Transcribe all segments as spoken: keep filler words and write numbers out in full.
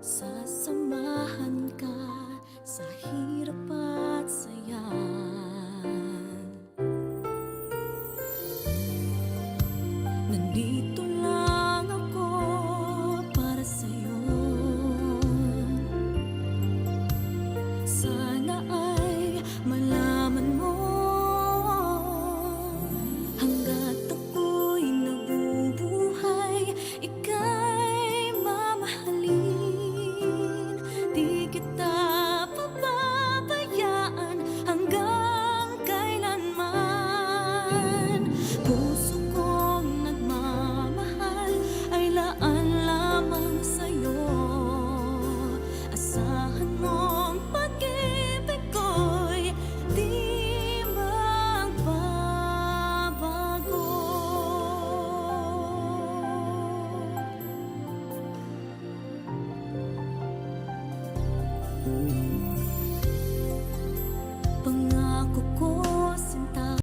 Sasamahan ka sa hirap at saya. Nandito lang ako para sa'yo. Sana ay malaman mo, hanggat ako'y nabubuhay, ika'y mamahalin. Di kita pababayaan hanggang kailanman. Puso kong nagmamahal ay laan lamang sa'yo. Asahan mong pag-ibig ko'y di magbabago. Pangako ko, sinta.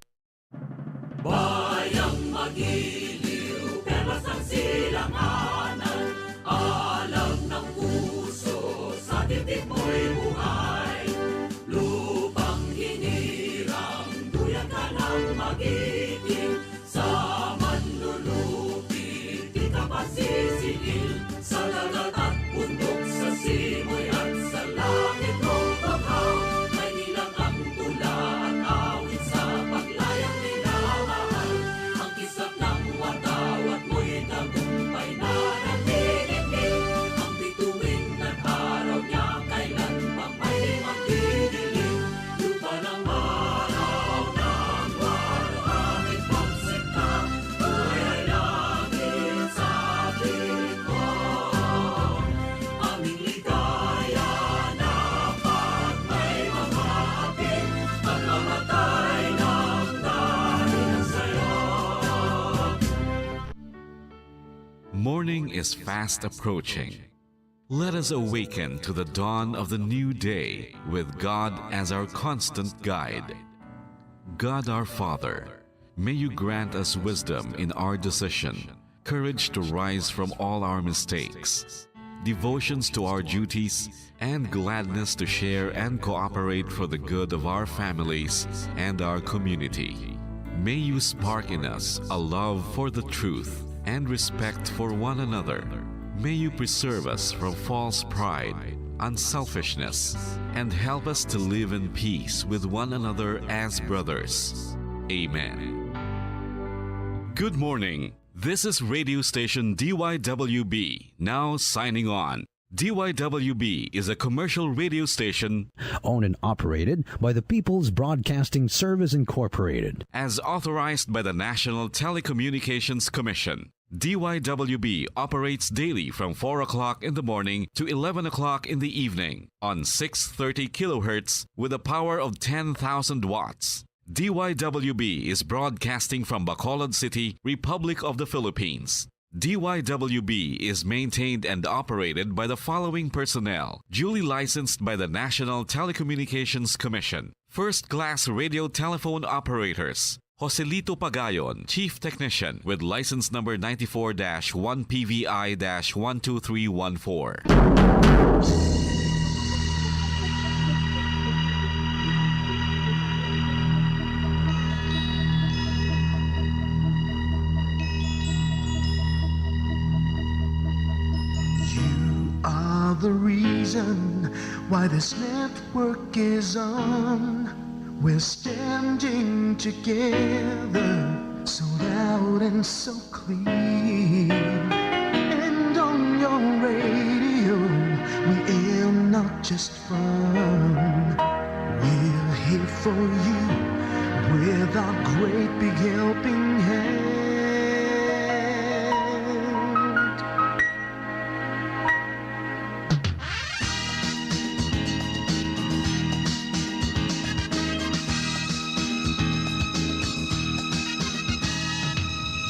Bayang magiliw, perlas ng silanganan, alam ng puso, sa titik mo'y buhay. Lupang hinirang, duyan ka ng magiting, sa manlulupi, di ka pasisingil, sa dagat at bundok, sa simoy at sa langit mong bughaw. May nilang ang tula at awit sa paglayang minamahal. Ang kislap ng watawat mo'y tagumpay na nagdidikit. Ang bituin at araw niya kailan pang may di magdidilim. Lupa ng araw ng waluhangin pagsikta, buhay ay langit sa tingin mo. Aming ligaya na pag may mga hapit, pagkamatay ng dahil sa'yo. Morning is fast approaching. Let us awaken to the dawn of the new day with God as our constant guide. God our Father, may you grant us wisdom in our decision, courage to rise from all our mistakes, devotions to our duties, and gladness to share and cooperate for the good of our families and our community. May you spark in us a love for the truth and respect for one another. May you preserve us from false pride, unselfishness, and help us to live in peace with one another as brothers. Amen. Good morning. This is radio station D Y W B, now signing on. D Y W B is a commercial radio station owned and operated by the People's Broadcasting Service Incorporated. As authorized by the National Telecommunications Commission. D Y W B operates daily from four o'clock in the morning to eleven o'clock in the evening on six thirty kilohertz with a power of ten thousand watts. D Y W B is broadcasting from Bacolod City, Republic of the Philippines. D Y W B is maintained and operated by the following personnel, duly licensed by the National Telecommunications Commission. First-class radio telephone operators, Joselito Pagayon, Chief Technician, with license number ninety-four dash one P V I dash one two three one four. You are the reason why this network is on. We're standing together, so loud and so clear. And on your radio, we air not just fun. We're here for you with our great big helping hand.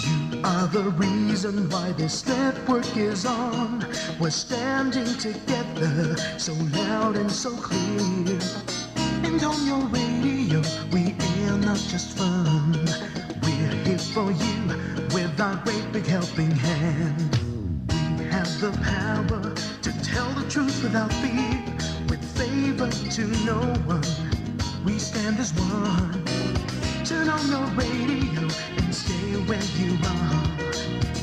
You are the reason why this network is on. We're standing together, so loud and so clear. And on your radio, we air not just fun. We're here for you with our great big helping hand. We have the power to tell the Truth without fear, with favor to no one. We stand as one. Turn on your radio and stay where you are.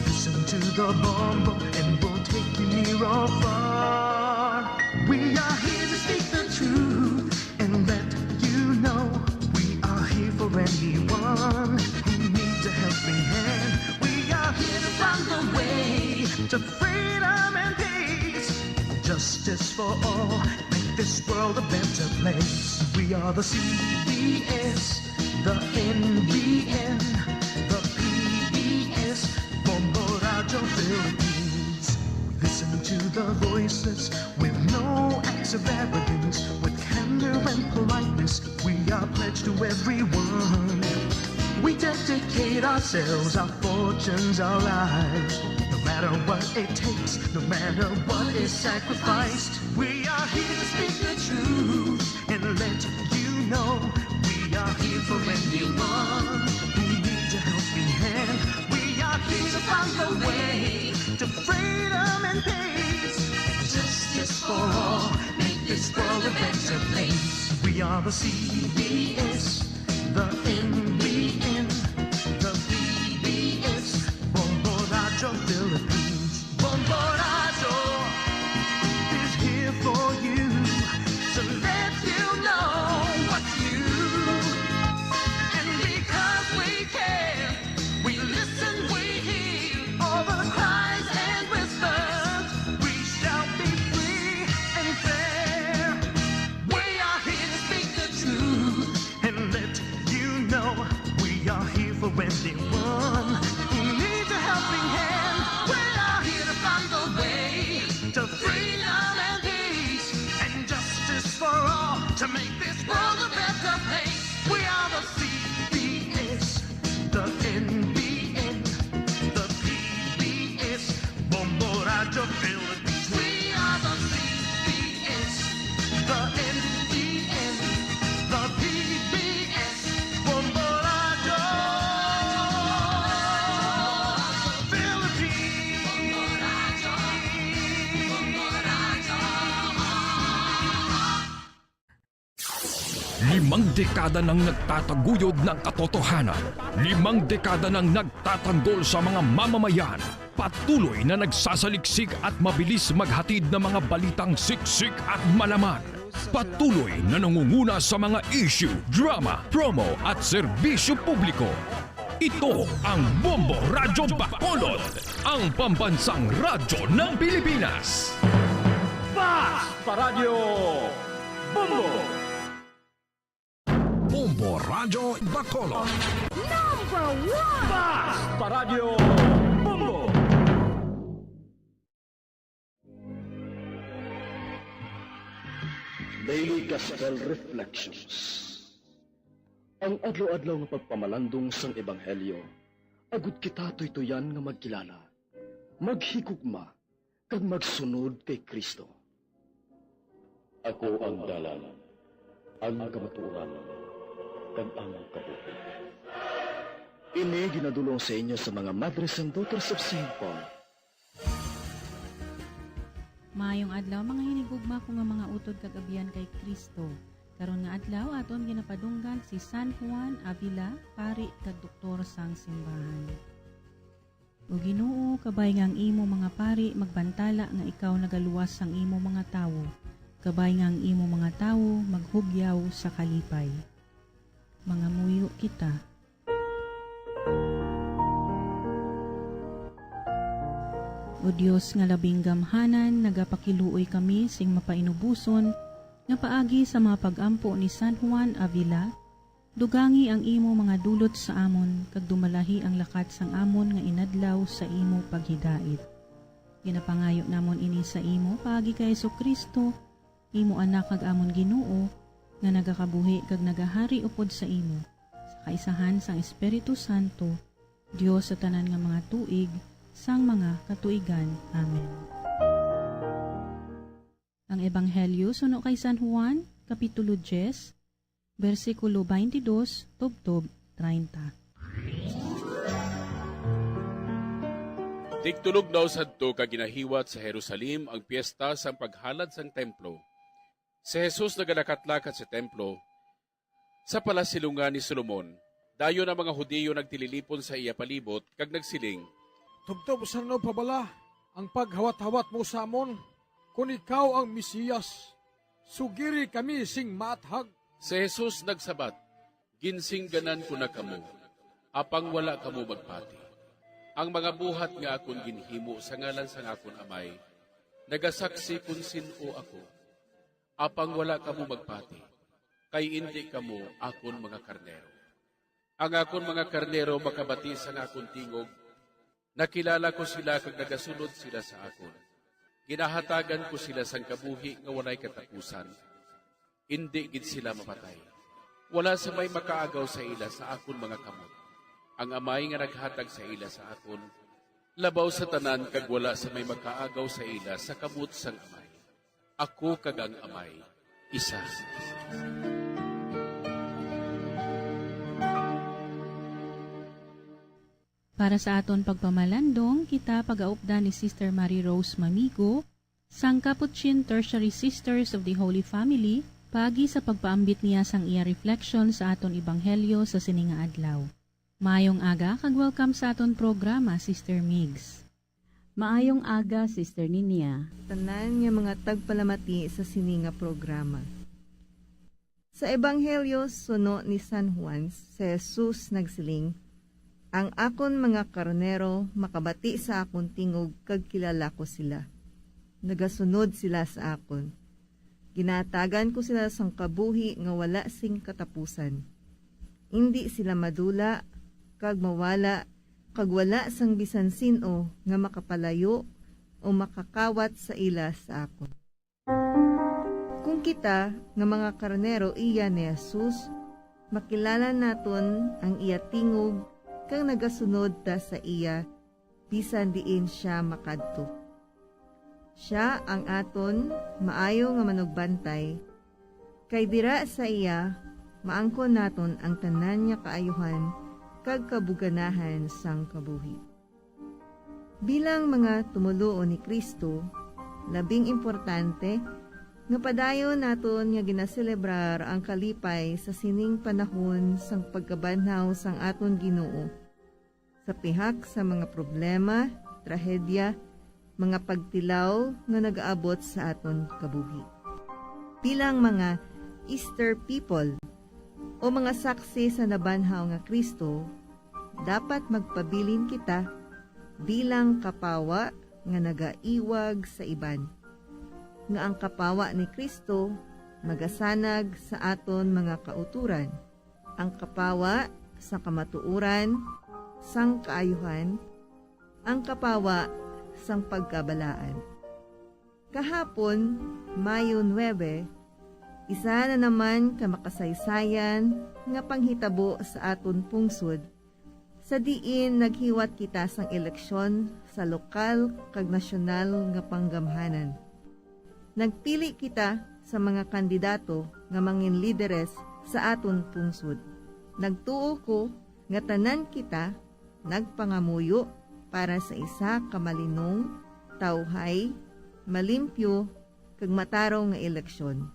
Listen to the Bombo and we'll take you near or far. We are here to speak the truth and let you know we are here for anyone who needs a helping hand. We are here to find the way to freedom and peace. Justice for all, make this world a better place. We are the C B S, the N B N, the P B S, Bombo Radio Philippines. Listen to the voices with no acts of arrogance, with candor and politeness. We are pledged to everyone. We dedicate ourselves, our fortunes, our lives. No matter what it takes, no matter what is sacrificed, we are here to speak the truth and let you know we are here for anyone who needs a helping hand. We are here to find the way to freedom and peace and justice for all. Make this world a better place. We are the C B S, the N B N, the P B S, Bombo Radio Philippines. Bombo Radio is here for you to let you know what's new. And because we care, we listen, we hear all the cries and whispers. We shall be free and fair. We are here to speak the truth and let you know we are here for anyone who needs a helping hand. We are here to find the way to freedom and peace and justice for all, to make this world a better place. We are the C B S, the N B N, the P B S, Bombo Radio Philippines. We are the C B S, the N B N, the P B S, Bombo Radio Philippines. Limang dekada nang nagtataguyod ng katotohanan. Limang dekada nang nagtatanggol sa mga mamamayan. Patuloy na nagsasaliksik at mabilis maghatid ng mga balitang siksik at malaman. Patuloy na nangunguna sa mga issue, drama, promo at serbisyo publiko. Ito ang Bombo Radyo Bacolod, ang pambansang radyo ng Pilipinas. Basta Radyo Bombo! Bombo Radyo Bacolod. Number one! Basta Radyo Bombo! Daily Gospel Reflections. Ang adlaw-adlaw nga pagpamalandong sang Ebanghelyo, agud kita tuytuyan nga magkilala, maghigugma, kag magsunod kay Cristo. Ako ang dalan, ang kamatuoran, kag ang kabuhi. Ini ginadul-ong sa inyo sa mga Madres and Daughters of Saint Paul. Maayong adlaw, mga hinigugma ko nga mga utod kag abyan kay Cristo. Karon nga adlaw, aton ginapadunggan si San Juan Avila, pari kag doktor sang simbahan. O Ginoo, kabay nga ang imo mga pari magbantala nga ikaw nagaluwas sang imo mga tawo, kabay nga ang imo mga tawo maghugyaw sa kalipay. Mangamuyo kita. O Dios nga labing gamhanan, nagapakiluoy kami sing mapainuboson nga paagi sa mga pag-ampo ni San Juan Avila, dugangi ang imo mga dulot sa amon, kag dumalahi ang lakat sang amon nga inadlaw sa imo paghidait. Ginapangayo namon ini sa imo paagi kay Jesu-Cristo, imo Anak kag amon Ginoo, nga nagakabuhi kag nagahari upod sa imo, sa kaisahan sang Espiritu Santo, Dios sa tanan nga mga tuig, sang mga katuigan. Amen. Ang Ebanghelyo suno kay San Juan, Kapitulo diyes, bersikulo twenty-two tubtob treinta. Tigtulognaw sadto ka ginahiwat sa Jerusalem ang piyesta sang paghalad sang templo. Si Jesus nagalakatlakat sa templo, sa palasilungan ni Solomon. Dayon ang mga Hudiyo nagtililipon sa iya palibot kag nagsiling, "Tubtob usano pa bala ang paghawat-hawat mo sa amon? Kon ikaw ang Mesiyas, sugiri kami sing maathag." Si Jesus nagsabat, "Ginsingganan ko na kamo, apang wala kamo magpati. Ang mga buhat nga akon ginhimo sa ngalan sang akon Amay nagasaksi kon sin-o ako, apang wala kamo magpati, kay indi kamo akon mga karnero. Ang akon mga karnero makabati sang akon tingog. Nakilala ko sila kag nagasunod sila sa akon. Ginahatagan ko sila sang kabuhi nga walay katapusan. Indi gid sila mapatay. Wala sa may makaagaw sa ila sa akon mga kamot. Ang Amay nga naghatag sa ila sa akon, labaw sa tanan, kag wala sa may makaagaw sa ila sa kamot sang Amay. Ako kag ang Amay, isa." Para sa aton pagpamalandong, kita pagaupdan ni Sister Marie Rose Mamigo sang Capuchin Tertiary Sisters of the Holy Family paagi sa pagpaambit niya sang iya reflection sa aton ebanghelyo sa sini nga adlaw. Maayong aga kag welcome sa aton programa, Sister Migs. Maayong aga, Sister Ninia. Tanan nga mga tagpalamati sa sini nga programa. Sa Ebanghelyo suno ni San Juan, si Jesus nagsiling, "Ang akon mga karnero makabati sa akon tingog kag kilala ko sila. Nagasunod sila sa akon. Ginatagan ko sila sang kabuhi nga wala sing katapusan. Indi sila madula kag mawala, kag wala sang bisan sin-o nga makapalayo o makakawat sa ila sa akon." Kung kita nga mga karnero iya ni Jesus, makilala naton ang iya tingog kag nagasunod ta sa iya bisan diin sia makadto. Sia ang aton maayo nga manugbantay, kay dira sa iya maangkon naton ang tanan nga kaayuhan kag kabuganahan sang kabuhi. Bilang mga tumoluo ni Cristo, labing importante nga padayon naton nga ginaselebrar ang kalipay sa sining panahon sang pagkabanhaw sang aton Ginoo, sa pihak sa mga problema, trahedya, mga pagtilaw nga nagaabot sa aton kabuhi. Bilang mga Easter people o mga saksi sa nabanhaw nga Cristo, dapat magpabilin kita bilang kapawa nga nagaiwag sa iban, nga ang kapawa ni Cristo magasanag sa aton mga kautoran, ang kapawa sa kamatuoran, sang kaayuhan, ang kapawa sang pagkabalaan. Kahapon, Mayo nuebe, isa na naman ka makasaysayan nga panghitabo sa aton pungsod, sa diin naghiwat kita sang eleksyon sa lokal kag nasyonal nga panggamhanan. Nagpili kita sa mga kandidato nga mangin lideres sa aton pungsod. Nagtuo ko nga tanan kita nagpangamuyo para sa isa ka malinong, tawhay, malimpyo, kag matarong nga eleksyon.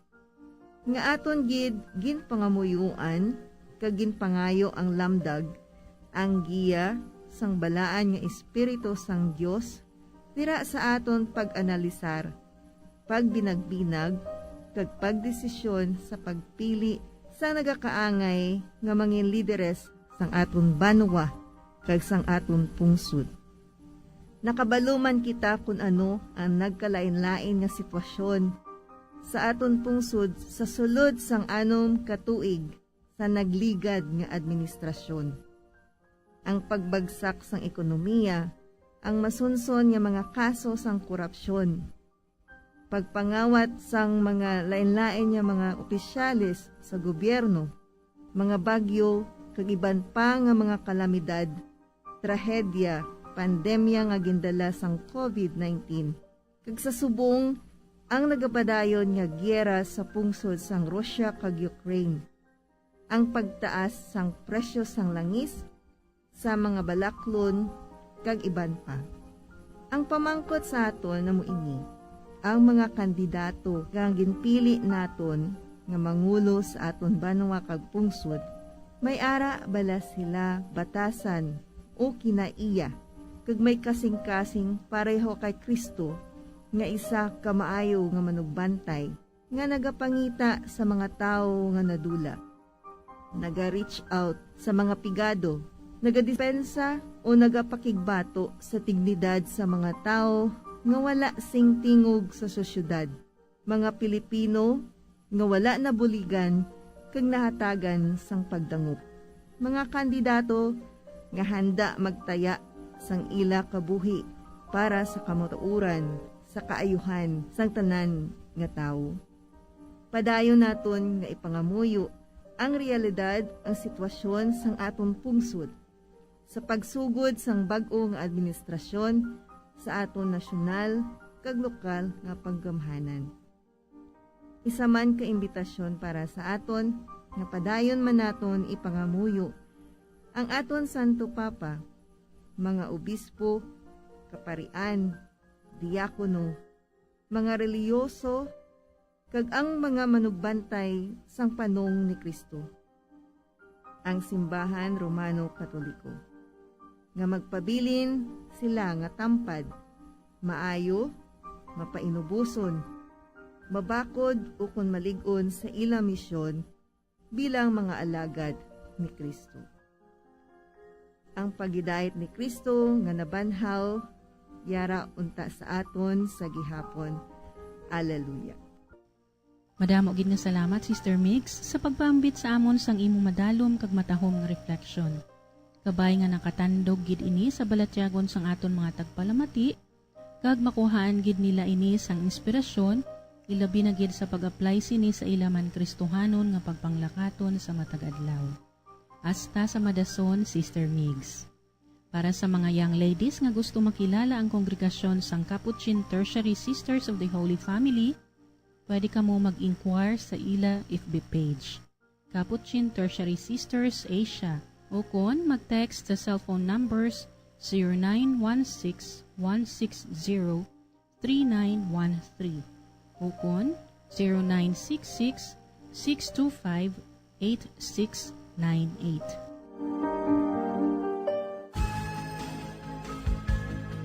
Nga aton gid ginpangamuyoan kag ginpangayo ang lamdag, ang giya sang balaan nga Espiritu sang Dios dira sa aton pag-analisar, pagbinagbinag, kag pagdesisyon sa pagpili sa nagakaangay nga mangin lideres sang aton banwa kag sang aton pungsod. Nakabalo man kita kon ano ang nagkalainlain nga sitwasyon sa aton pungsod sa sulod sang anom ka tuig sa nagligad nga administrasyon. Ang pagbagsak sang ekonomiya, ang masunson nga mga kaso sang korupsyon, pagpangawat sang mga lain-lain nga mga opisyales sa gobyerno, mga bagyo, kag iban pa nga mga kalamidad, trahedya, pandemya nga gindala sang covid nineteen, kag sa subong, ang nagapadayon nga giyera sa pungsod sang Russia kag Ukraine, ang pagtaas sang presyo sang langis, sa mga balaklon, kag iban pa. Ang pamangkot sa aton amo ini, ang mga kandidato nga ginpili naton nga mangulo sa aton banwa kag pungsod, may ara bala sila batasan o kinaiya, kag may kasing-kasing pareho kay Cristo nga isa ka maayo nga manugbantay nga nagapangita sa mga tawo nga nadula, naga-reach out sa mga pigado, nagadispensa o nagapakigbato sa dignidad sa mga tawo nga wala sing tingog sa sosyedad, mga Pilipino nga wala nabuligan kag nahatagan sang pagdangop, mga kandidato nga handa magtaya sang ila kabuhi para sa kamatuoran, sa kaayuhan sang tanan nga tawo. Padayon naton nga ipangamuyo ang realidad, ang sitwasyon sang aton pungsod sa pagsugod sang bag-o nga administrasyon sa aton nasyonal kag lokal nga panggamhanan. Isa man ka imbitasyon para sa aton nga padayon man naton ipangamuyo ang aton Santo Papa, mga obispo, kaparian, diakono, mga relihiyoso, kag ang mga manugbantay sang panong ni Cristo, ang Simbahan Romano Katoliko, nga magpabilin sila nga tampad, maayo, mapainuboson, mabakod ukon malig-on sa ila misyon bilang mga alagad ni Cristo. Ang paghidait ni Cristo nga nabanhaw yara unta sa aton sa gihapon. Aleluya. Madamo gid nga salamat, Sister Mix, sa pagpaambit sa amon sang imo madalom kag matahom nga reflection. Kabay nga nakatandog gid ini sa balatyagon sang aton mga tagpalamati, kag makuhaan gid nila ini sang inspirasyon, ilabi na gid sa pag-apply sini sa ila man Kristohanon nga pagpanglakaton sa matag adlaw. Hasta sa madason, Sister Migs. Para sa mga young ladies nga gusto makilala ang kongregasyon sang Capuchin Tertiary Sisters of the Holy Family, pwede kamo mag-inquire sa ila F B page, Capuchin Tertiary Sisters Asia, o kon mag-text sa cellphone numbers zero nine one six one six zero three nine one three, o kon zero nine six six six two five eight six nine eight.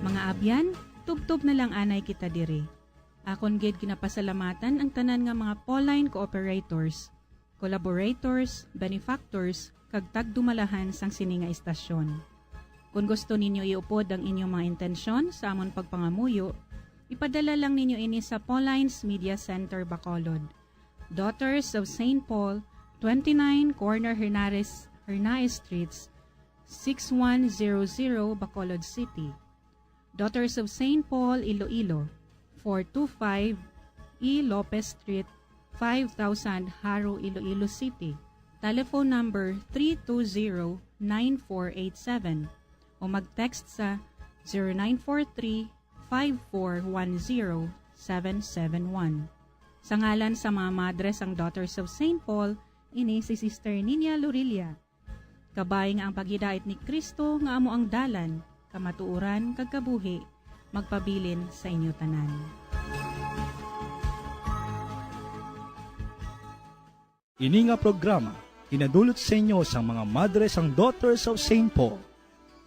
Mga abyan, tubtob na lang anay kita diri. Akon gid ginapasalamatan ang tanan nga mga Pauline cooperators, collaborators, benefactors, kag tagdumalahan sang sini nga istasyon. Kon gusto ninyo iupod ang inyong mga intensyon sa amon pagpangamuyo, ipadala lang ninyo ini sa Pauline's Media Center, Bacolod, Daughters of Saint Paul, twenty-nine Corner Hernares, Hernaez Streets, six one zero zero, Bacolod City. Daughters of Saint Paul, Iloilo, four two five E Lopez Street, five thousand, Jaro, Iloilo City. Telephone number three two zero nine four eight seven o mag-text sa zero nine four three five four one zero seven seven one. Sa ngalan sa mga madre sang Daughters of Saint Paul, ini si Sister Nina Lorilla. Kabay nga ang paghidait ni Cristo nga amo ang dalan, kamatuoran, kag kabuhi, magpabilin sa inyo tanan. Ini nga programa ginadulot sa inyo sang mga madre sang Daughters of Saint Paul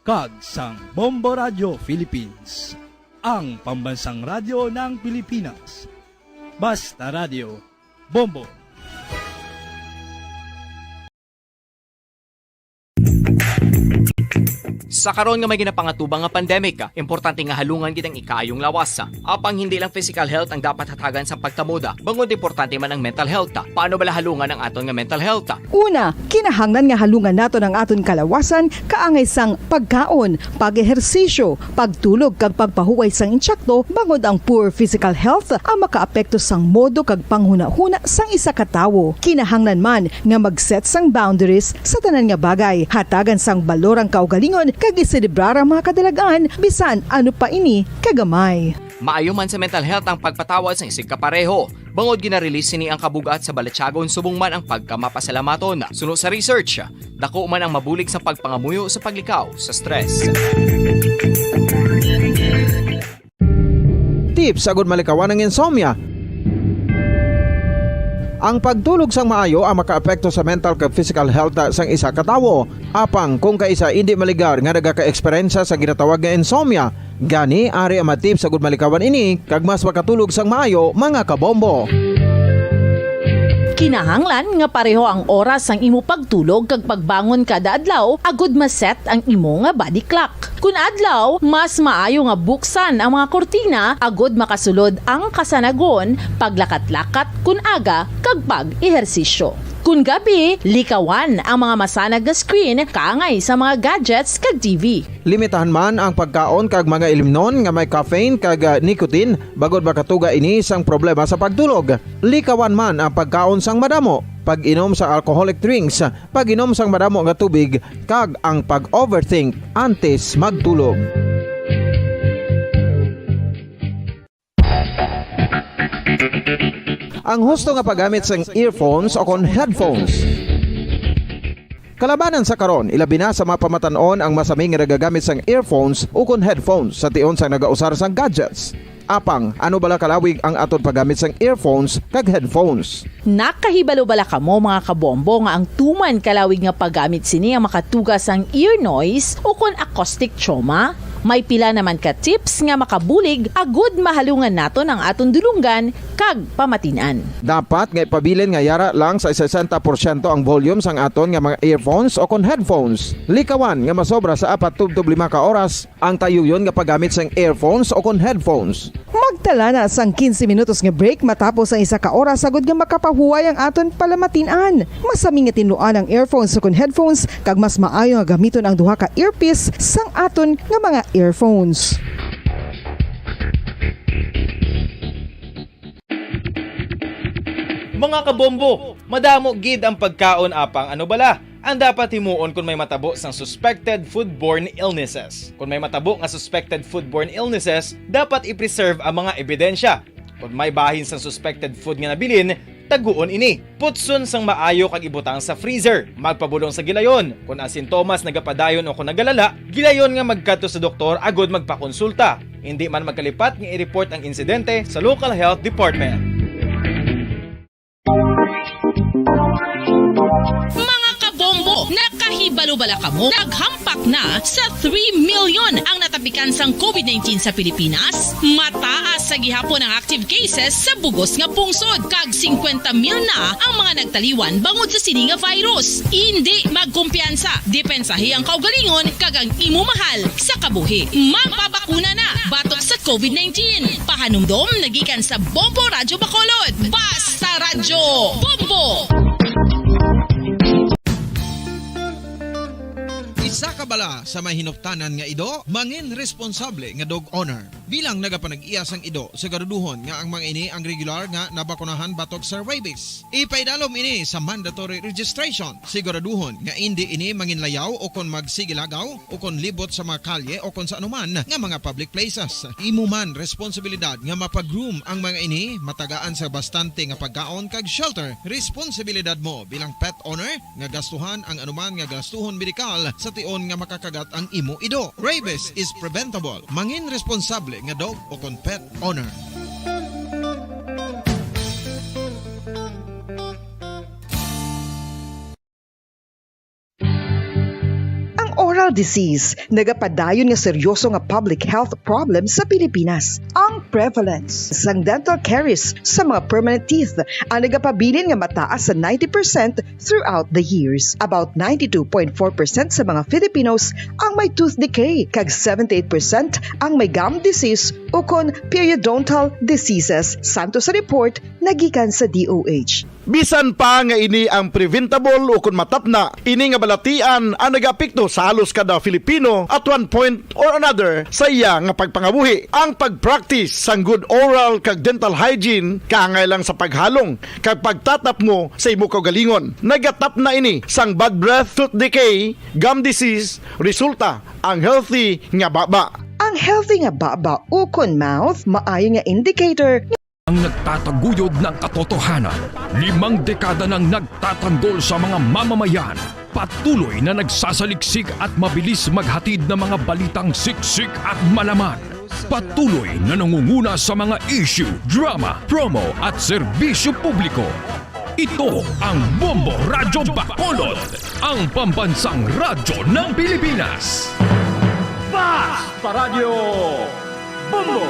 kag sang Bombo Radio Philippines, ang pambansang radyo ng Pilipinas. Basta Radio, Bombo! Sa karon nga may ginapangatubang nga pandemic, importante nga halungan gid ang ikaayong lawas. Apang hindi lang physical health ang dapat hatagan sa pagtamod, bangod importante man ang mental health. Paano bala halungan ang aton nga mental health? Una, kinahanglan nga halungan naton ang aton kalawasan kaangay sang pagkaon, pag-ehersisyo, pagtulog kag pagpahuway sang insakto, bangod ang poor physical health ang makaapekto sang modo kag panghunahuna sang isa ka tawo. Kinahanglan man nga mag-set sang boundaries sa tanan nga bagay, hatagan sang balor ang kaugalingon kag iselebrar ang mga kadalag-an bisan ano pa ini kagamay. Maayo man sa mental health ang pagpatawad sang isigkapareho, bangod gina-release sini ang kabug-at sa balatyagon subong man ang pagkamapasalamaton. Suno sa research, dako man ang mabulig sa pagpangamuyo sa paglikaw sa stress. Tips agud malikawan ang insomnia. Ang pagtulog sang maayo ang makaapekto sa mental kag physical health sang isa ka tawo. Apang kung kaisa indi maligar nga nagaka-eksperyensya sa ginatawag nga insomnia, gani ari ang mga tips agud malikawan ini kag mas makatulog sang maayo, mga kabombo. Kinahanglan nga pareho ang oras sang imo pagtulog kag pagbangon kada adlaw agud ma-set ang imo nga body clock. Kun adlaw, mas maayo nga buksan ang mga kurtina agud makasulod ang kasanagon, paglakat-lakat kun aga, kag pag-ehersisyo. Kun gabi, likawan ang mga masanag nga screen kaangay sa mga gadgets kag T V. Limitahan man ang pagkaon kag mga ilimnon nga may caffeine kag, ah, nicotine, bangod makatuga ini sang problema sa pagtulog. Likawan man ang pagkaon sang madamo, pag-inom sa alcoholic drinks, pag-inom sang madamo nga tubig, kag ang pag-overthink antes magtulog. Ang husto nga paggamit sang earphones o kon headphones. Kalabanan sa karon, ilabi na sa mga pamatan-on ang masami nga nagagamit sang earphones o kon headphones sa tion sang nagausar sang gadgets. Apang, ano bala kalawig ang aton paggamit sang earphones kag headphones? Nakahibalo bala kamo, mga kabombo, nga ang tuman kalawig nga paggamit sini ang makatuga sang ear noise o kon acoustic trauma? May pila naman ka tips nga makabulig agud mahalungan naton ang aton dulonggan kag pamatin-an. Dapat nga ipabilin nga yara lang sa sesenta porsyento ang volume sang aton nga mga earphones o kon headphones. Likawan nga masobra sa apat tubtob lima ka oras ang tayuyon nga paggamit sang earphones o kon headphones. Magtala na sang quince minutos nga break matapos ang isa ka oras, agud nga makapahuway ang aton palamatin-an. Masami nga tinluan ang earphones o kon headphones, kag mas maayo nga gamiton ang duha ka earpiece sang aton nga mga earphones. Mga kabombo, madamo gid ang pagkaon, apang ano bala ang dapat himuon kon may matabo sang suspected foodborne illnesses? Kon may matabo nga suspected foodborne illnesses, dapat i-preserve ang mga ebidensya. Kon may bahin sang suspected food nga nabilin, taguon ini. Putson sang maayo kag ibutang sa freezer. Magpabulong sa gilayon. Kon ang sintomas nagapadayon o kon nagalala, gilayon nga magkadto sa doktor agud magpakonsulta. Indi man magkalipat nga i-report ang insidente sa local health department. Mga kabombo, nakahibalo bala kamo? Naghampak na sa three million ang natapikan sang covid nineteen sa Pilipinas. Mataas sa gihapon ang active cases sa bugos nga pungsod, kag singkwenta mil na ang mga nagtaliwan bangod sa sini nga virus. Indi magkumpiyansa, depensahi ang kaugalingon kag ang imo mahal sa kabuhi. Magpabakuna na batok sa covid nineteen. Pahanumdom na gikan sa Bombo Radyo Bacolod. Basta Radyo Bombo! Isa ka bala sa may hinuptanan nga ido, mangin responsable nga dog owner. Bilang nagapanag-iya sang ido, siguraduhon nga ang mga ini ang regular nga nabakunahan batok sa rabies. Ipaidalom ini sa mandatory registration. Siguraduhon nga indi ini manginlayaw o kon magsigilagaw o kon libot sa mga kalye o kon sa anuman nga mga public places. Imo man responsibilidad nga mapa-groom ang mga ini, matagaan sa bastante nga pagkaon kag shelter. Responsibilidad mo bilang pet owner nga gastuhan ang anuman nga gastuhon medikal sa tion nga makakagat ang imo ido. Rabies is preventable. Mangin responsable nga dog o kon pet owner. Ang oral disease nagapadayon nga seryoso nga public health problem sa Pilipinas. Ang prevalence sang dental caries sa mga permanent teeth ang nagapabilin nga mataas sa ninety percent throughout the years. About ninety-two point four percent sa mga Filipinos ang may tooth decay, kag seventy-eight percent ang may gum disease ukon periodontal diseases, santo sa report nga gikan sa D O H. Bisan pa nga ini ang preventable ukon matapna, ini nga balatian ang nagaapekto sa halos kada Filipino at one point or another sa iya nga pagpangabuhi. Ang pag-practice sang good oral kag dental hygiene kaangay lang sa paghalong kag pagtatapngo sa imo kaugalingon. Nagatapna ini sang bad breath, tooth decay, gum disease, resulta ang healthy nga baba. Ang healthy nga baba ukon mouth maayo nga indicator. Ang nagtataguyod ng katotohanan. Limang dekada nang nagtatanggol sa mga mamamayan. Patuloy na nagsasaliksik at mabilis maghatid ng mga balitang siksik at malaman. Patuloy na nangunguna sa mga issue, drama, promo at serbisyo publiko. Ito ang Bombo Radyo Bacolod, ang pambansang radyo ng Pilipinas. Basta Radyo Bombo!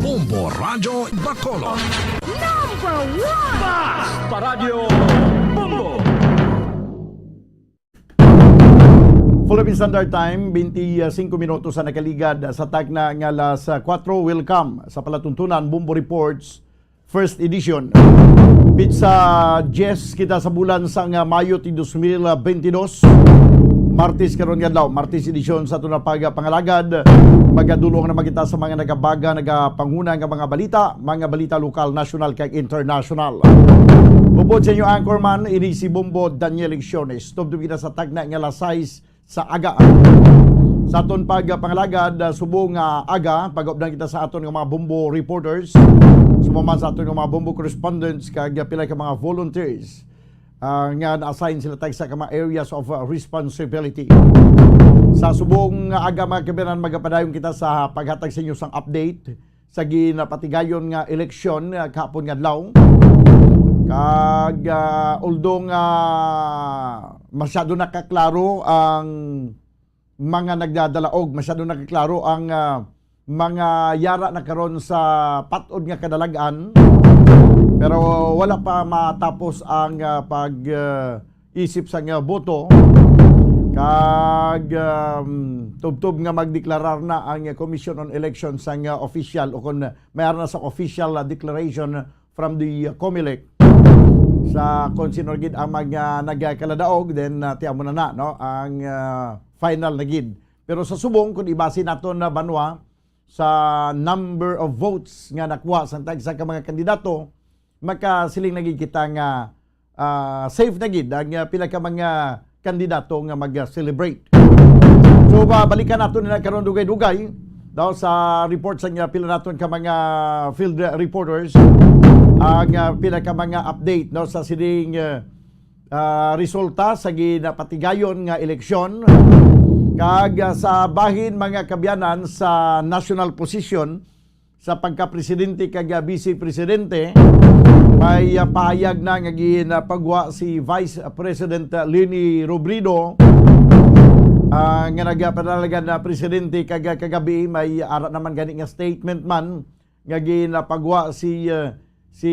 Bombo Radyo Bacolod. Number one! Basta Radyo Bombo! Philippine Standard Time, twenty-five minutos sa nakaligad sa tagna nga alas kuwatro. Welcome sa palatuntunan, Bombo Reports, first edition. Pitsa diyes kita sa bulan sang Mayo ti dos mil bentidós. Martes karon nga adlaw, Martes edisyon sa aton nga pagpangalagad. Magadulong na kita sa mga nagabaga, nagapanguna nga mga balita, mga balita lokal, nasyonal, kag internasyonal. Upod sa inyo anchorman, ini si Bombo Daniel Lecciones. Tubtob kita sa tagna nga alas sais sa aga. Sa aton pagpangalagad, ah, subong nga aga, pag-updan kita sa aton nga mga Bombo reporters, subong man sa aton nga mga Bombo correspondents, kag pila ka mga volunteers, ah, nga na-assign sila tagsa ka mga areas of, ah, responsibility. Sa subong nga aga, mga kabayanan, magapadayon kita sa paghatag sa inyo sang update sa ginapatigayon nga eleksyon, ah, kahapon nga adlaw. Kag, ah, although nga masyado na kaklaro ang mga nagdadalaog, masyado na kaklaro ang, ah, mga yara na karon sa patod nga kadalag-an, pero wala pa matapos ang, ah, pag, ah, isip sang, ah, boto, kag, um, tubtob nga magdeklarar na ang Commission on Elections sang, ah, official, o kon may ara na sa official, ah, declaration from the, ah, COMELEC sa kon sino gid ang mga nagkaladaog, then, ah, ti amo na na, no, ang, ah, final na gid. Pero sa subong, kung ibase naton na banwa, sa number of votes nga nakuha sang tagsa ka mga kandidato, makasiling na gid kita nga, ah, safe na gid ang, ah, pila ka mga kandidato nga mag-celebrate. So, ba, balikan nato na karon dugay-dugay daw sa report sa, ah, pila naton ka mga field reporters, ang, ah, pila ka mga update, no, sa sining, ah, ah, resulta sa ginapatigayon nga eleksyon, kag, ah, sa bahin, mga kaabyanan, sa national position sa pagkapresidente kag, ah, vice presidente, may, ah, pahayag na nga ginapagwa si Vice President Leni Robredo, ah, nga nagapadalagan na presidente kag, ah, kagabi, may ara naman gani nga statement man nga ginapagwa si, uh, si,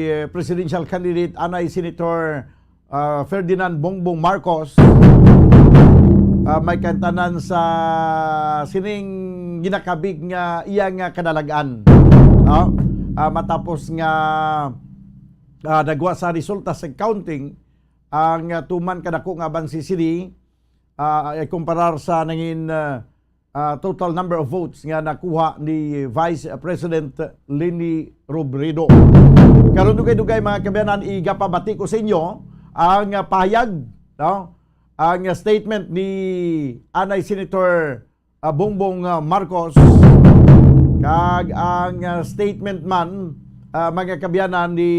uh, presidential candidate anay Senator, uh, Ferdinand Bongbong Marcos, uh, may kantanan sa sining ginakabig nga iya nga kadalagan, no? Uh, matapos nga, uh, nagwa sa resulta sa counting, ang, uh, tuman kadako nga abanse sini, uh, ay kumparar sa nangin, uh, ah, total number of votes nga nakuha ni Vice President Leni Robredo. Karon, dugay-dugay, mga kaabyanan, igapabati ko sa inyo ang, ah, pahayag, no? Ang, ah, statement ni anay Senator, ah, Bongbong, ah, Marcos, kag ang, ah, statement man, ah, mga kaabyanan, ni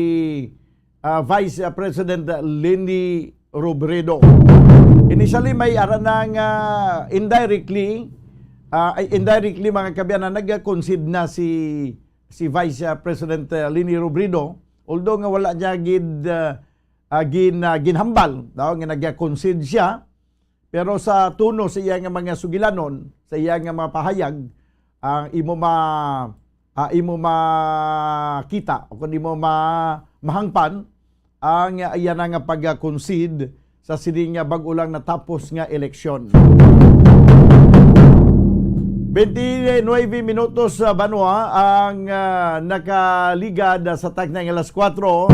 ah, Vice, ah, President Leni Robredo. Initially, may ara na nga indirectly, ah, ay, indirectly, mga kaabyanan, nag-concede na si, si Vice, ah, President, ah, Leni Robredo, although nga wala niya gid, ah, ah, gin-, ah, ginhambal, no, nga nag-concede siya, pero sa tono sa iya nga mga sugilanon, sa iya nga mga pahayag, ang imo ma-, ah, imo makita o kung imo ma-, mahangpan ang, ah, iya na nga pag-concede sa sini nga bag-o lang natapos nga eleksyon. Twenty-nueve minutos, ah, banwa ang, ah, nakaligad, ah, sa tagna nga alas kuwatro.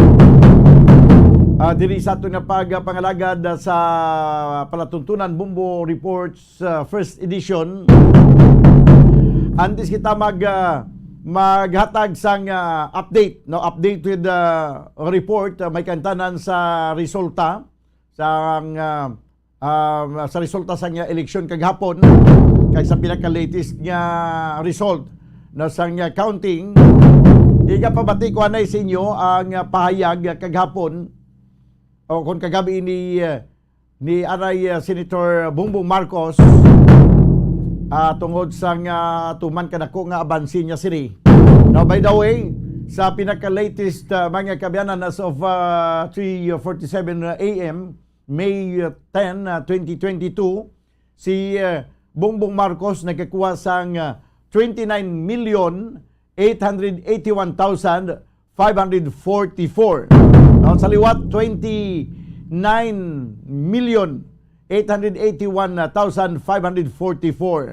Ah, diri sa aton nga pagpangalagad, ah, sa palatuntunan Bombo Reports, ah, first edition. Antes kita mag, ah, maghatag sang, ah, update, no, update with the report, ah, may kantanan sa resulta sang, ah, ah, sa resulta sang, ah, eleksyon kagahapon, kag sa pinaka-latest nga result na sang, ah, counting. Igapabati ko anay sa inyo ang, ah, pahayag, ah, kagahapon o kon kagabi ni, ah, ni anay, ah, Senator Bongbong Marcos, ah, tungod sa nga tuman kadako nga abansi niya sini. Now, by the way, sa pinaka-latest, ah, mga kaabyanan, as of, ah, three forty-seven A M, May, ah, ten, ah, twenty twenty-two, si, ah, Bongbong Marcos nagkakuha sang, ah, twenty-nine million eight hundred eighty-one thousand five hundred forty-four. Now, sa liwat, twenty-nine million eight hundred eighty-one thousand five hundred forty-four.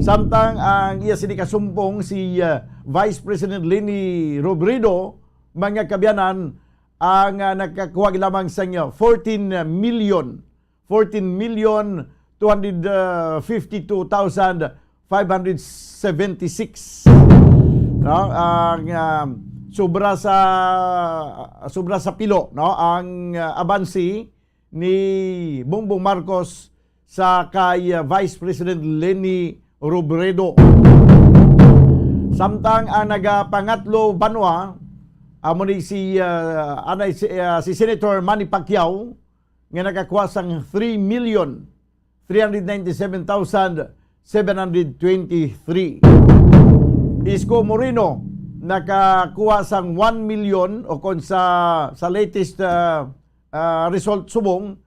Samtang ang iya sini kasumpong, si, ah, Vice President Leni Robredo, mga kaabyanan, ang, ah, nakakuha lamang sang, ah, fourteen million, fourteen million two hundred fifty-two thousand five hundred seventy-six. No? Ang, ah, sobra sa, sobra sa pilo, no? Ang, ah, abansi ni Bongbong Marcos sa kay, ah, Vice President Leni Robredo. Samtang ang nagapangatlo banwa, amo ni si, ah, anay si, ah, si Senator Manny Pacquiao, nga nakakuha sang three million three hundred ninety-seven thousand seven hundred twenty-three. Isko Moreno nakakuha sang one million, o kon sa, sa latest, ah, ah, result subong,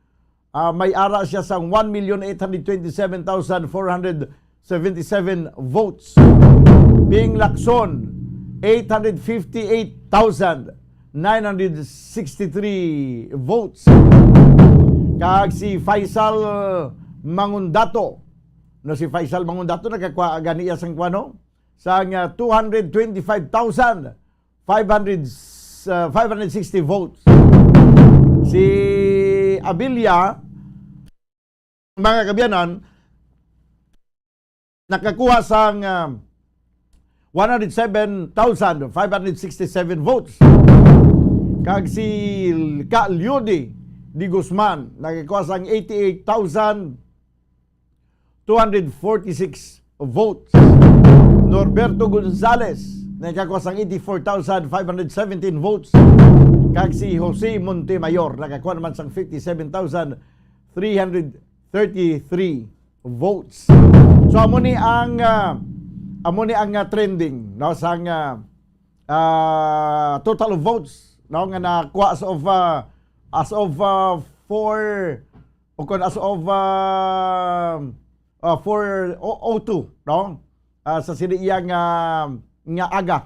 ah, may ara siya sang one million eight hundred twenty-seven thousand four hundred seventy-seven votes. Ping Lacson, eight hundred fifty-eight thousand nine hundred sixty-three votes. Kag si Faisal Mangundato, no, si Faisal Mangundato nakakuha gani iya sang kuwano, sang, ah, two hundred twenty-five thousand five hundred, ah, five hundred sixty votes. Si Abilia, mga kaabyanan, nakakuha sang, ah, one hundred seven thousand five hundred sixty-seven votes. Kag si Ka Leody de Guzman nakakuha sang eighty-eight thousand two hundred forty-six votes. Norberto Gonzales nakakuha sang eighty-four thousand five hundred seventeen votes. Kag si Jose Montemayor nakakuha naman sang fifty-seven thousand three hundred thirty-three votes. So, amo ni ang, ah, amo ni ang, ah, trending, no, sang, ah, ah, total of votes, no, nga nakuha as of, ah, as of, ah, four, o kon as of, ah, ah, four oh two, no? Ah, sa sini iya nga, nga aga.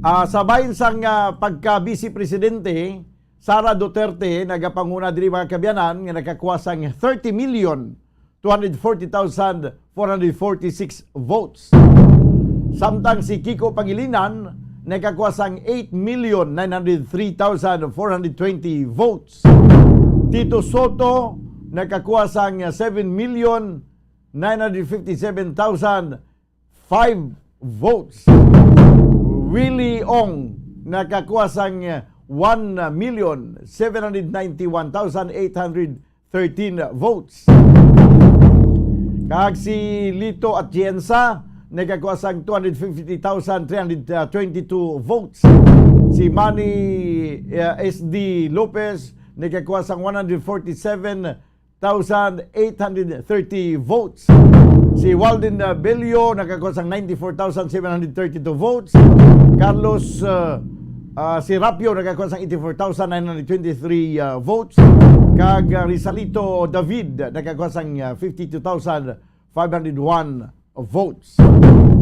Ah, sa bahin sang, ah, pagka-Vice Presidente, Sara Duterte nagapanguna diri, mga kaabyanan, nga nakakuha sang thirty million two hundred forty thousand four hundred forty-six votes. Samtang si Kiko Pangilinan nakakuha sang eight million nine hundred three thousand four hundred twenty votes. Tito Soto nakakuha sang seven million nine hundred fifty-seven thousand five votes. Willie Ong nakakuha sang one million seven hundred ninety-one thousand eight hundred thirteen votes. Kag si Lito Atienza nakakuha sang two hundred fifty thousand three hundred twenty-two votes. Si Manny, uh, S D Lopez nakakuha sang one hundred forty-seven thousand eight hundred thirty votes. Si Walden, uh, Bello nakakuha sang ninety-four thousand seven hundred thirty-two votes. Carlos, uh, uh, Serapio nakakuha sang eighty-four thousand nine hundred twenty-three, uh, votes. Kag, uh, Rizalito David nakakuha sang, uh, fifty-two thousand five hundred one votes.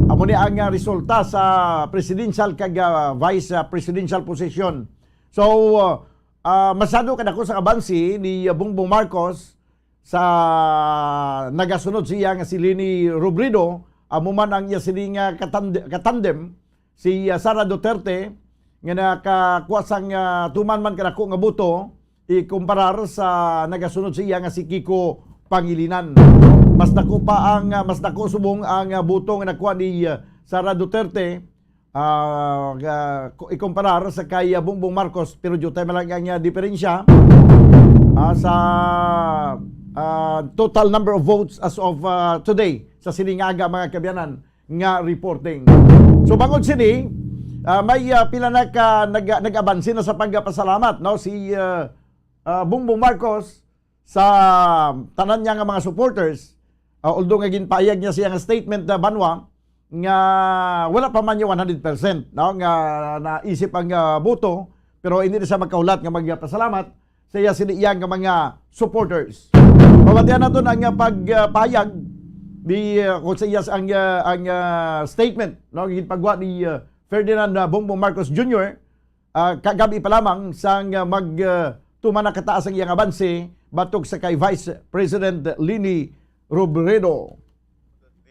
Amo ni ang, uh, resulta sa presidential kag, uh, vice, uh, presidential position. So, uh, ah, masyado kadako sa kabansi ni, uh, Bongbong Marcos sa nagasunod siya nga si Leni Robredo, amo man ang iya sini nga katand-, katandem, si, ah, Sara Duterte, nga nakakuha sang, ah, tuman man kadako nga boto, ikumparar sa nagasunod siya nga si Kiko Pangilinan. Mas dako pa ang, ah, mas dako subong ang, ah, boto nga nakuha ni, ah, Sara Duterte, ah, ga-, ku-, ikumparar sa kay, ah, Bongbong Marcos, pero diutay man lang ang, ah, diferensya, ah, sa, ah, total number of votes as of, ah, today, sa sini nga aga, mga kaabyanan, nga reporting. So, bangod sini, ah, may, ah, pila na ka nag-, nag-abansi na sa pagpasalamat, no? Si, ah, ah, Bongbong Marcos sa tanan niya nga mga supporters, Ah, although nga ginpahayag niya siya nga statement na banwa nga wala pa man niya one hundred percent, no, nga naisip ang, ah, boto, pero hindi na siya magkahulat nga magpasalamat sa iya sini iya nga mga supporters. Pabatian nato na nga pagpahayag di, ah, kung sa iya ang, ah, ang, ah, statement, no, ginpagwa ni, ah, Ferdinand, ah, Bongbong Marcos Junior, ah, kagab-i pa lamang sang, ah, mag, ah, tuman na kataas ang iyang abanse batok sa kay Vice President Leni Robredo.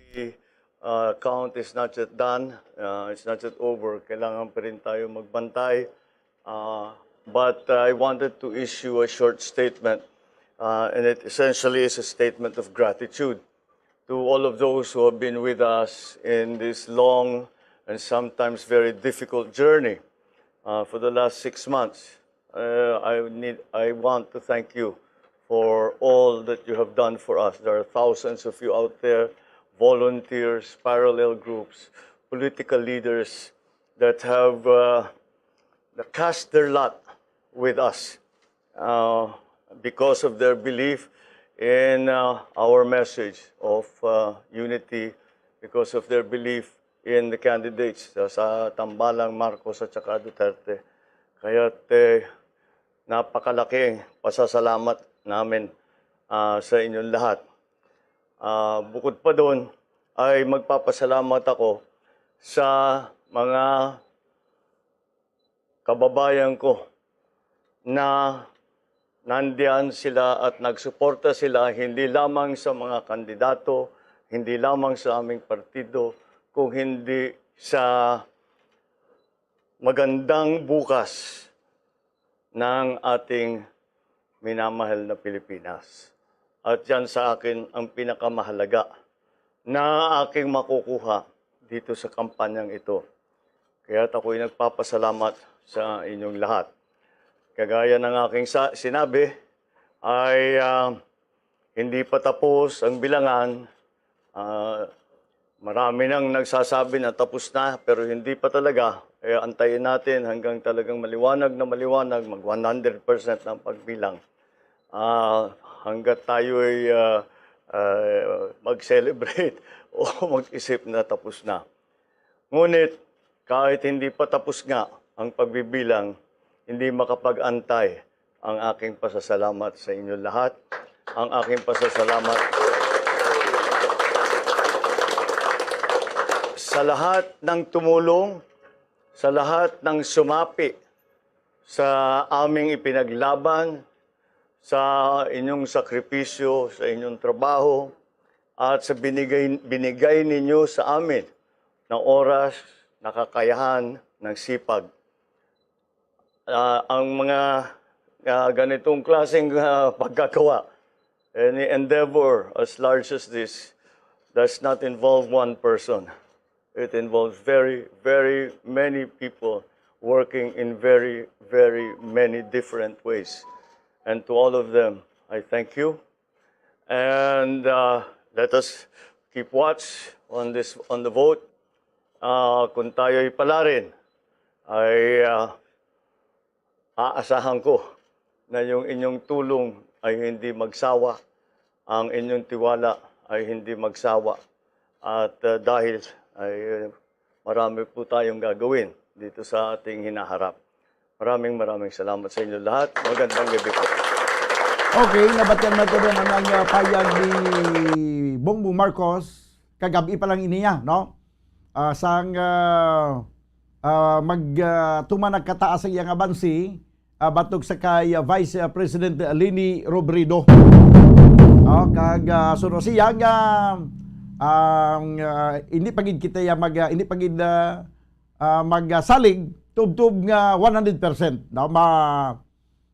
The, uh, count is not yet done. Uh, it's not yet over. Kailangan pa rin tayo magbantay. Uh, but I wanted to issue a short statement, uh, and it essentially is a statement of gratitude to all of those who have been with us in this long and sometimes very difficult journey, uh, for the last six months. Uh, I need, I want to thank you for all that you have done for us. There are thousands of you out there, volunteers, parallel groups, political leaders that have, uh, cast their lot with us, uh, because of their belief in, uh, our message of, uh, unity, because of their belief in the candidates sa, sa tambalang Marcos at saka Duterte. Kaya, eh, napakalaking pasasalamat namin, ah, sa inyong lahat. Ah, bukod pa doon, ay magpapasalamat ako sa mga kababayan ko na nandiyan sila at nagsuporta sila hindi lamang sa mga kandidato, hindi lamang sa aming partido, kung hindi sa magandang bukas ng ating minamahal na Pilipinas. At yan sa akin ang pinakamahalaga na aking makukuha dito sa kampanyang ito. Kaya't ako'y nagpapasalamat sa inyong lahat. Kagaya ng aking sa-, sinabi, ay, ah, hindi pa tapos ang bilangan. Ah, marami nang nagsasabi na tapos na, pero hindi pa talaga. Eh, antayin natin hanggang talagang maliwanag na maliwanag, mag one hundred percent na ang pagbilang. Ah, hanggat tayo'y, ah, ah, mag-celebrate o mag-isip na tapos na. Ngunit, kahit hindi pa tapos nga ang pagbibilang, hindi makapag-antay ang aking pasasalamat sa inyo lahat, ang aking pasasalamat sa lahat ng tumulong, sa lahat ng sumapi sa aming ipinaglaban, sa inyong sakripisyo, sa inyong trabaho, at sa binigay, binigay ninyo sa amin na oras, na kakayahan, ng sipag. Ah, ang mga, ah, ganitong klaseng, ah, pagkagawa, any endeavor as large as this does not involve one person. It involves very, very many people working in very, very many different ways. And to all of them, I thank you. And, uh, let us keep watch on this, on the vote. Uh, kung tayo'y palarin, ay, uh, aasahan ko na yung inyong tulong ay hindi magsawa, ang inyong tiwala ay hindi magsawa. At, uh, dahil ay, uh, marami po tayong gagawin dito sa ating hinaharap. Maraming, maraming salamat sa inyo lahat. Magandang gabi po. Okay, nabatian nato ang, ang, ah, payag ni Bongbong Marcos, kagab-i pa lang iniya, no? Ah, sang, ah, ah, mag, ah, tuman nagkataas ang iyang abansi, ah, batok sa kay, ah, Vice, ah, President Leni Robredo. Oh, kag, ah, suno siya nga, ang, ah, hindi pa gid kita ya mag, ah, hindi pa gid, ah, ah, magsalig tubtob nga one hundred percent, no? Ma-,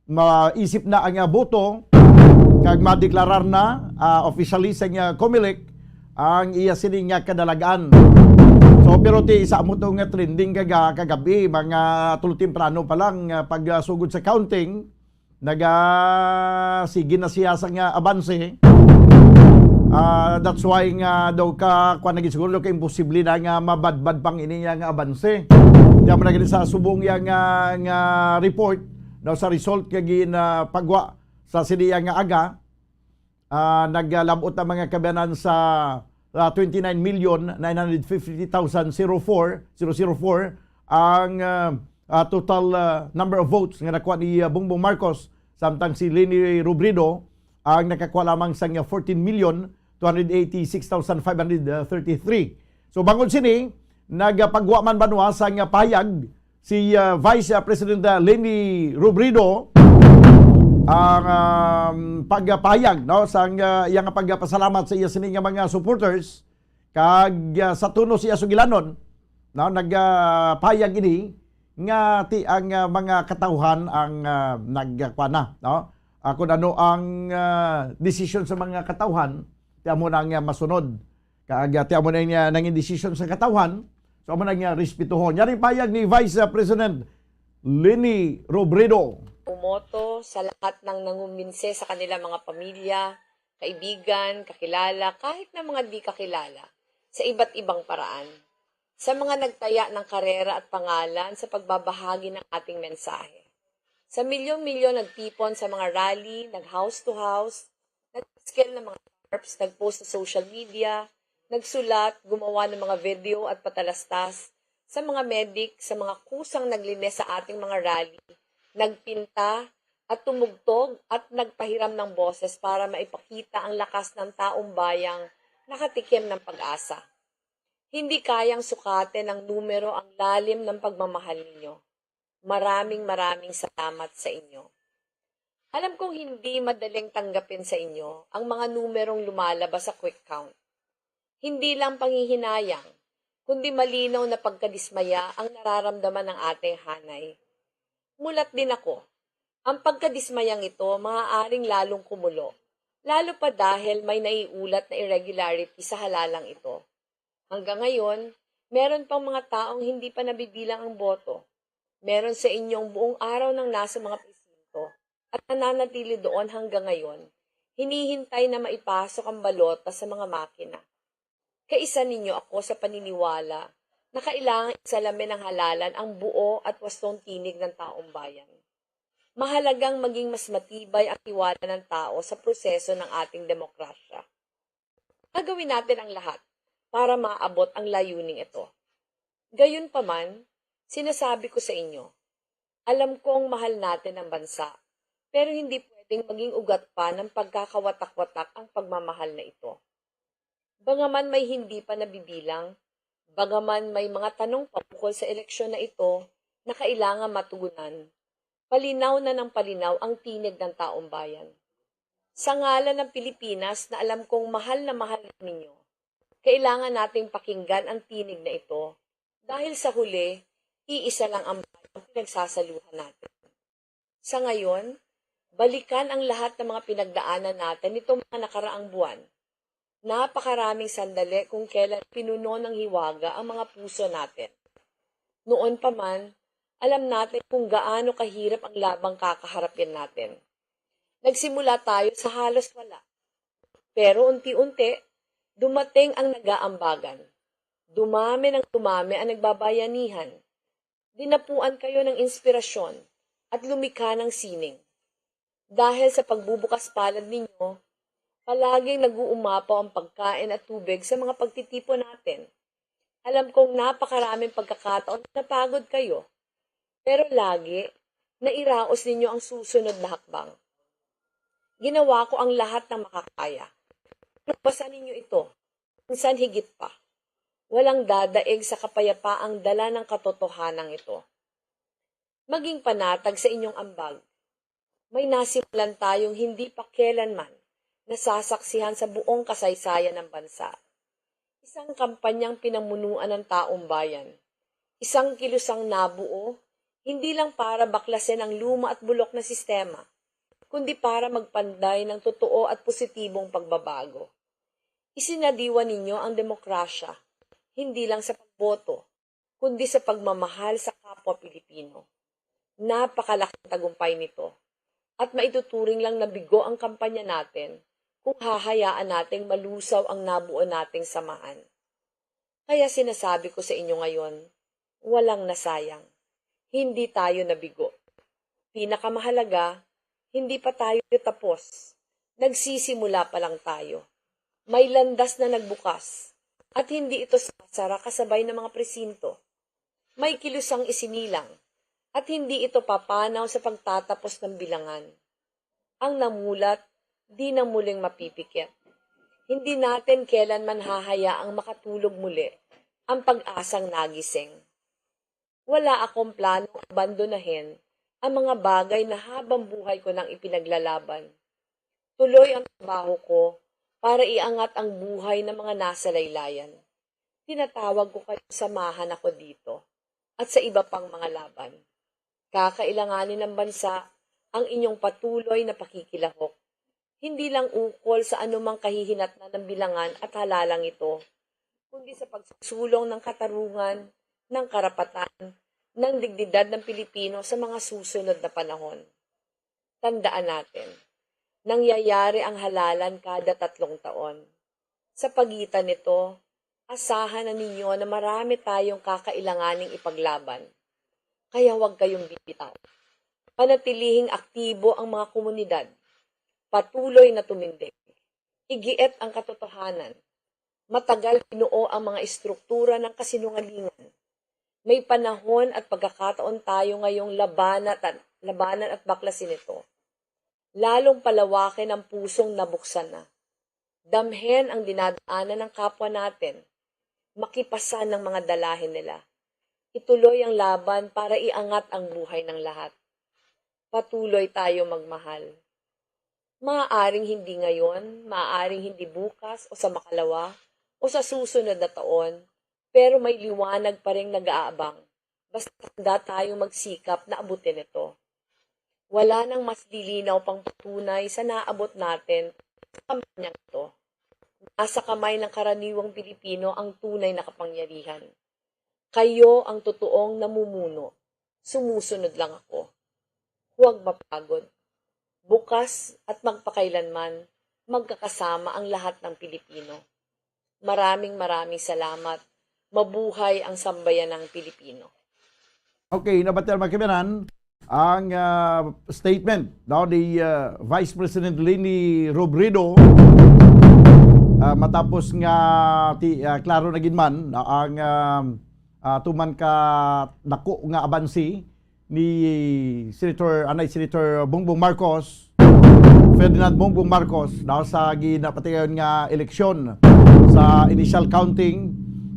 maisip na ang, ah, boto kag madeklarar na, ah, officially sa, ah, Comelec ang iya sini nga kadalagan. So, pero ti isa mo to nga trending kaga-, kagabi, mga tulo temprano pa lang, ah, pag, ah, sugod sa counting, naga, sige na siya sa nga abanse. Ah, that's why nga daw ka, kuwan, naging siguro daw ka imposible na nga mabadbad pang ini nga, nga abanse. Diyan mo na gani sa subong ya nga, nga report, daw sa result nga gin, ah, pagwa sa sini ya nga aga, Ah, naglabot ang mga kaabyanan sa, ah, twenty-nine million nine hundred fifty thousand four, zero zero four ang, ah, ah, total, ah, number of votes nga nakuha ni, ah, Bongbong Marcos, samtang si Leni Robredo ang nakakuha lamang sang fourteen million two hundred eighty-six thousand five hundred thirty-three. So, bangod sini, nagapagwa man banwa sang pahayag si, ah, Vice, ah, President, ah, Leni Robredo ang, um, pagpahayag, no, sang, ah, iyang pagpasalamat sa iya sini nga mga supporters, kag, ah, sa tono siya sugilanon, no, nagpahayag ini nga ti ang, ah, mga katawhan ang, ah, nagkuha na, no? Ah, kung ano ang, ah, desisyon sa mga katawhan, ti amo na ang, ah, masunod. Kag, ah, ti amo na niya nangin desisyon sa katawhan, so amo na niya respetuhon. Yari payag ni Vice, ah, President Leni Robredo. Bumoto sa lahat ng nangumbinse sa kanilang mga pamilya, kaibigan, kakilala, kahit na mga di kakilala, sa iba't ibang paraan. Sa mga nagtaya ng karera at pangalan sa pagbabahagi ng ating mensahe. Sa milyon-milyon nagtipon sa mga rally, nag-house to house, nag-skill ng mga tarps, nag-post sa social media, nagsulat, gumawa ng mga video at patalastas, sa mga medic, sa mga kusang naglinis sa ating mga rally, nagpinta at tumugtog at nagpahiram ng boses para maipakita ang lakas ng taong bayang nakatikim ng pag-asa. Hindi kayang sukatin ng numero ang lalim ng pagmamahal ninyo. Maraming maraming salamat sa inyo. Alam kong hindi madaling tanggapin sa inyo ang mga numerong lumalabas sa quick count. Hindi lang panghihinayang, kundi malinaw na pagkadismaya ang nararamdaman ng ating hanay. Mulat din ako. Ang pagkadismayang ito maaaring lalong kumulo, lalo pa dahil may naiulat na irregularity sa halalang ito. Hanggang ngayon, meron pang mga taong hindi pa nabibilang ang boto. Meron sa inyong buong araw nang nasa mga presinto at nananatili doon hanggang ngayon, hinihintay na maipasok ang balota sa mga makina. Kaisa ninyo ako sa paniniwala na kailangang isalamin ng halalan ang buo at wastong tinig ng taong bayan. Mahalagang maging mas matibay ang tiwala ng tao sa proseso ng ating demokrasya. Gagawin natin ang lahat para maabot ang layuning ito. Gayunpaman, sinasabi ko sa inyo, alam kong mahal natin ang bansa, pero hindi pwedeng maging ugat pa ng pagkakawatak-watak ang pagmamahal na ito. Bagaman may hindi pa nabibilang, bagaman may mga tanong pa ukol sa eleksyon na ito na kailangan matugunan, palinaw na ng palinaw ang tinig ng taong bayan. Sa ngalan ng Pilipinas na alam kong mahal na mahal ninyo, kailangan nating pakinggan ang tinig na ito dahil sa huli, iisa lang ang bayang pinagsasaluhan natin. Sa ngayon, balikan ang lahat ng mga pinagdaanan natin nitong mga nakaraang buwan. Napakaraming sandali kung kailan pinuno ng hiwaga ang mga puso natin. Noon pa man, alam natin kung gaano kahirap ang labang kakaharapin natin. Nagsimula tayo sa halos wala. Pero unti-unti, dumating ang nagaambagan. Dumami ng dumami ang nagbabayanihan. Dinapuan kayo ng inspirasyon at lumikha ng sining. Dahil sa pagbubukas palad ninyo, palaging nag-uumapaw ang pagkain at tubig sa mga pagtitipon natin. Alam kong napakaraming pagkakataon na napagod kayo, pero lagi nairaos ninyo ang susunod na hakbang. Ginawa ko ang lahat ng makakaya. Nabasa ninyo ito, minsan higit pa. Walang dadaig sa kapayapaang dala ng katotohanan ito. Maging panatag sa inyong ambag. May nasimulan tayong hindi pa kailanman nasasaksihan sa buong kasaysayan ng bansa. Isang kampanyang pinamunuan ng taong bayan. Isang kilusang nabuo, hindi lang para baklasin ang luma at bulok na sistema, kundi para magpanday ng totoo at positibong pagbabago. Isinadiwa ninyo ang demokrasya, hindi lang sa pagboto, kundi sa pagmamahal sa kapwa Pilipino. Napakalaking tagumpay nito. At maituturing lang na bigo ang kampanya natin kung hahayaan nating malusaw ang nabuo nating samahan. Kaya sinasabi ko sa inyo ngayon, walang nasayang. Hindi tayo nabigo. Pinakamahalaga, hindi pa tayo tapos. Nagsisimula pa lang tayo. May landas na nagbukas, at hindi ito sasara kasabay ng mga presinto. May kilusang isinilang, at hindi ito papanaw sa pagtatapos ng bilangan. Ang namulat, di na muling mapipikit. Hindi natin kailanman hahayaang makatulog muli ang pag-asang nagising. Wala akong planong abandonahin ang mga bagay na habang buhay ko nang ipinaglalaban. Tuloy ang trabaho ko para iangat ang buhay ng mga nasa laylayan. Tinatawag ko kayo, samahan ako dito at sa iba pang mga laban. Kakailanganin ng bansa ang inyong patuloy na pakikilahok, hindi lang ukol sa anumang kahihinatnan ng bilangan at halalang ito, kundi sa pagsusulong ng katarungan, ng karapatan, ng dignidad ng Pilipino sa mga susunod na panahon. Tandaan natin, nangyayari ang halalan kada tatlong taon. Sa pagitan nito, asahan na ninyo na marami tayong kakailanganing ipaglaban. Kaya huwag kayong bibitaw. Panatilihing aktibo ang mga komunidad. Patuloy na tumindig. Igiit ang katotohanan. Matagal binuo ang mga estruktura ng kasinungalingan. May panahon at pagkakataon tayo ngayong labanan at, labanan at baklasin ito. Lalong palawakin ang pusong nabuksan na. Damhen ang dinadaanan ng kapwa natin. Makipasan ng mga dalahin nila. Ituloy ang laban para iangat ang buhay ng lahat. Patuloy tayo magmahal. Maaaring hindi ngayon, maaaring hindi bukas, o sa makalawa, o sa susunod na taon, pero may liwanag pa rin nag-aabang. Basta handa tayong magsikap na abutin ito. Wala nang mas lilinaw pang patunay sa naabot natin sa kampanyang ito. Nasa kamay ng karaniwang Pilipino ang tunay na kapangyarihan. Kayo ang totoong namumuno. Sumusunod lang ako. Huwag mapagod. Bukas at magpakailanman, magkakasama ang lahat ng Pilipino. Maraming, maraming salamat. Mabuhay ang sambayanang Pilipino. Okay, nabatian, mga kaibigan, ang ah, statement, no, ni ah, Vice President Leni Robredo, ah, matapos nga ti, ah, klaro na gid man, no, ang ah, ah, tuman ka dako nga abansi ni Senator, anay, Senator Bongbong Marcos, Ferdinand Bongbong Marcos, no, sa ginapatigayon nga eleksyon sa initial counting.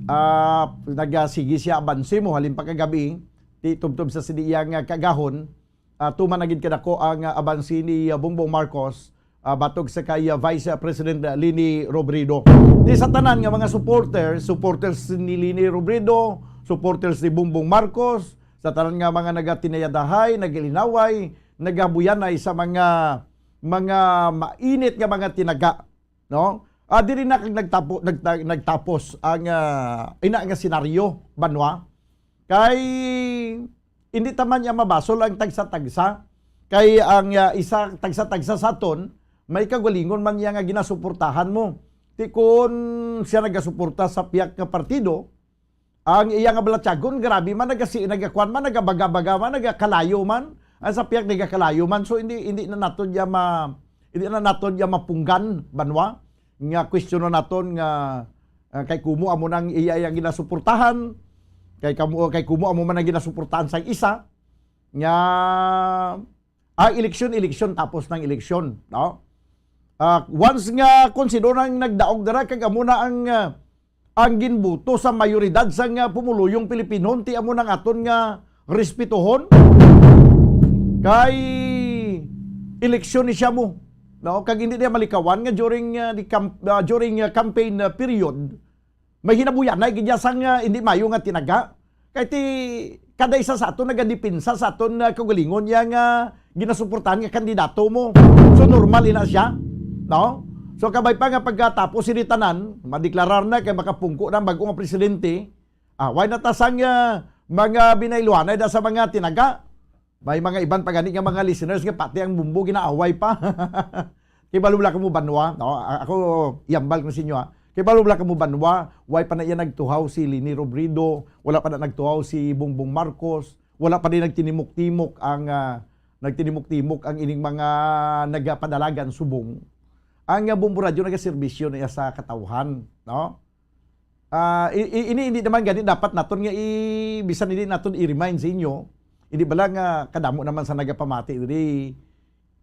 Ah, nagasigi siya abansi mo halin pa kagabi, ti tubtob sa sini iya nga kaagahon, ah, tuman na gid kadako ang ah, abansi ni ah, Bongbong Marcos, ah, batog sa kay ah, Vice ah, President ah, Leni Robredo. Di sa tanan nga mga supporters, supporters ni Leni Robredo, supporters ni Bongbong Marcos, sa tanan nga mga nagatinayadahay, nagalinaway, nagabuyanay sa mga mga mainit nga mga tinaga, no? Ah, diri na kag nagtapo, nagta, nagtapos ang ah, ina nga senaryo, banwa. Kay hindi ta man niya mabasol ang tagsa-tagsa. Kay ang ah, isa tagsa-tagsa sa aton may kagalingon man niya nga ginasuportahan mo. Ti kun siya nagasuporta sa piyak nga partido, ang iya nga balatyagon, grabe man, nagasi, nagakuan man, nagabaga-baga man, nagakalayo man. Ang sa piyak nagakalayo man. So hindi hindi na naton ya ma hindi na naton ya mapunggan, banwa, nga kwestiyonon naton nga ah, kay kumo amo nang iya iya ginasuportahan, kay kamo kay kumo amo man ang ginasuportahan sang isa nga ah, eleksyon, eleksyon, tapos ng eleksyon, no? Ah, once nga kung sino nang nagdaog dira kag amo na ang ah, ang ginbuto sa mayoridad sang ah, pumuluyong Pilipino, ti amo nang aton nga respetuhon. Kay eleksyon ni siya mo, no? Kag hindi niya malikawan nga during ah, the camp, ah, during ah, campaign ah, period, may hinabuyanay gid niya sang ah, hindi mayo nga tinaga. Kay ti kada isa sa aton nagadepensa sa aton ah, kaugalingon niya nga ginasuportahan nga kandidato mo. So normal ina siya, no? So kabay pa nga pagkatapos sini tanan, madeklarar na kay makapungko na ang bag-o nga presidente, away na ta sang ah, mga binayluanay da sa mga tinaga. May mga iban pa gani nga mga listeners nga pati ang bumbo ginaaway pa. Kibalo bala kamo banwa, no? A- Ako, iyambal ko sa inyo, ha. Kibalo bala kamo banwa, way pa na iya nagtuhaw si Leni Robredo, wala pa na nagtuhaw si Bongbong Marcos, wala pa din nagtinimok-timok ang ah, nagtinimok-timok ang ining mga nagapadalagan subong. Ang, ah, Bombo Radyo nagaserbisyo na iya sa katawhan, no? Ah, i-, i-, ini, hindi naman gani dapat naton nga i-, bisan hindi naton i-remind sa inyo, hindi bala nga kadamo naman sa nagapamati diri,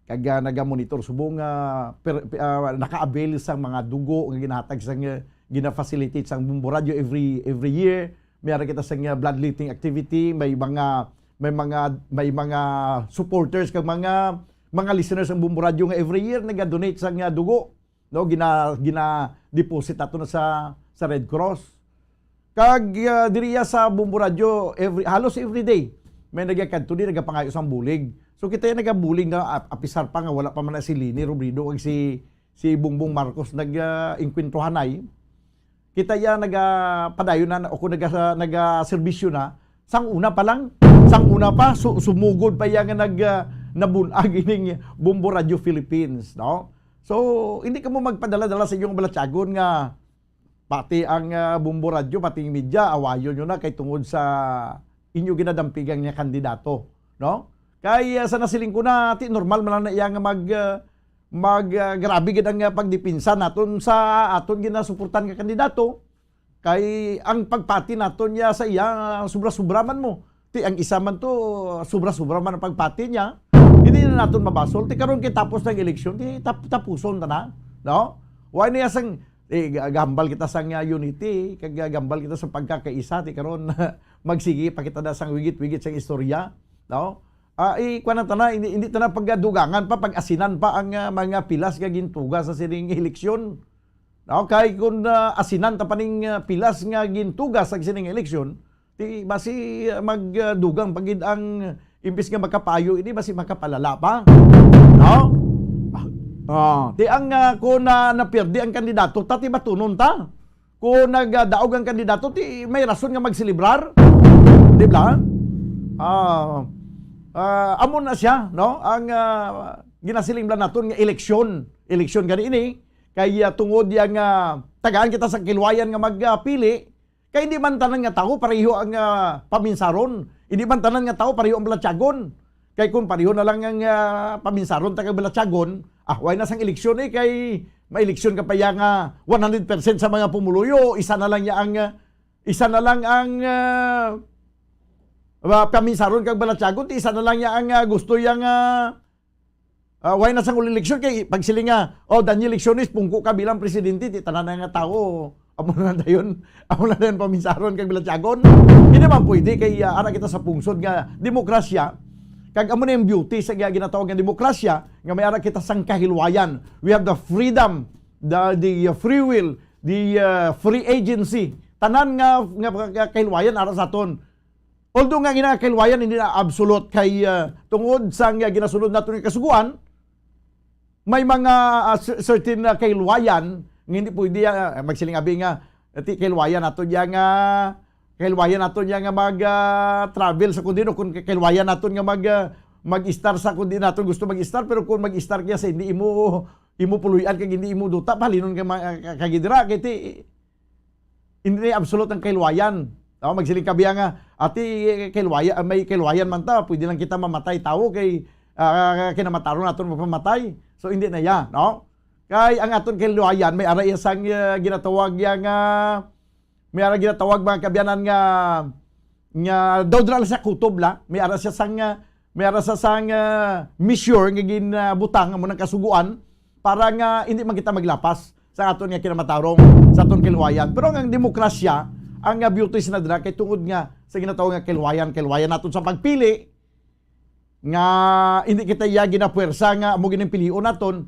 kag, ah, nagamonitor subong nga per-, ah, naka-avail sang mga dugo nga ginahatag sang, ah, gina-facilitate sang Bombo Radyo every, every year. May ara kita sang, ah, bloodletting activity, may mga, may mga, may mga supporters kag mga, mga listeners ang Bombo Radyo nga every year naga-donate sang, ah, dugo, no? Gina-, gina-deposit ato na sa, sa Red Cross. Kag, ah, diri ya sa Bombo Radyo, every, halos every day, may nagakadto di, nagapangayo sang bulig. So, kita ya nagabulig na, ap-, apisar pa nga wala pa man na si Leni Robredo kag si, si Bongbong Marcos nag, ah, engkwentruhanay. Kita ya nagapadayon na, o kung naga-, nagaserbisyo na, sang una pa lang, sang una pa, su-, sumugod pa ya nga nag, ah, nabun-ag ining Bombo Radyo Philippines, no? So, hindi kamo magpadala-dala sa inyong balatyagon nga pati ang, ah, Bombo Radyo, pati ang media, awayon nyo na kay tungod sa inyo ginadampigan nga kandidato, no? Kay, ah, sa nasiling ko na, ti normal man lang na iya nga mag, ah, mag, ah, grabe gid ang, ah, pagdepensa naton sa aton ginasuportan nga kandidato. Kay ang pagpati naton niya sa iya, ah, sobra-sobra man mo. Ti ang isa man to, sobra-sobra man ang pagpati niya. Hindi na naton mabasol. Ti karon kay tapos ng eleksyon, ti tap-, tapuson ta na, no? Wa niya sang, eh, ga-, gambal kita sang, ah, unity, kag, ah, gambal kita sa pagkakaisa, ti karon magsigi pa kita na sang wigit-wigit sang istorya, no? Ah, eh, kuwan na ta na, hindi, hindi ta na pagadugangan pa, pag-asinan pa ang, ah, mga pilas nga gintuga sa sining eleksyon. No? Kay kung, ah, asinan ta pa ning, ah, pilas nga gintuga sa sining eleksyon, ti basi, ah, magdugang pa gid ang, imbis nga makapayo ini, basi makapalala pa. No? Ah, ti ang, ah, kung na, napirdi ang kandidato, ta ti batunon ta. Kung nagdaog ang kandidato, ti may rason nga magselebrar. Di ba? Ah, ah, amo na siya, no? Ang, ah, ginasiling bala naton nga eleksyon. Eleksyon gani ini. Kay, ah, tungod ya nga tagaan kita sa kilwayan nga magpili, kay hindi man tanan nga tawo pareho ang, ah, paminsaron. Hindi man tanan nga tawo pareho ang balatyagon. Kay kung pareho na lang ang, ah, paminsaron ta kag balatyagon, ah, way na sang eleksyon eh, kay maeleksyon ka pa ya nga one hundred percent sa mga pumuluyo, isa na lang ya ang, ah, isa na lang ang, ah, ah, paminsaron kag balatyagon, ti isa na lang ya ang, ah, gusto ya nga, ah, way na sang eleksyon kay pagsiling nga, "Oh, Daniel Elecciones, pungko ka bilang presidente," ti tanan na nga tawo, amo na dayon, amo na dayon paminsaron kag balatyagon. Hindi man pwede kay, ah, ara kita sa pungsod nga demokrasya, kag amo na yung beauty sa ginatawag nga demokrasya, nga may ara kita sang kahilwayan. We have the freedom, the, the, uh, free will, the, uh, free agency. Tanan nga, nga, nga kahilwayan ara sa aton. Although nga ginakahilwayan, hindi na absolute kay, ah, tungod sa nga ginasunod nato nga kasuguan, may mga, ah, cer-, certain na kahilwayan nga hindi pwede, ah, magsiling abi nga, ti kahilwayan nato diya nga, kahilwayan nato diya nga mag, ah, travel sa kundin, o kung kahilwayan nato nga mag, ah, mag-istar sa kundin nato gusto mag-istar, pero kung mag-istar kaya sa hindi imo, imo puluy-an kag hindi imo duta, palinon ka ma-, ka-, kagidra, kay ti, hindi na absolute ang kahilwayan. Oh, magsiling ka biya nga, "Ati, kahilwaya-, may kahilwayan man ta, pwede lang kita mamatay tawo kay, ah, kinamataron naton mapamatay." So, hindi na ya, no? Kay ang aton kahilwayan, may ara iya sang, ah, ginatawag ya nga, may ara ginatawag mga kaabyanan nga, nga daw dira lang sa kutob la, may ara siya sang, ah, may ara sa sang, ah, measure nga ginabutang amo nang kasuguan para nga hindi man kita maglapas sa aton nga kinamatarong, sa aton kahilwayan. Pero ang, ang demokrasya, ang, ah, beauty sa nadra kay tungod nga sa ginatawag nga kahilwayan, kahilwayan naton sa pagpili nga hindi kita iya ginapuwersa nga amo gid ang pilion naton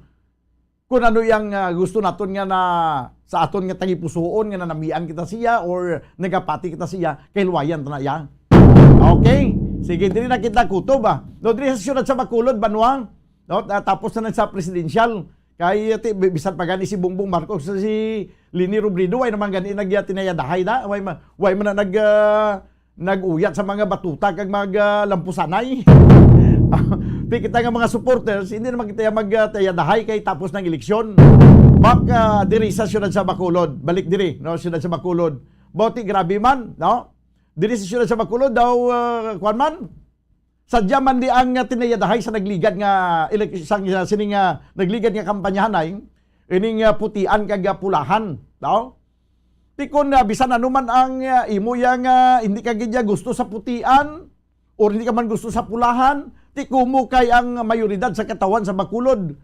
kung ano yang, ah, gusto naton nga na sa aton nga tagipusoon nga nanamian kita siya or nagapati kita siya, kahilwayan ta na iya. Okay? Sige, diri na kita kutob, ah. No, diri sa siyudad sa Bacolod, banwa, no, ta-, tapos na lang sa presidential. Kay, ti, bi-, bisan pa gani si Bongbong Marcos, si Leni Robredo, way naman gani nagyatinayadahay na, way ma-, way man na nag, ah, nag-uyat sa mga batuta kag mga, ah, lampusanay. Ti kita nga mga supporters, hindi naman kita mag, ah, tayadahay kay tapos ng eleksyon. Bak, ah, diri sa siyudad sa Bacolod, balik diri, no, siyudad sa Bacolod. Boti grabe man, no? Diri sa siyudad sa Bacolod daw, ah, kuwan man, sadya man di ang, ah, tinayadahay sa nagligad nga elek-, sang, sa sining, ah, nagligad nga kampanyahanay, Ining, ah, putian kag, ah, pulahan, no? Ti kon, ah, bisan ano man ang, ah, imo ya nga hindi ka gid ya gusto sa putian or hindi ka man gusto sa pulahan, ti kumo kay ang mayoridad sa katawhan sa Bacolod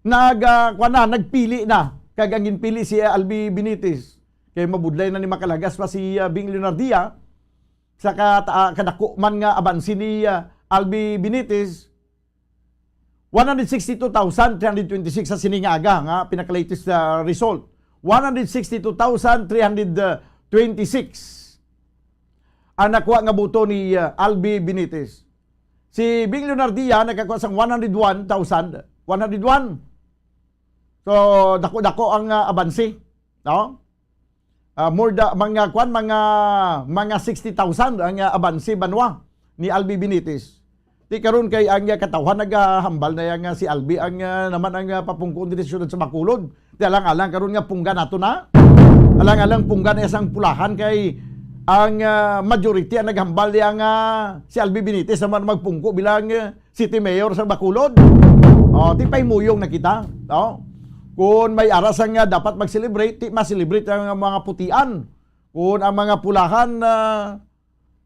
nag, ah, kuwan na, nagpili na. Kag ang ginpili si, ah, Albi Benitez. Kay mabudlay na ni makalagas pa si, ah, Bing Leonardia sa kata-, ah, kadako man nga abansi ni, ah, Albi Benitez. One hundred sixty-two thousand three hundred twenty-six sa sini nga aga nga pinaka-latest, ah, result. One hundred sixty-two thousand three hundred twenty-six ang nakuha nga boto ni, ah, Albi Benitez. Si Bing Leonardia nakakuha sang one hundred one thousand, one hundred one. So, dako-dako ang, ah, abansi, no? Ah, more da-, mga, kwan, mga, mga sixty thousand ang, ah, abansi banwa ni Albi Benitez. Ti karon kay ang, ah, katawhan nagahambal na yang, ah, si Albi ang, ah, naman ang, ah, papungko diri sa siyudad sa Bacolod. Ti alang-alang karon nga pungga nato na. Alang-alang pungga na sang pulahan kay ang, ah, majority ang naghambal yang, ah, si Albi Benitez naman magpungko bilang, ah, city mayor sa Bacolod. Oh, ti pahimuyong na kita, no? Kung may aras ang, ah, dapat mag-celebrate, ti ma-celebrate ang mga putian. Kung ang mga pulahan, ah,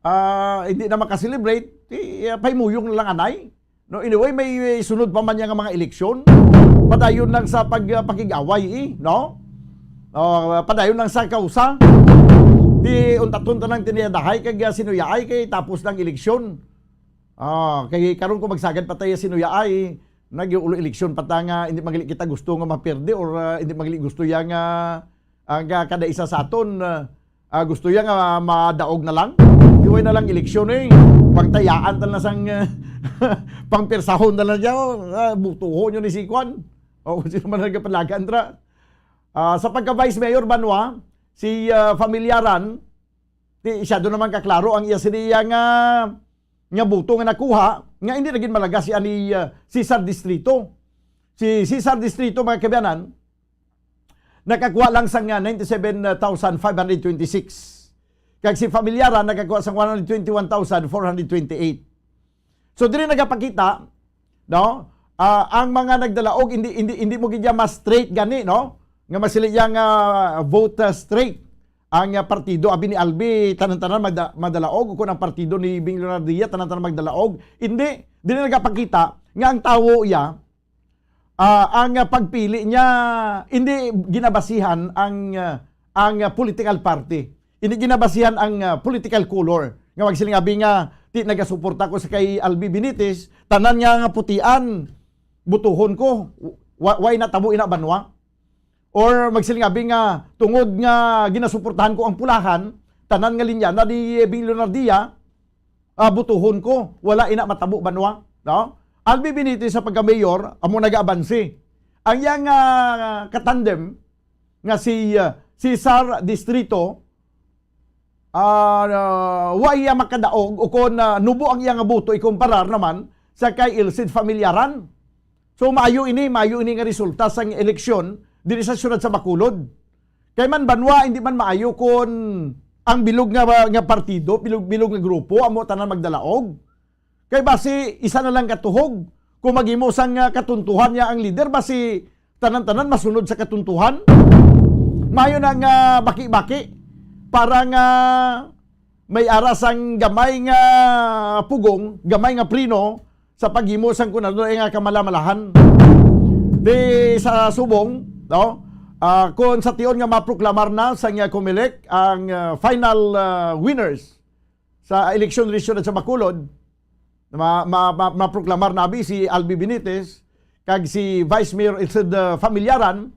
ah, hindi na maka-celebrate, ti, ah, pahimuyong na lang anay. No, anyway, may, may sunod pa man niya nga mga eleksyon. Padayon lang sa pag, ah, pakig-away, eh, no? Oh, padayon lang sa kausa. Ti untaton ta nang tiniyadahay kag, ah, sinuyaay kay tapos ng eleksyon. Ah, kay karon ko magsagad pa tayo sinuyaay, nag-ulo eleksyon pa ta nga hindi magli kita gusto nga maperde or, ah, hindi magli gusto ya nga ang, ah, kada isa sa aton, ah, ah, gusto ya nga madaog na lang. Iway na lang eleksyon, eh. Pangtayaan ta na sang, ah, pangpersahon na lang siya, oh, ah, butuhon yun ni si Kwan. O kung sino man nagkapalagan ra. Ah, sa pagka-vice mayor, banwa, si, ah, Familiaran, ti, siya doon naman kaklaro ang iya siniya nga, nga buto nga nakuha, nga hindi na gid malagas si ani, ah, Cesar Distrito. Si Cesar Distrito, mga kabayanan, nakakuha lang sang, ah, ninety-seven thousand five hundred twenty-six. Kag si Familiaran nakakuha sang one hundred twenty-one thousand four hundred twenty-eight. So, diri nagapakita, no? Ah, ang mga nagdalaog, hindi, hindi, hindi mo gid ma-straight gani, no? Nga masili yang, ah, vote, ah, straight ang, ah, partido. Abi ni Albi, tanan-tanan magda-, madalaog. Kung ang partido ni Bing Leonardia, tanan-tanan magdalaog. Hindi, diri nagapakita nga ang tawo iya, ah, ang, ah, pagpili niya, hindi ginabasihan ang, ah, ang, ah, political party. Hindi ginabasihan ang, ah, political color. Nga magsiling abi nga, "Ti nagasuporta ko sa kay Albi Benitez, tanan nga, nga putian, butuhon ko." Wa-, way natabo ina banwa? Or magsiling abi nga, "Tungod nga ginasuportahan ko ang pulahan, tanan nga linya na di Bing Leonardia, ah, butuhon ko, wala ina matabo banwa," no? Albi Benitez sa pagka-mayor, amo nagaabansi. Ang iyang, ah, katandem nga si, ah, Cesar Distrito, ah, ah, wa iya makadaog o kon, ah, nubo ang iya nga boto ikumparar naman sa kay Ilcid Familiaran. So, maayo ini, maayo ini nga resulta sang eleksyon diri sa siyudad sa Bacolod. Kay man banwa, hindi man maayo kon ang bilog nga, nga partido, bilog, bilog nga grupo, amo tanan magdalaog. Kay basi, isa na lang katuhog. Kung maghimo sang, ah, katuntuhan niya ang lider, basi tanan-tanan masunod sa katuntuhan. Maayo na nga baki-baki para nga may ara sang gamay nga pugong, gamay nga preno sa paghimo sang kun ano nga kamalamalahan. Di sa subong, no? Ah, kung sa tion nga maproklamar na sang, ah, Comelec ang, ah, final, ah, winners sa eleksyon diri sa Bacolod, ma-, ma-, ma-, maproklamar na abi si Albi Benitez kag si Vice Mayor Ilcid, uh, Familiaran,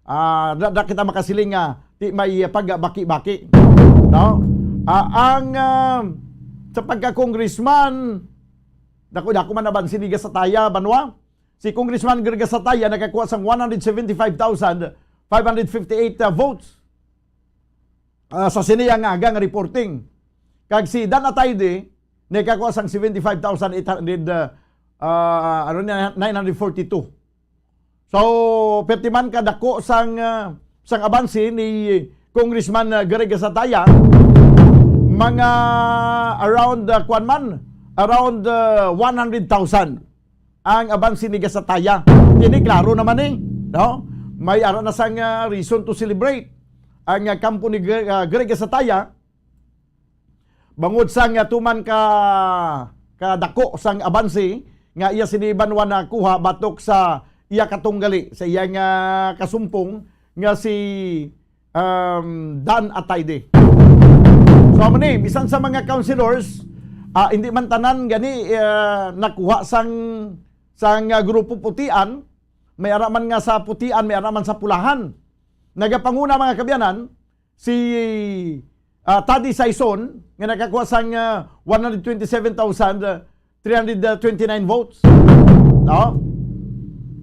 ah, da, da kita makasiling nga di may pagbaki-baki, no? Ah, ang, ah, sa pagka-congressman, dako-dako man nabansi ni Gasataya, banwa. Si Congressman Greg Gasataya nakakuha sang one hundred seventy-five thousand five hundred fifty-eight, uh, votes, ah, sa sini nga aga nga reporting. Kag si Dan Atayde nakakuha sang seventy-five thousand eight hundred, ah, ah, ano na, nine hundred forty-two. So, perti man kadako sang, ah, sang abansi ni Congressman, ah, Greg Gasataya, mga around, ah, kwan man, around, ah, one hundred thousand ang abansi ni Gasataya. Ini klaro naman eh, no? May ara na sang, ah, reason to celebrate ang, ah, kampo ni Gre-, ah, Greg Sataya, bangod sang, ah, tuman ka, ka dako sang abanse nga iya sini Banwa nakuha batok sa iya katunggali, sa iyang, ah, kasumpong nga si, um, Dan Atayde. So, amo ni, bisan sa mga councilors, ah, hindi man tanan gani, ah, nakuha sang, sang, ah, grupo Putian, may ara man nga sa Putian, may ara man sa Pulahan. Nagapanguna, mga kabyanan, si, ah, Taddy Saison nga nakakuha sang, ah, one hundred twenty-seven thousand three hundred twenty-nine votes. No?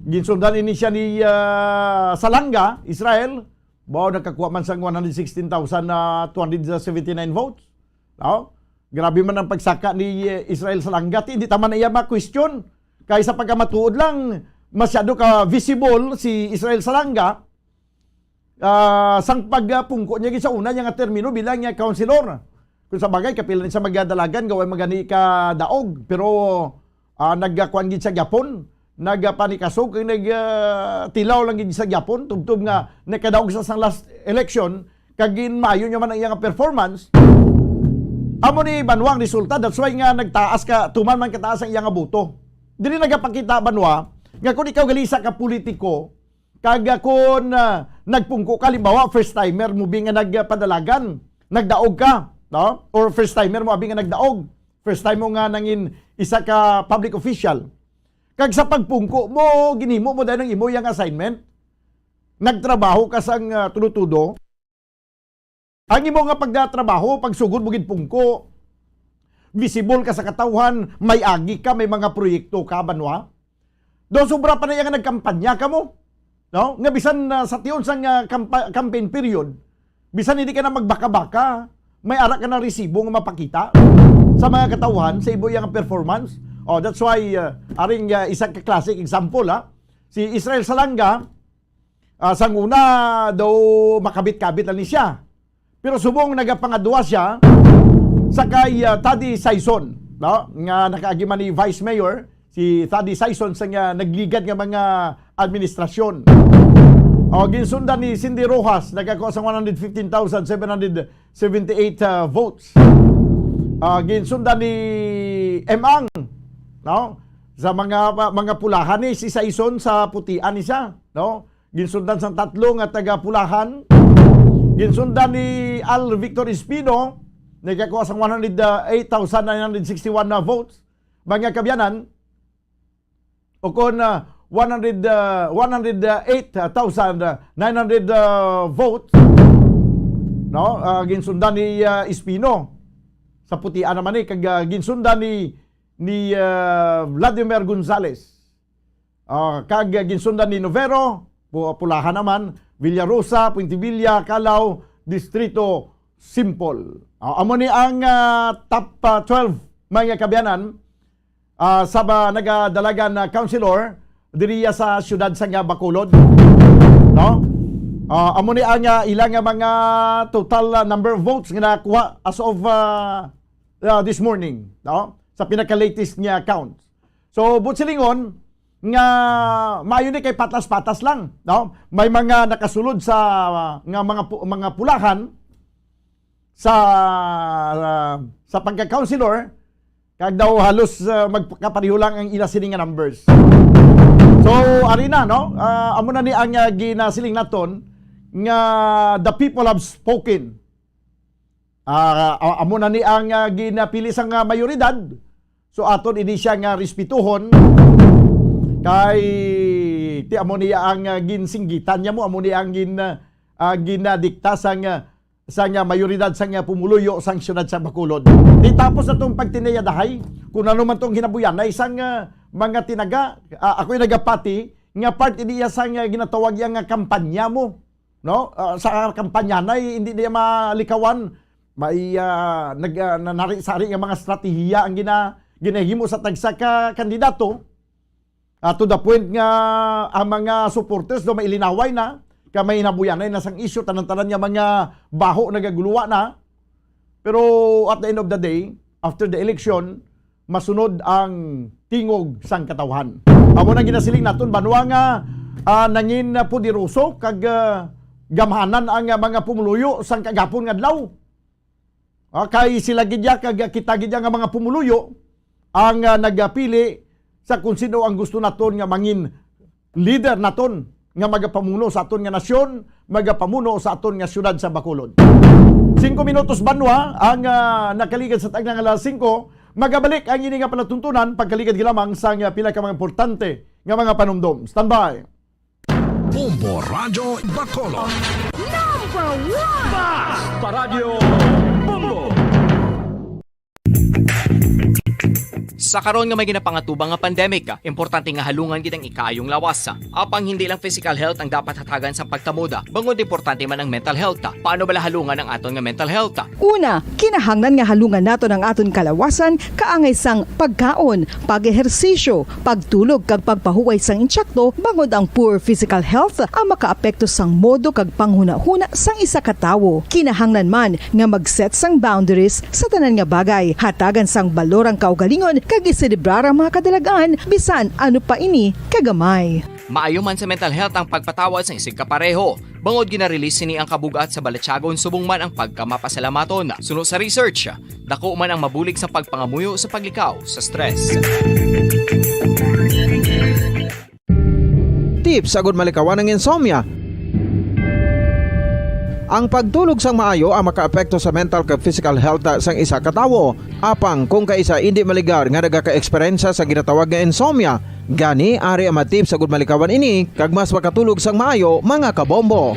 Ginsundan ini siya ni, ah, Salanga, Israel. Wow, nakakuha man sang one hundred sixteen thousand two hundred seventy-nine votes. No? Grabe man ang pagsaka ni, eh, Israel Salanga. Ti, hindi ta man iya ma-question. Kay sa pagkamatuod lang, masyado ka visible si Israel Salanga, ah, sang pagpungko niya gid sa una niya nga termino bilang, ah, councilor. Kung sa bagay, kapila ni sa magadalagan, gawa magani ka daog. Pero, ah, nagkuan gid sa gyapon, nagpanikasog, kag nag, ah, tilaw lang gid sa gyapon, tubtob nga nakadaog sa sang last election, kag ginmaayo niya man ang iyang performance. Amo ni Banwa ang resulta, that's why nga nagtaas ka, tuman man kataas ang iyang boto. Dili nagapakita, Banwa, nga kung ikaw gali sa ka politiko, kag, ah, kung, ah, nagpungko ka, halimbawa, first timer mo bi nga nagpadalagan, nagdaog ka, no? Or first timer mo abi nga nagdaog, first time mo nga nangin isa ka public official. Kag sa pagpungko mo, ginhimo mo dahil ang imo yang assignment, nagtrabaho ka sang, ah, tudo-tudo. Ang imo nga pagtrabaho, pagsugod mo gid pungko, visible ka sa katawhan, may agi ka, may mga proyekto ka, Banwa. Do sobra pa na iya nga nagkampanya ka mo, no? Nga bisan, ah, sa tion sang, ah, kampa-, campaign period, bisan hindi ka na magbaka-baka, may ara ka na resibo nga mapakita sa mga katawhan sa imo iyang performance. Oh, that's why, ah, aring, ah, isa ka classic example, ha. Si Israel Salanga, ah, sang una daw makabit-kabit lang ni siya. Pero subong nagapangadwa siya sa kay, ah, Taddy Saison, no? Nga nakaagi man ni Vice Mayor si Taddy Saison sa nga nagligad nga mga administrasyon. O, ginsundan ni Cindy Rojas, nagkakuha sang one hundred fifteen thousand seven hundred seventy-eight, ah, votes. Ah, ginsundan ni Emang, no? Sa mga, mga pulahan ni si Saison, sa putian ni siya, no? Ginsundan sang tatlo nga taga Pulahan. Ginsundan ni Al Victor Espino, nagkakuha sang one hundred eight thousand nine hundred sixty-one na votes. Mga kabyanan, o kon, ah, one hundred, ah, one hundred eight thousand nine hundred, ah, votes, no? Ah, ginsundan ni, ah, Espino. Sa putian naman ni, kag, ah, ginsundan ni, ni, ah, Vladimir Gonzales. Ah, kag ginsundan ni Novero, Pu-, Pulahan naman, Villarosa, Puente Villa, Calao, Distrito Simpol. Ah, amo ni ang, ah, top, ah, twelve, mga kabyanan, ah, sa ba nagadalagan na councilor diriya sa siyudad sa nga Bacolod, no? Ah, amo ni ang, ah, ila nga mga total, ah, number of votes nga nakuha as of, ah, ah, this morning, no? Sa pinaka-latest nga count. So, buot silingon nga maayo ni kay patas-patas lang, no? May mga nakasulod sa, ah, nga mga pu-, mga pulahan sa, ah, sa pagka-councilor, kag daw halos, ah, magkapareho lang ang ila sini nga numbers. So, ari na, no? Ah, amo na ni ang, ah, ginasiling naton nga the people have spoken. Ah, a-, amo na ni ang, ah, ginapili sang, ah, mayoridad. So, aton ini siya nga respetuhon. Kay, ti amo niya ang, ah, ginsinggitan niya mo, amo niya ang gin-, ah, ginadikta sang, ah, sang, ah, mayoridad sang, ah, pumuluyo sang siyudad sa Bacolod. Di tapos na tong pagtinayadahay, kung ano man tong hinabuyanay sang, ah, mga tinaga, ah, ako'y nagapati, nga part ini iya sang, ah, ginatawag iya nga kampanya mo. No? Ah, sa kampanyanay, hindi niya malikawan. May, ah, nag-, ah, nanari-sari nga mga estratehiya ang gina-, ginahimo sa tagsa ka kandidato. Ah, to the point nga ang mga supporters do mailinaway na, ka may nabuyanay na sang isyu, tanan-tanan nga mga baho nagaguluwa na. Pero at the end of the day, after the election, masunod ang tingog sang katawhan. Amo nang ginasiling naton, banwa nga ah, nangin, ah, poderoso kag, ah, gamhanan ang, ah, mga pumuluyo sang kagapon nga adlaw. Ah, kay sila gid ya kag kita gid ya nga mga pumuluyo ang, ah, nagapili sa kung sino ang gusto naton nga mangin leader naton nga magapamuno sa aton nga nasyon, magapamuno sa aton nga siyudad sa Bacolod. Singko minutos banwa ang, ah, nakaligad sa tagna nga alas singko. Magabalik ang ini nga palatuntunan pagkaligad lamang sa nga pila ka mga importante nga mga panumdom. Standby. Bombo Radyo Bacolod. Number one! Bas pa Radyo Bombo. Sa karon nga may ginapangatubang nga pandemic, importante nga halungan gid ang ikaayong lawas. Apang hindi lang physical health ang dapat hatagan sa pagkamuda, bangod importante man ang mental health. Paano bala halungan ang aton nga mental health? Una, kinahanglan nga halungan naton ang aton kalawasan kaangay sang pagkaon, pag-ehersisyo, pagtulog kag pagpahuway sang insakto, bangod ang poor physical health ang makaapekto sang modo kag panghunahuna sang isa ka tawo. Kinahanglan man nga mag-set sang boundaries sa tanan nga bagay. Hatagan sang balor ang kaugalingon kag iselebrar ang mga kadalag-an, bisan ano pa ini kagamay. Maayo man sa mental health ang pagpatawad sang isigkapareho, bangod gina-release sini ang kabug-at sa balatyagon subong man ang pagkamapasalamaton. Suno sa research, dako man ang mabulig sa pagpangamuyo sa paglikaw sa stress. Tips agud malikawan ang insomnia. Ang pagtulog sang maayo ang makaapekto sa mental kag physical health sang isa ka tawo. Apang kung kaisa indi maligar nga nagaka-eksperyensya sa ginatawag nga insomnia, gani ari ang mga tips agud malikawan ini kag mas makatulog sang maayo, mga kabombo.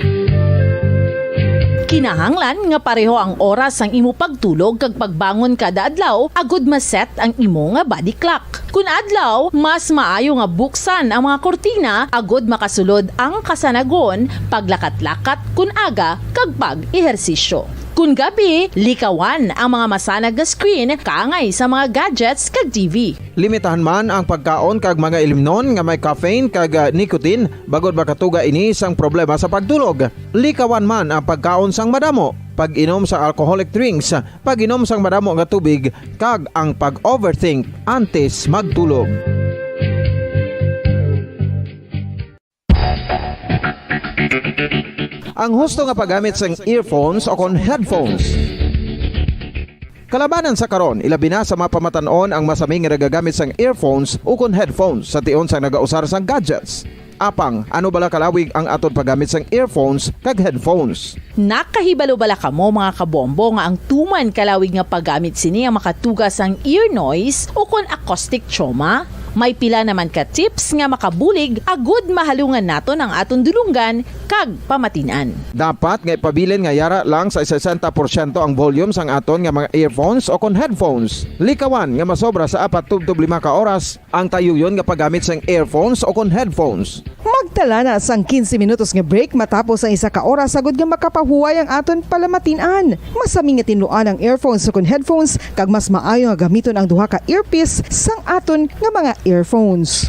Kinahanglan nga pareho ang oras sang imo pagtulog kag pagbangon kada adlaw agud ma-set ang imo nga body clock. Kun adlaw, mas maayo nga buksan ang mga kurtina agud makasulod ang kasanagon, paglakat-lakat kun aga, kag pag-ehersisyo. Kun gabi, likawan ang mga masanag nga screen kaangay sa mga gadgets kag T V. Limitahan man ang pagkaon kag mga ilimnon nga may caffeine kag, ah, nicotine, bangod makatuga ini sang problema sa pagtulog. Likawan man ang pagkaon sang madamo, pag-inom sa alcoholic drinks, pag-inom sang madamo nga tubig, kag ang pag-overthink antes magtulog. Ang husto nga paggamit sang earphones o kon headphones. Kalabanan sa karon, ilabi na sa mga pamatan-on ang masami nga nagagamit sang earphones o kon headphones sa tion sang nagausar sang gadgets. Apang, ano bala kalawig ang aton paggamit sang earphones kag headphones? Nakahibalo bala kamo, mga kabombo, nga ang tuman kalawig nga paggamit sini ang makatuga sang ear noise o kon acoustic trauma? May pila naman ka tips nga makabulig agud mahalungan naton ang aton dulonggan kag pamatin-an. Dapat nga ipabilin nga yara lang sa sesenta porsyento ang volume sang aton nga mga earphones o kon headphones. Likawan nga masobra sa apat tubtob lima ka oras ang tayuyon nga paggamit sang earphones o kon headphones. Magtala na sang quince minutos nga break matapos ang isa ka oras agud nga makapahuway ang aton palamatin-an. Masami nga tinluan ang earphones o kon headphones, kag mas maayo nga gamiton ang duha ka earpiece sang aton nga mga earphones.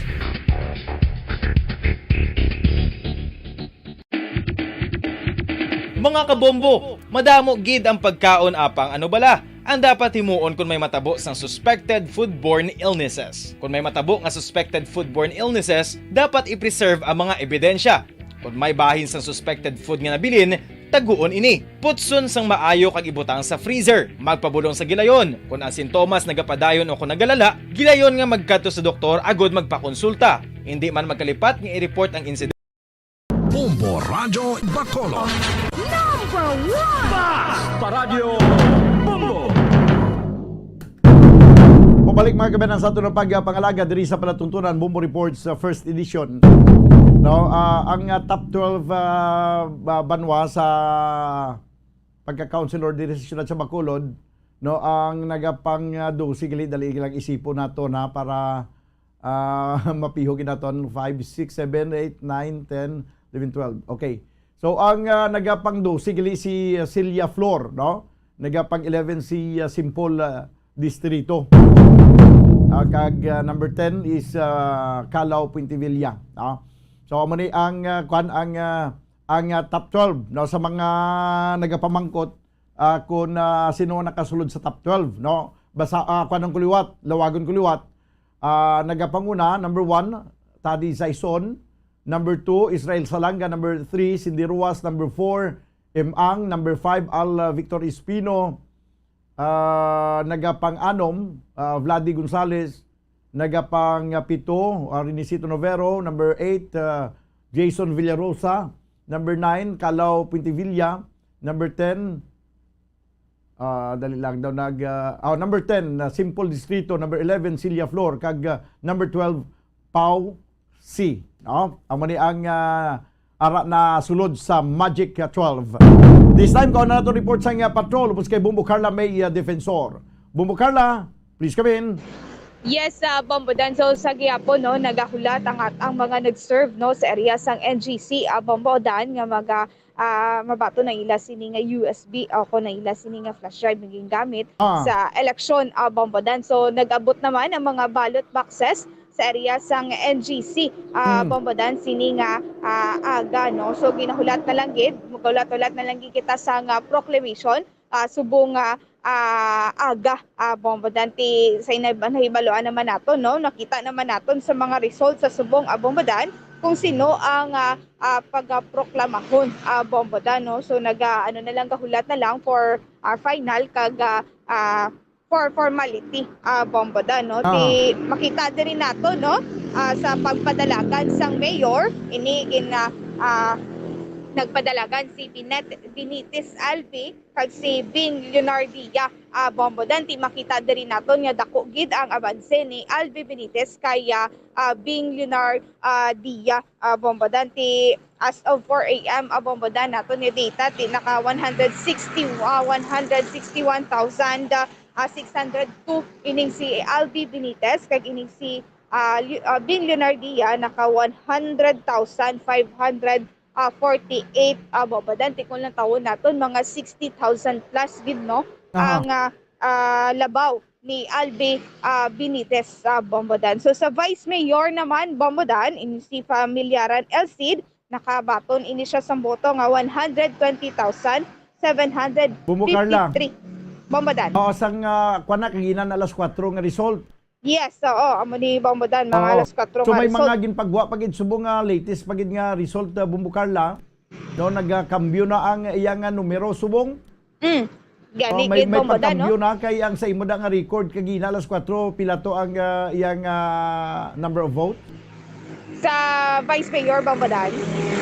Mga kabombo, madamo gid ang pagkaon, apang ano bala ang dapat himuon kon may matabo sang suspected foodborne illnesses? Kon may matabo nga suspected foodborne illnesses, dapat i-preserve ang mga ebidensya. Kon may bahin sang suspected food nga nabilin, taguon ini. Putson sang maayo kag ibutang sa freezer. Magpabulong sa gilayon. Kon ang sintomas nagapadayon o kon nagalala, gilayon nga magkadto sa doktor agud magpakonsulta. Indi man magkalipat nga i-report ang insidente. Bombo Radyo Bacolod. Number one! Bas pa Radyo Bombo! Pabalik, mga kabayan, sa aton pagpangalaga diri sa palatuntunan, Bombo Reports, uh, first edition. No, ah, ang, ah, top twelve, ah, ba-, banwa sa pagka-councilor diri sa siyudad sa Bacolod, no, ang nagapang, ah, dose gali, dali lang isipon nato na para, ah, mapihog naton, five, six, seven, eight, nine, ten, eleven, twelve. Okay. So, ang, ah, nagapang dose gali si, ah, Celia Flor, no? Nagapang eleven si, ah, Simpol, ah, Distrito. Ah, kag, ah, number ten is, ah, Calao Puentevilla, no? So, amo ni ang, ah, kwan, ang, ah, ang, ah, top twelve, no, sa mga nagapamangkot, ah, kung, ah, sino ang nakasulod sa top twelve, no? Basa, ah, kuhanon ko liwat, lawagon ko liwat. Ah, nagapanguna, number one, Tadi Saison, Number two, Israel Salanga. Number three, Cindy Ruas. Number four, Emang. Number five, Al, uh, Victor Espino. Ah, nagapang-anom, ah, Vladi Gonzales. Nagapang-pito, ah, Renisito Novero. Number eight, ah, Jason Villarosa. Number nine, Kalaw Puentevilla. Number ten, ah, dali lang daw, nag, ah, oh, number ten, ah, Simple Distrito. Number eleven, Celia Flor. Kag, ah, number twelve, Pau C. No? Amo ni ang, ah, ara na sulod sa Magic, ah, twelve. This time, kuha na nato report sa nga patrol, ubos kay Bombo Carla may, ah, defensor. Bombo Carla, please come in. Yes, ah, Bombo Dan. So, sa gihapon, no, nagahulat ang, ang mga nag-serve, no, sa area sang N G C, ah, Bombo Dan, nga mga, ah, mabaton ang ila sini nga U S B o kung ang ila sini nga flash drive nga gingamit Ah. sa eleksyon, ah, Bombo Dan. So, nag-abot naman ang mga ballot boxes sa area sang N G C, ah, Hmm. Bombo Dan, sini nga, ah, aga, no? So, ginahulat na lang gid, maghulat-hulat na lang gid kita sa nga proclamation, ah, subong nga, ah, aga, ah, Bombo Dan, ti sa inay-, nahibaluan naman naton, no? Nakita naman naton sa mga result sa subong, ah, Bombo Dan, kung sino ang, ah, ah, pagaproklamahon, ah, Bombo Dan, no? So, naga, ano na lang, gahulat na lang for, ah, final kag, ah, ah, for formality, ah, Bombo Dan, no? Ah. Ti makita diri nato, no? Ah, sa pagpadalagan sang mayor, ini gin, ah, ah, nagpadalagan si Binet-, Benitez Albi kag si Bing Leonardia, ah, Bombo Dan. Ti makita diri naton nga dako gid ang abanse ni Albi Benitez kay, ah, ah, Bing Leonardia, ah, Bombo Dan. Ti as of four A M, ah, Bombo Dan, naton nga data, ti naka one hundred sixty, ah, one hundred sixty-one thousand, ah, six hundred two ining si Albi Benitez, kag ining si, ah, Li-, ah, Bing Leonardia naka one hundred thousand five hundred, ah, forty-eight, ah, Bombo Dan. Ti kung lantawon naton, mga sixty thousand plus gid, no? Aha. Ang, ah, ah, labaw ni Albi, ah, Benitez, ah, Bombo Dan. So, sa Vice Mayor naman, Bombo Dan, ini si Familyaran El Cid, nakabaton ini siya sang boto nga one hundred twenty thousand seven hundred fifty-three. Bombo Carla. Bombo Dan. Oo, sang, ah, kuwan na, kagina na alas kuwatro nga result. Yes, oo, amo ni Bombo Dan, mga Oo. alas kuwatro So, nga may result. mga ginpagwa pa gid subong nga latest pa gid nga result, ah, Bombo Carla. No, nagakambyo na ang iyang, ah, numero subong. Mm. Gani Oh, may, gid, may Bombo Dan, pagkambyo no? Na kay ang sa imo da nga record kagina alas kuwatro, pila to ang, ah, iyang, ah, number of vote? Sa Vice Mayor, Bombo Dan?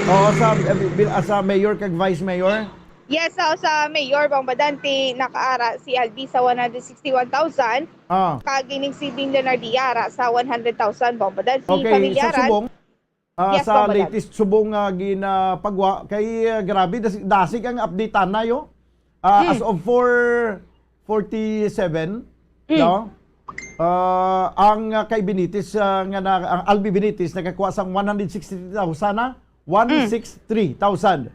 Oo, sa, eh, bil-, ah, sa mayor kag vice mayor. Yes, so sa mayor, Bombo Dan, ti nakaara si Albi sa one hundred sixty-one thousand, Ah. kag ining si Bing Leonardia ara sa one hundred thousand, Bombo Dan. Si Okay, sa Familyaran, subong, ah, Yes, sa Bombo Dan. Latest subong nga ginapagwa kay, ah, grabe, das-, dasig ang update na yo. Ah, Hmm. As of four forty-seven, Hmm. no? Ah, ang, ah, kay Benitez, ah, nga na, ang Albi Benitez nakakuha sang one hundred sixty-three thousand na, one six three thousand,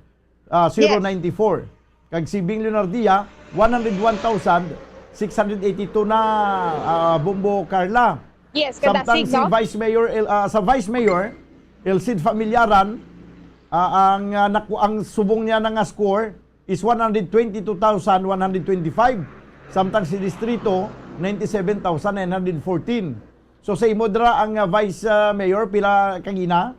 ah, zero ninety-four. Kag si Bing Leonardia, one hundred one thousand six hundred eighty-two na, ah, Bombo Carla. Yes, Samtang kadasig, si no? Vice Mayor El, ah, sa Vice Mayor, El Cid Familiaran, ah, ang, ah, naku-, ang subong niya na nga score is one hundred twenty-two thousand one hundred twenty-five. Samtang si Distrito, ninety-seven thousand nine hundred fourteen. So sa imo dira ang, ah, Vice, ah, Mayor, pila kagina?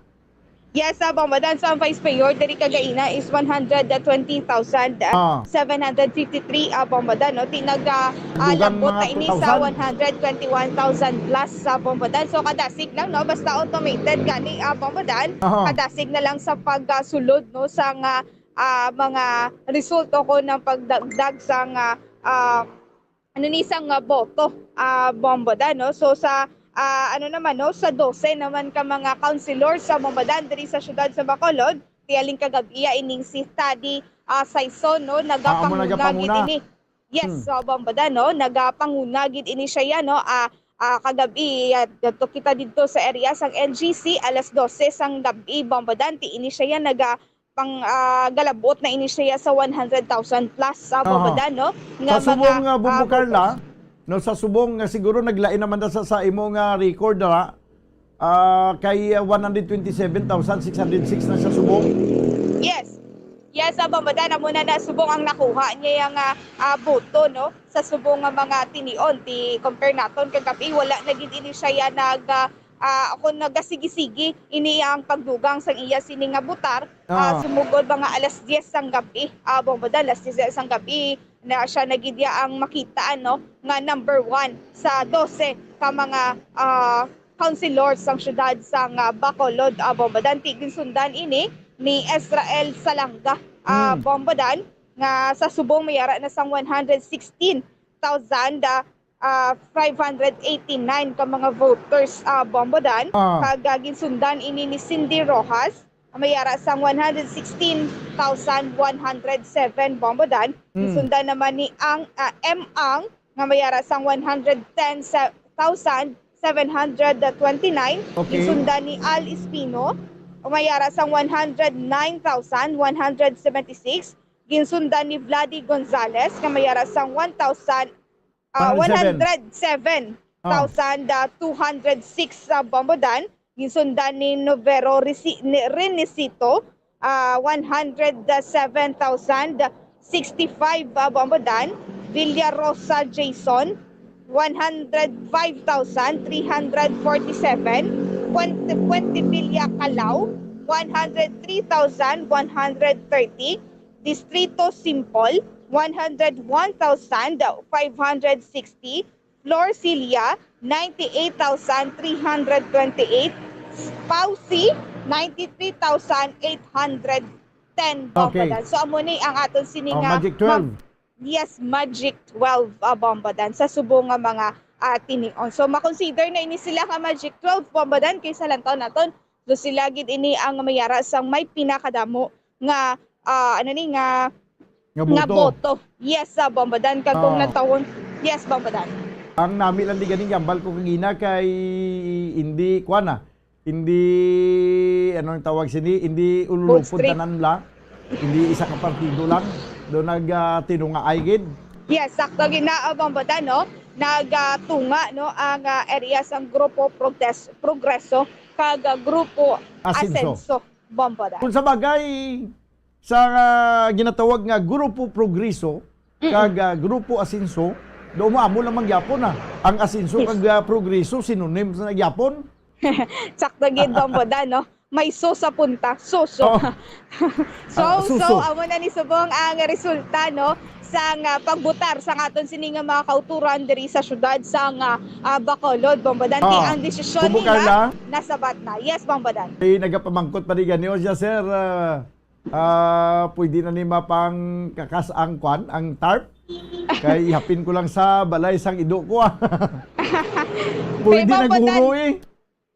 Yes, sa Bombo Dan. So, ang Vice Mayor diri kagaina is one hundred twenty thousand Ah. seven hundred fifty-three, ah, Bombo Dan, no? Ti nag, ah, Dugang labot mga na ini two sa thousand. One hundred twenty-one thousand plus sa Bombo Dan. So, kadasig lang, no? Basta automated gani, ah, Bombo Dan. Aha. Kadasig na lang sa pagsulod, no, sa nga, ah, mga resulto ko ng pagdagdag sa nga, ah, ano ni, sa nga boto, ah, Bombo Dan, no? So, sa, ah, ano naman, no, sa dose naman ka mga councilor sa Bombo Dan diri sa siyudad sa Bacolod, tiyaling kagab-iya ining si Taddy, ah, Saison, no, Ah, amo nagapanguna gid nagapanguna. Ini. Yes, Hmm. so, Bombo Dan, no, nagapanguna gid ini siya, no, ah, ah, kagabi, ah, dito kita dito sa area sang N G C, alas dose sang gabi, Bombo Dan, ti ini siya naga pang, ah, galabot na ini siya sa one hundred thousand plus sa Aha. Bombo Dan, no? Nga Sa subong, mga, ah, Bombo ah, Carla, voters. No, sa subong nga siguro naglain naman na sa, sa imo nga record, ha? Ah, kay, ah, one hundred twenty-seven thousand six hundred six na sa subong. Yes. Yes, sa Bombo Dan, amo na na subong ang nakuha niya nga, ah, boto, no? Sa subong nga mga tinion, ti compare naton kagabi, wala na gid ini siya nag, ah, ah, ako nagasigi-sigi ini ang pagdugang sang iya sini nga butar, ah, Ah. sumugod mga alas diyes sang gabi, ah, Bombodan, alas diyes sang gabi na siya na gid ya ang makita, ano, nga number one sa dose ka mga, ah, councilors sang siyudad sang, ah, Bacolod, ah, Bombodan. Ti-, ginsundan ini ni Israel Salanga, ah, Mm. Bombodan, nga sa subong may ara na sang one hundred sixteen thousand, ah, ah, five hundred eighty-nine ka mga voters, ah, Bombodan. Ah. Kag, ah, ginsundan ini ni Cindy Rojas, may ara sang one hundred sixteen thousand one hundred seven, Bombodan. Mm. Ginsundan naman ni ang, ah, M Ang, nga may ara sang one hundred ten thousand seven hundred twenty-nine. Okay. Ginsundan ni Al Espino, may ara sang one hundred nine thousand one hundred seventy-six. Ginsundan ni Vladi Gonzales, nga may ara sang one thousand, ah, One hundred seven. One hundred seven thousand, ah, two hundred six sa Bombodan. Ginsundan ni Novero Risi-, ni-, Renisito, ah, one hundred seven thousand sixty-five, ah, Bombodan. Villarosa Jason, one hundred five thousand three hundred forty-seven. Puente, Puente Villa Calao, one hundred three thousand one hundred thirty. Distrito Simpol, one hundred one thousand five hundred sixty. Flor Cilia, ninety-eight thousand three hundred twenty-eight. Pausi, ninety-three thousand eight hundred ten, Okay. Bombodan. So, amo ni ang aton sini Oh, nga Magic twelve. mag-, yes, Magic twelve, ah, Bombodan, sa subong nga mga, ah, tinion. So, makonsider na ini sila nga Magic twelve, Bombodan, kay sa lantaw naton, so sila gid ini ang mayara sang may pinakadamo nga, ah, ano ni, nga Nga nga boto. boto. Yes, ah, Bombodan. Kag kung Ah. natawon, yes, Bombodan. Ang nami lang di ganing gambal ko kagina kay hindi, kuwan na, hindi, ano ang tawag sini, hindi ululupod Bold streak. tanan lang, hindi isa ka partido lang. Doon nag, ah, tinungaay gid. Yes, sakto gid na, ah, Bombodan, no? Nag, ah, tunga, no, ang, ah, area sang Grupo Progres-, Progreso kag, ah, Grupo Asenso. Asenso, Bombodan. Kung sa bagay, sa, ah, ginatawag nga Grupo Progreso, Mm-mm. kag, ah, Grupo Asenso, do mo amo lang mangyapon, ah. Ang Asenso Yes. kag, ah, Progreso, synonym sa nagyapon. Sakto gid, Bombodan, no? May so sa punta. So, so. Oo. So, Ah, so, so, so. amo na ni subong ang resulta, no, sang, ah, pagbutar sa aton sini nga mga kauturan diri sa siyudad sang, ah, ah, Bacolod, Bombodan. Kay Ah. ang desisyon Bubo nila Carla? nasabat na. Yes, Bombodan. Eh, nagapamangkot pa rin gani, o siya, sir, ah, ah, pwede na ni mapangkakas ang kwan, ang tarp? Kay ihapin ko lang sa balay sang ido ko, ah. Pwede Kay na Bombodan, guro, eh.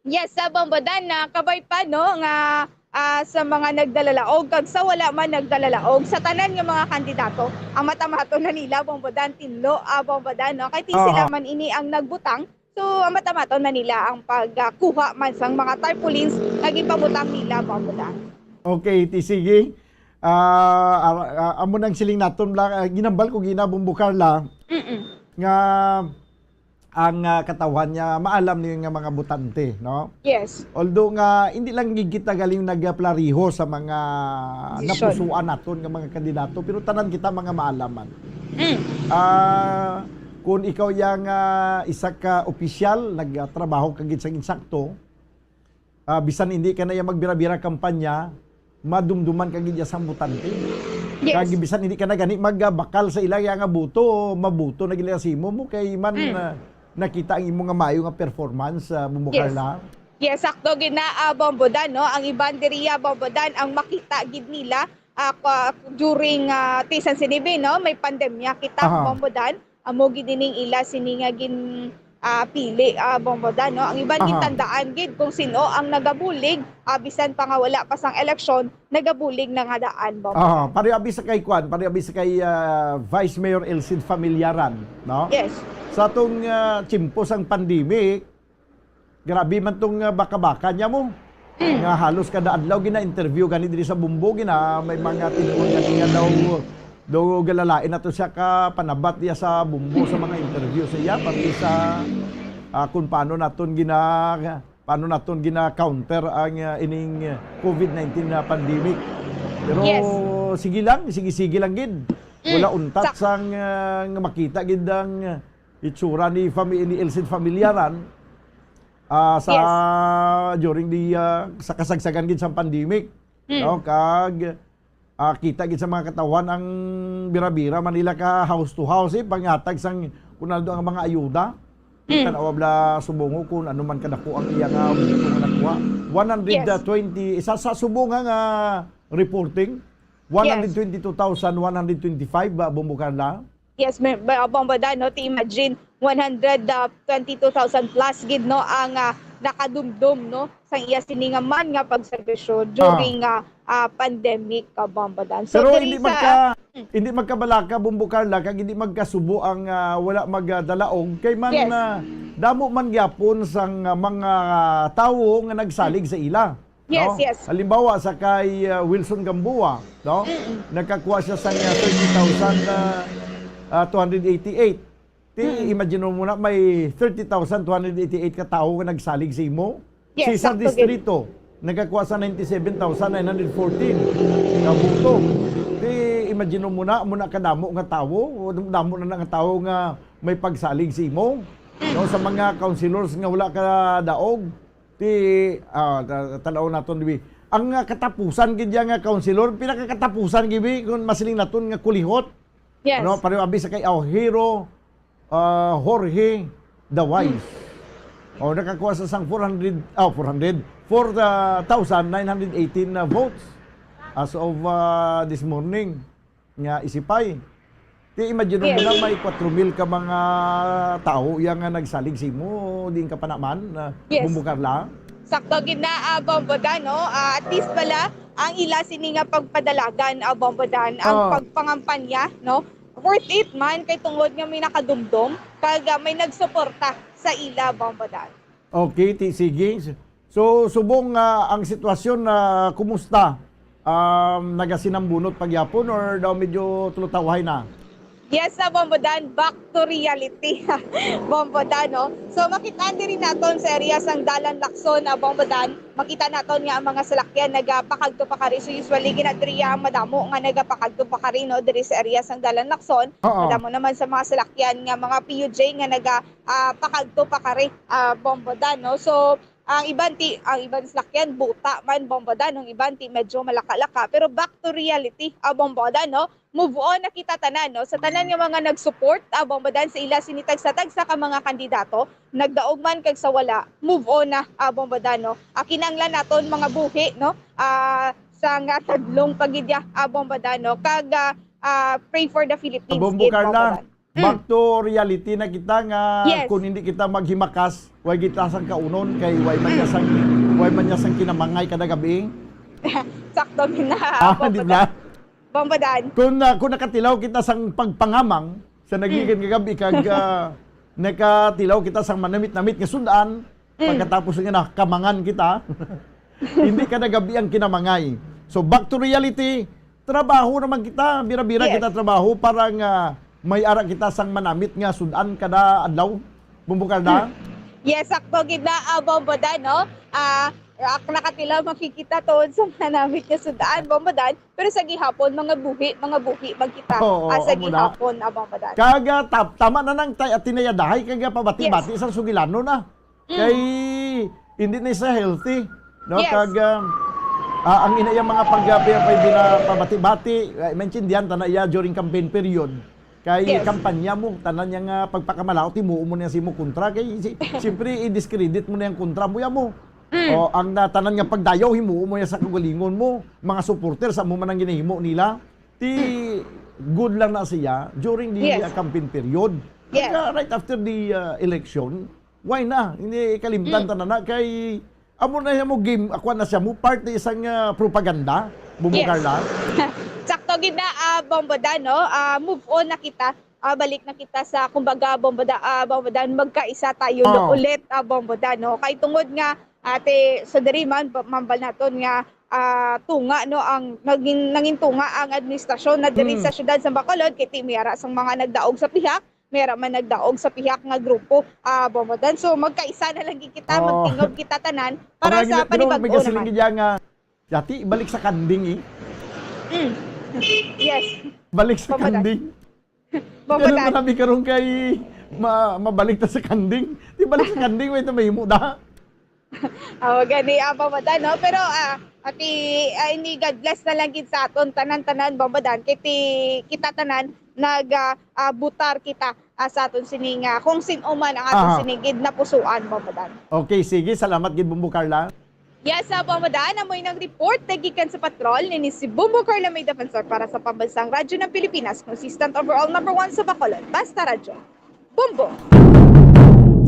Yes, sa Bombodan, na kabay pa, no, nga, ah, sa mga nagdalalaog kag sa wala man nagdalalaog, sa tanan nga mga kandidato, ang matamaton na nila, Bombodan, tinlo, ah, Bombodan, no? Kay ti Aha. sila man ini ang nagbutang, so, ang matamaton na nila ang pagkuha man sang mga tarpaulins nga gipabutang nila, Bombodan. Okay, ti sige. Ah, ah, ah, amo nang siling naton, bla-, ah, ginambal ko gina, Bombo Carla, Mm-mm. nga ang, ah, katawhan niya, maalam ni nga mga botante, no? Yes. Although nga, hindi lang gid kita galing nagplariho sa mga Desisyon. napusuan naton nga mga kandidato, pero tanan kita mga maalaman. Mm. Ah, kung ikaw yang, ah, isa ka opisyal, nagtrabaho ka gid sa insakto, ah, bisan hindi ka na iya magbira-bira kampanya, madumduman ka gid iya sang botante. Yes. Kag bisan hindi ka na gani magbakal sa ila iya nga boto, maboto na gid ila sa imo mo kay man, Mm. ah, nakita ang imo nga maayo nga performance, ah, Bombo Yes. Carla. Yes, sakto gid na, ah, Bombodan, no? Ang iban diriya, Bombodan, ang makita gid nila, ah, kwa-, during, ah, twenty nineteen, no? May pandemya kita, Aha. Bombodan. Amo gid ining ila sini nga gin, ah, pili, ah, Bombodan, no? Ang iban Aha. gintandaan gid kung sino ang nagabulig, ah, bisan pa nga wala pa sang eleksyon, nagabulig na nga daan, Bombodan. Aha, pare abi sa kay kwan, pare abi sa kay, ah, Vice Mayor Elcid Familiaran, no? Yes. Sa atong, ah, tiyempo sang pandemic, grabe man tong, ah, baka-baka niya mo. Mm. Nga halos kada adlaw gina-interview gani diri sa Bombo, gina, may mga tinuod gani nga daw, daw galalain nato siya ka panabat diya sa Bombo sa mga interview sa iya, pati sa, ah, kung paano naton gina, paano naton gina-counter ang, ah, ining, ah, COVID nineteen na pandemic. Pero Yes. sige lang, sige-sige lang gid. Mm. Wala untat Sak- sang, ah, nga makita gid ang, ah, itsura ni fami-, ni Elcid Familiaran. ah, sa, Yes. during the, ah, sa kasagsagan gid sa pandemic, Mm. no? Kag, ah, kita gid sa mga katawhan ang bira-bira man nila ka house to house, eh, panghatag sang kung ano ang mga ayuda. Mm. Tan-awa bala subongo kung ano man kadako ang iya nga buto nga nakuha. Yes. One hundred twenty, isa sa subong nga, nga reporting, Yes. one hundred twenty-two thousand one hundred twenty-five ba, Bombo Carla? Yes, may, ba, Bombo Dan, no? Ti imagine, one hundred twenty-two thousand plus gid, no, ang, ah, nakadumdom, no, sa iya sini nga man nga pagserbisyo during, Ah. ah, ah, pandemic, ah, Bombo Dan. So, Pero diri hindi sa, magka-, ah, mm. hindi magkabalaka, Bombo Carla, kag hindi magkasubo ang, ah, wala magdalaog. Kay man, Yes. ah, damo man gyapon sang, ah, mga tawo nga nagsalig sa ila. Yes, No? yes. Halimbawa, sa kay, uh, Wilson Gamboa, no? Mm-mm. Nagkakuha siya sa niya thirty thousand, uh, uh, two hundred eighty-eight. Ti, Mm-mm. imagine mo na, may thirty thousand two hundred eighty-eight ka tawo nga nagsalig sa imo. Yes, Cesar sakto gid. Distrito, nagkakuha sa ninety-seven thousand nine hundred fourteen ka boto. Ti, imagine mo na, mo na kadamo nga tawo, damo na nga tawo nga may pagsalig sa imo. Mm. No, sa mga councilors nga wala ka daog, Ti, ah, ta-, tan-aw naton, dibi. Ang, ah, katapusan gid ya nga councilor, pinakakatapusan gid, bi, kung masiling naton nga kulihot. Yes. Ano, pareho abi sa kay Aujero, ah, Jorge the Wise. Hmm. O, nakakuha sa sang four hundred, ah, four hundred, four thousand nine hundred eighteen na votes as of, ah, this morning. nga isipay. Ti, imagine mo Yes. na may kwatro mil ka mga tawo iya nga nagsalig sa imo, diin ka pa naman, ah, Yes. Bombo Carla? Sakto gid na, ah, Bombo Dan, no? Ah, at least pala, ang ila sini nga pagpadalagan, ah, Bombo Dan, ang Ah. pagpangampanya, no? Worth it man, kay tungod nga may nakadumdom, kag, ah, may nagsuporta sa ila, Bombo Dan. Okay, ti, sige. So, subong, ah, ang sitwasyon na kumusta? Um, nagasinambunot pa gyapon or daw medyo tulutawhay na? Yes, sa Bombo Dan, back to reality. Bombo Dan, no? So, makita diri naton sa area sang Dalan Lacson, ah, Bombo Dan, makita naton nga ang mga salakyan nagapakagto pa kari. So, usually, gina-, diri ang madamo nga nagapakagto pa kari, no? Diri sa area sang Dalan Lacson, Oo. madamo naman sa mga salakyan nga mga P U J nga naga, ah, pakagto pa kari, ah, Bombo Dan, no? So, ang iban ti, ang iban salakyan, buta man, Bombo Dan, ang iban ti medyo malaka-laka. Pero back to reality, ah, Bombo Dan, no? Move on na kita tanan, no? Sa tanan nga mga nag-support, ah, Bombo Dan, sa ila sini tagsa-tagsa ka mga kandidato, nagdaog man kag sa wala, move on na, ah, Bombo Dan, no? Ah, kinahanglan naton mga buhi, no? Ah, sa nga tadlong pagidya, ah, Bombo Dan, no? Kag, ah, ah, pray for the Philippines, Bombo gid, Carla. Bombo Dan. Mm. Back to reality na kita nga Yes. kung hindi kita maghimakas, way kita sang kaunon kay way man niya Mm. sang, way man niya sang kinamangay kada gabi. Sakto gid na, Ah, Bombo di ba? Dan. Bombo Dan. Kung, ah, kung nakatilaw kita sang pagpangamang sa nagikan Mm. nga gabi kag, ah, nakatilaw kita sang manamit-namit nga sud-an, Mm. pagkatapos nga nakamangan kita, hindi kada gabi ang kinamangay. So, back to reality, trabaho naman kita, bira-bira Yes. kita trabaho para nga may ara kita sang manamit nga sud-an kada adlaw. Bombo Carla? Hmm. Yes, sakto gid na, ah, Bombo Dan, no? Ah, ak-, nakatilaw makikita tuod sa manamit nga sud-an, Bombo Dan, pero sa gihapon, mga buhi, mga buhi man kita, Oo, ah, sa amo na. gihapon, ah, Bombo Dan. Kag, ah, tap-, tama na nang tay-, tinayadahay, kag, ah, pabati-bati Yes. sa sugilanon, ah. Mm. Kay hindi na siya healthy, no? Yes. Kag, um, ah, ang ina iya mga pag-, ah, pag-, pag-, pabati-bati, ah, maintindihan ta na iya during campaign period. Kay Yes. kampanya mo, tanan niya nga pagpakamalaot, himuon mo niya sa imo kontra. Kay si-, siyempre, i-discredit mo na yung kontra mo, ya mo. Mm. O, ang na-, tanan nga pagdayaw, himuon mo niya sa kagalingon mo. Mga supporter, sa mo man ang ginahimo nila. Ti, Mm. good lang na siya during the, Yes. uh, campaign period. Yes. Kaya right after the, uh, election, why na? Hindi kalimtan Mm. ta na na kay amo na siya mo game, ako na siya mo part na isang, ah, propaganda, Bombo Yes. Carla. Sakto gid na, ah, Bombo Dan, no? Ah, move on na kita. Ah, balik na kita sa, kumbaga, Bombo Da-, ah, Bombo Dan, magkaisa tayo Oo. ulit, ah, Bombo Dan, no? Kay tungod nga, ate, sa diri man, ba-, mambal naton nga, ah, tunga, no, ang naging, nangin tunga ang administrasyon na diri Hmm. sa siyudad sa Bacolod, kay ti may ara sang mga nagdaog sa pihak, may ara man nagdaog sa pihak nga grupo, ah, Bombo Dan. So, magkaisa na lang gid kita, Oh. magtingob kita tanan para Pero sa gina-, pero panibag-o may kasiling naman. gid nga, dati, balik sa kanding, eh. Mm. Yes. Balik sa Bombo Dan. kanding. Bombo Pero Dan. marami karon kay ma-, mabalik ta sa kanding. Di balik sa kanding, may ito mahimo da. Oh, gani, ah, Bombo Dan, no? Pero, ah, ati, ah, ini God bless na lang gid sa aton tanan-tanan, Bombo Dan. Kay ti-, kita tanan nag, ah, ah, butar kita, ah, sa aton sining, ah, kung sin-o man ang aton Aha. sining gid napusuan, Bombo Dan. Okay, sige. Salamat gid, Bombo Carla. Yes, ah, Bombo Dan, amoy nang report na gikan sa patrol ni, ni si Bombo Carla May Defensor para sa Pambansang Radyo ng Pilipinas, consistent overall number one sa Bacolod. Basta Radyo. Bombo.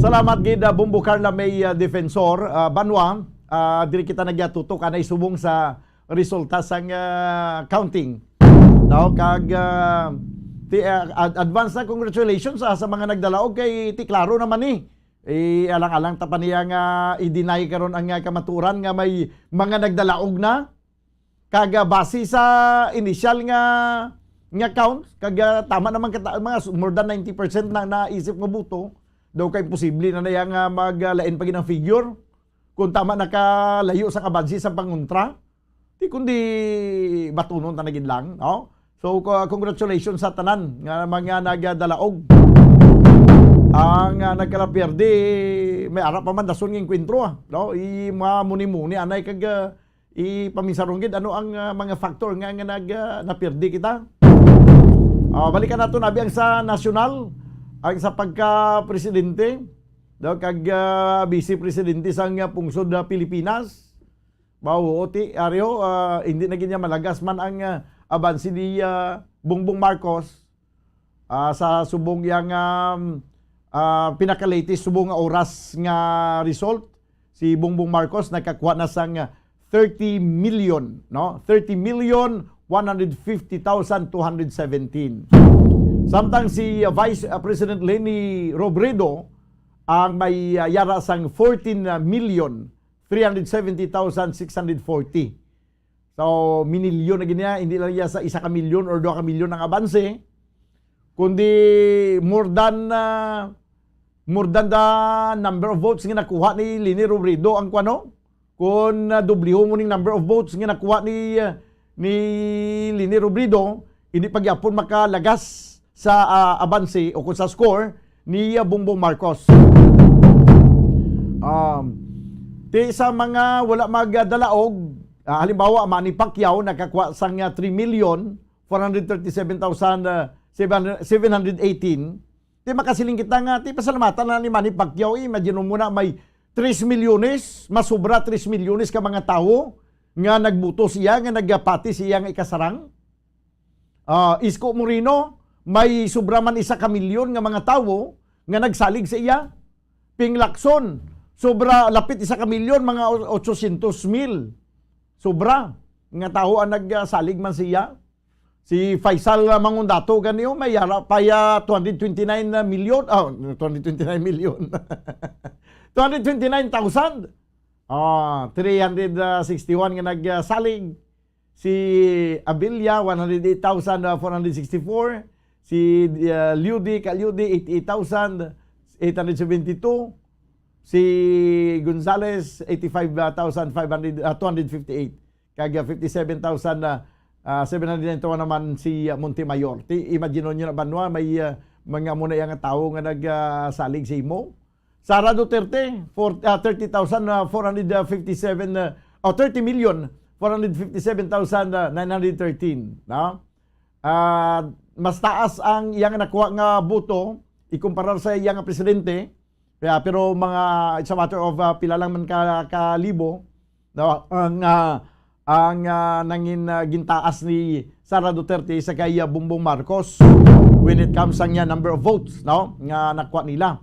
Salamat gid, ah, Bombo Carla May, ah, Defensor, ah, Banwa, ah, diri kita nagyatutok anay subong sa resulta sang, ah, counting. No, kag, ah, ti-, ah, ad-, advance na congratulations, ah, sa mga nagdalaog kay ti klaro naman ni. Eh, alang-alang ta pa niya nga i-deny karon ang, ah, kamaturan nga may mga nagdalaog na. Kag, ah, base sa initial nga, nga count, kag, ah, tama naman kita, mga s-, more than ninety percent na naisip nga boto, daw kay posible na na iya nga mag, ah, lain pa gid ang figure. Kung tama nakalayo sa kabansi sa pangontra, di kundi batunon ta na gid lang, no? So, co-, congratulations sa tanan nga mga nagdalaog. Ang, ah, nagkalapierde, may ara pa man dason nga engkwentro, ah, no? I mga muni-muni anay kag, ah, ipaminsarong gid ano ang, ah, mga factor nga, nga nag, ah, napirdi kita. Ah, balikan nato abi ang sa nasyonal, ang sa pagka-presidente, daw kag, ah, vice presidente sang, ah, pungsod, ah, Pilipinas. Mao, ti, Ario, ah, hindi na gid niya malagas man ang, ah, abanse ni, ah, Bongbong Marcos, ah, sa subong yang, um, ah, pinaka-latest subong nga oras nga result, si Bongbong Marcos nakakuha na sang, ah, thirty million, no? Thirty million one hundred fifty thousand two hundred seventeen. Samtang si, ah, Vice, ah, President Leni Robredo ang may, ah, yara sang fourteen million three hundred seventy thousand six hundred forty. So, minilyon na gid niya, hindi lang iya sa isa ka milyon or dua ka milyon ang abanse, kundi more than, ah, more than the number of votes nga nakuha ni Leni Robredo ang kuwano. Kung, ah, dubliho mo ning number of votes nga nakuha ni, ah, ni Leni Robredo, hindi pa gyapon makalagas sa, ah, abanse o kung sa score ni, ah, Bongbong Marcos. Um, ti sa mga wala magdalaog, ah, halimbawa, Manny Pacquiao nakakuha sang, ah, three million four hundred thirty-seven thousand, ah, seven hundred eighteen. Ti makasiling kita nga, ti pasalamatan na ni Manny Pacquiao, eh, imagine mo na may tres milyones, mas sobra tres milyones ka mga tawo nga nagbuto siya, nga nagapati siya nga ikasarang. Ah, Isko Moreno, may sobra man isa ka milyon nga mga tawo nga nagsalig sa iya. Ping Lacson, sobra lapit isa ka milyon, mga o-, otsosyentos mil. Sobra nga tawo ang nagsalig man sa iya. Si Faisal, ah, Mangundato gani, oh, may yara pa ya two hundred twenty-nine million, ah, two hundred twenty-nine million. Two hundred twenty-nine thousand. Ah, three hundred sixty-one nga nagsalig. Si Abilia, one hundred eight thousand four hundred sixty-four. Si, ah, Liudi, Kaliudi, eighty-eight thousand eight hundred seventy-two. Si Gonzales, eighty-five thousand five hundred, ah, two hundred fifty-eight. Kag, ah, fifty-seven thousand, ah, ah, seven hundred ninety-one naman si, ah, Montemayor. Ti, imagine nyo na, Banwa, may, ah, mga muna yang tawo nga nag, ah, salig sa imo. Sara Duterte, for, ah, thirty thousand, ah, four hundred fifty-seven, ah, oh, thirty million four hundred fifty-seven thousand nine hundred thirteen, no? Ah, mas taas ang iyang nakuha nga boto ikumparar sa iyang presidente. Kaya, pero mga, it's a matter of, ah, pila lang man ka, ka libo, no? Ang, ah, ang, ah, nangin, ah, gintaas ni Sara Duterte sa kay, ah, Bongbong Marcos when it comes sang iya number of votes, no, nga nakuha nila.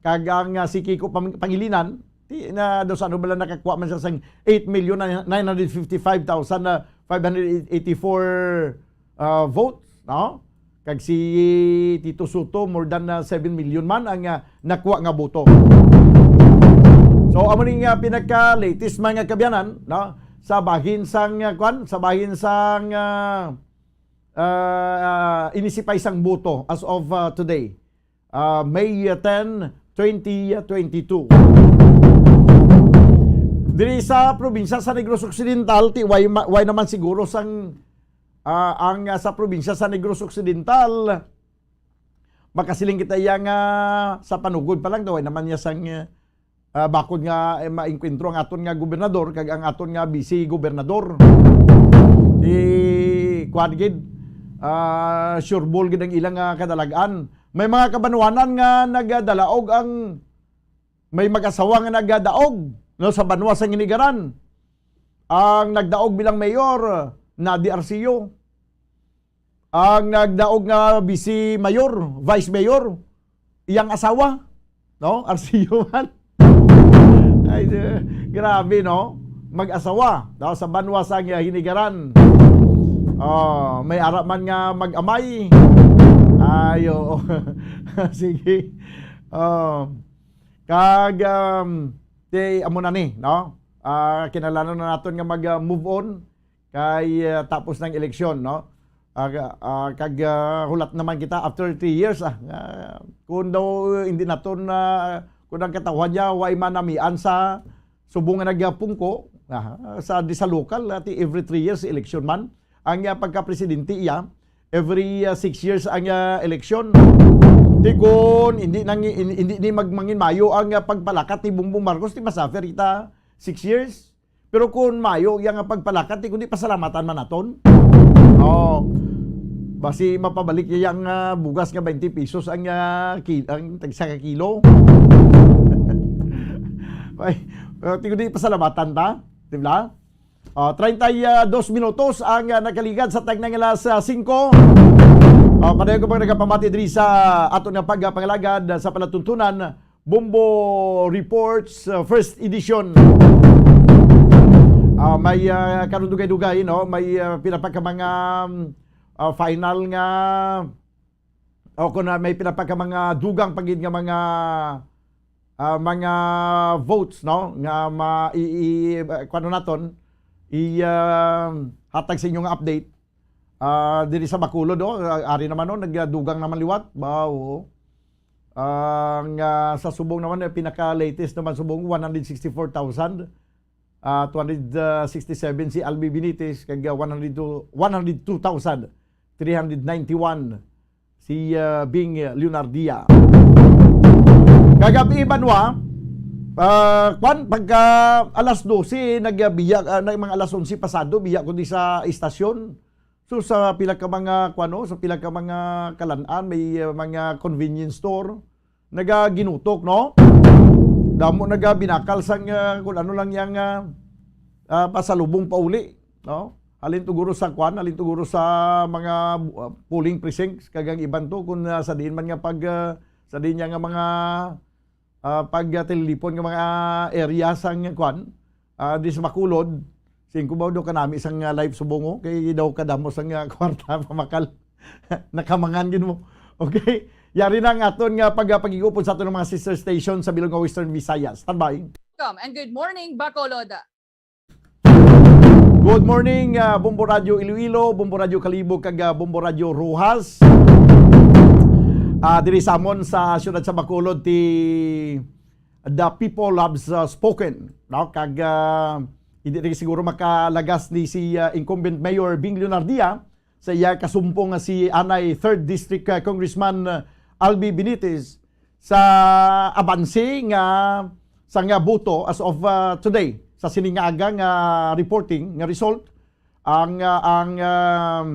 Kag ang, ah, si Kiko Pang-, Pangilinan, ti, na, do sa ano bala nakakuha man siya sang eight million nine hundred fifty-five thousand five hundred eighty-four, ah, votes, no? Kag si Tito Sotto, more than, ah, seven million man ang, ah, nakuha nga boto. So, amo ning, ah, pinaka-latest, mga kaabyanan, no? Sa bahin sang, ah, kwan, sa bahin sang, ah, ah, inisipay sang boto as of, ah, today. Ah, May ten, twenty twenty-two. Diri sa probinsya sa Negros Occidental, ti, way ma-, way naman siguro sang, ah, ang, ah, sa probinsya sa Negros Occidental, makasiling kita iya nga sa panugod pa lang daw, way naman niya sang, ah, Ah, bakod nga, eh, maengkwentro ang aton nga gobernador kag ang aton nga vice gobernador. Di, kuwan gid, ah, sure ball gid ang ilang, ah, kadalag-an. May mga kabanwanan nga nagdalaog ang, may mag-asawa nga nagdaog, no, sa banwa sa Hinigaran. Ang nagdaog bilang mayor, Nadi Arceo. Ang nagdaog nga vice mayor, vice mayor, iyang asawa, no? Arceo man. Ay, eh, grabe, no? Mag-asawa, no? Sa banwa sa Hinigaran. Oh, may ara man nga mag-amay. Ay, oo. Sige. Oh. Kag, um, di, amo na ni, no? Ah, kinahanglan na naton nga mag, ah, move on kay, ah, tapos ng eleksyon, no? Ah, ah, kag, ah, hulat naman kita after three years, ah, nga kung daw hindi naton, ah, kung ang katawhan niya, way manamian sa subong nga nagapungko, ah, sa, di sa lokal, ati every three years election man. Ang, ah, pagka-presidente iya, every, ah, six years ang, ah, eleksyon. Di kun hindi nang, hin-, hindi ni magmangin mayo ang, ah, pagpalakat ni Bongbong Marcos, di masuffer kita six years. Pero kun mayo iya nga pagpalakat, di kundi pasalamatan man naton. Oh. Basi mapabalik iya ang, ah, bugas nga twenty pesos ang, ah, ki-, ang tag-, isa ka kilo. Ay, ah, di kundi pasalamatan ta, di ba? Ah, treinta y dos minutos ang, ah, nakaligad sa tagna nga alas, ah, singko. Ah, padayon ko pang nagapamati diri sa aton nga pagpangalagad sa palatuntunan, Bombo Reports, ah, first edition. Ah, may, ah, karon dugay-dugay, no? May, ah, pila pa ka mga, um, ah, final nga, o kung, ah, may pila pa ka mga dugang pa gid nga mga, ah, mga votes, no? Nga ma-, i-, i-, ah, kuwan naton, i-, ah, hatag sa inyo nga update. Ah, diri sa Bacolod, oh, ah, ari naman, no? Nagdugang naman liwat. Ba, oo. Ang, ah, sa subong naman, eh, pinaka-latest naman subong, one hundred sixty-four thousand, ah, two hundred sixty-seven si Albi Benitez, kag, ah, one hundred two, one hundred two thousand three hundred ninety-one si, ah, Bing Leonardia. Kagabi, banwa, ah, kwan, pagka alas dose, nagbiya, ah, na mga alas onse pasado, biya ko di sa istasyon. So, sa pila ka mga, kwan, no, sa pila ka mga kalan-an, may, ah, mga convenience store, nagaginutok, no? Damo nagabinakal sang, ah, kung ano lang yang, ah, ah, pasalubong pauli, no? Halin tuguro sa kwan, halin tuguro sa mga, ah, polling precincts, kag ang iban to, kung, ah, sa diin man nga pag, ah, sa diin niya nga mga, ah, pag, ah, tililipon nga mga area sang kwan, ah, di sa Bacolod, singko ba daw kanami sang, ah, life subong, oh? Kay daw kadamo sang, ah, kwarta pamakal. Nakamangan gid mo. Okay? Yari na ang aton nga pag-, pag-igupon sa aton mga sister station sa bilog nga Western Visayas. Standby. Welcome and good morning, Bacolod. Good morning, ah, Bombo Radio Iloilo, Bombo Radio Kalibo, kag, ah, Bombo Radio Roxas. Ah, diri sa amon sa siyudad sa Bacolod, ti The People Loves, ah, Spoken, no? Kag, ah, hindi rin siguro makalagas ni si, ah, incumbent Mayor Bing Leonardia sa iya kasumpong nga si anay third District, ah, Congressman, ah, Albi Benitez sa abanse nga sa nga boto as of, ah, today, sa sini nga aga nga reporting nga result, ang, ah, ang, um,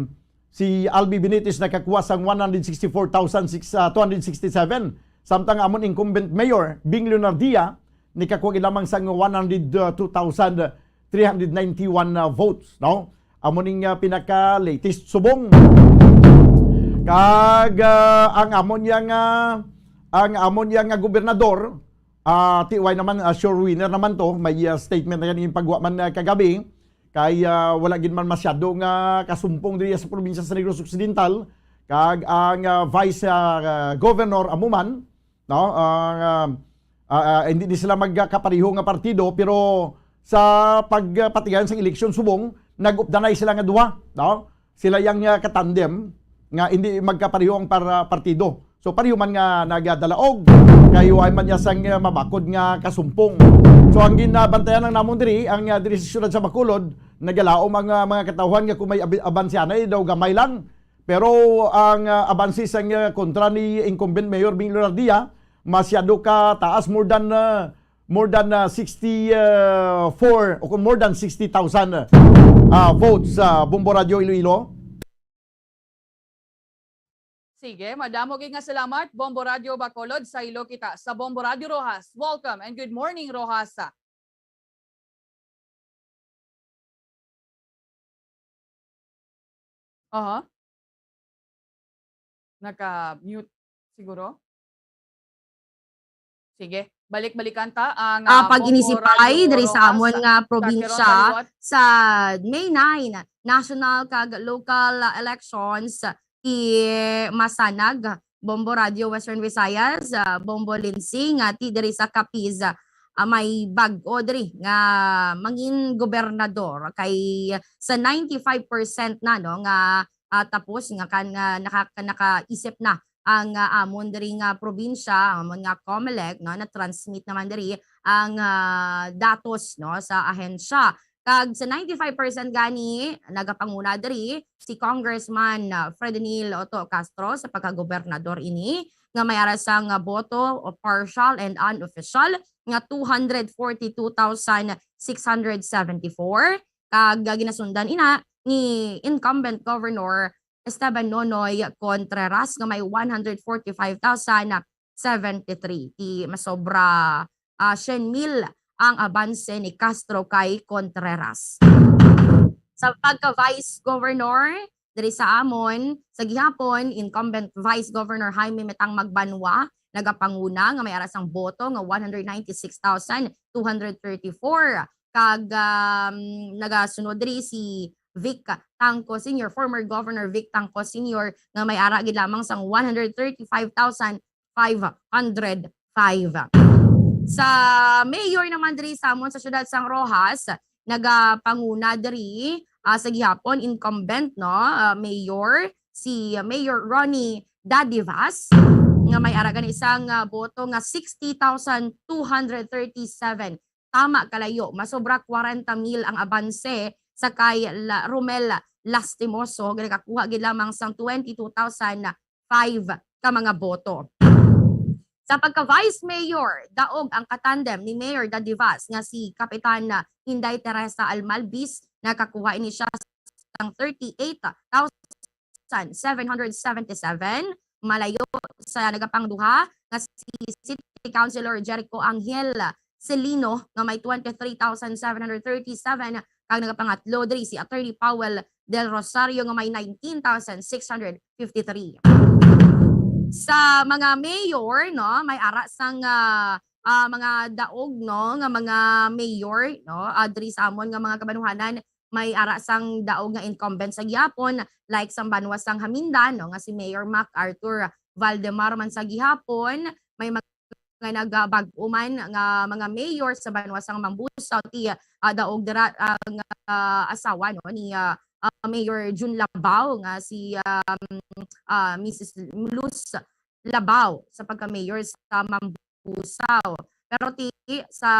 si Albi Benitez nakakuha sang one hundred sixty-four thousand six, ah, two hundred sixty-seven, samtang amon incumbent mayor Bing Leonardia nikakuha gid lamang sang one hundred two thousand three hundred ninety-one, ah, votes, no? Amo ning, ah, pinaka-latest subong. Kag, ah, ang amon yang, ah, ang amon yang, ah, gobernador, ah, T Y naman, ah, sure winner naman to. May, ah, statement na yan yung pagwa man, ah, kagabi. Kay, ah, wala gid man masyado nga kasumpong diri sa probinsya sa Negros Occidental. Kag ang, ah, vice, ah, governor amo man, no? Ang, ah, ah, ah, hindi ni sila magkapareho nga partido, pero sa pagpatigayon sa eleksyon subong, nag-updanay sila nga duha, no? Sila yang, ah, katandem nga hindi magkapareho ang par-, partido. So, pareho man nga nagadalaog, kay wa man niya sang, ah, mabakod nga kasumpong. So, ang ginabantayan lang namon diri, ang, ah, diri sa siyudad sa Bacolod, nagalaom ang, ah, mga katawhan nga kung may abi-, abanse anay daw gamay lang. Pero ang, ah, abanse sang, ah, kontra ni incumbent Mayor Bing Leonardia, masyado ka taas, more than, ah, more than, ah, sixty-four o kung more than sixty thousand, ah, votes sa Bombo Radio Iloilo? Sige, madamo gid nga salamat, Bombo Radio Bacolod. Sa ilo kita sa Bombo Radio Roxas. Welcome and good morning, Roxas. Aha. Naka-mute siguro. Sige, balik-balikan ta ang, ah, ah, pag-inisipay diri sa amon nga probinsya sa May nine, national kag local, ah, elections, ti masanag, Bombo Radio Western Visayas, ah, Bombo Linsing, ah, ti diri sa Capiz, ah, may bag-o diri nga mangin gobernador kay sa ninety-five percent na, no, nga, ah, tapos nga kan, nga naka-, nakaisip na ang, ah, amon diri nga probinsya, amon nga Comelec, no, na-transmit naman diri ang, ah, datos, no, sa ahensya. Kag sa ninety-five percent gani, nagapanguna diri si Congressman, ah, Fredonil Otto Castro sa pagkagobernador ini, nga may ara sang, ah, boto o partial and unofficial nga two hundred forty-two thousand six hundred seventy-four, kag, ah, ginasundan ina ni incumbent Governor Esteban Nonoy Contreras nga may one hundred forty-five thousand seventy-three. Ti masobra, ah, syen mil ang abanse ni Castro kay Contreras. Sa pagka-vice governor, diri sa amon, sa gihapon, incumbent Vice Governor Jaime Metang Magbanwa nagapanguna nga may ara sang boto nga one hundred ninety-six thousand two hundred thirty-four. Kag, um, nagasunod diri si Vic Tangco Senior, former Governor Vic Tangco Senior, nga may ara gid lamang sang one hundred thirty-five thousand five hundred five. Sa mayor naman diri sa amon sa siyudad sang Roxas, nagapanguna diri, ah, sa gihapon, incumbent, no, ah, mayor, si Mayor Ronnie Dadivas, nga may ara gani sang, ah, boto nga sixty thousand two hundred thirty-seven. Tama kalayo, masobra kwarenta mil ang abanse sa kay La-, Romel Lastimoso, nga nakakuha gid lamang sang twenty-two thousand five ka mga boto. Sa pagka-vice mayor, daog ang katandem ni Mayor Dadivas nga si Kapitan Inday Teresa Almalbis. Nakakuha ini siya sang thirty-eight thousand seven hundred seventy-seven. Malayo sa nagapangduha nga si City Councilor Jericho Angel Celino nga may twenty-three thousand seven hundred thirty-seven, kag nagapangatlo diri si Attorney Powell Del Rosario nga may nineteen thousand six hundred fifty-three. Sa mga mayor, no, may ara sang, ah, ah, mga daog, no, nga mga mayor, no, ah, diri sa amon nga mga kabanuhanan, may ara sang daog nga incumbent sa gihapon, like sa banwa sang Jamindan, no, nga si Mayor MacArthur Valdemar man sa gihapon, may mga nagabag-o man nga mga mayor sa banwa sang Mambusao, ti, ah, daog dira ang, ah, asawa, no, ni, ah, ah, Mayor Jun Labao nga si, um, ah, Missus Luz Labao sa pagka-mayor sa Mambusao. Pero ti sa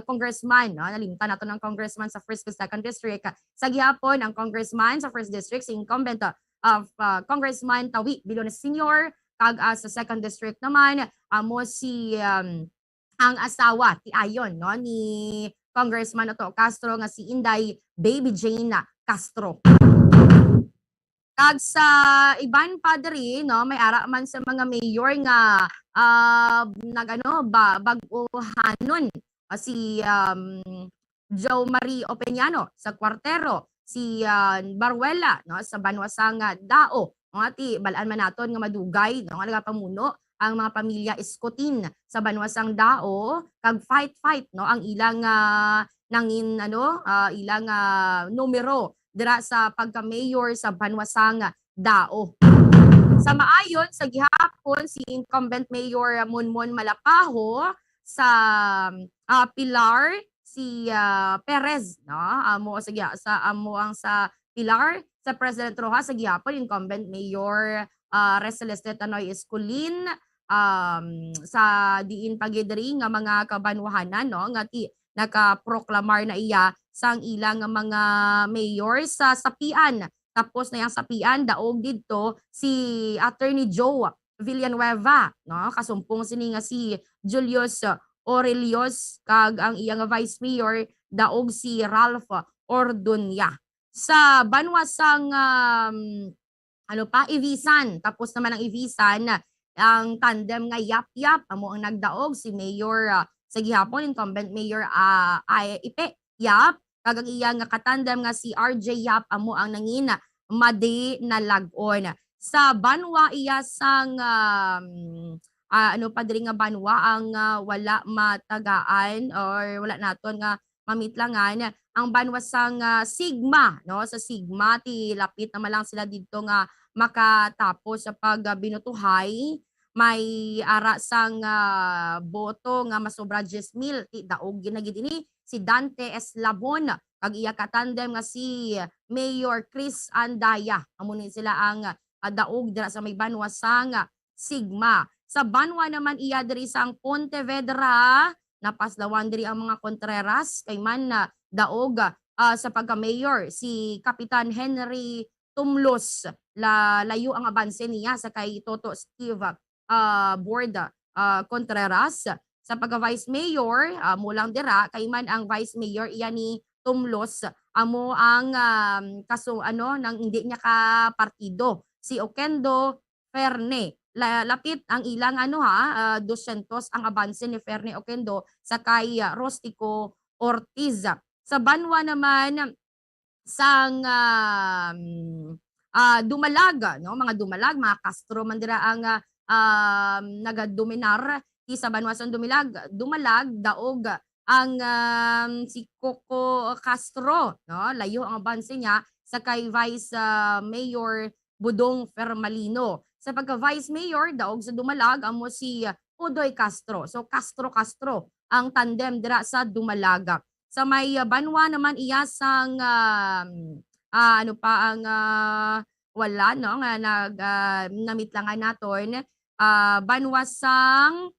congressman, no, nalimtan nato ng congressman sa First ug Second District. Sa gihapon, ang congressman sa First District, si incumbent, uh, of, uh, Congressman Tawi Billones Senior, kag, uh, sa Second District naman, amo si, um, ang asawa ti ayon, no, ni Congressman Otto Castro nga si Inday Baby Jane Castro. Kag sa iban pa diri, no, may ara man sa mga mayor nga, ah, nag-, ano, ba, bag-ohanon, ah, si, um, Jo Marie Opeñano sa Cuartero, si, ah, Baruela, no, sa banwa sang, ah, Dao, no, ti bal-an man naton nga madugay, no, nga nagapamuno ang mga pamilya Escotin sa banwa sang Dao, kag fight-fight, no, ang ilang, ah, nangin-, ano, ah, ilang, ah, numero dira sa pagka-mayor sa banwa sang Dao. Sa maayon, sa gihapon, si incumbent Mayor Monmon Malapaho sa, ah, Pilar, si, ah, Perez, no? Amo sa giha-, sa, amo ang sa Pilar, sa President Roxas, sa gihapon, incumbent Mayor, ah, Receleste Tanoy Escolin, um, sa diin pa gid diri nga mga kabanwahanan, no, nga ti-, nakaproklamar na iya sang ilang mga mayor sa Sapian. Tapos na yang Sapian, daog didto si Attorney Joe Villanueva, no? Kasumpong sini nga si Julius Orelios, kag ang iya nga Vice Mayor daog si Ralph Ordoña. Sa banwa sang, um, ano pa, Ivisan, tapos naman ang Ivisan, ang tandem nga Yap Yap amo ang nagdaog, si Mayor, ah, sa gihapon, incumbent Mayor, ah, ay, Ipe Yap, kag ang iya nga katandem nga si R J Yap amo ang nangin madinalag-on. Sa banwa iya sang, um, ah, ano pa diri nga banwa ang, ah, wala matagaan or wala naton nga mamitlangan, ang banwa sang, ah, Sigma, no? Sa Sigma, ti lapit naman lang sila didto nga makatapos sa pagbinutuhay. May ara sang, ah, boto nga masobra diyes mil, ti daog na gid ini si Dante Eslabon kag iya katandem nga si Mayor Chris Andaya. Amo ni sila ang, ah, daog dira sa may banwa sang Sigma. Sa banwa naman iya diri sang Pontevedra, napaslawan diri ang mga Contreras kay man, ah, daog, ah, sa pagka-mayor si Kapitan Henry Tumlos. La-, layo ang abanse niya sa kay Toto Steve, ah, Board, ah, Contreras. Sa pagka-vice mayor, ah, amo lang dira kay man ang vice mayor iya ni Tumlos, amo ang, um, kaso, ano, nang hindi niya ka partido, si Oquendo Ferne. La-, lapit ang ilang, ano, ha, ah, dosyentos ang abanse ni Ferne Oquendo sa kay, ah, Rustico Ortiz. Sa banwa naman sang, um, ah, Dumalag, no, mga Dumalag, mga Castro man dira ang, ah, um, nagadominar. Ti sa banwa sang Dumilag, Dumalag, daog ang, um, si Coco Castro, no? Layo ang abanse niya sa kay Vice, ah, Mayor Budong Fermalino. Sa pagka-Vice Mayor, daog sa Dumalag, amo si Udoy Castro. So, Castro-Castro ang tandem dira sa Dumalag. Sa may, ah, banwa naman iya sang, um, ah, ano pa ang, ah, wala, no, nga nag, ah, namitlangan naton, ah, banwa sang,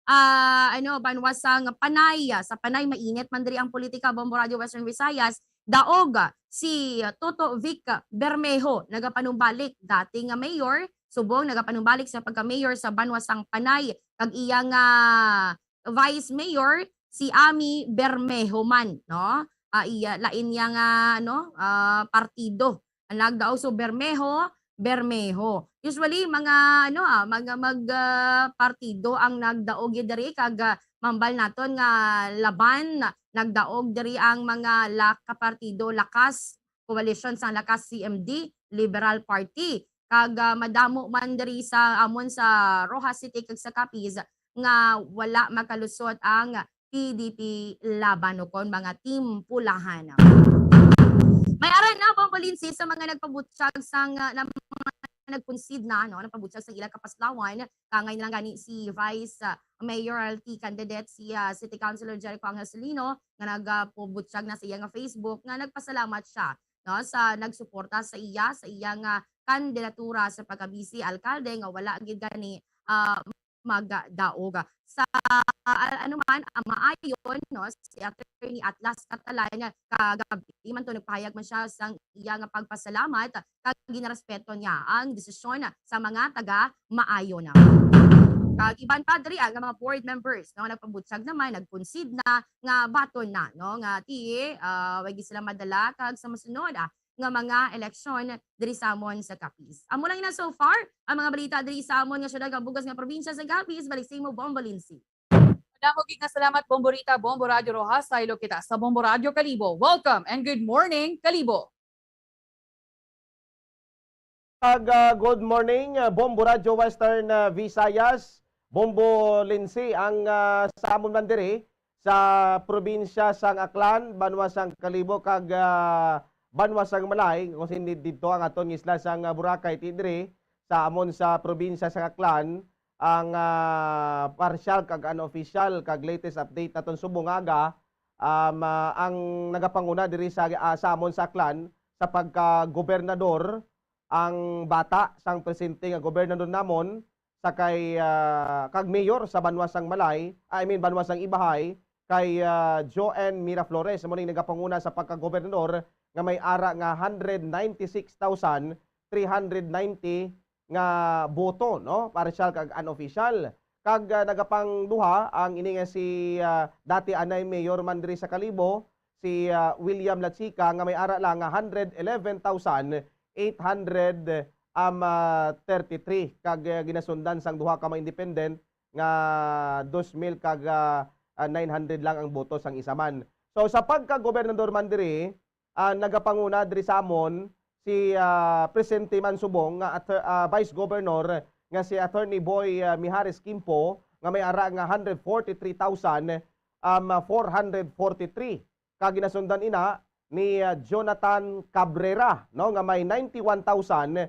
ah, ano, banwa sang Panay. Sa Panay, mainit man diri ang politika, Bombo Radio Western Visayas. Daog si Toto Vic Bermejo, nagapanumbalik, dati nga mayor, subong nagapanumbalik sa pagka-mayor sa banwa sang Panay, kag iya nga vice mayor si Ami Bermejo man, no? Ah, iya, lain niya nga, ano, ah, partido. Ang nagdaog, so, Bermejo, Bermejo. Usually, mga, ano, ah, mga mag, ah, partido ang nagdaog diri, kag, ah, mambal naton nga laban, nagdaog diri ang mga la-, kapartido Lakas, coalition sang Lakas C M D, Liberal Party. Kag, ah, madamo man diri sa amon sa Roxas City kag sa Capiz nga wala makalusot ang P D P laban, o kon mga Team Pulahan. May ara na, Bombo Lindsay, sa mga nagpabutyag sang, ah, na mga nagkunsid na, no, nagpabutyag sa ila kapaslawan, kangay na lang gani si Vice, ah, Mayoralty candidate, si, ah, City Councilor Jericho Angel Solino, nga nagapabutyag na sa iya nga Facebook nga nagpasalamat siya, no, sa nagsuporta sa iya, sa iya nga kandidatura sa pagka-vice alkalde, nga wala gid gani, ah, magdaog. Sa, ah, ano man, ah, maayon, no, si Attorney Atlas Catalan, kagabi man to nagpahayag man siya sang iya nga pagpasalamat kag ginarespeto niya ang desisyon sa mga taga Maayo na. Kag iban pa diri, ah, nga mga board members, no, nagpabutyag naman, nagkunsid na nga baton na, no, nga ti, ah, way gid sila madala kag sa masunod, ah, nga mga eleksyon diri sa amon sa Capiz. Amo lang na so far ang mga balita diri sa amon nga syudad kag bugas nga probinsya sa Capiz. Balik sa imo, Bombo Lindsay. Madamo gid nga salamat, Bombo Rita, Bombo Radyo Roxas. Saylo kita sa Bombo Radyo Kalibo. Welcome and good morning, Kalibo. Kag, ah, good morning, ah, Bombo Radyo Western, ah, Visayas, Bombo Lindsay, ang, ah, sa amon man diri sa probinsya sang Aklan, banwa sang Kalibo, kag, ah, banwa sang Malay, kung sini didto ang aton nga isla sang, ah, Boracay, ti diri sa amon sa probinsya sang Aklan, ang, ah, partial kag unofficial kag latest update naton subong nga aga, um, ah, ang nagapanguna diri sa, ah, sa amon sa Aklan sa pagka-gobernador, ang bata sang presente nga gobernador namon sa kay, ah, kag mayor sa banwa sang Malay, I mean, banwa sang Ibahay, kay, ah, Joan Miraflores, amo ning nagapanguna sa pagkagobernador nga may ara nga hundred ninety-six thousand three hundred ninety nga boto, no? Partial kag unofficial. Kag, ah, nagapangduha ang ini nga si, ah, dati anay mayor man diri sa Kalibo, si, ah, William Lachica, nga may ara lang nga hundred eleven thousand eight hundred, um, ah, thirty-three, kag, ah, ginasundan sang duha ka mga independent nga dos mil kag, ah, ah, nine hundred lang ang boto sang isa man. So, sa pagka-gobernador man diri, ah, nagapanguna diri sa amon si, ah, presente man subong nga atter-, ah, Vice Governor nga si Attorney Boy, ah, Mijares Quimpo, nga may ara nga hundred forty-three thousand, um, four hundred forty-three. Kag ginasundan ina ni, ah, Jonathan Cabrera, no, nga may ninety-one thousand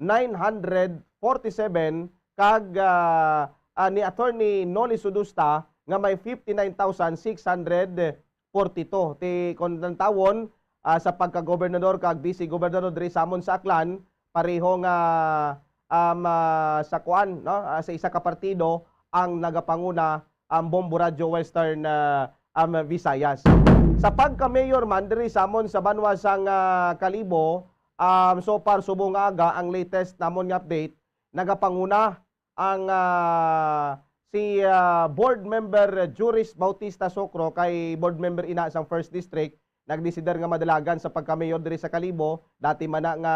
nine hundred forty-seven, kag, ah, ah, ni Attorney Noli Sudusta nga may fifty-nine thousand six hundred forty-two. Ti kon tawon, ah, sa pagka-gobernador kag vice gobernador diri sa amon sa Aklan, pareho nga, um, ah, sa kuan, no? Ah, sa isa ka partido ang nagapanguna ang Bombo Radyo Western, ah, um, Visayas. Sa pagka-mayor man diri sa amon sa banwa sang, ah, Kalibo, um, so far, subong nga aga, ang latest namon nga update, nagapanguna ang, ah, si, ah, Board Member Juris Bautista Socro, kay board member ina sang First District, nagdesider nga madalagan sa pagka-mayor diri sa Kalibo. Dati man na nga,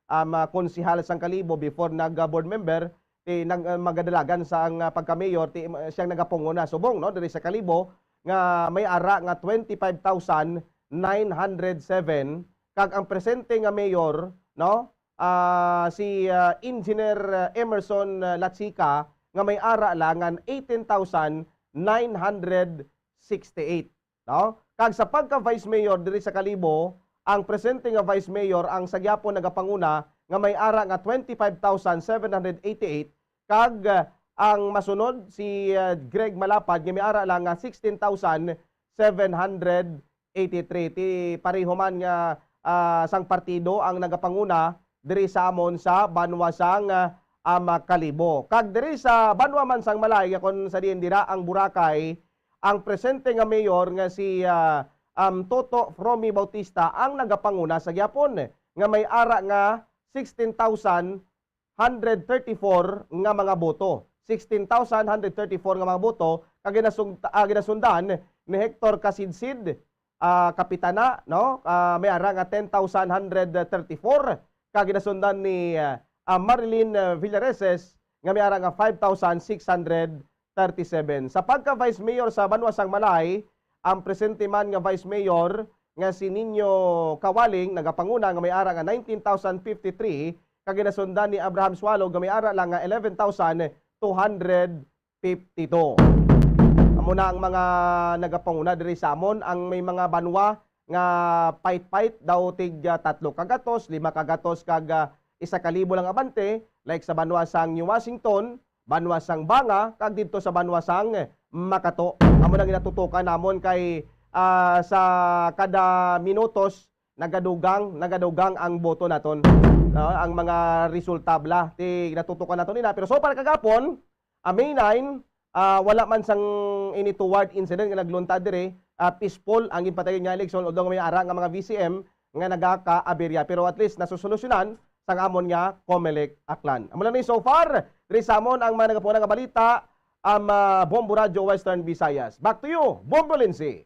um, ah, konsehal sang Kalibo before nag, ah, board member, ti nag, ah, magadalagan sa ang, ah, pagka-mayor, ti, ah, siyang nagapanguna subong, no, diri sa Kalibo, nga may ara nga twenty-five thousand nine hundred seven, kag ang presente nga mayor, no, ah, si, ah, Engineer, ah, Emerson, ah, Lachica, nga may ara lang nga eighteen thousand nine hundred sixty-eight, no? Kag sa pagka-vice mayor diri sa Kalibo, ang presente nga vice mayor ang sa gyapon nagapanguna nga may ara nga twenty-five thousand seven hundred eighty-eight, kag, ah, ang masunod si, ah, Greg Malapad nga may ara lang nga sixteen thousand seven hundred eighty-three. Ti pareho man nga, ah, sang partido ang nagapanguna diri sa amon sa banwa sang, ah, um, Kalibo. Kag diri sa banwa man sang Malay, nga kon sa diin dira ang Boracay, ang presente nga mayor nga si, ah, um, Toto Fromy Bautista ang nagapanguna sa gyapon, nga may ara nga sixteen thousand hundred thirty-four nga mga boto. Sixteen thousand hundred thirty-four nga mga boto, kag ginasung-, ah, ginasundan ni Hector Casidsid, ah, Kapitana, no? Ah, may ara nga ten thousand hundred thirty-four, kag ginasundan ni, ah, ah, Marilyn, ah, Villareses, nga may ara nga five thousand six hundred thirty-seven. Sa pagka-vice mayor sa banwa sang Malay, ang presente man nga vice mayor nga si Nino Kawaling nagapanguna nga may ara nga nineteen thousand fifty-three, kag ginasundan ni Abraham Sualog nga may ara lang nga eleven thousand two hundred fifty-two. Amo na ang mga nagapanguna diri sa amon, ang may mga banwa nga pait-pait daw tig, ah, tatlo ka gatos, lima ka gatos kag, ah, isa ka libo lang abante, like sa banwa sang New Washington, banwa sang Banga, kag didto sa banwa sang Makato. Amo nang ginatutukan namon kay, ah, sa kada minutos nagadugang, nagadugang ang boto naton. No, ang mga resulta bala ti ginatutukan naton ina. Pero so far kagapon, ah, May nine, ah, wala man sang any toward incident nga nagluntad diri, ah, peaceful ang ginpatayon nga eleksyon, although may ara nga mga V C M nga nagakaaberya, pero at least nasusolusyonan sang amon nga Comelec Aklan. Amo lang ni so far, diri sa amon ang mga nagapuna nga balita, ang, ah, Bombo Radyo Western Visayas. Back to you, Bombo Lindsay.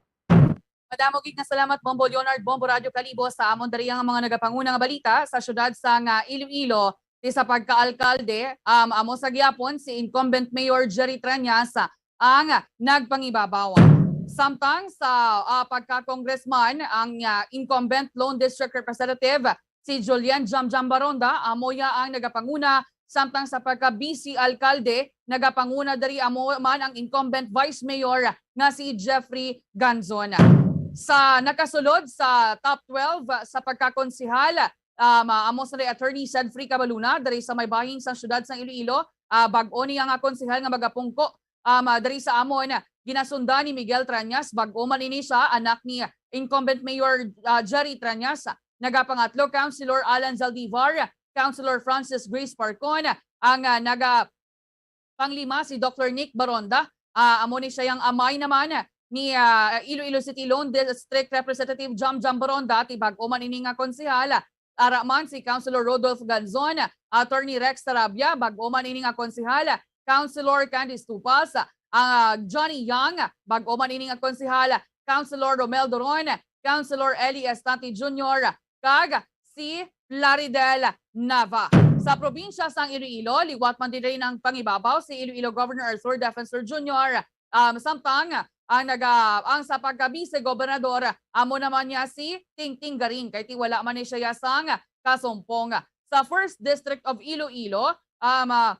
Madamo gid nga salamat, Bombo Leonard, Bombo Radyo Kalibo, sa amon diri ang mga nagapanguna nga balita sa siyudad sang Iloilo. Ti sa pagkaalkalde, um, amo sa gyapon si incumbent Mayor Jerry Treñas ang nagpangibabaw. Samtang sa, ah, pagka-congressman, ang, ah, incumbent lone district representative si Julian Jamjam Baronda, amo ya ang nagapanguna, samtang sa pagka-vice alkalde, nagapanguna diri amo man ang incumbent vice mayor nga si Jeffrey Ganzon. Sa nakasulod sa top twelve sa pagkakonsehal, um, amo sa Attorney Sedfrey Cabaluna diri sa may bahin sang siyudad sang Iloilo, ah, bag-o niya nga konsehal nga magapungko, um, ah, diri sa amon. Ginasundan ni Miguel Treñas, bag-o man ini siya, anak ni incumbent Mayor, ah, Jerry Treñas. Nagapangatlo, Councilor Alan Zaldivar, Councilor Francis Grace Parcon, ang, ah, naga-, panglima si Doktor Nick Baronda. Ah, amo ni siya ang amay naman ni, ah, Iloilo City Lone District Representative Jam Jam Baronda, ti bag-o man ini nga konsehal. Ara man si Councilor Rodolph Ganzon, Attorney Rex Tarabia, bag-o man ini nga konsehal, Councilor Candice Tupas, ang, ah, Johnny Yang, bag-o man ini nga konsehal, Councilor Romel Doron, Councilor Eli Estante Junior, kag si Plaridel Nava. Sa probinsya sang Iloilo, liwat man diri ang pangibabaw si Iloilo Governor Arthur Defensor Junior. Um, samtang ang naga, ang sa pagka-vice gobernador, amo naman niya si Tingting Garin, kay ti wala man ni siya sang kasumpong. Sa First District of Iloilo, um, ah,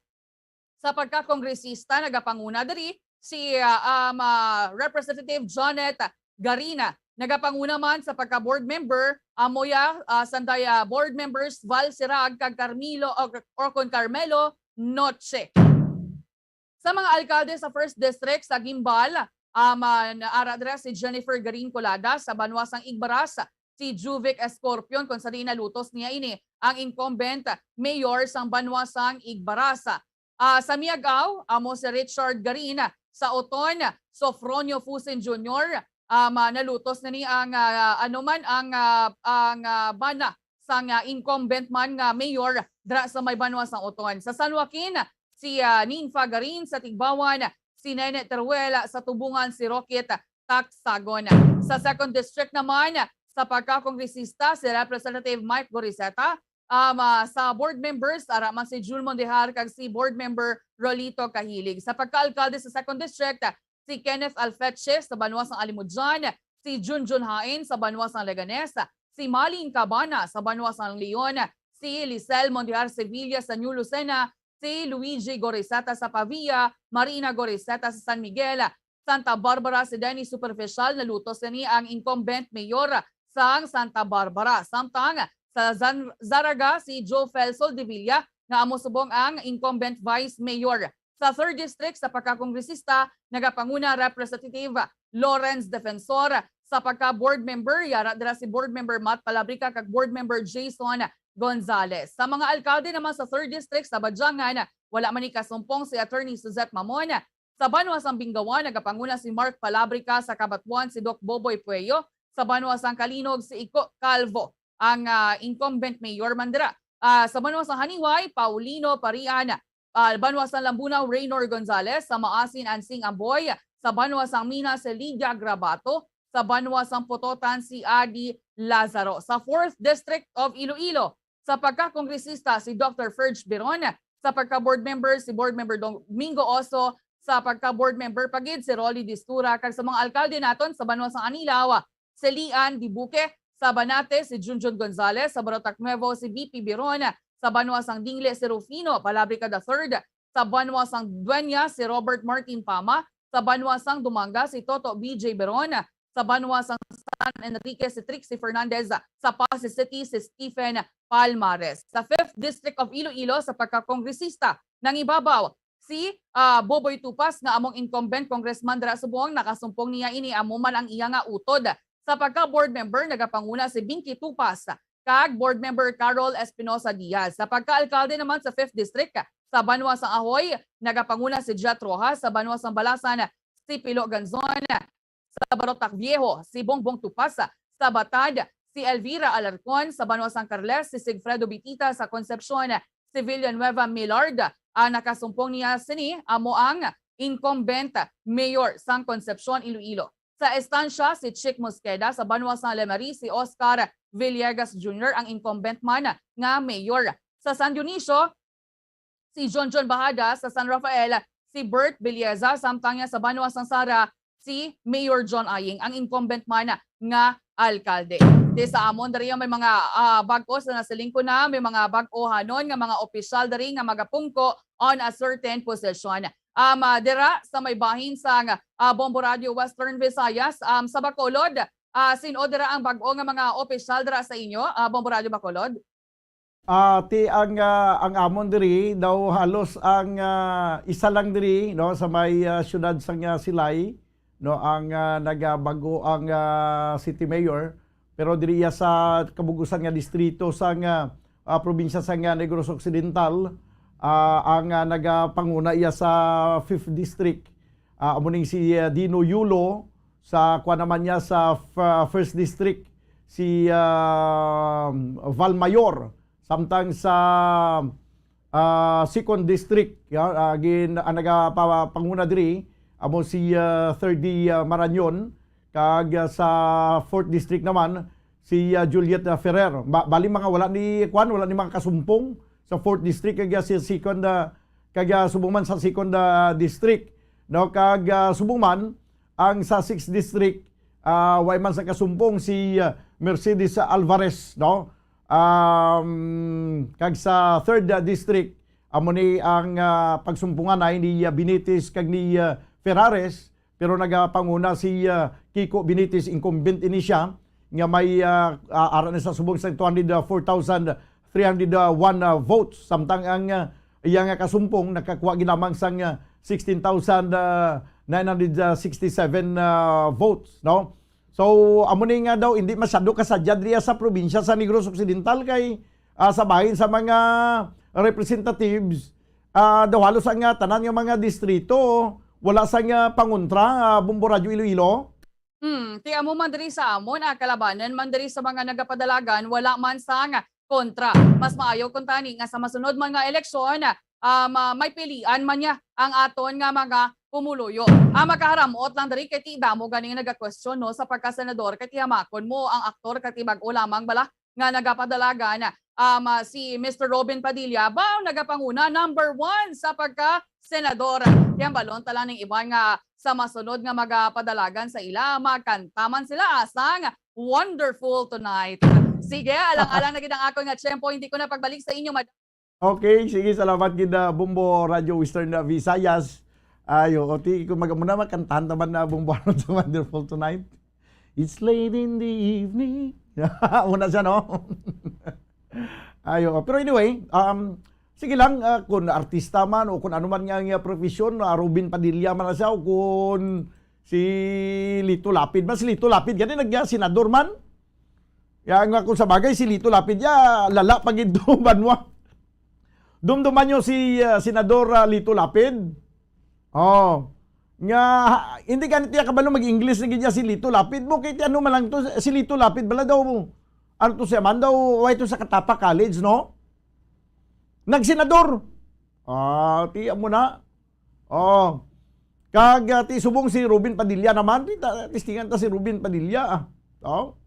sa pagkakongresista, nagapanguna diri si, ah, um, ah, Representative Janet Garina. Nagapanguna man sa pagka-board member, amo ya, ah, sanday, ah, board members Val Sirag kag Carmelo, o, o kon Carmelo Noche. Sa mga alkalde sa First District sa Guimbal, um, ah, naara dira si Jennifer Garin Colada, sa banwa sang Igbaras, si Juvic Escorpion, kung sa diin nalutos niya ini ang incumbent mayor sang banwa sang Igbaras. Ah, sa Miagao, amo si Richard Garin, sa Oton, Sofronio Fusen Junior, um, ah, nalutos na ni ang, ah, ano man ang, ah, ang, ah, bana sang, ah, incumbent man nga mayor dira sa may banwa sang Oton. Sa San Joaquin, si, ah, Ninfa Garin, sa Tigbawan, si Nene Teruel, sa Tubungan, si Rocket Taksagon. Sa Second District naman, sa pagkakongresista, si Representative Mike Goriseta, um, ah, sa board members, ara man si Jun Mondehar kag si board member Rolito Kahilig. Sa pagkaalkalde sa Second District, si Kenneth Alfeche sa banwa sang Alimodian, si Junjun Hain sa banwa sang Leganes, si Malin Cabana sa banwa sang Leon, si Lisel Mondehar Sevilla sa New Lucena, si Luigi Goriseta sa Pavia, Marina Goriseta sa San Miguel, Santa Barbara, si Dennis Superficial, nalutos na ni ang incumbent mayor sang Santa Barbara. Samtang sa Zan-, Zarraga, si Jofel Soldevilla nga amo subong ang incumbent vice mayor. Sa Third District, sa pagkakongresista, nagapanguna Representative Lawrence Defensor. Sa pagka-board member, yara dira si board member Matt Palabrica kag board member Jason Gonzales. Sa mga alkalde naman sa Third District sa Badiangan, wala man ni kasumpong si Attorney Suzette Mamon. Sa banwa sang Bingawan, nagapanguna si Mark Palabrica, sa Cabatuan si Doc Boboy Pueyo, sa banwa sang Calinog si Iko Calvo ang, ah, incumbent mayor man dira. Ah, sa banwa sang Janiuay, Paulino Parian, ah, banwa sang Lambunao, Raynor Gonzales, sa Maasin, Ansing Amboy, sa banwa sang Minas, si Lydia Grabato, sa banwa sang Pototan, si Adi Lazaro. Sa Fourth District of Iloilo, sa pagkakongresista, si Doctor Ferge Biron, sa pagka-board member, si Board Member Domingo Oso, sa pagka-board member pa gid, si Rolly Distura, kag sa mga alkalde naton sa banwa sang Anilao, si Lian Dibuque, sa Banate, si Junjun Gonzales, sa Barotac Nuevo, si B P Biron, sa banwa sang Dingle, si Rufino Palabrica the third, sa banwa sang Dueña, si Robert Martin Pama, sa banwa sang Dumanga, si Toto B J Biron, sa banwa sang San Enrique, si Trixie Fernandez, sa Passi City, si Stephen Palmares. Sa Fifth District of Iloilo, sa pagkakongresista, nangibabaw si, ah, Boboy Tupas nga among incumbent congressman dira subong, nakasumpong niya ini, amo man ang iya nga utod. Sa pagka-board member, nagapanguna si Binky Tupas kag board member Carol Espinosa Diaz. Sa pagka-alkalde naman sa Fifth District, sa banwa sang Ahoy, nagapanguna si Jet Rojas, sa banwa sang Balasan, si Pilo Ganzon, sa Barotac Viejo, si Bongbong Tupas, sa Batad, si Elvira Alarcon, sa banwa sang Carles, si Sigfredo Bitita, sa Concepcion, si Villanueva Millard, ang nakasumpong niya sini, amo ang incumbent mayor sang Concepcion, Iloilo. Sa Estancia, si Chick Mosqueda, sa banwa sang Lemery, si Oscar Villegas Junior ang incumbent man nga mayor. Sa San Dionisio, si John John Bahada, sa San Rafael, si Bert Belleza, samtang niya sa banwa sang Sara, si Mayor John Aying, ang incumbent man nga alkalde. Di sa amon, diri may mga, ah, bag-o sa nasiling ko na, may mga bag-ohanon nga mga opisyal diri nga magapungko on a certain position. Um, ah, dira sa may bahin sang, ah, Bombo Radio Western Visayas, um, sa Bacolod, ah, sin-o dira ang bag-o nga mga opisyal dira sa inyo, ah, Bombo Radio Bacolod? Ah, ti ang, ah, ang amon diri daw halos ang, ah, isa lang diri, no, sa may, ah, siyudad sang, ah, Silay, no, ang, ah, nagabag-o ang, ah, city mayor, pero diri iya sa kabug-usan nga distrito sang, ah, ah, probinsya sang, ah, Negros Occidental, ah, ang, ah, nagapanguna iya sa Fifth District. Ah, amo ning si, ah, Dino Yulo, sa kuwan naman niya sa f-, First District, si, ah, Val Mayor. Samtang sa, ah, second district, ya, ah, gin-, ang nagapapanguna diri amo si, ah, third D, ah, Marañon, kag, ah, sa fourth district naman si, ah, Juliet, ah, Ferrer. Ba-, bali mga wala ni kwan, wala ni mga kasumpong sa fourth district kag, ah, si second, ah, kag, ah, subong man sa second, ah, district, no, kag, ah, subong man ang sa sixth district, ah, way man sa kasumpong si, ah, Mercedes Alvarez, no? Um, kag sa third, ah, district, amo ni ang, ah, pagsumpungan ay ni, ah, Benitez kag ni, ah, Ferrares, pero nagapanguna si, ah, Kiko Benitez, incumbent ini siya, nga may, ah, ah, ara ni sa subong sa two hundred four thousand three hundred one, ah, votes, samtang ang, ah, iya nga kasumpong nakakuha gid lamang sang, ah, sixteen thousand nine hundred sixty-seven, ah, votes, no? So, amo ni nga daw, hindi masyado kasadya diriya sa probinsya sa Negros Occidental kay, ah, sa bahin sa mga representatives, ah, daw halos ang, ah, tanan nga mga distrito, wala sang, ah, pangontra, ah, Bombo Radyo Iloilo. Hmm, ti amo man diri sa amon, ah, kalabanan man diri sa mga nagapadalagan, wala man sang kontra. Mas maayo kuntani nga sa masunod man nga eleksyon, ah, ma-, may pilian man niya ang aton nga mga pumuluyo. Ang makaharamot lang diri kay ti damo gani nga nagakwestiyon, no, sa pagkasenador, kay ti hamakon mo ang aktor kay ti bag-o lamang bala nga nagapadalagan, um, ah, si Mister Robin Padilla, ba nagapanguna number one sa pagka-senador. Yan, balon ta lang ning iban nga sa masunod nga magapadalagan sa ila, magkanta man sila sang Wonderful Tonight. Sige, alang-alang na gid ang akon nga tiyempo, hindi ko na pagbalik sa inyo, madam. Okay, sige, salamat gid, ah, Bombo Radyo Western, ah, Visayas. Ayo, o ti, kung mag-, muna, makantahan naman na Bombo Radyo Wonderful Tonight. It's late in the evening. Muna siya, no? Ayo, pero anyway, um, sige lang, ah, kung artista man o kung ano man nga, nga profesyon, ah, Robin Padilla man na siya o kung si Lito Lapid man. Si Lito Lapid, gani nagya senador man. Ya nga kung sa bagay, si Lito Lapid, ya, lala pa gid to, banwa. Dumduman nyo si, ah, Senador, ah, Lito Lapid. Oh. Nga, ha, hindi ka niya kabalo mag-English na gid niya si Lito Lapid mo. Kay ano man lang to, si Lito Lapid, bala daw mo. Ano to siya man daw, why to sa Katapa College, no? Nagsenador. Ah, tiyan mo na. Oh. Kag, ah, ti subong si Robin Padilla naman, ti ta-, testingan ta si Robin Padilla, ah. Oh.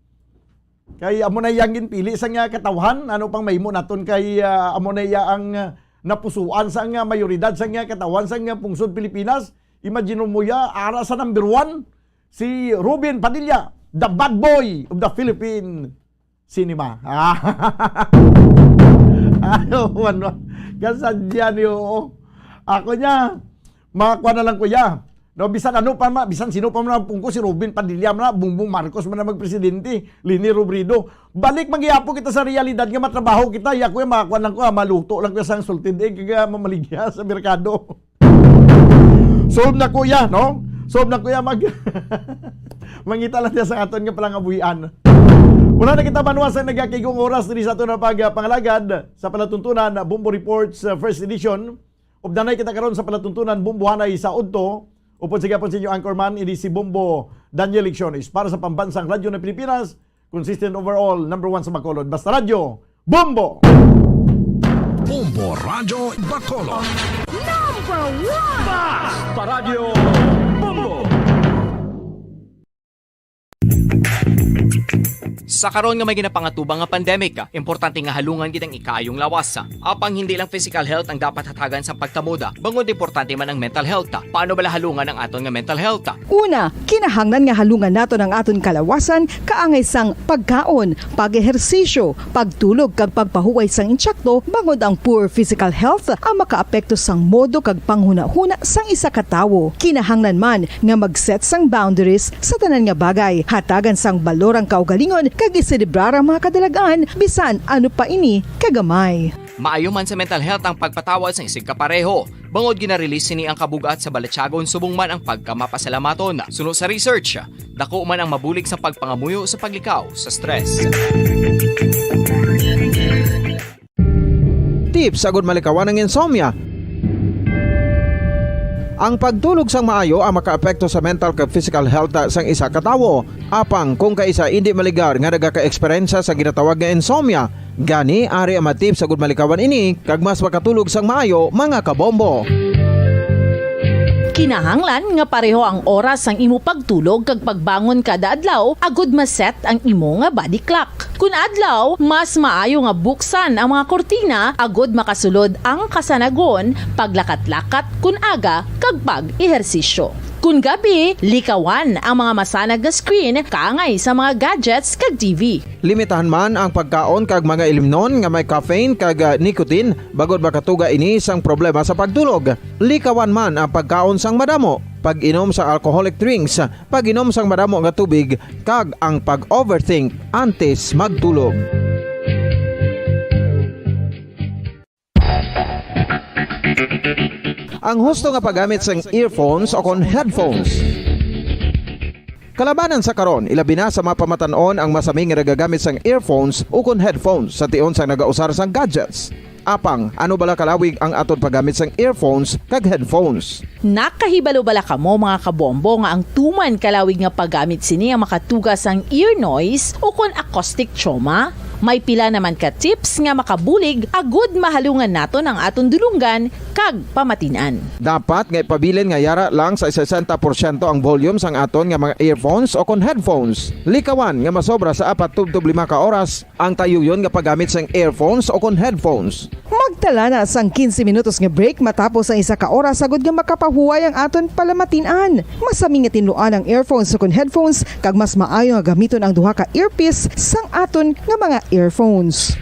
Kay amo na yang ginpili sa nga katawhan, ano pang mahimo naton kay, ah, amo na iya ang, ah, napusuan sa nga mayoridad sa nga katawhan sa nga pungsod Pilipinas. Imagine mo ya, ara sa number one, si Robin Padilla, the bad boy of the Philippine cinema. Ayo, ano, kasadya niyo. Ako niya, makakuha na lang, kuya. No, bisan ano pa ma, bisan sino pa man ang pungko, si Robin Padilla man na, Bongbong Marcos man na magpresidente, Leni Robredo. Balik, magihapon kita sa realidad nga matrabaho kita. Ya, kuya, makakuha lang ko, ah, maluto lang ko sang salted egg, kag, ah, mamaligya sa merkado. Solve na, kuya, no? Solve na, kuya, mag-, mangita lang siya sa aton nga palangabuhian. Wala na kita, banwa, sa nagakigong oras diri sa aton na pag-, pangalagad sa palatuntunan, Bombo Reports, uh, First Edition. Updanay kita karon sa palatuntunan, Bombohanay sa Udto. Upod sa gihapon sa inyo anchorman, ini si Bombo Daniel Lecciones para sa Pambansang Radyo ng Pilipinas, consistent overall, number one sa Bacolod. Basta Radyo, Bombo! Bombo Radyo Bacolod. Number one! Basta Radyo, Bombo! Sa karon nga may ginapangatubang nga pandemic, importante nga halungan gid ang ikaayong lawas. Apang hindi lang physical health ang dapat hatagan sa pagtamod, bangod importante man ang mental health. Paano bala halungan ang aton nga mental health? Una, kinahanglan nga halungan naton ang aton kalawasan kaangay sang pagkaon, pag-ehersisyo, pagtulog kag pagpahuway sang insakto, bangod ang poor physical health ang makaapekto sang modo kag panghunahuna sang isa ka tawo. Kinahanglan man nga mag-set sang boundaries sa tanan nga bagay, hatagan sang balor ang kaugalingon kag iselebrar ang mga kadalagan bisan ano pa ini kagamay. Maayo man sa mental health ang pagpatawad sang isigkapareho. Bangod gina-release sini ang kabug-at sa balatyagon subong man ang pagkamapasalamaton. Suno sa research, dako man ang mabulig sa pagpangamuyo sa paglikaw sa stress. Tips agud malikawan ang insomnia. Ang pagtulog sang maayo ang makaapekto sa mental kag physical health sang isa ka tawo. Apang kung kaisa indi maligar nga nagaka-eksperyensya sa ginatawag nga insomnia, Gani, ari ang mga tips agud malikawan ini kag mas makatulog sang maayo, mga kabombo. Kinahanglan nga pareho ang oras sang imo pagtulog kag pagbangon kada adlaw agud ma-set ang imo nga body clock. Kun adlaw, mas maayo nga buksan ang mga kurtina agud makasulod ang kasanagon, paglakat-lakat kun aga, kag pag-ehersisyo. Kun gabi, likawan ang mga masanag nga screen kaangay sa mga gadgets kag T V. Limitahan man ang pagkaon kag mga ilimnon nga may caffeine kag, ah, nicotine, bangod makatuga ini sang problema sa pagtulog. Likawan man ang pagkaon sang madamo, pag-inom sa alcoholic drinks, pag-inom sang madamo nga tubig, kag ang pag-overthink antes magtulog. Ang husto nga paggamit sang earphones o kon headphones. Kalabanan sa karon, ilabi na sa mga pamatan-on ang masami nga nagagamit sang earphones o kon headphones sa tion sang nagausar sang gadgets. Apang, ano bala kalawig ang aton paggamit sang earphones kag headphones? Nakahibalo bala kamo, mga kabombo, nga ang tuman kalawig nga paggamit sini ang makatuga sang ear noise o kon acoustic trauma? May pila naman ka tips nga makabulig agud mahalungan naton ang aton dulonggan kag pamatin-an. Dapat nga ipabilin nga yara lang sa sesenta porsyento ang volume sang aton nga mga earphones o kon headphones. Likawan nga masobra sa apat tubtob lima ka oras ang tayuyon nga paggamit sang earphones o kon headphones. Magtala na sang quince minutos nga break matapos ang isa ka oras agud nga makapahuway ang aton palamatin-an. Masami nga tinluan ang earphones ukon headphones, kag mas maayo nga gamiton ang duha ka earpiece sang aton nga mga earphones.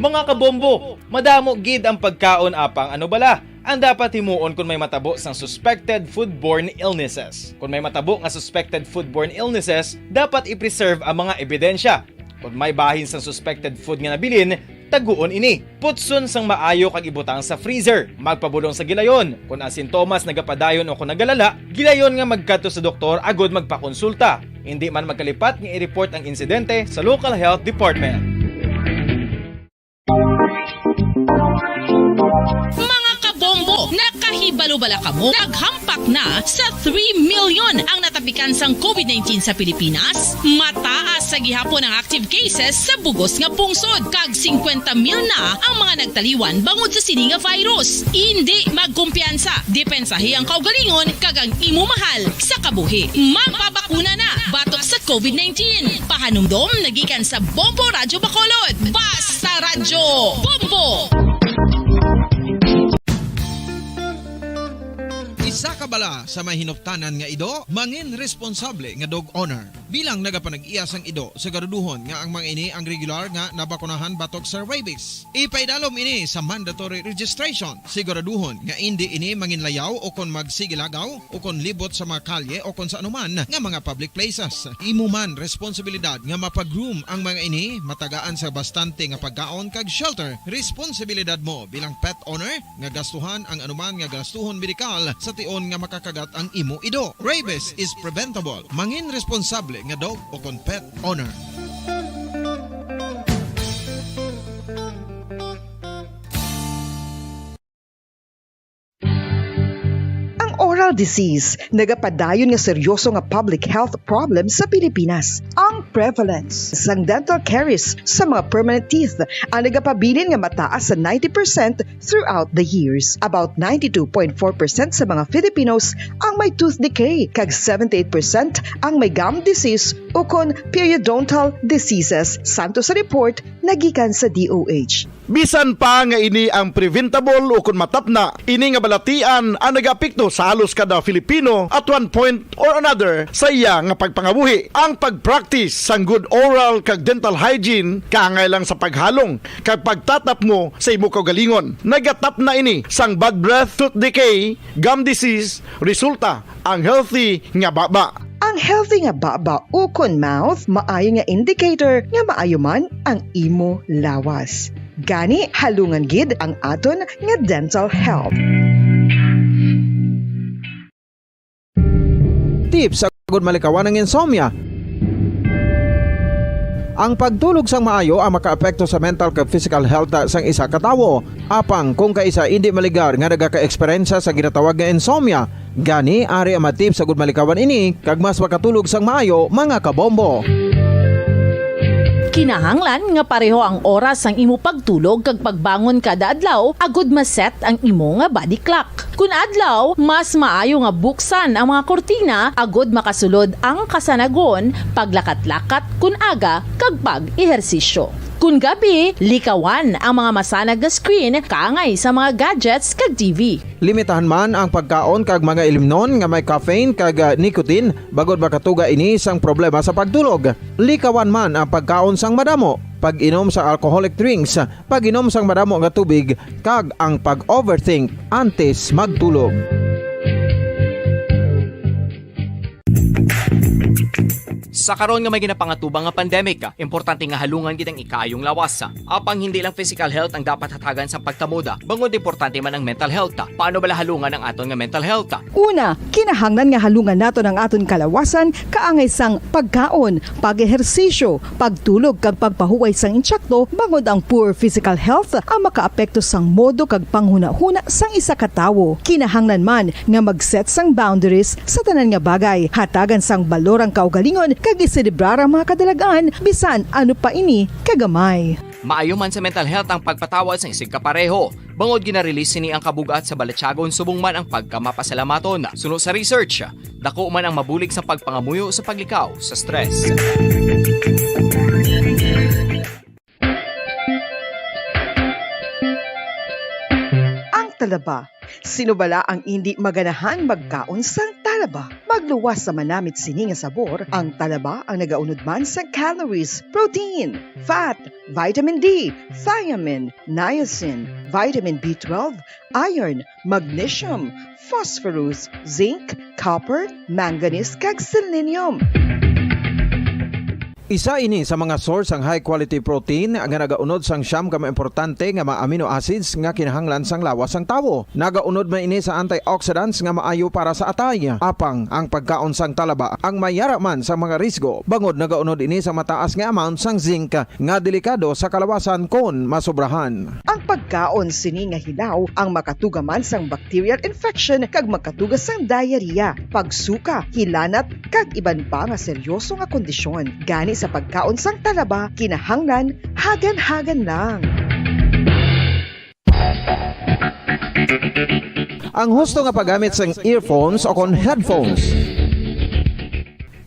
Mga kabombo, madamo gid ang pagkaon, apang ano bala ang dapat himuon kon may matabo sang suspected foodborne illnesses? Kon may matabo nga suspected foodborne illnesses, dapat i-preserve ang mga ebidensya. Kon may bahin sang suspected food nga nabilin, taguon ini. Putson sang maayo kag ibutang sa freezer. Magpabudong sa gilayon. Kon ang sintomas nagapadayon o kon nagalala, gilayon nga magkadto sa doktor agud magpakonsulta. Indi man magkalipat nga i-report ang insidente sa local health department. Mga kabombo, nakahibalo bala kamo? Naghampak na sa three million ang natapikan sang covid nineteen sa Pilipinas. Mataas sa gihapon ang active cases sa bugos nga pungsod, kag singkwenta mil na ang mga nagtaliwan bangod sa sini nga virus. Indi magkumpiyansa, depensahi ang kaugalingon kag ang imo mahal sa kabuhi. Magpabakuna na batok sa covid nineteen. Pahanumdom nagikan sa Bombo Radyo Bacolod. Basta Radyo Bombo! Isa ka bala sa may hinuptanan nga ido, mangin responsable nga dog owner. Bilang nagapanag-iya sang ido, siguraduhon nga ang mga ini ang regular nga nabakunahan batok sa rabies. Ipaidalom ini sa mandatory registration. Siguraduhon nga indi ini manginlayaw o kon magsigilagaw o kon libot sa mga kalye o kon sa anuman nga mga public places. Imo man responsibilidad nga mapa-groom ang mga ini, matagaan sa bastante nga pagkaon kag shelter. Responsibilidad mo bilang pet owner nga gastuhan ang anuman nga gastuhon medikal sa tion nga makakagat ang imo ido. Rabies is preventable. Mangin responsable nga dog o kon pet owner. Ang oral disease nagapadayon nga seryoso nga public health problem sa Pilipinas. Ang prevalence sang dental caries sa mga permanent teeth ang nagapabilin nga mataas sa ninety percent throughout the years. About ninety-two point four percent sa mga Filipinos ang may tooth decay, kag seventy-eight percent ang may gum disease ukon periodontal diseases, santo sa report nagikan sa D O H. Bisan pa nga ini ang preventable ukon matapna, ini nga balatian ang nagaapekto sa halos kada Filipino at one point or another sa iya nga pagpangabuhi. Ang pag-practice sang good oral kag dental hygiene kaangay lang sa paghalong kag pagtatapngo sa imo kaugalingon. Nagatapna ini sang bad breath, tooth decay, gum disease, resulta ang healthy nga baba. Ang healthy nga baba ukon mouth maayo nga indicator nga maayo man ang imo lawas. Gani, halungan gid ang aton nga dental health. Tips agud malikawan ang insomnia. Ang pagtulog sang maayo ang makaapekto sa mental kag physical health sang isa ka tawo. Apang kung kaisa indi maligar nga nagaka-eksperyensya sa ginatawag nga insomnia, Gani, ari ang mga tips agud malikawan ini kag mas makatulog sang maayo, mga kabombo. Kinahanglan nga pareho ang oras sang imo pagtulog kag pagbangon kada adlaw agud ma-set ang imo nga body clock. Kun adlaw, mas maayo nga buksan ang mga kurtina agud makasulod ang kasanagon, paglakat-lakat kun aga, kag pag-ehersisyo. Kun gabi, likawan ang mga masanag nga screen kaangay sa mga gadgets kag T V. Limitahan man ang pagkaon kag mga ilimnon nga may caffeine kag, ah, nicotine, bangod makatuga ini sang problema sa pagtulog. Likawan man ang pagkaon sang madamo, pag-inom sa alcoholic drinks, pag-inom sang madamo nga tubig, kag ang pag-overthink antes magtulog. Sa karon nga may ginapangatubang nga pandemic, importante nga halungan gid ang ikaayong lawas. Apang hindi lang physical health ang dapat hatagan sang pagtamod, bangod importante man ang mental health. Paano bala halungan ang aton nga mental health? Una, kinahanglan nga halungan naton ang aton kalawasan kaangay sang pagkaon, pag-ehersisyo, pagtulog kag pagpahuway sang insakto, bangod ang poor physical health ang makaapekto sang modo kag panghunahuna sang isa ka tawo. Kinahanglan man nga mag-set sang boundaries sa tanan nga bagay, hatagan sang balor ang kaugalingon kag iselebrar ang mga kadalagan, bisan ano pa ini kagamay. Maayo man sa mental health ang pagpatawad sang isigkapareho, bangod gina-release sini ang kabug-at sa balatyagon subong man ang pagkamapasalamaton. Suno sa research, dako man ang mabulig sa pagpangamuyo sa paglikaw sa stress. Ang talaba. Sino bala ang indi maganahang magkaon sang talaba? Magluwas sa manamit sini nga sabor, ang talaba ang nagaunod man sa calories, protein, fat, vitamin D, thiamine, niacin, vitamin B twelve, iron, magnesium, phosphorus, zinc, copper, manganese, kag selenium. Isa ini sa mga source sang high quality protein nga nagaunod sang siyam ka mga importante nga mga amino acids nga kinahanglan sang lawas sang tawo. Nagaunod man ini sa antioxidants nga maayo para sa atay. Apang ang pagkaon sang talaba ang may yara man sa mga risgo, bangod nagaunod ini sa mataas nga amount sang zinc nga delikado sa kalawasan kon masobrahan. Ang pagkaon sini nga hilaw ang makatuga man sang bacterial infection kag makatuga sang diarrhea, pagsuka, hilanat, kag iban pa nga seryoso nga kondisyon. Gani sa pagkaon sang talaba, kinahanglan hagan-hagan lang. Ang husto nga paggamit sang earphones o kon headphones.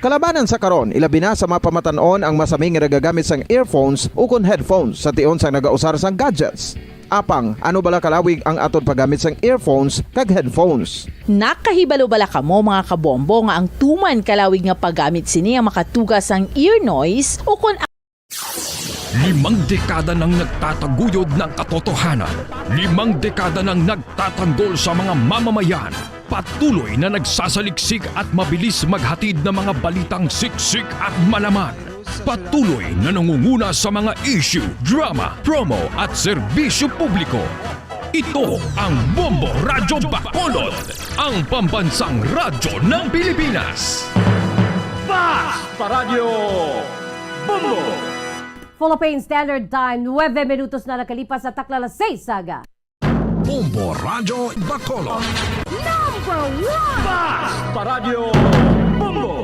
Kalabanan sa karon, ilabi na sa mga pamatan-on ang masami nga nagagamit sang earphones ukon headphones sa tion sang nagausar sang gadgets. Apang, ano bala kalawig ang aton paggamit sang earphones kag headphones? Nakahibalo bala kamo, mga kabombo, nga ang tuman kalawig nga paggamit sini ang makatuga sang ear noise ukon Limang dekada nang nagtataguyod ng katotohanan. Limang dekada nang nagtatanggol sa mga mamamayan. Patuloy na nagsasaliksik at mabilis maghatid ng mga balitang siksik at malaman. Patuloy na nangunguna sa mga issue, drama, promo at serbisyo publiko. Ito ang Bombo Radyo Bacolod, ang pambansang radyo ng Pilipinas. Fast Paradyo Bombo! Philippine Standard Time, nuebe minutos na nakalipas sa takla las seis sa aga. Bombo Radyo Bacolod. Number one! Fast Paradyo Bombo!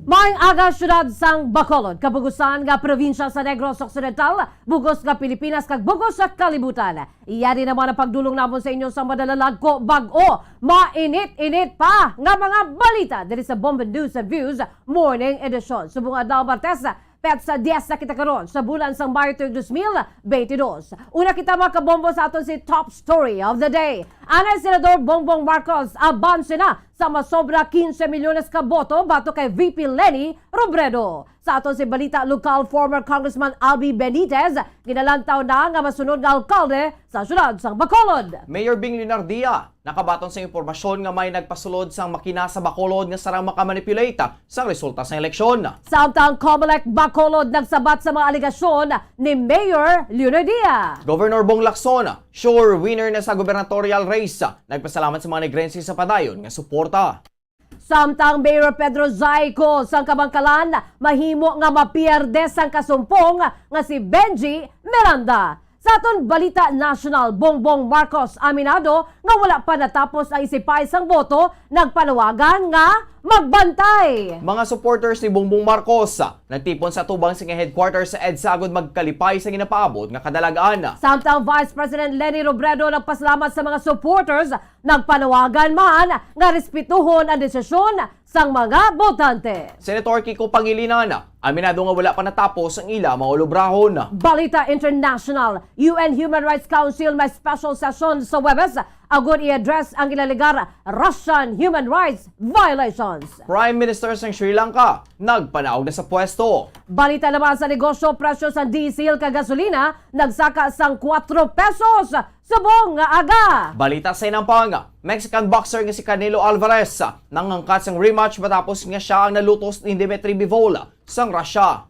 Maayong aga, siyudad sang Bacolod, kabugusan nga probinsya sa Negros Occidental, bugos nga Pilipinas, kag bugos sa kalibutan. Iya din naman ang pagdulong namon sa inyo sa madalalagko, bag-o, mainit-init pa nga mga balita diri sa Bombo News and Views Morning Edition. Subong adlaw, Martes, petsa dies na kita karon sa bulan sang Mayo tuig dos mil beintidos. Una kita, mga kabombo, sa aton si top story of the day. Anay Senador Bongbong Marcos abanse na sa masobra quince milyones ka boto batok kay V P Leni Robredo. Sa aton si balita lokal, former Congressman Albee Benitez ginalantaw na nga masunod nga alkalde sa siyudad sang Bacolod. Mayor Bing Leonardia nakabaton sa impormasyon nga may nagpasulod sang makina sa Bacolod nga sarang makamanipulate sang resulta sang eleksyon. Samtang Comelec Bacolod nagsabat sa mga alegasyon ni Mayor Leonardia. Governor Bong Lacson, sure winner na sa gubernatorial race, nagpasalamat sa mga Negrense sa padayon nga suporta. Samtang Mayor Pedro Zayco sang Kabankalan, mahimo nga mapierde sang kasumpong nga si Benji Miranda. Sa aton balita nasyonal, Bongbong Marcos aminado nga wala pa natapos ang isipay sang boto, nagpanawagan nga magbantay. Mga supporters ni Bongbong Marcos nagtipon sa atubang sa iyang headquarters sa EDSA agod magkalipay sa ginapaabot nga kadalagan. Samtang Vice President Leni Robredo nagpasalamat sa mga supporters, nagpanawagan man nga respetuhon ang desisyon sang mga botante. Senator Kiko Pangilinan aminado nga wala pa natapos ang ila mga ulubrahon. Balita international, U N Human Rights Council may special session sa Huwebes agud i-address ang ginalegar Russian human rights violations. Prime Minister sang Sri Lanka nagpanaog na sa pwesto. Balita naman sa negosyo, presyo sang diesel kag gasolina nagsaka sang kuwatro pesos subong nga aga. Balita sa inampang, Mexican boxer nga si Canelo Alvarez nangangkat sang rematch matapos nga sia ang nalutos ni Dmitry Bivol sang Russia.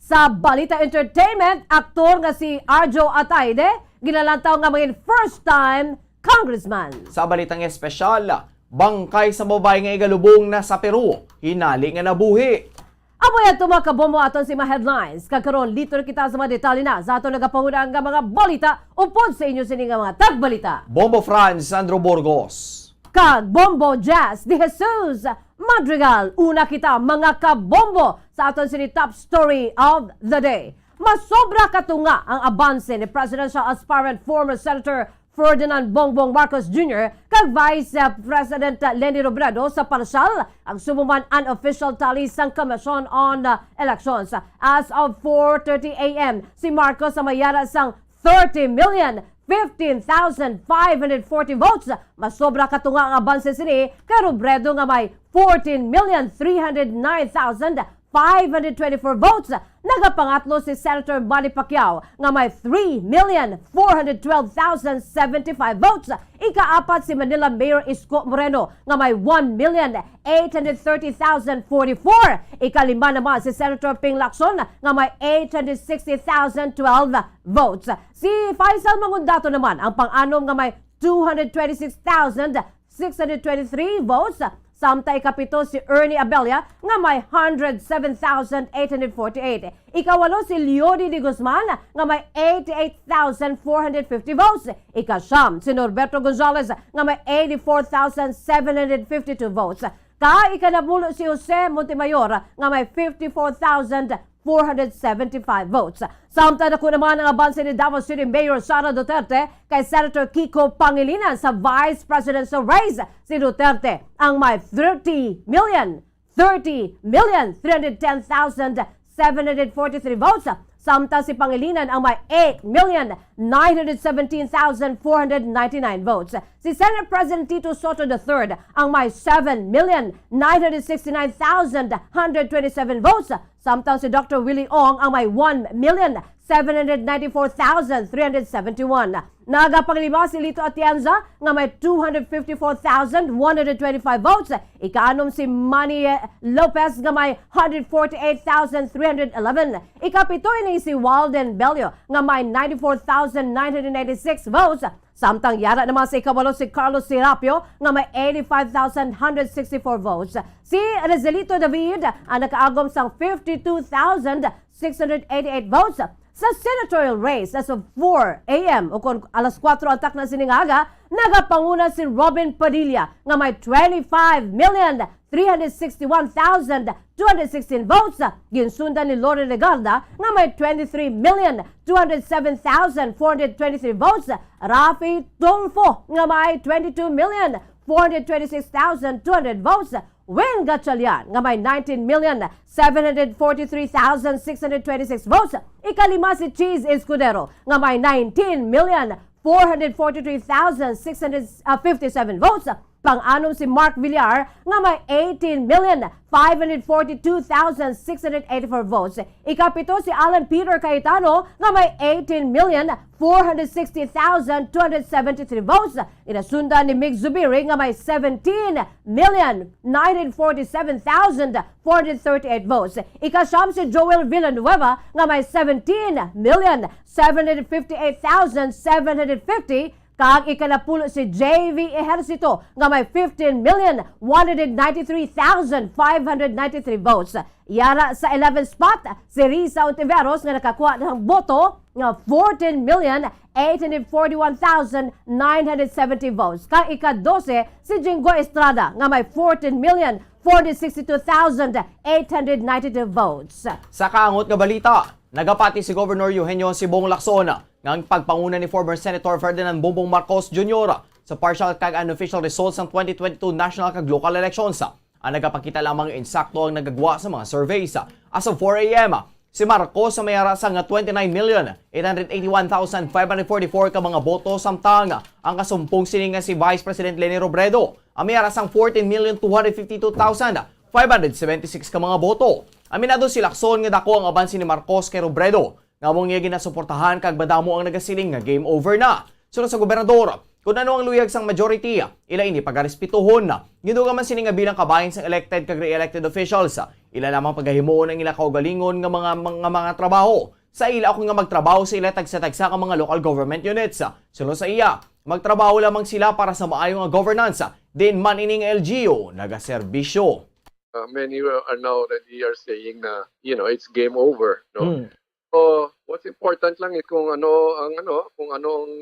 Sa balita entertainment, aktor nga si Arjo Ataide ginalantaw nga mangin first time congressman. Sa balitang espesyal, bangkay sa babayi nga igalubong na sa Peru, hinali nga nabuhi. Amo yan to, mga kabombo, aton si mga headlines. Kag karon, liton kita sa mga detalye na sa aton nagapanguna nga mga balita upod sa inyo sini nga mga tagbalita. Bombo Franz Sandro Burgos. Kag Bombo Jazz de Jesus Madrigal. Una kita, mga kabombo, sa aton sini top story of the day. Masobra katunga ang abanse ni presidential aspirant former Senator Ferdinand Bongbong Marcos Junior kag Vice, uh, President Leni Robredo sa parsyal, ang subong man unofficial tally sang Commission on, uh, Elections. As of four thirty A M, si Marcos ang may yara sang thirty million fifteen thousand five hundred forty votes. Masobra katunga ang abanse sini kay Robredo nga may fourteen million three hundred nine thousand five hundred twenty-four votes. Nagapangatlo si Senator Manny Pacquiao nga may three million four hundred twelve thousand seventy-five votes. Ikaapat si Manila Mayor Isko Moreno nga may one million eight hundred thirty thousand forty-four. Ikalima naman si Senator Ping Lacson nga may eight hundred sixty thousand twelve votes. Si Faisal Mangundato naman ang pang-anom nga may two hundred twenty-six thousand six hundred twenty-three votes. Samtang ikapito si Ernie Abella nga may hundred seven thousand eight hundred forty-eight. Ikawalo si Leody de Guzman nga may eighty-eight thousand four hundred fifty votes. Ikasyam si Norberto Gonzales nga may eighty-four thousand seven hundred fifty-two votes. Kag ikanapulo si Jose Montemayor nga may fifty-four thousand four hundred seventy-five votes. Samtang dako naman ang abanse ni Davao City Mayor Sara Duterte kay Senator Kiko Pangilinan sa vice presidential race. Si Duterte ang may thirty million, thirty million three hundred ten thousand seven hundred forty-three votes, samtang si Pangilinan ang may eight million nine hundred seventeen thousand four hundred ninety-nine votes. Si Senate President Tito Soto the third ang may seven million nine hundred sixty-nine thousand hundred twenty-seven votes, samtang si Doctor Willie Ong ang may one million seven hundred ninety-four thousand three hundred seventy-one. Nagapanglima si Lito Atienza nga may two hundred fifty-four thousand one hundred twenty-five votes. Ikaanom si Manny Lopez nga may hundred forty-eight thousand three hundred eleven. Ikapito ini si Walden Bello nga may ninety-four thousand nine hundred ninety-six votes. Samtang yara naman sa ikawalo si Carlos Serapio nga may eighty-five thousand hundred sixty-four votes. Si Rezelito David ang nakaagom sang fifty-two thousand six hundred eighty-eight votes. Sa senatorial race, as of four A M o kon alas kuwatro ang takna sining aga, nagapanguna si Robin Padilla nga may twenty-five million three hundred sixty-one thousand two hundred sixteen votes. Ginsundan ni Loren Legarda nga may twenty-three million two hundred seven thousand four hundred twenty-three votes. Raffy Tulfo nga may twenty-two million four hundred twenty-six thousand two hundred votes. Win Gatchalian nga may nineteen million seven hundred forty-three thousand six hundred twenty-six votes. Ikalima si Cheese Escudero nga may nineteen million four hundred forty-three thousand six hundred fifty-seven votes. Pang-anom si Mark Villar nga may eighteen million five hundred forty-two thousand six hundred eighty-four votes. Ikapito si Alan Peter Cayetano nga may eighteen million four hundred sixty thousand two hundred seventy-three votes. Ginasundan ni Mig Zubiri nga may seventeen million nine hundred forty-seven thousand four hundred thirty-eight votes. Ikasyam si Joel Villanueva nga may seventeen million seven hundred fifty-eight thousand seven hundred fifty. Kag ikanapulo si J V Ejercito nga may fifteen million one hundred ninety-three thousand five hundred ninety-three votes. Yara sa eleventh spot si Risa Ontiveros nga nakakuha ng boto nga fourteen million eight hundred forty-one thousand nine hundred seventy votes. Kag ika-dose si Jinggoy Estrada nga may fourteen million four hundred sixty-two thousand eight hundred ninety-two votes. Sa kaangot nga balita, nagapati si Governor Eugenio Sibong Lacson nga ang pagpanguna ni former Senator Ferdinand Bongbong Marcos Junior sa partial kag unofficial results sang twenty twenty-two national kag local elections. Ang nagapakita lamang nga insakto ang nagagwa sa mga surveys. As of four a m, si Marcos ang may ara sang twenty-nine million eight hundred eighty-one thousand five hundred forty-four ka mga boto, samtang ang kasumpong sini nga si Vice President Leni Robredo ang may ara sang fourteen million two hundred fifty-two thousand five hundred seventy-six ka mga boto. Aminado si Lacson nga dako ang abanse ni Marcos kay Robredo, nga amo niya ginasuportahan kag madamo ang nagasiling nga game over na. Sunod sa gobernador, kung ano ang luyag sang majority, ila ini pagarespetuhon. Giduga man sini nga bilang kabahin sang elected kag re-elected officials, ila lamang pagahimuon ang ila kaugalingon nga mga, mga, mga trabaho sa ila, ako nga magtrabaho sa ila tagsa-tagsa ka mga local government units. Suno sa iya, magtrabaho lamang sila para sa maayo nga governance, diin man ini nga L G U nagaserbisyo. Uh, many are now already are saying na, you know, it's game over, no? Mm. So, what's important lang is kung ano ang, ano, kung ano ang,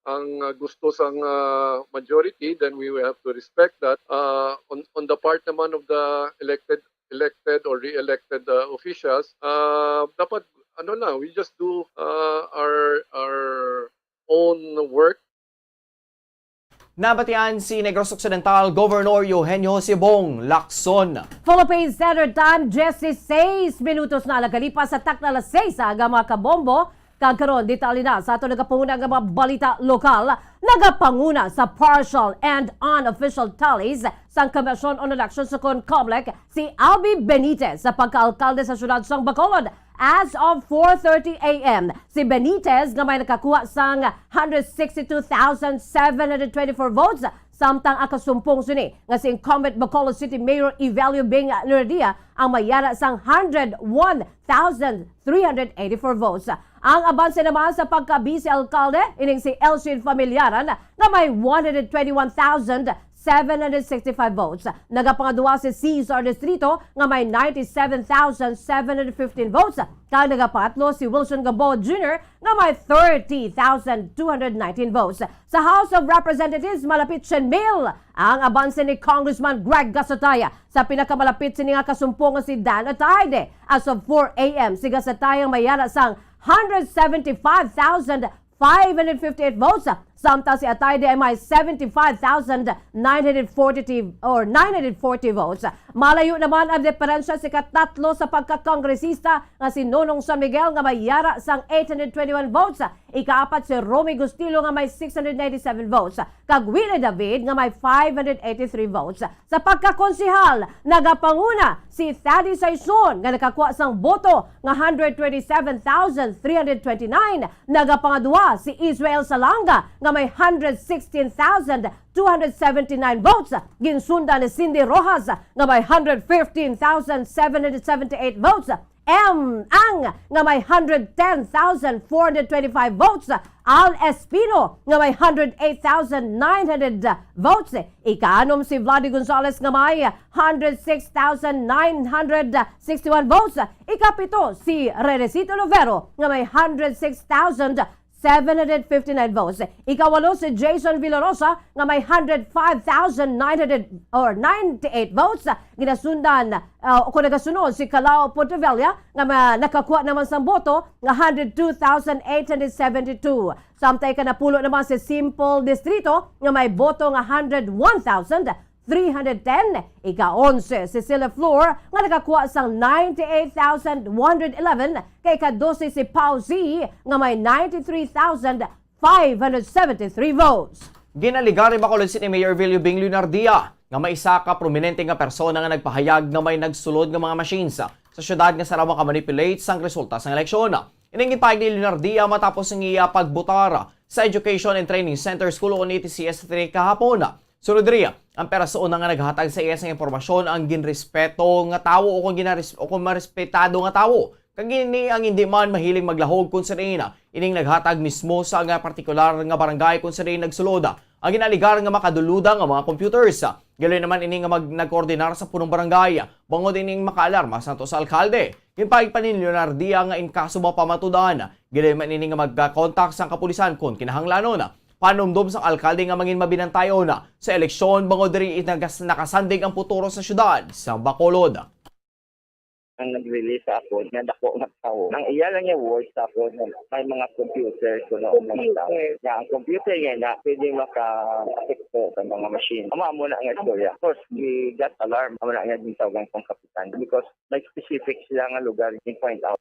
ang, uh, gusto sang, uh, majority, then we will have to respect that. Uh, on, on the part naman of the elected, elected or re-elected, uh, officials, uh, dapat, ano lang, we just do, uh, our, our own work. Nabatian si Negros Occidental Governor Eugenio Sibong Lacson. Philippine Standard Time, diyesisais minutos na nagalipas sa takna alas seis aga, mga kabombo. Kag karon, detalye na sa ato nagapanguna nga mga balita lokal. Nagapanguna sa partial and unofficial tallies sang Commission on Elections sa kon Comelec si Albi Benitez sa pagkaalkalde sa siyudad sang Bacolod. As of four thirty a m, si Benitez nga may nakakuha sang hundred sixty-two thousand seven hundred twenty-four votes, samtang ang kasumpong sini nga si incumbent Bacolod City Mayor Evelio Bing Loradia ang may ara sang hundred one thousand three hundred eighty-four votes. Ang abanse naman sa pagka-vice alkalde, ining si Elcin Familiaran nga may one hundred twenty-one thousand seven hundred sixty-five votes. Nagapangadua si Cesar Distrito nga may ninety-seven thousand seven hundred fifteen votes, kag nagapangatlo si Wilson Gamboa Junior nga may thirty thousand two hundred nineteen votes. Sa House of Representatives, malapit siyam mil ang abanse ni Congressman Greg Gasataya sa pinakamalapit sini nga kasumpong nga si Dan Atayde. As of four a m, si Gasataya may ara sang hundred seventy-five thousand five hundred fifty-eight votes, samtang si Atayde ay may seventy-five thousand nine hundred forty or nine hundred forty votes. Malayo naman ang diferensya sa ikatatlo sa pagkakongresista nga si Nonong San Miguel nga may ara sang eight hundred twenty-one votes, ikaapat si Romy Gustilo nga may six hundred ninety-seven votes, kag Willie David nga may five hundred eighty-three votes. Sa pagkakonsehal, nagapanguna si Thady Saison nga nakakuha sang boto nga hundred twenty-seven thousand three hundred twenty-nine. Nagapangadua si Israel Salanga nga may hundred sixteen thousand two hundred seventy-nine votes. Ginsundan ni Cindy Rojas nga may hundred fifteen thousand seven hundred seventy-eight votes. M. Ang nga may hundred ten thousand four hundred twenty-five votes, Al Espino nga may hundred eight thousand nine hundred votes, ikaanom si Vlady Gonzales nga may hundred six thousand nine hundred sixty-one votes, ikapito si Rerecito Lovero nga may hundred six thousand seven hundred fifty-nine votes. Ikawalo si Jason Villarosa nga may hundred five thousand nine hundred or ninety-eight votes. Ginasundan, ah, o kung nagasunod si Calao Pontevilla nga ma-, nakakuha naman sang boto nga hundred two thousand eight hundred seventy-two. Samtang ikanapulo naman si Simple Distrito nga may boto nga hundred one thousand three hundred ten, ika-onse si Sila Flor nga nakakuha sang ninety-eight thousand one hundred eleven, kay ika-dose si Pau Z nga may ninety-three thousand five hundred seventy-three votes. Ginaligar ni Bacolod City Mayor Vilio Bing Leonardia nga may isa ka prominente nga persona nga nagpahayag nga may nagsulod nga mga machines sa syudad nga sarawa ka-manipulate sang resulta sang eleksyon. Ining ginpahayag ni Leonardia matapos ang iya pagbutar sa Education and Training Center School o E T C S three kahapon. Sunod diri, ang persona nga naghatag sa iya sang impormasyon ang ginrespeto nga tawo o kung ginares-, o kung marespetado nga tawo Kag ini ang hindi man mahiling maglahog kung sa diin ining naghatag mismo sa nga partikular nga barangay kung sa diin nagsulod ang ginaligar nga makaduluda nga mga computers. Galoy naman ini nga mag-, nagkoordinar sa punong barangay bangod ining makaalarma sa to sa alkalde. Ginpahayag pa ni Leonardia nga in kaso mapamatud-an, galoy man ini nga magkakontak sa kapulisan kung kinahanglanon. Panumdom sang alkalde nga mangin mabinantayon sa eleksyon bangod diri nagas-, nakasandig ang puturo sa syudad sa Bacolod. Ang nag-release sa akon nga dako nga tawo. Ang iya lang niya word sa akon nga may mga computer kuno ang mga tawo. Computer. Nga ang computer niya na pwede maka-apekto sa mga machine. Amo, amo na ang istorya. Of course, we got alarm. Amo na nga gintawgan kong kapitan because may specific sila nga lugar in point out.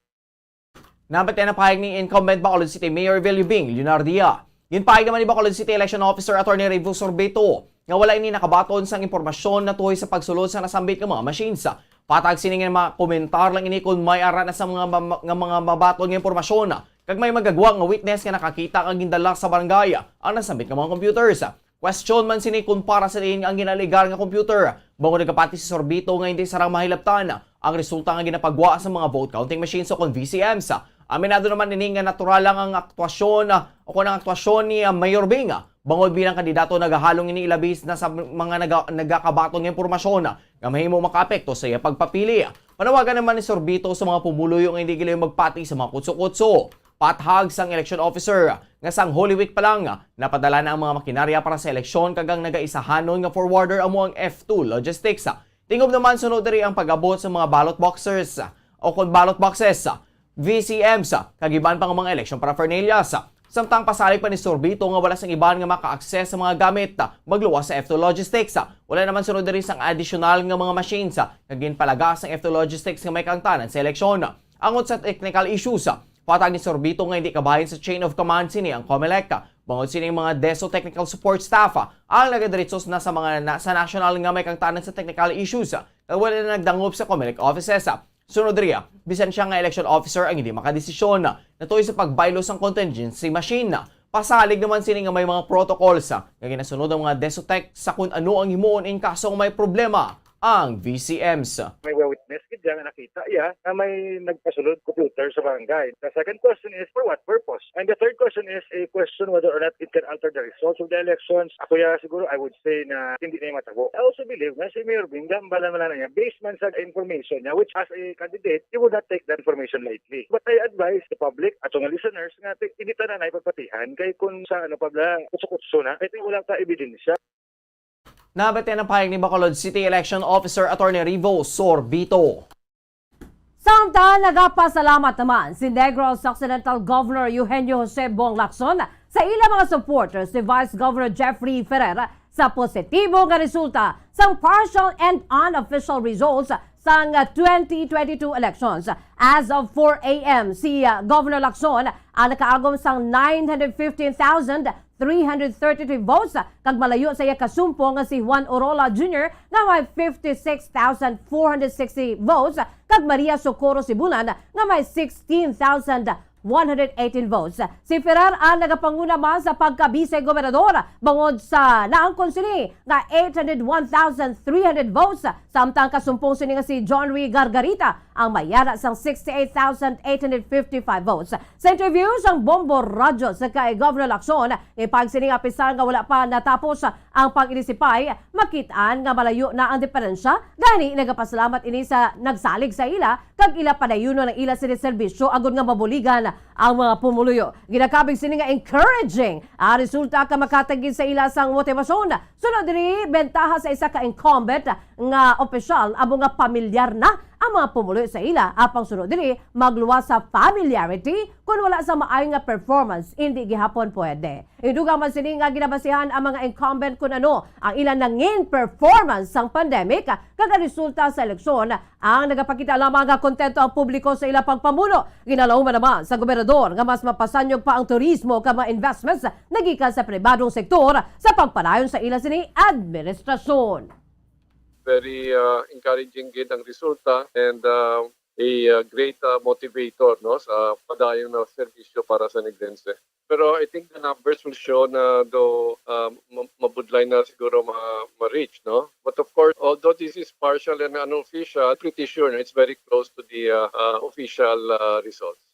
Nabat na pahayag ni incumbent Bacolod City Mayor Vilubing Leonardia. Ginpahayag naman ni Bacolod City Election Officer Attorney Revo Sorbito nga wala ini nakabaton sang impormasyon natuhoy sa pagsulod sa nasambit nga mga machines. Patag sini nga mga komentar lang ini kung may ara na sa mga ma-, nga mga mabaton nga impormasyon kag may magagwa nga witness nga nakakita kag gindala sa barangay ang nasambit nga mga computers. Question man sini kung para sa diin ang ginaligar nga computer, bangod nagapati si Sorbito nga hindi sarang mahilabtan ang resulta nga ginapagwa sa mga vote counting machines o kon V C Ms. Aminado naman ini nga natural lang ang aktwasyon, ah, o kon ang aktwasyon ni, ah, Mayor Bing, ah, bangod bilang kandidato nagahalong ini ilabis na sa mga naga-, nagakabaton nga impormasyon, ah, nga mahimo makaapekto sa iya pagpapili. Panawagan naman ni Sorbito sa mga pumuluyo nga hindi gila magpati sa mga kutso-kutso. Pathag sang election officer nga sang Holy Week pa lang, napadala na ang mga makinarya para sa eleksyon kag ang nagaisahanon nga forwarder amo ang F two Logistics. Tingog naman sunod diri ang pag-abot sa mga ballot boxers o kon ballot boxes, V C Ms, kag iban pa nga mga election paraphernalias. Samtang pasalig pa ni Sorbito nga wala sang iban nga maka-access sa mga gamit magluwas sa F two Logistics. Wala naman sunod diri sang additional nga mga machines nga ginpalaga sang F two Logistics nga may kaangtanan sa eleksyon. Angot sa technical issues, patag ni Sorbito nga hindi kabahin sa chain of command sini ang Comelec. Bangod sini ang mga DESO technical support staff ang nagadiretso na sa mga na, sa national nga may kaangtanan sa technical issues nga wala na nagdangop sa Comelec offices. Sunod riya, bisan siya nga election officer ang hindi makadesisyon natuloy sa pagbaylo sang contingency machine. Pasalig naman sini nga may mga protocols nga ginasunod ang mga DESOtech sa kun ano ang himuon in kaso nga may problema ang V C Ms. May witness gid siya nga nakita iya nga may nagpasulod computer sa barangay. The second question is, for what purpose? And the third question is a question whether or not it can alter the results of the elections. Ako ya siguro, I would say na hindi na matabo. I also believe na si Mayor Bing, gambalan man lang niya, based man sa information niya, which as a candidate, you would not take that information lightly. But I advise the public, ato nga listeners, nga ti-, hindi tanan ay pagpatihan kay kung sa ano pa bala, kutso-kutso na, kay wala ta ebidensya. Nabatian ang pahayag ni Bacolod City Election Officer Attorney Revo Sorbito. Samtang nagapasalamat naman si Negros Occidental Governor Eugenio Jose Bong Lacson sa ila mga supporters ni Vice Governor Jeffrey Ferrer sa positibo nga resulta sang partial and unofficial results sang twenty twenty-two elections. As of four a m, si, uh, Governor Lacson ang nakaagom sang nine hundred fifteen thousand three hundred thirty-three votes, kag malayo sa iya kasumpong nga si Juan Orola Junior nga may fifty-six thousand four hundred sixty votes, kag Maria Socorro Sibulan nga may sixteen thousand one hundred eighteen votes. Si Ferrer ang nagapanguna man sa pagka-vice gobernador bangod sa naangkon sini nga eight hundred one thousand three hundred votes, samtang kasumpong sini nga si John Rey Gargarita ang may ara sang sixty-eight thousand eight hundred fifty-five votes. Sa interview sang Bombo Radyo sa kay Governor Lacson, ipag sini nga apisar nga wala pa natapos ang pag-inisipay, makit-an nga malayo na ang diferensya, gani nagapasalamat ini sa nagsalig sa ila kag ila padayunon ang ila sini serbisyo agud nga mabuligan ang mga pumuluyo. Ginakabig sini nga encouraging ang resulta ka makatagid sa ila sang motibasyon. Sunod diri, bentaha sa isa ka incumbent nga opisyal amo nga pamilyar na ang mga pumuluyo sa ila. Apang sunod diri, magluwas sa familiarity, kun wala sa maayo nga performance, indi gihapon pwede. Idugang man sini nga ginabasihan ang mga incumbent kun ano ang ila nangin performance sang pandemic, kag ang resulta sa eleksyon ang nagapakita lamang nga kontento ang publiko sa ila pagpamuno. Ginalauman naman sa gobernador nga mas mapasanyog pa ang turismo kag mga investments nagikan sa pribadong sektor sa pagpadayon sa ila sini administrasyon. Very, uh, encouraging gid ang resulta, and, uh, a, uh, great, uh, motivator, no, sa padayon na serbisyo para sa Negrense. Pero I think the numbers will show na do, uh, ma-, mabudlay na siguro ma-, ma-reach, no? But of course, although this is partial and unofficial, pretty sure na it's very close to the, uh, uh, official, uh, results.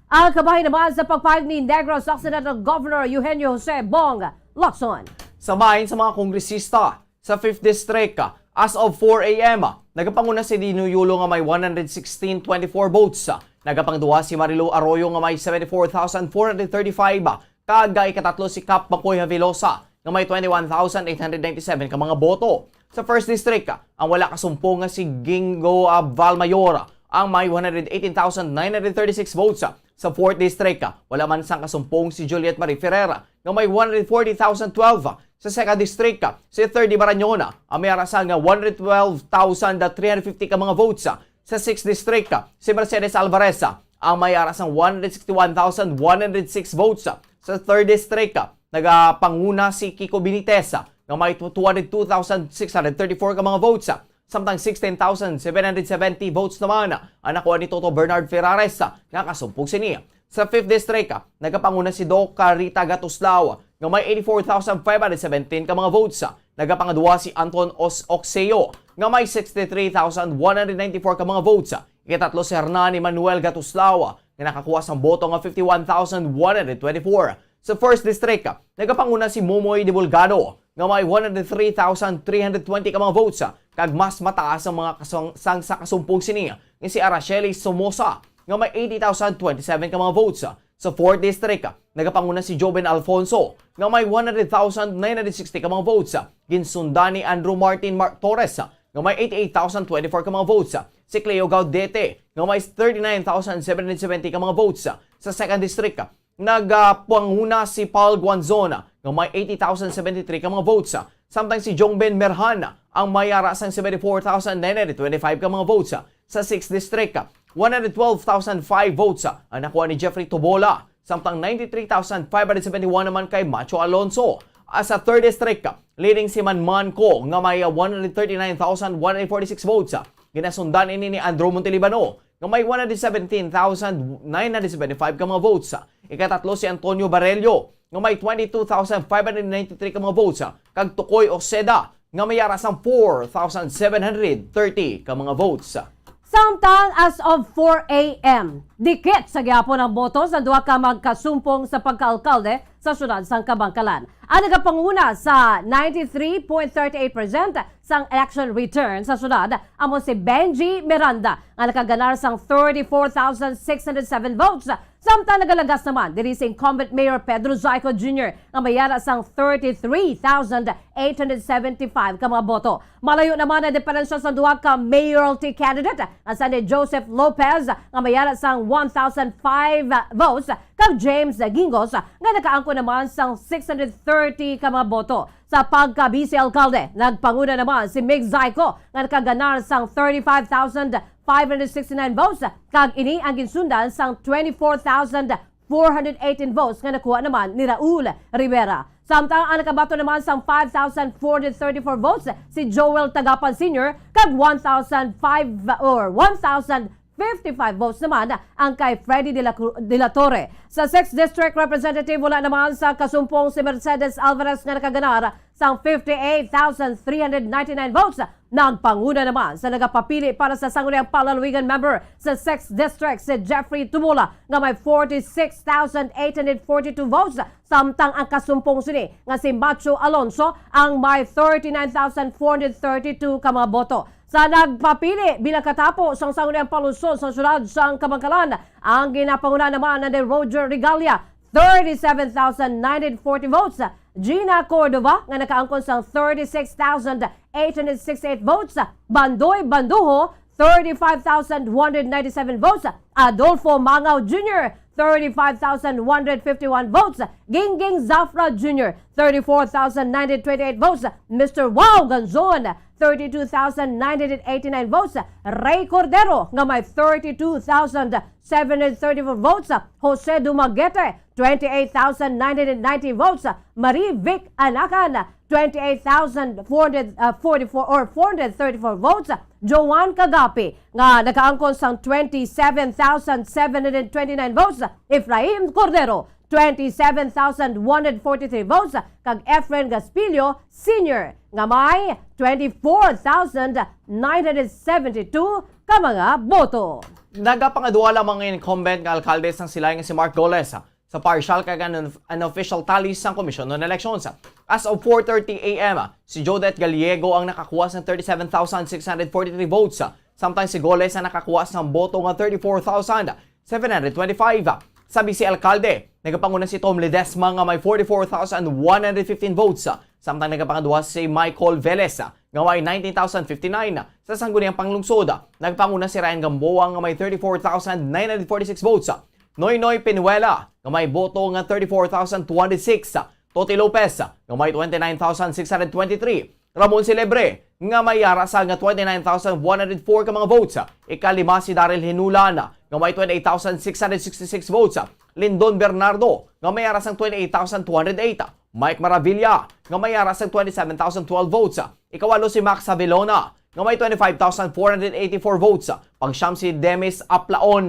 Ang kabahin naman sa pagpahayag ni Negros Occidental Governor Eugenio Jose Bong Locson. Sa bahin sa mga kongresista sa fifth District, as of four a.m., nagapanguna si Dino Yulo nga may one hundred sixteen twenty-four votes. Nagapangduha si Marilu Arroyo nga may seventy-four thousand four hundred thirty-five, kag ikatatlo si Kap Makoy Havilosa nga may twenty-one thousand eight hundred ninety-seven ka mga boto. Sa first District, ang wala kasumpong nga si Gingo, ah, Valmayor ang may one hundred eighteen thousand nine hundred thirty-six votes. Sa fourth District, wala man sang kasumpong si Juliet Marie Ferrer nga may one hundred forty thousand twelve. Sa second District, si Thirdy Barañon ang may ara sang one hundred twelve thousand three hundred fifty ka mga votes. Sa sixth District, si Mercedes Alvarez ang may ara sang one hundred sixty-one thousand one hundred six votes. Sa third District, nagapanguna si Kiko Benitez nga may two hundred two thousand six hundred thirty-four ka mga votes, samtang sixteen thousand seven hundred seventy votes naman ang nakuha ni Toto Bernard Ferrares nga kasumpong sini. Sa fifth District, nagapanguna si Doc Carita Gatuslao nga may eighty-four thousand five hundred seventeen ka mga votes. Nagapangadua si Anton Os Oxeo nga may sixty-three thousand one hundred ninety-four ka mga votes. Ikatatlo si Hernan Emmanuel Gatuslao nga nakakuha sang boto nga fifty-one thousand one hundred twenty-four. Sa first District, nagapanguna si Momoy Dibulgado nga may one hundred three thousand three hundred twenty ka mga votes, kag mas mataas ang mga kasang, sang sa kasumpong sini nga si Araceli Somoza nga may eighty thousand twenty-seven ka mga votes. Sa fourth District, nagapanguna si Joven Alfonso nga may one hundred thousand nine hundred sixty ka mga votes. Ginsundan ni Andrew Martin Mar- Torres nga may eighty-eight thousand twenty-four ka mga votes. Si Cleo Gaudete nga may thirty-nine thousand seven hundred seventy ka mga votes. Sa second district, nagapanguna si Paul Guanzon nga may eighty thousand seventy-three ka mga votes. Samtang si Jongben Merhan ang may ara sang seventy-four thousand nine hundred twenty-five ka mga votes. Sa sixth district, one hundred twelve thousand five votes ang nakuha ni Jeffrey Tobola, samtang ninety-three thousand five hundred seventy-one naman kay Macho Alonso. Ah, sa third district, leading si Manman Co nga may one hundred thirty-nine thousand one hundred forty-six votes. Ginasundan ini ni Andrew Montelibano nga may one hundred seventeen thousand nine hundred seventy-five ka mga votes. Ikatatlo si Antonio Barello nga may twenty-two thousand five hundred ninety-three ka mga votes, kag Tukoy Oceda nga may ara sang four thousand seven hundred thirty ka mga votes. Samtang as of four a.m., dikit sa gihapon ang boto sa duha ka magkasumpong sa pagkaalkalde sa siyudad sang Kabankalan. Ang nagapanguna sa ninety-three point thirty-eight percent sang election return sa siyudad amo si Benji Miranda nga nakaganar sang thirty-four thousand six hundred seven votes. Samtang nagalagas naman diri si incumbent Mayor Pedro Zaico Junior nga may ara sang thirty-three thousand eight hundred seventy-five ka mga boto. Malayo naman ang diferensya sa duha ka mayoralty candidate nga si Joseph Lopez nga may ara sang one thousand five votes kag James Gingos nga nakaangkon naman sang six hundred thirty ka mga boto. Sa pagka-vice alkalde, nagpanguna naman si Mig Zaico nga nakaganar sang thirty-five thousand five hundred sixty-nine votes, kag ini ang ginsundan sang twenty-four thousand four hundred eighteen votes nga nakuha naman ni Raul Rivera. Samtang ang nakabaton naman sang five thousand four hundred thirty-four votes si Joel Tagapan Senior, kag one thousand five or one thousand fifty-five votes naman ang kay Freddy de la, Cru- de la Torre. Sa sixth District Representative, wala naman sa kasumpong si Mercedes Alvarez nga nakaganar sang fifty-eight thousand three hundred ninety-nine votes. Nagpanguna naman sa nagapapili para sa Sangguniang Panlalawigan member sa sixth District si Jeffrey Tumula nga may forty-six thousand eight hundred forty-two votes, samtang ang kasumpong sini nga si Macho Alonso ang may thirty-nine thousand four hundred thirty-two ka mga boto. Sa nagpapili bilang katapo sang Sangguniang Panlungsod sa siyudad sang Kabankalan, ang ginapanguna naman ni Roger Regalia, thirty-seven thousand nine hundred forty votes. Gina Cordova nga nakaangkon sang thirty-six thousand eight hundred sixty-eight votes. Bandoy Banduho, thirty-five thousand one hundred ninety-seven votes. Adolfo Mangaw Junior, thirty-five thousand one hundred fifty-one votes. Gingging Zafra Junior, thirty-four thousand nine hundred twenty-eight votes. Mister Wow Ganzon, thirty-two thousand nine hundred eighty-nine votes. Rey Cordero nga may thirty-two thousand seven hundred thirty-four votes. Jose Dumaguete, twenty-eight thousand nine hundred ninety votes. Marie Vic Anacan, twenty-eight thousand four hundred forty-four or four hundred thirty-four votes. Joan Cagapi nga nakaangkon sang twenty-seven thousand seven hundred twenty-nine votes. Efraim Cordero, twenty-seven thousand one hundred forty-three votes, kag Efren Gaspilio Senior nga may twenty-four thousand nine hundred seventy-two ka mga boto. Nagapangadua lamang ang incumbent nga alkalde sang Silay nga si Mark Goles sa partial kag un-, unofficial tally sang Commission on Elections. As of four thirty A M, si Jodette Gallego ang nakakuha sang thirty-seven thousand six hundred forty-three votes, samtang si Goles ang nakakuha sang boto nga thirty-four thousand seven hundred twenty-five. Sa Vice Alkalde, nagapanguna si Tom Ledesma nga may forty-four thousand one hundred fifteen votes, samtang nagapangadua si Michael Velez nga may nineteen thousand fifty-nine. Sa Sangguniang Panglungsod, nagapanguna si Ryan Gamboa nga may thirty-four thousand nine hundred forty-six votes. Noynoy Penuela nga may boto nga thirty-four thousand twenty-six. Toti Lopez nga may twenty-nine thousand six hundred twenty-three. Ramon Celebre nga may yara sa nga twenty-nine thousand one hundred four ka mga votes. Ikalima si Daryl Hinulan nga may twenty-eight thousand six hundred sixty-six votes. Lindon Bernardo nga may yara sang twenty-eight thousand two hundred eight. Mike Maravilla nga may yara sang twenty-seven thousand twelve votes. Ikawalo si Max Avelona nga may twenty-five thousand four hundred eighty-four votes. Pangsyam si Demis Aplaon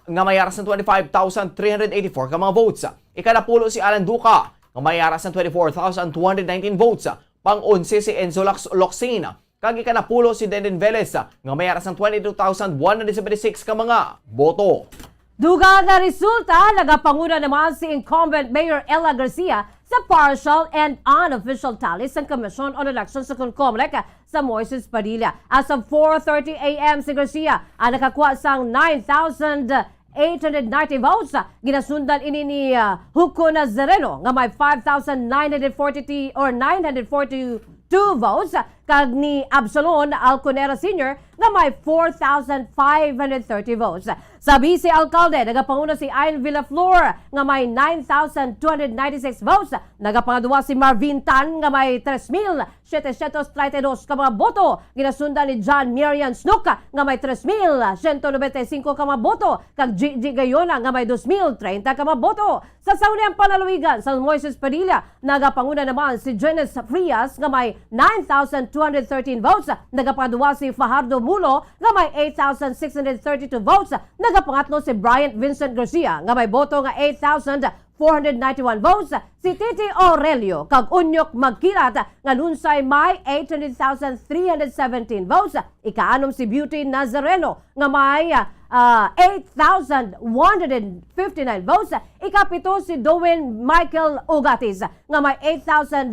nga may yara sang twenty-five thousand three hundred eighty-four ka mga votes. Ikanapulo si Alan Duca nga may yara sang twenty-four thousand two hundred nineteen votes. Pang-onse si Enzo Lax-, Locsin, kag ikanapulo si Denden Velez nga may yara sang twenty-two thousand one hundred seventy-six ka mga boto. Dugang nga resulta, nagapanguna naman si incumbent Mayor Ella Garcia sa partial and unofficial tally sang Commission on Elections sa Concomelec sa Moises Padilla. As of four thirty A M, si Garcia ang nakakuha sang nine thousand eight hundred ninety votes. Ginasundan ini ni, ah, Hugo Nazareno nga may five thousand nine hundred forty-two or nine hundred forty-two votes, kag ni Absolon Alconera Senior nga may four thousand five hundred thirty votes. Sa Vice Alkalde, nagapanguna si Ayn Villaflor nga may nine thousand two hundred ninety-six votes. Nagapangadua si Marvin Tan nga may tres mil setecientos treinta y dos ka mga boto. Ginasundan ni John Miriam Snook nga may tres mil ciento noventa y cinco ka mga boto, kag Gigi Gayona nga may dos mil treinta ka mga boto. Sa Sangguniang Panlalawigan, sa Moises Padilla, nagapanguna naman si Janice Frias nga may nine thousand two hundred thirteen votes. Nagapangadua si Fajardo Mulo nga may eight thousand six hundred thirty-two votes. Nagapangatlo si Bryant Vincent Garcia nga may boto nga eight thousand four hundred ninety-one votes, si Titi Aurelio kag Unyok Magkilat nga lunsay may eight hundred thousand three hundred seventeen votes. Ikaanom si Beauty Nazareno nga may, ah, eight thousand one hundred fifty-nine votes. Ikapito si Dowen Michael Ugatis nga may eight thousand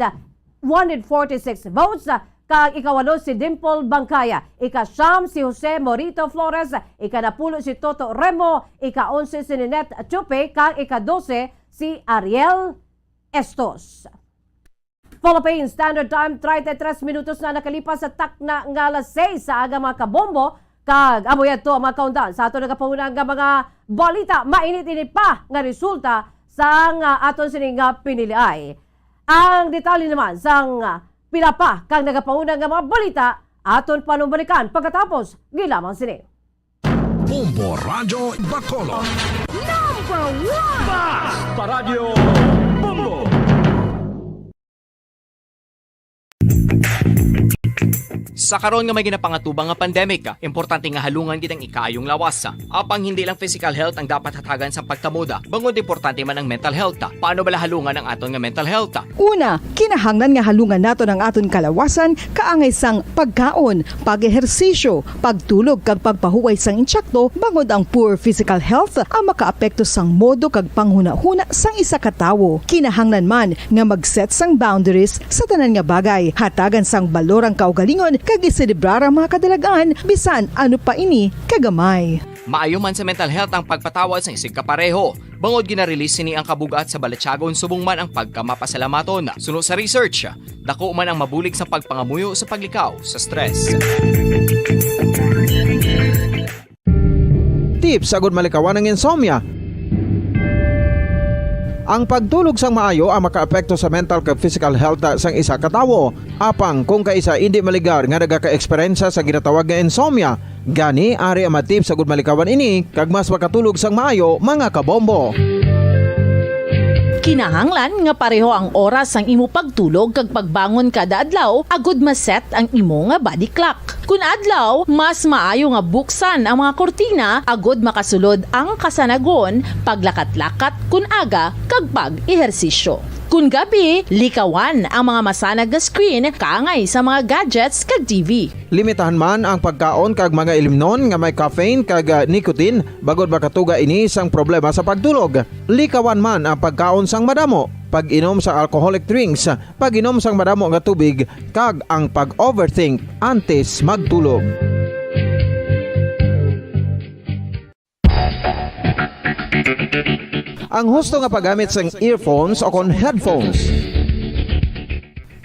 one hundred forty-six votes, kag ikawalo si Dimple Bangkaya, ikasyam si Jose Morito Flores, ikanapulo si Toto Remo, ikaonse si Ninette Chupe, kag ikadose si Ariel Estos. Philippine Standard Time, treinta y tres minutos na nakalipas sa takna nga alas seis sa aga, mga kabombo, kag amo yadto ang mga kaundan sa aton nagapanguna nga mga balita. Mainit-init pa nga resulta sang, ah, aton sini nga piniliay. Ang detalye naman sang, ah, pila pa kang nagapauna nga mga balita, aton panumbalikan pagkatapos gilamang sini. Bombo Radyo Bacolod. Number one! Basta Radyo Bombo! Sa karon nga may ginapangatubang nga pandemic, importante nga halungan gid ang ikaayong lawas. Apang hindi lang physical health ang dapat hatagan sa pagtamod, bangod importante man ang mental health. Paano bala halungan ang aton nga mental health? Una, kinahanglan nga halungan naton ang aton kalawasan kaangay sang pagkaon, pag-ehersisyo, pagtulog kag pagpahuway sang intsakto, bangod ang poor physical health ang makaapekto sang modo kag panghunahuna sang isa ka tawo. Kinahanglan man nga mag-set sang boundaries sa tanan nga bagay, hatagan sang balor ang kaugalingon kag iselebrar ang mga kadalag-an, bisan ano pa ini kagamay. Maayo man sa mental health ang pagpatawad sang isigkapareho, bangod gina-release sini ang kabug-at sa balatyagon subong man ang pagkamapasalamaton. Suno sa research, dako man ang mabulig sa pagpangamuyo sa paglikaw sa stress. Tips agud malikawan ang insomnia. Ang pagtulog sang maayo ang makaapekto sa mental kag physical health sang isa ka tawo. Apang kung kaisa indi maligar nga nagakaeksperyensya sa ginatawag nga insomnia, gani ari ang mga tips agud malikawan ini kag mas makatulog sang maayo, mga kabombo. Kinahanglan nga pareho ang oras sang imo pagtulog kag pagbangon kada adlaw agud ma-set ang imo nga body clock. Kun adlaw, mas maayo nga buksan ang mga kurtina agud makasulod ang kasanagon, paglakat-lakat kun aga, kag pag-ehersisyo. Kun gabi, likawan ang mga masanag nga screen kaangay sa mga gadgets kag T V. Limitahan man ang pagkaon kag mga ilimnon nga may caffeine kag, ah, nicotine, bangod makatuga ini sang problema sa pagtulog. Likawan man ang pagkaon sang madamo, pag-inom sa alcoholic drinks, pag-inom sang madamo nga tubig, kag ang pag-overthink antes magtulog. Ang husto nga paggamit sang earphones o kon headphones.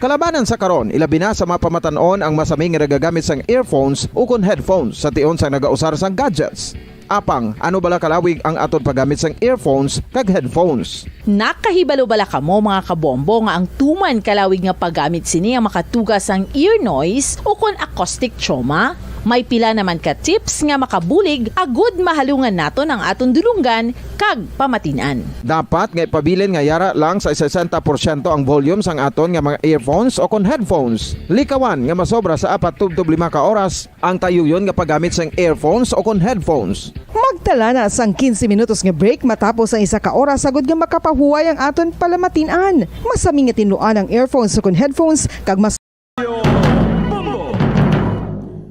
Kalabanan sa karon, ilabi na sa mga pamatan-on ang masami nga nagagamit sang earphones o kon headphones sa tion sang nagausar sang gadgets. Apang, ano bala kalawig ang aton paggamit sang earphones kag headphones? Nakahibalo bala kamo, mga kabombo, nga ang tuman kalawig nga paggamit sini ang makatuga sang ear noise o kon acoustic trauma? May pila naman ka tips nga makabulig agud mahalungan naton ang aton dulonggan kag pamatin-an. Dapat nga ipabilin nga yara lang sa sesenta porsyento ang volume sang aton nga mga earphones o kon headphones. Likawan nga masobra sa apat tubtob lima ka oras ang tayuyon nga paggamit sang earphones o kon headphones. Magtala na sang quince minutos nga break matapos ang isa ka oras, agud nga makapahuway ang aton palamatin-an. Masami nga tinluan ang earphones o kon headphones, kag mas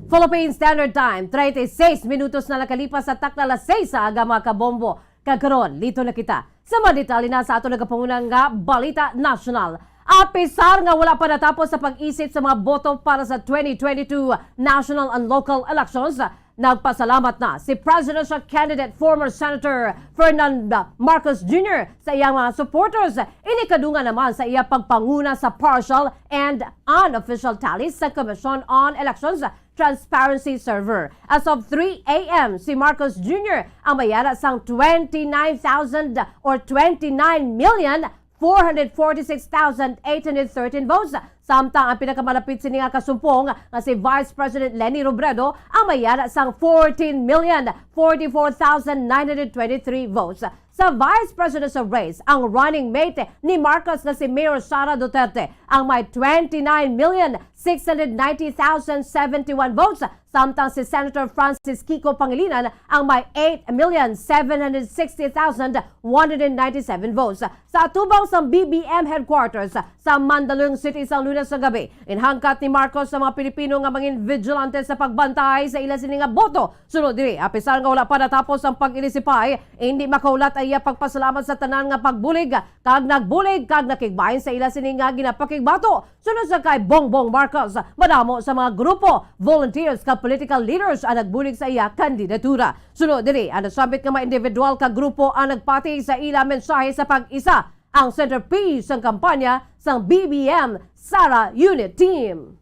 Philippine Standard Time, treinta y seis minutos na nakalipas sa takna alas seis sa aga, mga kabombo. Kag karon, lito na kita sa mga detalye na sa aton nagapanguna nga balita nasyonal. Apisar nga wala pa natapos sa pag-isip sa mga boto para sa twenty twenty-two national and local elections, nagpasalamat na si presidential candidate, former Senator Ferdinand Marcos Junior, sa iyang mga supporters. Ini kadungan naman sa iya pagpanguna sa partial and unofficial tallies sa Commission on Elections Transparency Server. As of three a m, si Marcos Junior ang may yara sang twenty-nine thousand or twenty-nine million four hundred forty-six thousand eight hundred thirteen votes, samtang ang pinakamalapit sini nga kasumpong nga si Vice President Leni Robredo ang may yara sang fourteen million forty-four thousand nine hundred twenty-three votes. Sa vice presidential race, ang running mate ni Marcos nga si Mayor Sara Duterte ang may twenty-nine million six hundred ninety thousand seventy-one votes, samtang si Senator Francis Kiko Pangilinan ang may eight million seven hundred sixty thousand one hundred ninety-seven votes. Sa atubang sang B B M headquarters sa Mandaluyong City sang Lunes sa gabi, inhangkat ni Marcos sa mga Pilipino nga mangin vigilante sa pagbantay sa ila sini nga boto. Sunod diri, apisar nga wala pa natapos ang pag-ilisipay, hindi makahulat ang iya pagpasalamat sa tanan nga pagbulig kag nagbulig kag nakigbahin sa ila sini nga ginapakigbato. Sunod sa kay Bongbong Marcos, madamo sa mga grupo, volunteers kag political leaders ang nagbulig sa iya kandidatura. Sunod diri, ang nasambit nga mga individual kag grupo ang nagpati sa ila mensahe sa pag-isa, ang centerpiece sang kampanya sang B B M Sara Unit Team.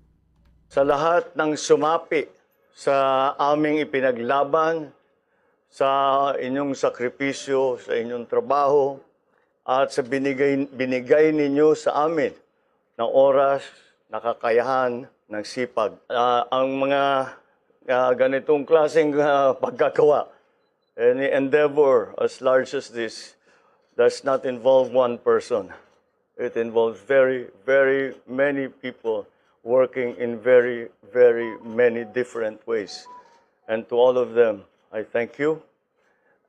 Sa lahat ng sumapi sa aming ipinaglaban, sa inyong sakripisyo, sa inyong trabaho, at sa binigay, binigay ninyo sa amin na oras, na kakayahan, ng sipag. Ah, ang mga, ah, ganitong klaseng, ah, pagkagawa, any endeavor as large as this, does not involve one person. It involves very, very many people working in very, very many different ways. And to all of them, I thank you.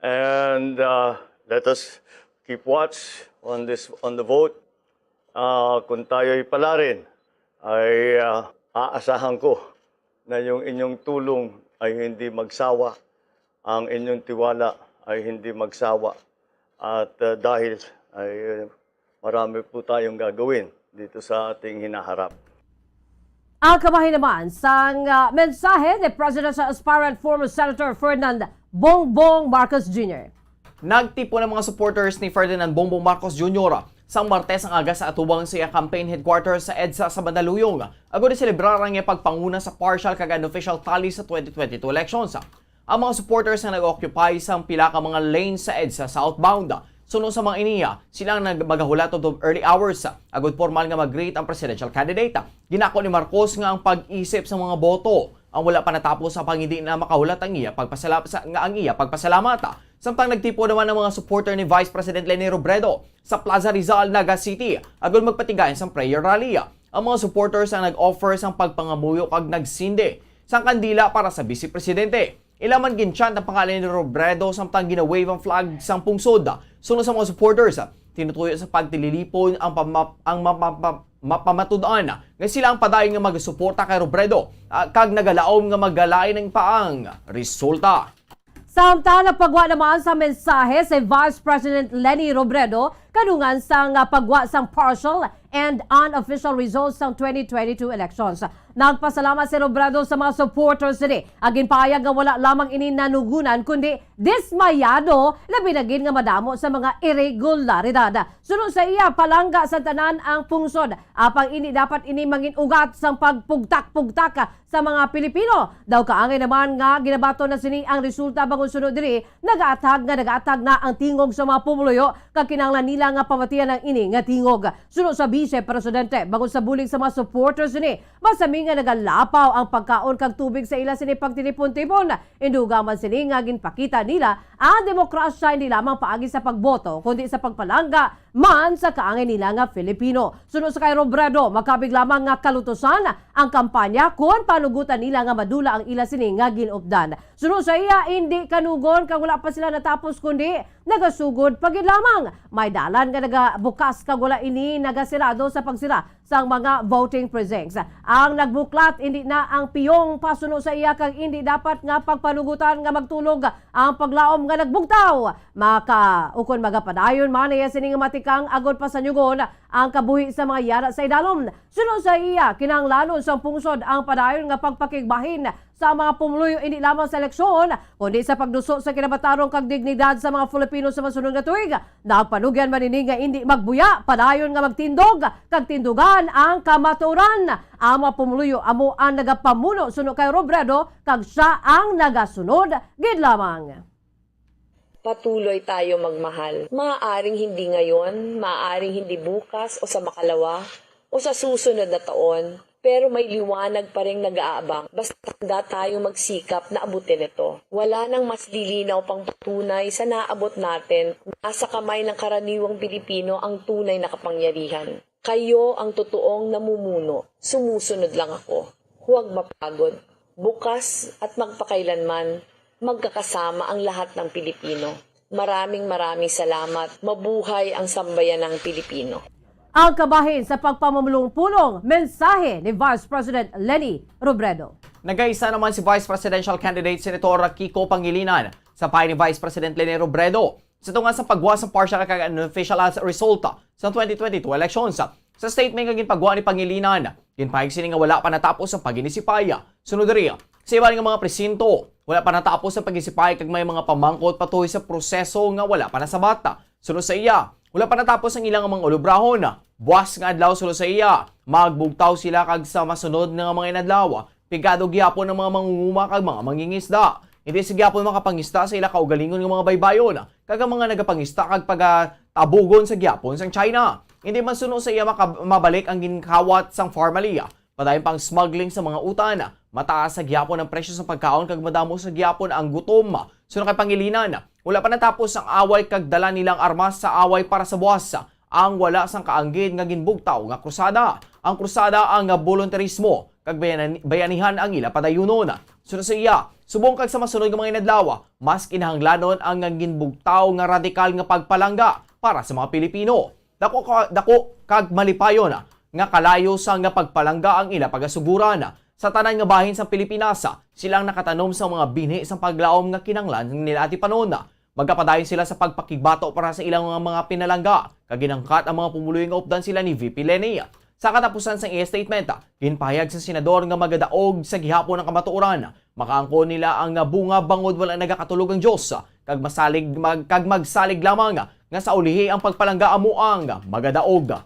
And, uh, let us keep watch on this, on the vote. Uh, kung tayo'y palarin, ay, uh, aasahan ko na yung inyong tulong ay hindi magsawa, ang inyong tiwala ay hindi magsawa. At, uh, dahil ay, uh, marami po tayong gagawin dito sa ating hinaharap. Ang kabahin naman sang, ah, mensahe ni Presidential Aspirant former Senator Ferdinand Bongbong Marcos Junior. Nagtipon ang mga supporters ni Ferdinand Bongbong Marcos Junior sang Martes ang aga sa atubang sa iya campaign headquarters sa EDSA sa Mandaluyong, agod iselebrar ang iya pagpanguna sa partial kag unofficial tally sa twenty twenty-two elections. Ang mga supporters nga nag-occupy sang pila ka mga lane sa EDSA southbound, Suno sa mga iniya, sila ang nag-, magahulat tubtob early hours, ah, agud formal nga mag-greet ang presidential candidate. Ginako ni Marcos nga ang pag-isip sa mga boto ang wala pa natapos sa pangindi na makahulat ang iya pagpasala-, sa, nga ang iya pagpasalamat. Samtang nagtipon naman ang mga supporter ni Vice President Leni Robredo sa Plaza Rizal, Naga City, agud magpatigayon sang prayer rally. Ang mga supporters ang nag-offer sang pagpangamuyo kag nagsindi sang kandila para sa Vice Presidente. Ila man gin-chant ang pangalan ni Robredo samtang gina-wave ang flag sang pungsod. Suno sa mga supporters, tinutuyo sa pagtililipon ang pamap-, ang mapampa-, mapamatud-an nga sila ang padayon nga magasuporta kay Robredo, ah, kag nagalaom nga magalain ang paang resulta. Samtang nagpagwa naman sa mensahe si Vice President Leni Robredo kadungan sang, ah, pagwa sang partial and unofficial results sang twenty twenty-two elections. Nagpasalamat si Robredo sa mga supporters sini. Ang ginpahayag nga wala lamang ini nanugunan, kundi dismayado, labi na gid nga madamo sa mga iregularidad. Suno sa iya, palangga sa tanan ang pungsod, apang indi dapat ini mangin ugat sang pagpugtak-pugtak sa mga Pilipino. Daw kaangay naman nga ginabaton na sini ang resulta, bangod suno diri, nagaathag nga nagaathag na ang tingog sa mga pumuluyo, kag kinahanglan nila nga pamatian ang ini nga tingog. Suno sa Vice Presidente, bangod sa bulig sa mga supporters sini, masami nga nagalapaw ang pagkaon kag tubig sa ila sini pagtilipon-tipon. Indugang man sini nga ginpakita nila ang demokrasya hindi lamang paagi sa pagboto, kundi sa pagpalangga man sa kaangay nila nga Filipino. Suno sa kay Robredo, makabig lamang nga kalutusan ang kampanya kon panugutan nila nga madula ang ila sini nga ginupdan. Suno sa iya, indi kanugon kag wala pa sila natapos, kundi nagasugod pa gid lamang. May dalan nga nagabukas kag wala ini nagasirado sa pagsira sang mga voting precincts. Ang nagbuklat indi na ang piyong pasuno sa iya, kag indi dapat nga pagpanugutan nga magtulog ang paglaom nga nagbugtaw. Maka-, ukon magapadayon man iya sini nga matikang agod pasanyugon ang kabuhi sa mga yara sa idalom. Suno sa iya, kinahanglanon sang pungsod ang padayon nga pagpakigbahin sa mga pumuluyo, indi lamang sa eleksyon, kundi sa pagduso sa kinabatarong kag dignidad sa mga Filipino sa masunod nga tuig. Nagpanugyan man ini nga indi magbuya, padayon nga magtindog kag tindugan ang kamatuoran. Ang mga pumuluyo amo ang nagapamuno suno kay Robredo, kag sia ang nagasunod gid lamang. Patuloy tayo magmahal. Maaaring hindi ngayon, maaaring hindi bukas o sa makalawa o sa susunod na taon, pero may liwanag pa ring nag-aabang. Basta handa tayo magsikap na abutin ito. Wala nang mas lilinaw pang patunay sa naabot natin. Nasa kamay ng karaniwang Pilipino ang tunay na kapangyarihan. Kayo ang totoong namumuno. Sumusunod lang ako. Huwag mapagod. Bukas at magpakailanman, magkakasama ang lahat ng Pilipino. Maraming, maraming salamat. Mabuhay ang sambayanang Pilipino. Ang kabahin sa pagpamulong-pulong, mensahe ni Vice President Leni Robredo. Nagaisa naman si Vice Presidential Candidate Senator Kiko Pangilinan sa bahin ni Vice President Leni Robredo sa tunga sa pagwa sa partial kag unofficial as result sa twenty twenty-two elections. Sa statement nga ginpagwa ni Pangilinan, ginpahayag sini nga wala pa natapos ang paghinisipay. Sunod diri, sa iban nga mga presinto, wala pa natapos ang paghinisipay kag may mga pamangkot patuhoy sa proseso nga wala pa nasabat. Sunod sa iya, wala pa natapos ang ilang mga ulubrahon. Buas nga adlaw, sunod sa iya, magbugtaw sila, kag sa masunod nga mga inadlaw, pigado gihapon ang mga mangunguma kag mga mangingisda. Hindi sa gihapon makapangista sa ila kaugalingon nga mga baybayon, kag ang mga nagapangista kag pagatabugon sa gihapon sang China. Hindi man suno sa iya maka-, mabalik ang ginkawat sang Farmally. Padayon pang smuggling sa mga utan. Mataas sa gihapon ang presyo sa pagkaon kag madamo sa gihapon ang gutom. Suno kay Pangilinan, wala pa natapos ang away kag dala nilang armas sa away para sa buas ang wala sang kaanggid nga ginbugtaw nga krusada. Ang krusada ang nga boluntarismo kag bayani-, bayanihan ang ila padayunon. Suno sa iya, subong kag sa masunod nga mga inadlaw, mas kinahanglanon ang nga ginbugtaw nga radikal nga pagpalangga para sa mga Pilipino. Dako ka, dako kag malipayon nga kalayo sa nga pagpalangga ang ila pagasuguran. Sa tanan nga bahin sa Pilipinas, sila ang nakatanom sa mga binhi sa paglaom nga kinanglan nila atipanon. Magapadayon sila sa pagpakigbato para sa ilang mga, mga pinalangga, kag ginangkat ang mga pumuluyo nga updan sila ni V P Leni. Sa katapusan sang iya statement, ginpahayag sa senador nga magadaog sa gihapon ang kamatuoran. Makaangkon nila ang bunga bangod wala nagakatulog ang Dios, kag masalig, mag-, kag magsalig lamang nga sa ulihi ang pagpalangga amo ang magadaog.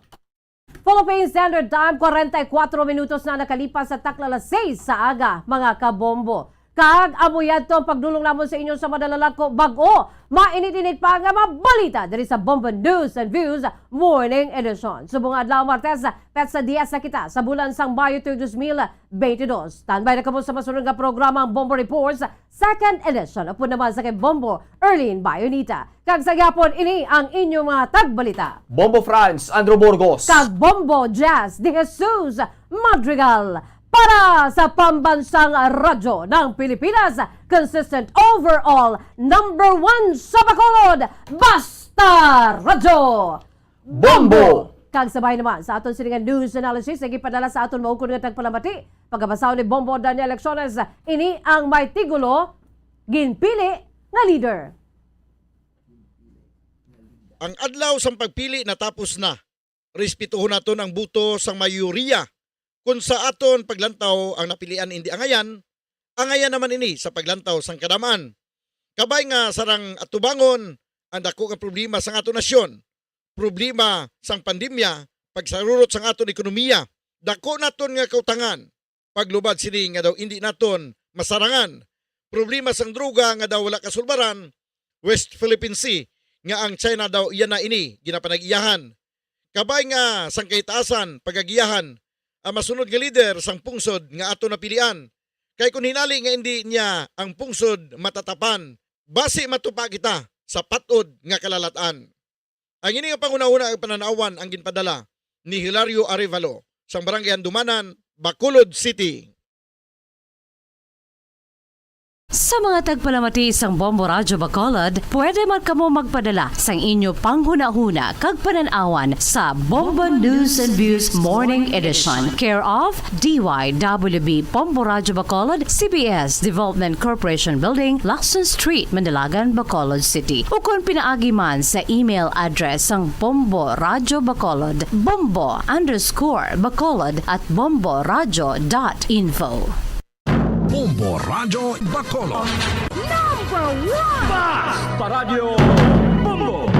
Philippine Standard Time, kwarenta y kuwatro minutos na nakalipas sa takna alas seis sa aga, mga kabombo. Kag amo yadto ang pagdulong namon sa inyo sa madalalako bag-o, mainit-init pa nga mga balita diri sa Bombo News and Views Morning Edition. Subong nga adlaw, Martes, petsa diyes na kita sa bulan sang Mayo tuig dos mil beintidos. Standby na kamo sa masunod nga programa, ang Bombo Reports, Second Edition. Upod naman sa kay Bombo Erlene Bayonita. Kag sa gihapon, ini ang inyong mga tagbalita. Bombo Franz Andrew Burgos. Kag Bombo Jazz de Jesus Madrigal. Para sa Pambansang Radyo ng Pilipinas, consistent overall, number one sa Bacolod, Basta Radyo Bombo! Kag sabay naman sa aton sining news analysis nga gipadala sa aton maukon nga tagpalamati, pagkabasa ni Bombo Daniel Lecciones, ini ang may titulo, Ginpili nga Leader. Ang adlaw sang pagpili natapos na. Respetuhon naton ang boto sang mayoriya. Kon sa aton paglantaw ang napilian indi angayan, angayan naman ini sa paglantaw sang kadam-an. Kabay nga sarang atubangon ang dako nga problema sang aton nasyon, problema sang pandemya, pagsarurot sang aton ekonomiya, dako naton nga kautangan, paglubad sini nga daw indi naton masarangan, problema sang droga nga daw wala kasulbaran, West Philippine Sea nga ang China daw iya na ini ginapanag-iyahan. Kabay nga sang kahitaasan pagagiyahan ang masunod nga lider sang pungsod nga aton napilian. Kay kon hinali nga indi niya ang pungsod matatapan, basi matupa kita sa patod nga kalalat-an. Ang ini nga panghunahuna ug panan-awan ang ginpadala ni Hilario Arevalo sang Barangay Handumanan, Bacolod City. Sa mga tagpalamati sang Bombo Radyo Bacolod, pwede man kamo magpadala sang inyo panghunahuna kag panan-awan sa Bombo News and Views Morning Edition, care of D Y W B Bombo Radyo Bacolod, C B S Development Corporation Building, Lacson Street, Mandalagan, Bacolod City, ukon pinaagi man sa email address sang Bombo Radyo Bacolod, bombo underscore bacolod at bombo radyo dot info. Bombo Radyo Bacolod. Number one! Basta Radyo Bombo!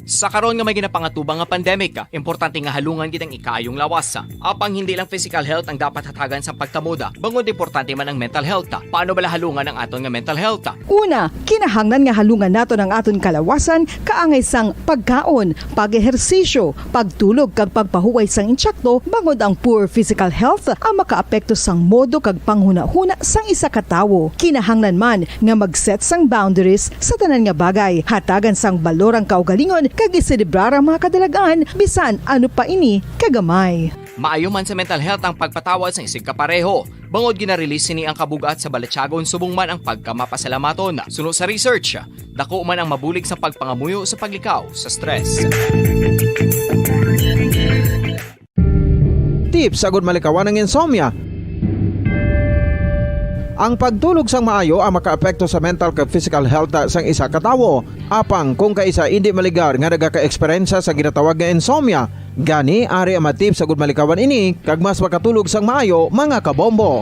Sa karon nga may ginapangatubang nga pandemic, importante nga halungan gid ang ikaayong lawas. Apang hindi lang physical health ang dapat hatagan sa pagtamod, bangod importante man ang mental health. Paano bala halungan ang aton nga mental health? Una, kinahanglan nga halungan naton ang aton kalawasan kaangay sang pagkaon, pag-ehersisyo, pagtulog kag pagpahuway sang insakto, bangod ang poor physical health ang makaapekto sang modo kag panghunahuna sang isa ka tawo. Kinahanglan man nga mag-set sang boundaries sa tanan nga bagay, hatagan sang balor ang kaugalingon kag iselebrar ang mga kadalag-an bisan ano pa ini kagamay. Maayo man sa mental health ang pagpatawad sang isigkapareho. Bangod gina-release sini ang kabug-at sa balatyagon subong man ang pagkamapasalamaton. Suno sa research, dako man ang mabulig sa pagpangamuyo sa paglikaw sa stress. Tips agud malikawan ang insomnia. Ang pagtulog sang maayo ang makaapekto sa mental kag physical health sang isa ka tawo. Apang kung kaisa indi maligar nga nagaka-eksperyensya sa ginatawag nga insomnia, gani ari ang mga tips agud malikawan ini kag mas makatulog sang maayo, mga kabombo.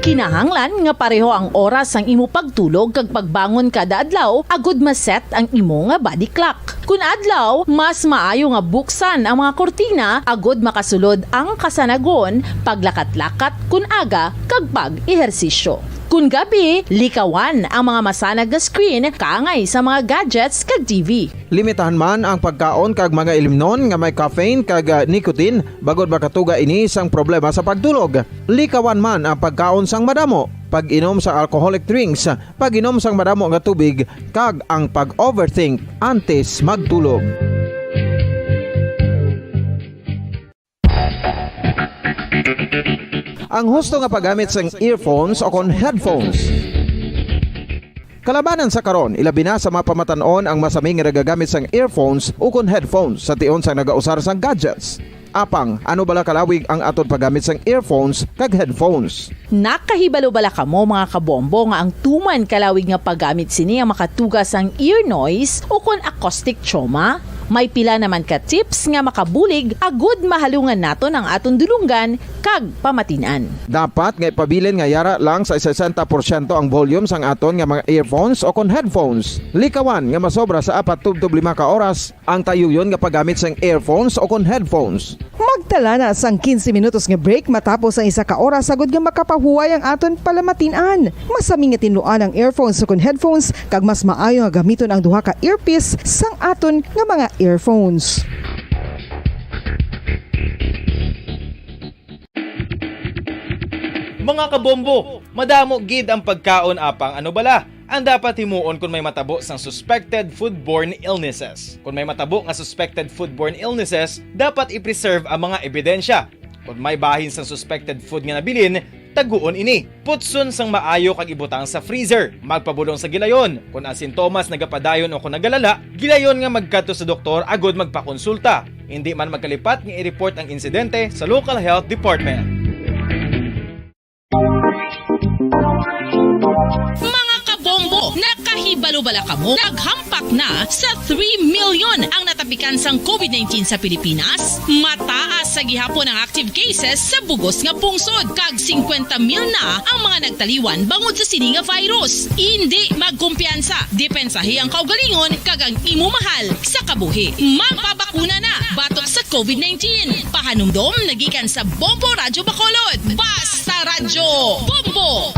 Kinahanglan nga pareho ang oras sang imo pagtulog kag pagbangon kada adlaw agud ma-set ang imo nga body clock. Kun adlaw, mas maayo nga buksan ang mga kurtina agud makasulod ang kasanagon, paglakat-lakat kun aga, kag pag-ehersisyo. Kun gabi, likawan ang mga masanag nga screen kaangay sa mga gadgets kag T V. Limitahan man ang pagkaon kag mga ilimnon nga may caffeine kag, ah, nicotine, bangod makatuga ini sang problema sa pagtulog. Likawan man ang pagkaon sang madamo, pag-inom sa alcoholic drinks, pag-inom sang madamo nga tubig, kag ang pag-overthink antes magtulog. Ang husto nga paggamit sang earphones o kon headphones. Kalabanan sa karon, ilabi na sa mga pamatan-on ang masami nga nagagamit sang earphones o kon headphones sa tion sang nagausar sang gadgets. Apang, ano bala kalawig ang aton paggamit sang earphones kag headphones? Nakahibalo bala kamo, mga kabombo, nga ang tuman kalawig nga paggamit sini ang makatuga sang ear noise o kon acoustic trauma? May pila naman ka tips nga makabulig agud mahalungan naton ang aton dulonggan kag pamatin-an. Dapat nga ipabilin nga yara lang sa sesenta porsyento ang volume sang aton nga mga earphones o kon headphones. Likawan nga masobra sa apat tubtob lima ka oras ang tayuyon nga paggamit sang earphones o kon headphones. Magtala na sang quince minutos nga break matapos ang isa ka oras, agud nga makapahuway ang aton palamatin-an. Masami nga tinluan ang earphones o kon headphones, kag mas maayo nga gamiton ang duha ka earpiece sang aton nga mga earphones. Mga kabombo, madamo gid ang pagkaon, apang ano bala ang dapat himuon kon may matabo sang suspected foodborne illnesses? Kon may matabo nga suspected foodborne illnesses, dapat i-preserve ang mga ebidensya. Kon may bahin sang suspected food nga nabilin, taguon ini. Putson sang maayo kag ibutang sa freezer. Magpabulong sa gilayon. Kon ang sintomas nagapadayon o kon nagalala, gilayon nga magkadto sa doktor agud magpakonsulta. Indi man magkalipat nga i-report ang insidente sa local health department. Mga kabombo, nakahibalo bala kamo? Naghampak na sa three million ang natapikan sang covid nineteen sa Pilipinas. Mataas sa gihapon ang active cases sa bugos nga pungsod, kag singkwenta mil na ang mga nagtaliwan bangod sa sini nga virus. Indi magkumpiyansa, depensahi ang kaugalingon kag ang imo mahal sa kabuhi. Magpabakuna na batok sa covid nineteen. Pahanumdom nagikan sa Bombo Radyo Bacolod. Basta Radyo Bombo!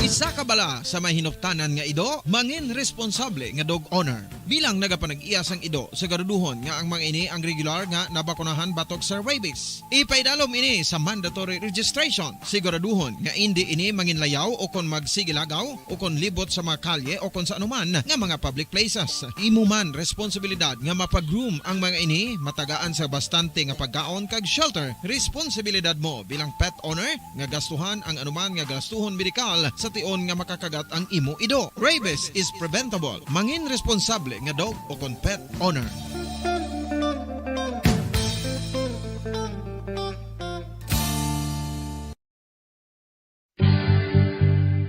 Isa ka bala sa may hinuptanan nga ido, mangin responsable nga dog owner. Bilang nagapanag-iya sang ido, siguraduhon nga ang mga ini ang regular nga nabakunahan batok sa rabies. Ipaidalom ini sa mandatory registration. Siguraduhon nga indi ini manginlayaw o kon magsigilagaw o kon libot sa mga kalye o kon sa anuman nga mga public places. Imo man responsibilidad nga mapag-groom ang mga ini, matagaan sa bastante nga pagkaon kag shelter. Responsibilidad mo bilang pet owner nga gastuhan ang anuman nga gastuhon medikal sa tion nga makakagat ang imo ido. Rabies is preventable. Mangin responsable nga dog o kon pet owner.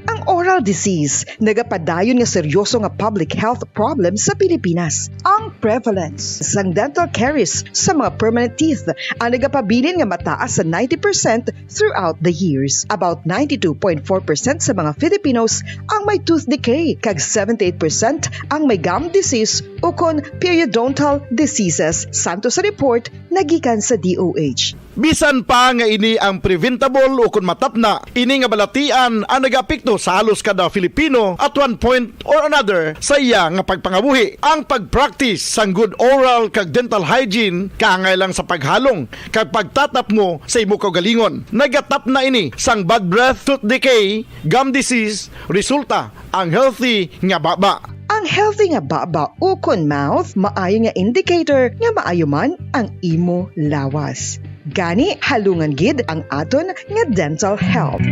Ang oral disease nagapadayon nga seryoso nga public health problem sa Pilipinas. Ang prevalence sang dental caries sa mga permanent teeth ang nagapabilin nga mataas sa ninety percent throughout the years. About ninety-two point four percent sa mga Filipinos ang may tooth decay, kag seventy-eight percent ang may gum disease ukon periodontal diseases, santo sa report nagikan sa D O H. Bisan pa nga ini ang preventable ukon matapna, ini nga balatian ang nagaapekto sa halos kada Filipino at one point or another sa iya nga pagpangabuhi. Ang pag-practice sang good oral kag dental hygiene kaangay lang sa paghalong kag pagtatapngo sa imo kaugalingon. Nagatapna ini sang bad breath, tooth decay, gum disease, resulta ang healthy nga baba. Ang healthy nga baba ukon mouth maayo nga indicator nga maayo man ang imo lawas. Gani, halungan gid ang aton nga dental health.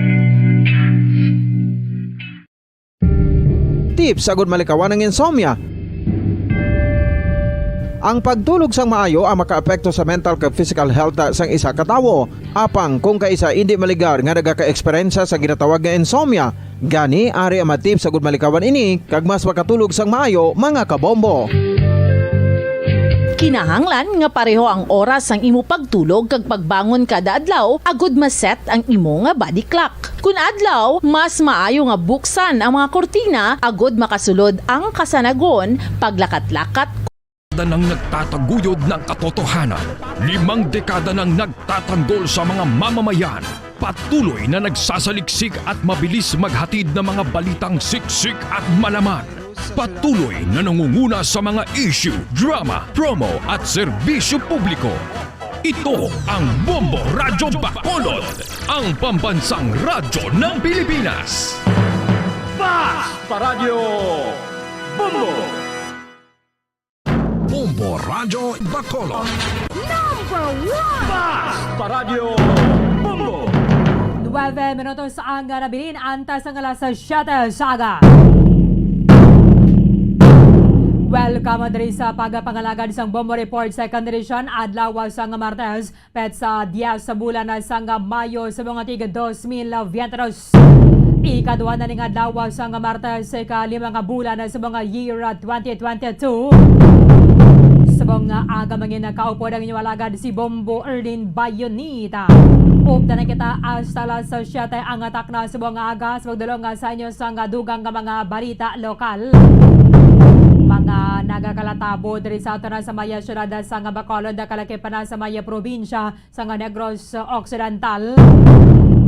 Tips agud malikawan ang insomnia. Ang pagtulog sang maayo ang makaapekto sa mental kag physical health sang isa ka tawo. Apang kung kaisa indi maligar nga nagaka-eksperyensya sa ginatawag nga insomnia, gani ari ang mga tips agud malikawan ini kag mas makatulog sang maayo, mga kabombo. Kinahanglan nga pareho ang oras sang imo pagtulog kag pagbangon kada adlaw agud ma-set ang imo nga body clock. Kun adlaw, mas maayo nga buksan ang mga kurtina agud makasulod ang kasanagon, paglakat-lakat. Dekada nang nagtataguyod ng katotohanan, limang dekada nang nagtatanggol sa mga mamamayan, patuloy na nagsasaliksik at mabilis maghatid ng mga balitang siksik at malaman. Patuloy na nangunguna sa mga issue, drama, promo at serbisyo publiko. Ito ang Bombo Radyo Bacolod, ang pambansang radyo ng Pilipinas. Basta Radyo Bombo! Bombo Radyo Bacolod. Number one! Basta Radyo Bombo! Nuwebe minutos ang nabilin antes sang alas siyete sa aga. Welcome diri sa pagpangalagad sang Bombo Report, second edition, adlaw sang Martes, petsa dyes sa bulan sang Mayo sa mga tig dos mil veintidos. Ikadwa na ning adlaw sang Martes, ikalima nga bulan sa mga year twenty twenty-two. Subong nga aga, mangin nakaupod ang inyong alagad, si Bombo Erlin Bayonita. Upda na kita hasta alas siyete ang atak na subong nga aga. Sa pagdulong nga sa inyo sang dugang nga mga balita lokal, mga nagakalatabo diri sa ato na sa maya syudad sang Bacolod, kalaki pa na sa maya probinsya sang Negros Occidental.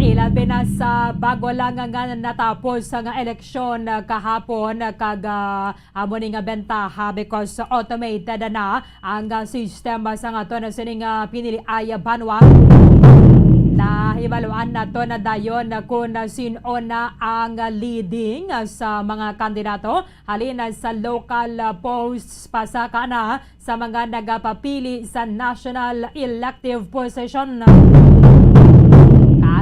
Ilabi na sa bago lang nga natapos nga eleksyon kahapon, kag, ah, amo ni nga bentaha because automated na ang, ah, sistema sang ato na sining, ah, piniliay banwa. Nahibaluan nato na dayon kung sin-o na ang leading sa mga kandidato halin sa local, ah, posts pasaka na sa mga nagapapili sa national elective position.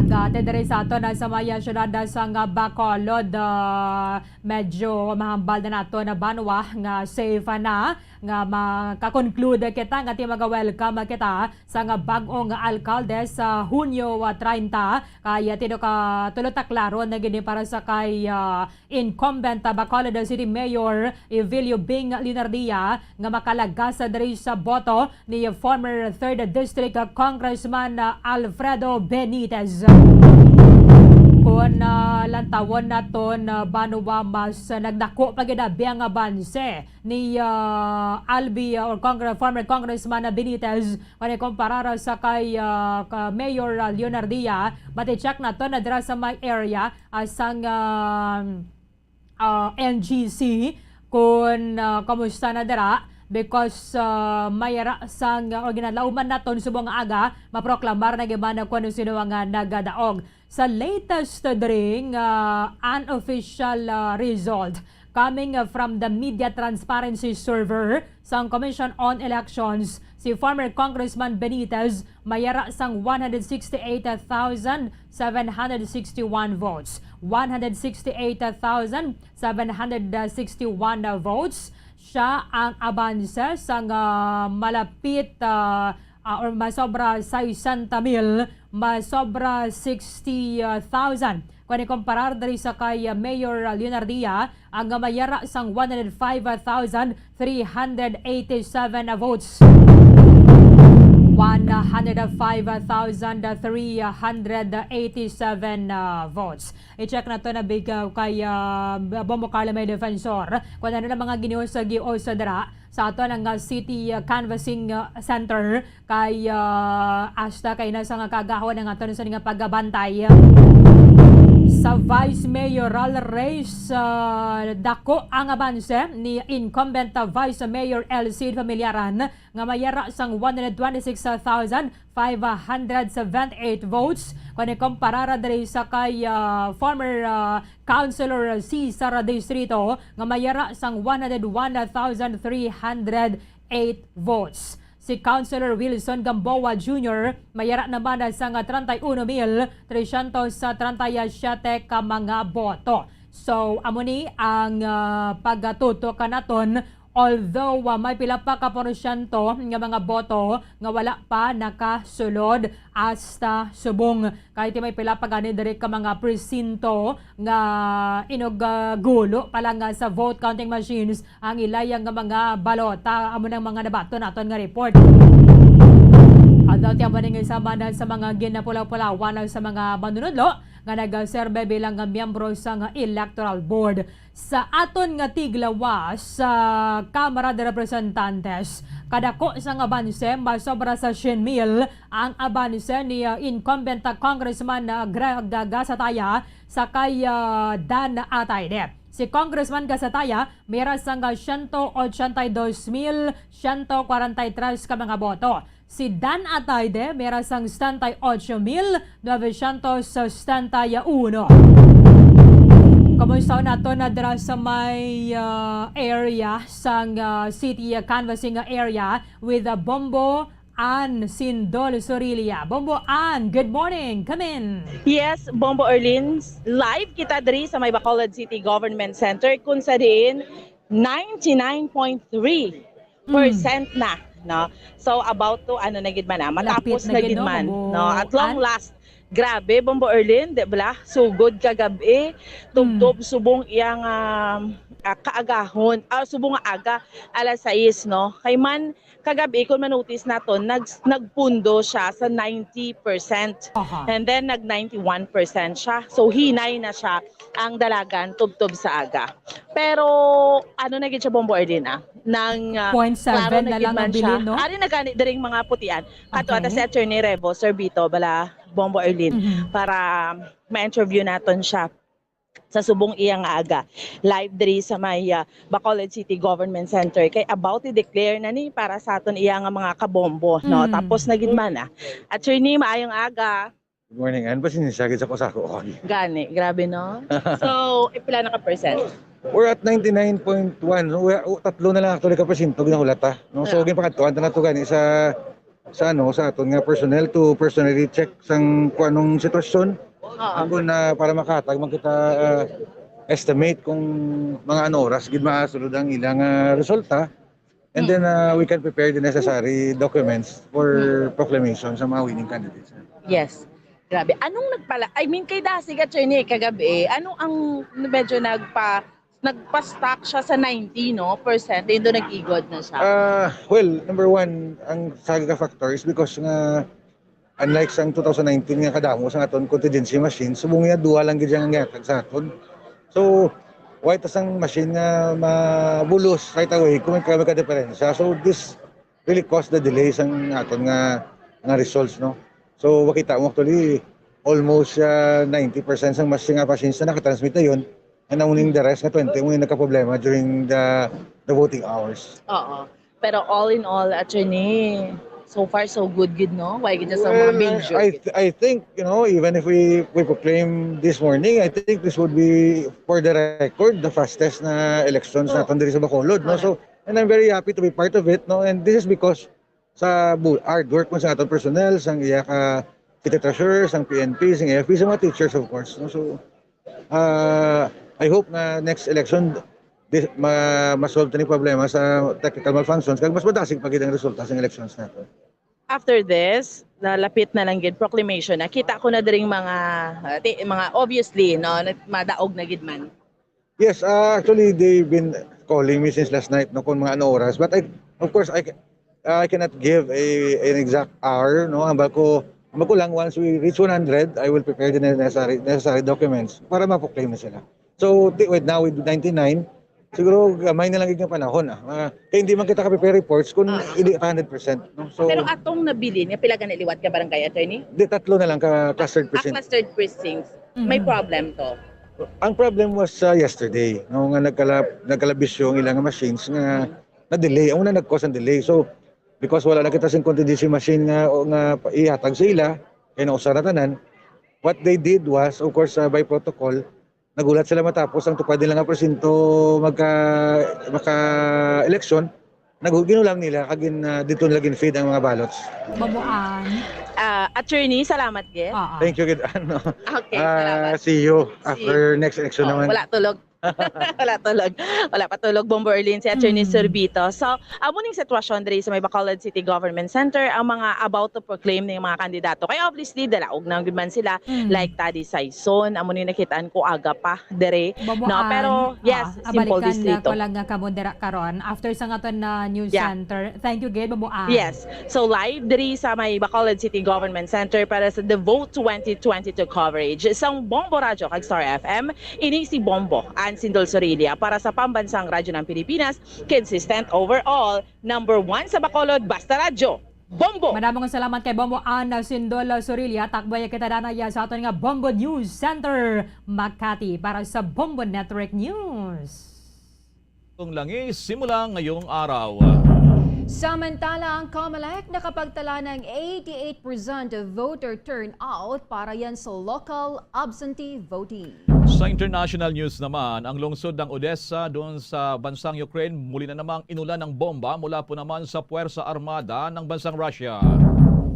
Kag, ah, diri sa ato na sa maya syudad sang Bacolod, ah, medyo mahambal na nato na banwa nga safe na nga makakonclude kita nga ti maga-welcome kita sa nga bag-ong alkalde sa Hunyo, ah, treinta. Kay, ah, tulo ka, tulo ta klaro na gini para sa kay, ah, incumbent, ah, Bacolod City Mayor Evelio Bing Leonardia nga makalagas diri sa boto ni former third District, ah, Congressman, ah, Alfredo Benitez. Kon, ah, lantawon naton, ah, banwa mas, ah, nagdako pa gid ang avanse ni, ah, Albi, ah, or Congre-, former Congressman, ah, Benitez, kon ikumparar sa kay, ah, ka Mayor, ah, Leonardia. Mati-check naton na dira sa may area, ah, sang, ah, ah, N G C, kung, ah, kamusta na dira, because, ah, may ra sang, ah, o ginadlauman naton subong nga aga, maproklamar na gid man kung sino ang, ah, nagadaog. Sa latest dring, ah, unofficial, ah, result coming, ah, from the media transparency server sang Commission on Elections, si former Congressman Benitez may ara sang one hundred sixty-eight thousand seven hundred sixty-one votes. One hundred sixty-eight thousand seven hundred sixty-one votes. Siya ang abanse sang, ah, malapit, ah, ah, or masobra sesenta mil, masobra sixty thousand. Kung ikumparar diri sa kay, ah, Mayor, ah, Leonardia, ang may ara sang one hundred five thousand three hundred eighty-seven votes. One hundred five thousand three hundred eighty-seven, ah, votes. I-check nato na big, ah, kay, ah, Bombo Carlo May Defensor kung ano na mga giniusag-giusag dira sa ato nga city, ah, canvassing, ah, center. Kay, ah, hasta kay na sa nga kagahon ang aton sa nga pagabantay. Sa vice mayoral race, ah, dako ang abanse ni incumbent, ah, Vice Mayor El Cid Familiaran nga may ara sang one hundred twenty-six thousand five hundred seventy-eight votes. Kung ikumparar diri sa kay, ah, former, ah, Councilor Cesar Distrito nga may ara sang one hundred one thousand three hundred eight votes. Si Councilor Wilson Gamboa Junior may ara naman sang treinta y uno mil trescientos treinta y siete ka mga boto. So, amo ni ang, ah, pagatutok naton. Although, ah, may pila pa ka porsyento nga mga boto nga wala pa nakasulod hasta subong, kay ti may pila pa gani diri ka mga presinto nga inog, ah, gulo pa lang nga sa vote counting machines ang ilaya nga mga balota. Amo nang mga nabaton naton nga report. Although ti amo ning isa man sa mga ginapulaw-pulawan sa mga manunudlo nga nagaserbe bilang nga miyembro sang Electoral Board. Sa aton nga tiglawas sa Kamara de Representantes, kadako sang abanse, masobra sa syen mil ang abanse ni, ah, incumbent, ah, Congressman, ah, Greg Gasataya sa kay, ah, Dan Atayde. Si Congressman Gasataya may ara sang, ah, siyento ochenta y dos mil siyento kwarenta y tres ka mga boto. Si Dan Atayde may ara sang setenta y ocho mil novecientos setenta y uno. Kumusta naton na dira sa may, ah, area sang, ah, city, ah, canvassing area with, ah, Bombo Ann Sindol Sorilla. Bombo Ann, good morning. Come in. Yes, Bombo Erlin, live kita diri sa may Bacolod City Government Center, kung sa diin ninety-nine point three percent na no? So, about to, ano na gid man, ah, matapos Lapit na na gid, gid no, man, Bombo no? At long Ann? last, grabe, Bombo Erlin, di ba? Sugod kagabi, Hmm. tubtob subong iyang, um, ah, kaagahon, ah, subong nga aga, alas sais, no? Kay man, kagabi, kung manotice naton, nag-, nagpundo siya sa ninety percent. Aha. And then, nag ninety-one percent siya. So, hinay na siya ang dalagan tubtob sa aga. Pero, ano na gid siya, Bombo Erlin, ah? Nang, ah, Point klaro seven na na gid lang ang man siya. bilin, no? Ari na gani diri ang mga putian. Kato ata si Okay. Attorney Revo Sorbito bala, Bombo Erlin, Mhm. para ma-interview naton siya sa subong iya nga aga. Live diri sa may, ah, Bacolod City Government Center. Kay about i-declare na ni para sa aton iya nga mga kabombo, no? Mm. Tapos na gid man, ah. Attorney, maayong aga. Good morning, Ann. Pasensya gid sa kusako. Gani, grabe, no? So, eh, pila na ka percent? We're at ninety-nine point one. So, we, oh, tatlo na lang actually ka porsyento ginahulata, no? So, Yeah. ginpakadtuan ta na to gani sa, sa, ano, sa aton nga personnel to personally check sang kung anong sitwasyon. Oo. Ang kung na, para makahatag man kita, ah, estimate kung mga ano oras gid masulod ang ilang, ah, resulta. And Mm. then, ah, we can prepare the necessary documents for Mm. proclamation sa mga winning candidates. Yes. Grabe. Anong nagpala-, I mean, kay Dasig, Attorney, kagabi, ano ang medyo nagpa-, nagpa-stuck siya sa ninety, no, percent, yun doon nag-igod na siya? Ah, well, number one, ang sa ka factor is because nga, unlike sang two thousand nineteen nga kadamo sa aton contingency machine, subong niya duha lang gid siya nga gihatag sa aton. So, why ta sang machine nga mabulos right away kung may, may ka-diferensya? So, this really caused the delay sang aton nga, nga results, no? So, makita mo actually, almost, ah, ninety percent sang machine nga machines na nakatransmit na yun. And only the rest nga twenty mo yung nagkaproblema during the, the voting hours. Oo. Pero all in all, Attorney, so far so good gid, no? Why gid sa mga Well, major I, gid? th- I think, you know, even if we, we proclaim this morning, I think this would be, for the record, the fastest na elections Oh. naton diri sa Bacolod, no? So, and I'm very happy to be part of it, no? And this is because sa bu- hard work mo sa aton personnel, sang iya ka city treasurer, sang P N P, sang A F P, sa mga teachers, of course, no? So, ah, I hope na next election, di, ma, ma-solve tani problema sa technical malfunctions, kag mas madasig pa gid ang resulta sa elections nato. After this, nalapit na lang gid proclamation. Nakita ko na diring mga, ah, ti-, mga obviously, no, nag-, madaog na gid man. Yes, ah, actually, they've been calling me since last night, no, kung mga ano oras. But I, of course, I, I cannot give a, an exact hour, no. Hambal ko, hambal ko lang, once we reach one hundred, I will prepare the necessary, necessary documents para ma-proclaim na sila. So, ti-, with, now with ninety-nine, siguro gamay na lang yung panahon, ah. Ah, kaya hindi man kita ka-prepare reports kung Ah. hindi pa hundred percent, no? So, Pero atong nabilin, nga pila gani liwat ka barangay, Attorney? Di, tatlo na lang ka clustered Ah, precinct. clustered precincts. May Mhm. problem to. Ang problem was, ah, yesterday, no, nga nagkala-, nagkalabisyo ang ilang machines nga na-delay. Ang una nag-cause ang delay. So, because wala na kita sing contingency machine nga, o nga pa-, ihatag sa ila, kaya nausa na tanan. What they did was, of course, ah, by protocol, nagulat sila matapos ang tupad nila nga presinto magka-, maka-election, nag-, ginulang nila, kag gin-, ah, dito nila gin-feed ang mga ballots. Babuan. Ah, Attorney, salamat gid. Oo. Thank you, gid, ano. Okay, Ah, salamat. see you See after next election Oh, naman. wala tulog. Wala tulog. Wala pa tulog, Bombo Erlin, si Attorney Mm. Sorbito. So, amo ning sitwasyon diri sa may Bacolod City Government Center, ang mga about to proclaim ning mga kandidato. Kaya obviously, dalaog na gid man sila, Mm. like Tadi Saison, amo ni nakitaan ko aga pa diri. Babuan. No, pero, yes, Ah, simple abalikan distrito. ko lang nga kamo dira karon after sa aton na news Yeah. center. Thank you, gid, Babuan. Yes. So, live diri sa may Bacolod City Government Center para sa The Vote twenty twenty-two coverage. Sang Bombo Radyo kag Star F M, ini si Bombo, Ann Sindol Sorilla, para sa Pambansang Radyo ng Pilipinas, consistent overall, number one sa Bacolod, basta radyo. Bombo! Madamong salamat kay Bombo Ann Sindol Sorilla. Takbaya kita danaya sa aton nga Bombo News Center, Makati, para sa Bombo Network News. Itong langi simula ngayong araw. Samantala, ang Comelec nakapagtala ng eighty-eight percent voter turnout para yan sa local absentee voting. Sa international news naman, ang lungsod ng Odessa doon sa bansang Ukraine muli na namang inulan ng bomba mula po naman sa puwersa armada ng bansang Russia.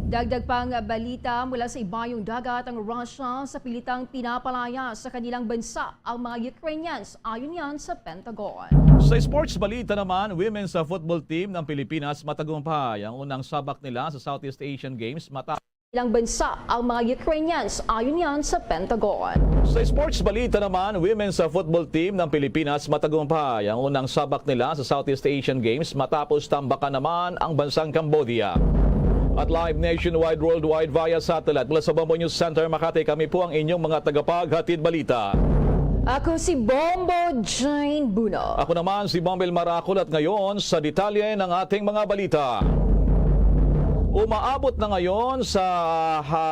Dagdag pang balita mula sa ibayong dagat, ang Russia sa pilitang pinapalaya sa kanilang bansa ang mga Ukrainians, ayon yan sa Pentagon. Sa sports balita naman, women's, ah, football team ng Pilipinas matagumpay ang unang sabak nila sa Southeast Asian Games matapos ilang bansa ang mga Ukrainians, ayon yan sa Pentagon. Sa sports balita naman, women's, ah, football team ng Pilipinas matagumpay ang unang sabak nila sa Southeast Asian Games matapos tambakan naman ang bansang Cambodia. At live nationwide, worldwide via satellite mula sa Bombo News Center, Makati, kami po ang inyong mga tagapaghatid balita. Ako si Bombo Jane Buno. Ako naman si Bombo Marakol at ngayon sa detalye ng ating mga balita. Umaabot na ngayon sa, ha,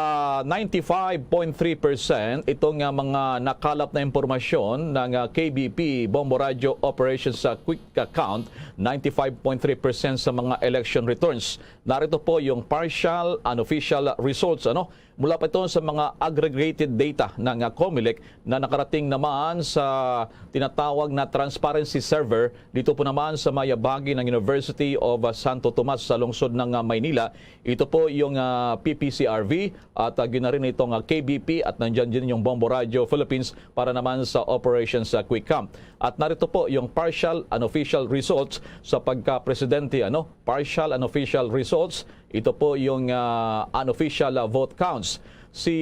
ninety-five point three percent itong, ah, mga nakalap na impormasyon ng, ah, K B P Bombo Radyo Operations, ah, Quick Count, ninety-five point three percent sa mga election returns. Narito po yung partial, unofficial results, ano? Mula pa ito sa mga aggregated data ng, ah, Comelec na nakarating naman sa tinatawag na transparency server dito po naman sa mayabagi ng University of, ah, Santo Tomas sa lungsod ng, ah, Maynila. Ito po yung, ah, P P C R V at, ah, gina rin itong, ah, K B P at nandiyan din yung Bombo Radio Philippines para naman sa Operation sa Quick Count. At narito po yung partial unofficial results sa pagka-presidente, ano? Partial unofficial results. Ito po yung, ah, unofficial, ah, vote counts. Si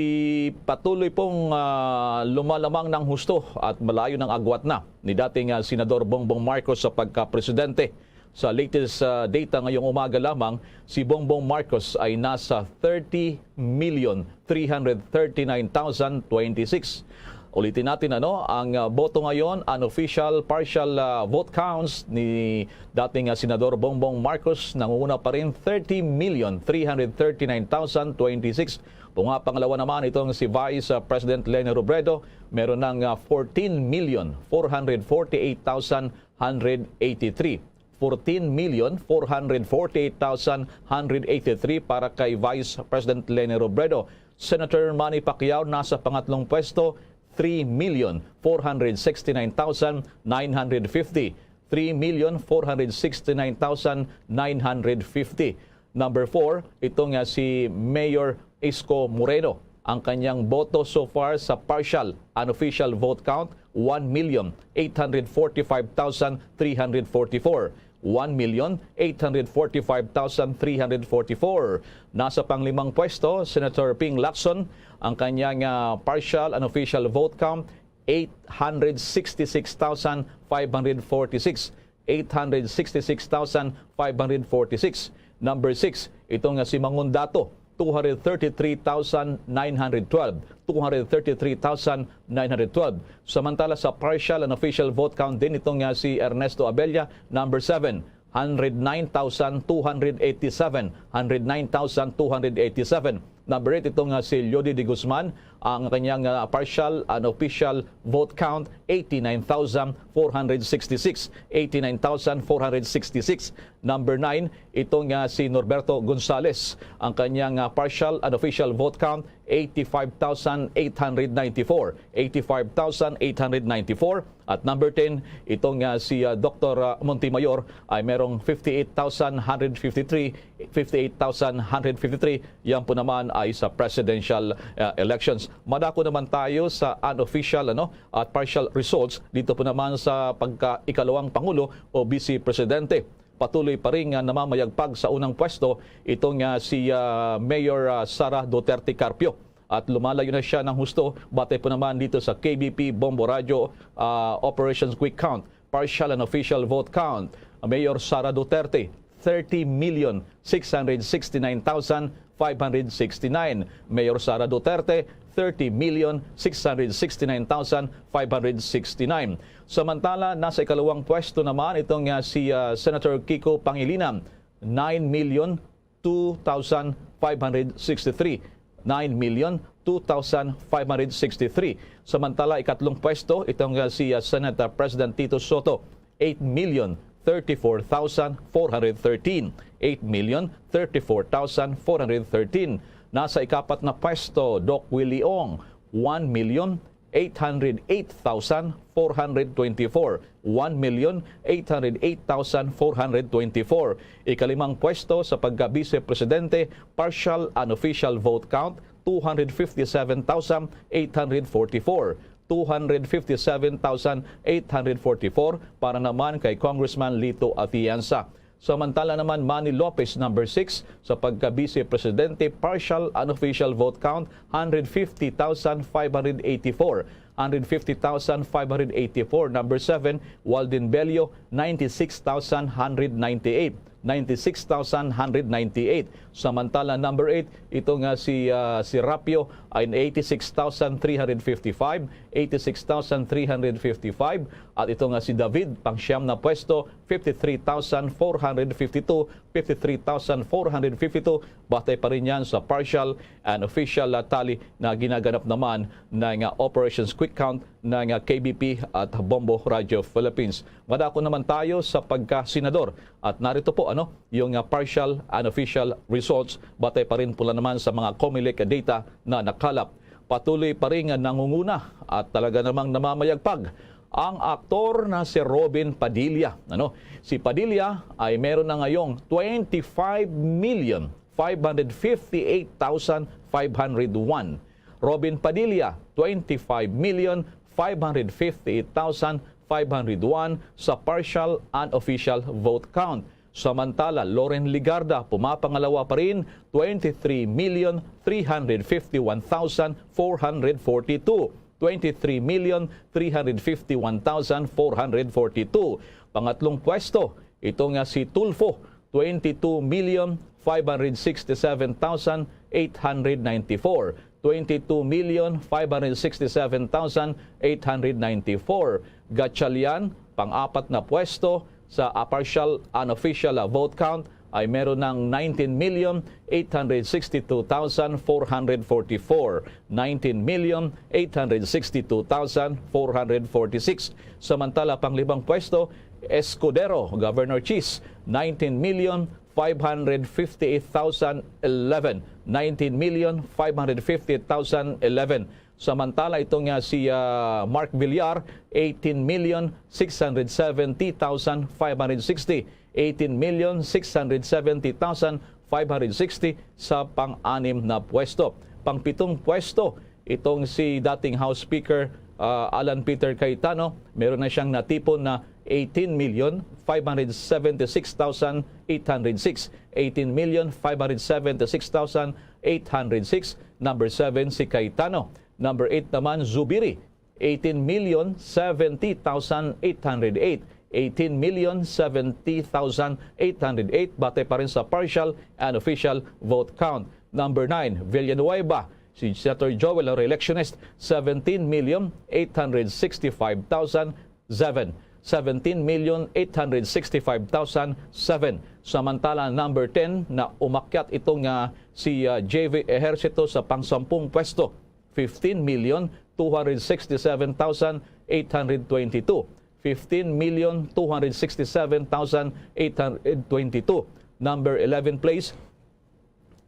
patuloy pong, ah, lumalamang ng husto at malayo ng agwat na ni dating, ah, Senador Bongbong Marcos sa pagka-presidente. Sa latest, ah, data ngayong umaga lamang, si Bongbong Marcos ay nasa thirty million three hundred thirty-nine thousand twenty-six. Ulitin natin, ano, ang, ah, boto ngayon, unofficial partial, ah, vote counts ni dating, ah, Senador Bongbong Marcos, nangunguna pa rin, thirty million three hundred thirty-nine thousand twenty-six. Kung nga pangalawa naman itong si Vice, ah, President Leni Robredo, meron ng, ah, fourteen million four hundred forty-eight thousand hundred eighty-three. Fourteen million four hundred forty-eight thousand hundred eighty-three para kay Vice President Leni Robredo. Senator Manny Pacquiao nasa pangatlong pwesto, three million four hundred sixty-nine thousand nine hundred fifty. Three million four hundred sixty-nine thousand nine hundred fifty. Number four, ito nga si Mayor Isko Moreno. Ang kanyang boto so far sa partial unofficial vote count, one million eight hundred forty-five thousand three hundred forty-four. One million eight hundred forty-five thousand three hundred forty-four. Nasa panglimang pwesto, Senator Ping Lacson. Ang kanyang, ah, partial unofficial vote count, eight hundred sixty-six thousand five hundred forty-six. Eight hundred sixty-six thousand five hundred forty-six. Number six, ito nga si Mangun Dato, two hundred thirty-three thousand nine hundred twelve. Two hundred thirty-three thousand nine hundred twelve. Samantala, sa partial unofficial vote count din, ito nga si Ernesto Abella, number seven, hundred nine thousand two hundred eighty-seven. Hundred nine thousand two hundred eighty-seven. Number eight, ito nga si Leody de Guzman. Ang kanyang, ah, partial unofficial vote count, eighty-nine thousand four hundred sixty-six. Eighty-nine thousand four hundred sixty-six. Number nine, ito nga si Norberto Gonzales. Ang kanyang, ah, partial unofficial vote count, eighty-five thousand eight hundred ninety-four. Eighty-five thousand eight hundred ninety-four. At number ten, ito nga si, ah, Doktor, ah, Montemayor ay merong fifty-eight thousand hundred fifty-three, fifty-eight thousand hundred fifty-three. Yan po naman ay sa presidential, ah, elections. Madako naman tayo sa unofficial, ano, at partial results dito po naman sa pagka-ikalawang pangulo o vice presidente. Patuloy pa rin nga namamayagpag sa unang pwesto ito nga si, ah, Mayor, ah, Sara Duterte Carpio. At lumalayo na siya ng husto, batay po naman dito sa K B P Bombo Radyo, ah, Operations Quick Count. Partial and official vote count. Mayor Sara Duterte, thirty million six hundred sixty-nine thousand five hundred sixty-nine. Mayor Sara Duterte, thirty million six hundred sixty-nine thousand five hundred sixty-nine. Samantala, nasa ikalawang pwesto naman itong, ah, si, ah, Senator Kiko Pangilinan, nine million two thousand five hundred sixty-three. Nine million two thousand five hundred sixty-three. Samantala, ikatlong pwesto, itong, ah, si, ah, Senate, ah, President Tito Soto, eight million thirty-four thousand four hundred thirteen. Eight million thirty-four thousand four hundred thirteen. Nasa ikapat na pwesto, Doc Willie Ong, one million eight hundred eight thousand four hundred twenty-four. One million eight hundred eight thousand four hundred twenty-four. Ikalimang pwesto sa pagka-Vice Presidente, partial unofficial vote count, two hundred fifty-seven thousand eight hundred forty-four. two hundred fifty-seven thousand eight hundred forty-four para naman kay Congressman Lito Atienza. Samantala naman, Manny Lopez, number six, sa pagka-Vice Presidente, partial unofficial vote count, hundred fifty thousand five hundred eighty-four. Hundred fifty thousand five hundred eighty-four. Number seven, Walden Bello, ninety-six thousand hundred ninety-eight. Ninety-six thousand hundred ninety-eight. Samantala, number eight, ito nga si, ah, si Rapio ay eighty-six thousand three hundred fifty-five, eighty-six thousand three hundred fifty-five. At ito nga si David, pang siyam na pwesto, fifty-three thousand four hundred fifty-two, fifty-three thousand four hundred fifty-two. Batay pa rin yan sa partial and official, ah, tally na ginaganap naman na nga Operations Quick Count na nga K B P at Bombo Radio Philippines. Madako naman tayo sa pagka-senador. At narito po, ano, yung, ah, partial and official results batay pa rin pula naman sa mga Comelec data na nakalap. Patuloy pa rin nga nangunguna at talaga namang namamayagpag ang aktor na si Robin Padilla. Ano, si Padilla ay meron na ngayong twenty-five million five hundred fifty-eight thousand five hundred one. Robin Padilla, twenty-five million five hundred fifty-eight thousand five hundred one sa partial and official vote count. Samantala, Loren Legarda pumapangalawa pa rin, twenty-three million three hundred fifty-one thousand four hundred forty-two. Twenty-three million three hundred fifty-one thousand four hundred forty-two. Pangatlong pwesto, ito nga si Tulfo, twenty-two million five hundred sixty-seven thousand eight hundred ninety-four. Twenty-two million five hundred sixty-seven thousand eight hundred ninety-four. Gatchalian, pang-apat na pwesto sa, ah, partial unofficial, ah, vote count, ay meron ng nineteen million eight hundred sixty-two thousand four hundred forty-four. Nineteen million eight hundred sixty-two thousand four hundred forty-six. Samantala, panglimang pwesto, Escudero, Governor Chis, nineteen million five hundred fifty-eight thousand eleven. Nineteen million five hundred fifty-eight thousand eleven. Samantala, ito nga si, ah, Mark Villar, eighteen million six hundred seventy thousand five hundred sixty. Eighteen million six hundred seventy thousand five hundred sixty sa pang-anim na pwesto. Pang-pitong pwesto, itong si dating House Speaker, ah, Alan Peter Cayetano, meron na siyang natipon na eighteen million five hundred seventy-six thousand eight hundred six. Eighteen million five hundred seventy-six thousand eight hundred six. Number seven, si Cayetano. Number eight naman, Zubiri, eighteen million seventy thousand eight hundred eight. Eighteen million seventy thousand eight hundred eight, batay pa rin sa partial and official vote count. Number nine, Villanueva, si Senator Joel, ang re-electionist, seventeen million eight hundred sixty-five thousand seven. Seventeen million eight hundred sixty-five thousand seven. Samantala, number ten na umakyat ito nga si, ah, J V Ejercito sa pangsampung pwesto, fifteen million two hundred sixty-seven thousand eight hundred twenty-two. Fifteen million two hundred sixty-seven thousand eight hundred twenty-two. Number eleven place,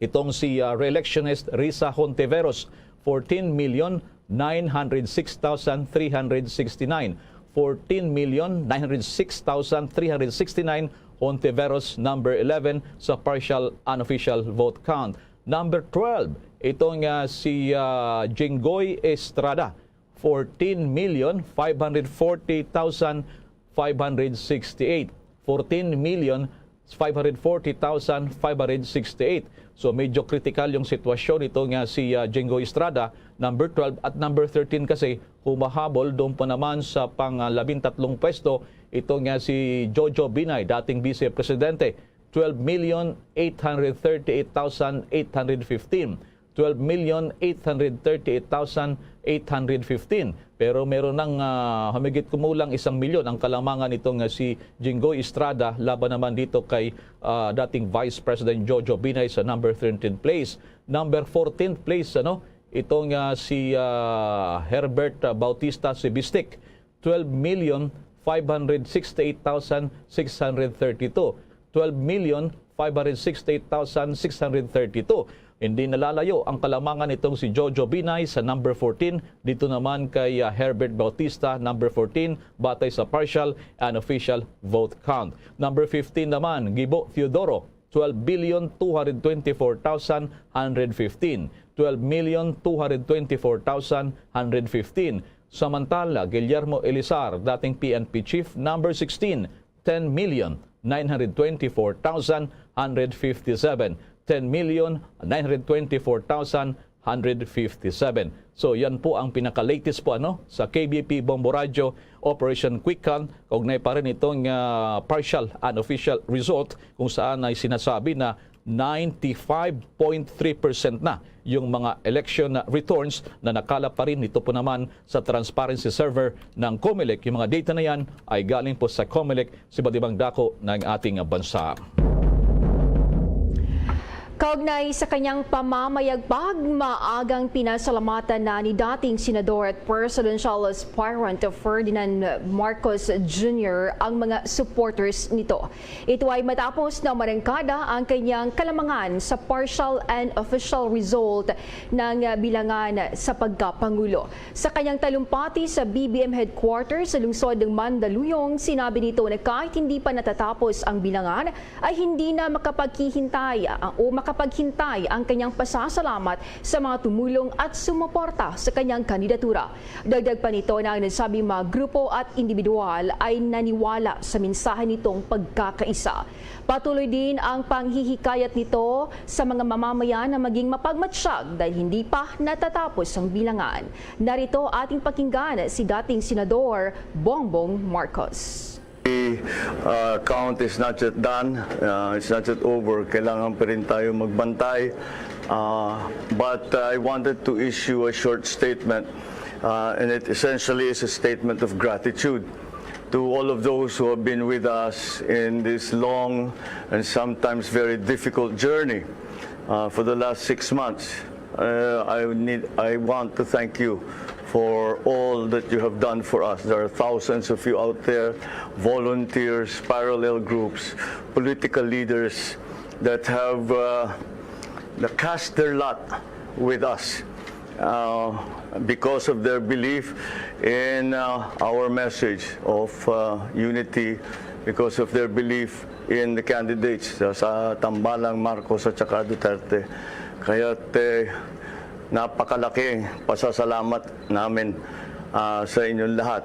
itong si, ah, re-electionist Risa Hontiveros, fourteen million nine hundred six thousand three hundred sixty-nine. Fourteen million nine hundred six thousand three hundred sixty-nine, Hontiveros number eleven sa partial unofficial vote count. Number twelve, itong, ah, si, ah, Jinggoy Estrada, fourteen million five hundred forty thousand five hundred sixty-eight. Fourteen million five hundred forty thousand five hundred sixty-eight. So, medyo kritikal yung sitwasyon nito nga si, ah, Jinggoy Estrada, number twelve, at number thirteen kasi humahabol doon pa naman sa pang, ah, labintatlong pwesto, ito nga si Jojo Binay, dating Vice Presidente, twelve million eight hundred thirty-eight thousand eight hundred fifteen. Twelve million eight hundred thirty-eight thousand eight hundred fifteen. Pero meron nang, ah, humigit kumulang isang milyon ang kalamangan nito nga si Jinggoy Estrada laban naman dito kay, ah, dating Vice President Jojo Binay sa number thirteenth place. Number fourteenth place, ano, ito nga si, ah, Herbert, ah, Bautista Sibistic. Twelve million five hundred sixty-eight thousand six hundred thirty-two. Twelve million five hundred sixty-eight thousand six hundred thirty-two. Hindi nalalayo ang kalamangan nitong si Jojo Binay sa number fourteen, dito naman kay, ah, Herbert Bautista, number fourteen, batay sa partial and official vote count. Number fifteen naman, Gibo Teodoro, twelve billion two hundred twenty-four thousand hundred fifteen. Twelve million two hundred twenty-four thousand hundred fifteen. Samantala, Guillermo Elizar, dating P N P chief, number sixteen, ten million nine hundred twenty-four thousand one hundred fifty-seven. Ten million nine hundred twenty-four thousand one hundred fifty-seven. So, yan po ang pinaka-latest po, ano, sa K B P Bombo Radyo, Operation Quick Count. Kaugnay pa rin itong, ah, partial unofficial result, kung saan ay sinasabi na ninety-five point three percent na yung mga election returns na nakalap pa rin. Ito po naman sa transparency server ng Comelec. Yung mga data na yan ay galing po sa Comelec, sa iba't ibang dako ng ating bansa. Kaugnay sa kanyang pamamayagpag, maagang pinasalamatan na ni dating Senador at Presidential Aspirant Ferdinand Marcos Junior ang mga supporters nito. Ito ay matapos na marangkada ang kanyang kalamangan sa partial and official result ng bilangan sa pagkapangulo. Sa kanyang talumpati sa B B M headquarters sa lungsod ng Mandaluyong, sinabi nito na kahit hindi pa natatapos ang bilangan, ay hindi na makapaghihintay, ah, o makapaghintay ang kanyang pasasalamat sa mga tumulong at sumuporta sa kanyang kandidatura. Dagdag pa nito na ang nasabing mga grupo at individual ay naniwala sa mensahe nitong pagkakaisa. Patuloy din ang panghihikayat nito sa mga mamamayan na maging mapagmatsyag dahil hindi pa natatapos ang bilangan. Narito ating pakinggan si dating Senador Bongbong Marcos. The uh, count is not yet done. Uh, it's not yet over. Kailangan pa rin tayo magbantay. Uh, but I wanted to issue a short statement, uh, and it essentially is a statement of gratitude to all of those who have been with us in this long and sometimes very difficult journey uh, for the last six months. Uh, I would need, I want to thank you for all that you have done for us. There are thousands of you out there, volunteers, parallel groups, political leaders that have uh, cast their lot with us uh, because of their belief in uh, our message of uh, unity, because of their belief in the candidates sa, sa tambalang Marcos at saka Duterte. Kaya eh, napakalaking pasasalamat namin ah, sa inyong lahat.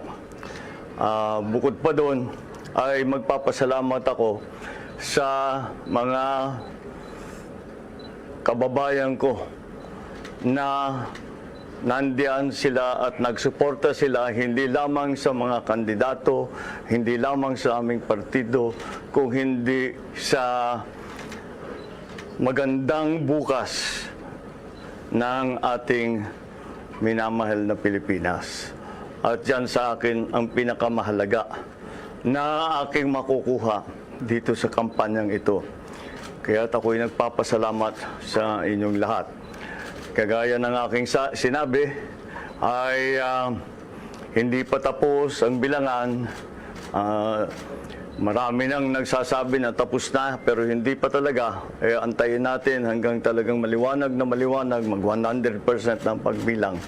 Ah, bukod pa doon, ay magpapasalamat ako sa mga kababayan ko na nandiyan sila at nagsuporta sila hindi lamang sa mga kandidato, hindi lamang sa aming partido, kung hindi sa magandang bukas ng ating minamahal na Pilipinas. At yan sa akin ang pinakamahalaga na aking makukuha dito sa kampanyang ito. Kaya ako'y nagpapasalamat sa inyong lahat. Kagaya ng aking sa- sinabi, ay ah, hindi pa tapos ang bilangan. Ah, marami nang nagsasabi na tapos na, pero hindi pa talaga. Eh, antayin natin hanggang talagang maliwanag na maliwanag, mag one hundred percent na ang pagbilang.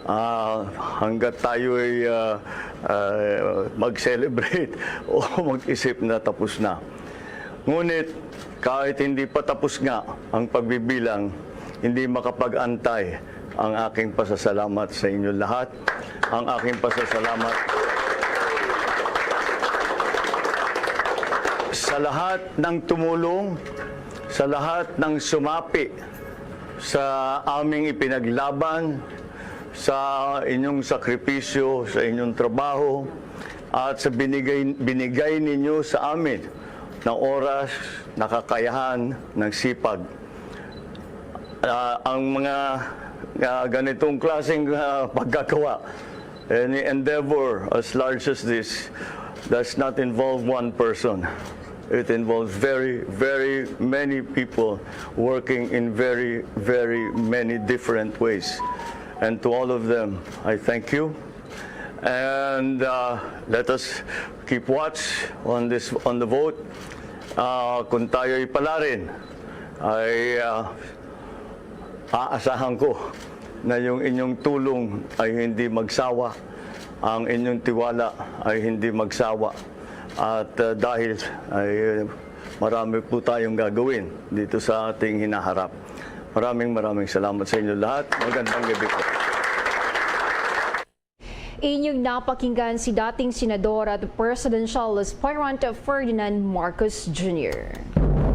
Ah, hanggat tayo'y ah, ah, mag-celebrate o mag-isip na tapos na. Ngunit kahit hindi pa tapos nga ang pagbibilang, hindi makapag-antay ang aking pasasalamat sa inyo lahat, ang aking pasasalamat sa lahat ng tumulong, sa lahat ng sumapi sa aming ipinaglaban, sa inyong sakripisyo, sa inyong trabaho, at sa binigay, binigay ninyo sa amin na oras, na kakayahan, ng sipag. Ah, ang mga ah, ganitong klaseng ah, pagkagawa, any endeavor as large as this does not involve one person. It involves very, very many people working in very, very many different ways. And to all of them, I thank you. And uh, let us keep watch on this on the vote. Uh, kung tayo'y palarin, ay uh, aasahan ko na yung inyong tulong ay hindi magsawa, ang inyong tiwala ay hindi magsawa. At uh, dahil ay marami po tayong gagawin dito sa ating hinaharap. Maraming maraming salamat sa inyo lahat. Magandang gabi po. Inyong napakinggan si dating senador at presidential aspirant Ferdinand Marcos Junior.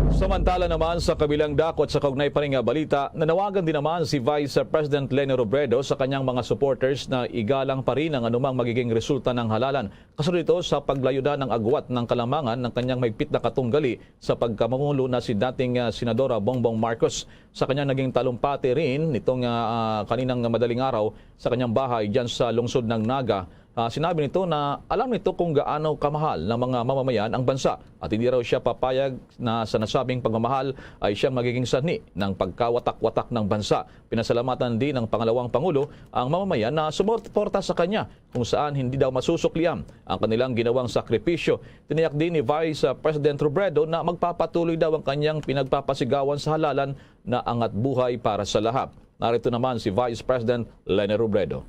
Samantala naman, sa kabilang dako at sa kaugnay pa rin nga balita, nanawagan din naman si Vice President Leni Robredo sa kanyang mga supporters na igalang pa rin ang anumang magiging resulta ng halalan. Kasunod ito sa paglayunan ng agwat ng kalamangan ng kanyang mahigpit na katunggali sa pagkamamulo na si dating, ah, Senadora Bongbong Marcos. Sa kanyang naging talumpati rin nitong, ah, ah, kaninang madaling araw sa kanyang bahay dyan sa lungsod ng Naga, ah, sinabi nito na alam nito kung gaano kamahal ng mga mamamayan ang bansa at hindi raw siya papayag na sa nasabing pagmamahal ay siyang magiging sanhi ng pagkawatak-watak ng bansa. Pinasalamatan din ng pangalawang pangulo ang mamamayan na sumuporta sa kanya, kung saan hindi daw masusuklian ang kanilang ginawang sakripisyo. Tiniyak din ni Vice President Robredo na magpapatuloy daw ang kanyang pinagpapasigawan sa halalan na angat buhay para sa lahat. Narito naman si Vice President Leni Robredo.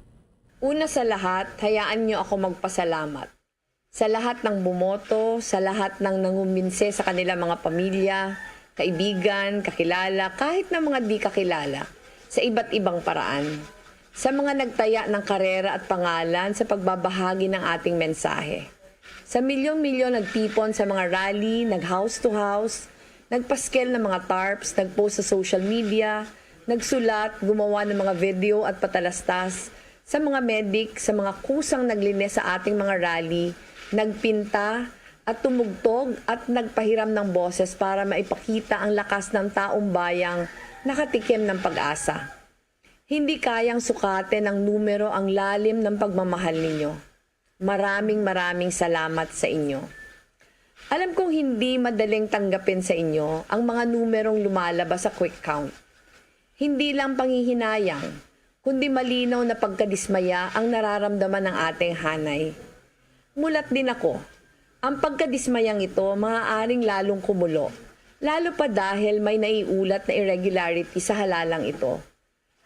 Una sa lahat, hayaan niyo ako magpasalamat sa lahat ng bumoto, sa lahat ng nangumbinse sa kanilang mga pamilya, kaibigan, kakilala, kahit na mga di kakilala, sa iba't ibang paraan. Sa mga nagtaya ng karera at pangalan sa pagbabahagi ng ating mensahe. Sa milyong-milyon nagtipon sa mga rally, nag-house to house, nagpaskel ng mga tarps, nag-post sa social media, nagsulat, gumawa ng mga video at patalastas, sa mga medic, sa mga kusang naglinis sa ating mga rally, nagpinta, at tumugtog at nagpahiram ng boses para maipakita ang lakas ng taong bayang nakatikim ng pag-asa. Hindi kayang sukatin ng numero ang lalim ng pagmamahal ninyo. Maraming, maraming salamat sa inyo. Alam kong hindi madaling tanggapin sa inyo ang mga numerong lumalabas sa quick count. Hindi lang panghihinayang, kundi malinaw na pagkadismaya ang nararamdaman ng ating hanay. Mulat din ako. Ang pagkadismayang ito maaaring lalong kumulo, lalo pa dahil may naiulat na irregularity sa halalang ito.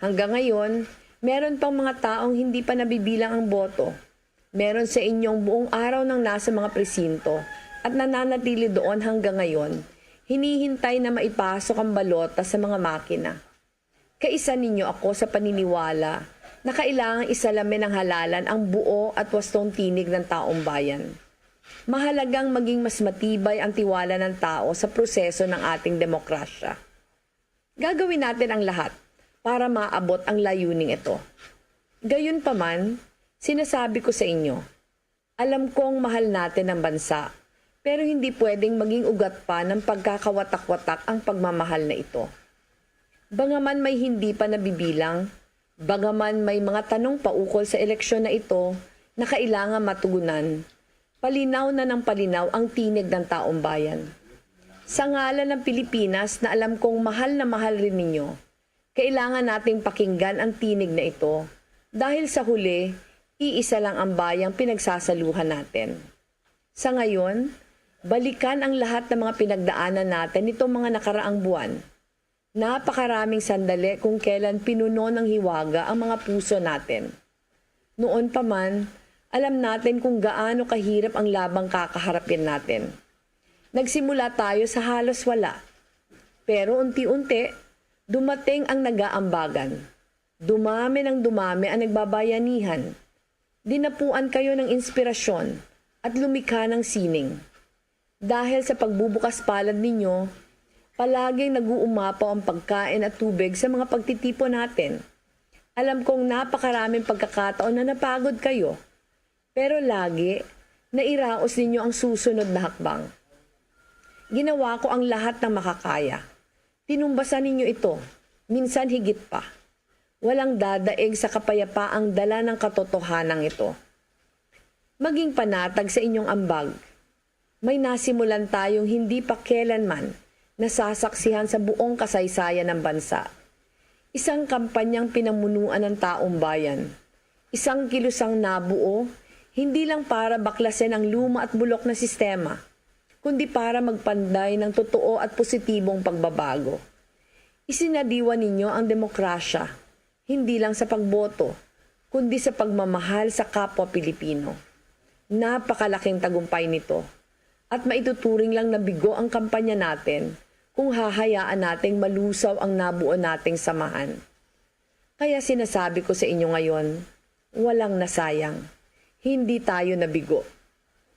Hanggang ngayon, meron pang mga taong hindi pa nabibilang ang boto. Meron sa inyong buong araw nang nasa mga presinto at nananatili doon hanggang ngayon, hinihintay na maipasok ang balota sa mga makina. Kaisa ninyo ako sa paniniwala na kailangang isalamin ng halalan ang buo at wastong tinig ng taong bayan. Mahalagang maging mas matibay ang tiwala ng tao sa proseso ng ating demokrasya. Gagawin natin ang lahat para maabot ang layuning ito. Gayunpaman, sinasabi ko sa inyo, alam kong mahal natin ang bansa, pero hindi pwedeng maging ugat pa ng pagkakawatak-watak ang pagmamahal na ito. Bagaman may hindi pa nabibilang, bagaman may mga tanong paukol sa eleksyon na ito na kailangan matugunan, palinaw na ng palinaw ang tinig ng taong bayan. Sa ngalan ng Pilipinas na alam kong mahal na mahal rin ninyo, kailangan nating pakinggan ang tinig na ito dahil sa huli, iisa lang ang bayang pinagsasaluhan natin. Sa ngayon, balikan ang lahat ng mga pinagdaanan natin nitong mga nakaraang buwan. Napakaraming sandali kung kailan pinuno ng hiwaga ang mga puso natin. Noon pa man, alam natin kung gaano kahirap ang labang kakaharapin natin. Nagsimula tayo sa halos wala. Pero unti-unti, dumating ang nagaambagan. Dumami nang dumami ang nagbabayanihan. Dinapuan kayo ng inspirasyon at lumikha ng sining. Dahil sa pagbubukas palad ninyo, palaging nag-uumapaw ang pagkain at tubig sa mga pagtitipon natin. Alam kong napakaraming pagkakataon na napagod kayo, pero lagi nairaos ninyo ang susunod na hakbang. Ginawa ko ang lahat ng makakaya. Tinumbasan ninyo ito, minsan higit pa. Walang dadaig sa kapayapaang dala ng katotohanan ito. Maging panatag sa inyong ambag. May nasimulan tayong hindi pa kailanman nasasaksihan sa buong kasaysayan ng bansa. Isang kampanyang pinamunuan ng taong bayan. Isang kilusang nabuo, hindi lang para baklasin ang luma at bulok na sistema, kundi para magpanday ng totoo at positibong pagbabago. Isinadiwa ninyo ang demokrasya, hindi lang sa pagboto, kundi sa pagmamahal sa kapwa Pilipino. Napakalaking tagumpay nito, at maituturing lang na bigo ang kampanya natin kung hahayaan nating malusaw ang nabuo nating samahan. Kaya sinasabi ko sa inyo ngayon, walang nasayang. Hindi tayo nabigo.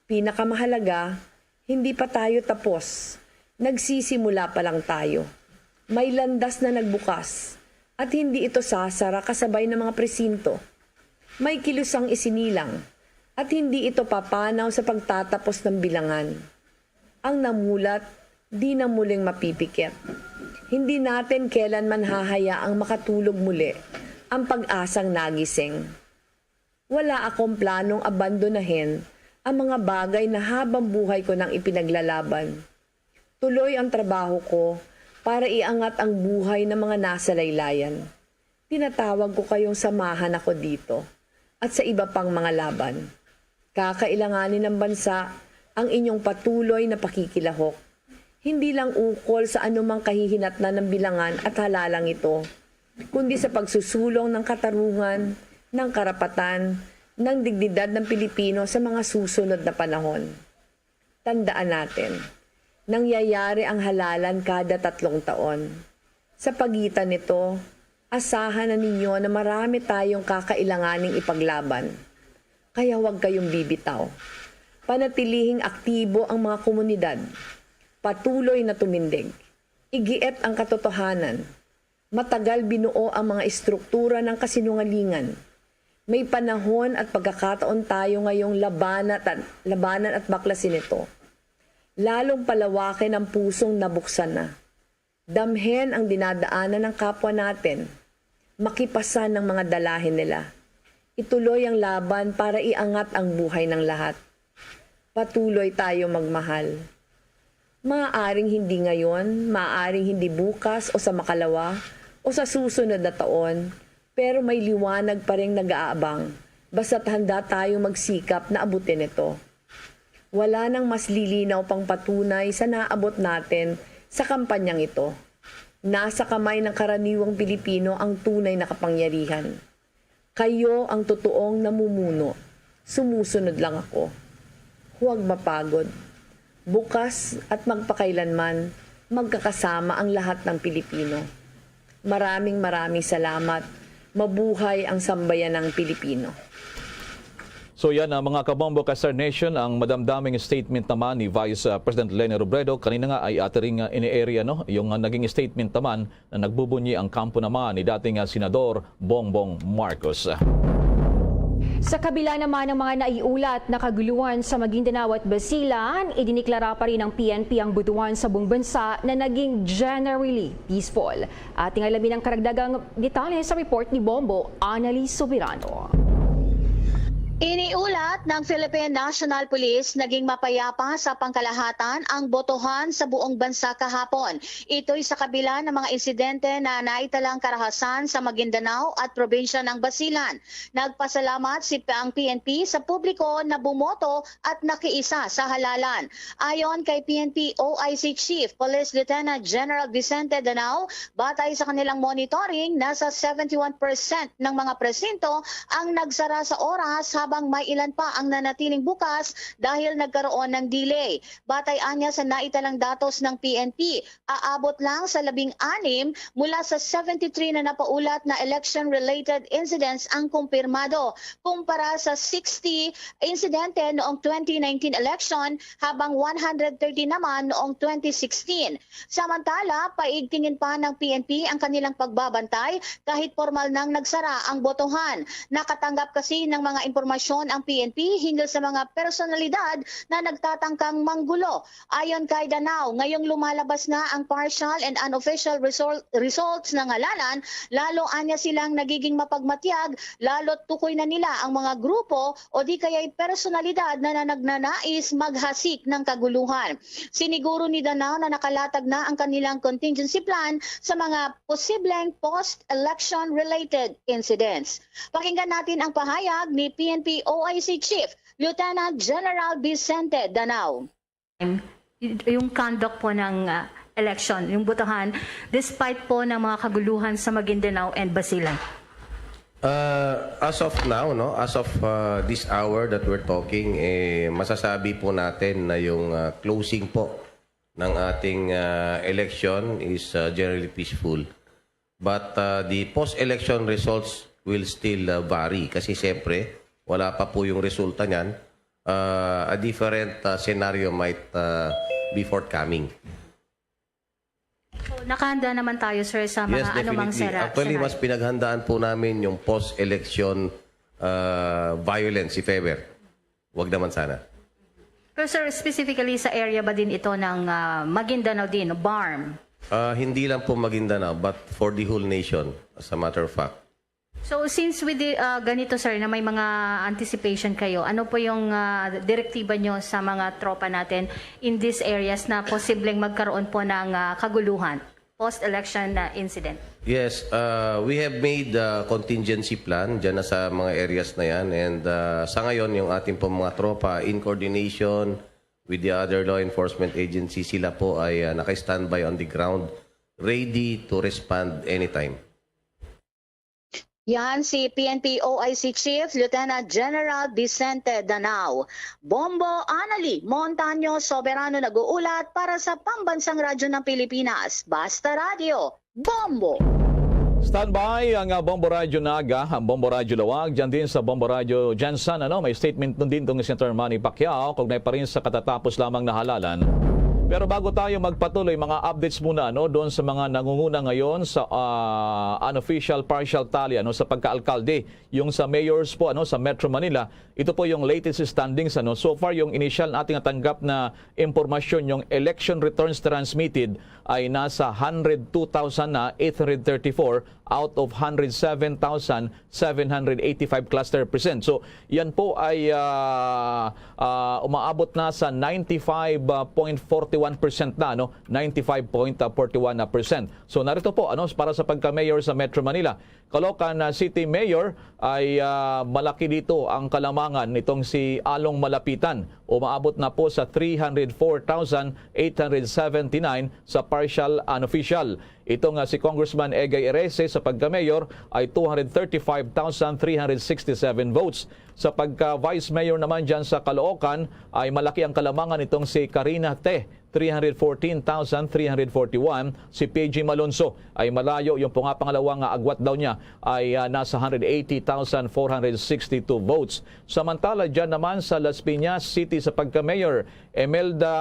Pinakamahalaga, hindi pa tayo tapos. Nagsisimula pa lang tayo. May landas na nagbukas, at hindi ito sasara kasabay ng mga presinto. May kilusang isinilang, at hindi ito papanaw sa pagtatapos ng bilangan. Ang namulat, di na muling mapipikit. Hindi natin kailanman hahayaang makatulog muli ang pag-asang nagising. Wala akong planong abandonahin ang mga bagay na habang buhay ko nang ipinaglalaban. Tuloy ang trabaho ko para iangat ang buhay ng mga nasa laylayan. Tinatawag ko kayong samahan ako dito at sa iba pang mga laban. Kakailanganin ng bansa ang inyong patuloy na pakikilahok, hindi lang ukol sa anumang kahihinatnan ng bilangan at halalang ito, kundi sa pagsusulong ng katarungan, ng karapatan, ng dignidad ng Pilipino sa mga susunod na panahon. Tandaan natin, nangyayari ang halalan kada tatlong taon. Sa pagitan nito, asahan na ninyo na marami tayong kakailanganing ipaglaban. Kaya huwag kayong bibitaw. Panatilihing aktibo ang mga komunidad. Patuloy na tumindig. Igiit ang katotohanan. Matagal binuo ang mga estruktura ng kasinungalingan. May panahon at pagkakataon tayo ngayong labanan at, labanan at baklasin ito. Lalong palawakin ang pusong nabuksan na. Damhen ang dinadaanan ng kapwa natin. Makipasan ng mga dalahin nila. Ituloy ang laban para iangat ang buhay ng lahat. Patuloy tayo magmahal. Maaaring hindi ngayon, maaaring hindi bukas o sa makalawa o sa susunod na taon, pero may liwanag pa ring nag-aabang, basta't handa tayong magsikap na abutin ito. Wala nang mas lilinaw pang patunay sa naabot natin sa kampanyang ito. Nasa kamay ng karaniwang Pilipino ang tunay na kapangyarihan. Kayo ang totoong namumuno. Sumusunod lang ako. Huwag mapagod. Bukas at magpakailanman, magkakasama ang lahat ng Pilipino. Maraming, maraming salamat. Mabuhay ang sambayanang Pilipino. So yan, ah, mga kabombo ka Star Nation, ang madamdaming statement naman ni Vice, ah, President Leni Robredo. Kanina nga ay ati ring, ah, ini-area, no? Yung, ah, naging statement naman na nagbubunyi ang kampo naman ni dating, ah, Senador Bongbong Marcos. Sa kabila naman ng mga naiulat na kaguluhan sa Maguindanao at Basilan, idiniklara pa rin ng P N P ang butuhan sa buong bansa na naging generally peaceful. Ating alamin ang karagdagang detalye sa report ni Bombo Annalise Soberano. Iniulat ng Philippine National Police, naging mapayapa sa pangkalahatan ang botohan sa buong bansa kahapon. Ito'y sa kabila ng mga insidente na naitalang karahasan sa Maguindanao at probinsya ng Basilan. Nagpasalamat si ang P N P sa publiko na bumoto at nakiisa sa halalan. Ayon kay P N P O I C Chief Police Lieutenant General Vicente Danao, batay sa kanilang monitoring, nasa seventy-one percent ng mga presinto ang nagsara sa oras, habang may ilan pa ang nanatiling bukas dahil nagkaroon ng delay. Batay anya sa naitalang datos ng P N P, aabot lang sa labing anim mula sa seventy-three na napaulat na election-related incidents ang kumpirmado, kumpara sa sixty insidente noong twenty nineteen election, habang one hundred thirty naman noong twenty sixteen. Samantala, paigtingin pa ng P N P ang kanilang pagbabantay kahit pormal nang nagsara ang botohan. Nakatanggap kasi ng mga impormasyon ang P N P hinggil sa mga personalidad na nagtatangkang manggulo. Ayon kay Danao, ngayong lumalabas na ang partial and unofficial result, results ng halalan, lalo anya silang nagiging mapagmatyag, lalo't tukoy na nila ang mga grupo o di kaya'y personalidad na, na nagnanais maghasik ng kaguluhan. Siniguro ni Danao na nakalatag na ang kanilang contingency plan sa mga posibleng post-election related incidents. Pakinggan natin ang pahayag ni P N P O I C Chief Lieutenant General Vicente Danao. Yung conduct po ng, ah, election, yung botohan, despite po ng mga kaguluhan sa Maguindanao and Basilan? Uh, as of now, no, as of uh, this hour that we're talking, eh, masasabi po natin na yung uh, closing po ng ating uh, election is uh, generally peaceful. But uh, the post-election results will still uh, vary kasi siyempre, Wala pa po yung resulta niyan. Uh, a different uh, scenario might uh, be forthcoming. So, nakahanda naman tayo, sir, sa mga Yes, anumang definitely. sera- Actually, scenario. Mas pinaghandaan po namin yung post-election uh, violence, if ever. Wag naman sana. Pero sir, specifically sa area ba din ito ng ah, Maguindanao din, BARMM? Uh, hindi lang po Maguindanao, but for the whole nation, as a matter of fact. So since with the, ah, ganito sir, na may mga anticipation kayo, ano po yung ah, direktiba nyo sa mga tropa natin in these areas na posibleng magkaroon po ng ah, kaguluhan, post-election na incident? Yes, uh, we have made a contingency plan dyan na sa mga areas na yan. And uh, sa ngayon, yung ating pong mga tropa, in coordination with the other law enforcement agency, sila po ay uh, naka-standby on the ground, ready to respond anytime. Yan si P N P O I C Chief Lieutenant General Vicente Danao. Bombo Anali Montaño Soberano nag-uulat para sa Pambansang Radyo ng Pilipinas, Basta Radyo, Bombo! Standby ang ah, Bombo Radyo Naga, ang Bombo Radyo Lawag, dyan din sa Bombo Radyo Jansan. Ano, may statement nun din tong si Senator Manny Pacquiao, kaugnay pa rin sa katatapos lamang na halalan. Pero bago tayo magpatuloy, mga updates muna ano, doon sa mga nangunguna ngayon sa ah, unofficial partial tally ano, sa pagkaalkalde, yung sa mayors po ano, sa Metro Manila. Ito po yung latest standings. Ano. So far, yung initial nating natanggap na impormasyon, yung election returns transmitted ay nasa one hundred two thousand na eight hundred thirty-four out of one hundred seven thousand seven hundred eighty-five cluster percent. So, yan po ay ah, ah, umaabot na sa ninety-five point forty-one percent na, no? Ninety-five point forty-one percent. So, narito po, ano, para sa pagka-mayor sa Metro Manila. Caloocan ah, City Mayor ay ah, malaki dito ang kalamangan nitong si Along Malapitan. Umaabot na po sa three hundred four thousand eight hundred seventy-nine sa partial unofficial. Ito nga si Congressman Egay Erese sa pagka-mayor ay two hundred thirty-five thousand three hundred sixty-seven votes. Sa pagka-vice mayor naman dyan sa Caloocan ay malaki ang kalamangan nitong si Karina Te, three hundred fourteen thousand three hundred forty-one. Si P J Malonzo ay malayo, yung po nga pangalawang agwat daw niya ay ah, nasa one hundred eighty thousand four hundred sixty-two votes. Samantala, dyan naman sa Las Piñas City sa pagka-mayor, Emelda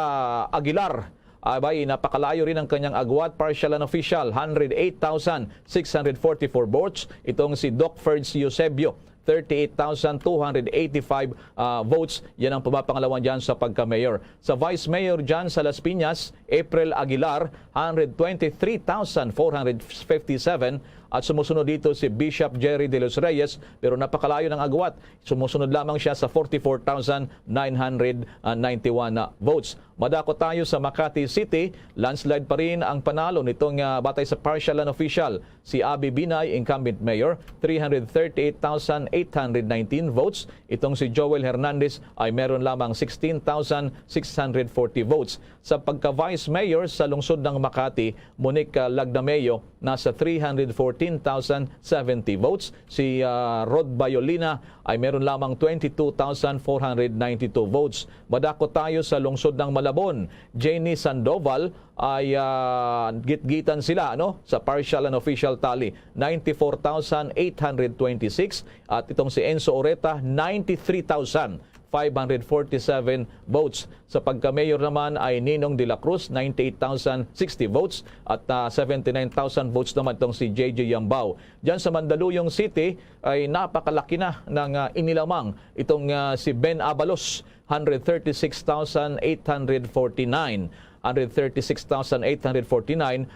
Aguilar, abay, napakalayo rin ang kanyang agwat, partial and official, one hundred eight thousand six hundred forty-four votes. Itong si Doc Ferds Eusebio, thirty-eight thousand two hundred eighty-five ah, votes. Yan ang pumapangalawan dyan sa pagka-mayor. Sa vice mayor dyan sa Las Piñas, April Aguilar, one hundred twenty-three thousand four hundred fifty-seven. At sumusunod dito si Bishop Jerry De Los Reyes, pero napakalayo ng agwat. Sumusunod lamang siya sa forty-four thousand nine hundred ninety-one na votes. Madako tayo sa Makati City. Landslide pa rin ang panalo nitong ah, batay sa partial and official. Si Abby Binay, incumbent mayor, three hundred thirty-eight thousand eight hundred nineteen votes. Itong si Joel Hernandez ay meron lamang sixteen thousand six hundred forty votes. Sa pagka-vice mayor sa lungsod ng Makati, Monique ah, Lagdameo, nasa three hundred fourteen thousand seventy votes. Si ah, Rod Bayolina ay meron lamang twenty-two thousand four hundred ninety-two votes. Madako tayo sa lungsod ng Malabon. Jenny Sandoval ay ah, gitgitan sila ano, sa partial and official tally. Ninety-four thousand eight hundred twenty-six. At itong si Enzo Oreta, ninety-three thousand five hundred forty-seven votes. Sa pagka-mayor naman ay Ninong de la Cruz, ninety-eight thousand sixty votes, at ah, seventy-nine thousand votes naman itong si J J Yambao. Diyan sa Mandaluyong City ay napakalaki na ng ah, inilamang itong ah, si Ben Abalos, one hundred thirty-six thousand eight hundred forty-nine.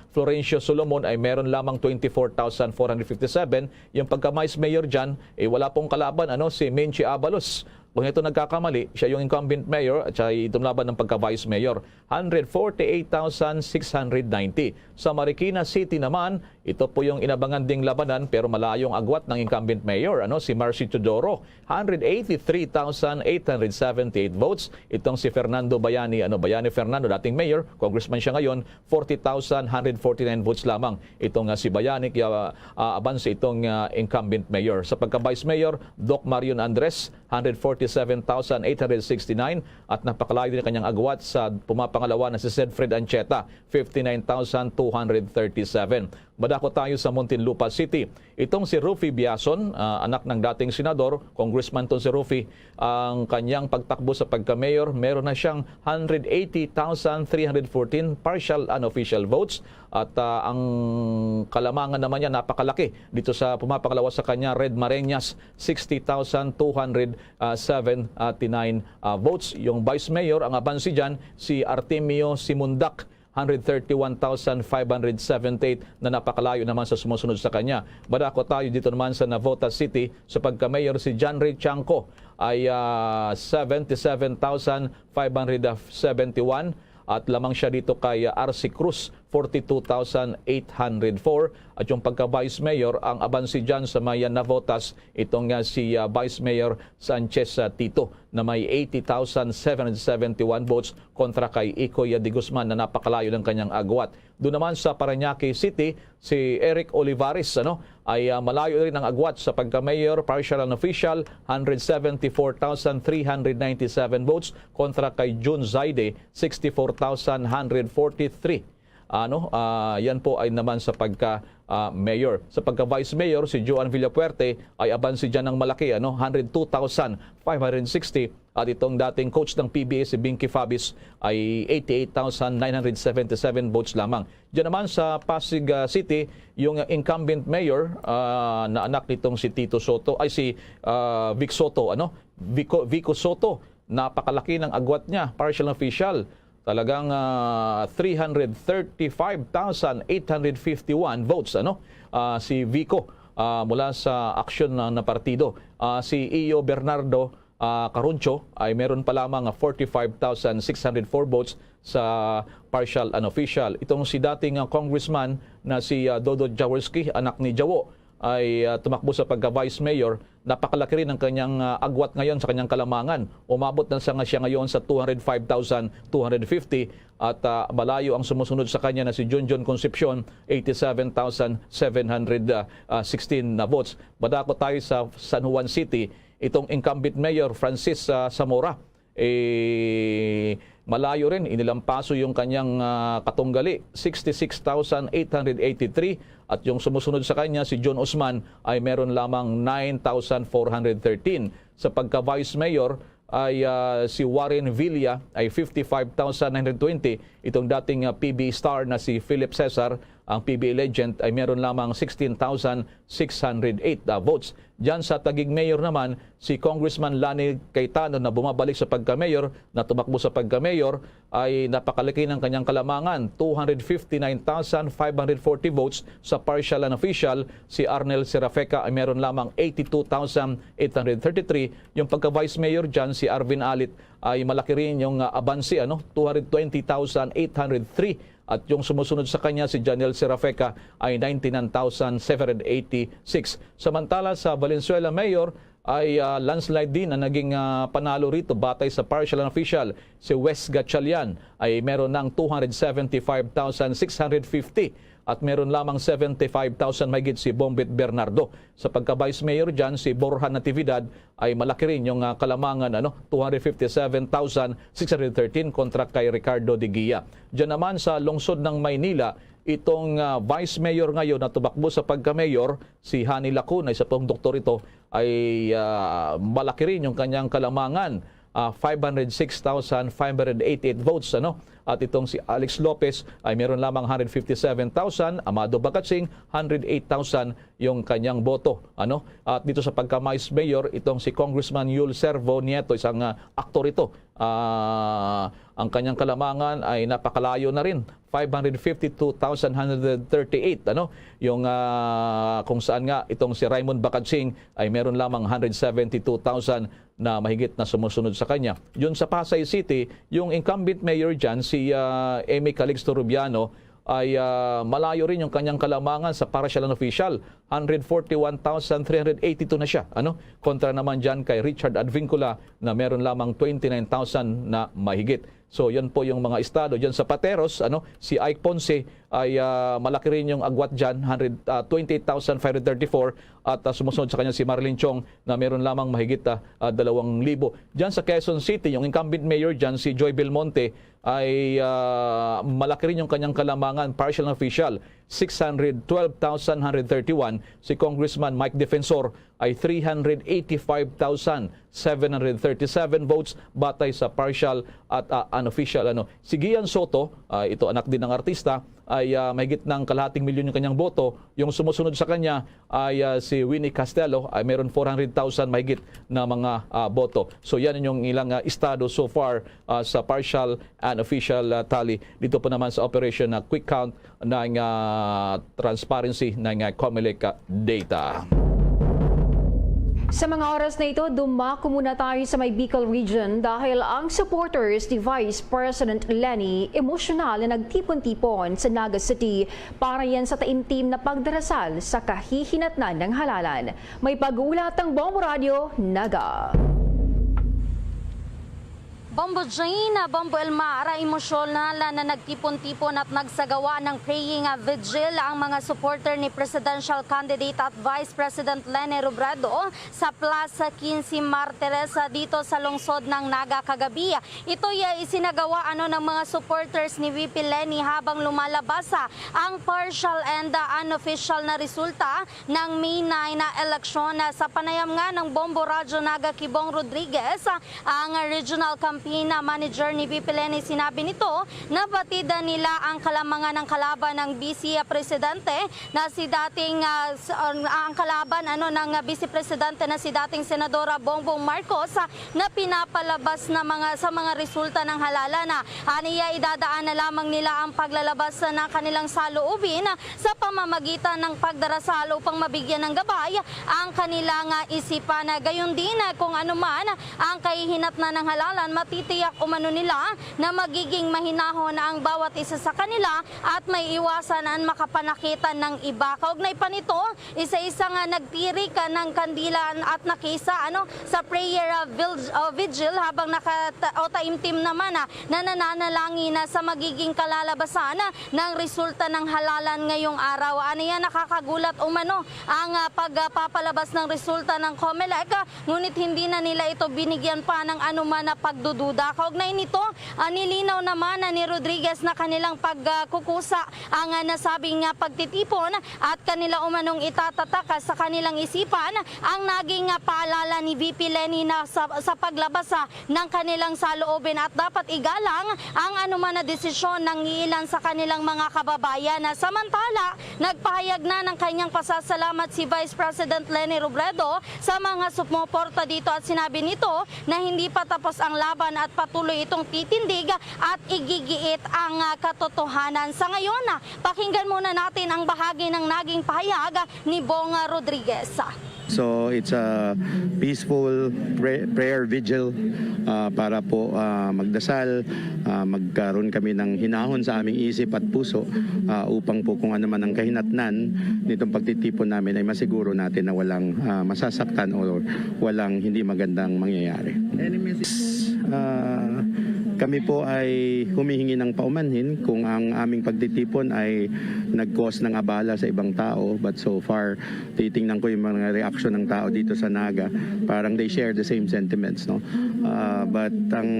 Florencio Solomon ay meron lamang twenty-four thousand four hundred fifty-seven. Yung pagka-vice mayor dyan, eh, wala pong kalaban, ano, si Menchie Abalos. Kung ito nagkakamali, siya yung incumbent mayor at siya ay tumlaban ng pagka-vice mayor. Hundred forty-eight thousand six hundred ninety. Sa Marikina City naman, ito po yung inabangan ding labanan pero malayong agwat ng incumbent mayor, ano, si Marcy Teodoro. Hundred eighty-three thousand eight hundred seventy-eight votes. Itong si Fernando Bayani, ano, Bayani Fernando, dating mayor, congressman siya ngayon, forty thousand hundred forty-nine votes lamang. Itong ah, si Bayani, kaya ah, abanse itong ah, incumbent mayor. Sa pagka-vice mayor, Doc Marion Andres, hundred forty seven thousand eight hundred sixty-nine, at napakalayo din ang kanyang agwat sa pumapangalawa na si Zedfred Ancheta, fifty-nine thousand two hundred thirty-seven. Madako tayo sa Muntinlupa City. Itong si Ruffy Biason, ah, anak ng dating senador, congressman tong si Ruffy, ang kanyang pagtakbo sa pagka-mayor, meron na siyang hundred eighty thousand three hundred fourteen partial unofficial votes. At, ah, ang kalamangan naman niya napakalaki dito sa pumapangalawa sa kanya, Red Mareñas, sixty thousand two hundred seventy-nine, ah, votes. Yung vice mayor, ang abansi dyan, si Artemio Simundak, hundred thirty-one thousand five hundred seventy-eight, na napakalayo naman sa sumusunod sa kanya. Madako tayo dito naman sa Navotas City. Sa pagka-mayor, si John Ray Chanco ay, ah, seventy-seven thousand five hundred seventy-one, at lamang siya dito kay, ah, R C Cruz, forty-two thousand eight hundred four. At yung pagka-vice mayor, ang abansi dyan sa may, ah, Navotas, itong, ah, si, ah, Vice Mayor Sanchez, ah, Tito, na may eighty thousand seven hundred seventy-one votes, kontra kay Ikoy, ah, de Guzman, na napakalayo ng kanyang agwat. Doon naman sa Parañaque City, si Eric Olivares, ano, ay, ah, malayo rin ang agwat sa pagka-mayor, partial unofficial, hundred seventy-four thousand three hundred ninety-seven votes, kontra kay June Zaide, sixty-four thousand hundred forty-three. Ano, ah, yan po ay naman sa pagka, ah, mayor. Sa pagka-vice mayor, si Joan Villafuerte ay abansi dyan ng malaki, ano, hundred two thousand five hundred sixty. At itong dating coach ng P B A, si Binky Fabis, ay eighty-eight thousand nine hundred seventy-seven votes lamang. Diyan naman sa Pasig, ah, City, yung incumbent mayor, ah, na anak nitong si Tito Sotto, ay, si, ah, Vic Sotto, ano? Vico, Vico Sotto, napakalaki ng agwat niya, partial official. Talagang, ah, three hundred thirty-five thousand eight hundred fifty-one votes, ano? Ah, si Vico, ah, mula sa Aksyon na, na partido. Ah, si Iyo Bernardo, ah, Caroncho ay meron pa lamang forty-five thousand six hundred four votes sa partial unofficial. Itong si dating, ah, congressman na si, ah, Dodod Jaworski, anak ni Jawo, ay, ah, tumakbo sa pagka-vice mayor. Napakalaki rin ang kanyang, ah, agwat ngayon sa kanyang kalamangan. Umabot na sa nga siya ngayon sa two hundred five thousand two hundred fifty, at, ah, malayo ang sumusunod sa kanya na si Junjun Concepcion, eighty-seven thousand seven hundred sixteen na votes. Madako tayo sa San Juan City. Itong incumbent mayor, Francis, ah, Zamora, eh, malayo rin, inilampaso yung kanyang, ah, katunggali, sixty-six thousand eight hundred eighty-three, at yung sumusunod sa kanya, si John Usman, ay meron lamang nine thousand four hundred thirteen. Sa pagka-vice mayor ay, ah, si Warren Villa ay fifty-five thousand nine hundred twenty, itong dating, ah, P B star na si Philip Cesar, ang P B legend, ay meron lamang sixteen thousand six hundred eight, ah, votes. Diyan sa Taguig Mayor naman, si Congressman Lani Cayetano na bumabalik sa pagka-mayor, na tumakbo sa pagka-mayor, ay napakalaki ng kanyang kalamangan, two hundred fifty-nine thousand five hundred forty votes sa partial and official. Si Arnel Serafeca ay meron lamang eighty-two thousand eight hundred thirty-three. Yung pagka-vice mayor dyan, si Arvin Alit, ay malaki rin yung, ah, abansi, ano, two hundred twenty thousand eight hundred three. At yung sumusunod sa kanya, si Janelle Serafeca, ay ninety-nine thousand seven hundred eighty-six. Samantala, sa Valenzuela Mayor ay, ah, landslide din ang naging, ah, panalo rito. Batay sa partial and official, si Wes Gatchalian ay meron ng two hundred seventy-five thousand six hundred fifty at meron lamang seventy-five thousand mahigit si Bombit Bernardo. Sa pagka-vice mayor dyan, si Borja Natividad ay malaki rin yung, ah, kalamangan, ano, two hundred fifty-seven thousand six hundred thirteen kontra kay Ricardo de Guia. Diyan naman sa lungsod ng Maynila, itong, ah, vice mayor ngayon na tumakbo sa pagka-mayor, si Hani Lacuna, isa pong doktor ito, ay, ah, malaki rin yung kanyang kalamangan, ah, five hundred six thousand five hundred eighty-eight votes, ano? At itong si Alex Lopez ay meron lamang hundred fifty-seven thousand, Amado Bacatsing, hundred eight thousand yung kanyang boto, ano? At dito sa pagka-vice mayor, itong si Congressman Yul Servo Nieto, isang, ah, aktor ito. Ah, ang kanyang kalamangan ay napakalayo na rin, five hundred fifty-two thousand one hundred thirty-eight, ano? Yung, ah, kung saan nga itong si Raymond Bacatsing ay meron lamang hundred seventy-two thousand na mahigit na sumusunod sa kanya. Yun sa Pasay City, yung incumbent mayor dyan, si, ah, Amy Calixto Rubiano, ay, ah, malayo rin yung kanyang kalamangan sa partial and official. Hundred forty-one thousand three hundred eighty-two na siya, ano? Kontra naman dyan kay Richard Advincula na meron lamang twenty-nine thousand na mahigit. So, yan po yung mga estado. Diyan sa Pateros, ano, si Ike Ponce ay, ah, malaki rin yung agwat dyan, hundred, ah, twenty-eight thousand five hundred thirty-four, at, ah, sumusunod sa kanya si Marilyn Chong na meron lamang mahigit, ah, ah, dalawang libo. Diyan sa Quezon City, yung incumbent mayor dyan, si Joy Belmonte, ay, ah, malaki rin yung kanyang kalamangan, partial and official, six hundred twelve thousand one hundred thirty-one. Si Congressman Mike Defensor ay three hundred eighty-five thousand seven hundred thirty-seven votes batay sa partial at, ah, unofficial. Ano, si Gian Soto, ah, ito anak din ng artista, ay, ah, mahigit ng kalahating milyon yung kanyang boto. Yung sumusunod sa kanya ay, ah, si Winnie Castelo, ay meron four hundred thousand mahigit na mga, ah, boto. So yan yung ilang, ah, estado so far, ah, sa partial and official, ah, tally. Dito po naman sa operation na quick count ng, ah, transparency ng, ah, Comelec, ah, data. Sa mga oras na ito, dumako muna tayo sa may Bicol region dahil ang supporters ni Vice President Leni emosyonal na nagtipon-tipon sa Naga City para yan sa taimtim na pagdarasal sa kahihinatnan ng halalan. May pag-uulat ang Bombo Radyo Naga. Bombo Jane, Bombo Elmar, emosyonal na nagtipon-tipon at nagsagawa ng praying vigil ang mga supporter ni presidential candidate at Vice President Leni Robredo sa Plaza Quince Martires dito sa lungsod ng Naga kagabi. Ito'y, ah, isinagawa, ano, ng mga supporters ni V P Leni habang lumalabas, ah, ang partial and, ah, unofficial na resulta ng May nine na eleksyon. Ah, sa panayam nga ng Bombo Radyo Naga kay Bong Rodriguez, ah, ang regional campaign manager ni V P Leni, sinabi nito na batid nila ang kalamangan ng kalaban ng Vice Presidente na si dating, ah, s-, ang, ang kalaban, ano, ng, ah, Vice Presidente na si dating Senadora Bongbong Marcos, ah, na pinapalabas na mga, sa mga resulta ng halalan. Ah, aniya, idadaan na lamang nila ang paglalabas ng kanilang saloobin, ah, sa pamamagitan ng pagdarasal upang mabigyan ng gabay ang kanilang, ah, isipan. Ah, gayon din, ah, kung ano man ang kahihinatnan ng halalan, matitiyak umano nila na magiging mahinahon ang bawat isa sa kanila at may iwasan ang makapanakit ng iba. Kaugnay pa nito, isa-isa nga nagtirik, ah, ng kandila at nakisa, ano, sa prayer, ah, vil-, ah, vigil habang nakata-, o taimtim naman, ah, na nananalangin na sa magiging kalalabasan, ah, ng resulta ng halalan ngayong araw. Aniya, nakakagulat umano ang, ah, pagpapalabas ng resulta ng Comelec, ah, ngunit hindi na nila ito binigyan pa ng anuman na pagdududa. Kaugnay nito, ah, nilinaw naman na ni Rodriguez na kanilang pagkukusa ang, ah, nasabing, ah, pagtitipon at kanila umanong itatatak sa kanilang isipan ang naging, ah, paalala ni V P Leni na sa, sa paglabas, ah, ng kanilang saloobin at dapat igalang ang anuman na desisyon ng iilan sa kanilang mga kababayan. Ah, samantala, nagpahayag na ng kanyang pasasalamat si Vice President Leni Robredo sa mga sumuporta dito at sinabi nito na hindi pa tapos ang laban at patuloy itong titindig at igigiit ang, ah, katotohanan. Sa ngayon, ah, pakinggan muna natin ang bahagi ng naging pahayag ni Bong Rodriguez. So, it's a peaceful pre-, prayer vigil, ah, para po, ah, magdasal, ah, magkaroon kami ng hinahon sa aming isip at puso, ah, upang po kung ano man ang kahinatnan nitong pagtitipon namin ay masiguro natin na walang, ah, masasaktan o walang hindi magandang mangyayari. Any message? Ah, kami po ay humihingi ng paumanhin kung ang aming pagtitipon ay nag-cause ng abala sa ibang tao, but so far, titingnan ko yung mga reaction ng tao dito sa Naga, parang they share the same sentiments, no? Ah, but ang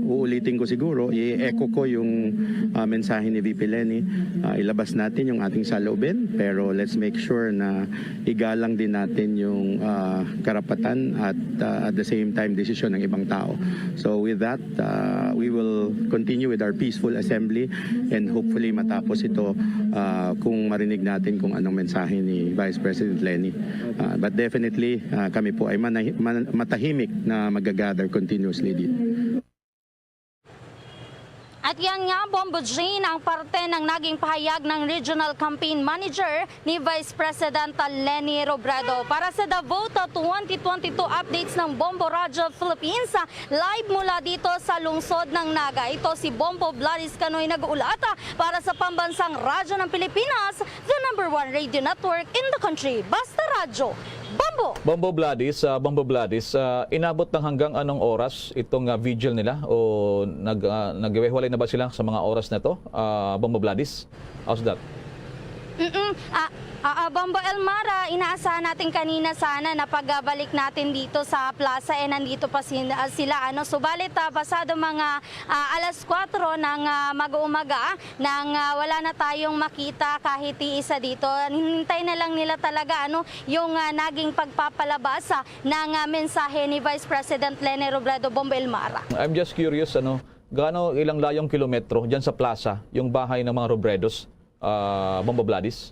uulitin ko siguro, i-echo ko yung, ah, mensahe ni V P Leni. Ah, ilabas natin yung ating saloobin, pero let's make sure na igalang din natin yung, ah, karapatan at, ah, at the same time, desisyon ng ibang tao. So with that, ah, we will continue with our peaceful assembly and hopefully matapos ito, ah, kung marinig natin kung anong mensahe ni Vice President Leni. Ah, but definitely, ah, kami po ay manahi-, man-, matahimik na mag-gather continuously dito. At yan nga, Bombo Jean, ang parte ng naging pahayag ng Regional Campaign Manager ni Vice President Leni Robredo. Para sa The Vote twenty twenty-two updates ng Bombo Radyo Philippines, live mula dito sa lungsod ng Naga. Ito si Bombo Gladys Canoy nag-uulat para sa Pambansang Radyo ng Pilipinas, the number one radio network in the country. Basta Radyo, Bombo! Bombo Vladis, ah, Bombo Vladis, ah, inabot ng hanggang anong oras itong, ah, vigil nila? O nag, ah, naghiwalay na ba sila sa mga oras na to? Ah, Bombo Vladis? How's that? Mm-mm. Ah, ah, ah, Bombo Elmar, ah, inaasahan natin kanina sana na pagbalik natin dito sa plaza, eh, nandito pa sin-, ah, sila, ano. Subalit, ah, pasado mga, ah, alas kwatro ng, ah, mag-uumaga, nang, ah, wala na tayong makita kahit iisa dito. Hinintay na lang nila talaga, ano, yung, ah, naging pagpapalabas, ah, ng, ah, mensahe ni Vice President Leni Robredo, Bombo Elmar. I'm just curious, ano, gaano ilang layong kilometro dyan sa plaza yung bahay ng mga Robredos, ah, Bombo Vladis?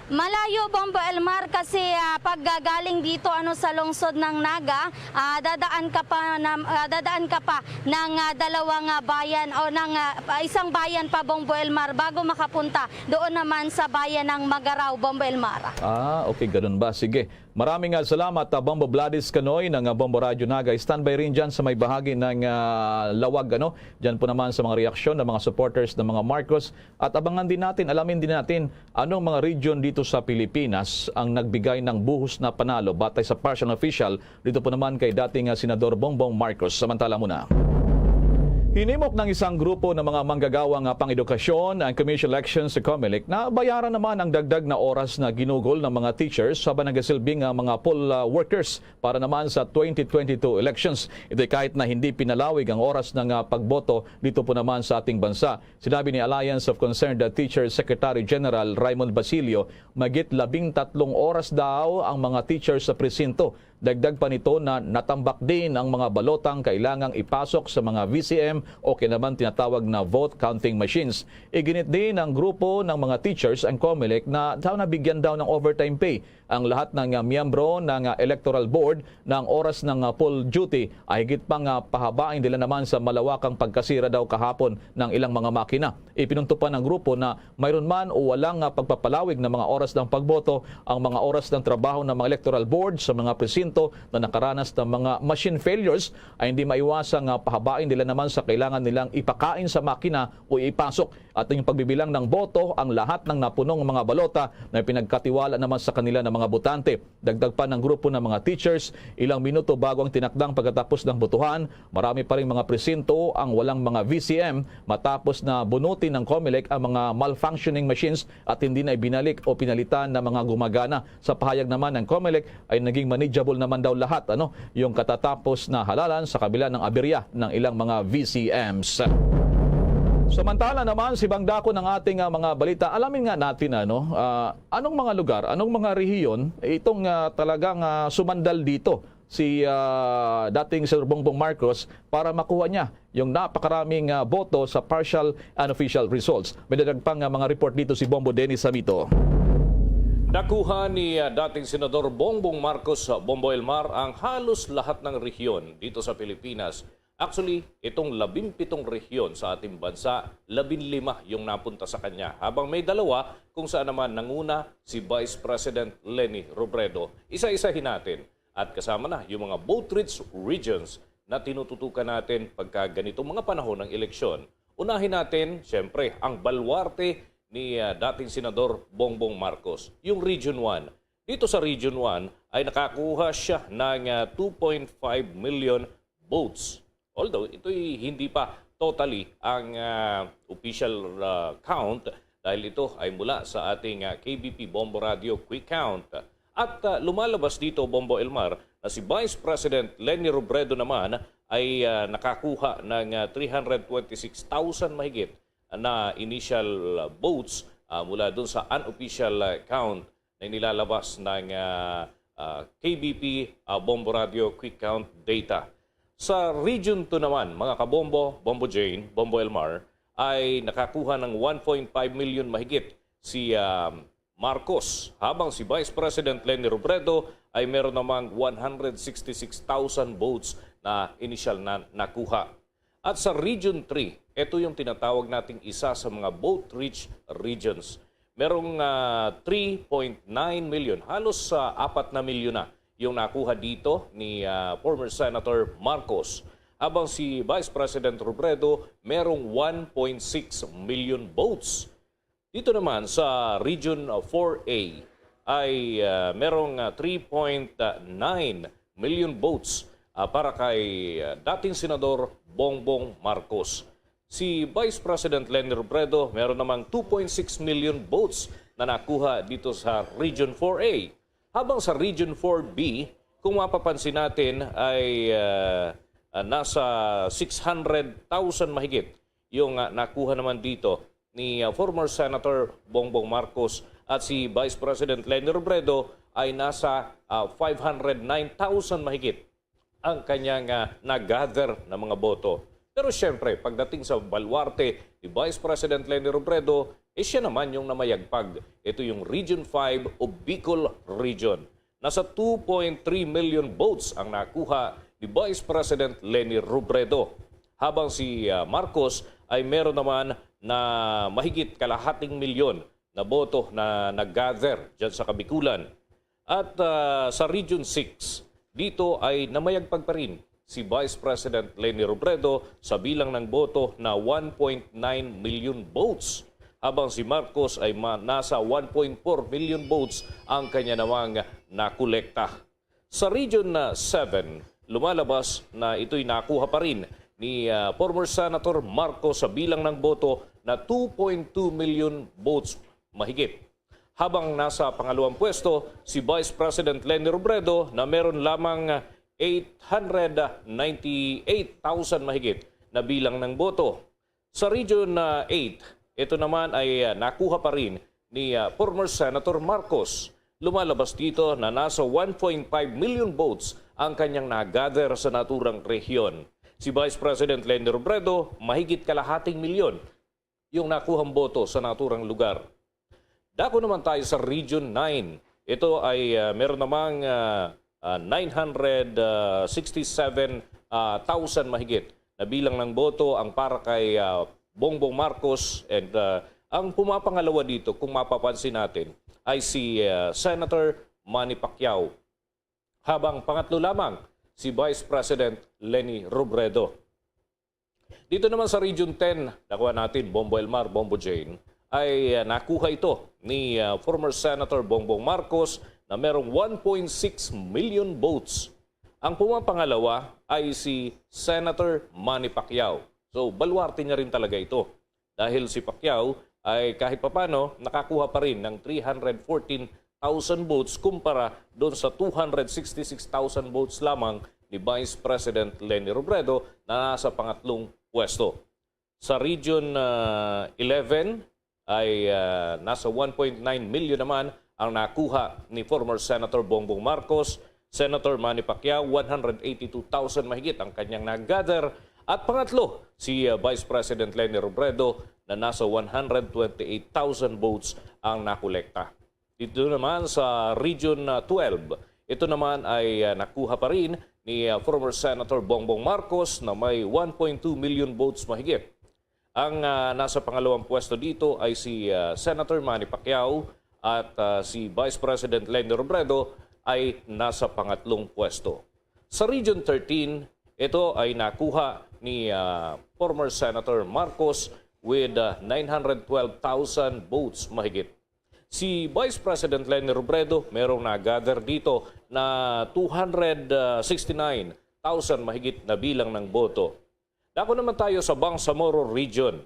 Malayo, Bombo Elmar, kasi, ah, pag, ah, galing dito, ano, sa lungsod ng Naga, ah, dadaan ka pa na, ah, dadaan ka pa ng, ah, dalawang, ah, bayan o ng, ah, isang bayan pa, Bombo Elmar, bago makapunta doon naman sa bayan ng Magarao, Bombo Elmar. Ah, okay, ganun ba? Sige. Maraming, ah, salamat, ah, Bombo Vladis Canoy ng, ah, Bombo Radyo Naga. Standby rin dyan sa may bahagi ng, ah, Lawag, ano? Dyan po naman sa mga reaksyon ng mga supporters ng mga Marcos. At abangan din natin, alamin din natin anong mga region dito sa Pilipinas ang nagbigay ng buhos na panalo batay sa partial official dito po naman kay dating, ah, Senador Bongbong Marcos. Samantala muna. Hinimok ng isang grupo ng mga manggagawang, ah, pang-edukasyon ang Commission Elections sa Comelec na bayaran naman ang dagdag na oras na ginugol ng mga teachers habang nagasilbing, ah, mga poll, ah, workers para naman sa twenty twenty-two elections. Ito'y kahit na hindi pinalawig ang oras ng, ah, pagboto dito po naman sa ating bansa. Sinabi ni Alliance of Concerned Teachers Secretary General Raymond Basilio, magit labing tatlong oras daw ang mga teachers sa presinto. Dagdag pa nito na natambak din ang mga balotang kailangang ipasok sa mga V C M o kaya naman tinatawag na vote counting machines. Iginit din ng grupo ng mga teachers ang Comelec na daw nabigyan daw ng overtime pay ang lahat ng, ah, miyembro ng, ah, electoral board na ang oras ng, ah, poll duty ay higit pang, ah, pahabain nila naman sa malawakang pagkasira daw kahapon ng ilang mga makina. Ipinunto pa ng grupo na mayroon man o walang, ah, pagpapalawig ng mga oras ng pagboto, ang mga oras ng trabaho ng mga electoral board sa mga presinto na nakaranas ng mga machine failures ay hindi maiwasang, ah, pahabain nila naman sa kailangan nilang ipakain sa makina o ipasok. At yung pagbibilang ng boto, ang lahat ng napunong mga balota na pinagkatiwala naman sa kanila ng mga botante. Dagdag pa ng grupo ng mga teachers, ilang minuto bago ang tinakdang pagkatapos ng botohan, marami pa ring mga presinto ang walang mga V C M matapos na bunutin ng Comelec ang mga malfunctioning machines at hindi na ibinalik o pinalitan ng mga gumagana. Sa pahayag naman ng Comelec ay naging manageable naman daw lahat, ano, yung katatapos na halalan sa kabila ng aberya ng ilang mga V C Ms. Samantala naman, sa ibang dako ng ating, ah, mga balita, alamin nga natin, ano, ah, anong mga lugar, anong mga rehiyon itong, ah, talagang, ah, sumandal dito si, ah, dating Sir Bongbong Marcos para makuha niya yung napakaraming, ah, boto sa partial and official results. May dagdag pang, ah, mga report dito si Bombo Dennis Samito. Nakuha ni, ah, dating Senador Bongbong Marcos, ah, Bombo Elmar, ang halos lahat ng rehiyon dito sa Pilipinas. Actually, itong labing pitong rehiyon sa ating bansa, labing lima yung napunta sa kanya, habang may dalawa kung saan naman nanguna si Vice President Leni Robredo. Isa-isahin natin. At kasama na yung mga vote-rich regions na tinututukan natin pagka ganitong mga panahon ng eleksyon. Unahin natin, siyempre, ang baluarte ni, ah, dating Senador Bongbong Marcos, yung Region one. Dito sa Region one ay nakakuha siya ng, ah, two point five million votes. Although ito'y hindi pa totally ang, ah, official, ah, count dahil ito ay mula sa ating, ah, K B P Bombo Radio Quick Count. At, ah, lumalabas dito, Bombo Elmar, na si Vice President Leni Robredo naman ay, ah, nakakuha ng, ah, three hundred twenty-six thousand mahigit na initial, ah, votes, ah, mula dun sa unofficial, ah, count na inilalabas ng, ah, ah, K B P, ah, Bombo Radio Quick Count data. Sa Region two naman, mga kabombo, Bombo Jane, Bombo Elmar, ay nakakuha ng one point five million mahigit si, ah, Marcos, habang si Vice President Leni Robredo ay meron namang one hundred sixty-six thousand votes na inisyal na nakuha. At sa Region three, ito yung tinatawag nating isa sa mga vote-rich regions. Merong, ah, three point nine million, halos, ah, apat na milyon na yung nakuha dito ni, ah, former Senator Marcos. Habang si Vice President Robredo merong one point six million votes. Dito naman sa Region four A, ay, ah, merong, ah, three point nine million votes, ah, para kay, ah, dating Senador Bongbong Marcos. Si Vice President Leni Robredo meron namang two point six million votes na nakuha dito sa Region four A. Habang sa Region four B, kung mapapansin natin ay, ah, ah, nasa six hundred thousand mahigit yung, ah, nakuha naman dito ni, ah, former Senator Bongbong Marcos, at si Vice President Leni Robredo ay nasa, ah, five hundred nine thousand mahigit ang kanyang, ah, nag-gather na mga boto. Pero siyempre, pagdating sa baluarte ni Vice President Leni Robredo, eh, siya naman yung namayagpag. Ito yung Region five o Bicol Region. Nasa two point three million votes ang nakuha ni Vice President Leni Robredo, habang si, ah, Marcos ay meron naman na mahigit kalahating milyon na boto na nag-gather dyan sa Kabikulan. At, ah, sa Region six, dito ay namayagpag pa rin si Vice President Leni Robredo sa bilang ng boto na one point nine million votes, habang si Marcos ay ma-, nasa one point four million votes ang kanya namang nakolekta. Sa Region, ah, seven, lumalabas na ito'y nakuha pa rin ni, ah, former Senator Marcos sa bilang ng boto na two point two million votes mahigit. Habang nasa pangalawang pwesto si Vice President Leni Robredo na meron lamang eight hundred ninety-eight thousand mahigit na bilang ng boto. Sa Region, ah, eight, ito naman ay, ah, nakuha pa rin ni, ah, former Senator Marcos. Lumalabas dito na nasa one point five million votes ang kanyang nagather sa naturang rehiyon. Si Vice President Leni Robredo, mahigit kalahating milyon yung nakuhang boto sa naturang lugar. Dako naman tayo sa Region nine. Ito ay, ah, meron namang, ah, ah, nine hundred sixty-seven thousand mahigit na bilang ng boto ang para kay, ah, Bongbong Marcos. And, ah, ang pumapangalawa dito, kung mapapansin natin, ay si, ah, Senator Manny Pacquiao. Habang pangatlo lamang si Vice President Leni Robredo. Dito naman sa Region ten, nakuha natin, Bombo Elmar, Bombo Jane, ay, ah, nakuha ito ni, ah, former Senator Bongbong Marcos na merong one point six million votes. Ang pumapangalawa ay si Senator Manny Pacquiao. So, baluarte niya rin talaga ito. Dahil si Pacquiao ay kahit papano nakakuha pa rin ng three hundred fourteen thousand votes kumpara doon sa two hundred sixty-six thousand votes lamang ni Vice President Leni Robredo na nasa pangatlong pwesto. Sa Region, ah, eleven ay, ah, nasa one point nine million naman ang nakuha ni former Senator Bongbong Marcos. Senator Manny Pacquiao, one hundred eighty-two thousand mahigit ang kanyang nag-gather. At pangatlo, si, ah, Vice President Leni Robredo na nasa one hundred twenty-eight thousand votes ang nakolekta. Dito naman sa Region, ah, twelve, ito naman ay, ah, nakuha pa rin ni, ah, former Senator Bongbong Marcos na may one point two million votes mahigit. Ang, ah, nasa pangalawang pwesto dito ay si, ah, Senator Manny Pacquiao at, ah, si Vice President Leni Robredo ay nasa pangatlong pwesto. Sa Region thirteen, ito ay nakuha ni, ah, former Senator Marcos with, ah, nine hundred twelve thousand votes mahigit. Si Vice President Leni Robredo merong na-gather dito na two hundred sixty-nine thousand mahigit na bilang ng boto. Dako naman tayo sa Bangsamoro Region.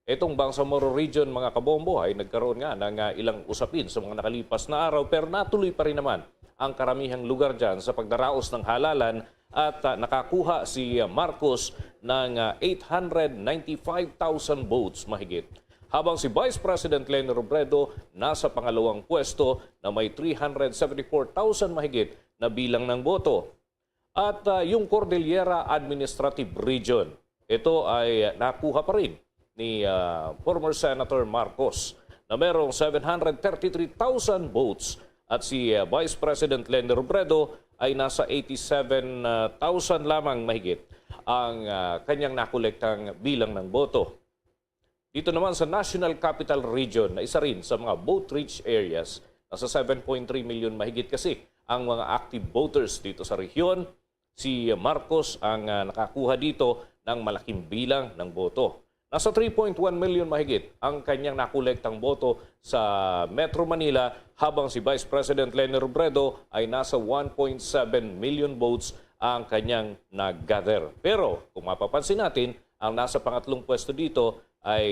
Itong Bangsamoro Region, mga kabombo, ay nagkaroon nga ng, ah, ilang usapin sa mga nakalipas na araw, pero natuloy pa rin naman ang karamihang lugar dyan sa pagdaraos ng halalan at, ah, nakakuha si, ah, Marcos ng, ah, eight hundred ninety-five thousand votes mahigit. Habang si Vice President Leni Robredo nasa pangalawang pwesto na may three hundred seventy-four thousand mahigit na bilang ng boto. At, ah, yung Cordillera Administrative Region, ito ay nakuha pa rin ni, ah, former Senator Marcos na merong seven hundred thirty-three thousand votes at si, ah, Vice President Leni Robredo ay nasa eighty-seven thousand lamang mahigit ang, ah, kanyang nakolektang bilang ng boto. Dito naman sa National Capital Region, na isa rin sa mga vote-rich areas, nasa seven point three million mahigit kasi ang mga active voters dito sa rehiyon. Si Marcos ang, ah, nakakuha dito ng malaking bilang ng boto. Nasa three point one million mahigit ang kanyang nakolektang boto sa Metro Manila, habang si Vice President Leni Robredo ay nasa one point seven million votes ang kanyang nag-gather. Pero kung mapapansin natin, ang nasa pangatlong pwesto dito ay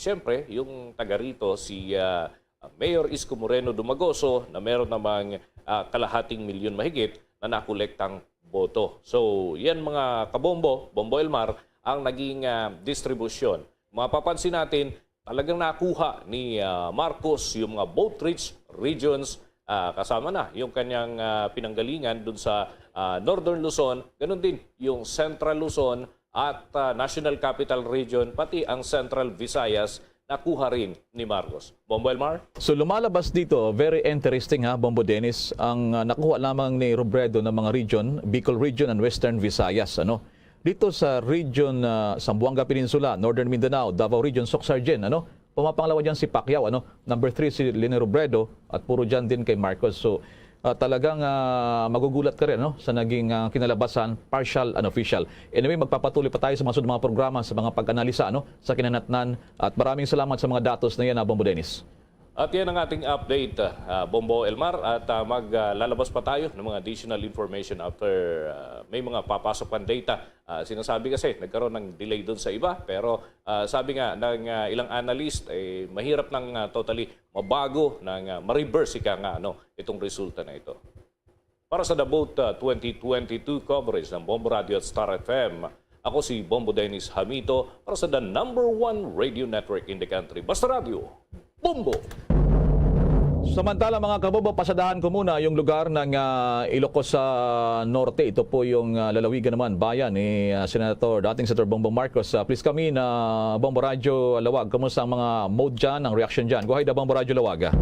siyempre yung taga rito, si ah, ah, Mayor Isko Moreno Dumagoso, na meron namang ah, kalahating milyon mahigit na nakolektang boto. So, yan, mga kabombo, Bombo Elmar, ang naging ah, distribusyon. Mapapansin natin, talagang nakuha ni ah, Marcos yung mga vote-rich regions, ah, kasama na yung kanyang ah, pinanggalingan dun sa ah, Northern Luzon, ganun din yung Central Luzon at ah, National Capital Region, pati ang Central Visayas, nakuha rin ni Marcos. Bombo Elmar? So, lumalabas dito, very interesting ha, Bombo Dennis, ang ah, nakuha lamang ni Robredo ng mga region, Bicol Region and Western Visayas, ano? Dito sa region, ah, Zamboanga Peninsula, Northern Mindanao, Davao Region, Soccsksargen, ano? Pumapangalawa dyan si Pacquiao, ano? Number three si Leni Robredo at puro dyan din kay Marcos. So, ah, talagang ah, magugulat ka rin, ano, sa naging ah, kinalabasan, partial and official. Anyway, magpapatuloy pa tayo sa mga sunod mga programa sa mga pag-analisa, ano, sa kinanatnan. At maraming salamat sa mga datos na yan, ah, Bombo Dennis. At yan ang ating update, ah, Bombo Elmar. At ah, maglalabas pa tayo ng mga additional information after ah, may mga papasok pang data. Ah, sinasabi kasi nagkaroon ng delay doon sa iba, pero ah, sabi nga ng ah, ilang analyst, eh, mahirap nang ah, totally mabago, nang ah, ma-reverse, ika nga, ano, itong resulta na ito. Para sa The Vote ah, twenty twenty-two coverage ng Bombo Radio at Star F M, ako si Bombo Dennis Hamito para sa the number one radio network in the country, Basta Radio, Bombo! Samantala, mga kabobo, pasadahan ko muna yung lugar ng ah, Ilocos sa Norte. Ito po yung ah, lalawigan naman, bayan ni ah, Senator, dating Senator Bongbong Marcos. Ah, please come in, ah, Bombo Radyo Lawag. Kumusta ang mga mode dyan, ang reaction dyan? Go ahead, ah, Bombo Radyo Lawag.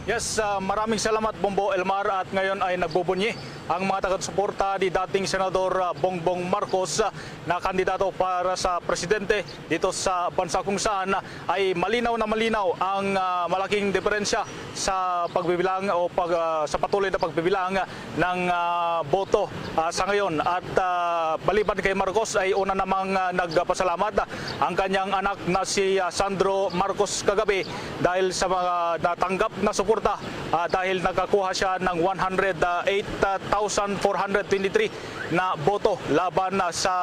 Yes, ah, maraming salamat, Bombo Elmar, at ngayon ay nagbubunyi ang mga taga-suporta ni dating Senador ah, Bongbong Marcos ah, na kandidato para sa presidente dito sa bansa, kung saan ay malinaw na malinaw ang ah, malaking diferensya sa pagbibilang o pag, ah, sa patuloy na pagbibilang ng ah, boto ah, sa ngayon. At ah, maliban kay Marcos ay una namang ah, nagpasalamat ang kanyang anak na si ah, Sandro Marcos kagabi dahil sa mga natanggap na suporta, ah, dahil nakakuha siya ng one hundred eight thousand four hundred twenty-three na boto laban ah, sa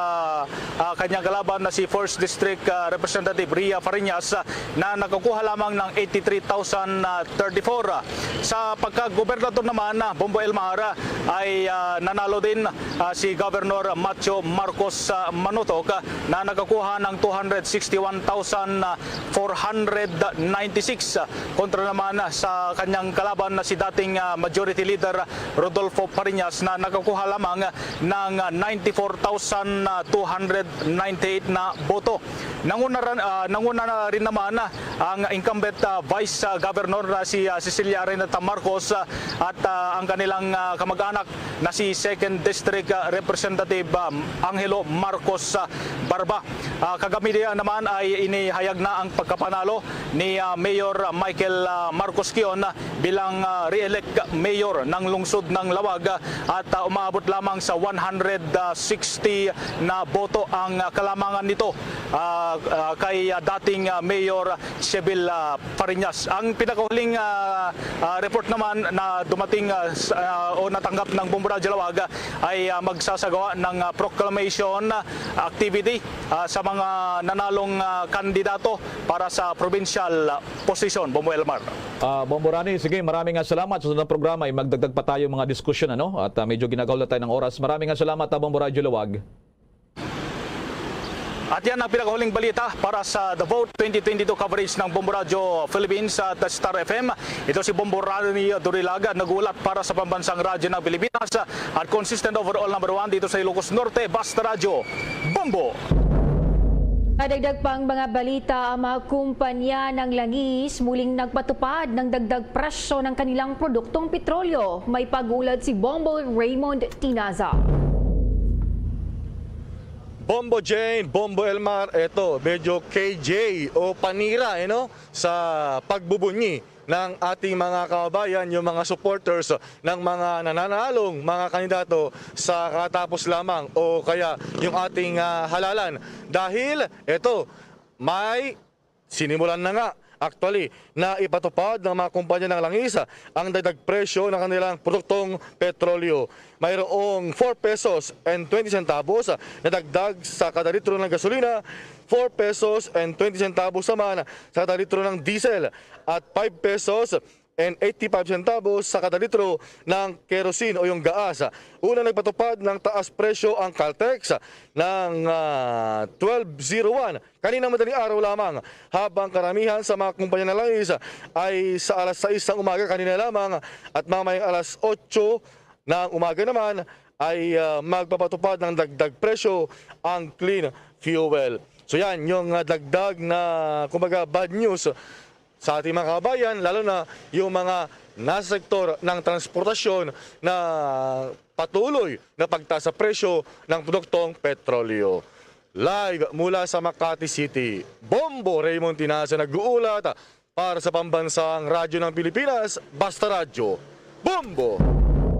ah, kanyang kalaban na si First District ah, Representative Ria Fariñas, ah, na nakakuha lamang ng eighty-three thousand thirty-four. Sa pagkagobernador naman, ah, Bombo Elmar, ah, ay ah, nanalo din ah, si Governor Macho Marcos ah, Manotok, ah, na nakakuha ng two hundred sixty-one thousand four hundred ninety-six, ah, kontra naman ah, sa kanyang kalaban na si dating ah, Majority Leader Rodolfo Fariñas na nakakuha lamang ng ninety-four thousand two hundred ninety-eight na boto. Nanguna ran-, ah, nanguna na rin naman ang incumbent ah, Vice ah, Governor na si ah, Cecilia Araneta Marcos ah, at ah, ang kanilang ah, kamag-anak na si Second District ah, Representative ah, Angelo Marcos ah, Barba. Ah, kagamidian naman ay inihayag na ang pagkapanalo ni ah, Mayor Michael ah, Marcos Kion bilang ah, re-elect mayor ng lungsod ng Lawag, ah, at ah, umaabot lamang sa one hundred sixty na boto ang ah, kalamangan nito ah, ah, kay ah, dating ah, Mayor Chevil ah, Fariñas. Ang pinakahuling ah, ah, report naman na dumating ah, sa- ah, o natanggap ng Bombo Radyo Lawag, ah, ay ah, magsasagawa ng ah, proclamation activity ah, sa mga nanalong ah, kandidato para sa provincial ah, posisyon, Bombo Elmar. Ah, Bombo Rani, sige, maraming nga salamat. Sa sunod na programa, ay magdagdag pa tayo mga diskusyon, ano? At ah, medyo ginagahol na tayo ng oras. Maraming nga salamat, ah, Bombo Radyo Lawag. At yan ang pinakahuling balita para sa The Vote twenty twenty-two coverage ng Bombo Radyo Philippines at Star F M. Ito si Bombo Rani Durilaga, nag-uulat para sa Pambansang Radyo ng Pilipinas at consistent overall number one dito sa Ilocos Norte, Basta Radyo, Bombo! Kadagdag pang mga balita, ang mga kumpanya ng langis muling nagpatupad ng dagdag presyo ng kanilang produktong petrolyo. May pag-ulat si Bombo Raymond Tinaza. Bombo Jane, Bombo Elmar, eto, medyo K J o panira, eh, no? Sa pagbubunyi ng ating mga kababayan, yung mga supporters ng mga nananalong mga kandidato sa katapos lamang o kaya yung ating, ah, halalan. Dahil, eto, may sinimulan na nga, actually, na ipatupad ng mga kumpanya ng langis ang dagdag presyo ng kanilang produktong petrolyo. Mayroong four pesos and twenty centavos na dagdag sa kada litro ng gasolina, four pesos and twenty centavos naman sa kada litro ng diesel, at five pesos and eighty-five centavos sa kada litro ng kerosene o yung gaas. Una, nagpatupad ng taas presyo ang Caltex ng, ah, twelve zero one kanina madaling araw lamang, habang karamihan sa mga kumpanya ng langis ay sa alas sais ng umaga kanina lamang at mamayang alas otso ng umaga naman ay, ah, magpapatupad ng dagdag presyo ang clean fuel. So yan, yung, ah, dagdag na, kumbaga, bad news sa ating mga kababayan, lalo na yung mga nasa sektor ng transportasyon na patuloy na pagtaas sa presyo ng produktong petrolyo. Live mula sa Makati City, Bombo Raymond Tinaza nag-uulat para sa Pambansang Radyo ng Pilipinas, Basta Radyo, Bombo!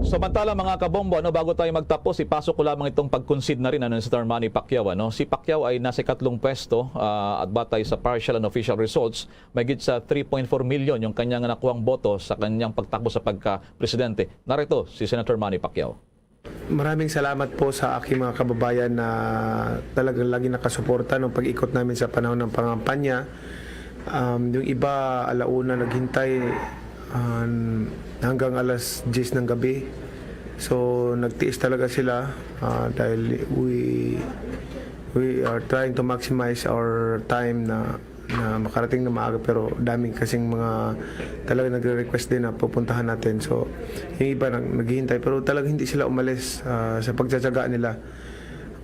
Samantala, mga kabombo, ano, bago tayo magtapos, ipasok ko lamang itong pag-concede na rin, ano, ni Senator Manny Pacquiao, ano? Si Pacquiao ay nasa ikatlong pwesto, ah, at batay sa partial and official results, mahigit sa three point four million yung kanyang nakuhang boto sa kanyang pagtakbo sa pagka-presidente. Narito si Senator Manny Pacquiao. Maraming salamat po sa aking mga kababayan na talagang lagi nakasuporta nung pag-ikot namin sa panahon ng pangampanya. Um, yung iba, alauna naghintay, um, hanggang alas diyes ng gabi. So, nagtiis talaga sila, ah, dahil we, we are trying to maximize our time na, na makarating na maaga, pero daming kasing mga talaga nagre-request din na pupuntahan natin. So, yung iba nag-, naghihintay, pero talaga hindi sila umalis, ah, sa pagtsatsaga nila.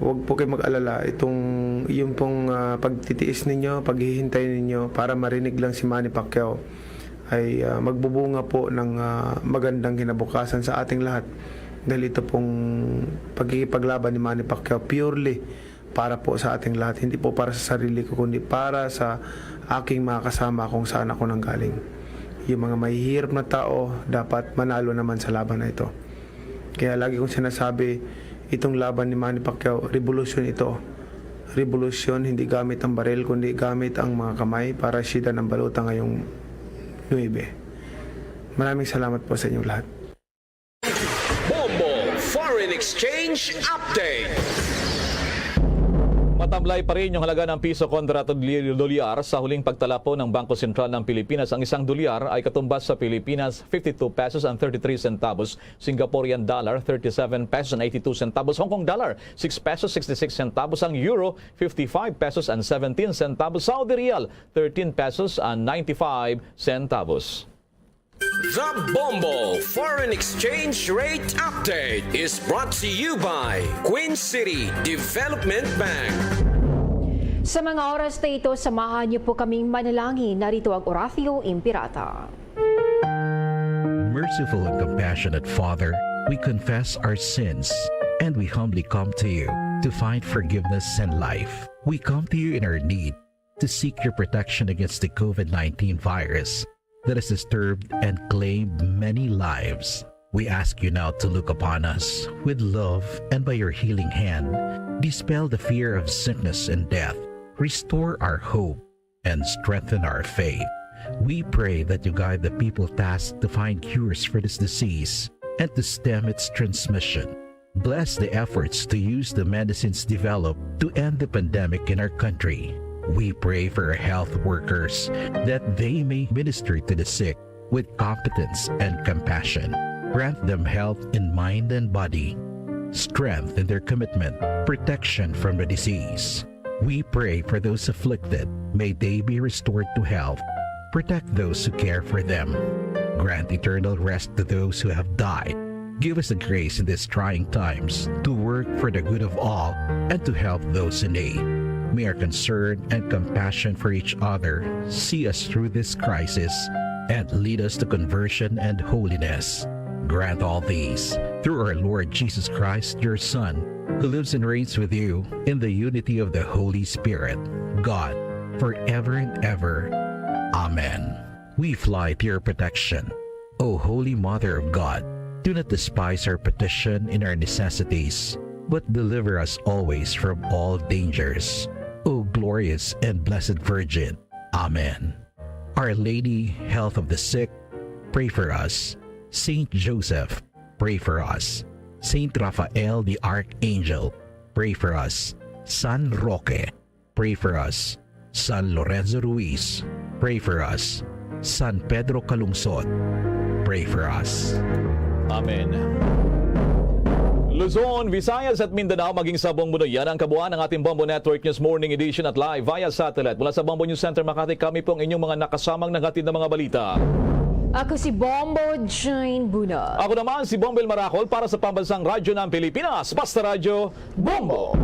Huwag po kayo mag-alala. Itong, yung pong, ah, pagtitiis ninyo, paghihintay ninyo para marinig lang si Manny Pacquiao ay, ah, magbubunga po ng, ah, magandang kinabukasan sa ating lahat. Dahil ito pong pagkikipaglaban ni Manny Pacquiao purely para po sa ating lahat. Hindi po para sa sarili ko, kundi para sa aking mga kasama kung saan ako nanggaling. Yung mga mahihirap na tao, dapat manalo naman sa laban na ito. Kaya lagi kong sinasabi, itong laban ni Manny Pacquiao, revolusyon ito. Revolusyon, hindi gamit ang baril, kundi gamit ang mga kamay para sidan ang balota ngayong nuebe. Maraming salamat po sa inyong lahat. Bombo Foreign Exchange Update. Matamlay pa rin yung halaga ng piso kontra dolyar sa huling pagtalapo ng Bangko Sentral ng Pilipinas. Ang isang dolyar ay katumbas sa Pilipinas fifty-two pesos and thirty-three centavos, Singaporean dollar thirty-seven pesos and eighty-two centavos, Hong Kong dollar six pesos sixty-six centavos, ang euro fifty-five pesos and seventeen centavos, Saudi riyal thirteen pesos and ninety-five centavos. The Bombo Foreign Exchange Rate Update is brought to you by Queen City Development Bank. Sa mga oras na ito, samahan niyo po kaming manalangin. Narito ang Oratio Imperata. Merciful and compassionate Father, we confess our sins and we humbly come to you to find forgiveness and life. We come to you in our need to seek your protection against the COVID nineteen virus that has disturbed and claimed many lives. We ask you now to look upon us with love and by your healing hand, dispel the fear of sickness and death, restore our hope, and strengthen our faith. We pray that you guide the people tasked to find cures for this disease and to stem its transmission. Bless the efforts to use the medicines developed to end the pandemic in our country. We pray for our health workers that they may minister to the sick with competence and compassion. Grant them health in mind and body, strength in their commitment, protection from the disease. We pray for those afflicted. May they be restored to health. Protect those who care for them. Grant eternal rest to those who have died. Give us the grace in these trying times to work for the good of all and to help those in need. May our concern and compassion for each other see us through this crisis and lead us to conversion and holiness. Grant all these through our Lord Jesus Christ, your Son, who lives and reigns with you in the unity of the Holy Spirit, God, forever and ever. Amen. We fly to your protection, O Holy Mother of God. Do not despise our petition in our necessities, but deliver us always from all dangers. O glorious and blessed Virgin. Amen. Our Lady, Health of the Sick, pray for us. Saint Joseph, pray for us. Saint Raphael the Archangel, pray for us. San Roque, pray for us. San Lorenzo Ruiz, pray for us. San Pedro Calungsod, pray for us. Amen. Luzon, Visayas at Mindanao, maging sa buong mundo. Yan ang kabuuan ng ating Bombo Network News Morning Edition at live via satellite mula sa Bombo News Center Makati. Kami po ang inyong mga nakasamang naghatid ng mga balita. Ako si Bombo Jane Bunot. Ako naman si Bombel Maracol para sa Pambansang Radyo ng Pilipinas, Basta Radyo Bombo.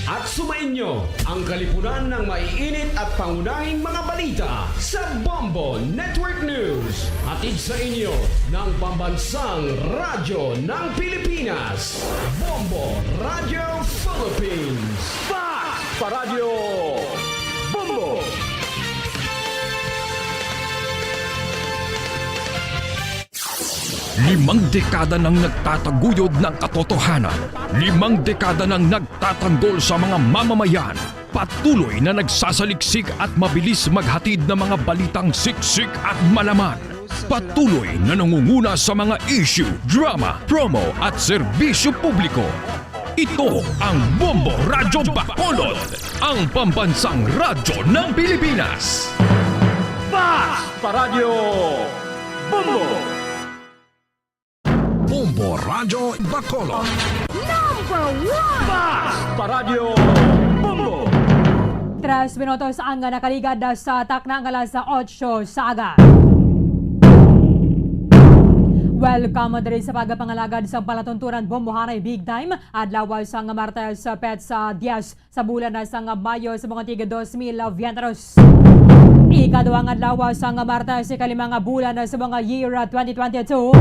At sumainyo ang kalipunan ng maiinit at pangunahing mga balita sa Bombo Network News. Hatid sa inyo ng Pambansang Radyo ng Pilipinas, Bombo Radyo Philippines. Fast pa Radyo Bombo! Limang dekada nang nagtataguyod ng katotohanan. Limang dekada nang nagtatanggol sa mga mamamayan. Patuloy na nagsasaliksik at mabilis maghatid ng mga balitang siksik at malaman. Patuloy na nangunguna sa mga issue, drama, promo at serbisyo publiko. Ito ang Bombo Radyo Bacolod, ang pambansang radyo ng Pilipinas. Fast pa Radyo Bombo! Bombo Radyo Bacolod. Number one! Fast pa Radyo Bombo! Tres minutos ang nakaligad sa takna nga alas otso sa aga. Welcome diri sa pagpangalagad sa palatuntunan Bombo Haray Big Time, adlaw sang Martes, petsa dyes sa bulan na sang Mayo sa mga tig dos mil veintitrés. Ikaduhang adlaw sang Martes, ikalima nga bulan sa mga year twenty twenty-two.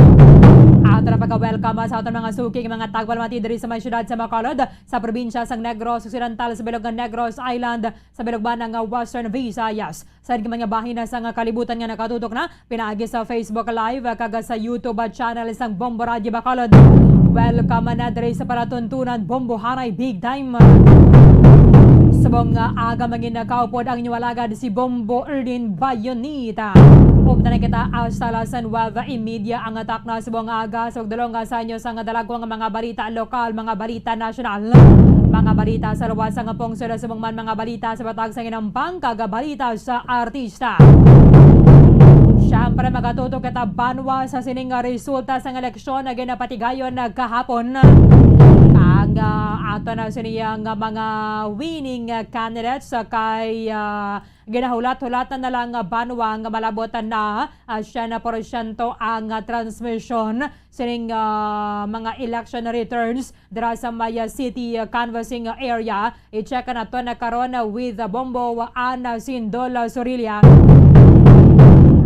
Ato na pagka-welcome sa aton mga suking mga tagpalamati diri sa may siyudad sa Bacolod, sa probinsya sang Negros Occidental, sa bilog nga Negros Island, sa bilog banda nga Western Visayas, sa iban nga bahin sang kalibutan nga nakatutok na pinaagi sa Facebook Live kag sa YouTube channel sang Bombo Radyo Bacolod. Welcome na diri sa palatuntunan Bombo Haray Big Time. Subong nga aga, mangin nakaupod ang inyo alagad si Bombo Erdin Bayonita. Updan na kita hasta las nueve y media ang takna subong nga aga. Subong dulong nga sa inyo sang dalagwang mga balita lokal, mga balita nasyonal, mga balita sa luwas sang pungsod, subong man mga balita sa patag sang inampang kag balita sa artista. Siyempre, magatutok kita banwa sa sining nga resulta sang eleksyon nga ginapatigayon kahapon. Ang, ah, ato na sini nga mga winning, ah, candidates, ah, kay, ah, ginahulat-hulatan na lang nga banwa nga malabot na, ah, siyam na porsyento ang, ah, transmisyon sining, ah, mga election returns dira sa may, ah, city, ah, canvassing area. I-check nato na karon, ah, with, ah, Bombo Ana Sindol, ah, Sorilla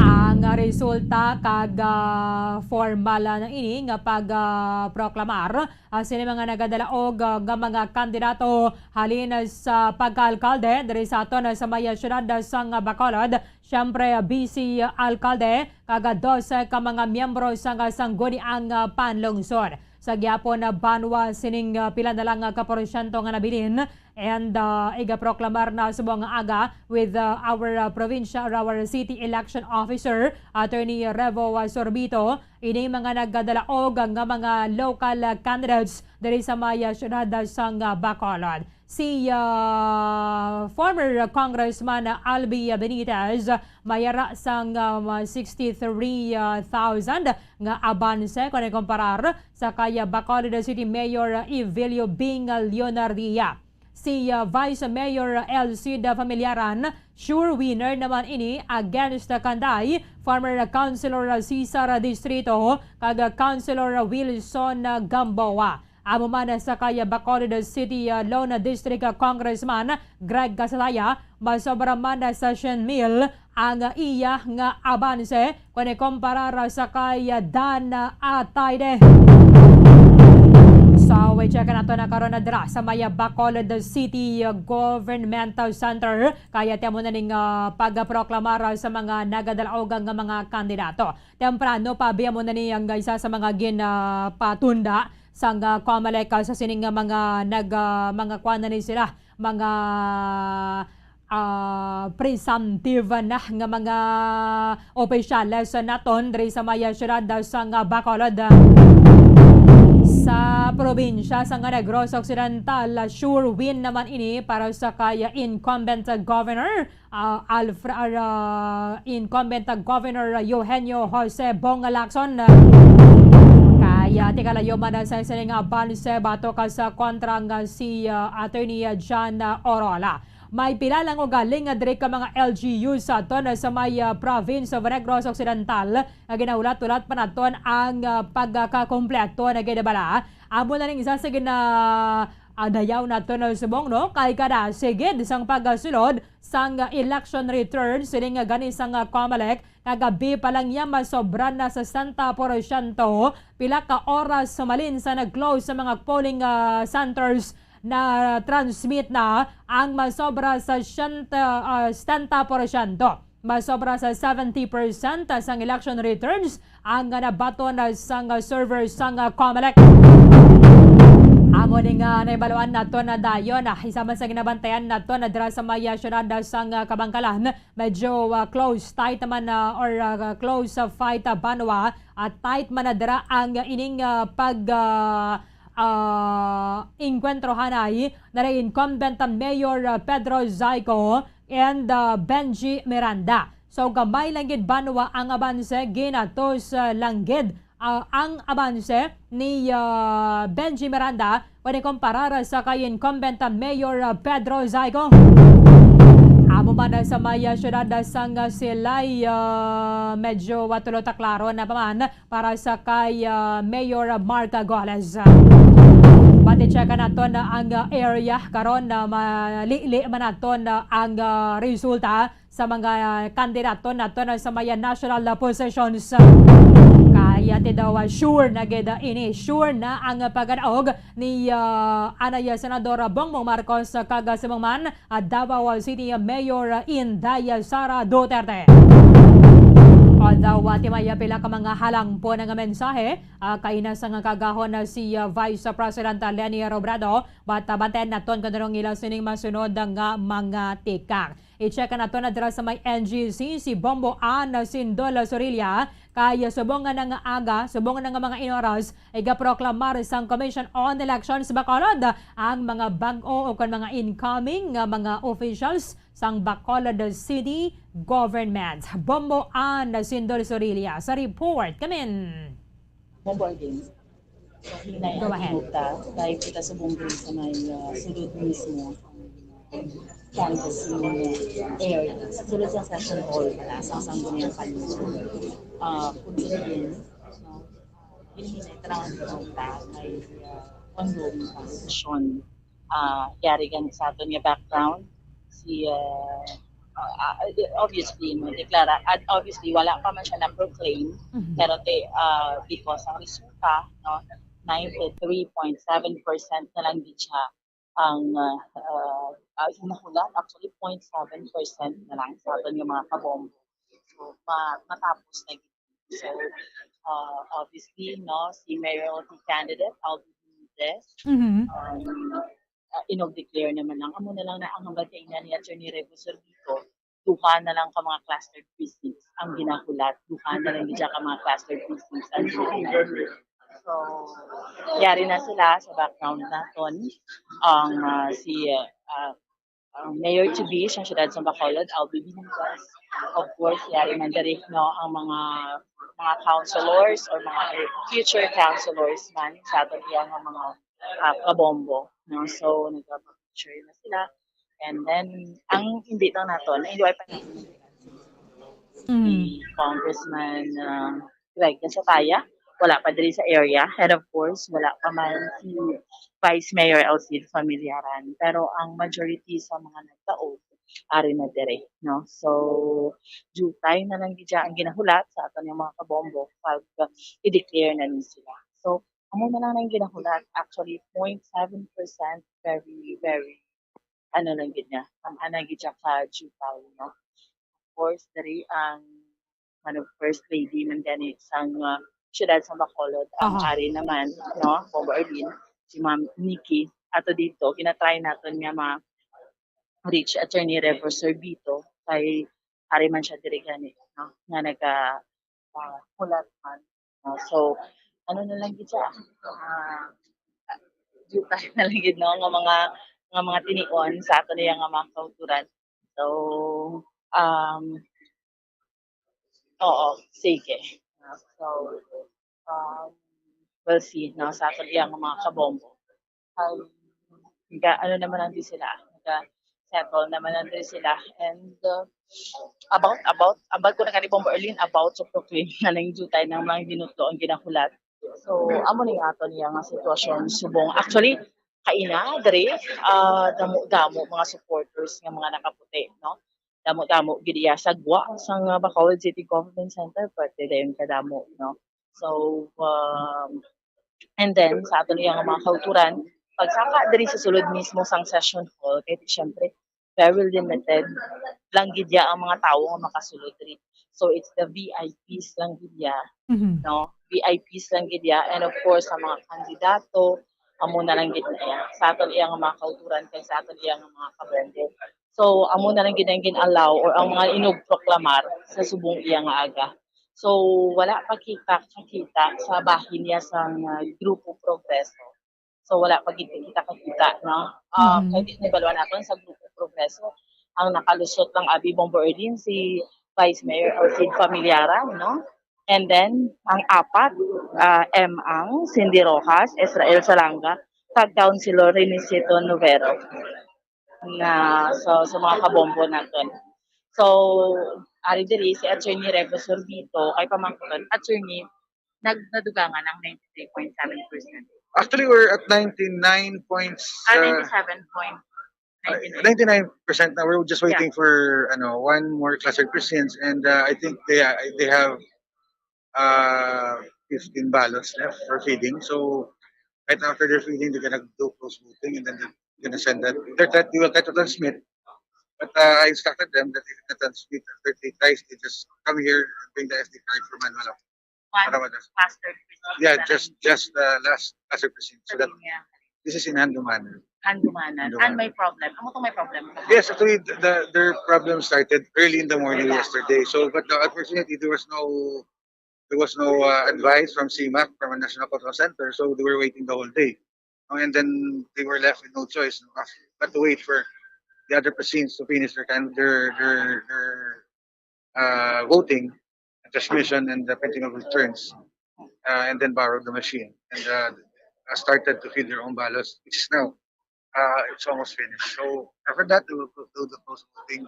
ang, ah, resulta kag, ah, formal, ah, na ini nga pag, ah, proklamar, ah, sini mga nagadalaog, ah, nga mga kandidato halin sa pagkaalkalde diri sa aton, ah, sa may, ah, siyudad, ah, sang, ah, Bacolod. Siyempre, ah, vice alkalde kag, ah, dose ka mga miyembro sang, ah, sangguniang, ah, panlungsod. Sa gihapon, ah, banwa sining, ah, pila na lang, ah, ka porsyento nga nabilin. And, ah, igaproklamar na subong nga aga with, ah, our, ah, provincial or our city election officer, Attorney Revo, ah, Sorbito, ini mga nagdalaog nga mga local, ah, candidates diri sa may, ah, siyudad, ah, sang, ah, Bacolod. Si, ah, former Congressman Albi Benitez, may ara sang, um, sixty-three thousand nga abanse kon ikomparar sa kay Bacolod City Mayor Evelio Bing Leonardia. Si, ah, Vice Mayor Elcid Familiaran, sure winner naman ini against kanday former Councilor Cesar Distrito kag Councilor Wilson Gamboa. Amo man sa kay Bacolod City, ah, Lone District, ah, Congressman Greg Casadaya, masobra man sa siyam mil ang iya nga abanse kon ikomparar sa kay Dan Atayde. So, i-check nato na karon na dira sa may Bacolod City Government Center. Kaya ti amo na ning, ah, pagproklamar sa mga nagadalaog nga mga kandidato. Temprano pa, bi, amo na ni ang isa sa mga ginapatunda sang, ah, COMELEC, ah, sa sining nga mga nag, ah, mga kuan na ni sila, mga, ah, presumptive na nga mga opisyales naton diri sa may siyudad sang Bacolod, ah, sa probinsya sang Negros Occidental. Ah, sure win naman ini para sa kay incumbent governor, ah, Alfre-, ah, incumbent Governor Eugenio Jose Bong Lacson. Kaya ti kalayo man sa sining abanse batok sa kontra nga si, ah, Attorney John, ah, Orola. May pila lang ugaling nga diri ka mga L G U sa aton sa may, ah, province of Negros Occidental nga ginahulat-hulat pa naton ang, ah, pagkakakompleto na gid bala. Amo na ning isa sa gina-, ah, dayaw naton subong, no? Kay kada sigid sang pagsulod sang election return sining gani sang COMELEC, kagabi pa lang niya masobra na sa sesenta porsyento. Pila ka oras sa malin sa nag-close sa mga polling, ah, centers, na-transmit na ang masobra sa siyenta, ah, setenta porsyento. Masobra sa seventy percent sang election returns ang nabaton sang server sang COMELEC. Amo ni nga nahibaluan nato na dayon, ah, isa man sa ginabantayan nato na dira sa may, ah, siyudad sang, ah, Kabankalan, medyo, ah, close, tight naman, ah, or, ah, close, ah, fight, ah, banwa, ah, tight man na dira ang ining, ah, pag, ah, ah, engkwentrohanay na incumbent, ah, Mayor, ah, Pedro Zaico and, ah, Benji Miranda. So, gamay lang gid banwa ang abanse, ginatos, ah, lang gid, ah, ang abanse ni, ah, Benji Miranda when ikumparar sa kay incumbent, ah, Mayor, ah, Pedro Zaico. Amo man sa may, ah, siyudad, ah, sang, ah, Silay, ah, medyo, ah, tulo ta klaro na pa man para sa kay, ah, Mayor Mark Goles. Pati check naton ang, ah, area karon na malili man naton ang, ah, resulta sa mga kandidato naton sa mga national positions. Kaya ti daw, ah, sure na gid, ah, ini, sure na ang pagkadaog ni, ah, anay Senador Bongbong Marcos kag subong man, ah, Davao City Mayor Inday Sara Duterte. Although, ah, ti may pila ka mga halangpon nga mensahe, ah, kaina sa nga kagahon na si, ah, Vice President Leni Robredo, but, ah, bantayan naton kung anong ila sining masunod nga mga tikang. I-check nato na dira sa may N G C, si Bombo Ann Sindol Sorilla, kay subong nga nga aga, subong nga nga mga inoras, igaproklamar sang Commission on Elections Bacolod ang mga bag-o o kon mga incoming nga mga officials sang Bacolod City Government. Bombo Ann Sindol Sorilla sa report. Kamin. Bombo again. Hinay Go ang ahead. Inuta, dahil kita sa Bungkay sa may, ah, sulod mismo sa canvassing area. Sa sulod sa session hall pala, sa Sangguniang Kanluran. Ah, kung sino din, no? Hinay talaga ang inuta, may, ah, ongoing session. Ah, yari gani sa aton nga background, si, ah, ah, ah, obviously, no, deklara-, at obviously, wala pa man siya na-proclaim, Mhm. pero te-, ah, because ang resulta, no, ninety-three point seven percent na lang gid siya ang, ah, ah, ah, nahulat. Actually, point seven percent na lang sa aton nga mga kabombo. So, ma-, matapos na gid. So, ah, obviously, no, si mayoralty candidate, Alvin Benitez, Mhm. um, ah, inog-declare naman lang. Amo na lang na ang hambal kay ina ni Attorney Revo Servico, duha na lang ka mga cluster precincts ang ginahulat. Duha na lang gid ka mga cluster precincts ang ginahulat. So, yari na sila sa background naton. Ang, ah, si, ah, ang mayor to be sa siyudad sa Bacolod, Alvin Benitez. Of course, yari man diri, no, ang mga, mga councilors or mga future councilors man sa aton iya nga mga, ah, kabombo, no? So, nagpapicture na sila. And then, ang hindi lang nato, na hindi pa Mm. si Congressman, ah, Greg Gasataya, wala pa diri sa area. And of course, wala pa man si Vice Mayor Alcide Familiaran. Pero ang majority sa mga nagdaog, ari na diri, no? So, jutay na lang gid ang ginahulat sa aton nga mga kabombo pag i-declare na ni sila. So, Amo na lang ang ginahulat. Actually, point seven percent, very, very, ano lang gid niya, um, ana gid siya ka jutay, no? Of course, diri ang, ano, First Lady man gani sang, ah, siyudad sa Bacolod, ang Aha. ari naman, no, Bombo Arlene, si Ma'am Nikki. Ato dito, ginatry naton nga ma-reach Attorney Revo Sorbito, kay ari man siya diri gani, no, nga naga, ah, hulat man. Ah, so, ano na lang gid siya, ah, jutay na lang gid, no, nga mga, nga mga tinion sa ato niya nga mga kauturan. So, um, oo, sige. Ah, so, um, we'll see, no, sa ato niya nga mga kabombo. Um, ga-, ano naman ang di sila, ga-settle naman ang di sila. And, uh, about, about, about ko na kani Bombo Erlin, about sa proclaim na lang jutay ng mga ginutlo ang ginahulat. So, amo ni ato niya nga sitwasyon subong. Actually, kaina, diri, ah, damo-damo mga supporters nga mga nakaputi, no? Damo-damo gid iya sa gwa sang, ah, Bacolod City Government Center, parte dayon kadamo, no? So, um, and then, sa ato niya nga mga kauturan, pagsaka diri sa sulod mismo sang session hall, kay siyempre, very limited lang gid ya ang mga tawo nga makasulod diri. So, it's the V I Ps lang gid ya, Mhm. no? V I Ps lang gid ya, and of course, sa mga kandidato, amo na lang gid na iya. Sa aton iya nga mga kauturan, kay sa aton iya nga mga kabombo. So, amo na lang gid ang gin-allow or ang mga inugproklamar sa subong iya nga aga. So, wala pa kita kakita sa bahin niya sang, ah, Grupo Progreso. So, wala pa gid kita kakita, no? Ah, Mhm. kay di nabaluan naton sa Grupo Progreso, ang nakalusot lang abi Bombo Erlin si Vice Mayor Alcid Familiaran, no? And then, ang apat, ah, M Ang, Cindy Rojas, Israel Salanga, kag Councilor Renisito Novero. Na, so, sa mga kabombo naton. So, ari diri si Attorney Revo Sorbito, kay pamangkon, Attorney, nag-, nadugangan ang ninety-three point seven percent. Actually, we're at ninety-nine points, Ah, uh, ninety-seven point uh, ninety-nine. Ninety-nine percent na. We're just Yeah. waiting for, ano, one more cluster precincts, and, uh, I think they, uh, they have, uh, fifteen ballots left for feeding. So, right after their feeding, they're gonna do close voting, and then they're gonna send that. They're, that they will try to transmit. But, uh, I instructed them that if they transmit, after they try, they just come here and bring the S D card for manual. One Para matas. cluster precincts Yeah, na just, lang. just the last cluster precinct. So that Sabi niya, this is in Handumanan. Handumanan. Handumanan. And may problem. Amo to may problem. Yes, actually, the, the, their problem started early in the morning Diba? yesterday. So, but, uh, unfortunately, there was no, there was no, uh, advice from C MAC, from a National Control Center. So they were waiting the whole day. Oh, and then they were left with no choice, no, but to wait for the other precincts to finish their kind, their, their, their, uh, voting, transmission, and the printing of returns, uh, and then borrowed the machine and, uh, uh, started to fill their own ballots, which is now, uh, it's almost finished. So after that, they will conclude the post voting,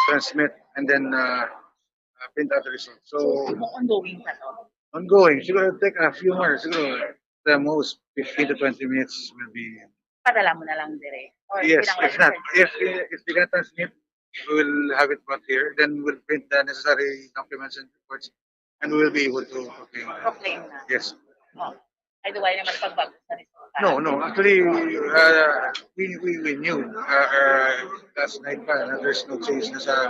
transmit, and then, uh, uh, print out the results. So, So, ongoing pa to? Ongoing. Siguro it'll take a few more. Siguro the most fifteen to twenty minutes will be Padala mo na lang dire. Or Yes, kinahanglan if not, yung if, if they can transmit, we'll have it brought here. Then we'll print the necessary documents and reports, and we will be able to proclaim. Proclaim na. Yes. Oh. Ay, duway naman pagbago sa resulta. No, no. Actually, uh, we, we, we knew, uh, uh, last night pa na there's no change na sa,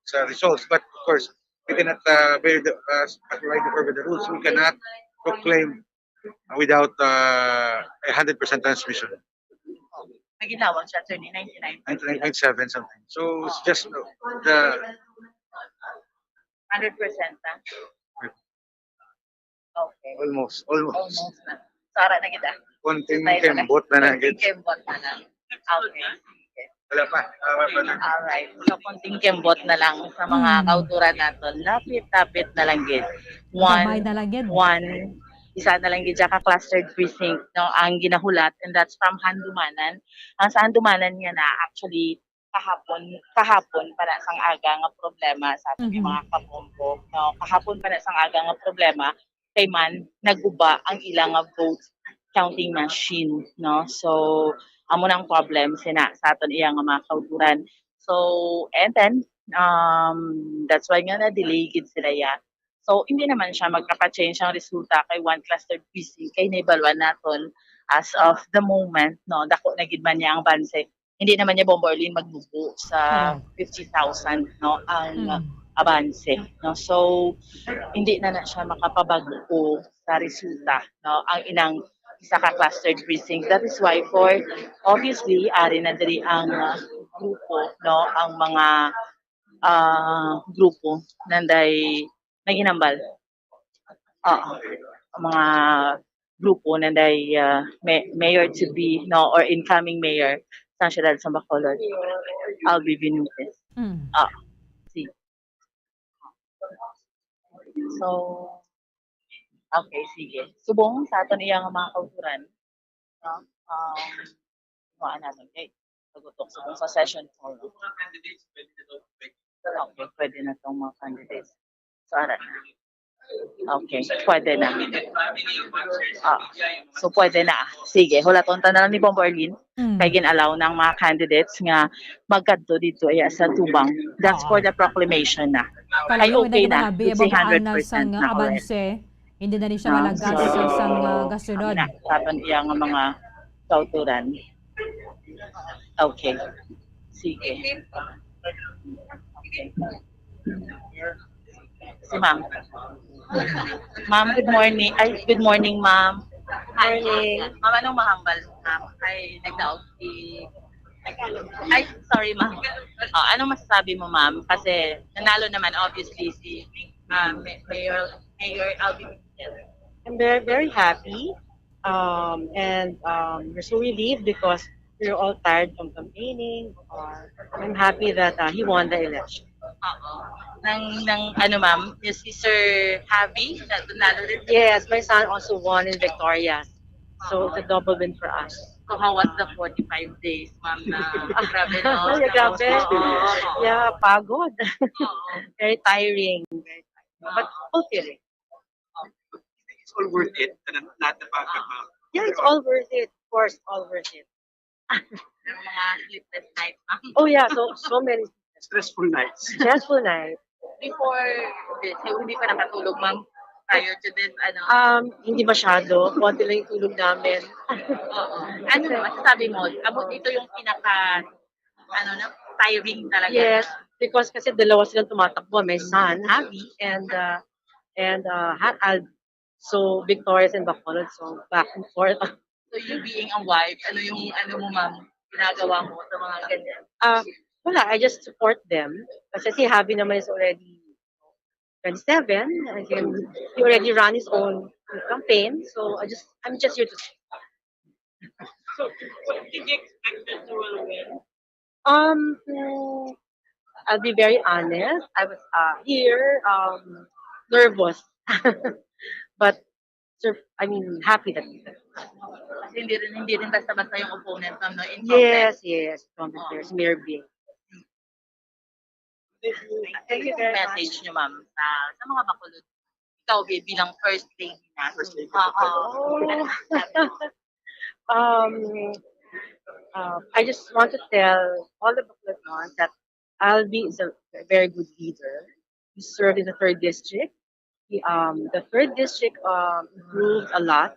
sa results. But of course, we cannot, uh, by the, uh, as provided for by the rules, we cannot proclaim without, uh, a hundred percent transmission. May ginlawag siya, attorney, ninety-nine. Ninety-nine point seven something. So, it's just, uh, the Hundred percent na? Okay. Almost, almost. Almost na. Sara na kita. Konting Tayo na. kembot na na, Konting gid. kembot na na. Okay. Wala pa. Ah, wala pa na. Alright. So, konting kembot na lang sa mga Hmm. kauturan naton. Lapit-lapit na lang gid. One, Sabay na lang gid. one, isa na lang gid siya ka clustered precinct, no, ang ginahulat, and that's from Handumanan. Ang sa Handumanan nga na, actually, kahapon, kahapon pa na sang aga nga problema sa aton Mhm. mga kabombo, no? Kahapon pa na sang aga nga problema, kay man, naguba ang ila nga vote counting machine, no? So, amo na ang problem sina sa aton iya nga mga kauturan. So, and then, um, that's why nga na-delay gid sila ya. So, hindi naman siya magkaka-change ang resulta kay one cluster precinct kay naibaluan naton as of the moment, no, dako na gid man niya ang banse. Hindi naman niya, Bombo Arlene, magbubo sa Correct. fifty thousand, no, ang Mm. abanse, no. So, hindi na na siya makapabag-o sa resulta, no, ang inang isa ka clustered precinct. That is why for, obviously, ari na diri ang, uh, grupo, no, ang mga, uh, grupo nanday naghinambal. Oo. Ang mga grupo nanday, uh, may-, mayor to be, no, or incoming mayor sa siyudad sa Bacolod, Albi Benitez. Mm. Ah, sige. So, okay, sige. Subong sa aton iya nga mga kauturan, no? Um, kuhaan natin kay pagutok subong sa session hall. Okay, pwede na tong mga candidates. So, ara na. Okay, pwede na. Ah, so, pwede na. Sige, hulaton ta na lang ni Bombo Arlene. Mm. Kay gin-allow ng mga candidates nga magkadto dito, iya, sa tubang. That's Oo. for the proclamation na. Ay, Kalayo, okay na. It's a hundred percent na correct. Abanse. Hindi na ni siya Ah, malagas so, sa sang, ah, gasunod. Amo na, sa aton iya nga mga kauturan. Okay. Sige. Okay. Si ma'am. Ma'am, good morning. Ay, good morning, ma'am. Hi. Morning. Ma'am, anong mahambal, ma'am? Ay, nagdaog si, ay, sorry, ma'am. Oh, anong masasabi mo, ma'am? Kasi nanalo naman, obviously, si, ah, May-, Mayor, Mayor Alvin. I'm very, very happy, um, and, um, we're so relieved because we're all tired from campaigning. Uh, I'm happy that, uh, he won the election. Oo. Nang, nang, ano, ma'am, yung si Sir Javi, na-, nanalo rin? Yes, my son also won in Victorias. So, it's a double win for us. So, how was the forty-five days, ma'am, na grabe, no? Ay, grabe. Oo, oo. Yeah, pagod. Oo. Very tiring. Very tiring. But fulfilling. It's all worth it. Ano, lahat ng pagkakama. Yeah, it's all worth it. Of course, all worth it. Yung mga sleepless nights, ma'am. Oh, yeah. So, so many Stressful nights. Stressful nights. Before this, yung hindi pa nakatulog, ma'am, prior to this, ano? Um, hindi masyado. Konti lang yung tulog namin. Oo. Ano masasabi mo? Amo, ito yung pinaka, ano na, tiring talaga. Yes, because kasi dalawa silang tumatakbo. May son, Javi, and, uh, and, uh, Ha-, Al-, so, Victorias and Bacolod. So, back and forth. So, you being a wife, ano yung, ano mo, ma'am, ginagawa mo sa mga ganyan? Ah, wala, I just support them. Kasi si Javi naman is already twenty-seven, and then he already ran his own campaign. So, I just, I'm just here to support. So, what did you expect that you will win? Um, hmm, I'll be very honest. I was, uh, here, um, nervous. But, sur-, I mean, happy that Kasi hindi rin, hindi rin basta-basta yung opponent, ma'am, no? Incumbent. Yes, yes. Incumbent, oh, there's Mayor Bing. Thank you very much. Ano yung message niyo, ma'am, sa, sa mga Bacolod? Ikaw, bi-, bilang first lady na. First lady. Oo. Oh. Ano yung sabi mo? Um, uh, I just want to tell all the Bacolodons that Albi is a very good leader. He served in the third district. He, um, the third district, um, improved a lot,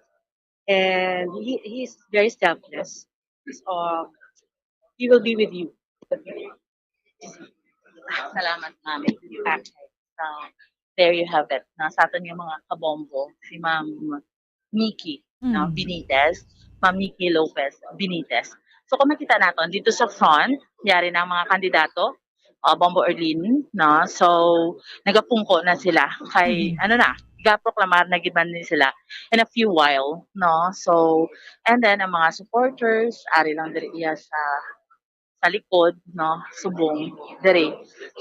and he, he's very selfless. So, um, he will be with you. Salamat, ma'am. Okay. So, there you have it. No? Sa aton nga mga kabombo, si Ma'am Nikki, no? Mm. Benitez, Ma'am Nikki Lopez Benitez. So, kung makita naton dito sa front, yari na ang mga kandidato, uh, Bombo Arlene, no? So, nagapungko na sila. Kay, mm, ano na, gaproklamar na gid man ni sila in a few while, no? So, and then, ang mga supporters, ari lang diri iya sa, sa likod, no? Subong, diri.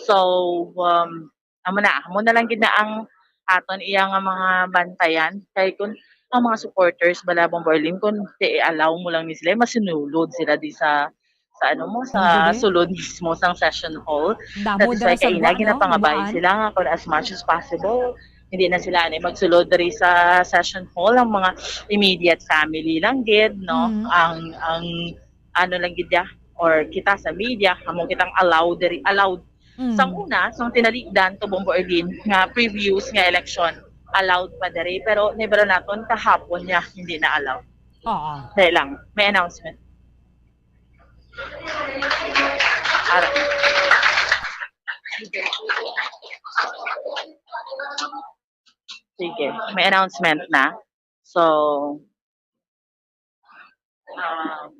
So, um, amo na, amo na lang gid na ang aton iya nga mga bantayan. Kay kung ang mga supporters bala, Bombo Arlene, kung ti-, i-allow mo lang ni sila, masinulod sila di sa, sa ano mo, sa, mm, sulod mismo sang session hall. Damo. That is why dira sa kaina, buwan, no? Ginapangabay sila nga kung as much as possible, hindi na sila ani magsulod diri sa session hall. Ang mga immediate family lang gid, no? Mm. Ang, ang ano lang gid ya, or kita sa media, amo kitang allowed diri, allowed Mm. Sang una, sang tinalikdan to, Bombo Erlin, nga previous nga election, allowed pa diri, pero nibalo naton kahapon niya hindi na allowed. Oo. Dali lang, may announcement. Ara. Sige, may announcement na. So, um,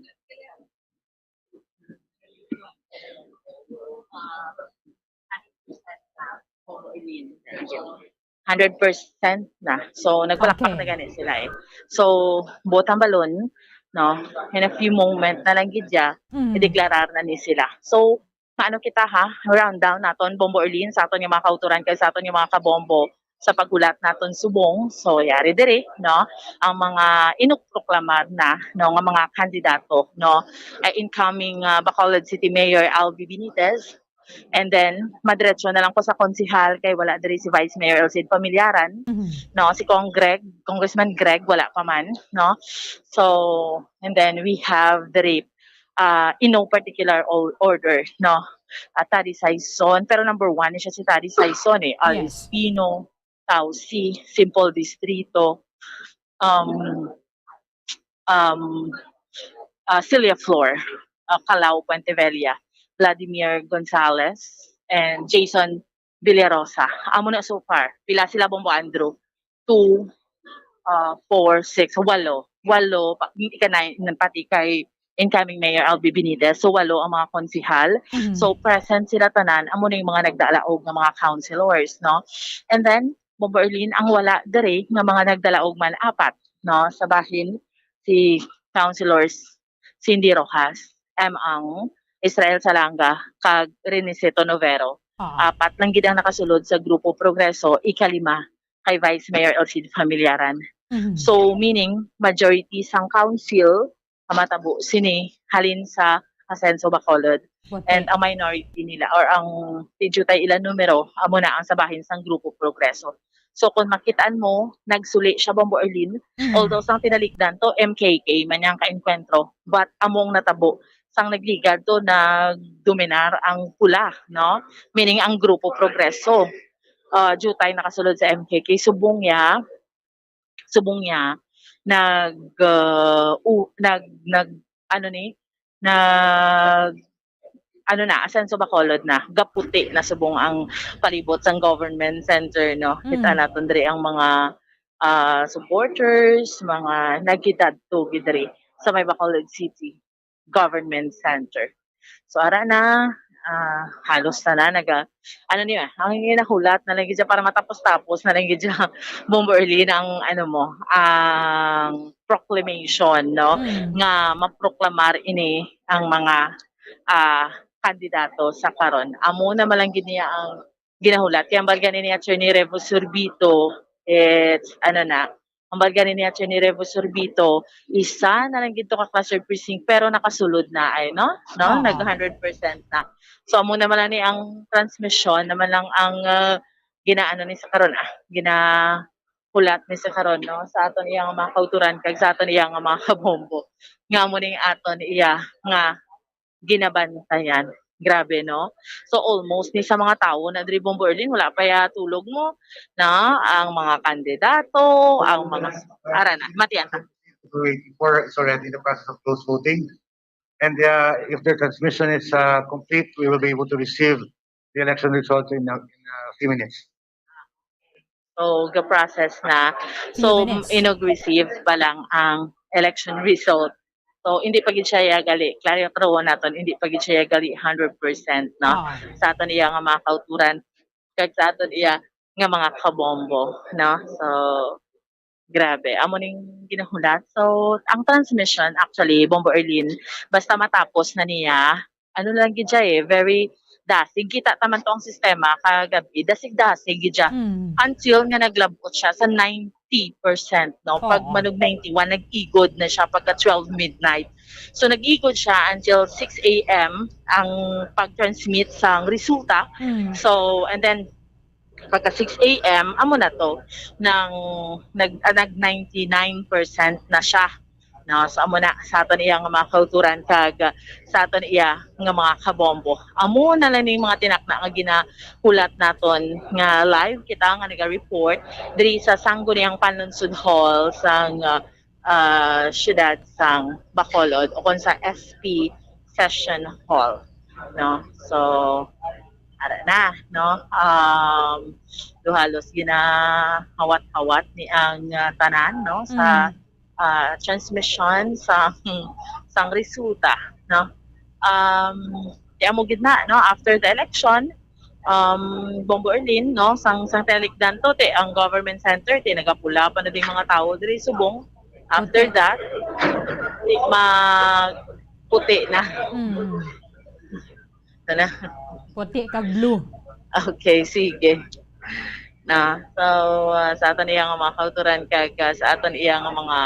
hundred percent na. So, nagpalakpak Okay. na gani sila eh. So, buot hambalon, no? In a few moment na lang gid ya, Mm. ideklarar na ni sila. So, ano kita ha? Rundown naton, Bombo Erlin, sa aton nga mga kauturan kag sa aton nga mga kabombo sa paghulat naton subong. So, yari diri, no? Ang mga inugproklamar na, no, nga mga kandidato, no? Ay incoming, ah, Bacolod City Mayor Alvy Benitez, and then, madiretso na lang ko sa konsihal kay wala diri si Vice Mayor Elcid Familiaran, Mhm. no? Si Cong Greg, Congressman Greg, wala pa man, no? So, and then we have diri, ah, in no particular o-, order, no? Ah, Taddy Saison, pero number one ni siya si Taddy Saison eh. Yes. Alice Pino, Tausi, Simple Distrito, um, um, ah, Celia Flor, ah, Calao Puentevella, Vladimir Gonzalez, and Jason Villarosa. Amo na so far. Pila sila, Bombo Andrew? Two, ah, four, six, walo. Walo, pa, hindi ka na, pati kay incoming Mayor Alvy Benitez. So, walo ang mga konsihal. Mhm. So, present sila tanan. Amo na yung mga nagdalaog nga mga councilors, no? And then, Bombo Erlin, ang wala diri nga mga nagdalaog man, apat, no? Sa bahin, si Councilors Cindy Rojas, M. Ang, Israel Salanga, kag Renicito Novero. Oo. Apat lang gid ang nakasulod sa Grupo Progreso, ikalima kay Vice Mayor Elcid Familiaran. Mhm. So, meaning, majority sang council nga matabo sini halin sa Asenso Bacolod. Okay. And ang minority nila or ang diutay ila numero, amo na ang sa bahin sang Grupo Progreso. So, kung makitaan mo, nagsuli siya, Bombo Erlin. Mhm. Although sang tinalikdan to, M K K man yang kaengkwentro. But among natabo, sang nagligad to, nagdominar ang pula, no? Meaning ang Grupo Progreso. Ah, diutay nakasulod sa M K K. Subong ya, subong ya, nag, ah, u-, nag, nag, ano ni, nag, ano na, Asenso Bacolod na, gaputi na subong ang palibot sang government center, no? Kita Mm. naton diri ang mga, ah, supporters, mga nagkidadto gid diri sa may Bacolod City Government Center. So, ara na, ah, halos na na, naga-, ano niya, ang ginahulat na lang gid siya para matapos-tapos na lang gid siya, Bombo Erlin, ang, ano mo, ang proclamation, no? Mm. Nga maproklamar ini ang mga, ah, kandidato sa karon. Amo na man lang gid niya ang ginahulat. Kaya ang balga ni Attorney Revo Sorbito, it's, ano na, ang balga ni Attorney Revo Sorbito, isa na lang gid to ka cluster precinct, pero nakasulod na ay, no? No? Oo. Nag hundred percent na. So, amo naman lang ni ang transmission, naman lang ang, ah, ginaano ni sa karon, ah, ginahulat ni sa karon, no? Sa aton iyang mga kauturan, kag sa aton iyang mga kabombo. Nga mo ning aton iya nga ginabantayan. Grabe, no? So, almost ni sa mga tawo na diri, Bombo Erlin, wala pa ya tulog mo na ang mga kandidato, ang mga, ara na, matian ta. Waiting for is already in the process of close voting. And, uh, if their transmission is, uh, complete, we will be able to receive the election results in a, in a few minutes. So, ga-process na. So, Few minutes. Inog-receive pa lang ang election result. So, hindi pa gid siya ya gali. Klaro, klaro naton, hindi pa gid siya ya gali hundred percent, no? Oo. Sa aton iya nga mga kauturan, kag sa aton iya nga mga kabombo, no? So, grabe. Amo ning ginahulat. So, ang transmission, actually, Bombo Erlin, basta matapos na niya, ano lang gid siya eh, very dasig. Kita taman to ang sistema kagabi, dasig-dasig gid siya. Mm. Until nga naglabot siya sa ninety percent, no? Pag Oo. manog ninety-one, nag-igod na siya pagka twelve midnight. So, nag-igod siya until six a m ang pag-transmit sang resulta. Mm. So, and then, pagka six a m, amo na to, nang nag, ah, nag ninety-nine percent na siya. No, so amo na sa aton iya nga mga kauturan kag, ah, sa aton iya nga mga kabombo. Amo na lang ning mga tinakna nga ginahulat naton nga live kita nga naga-report diri sa Sangguniang Panlungsod Hall sang, ah, ah, siyudad sang Bacolod o kon sa S P Session Hall, no? So, ara na, no? Um, do halos ginahawat-hawat ni ang, ah, tanan, no? Sa, Mm. ah, transmission sa, sang resulta, no? Um, kaya mo gid na, no? After the election, um, Bombo Erlin, no? Sang, sang tinikdan to, ti ang government center, ti nagapula pa na ding mga tawo diri subong. After Puti. that, ti mag-puti na. Mm. Ito na. Puti kag blue. Okay, sige. Na, so, ah, sa aton iya nga mga kauturan kag, ah, sa aton iya nga mga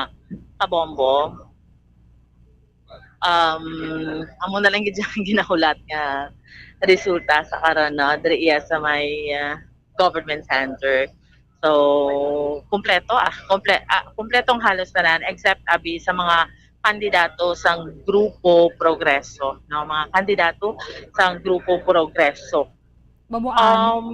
kabombo, um, amo na lang gid ang ginahulat nga resulta sa karon, no? Diri iya sa may, ah, government center. So, kompleto, ah, komple-, ah, kompletong halos tanan except abi sa mga kandidato sang Grupo Progreso, no? Mga kandidato sang Grupo Progreso. Babuan. Um,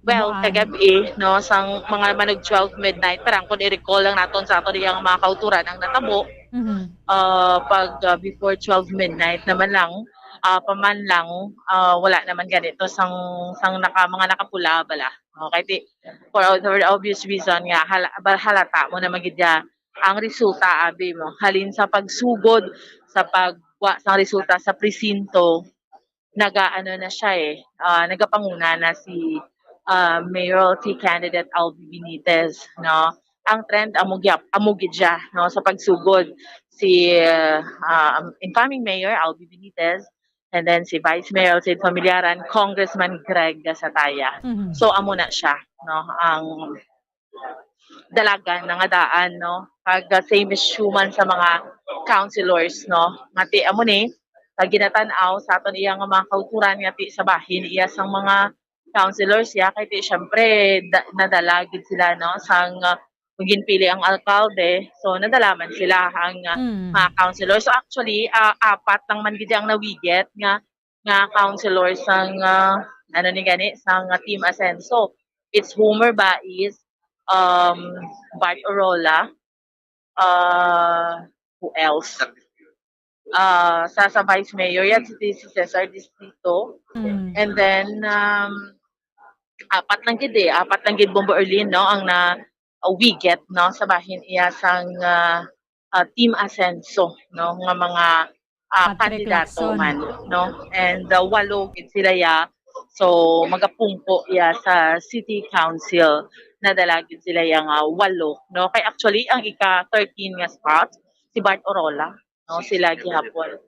well, Babuan. Kagabi, no, sang mga manog twelve midnight, parang kung i-recall lang naton sa ato diyang mga kauturan ang natabo, Mhm. ah, pag, ah, before twelve midnight naman lang, ah, paman lang, ah, wala naman ganito sang, sang naka-, mga nakapula bala. Okay, ti-, for, for the obvious reason nga, hala-, ba-, halata mo na magidya ang resulta, abi mo. Halin sa pagsugod, sa pagwa sang resulta sa presinto, naga-, ano na siya eh, ah, nagapanguna na si, ah, mayoralty candidate Albi Benitez, no? Ang trend, amo gyap-, amo gid siya, no, sa pagsugod si, ah, um, incoming mayor Albi Benitez, and then si Vice Mayor Alcide Familiaran, Congressman Greg Gasataya. Mhm. So, amo na siya, no, ang dalagan na nga daan, no? Kag, uh, same issue man sa mga councilors, no? Nga ti amo ni, pag ginatan-aw sa aton iya nga mga kauturan nga ti sa bahin iya sang mga councilors iya, kay ti syempre da-, nadala gid sila, no? Sang, uh, kung ginpili ang alkalde, so nadala man sila ang, uh, Mm. mga councilors. So actually, uh, apat lang man gid ang nawigit nga, nga councilors sang, uh, ano ni gani, sang, uh, Team Asenso. It's Homer Baiz, um, Bart Orola, uh, who else? Uh, sa, sa Vice Mayor, yan si, si Cesar Distrito. Mm. And then, um, apat lang gid eh, apat lang gid, Bombo Erlin, no, ang na, uh, wigit, no, sa bahin iya sang, uh, uh, Team Asenso, no, nga mga, uh, Patrick kandidato Lacson. man, no? And, uh, walo gid sila ya. So, magapungko ya sa City Council. Nadala gid sila ya nga walo, no? Kay actually, ang ika thirteen nga spot, si Bart Orola, no? Sila gihapon.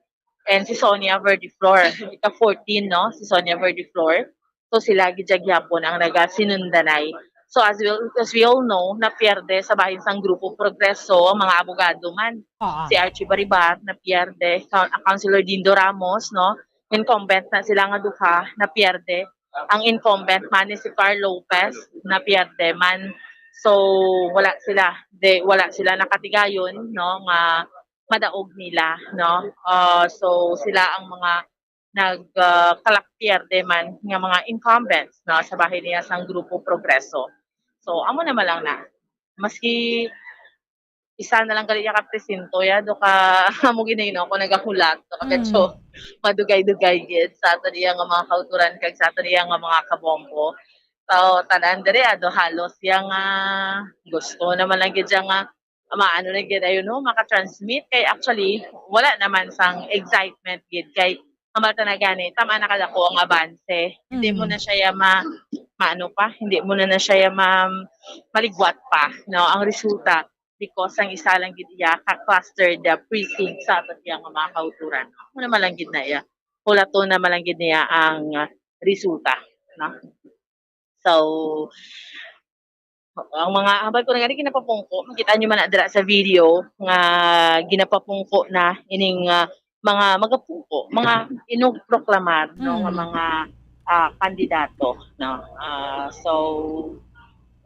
And si Sonia Verdiflor, ika fourteen, no? Si Sonia Verdiflor. So, sila gid ya gihapon ang nagasinundanay. So, as we, as we all know, napierde sa bahin sang Grupo Progreso ang mga abogado man. Oo. Si Archie Baribat, napierde. Coun-, Councilor Dindo Ramos, no? Incumbent na sila nga duha, napierde. Ang incumbent man ni si Carl Lopez, napierde man. So, wala sila. De, wala sila nakatigayon, no? Nga madaog nila, no? Ah, so, sila ang mga nag, ah, kalak-, pierde man nga mga incumbents, no, sa bahin niya sang Grupo Progreso. So, amo naman lang na. Maski isa na lang gali ya ka presinto, ya, do ka, amo gid na, no, kung nagahulat, do ka, Mm. medyo madugay-dugay gid sa ato niya nga mga kauturan kag sa ato niya nga mga kabombo. So, tanan diri, ah, do halos ya nga gusto naman lang gid siya nga maano na gid, ayun, no, maka-transmit. Kay actually, wala naman sang excitement gid. Kay hambal ta na gani, tama na kadako ang abanse. Hindi mo Mm. na siya ya ma-, maano pa, hindi mo na na siya ya ma-, maligwat pa, no, ang resulta. Because ang isa lang gid iya ka clustered, uh, precinct sa aton iya nga mga kauturan. Ano naman lang gid na iya. Hulaton naman lang gid niya ang, uh, resulta, no? So, ang mga, hambal ko na gani, ginapapungko. Makita nyo man na dira sa video nga ginapapungko na ining, ah, mga magapungko, mga inugproklamar, no, nga Mm. mga, ah, kandidato, no? Ah, so,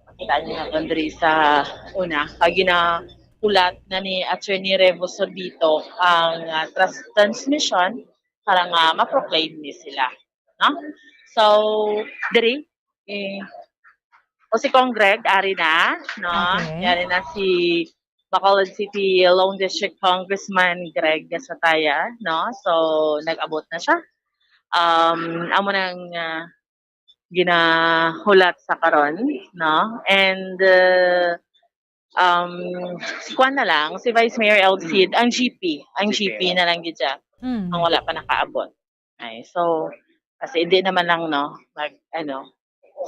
makita nyo na diri sa una, kag gina-, hulat na ni Attorney Revo Sorbito ang, ah, trans-, transmission para nga ma-proclaim ni sila, no? So, diri, eh, o si Cong Greg, ari na, no? Okay. Ari na si Bacolod City Lone District Congressman Greg Gasataya, no? So, nag-abot na siya. Um, amo nang, ah, ginahulat sa karon, no? And, uh, um, si kuan na lang, si Vice Mayor El Cid, ang G P, ang G P na lang gid siya, Mm. ang wala pa nakaabot. Ay, so, kasi hindi naman lang, no, mag, ano,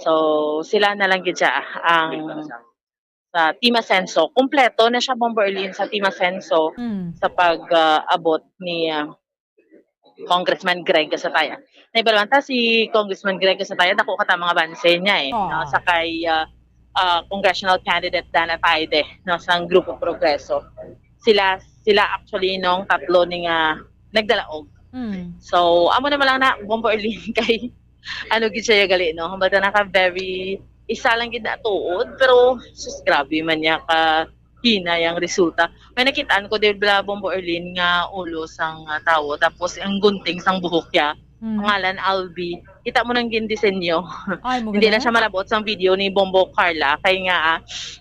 so, sila na lang gid siya ang sa Team Asenso. Kompleto na siya, Bombo Erlin, sa Team Asenso Mm. sa pag, ah, abot ni, ah, Congressman Greg Gasataya. Naibalwanta si Congressman Greg Gasataya, dako ka ta mga banse niya eh, Oo. no? Sa kay, ah, ah, congressional candidate Dana Taide, no, sa Grupo Progreso. Sila, sila actually nung tatlo ni nga nagdalaog. Mm. So, amo naman lang na, Bombo Erlin, kay ano gid siya gali, no? Hambal ta na ka very, isa lang gid na tuod, pero sus, grabe man niya ka hinay ang resulta. May nakitaan ko, di ba, Bombo Erlin, nga ulo sang, ah, tawo, tapos ang gunting sang buhok niya, Mm. pangalan Albi. Kita mo nang gindisenyo. Ay, mo Hindi gani? lang siya malabot sang video ni Bombo Carla, kay nga, ah,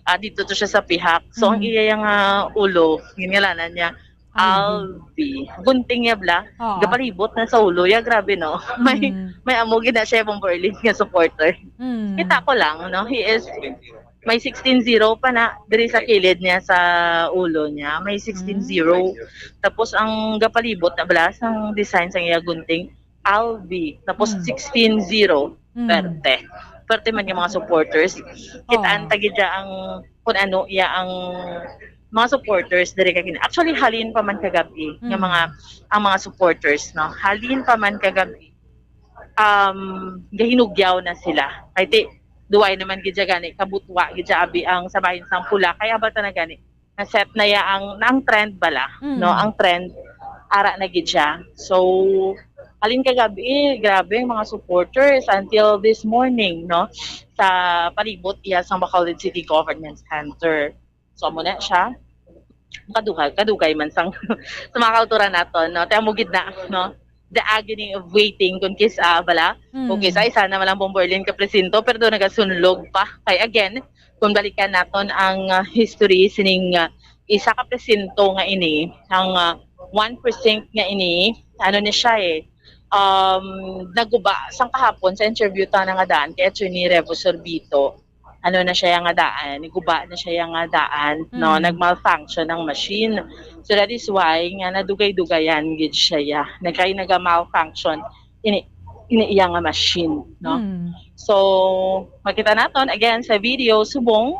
ah, dito to siya sa pihak. So, ang Mm. iya yang, ah, ulo, ginngalanan niya, Albi. Albi. Gunting niya, bla. Oo. Gapalibot na sa ulo. Ya, grabe, no? May, Mm. may amo gid na siya, Bombo Erlin, nga supporter. Mm. Kita ko lang, no? He is, may sixteen zero pa na diri sa kilid niya, sa ulo niya. May sixteen zero. Mm. Tapos, ang gapalibot na bla, sang design sa iya gunting, Albi. Tapos, Mm. sixteen zero. Mm. Perte. Perte man yung mga supporters. Kitaan Oo. ta gid siya ang, kung ano, iya ang mga supporters diri kay kini. Actually, halin pa man kagabi nga Mm. mga, ang mga supporters, no? Halin pa man kagabi, um, gahinugyaw na sila. Kay ti, duway naman gid siya gani, kabutwa gid siya abi ang sa bahin sang pula. Kay abal ta na gani, na-set na ya ang, na ang trend bala, Mm. no? Ang trend, ara na gid siya. So, halin kagabi, grabe ang mga supporters until this morning, no? Sa palibot iya sang Bacolod City Government Center. So, amo na siya. Kaduha, kadugay man sang, sa mga kauturan naton, no? Te, amo gid na, no? The agony of waiting, kung kis-, ah, bala, kung Mm. kisa, isa na man lang Bombo Erlin ka presinto, pero doon nagasunlog pa. Kay again, kung balikan naton ang, ah, history sining, ah, isa ka presinto nga ini, ang, ah, one precinct nga ini, ano ni siya eh, um, naguba sang kahapon sa interview ta na nga daan kay Attorney Revo Sorbito. Ano na siya nga daan, guba na siya nga daan, no? Mm. Nag-malfunction ang machine. So that is why nga nadugay-dugayan gid siya. Nagkay naga-malfunction ini, ini iya nga machine, no? Mm. So, makita naton again sa video, subong,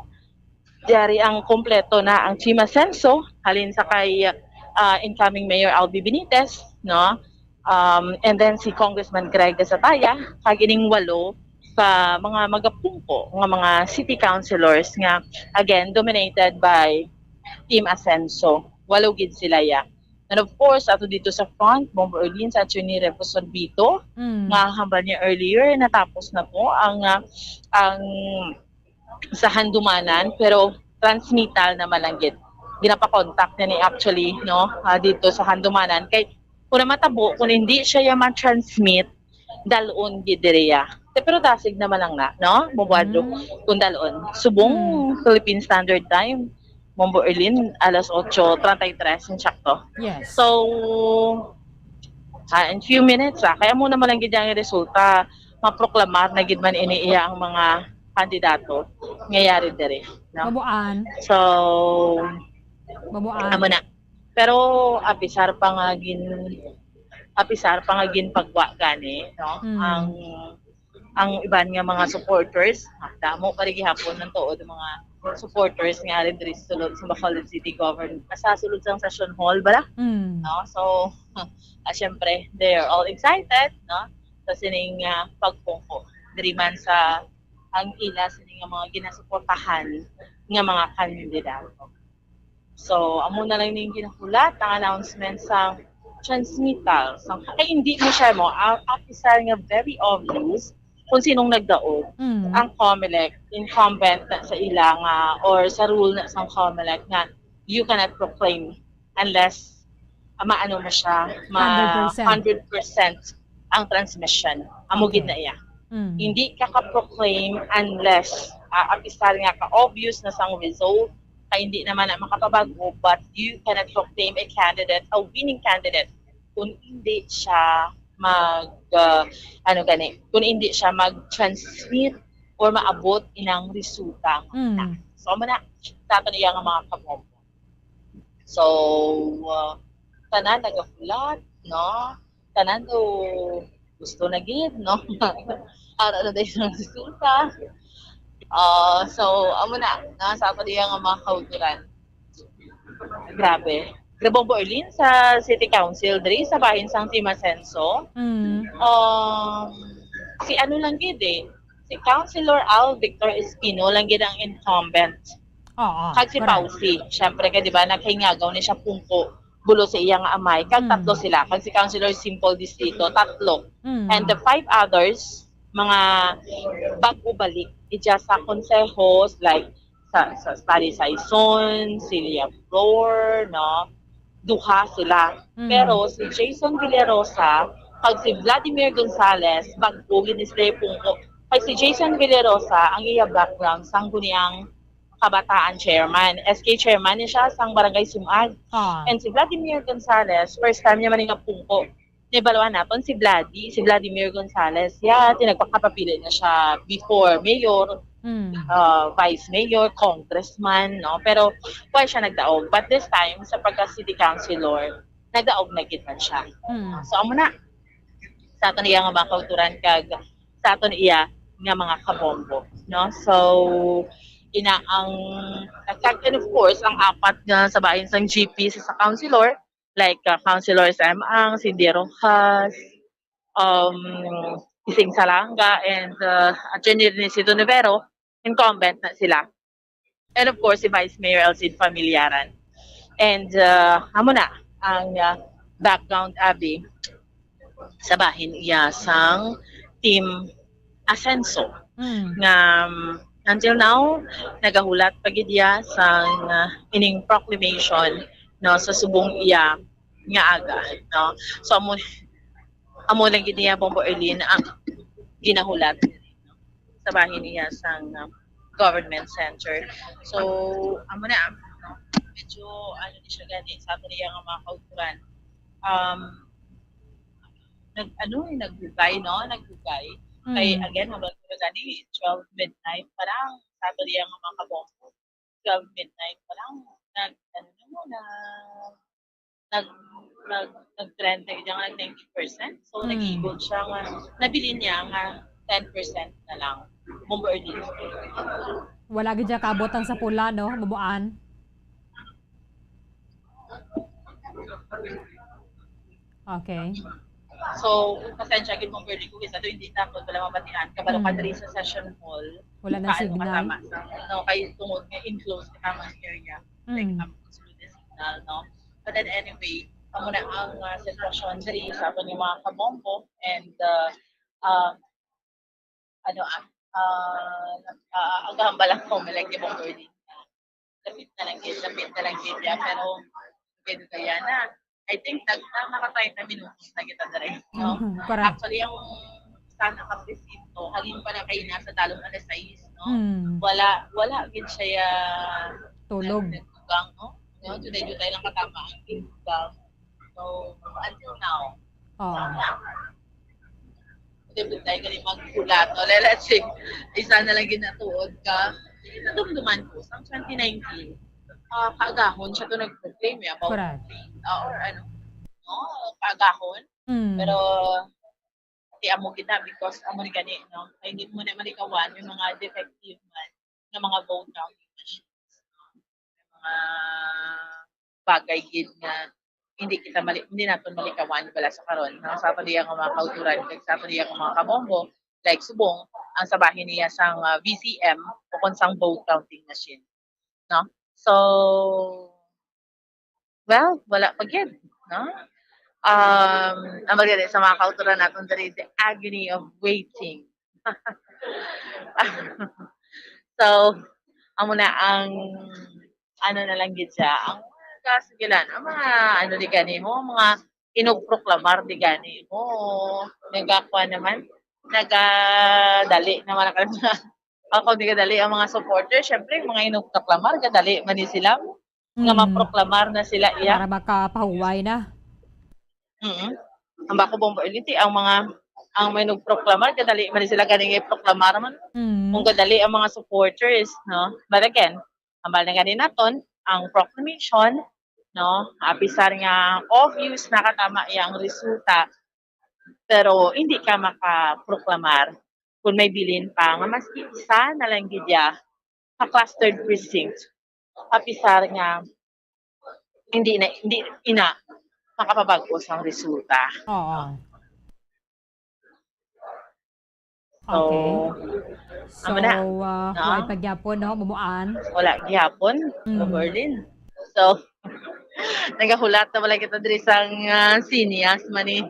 diari ang kompleto na ang Team Asenso, halin sa kay, ah, incoming Mayor Albi Benitez, no? Um, and then si Congressman Greg Gasataya, kag ining walo ka mga magapungko nga mga city councilors nga, again, dominated by Team Asenso. Walo gid sila ya. And of course, ato dito sa front, Bombo Erlin, sa Attorney Revo Sorbito, Mm. nga hambal niya earlier, natapos na po ang, ah, ang sa Handumanan, pero transmittal naman lang gid. Ginapakontak na ni actually, no, ah, dito sa Handumanan. Kay kung namatabo, kung hindi siya ya ma-transmit, dalon gid diriya. Te, pero dasig naman lang na, no? Mabuadlo Mm. kung dalon. Subong Mm. Philippine Standard Time, Bombo Erlin, alas otso treinta y tres, insakto. Yes. So, ah, in few minutes, ah, kaya mo naman lang gid ang resulta, maproklamar na gid man ini iya ang mga kandidato nga yari diri, no? Babuan. So, Babuan. amo na. Pero apisar pa nga gin-, apisar pa nga ginpagwa gani, no? Mm. Ang, ang iban nga mga supporters, ah, damo pa rin gihapon ng tuod ang mga supporters nga rin diri sa sulod sa Bacolod City Government, sa sulod sa Session Hall, bala? Mm. No? So, ah, syempre, they are all excited, no? Sa sining, ah, pagpungko. Diri man sa ang ila sining nga mga ginasuportahan nga mga kandidato. So, amo na lang ning ginahulat ang announcement sa transmittal. Sa, kay hindi mo siya mo, ang official nga very obvious kung sinong nagdaog. Mm. Ang Comelec, incumbent na sa ila nga, or sa rule na sa Comelec nga you cannot proclaim unless ah, maano mo siya, ma Hundred percent. hundred percent ang transmission. Amo gid na iya. Mm. Hindi ka ka-proclaim unless, ah, apisar nga ka-obvious na sang result, ka hindi naman na makapabag-o, but you cannot proclaim a candidate, a winning candidate, kung hindi siya mag, ah, ano gani, kung hindi siya mag-transmit or maabot inang resulta. Mm. So, amo na, sa ato niya nga mga kabombo. So, ah, tanan nagahulat, no? Tanan do gusto na gid, no? Ara na dahil ang resulta. Ah, so, amo na, na sa ato diya nga mga kauturan. Grabe. Grabe ang Berlin sa City Council, diri sa bahin sang Team Asenso. Mm. Um, si ano lang gid eh, si Councilor Al Victor Espino lang gid ang incumbent. Oo. Kag si Correct. Pausi, syempre kay di ba nagkahingagaw ni siya pungko bulo sa iya nga amay. Kag Mm. tatlo sila, kag si Councilor Simple Distrito, tatlo. Mm. And the five others, mga bag-o balik, ija sa konsehos, like sa, sa Talisay Saison, Celia Flor, no? Duha sila. Mm. Pero si Jason Villarosa kag si Vladimir Gonzalez, bag-o gid ni sila pungko. Kag si Jason Villarosa, ang iya background, sang guniang kabataan chairman. S K chairman ni siya sang Barangay Sumag. Ah. And si Vladimir Gonzalez, first time niya man nga pungko. Nahibaluan naton si Vladi, si Vladimir Gonzalez. Yeah, tinagpakapapili na siya before mayor, Mm. uh, vice mayor, congressman, no? Pero wala siya nagdaog. But this time, sa pagka city councilor, nagdaog na gid man siya. Mm. So, amo na. Sa aton iya nga mga kauturan kag sa aton iya nga mga kabombo, no? So, ina ang, kag, and of course, ang apat nga sa bahin sang G P sa, sa councilor, like, uh, Councilor Sam Ang, Cindy Rojas, um, Ising Salanga, and, uh, Attorney Renesito Nivero, incumbent na sila. And of course, si Vice Mayor Elcid Familiaran. And, uh, amo na ang, uh, background, Abby, sa bahin iya sang Team Asenso. Mm. Nga, um, until now, nagahulat pa gid iya sang, uh, ining proclamation, no, sa subong iya nga aga, no. So, amo, amo lang gid niya, Bombo Erlin, ang ginahulat sa bahin niya sang, um, government center. So, amo na, no? Medyo, ano ni siya gani, sa ato niya nga mga kauturan. Um, nag, ano, eh, naghugay, no? Naghugay. Kay, Mm. again, hanggang gani, twelve midnight pa lang, sa ato niya nga mga kabombo. Twelve midnight pa lang, nag, ano na mo, na, nag, nag, nag-trend na yun, nag ninety percent. So, Mm. nag-igon siya nga, nabilin niya nga ten percent na lang. Bombo Erlin. Wala gid siya kaabot ang sa pula, no? Mabuan. Okay. So, pasensya gid mo, Bernie, kung isa to, hindi ta ko wala mabatian. Kabalo ka Mm. diri sa session hall. Wala na Kaano signal. Kasama sa, no, kay tungod nga enclosed na common area. Like, Mm. um, through the signal, no? But then anyway, amo na ang, uh, sitwasyon diri sa aton nga mga kabombo. And, uh, um, ano, ah, ah, ah, ang kahambal lang ko, may lagi mong Bernie. Lapit na lang gid, lapit na lang gid yan. Pero, pwede kaya na. I think, nag, na, naka-thirty minutos na kita diri, no? Mhm, correct. Actually, ang sana ka presinto, halin pa na kayo nasa dalom alas sais, no? Mm. Wala, wala gid siya Tulog. nag-, nagkugang, no? No, today, today lang katama ang kugang. So, until now, Oo. Hindi tayo galing maghulat, no? Let's say, isa na lang ginatuod ka. Nadumduman ko, sa twenty nineteen, ah, kaagahon siya to nag-proclaim, eh, about, Correct. ah, or ano, no? Kaagahon. Mm. Pero, pati amo kita because amo ni gani, no? Kaya hindi mo na malikawan, may mga defective man nga mga vote counting machines, no? May mga bagay gid nga hindi kita mali-, hindi naton malikawan bala sa karon, no? Sa ato diya nga mga kauturan, kag sa ato diya nga mga kabombo, like subong, ang sa bahin niya sang, ah, V C M o kon sang vote counting machine, no? So, well, wala pa gid, no? Um, ang magdali sa mga kauturan naton diri, the agony of waiting. So, amo na ang ano na lang gid siya, ang mga kasugilan, ang mga ano di gani mo, mga inugproklamar di gani mo. Nagakwa naman, nagadali naman ang mga, ako di gadali ang mga supporters, syempre, mga inugproklamar, gadali man ni sila nga Mm. maproklamar na sila iya. Para makapahuway na. Mm. Ang bako bombo iliti, ang mga, ang may nagproklamar, kadali man sila gani nga iproklamar man. Mm. Kung kadali ang mga supporters, no? But again, hambal na gani naton ang proclamation, no? Apisar nga obvious nakatama iya ang resulta, pero hindi ka makaproklamar kung may bilin pa nga maski isa na lang gid iya ka clustered precinct, apisar nga hindi na, hindi ina makapabag-o sang resulta. Oo. So, Okay. amo na, So, ah, no? Wala pa gyapon, no? Mumuan. Wala gihapon, Mm. Berlin. So, nagahulat na wala kita diri sang, ah, Cineas man ni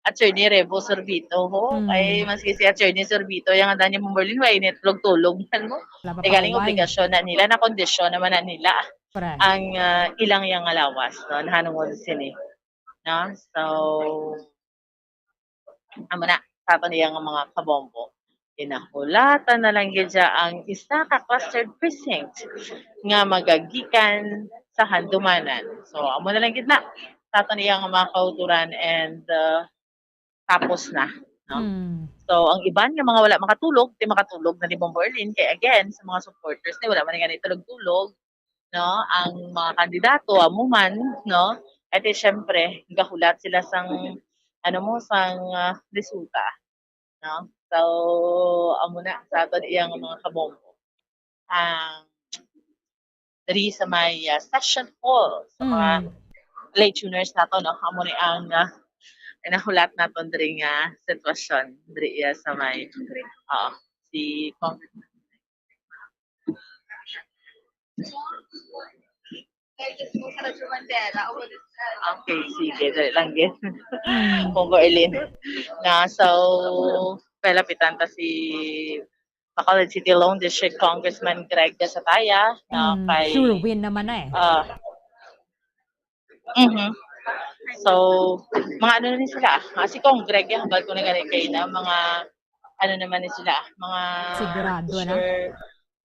Attorney Rebo Sorbito, ho. Mm. Kay maski si Attorney Sorbito, yang andan niya, Ma'am Berlin, wa init tulog-tulog man mo. Wala pa Kay galing pahuway. Obligasyon na nila, na kondisyon naman na nila Correct. ang, ah, ilang yang lawas, no? Nahanungod sini. No? So, amo na, sa aton iya nga mga kabombo. Ginahulatan na lang gid siya ang isa ka clustered precinct nga magagikan sa handumanan. So, amo na lang gid na sa aton iya nga mga kauturan and, uh, tapos na, no? Mm. So, ang iban nga mga wala makatulog, di makatulog na ni Bombo Erlin. Kay again, sa mga supporters ni, wala man nga ni tulog-tulog, no? Ang mga kandidato, amo man, no? E di, syempre, gahulat sila sang, ano mo, sang, ah, resulta, no? So, amo na sa aton iyang mga kabombo. Ang diri sa may, ah, session hall, sa mga Mm. late tuners nato, no? Amo ni ang, ah, nahulat naton diri nga sitwasyon, diri, ah, sa may, ah, si Congressman. Okay, sige, dali lang gid. Mm. Kung ko, Eileen. Na, so, kalapitan ta si Bacolod City Lone District Congressman Greg Gasataya, na Mm, kay, sure win naman na eh. Ah, mhm. So, mga ano na ni sila, ah, si Cong Greg, yung hambal ko na gani kay na, mga ano naman ni sila, mga Sigurado na. sure,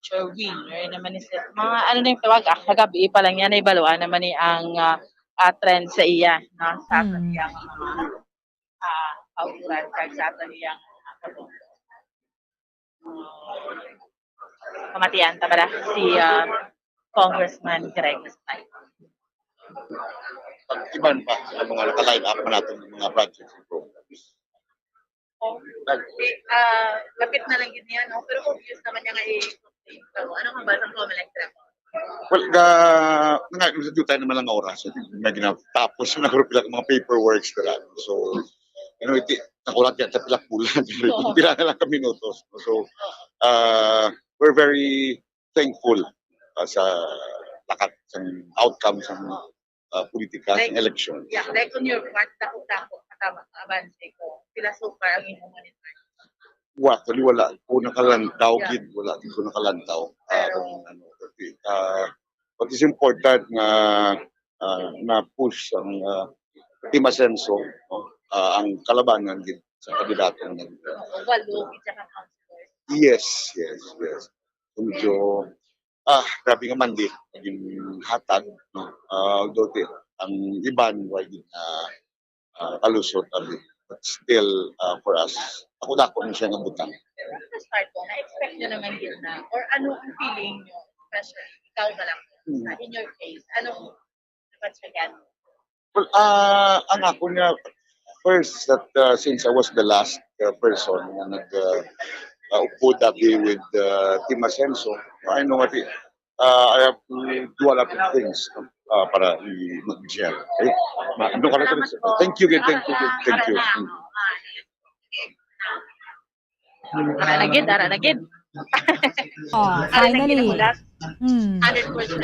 sure winner naman ni sila. Mga ano na yung tawag, ah, kagabi pa lang yan, naibaluan naman ni ang, ah, ah, trend sa iya, no? Sa Mm. iya, mga, ah, kauturan, kag sa aton iyang, ah, pamatian ta bala si, ah, Congressman Greg Style. Pag iban pa sa mga naka-line up man natin ng mga projects and programs. Okay, ah, lapit na lang gid niya, no? Pero obvious naman niya nga i-, ano ang hambal sa Comelec trip? Well, ga-, nga, sa dutay naman lang nga oras, may ginatapos na group lang mga paperworks na lang. So, you know, iti, nakulat yan sa pila ka bulan. Oo. Pila na lang ka minutos. So, uh, we're very thankful, uh, sa lakat, sa outcome sa, uh, political Like, election. Yeah, like on your part, dako-dako, matama, abanse ko. Pila so far ang imong monitor? Wa, actually, wala ko nakalantaw, Yeah. gid, wala gid ko nakalantaw. Ah, Pero kung ano, kasi, ah, what is important nga, ah, na-push ang, ah, Team Asenso, no? Ah, ang kalabanan gid sa kandidato nga nag- Oo, walo, gid siya ka councilors. Yes, yes, yes. So, medyo, ah, grabe nga mandi, naging hatag, no? Ah, although ti-, ang iban, wa gid na, ah, kalusot, abi. But still, ah, for us, ako dako na siya nga butang. Sa start ko, na-expect nyo naman yun na, or ano ang feeling nyo, especially, ikaw na lang, Mm. sa, in your case, anong napansin? Well, ah, ang ako nga, first, that, ah, since I was the last, ah, person nga nag, ah, ah, upod abi with, ah, Team Asenso, I know what it, ah, I have to do a lot of things, ah, para i-, mag-gel. Okay? Ma-, ano ka na Salamat po. Thank you, thank you, thank you. Thank you. Ara na. Ara na gid, ara na gid. Oh, Ara na gid ang finally. Hulat. Mm. Hundred percent.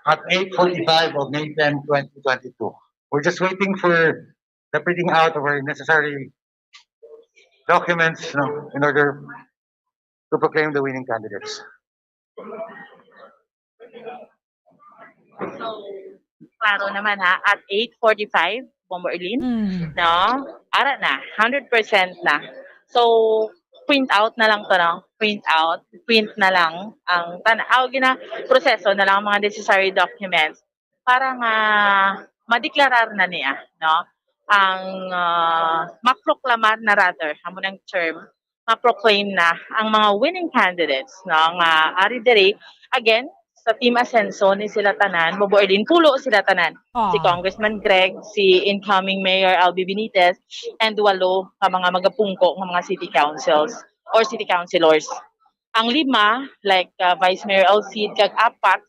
At eight forty-five of May ten, twenty twenty-two. We're just waiting for the printing out of our necessary documents, no, in order to proclaim the winning candidates. So, klaro naman ha, at eight forty-five, Bombo Erlin, Mm. no? Ara na, hundred percent na. So, print out na lang to, no? Print out, print na lang ang tan-, aw, gina, proseso na lang ang mga necessary documents para nga madeklarar na niya, no? Ang ah, maproklamar na, rather, amo nang term, ma-proclaim na ang mga winning candidates, no, nga ari diri. Again, sa Team Asenso ni sila tanan, Bobo Erlin, pulo sila tanan. Si Ah. Congressman Greg, si incoming Mayor Albi Benitez, and walo ka mga magapungko nga mga city councils or city councilors. Ang lima, like ah, Vice Mayor Alcid, kag apat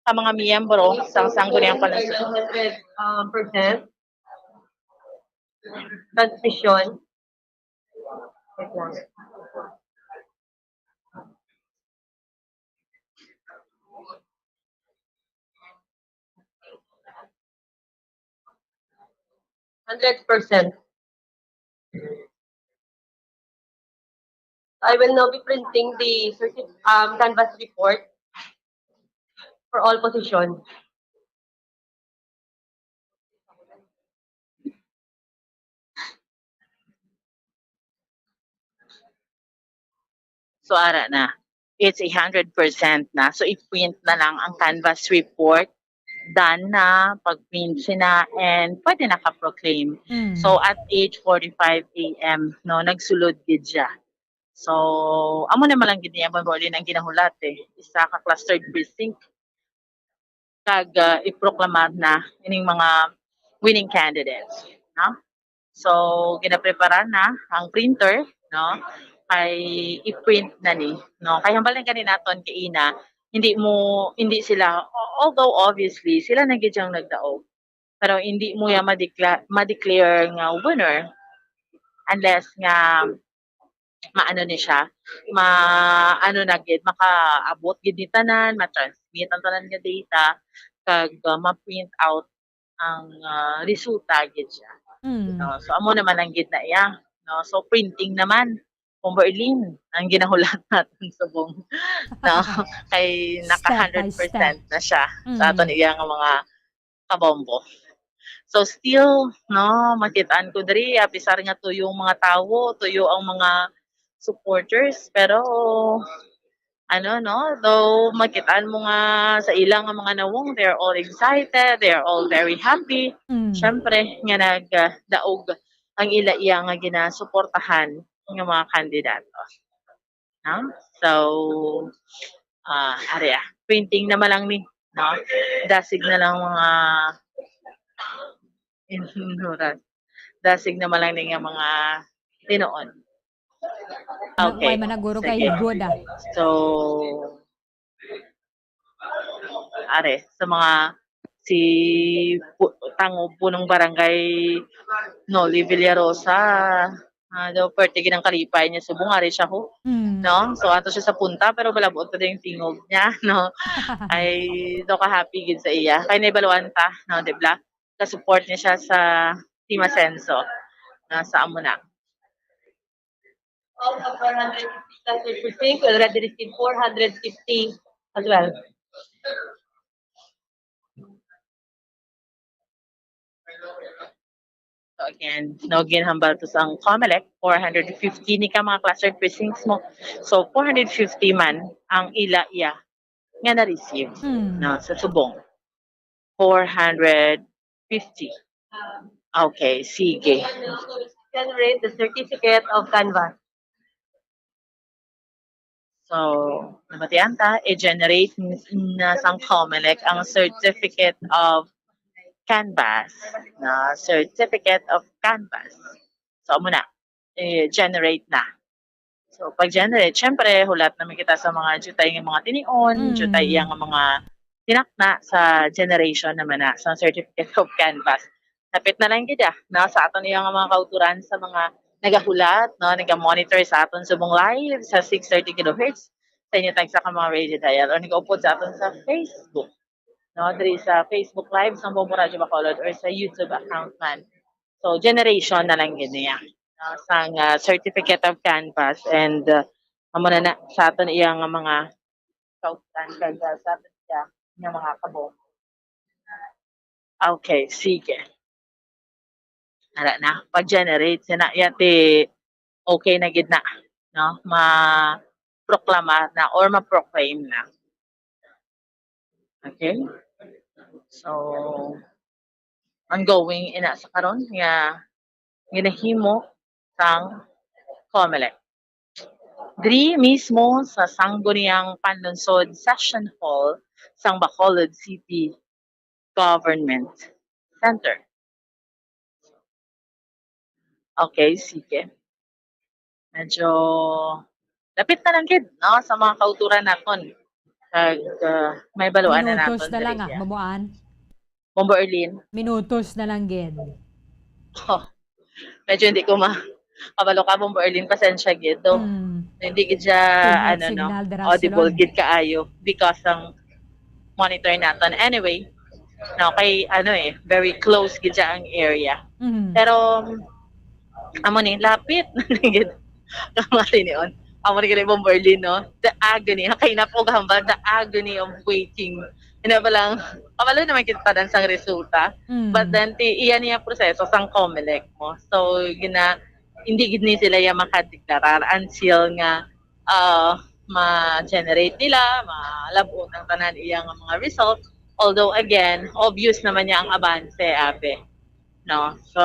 ka mga miyembro sang Sangguniang Panlungsod. Hundred um, percent transmission. Wait lang. Hundred percent. I will now be printing the certi- um, Canvas report for all positions. So, ara na. It's a hundred percent na. So, i-print na lang ang Canvas report. Done na. Pag-print siya na and pwede na ka-proclaim. Mm. So, at eight forty-five a m, no, nagsulod gid siya. So, amo naman lang gid niya, Ma'am Rolly, ang ginahulat eh. Isa ka clustered precinct. Kag ah, i-proclaim na ining mga winning candidates, no? So, ginaprepara na ang printer, no? Kay i-print na ni, no? Kay hambal lang gani naton kay ina, hindi mo, hindi sila, although obviously, sila na gid ang nagdaog. Pero hindi mo ya madekla-, ma-declare nga winner unless nga maano ni siya, ma-, ano na gid, makaabot gid ni tanan, ma-transmit ang tanan nga data, kag ah, ma-print out ang ah, resulta gid siya. Mm. No? So, amo naman ang gid na iya. No? So, printing naman, Bombo Erlin, ang ginahulat naton subong. No? Kay naka Step by hundred percent na siya sa Mm. aton iya nga mga kabombo. So still, no, makitaan ko diri, apisar nga tuyo ang mga tawo, tuyo ang mga supporters, pero ano, no, though makitaan mo nga sa ila nga mga nawong, they're all excited, they're all very happy. Mm. Syempre, nga nagdaog ang ila iya nga ginasuportahan nga mga kandidato. No? So, ah, ari ah, printing naman lang ni, no? Dasig na lang mga inuran. Dasig naman lang ni nga mga tinuon. Ano, Okay. Way managuro kay Sige. Good ah. So, are, sa mga si Pu-, Tango Punong Barangay Noli Villarosa, ah, daw perte gid ang kalipay niya subong, ari siya ho. Mm. No? So, ato siya sa punta, pero malabot pa din yung tingog niya, no? Ay, daw ka-happy gid sa iya. Kaya naibaluan ta, no, di ba? Ka-support niya siya sa Team Asenso, no, sa amo na. Out of four hundred fifty classes, we think we already received four hundred fifty as well. So again, no, ginhambal to sang Comelec, four hundred fifty ni ka mga clustered precincts mo. So four hundred fifty man ang ila iya nga na-receive, Hmm. no, sa subong. Four hundred fifty. Okay, sige. Generate the certificate of canvas. So, nabatian ta, i-generate n-, na sang Comelec ang certificate of canvas. Na certificate of canvas. So, amo na, i-generate na. So, pag-generate, syempre, hulat naman kita sa mga jutay nga mga tinion, Mm. jutay iya nga mga tinakna sa generation naman na sa certificate of canvas. Napit na lang gid ah, no, sa aton iya nga mga kauturan sa mga nagahulat, no, naga-monitor sa aton subong live sa six thirty kilohertz sa inyo tagsa ka mga radio dial or nagaupod sa aton sa Facebook, no, diri sa Facebook Live sang Bombo Radyo Bacolod or sa YouTube account man. So, generation na lang gid niya. ah, sang, ah, certificate of canvass and, ah, amo na na sa aton iya nga mga kautan kag, ah, sa aton iya nga mga kabombo. Okay, sige. Ara na, pag-generate na iya ti okay na gid na, no? Ma-proklamar na or ma-proclaim na. Okay? So, ongoing ina sa karon nga ginahimo sang Comelec. Diri mismo sa Sangguniang Panlungsod Session Hall sang Bacolod City Government Center. Okay, sige. Medyo lapit na lang gid, no, sa mga kauturan naton. Kag, ah, may baluan na Minutos naton na lang, diri ah, siya. Mamuan. Bombo Erlin. Minutos na lang gid. Oh, medyo hindi ko ma-, kabalo ka, Bombo Erlin, pasensya gid, do. Hmm. Hindi gid siya, Signal, ano, no, signal, dira audible silong. Gid kaayo because ang monitor naton. Anyway, no, kay, ano, eh, very close gid siya ang area. Mhm. Pero, amo ni, lapit na gid. Kamari ni on. Amo ni gid, Bombo Erlin, no? The agony. Nakainap og hambal, the agony of waiting. Ina ba lang, kabalo naman kita tanan sang resulta. Mm. But then, ti, iya niya proseso sang Comelec mo. So, gina-, hindi gid ni sila iya makadeklarar until nga, ah, ma-generate nila, malab-ot ang tanan iya nga mga results. Although, again, obvious naman niya ang abanse, abi. No? So,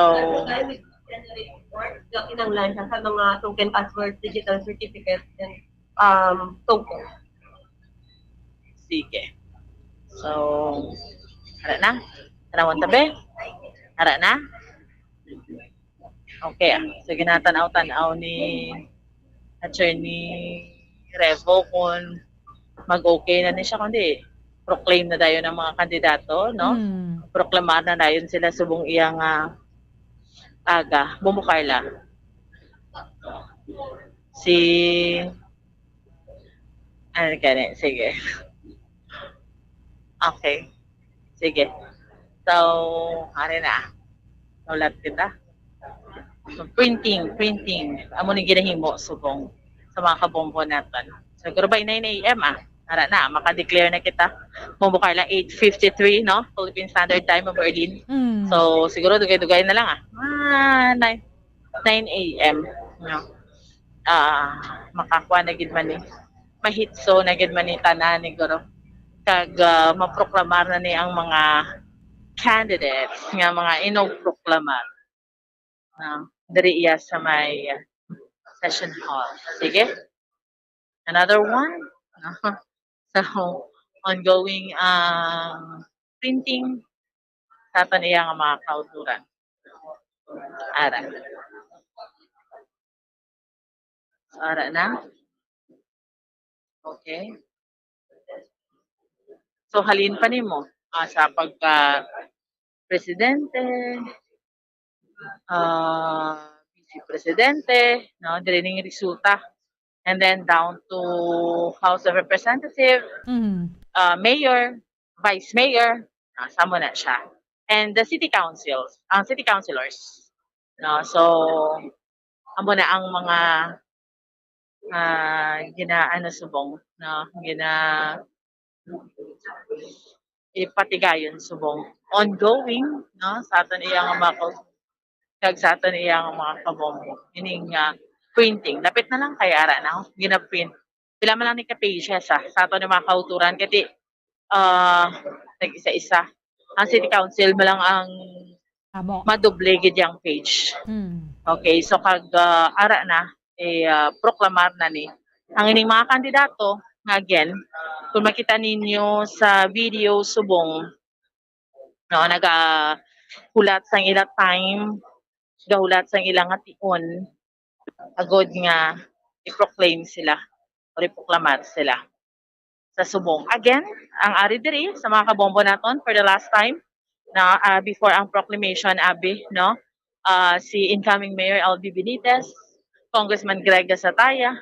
kinahanglan siya sa mga token password, digital certificate, and, um, token. Sige. So, ara na. Tanawon ta, be. Ara na. Okay, ah. So, ginatanaw-tanaw ni Attorney Revo kung mag-okay na ni siya, kundi proclaim na dayon ang mga kandidato, no? Hmm. Proklamar na dayon sila subong iya nga aga. Bombo Carla. Si, ano gani? Sige. Okay. Sige. So, ari na. Ulat kita. So, printing, printing. Amo ni ginahimo subong sa mga kabombo naton. Siguro by nine A M, ah. Ara na, maka-declare na kita. Bombo Carla, eight fifty-three, no? Philippine Standard Time, Bombo Erlin. Mm. So, siguro dugay-dugay na lang, ah. Ah, nine, nine A M, no? Ah, makakuha na gid man ni. Mahitso na gid man ni tanan ni guro. Kag, ah, maproklamar na ni ang mga candidates nga mga inugproklamar. Ah, diri iya sa may, ah, session hall. Sige. Another one. So, ongoing ang printing sa aton iya nga mga kauturan. Ara. So, ara na. Okay. So, halin pa nimo, ah, sa pagka presidente, ah, vice presidente, no, diri ning resulta. And then down to House of Representative, Mm. ah, mayor, vice mayor, ah, sa mo na siya. And the city councils, ang city councilors, no. So, amo na ang mga, ah, gina-, ano, subong, no, gina-, ipatigayon subong ongoing, no, sa aton iya nga mga kag sa aton iya nga mga kabombo. Ining, ah, printing. Lapit na lang kay ara na, gina-print. Pila man lang ni ka pages, ah, sa aton nga mga kauturan. Kay ti, ah, nag-isa-isa. Ang city council mo lang ang Amo. Madoble gid yang page. Hmm. Okay, so kag, ah, ara na, eh, ah, proklamar na ni ang ining mga kandidato nga, again, kung makita ninyo sa video subong, no, nagahulat sang ila time, gahulat sang ila nga tion, agod nga i-proclaim sila or iproklamar sila sa subong. Again, ang ari diri sa mga kabombo naton for the last time na, ah, before ang proclamation, abi, no? Ah, si incoming Mayor Albi Benitez, Congressman Greg Gasataya,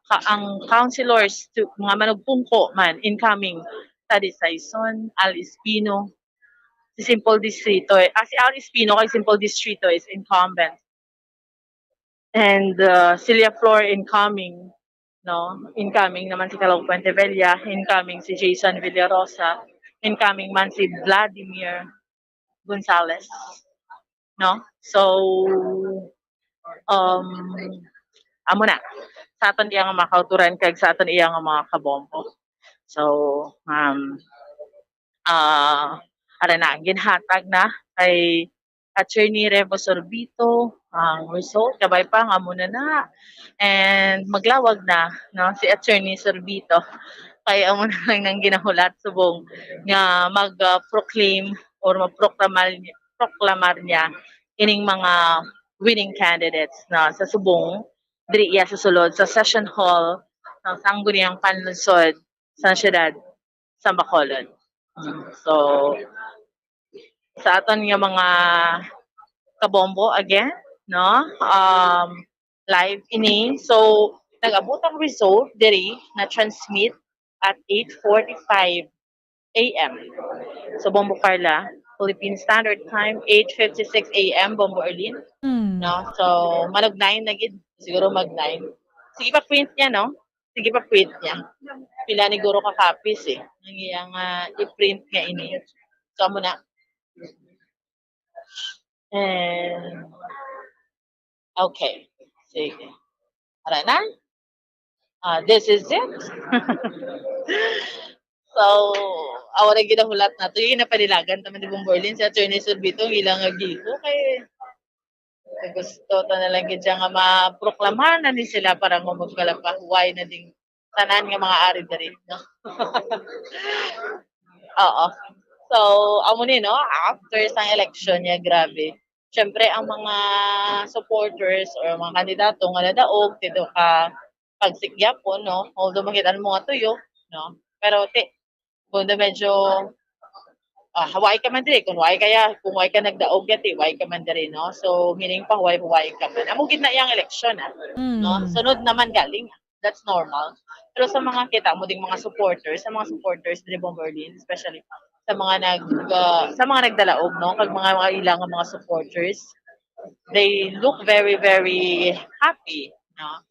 ka, ang councilors to, mga manugpungko man, incoming, Tadi Saison, Al Espino, si Simple Distrito, eh, ah, si Al Espino kay Simple Distrito is incumbent. And uh, Celia Flor incoming, no? Incoming naman si Calog Puentevella, incoming si Jason Villarosa, incoming man si Vladimir Gonzalez, no? So, um, amo na. Sa aton iya nga mga kauturan kag sa aton iya nga mga kabombo. So, um, ah, ara na, ginhatag na kay Attorney Revo Sorbito ang result. Kabay pa nga muna na. And maglawag na, no, si Attorney Sorbito. Kay amo na lang nang ginahulat subong nga mag-proclaim or magproklamar niya, proklamar niya ining mga winning candidates na sa subong diri iya sa sulod sa session hall ng Sangguniang Panlungsod sa siyudad sa Bacolod. Mm. So, sa aton nga mga kabombo again, no? Um, live ini. So, nag-abot ang result diri na transmit at eight forty-five a m. So, Bombo Carla, Philippine Standard Time, eight fifty-six a m, Bombo Erlin. Hmm. No? So, malag nine na gid. Siguro mag nine. Sige pa print niya, no? Sige pa print niya. Pila ni guro ka copies eh. Ang iyang ah, i-print nga ini. So, amo na. And, okay. Sige. Ara na. Ah, this is it. So, awa na ginahulat nato. Yung napanilagan naman ni Bong Borlin, si Attorney Sorbito, ang ilang nga gigo kay gusto ta na lang gid siya nga maproklama na ni sila para nga magkalapahuway na ding tanan nga mga ari diri, no? Oo. So, amo ni, no? After sang election niya, grabe. Siyempre, ang mga supporters or mga kandidato nga nadaog, dito ka pagsigyapon, no? Although makita mo nga tuyo, no? Pero, ti, kung medyo ah, hawaii ka man diri, kung hawaii kaya, kung hawaii ka nagdaog yati, hawaii ka man diri, no? So, meaning pa hawaii-hawaii ka man. Amo gid na iyang eleksyon, ah. No? Mm. Sunod naman galing. That's normal. Pero sa mga kita mo ding mga supporters, sa mga supporters diri Bombo Erlin, especially sa mga nag ah, sa mga nagdalaog, no? Kag mga mga ilang mga supporters, they look very very happy, no?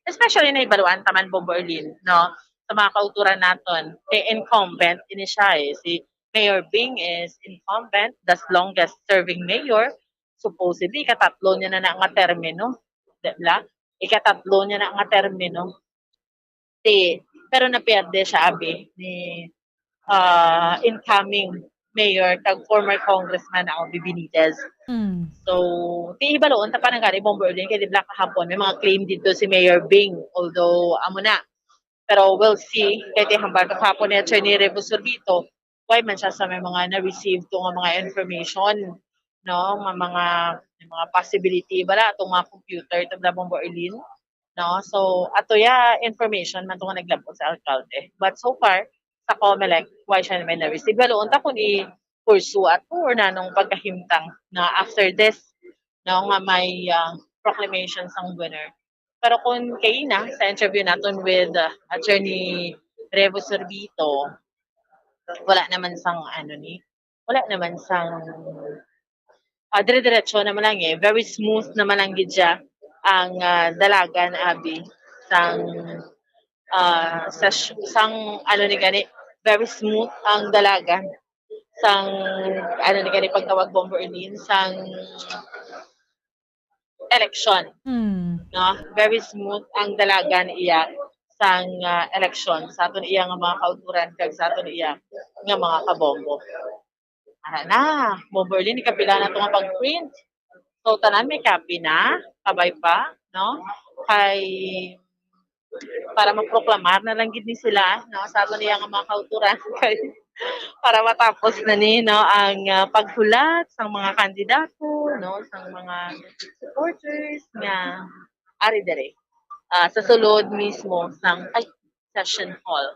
Especially na ibaluan taman Bombo Erlin, no? Sa mga kauturan naton, kay incumbent ini siya eh. Si Mayor Bing is incumbent, the longest serving mayor. Supposedly, ikatatlo niya na, na nga termino. Di ba? Ikatatlo niya na nga termino. Ti, pero napierde siya, abi, ni ah, incoming mayor kag former congressman na Obi Benitez. Mm. So, ti ibaluon ta pa na gani Bombo Erlin kay di ba kahapon may mga claim dito si Mayor Bing, although amo na. Pero we'll see kay ti hambal ka kahapon ni Attorney Revo Sorbito, why man siya sa may mga na-receive to nga mga information, no, nga mga may mga possibility bala atong mga computer to bala Bombo Erlin, no? So, ato ya information man to nga naglabot sa alkalde. But so far, sa Comelec, why siya may na-receive? Well, unta kung i-pursue ato or nanong pagkahimtang na after this, no, nga may ah, proclamation sang winner. Pero kung kaina, sa interview naton with ah, Attorney Revo Sorbito, wala naman sang ano ni, wala naman sang ah, dire-diretso naman lang eh. Very smooth naman lang gid siya ang ah, dalagan, abi, sang ah, sa sh- sang ano ni gani, very smooth ang dalagan sang ano ni gani pagtawag Bombo Erlin sang election, Mm. no? Very smooth ang dalagan iya sang ah, election sa aton iya nga mga kauturan kag sa aton iya nga mga kabombo. Ara na, Bombo Erlin, ikapila na to nga pag-print. So, tanan may copy na, kabay pa, no? Kay para maproklamar na lang gid ni sila, no, sa aton iya nga mga kauturan kay para matapos na ni, no, ang ah, paghulat sang mga kandidato, no, sang mga supporters nga ari diri ah, sa sulod mismo sang ay, session hall.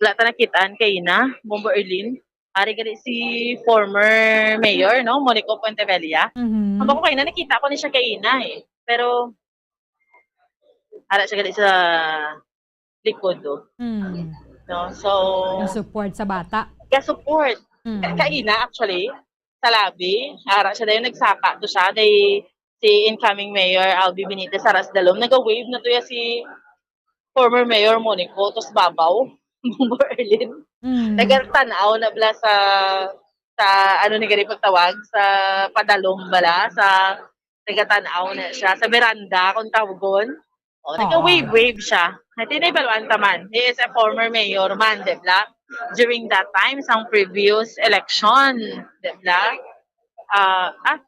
Wala ta nakitaan kaina, Bombo Erlin. Ari gali si former mayor, no, Monico Pontevella. Mhm. Ang bako kaina, nakita ko ni siya kaina eh. Pero ara siya gali sa likod, oh. Mm. No? So, Yung support sa bata. Ka-support. Mm. Kaina, actually, sa lobby, ara siya dayon nagsaka to siya. They, si incoming Mayor Albi Benitez sa Rasdalom, naga-wave na to ya si former Mayor Monico, tos babaw, Bombo Erlin. Mm. Nagatan-aw na bala sa, sa ano ni gani pagtawag, sa padalom bala, sa nagatan-aw na siya, sa veranda, kung tawgon. Oh, Oo. Nagka-wave-wave siya. Natin ay baluan ta man. He is a former mayor man, di ba? During that time, sang previous election, di ba? Ah, ah,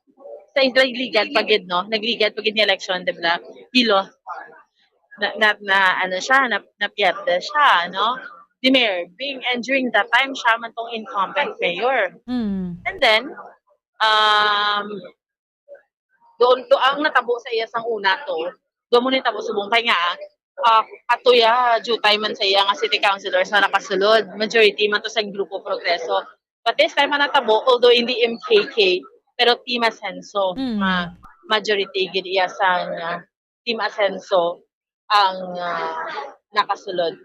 sa nagligad pa gid, no? Nagligad pa gid ni election, di ba? He lost. Na, na, na, ano siya, na, napierde siya, no? Ni Mayor Bing, and during that time, siya man tong incumbent mayor. Mm. And then, um, doon to ang natabo sa iya sang una to. Doon mo nitabo subong kay nga, ah, ato ya, jutay man sa iya nga city councilors na nakasulod. Majority man to sa grupo Progreso. But this time, ang natabo, although hindi M K K, pero Team Asenso, Mm. ma-, majority gid iya sang, ah, Team Asenso ang, ah, nakasulod.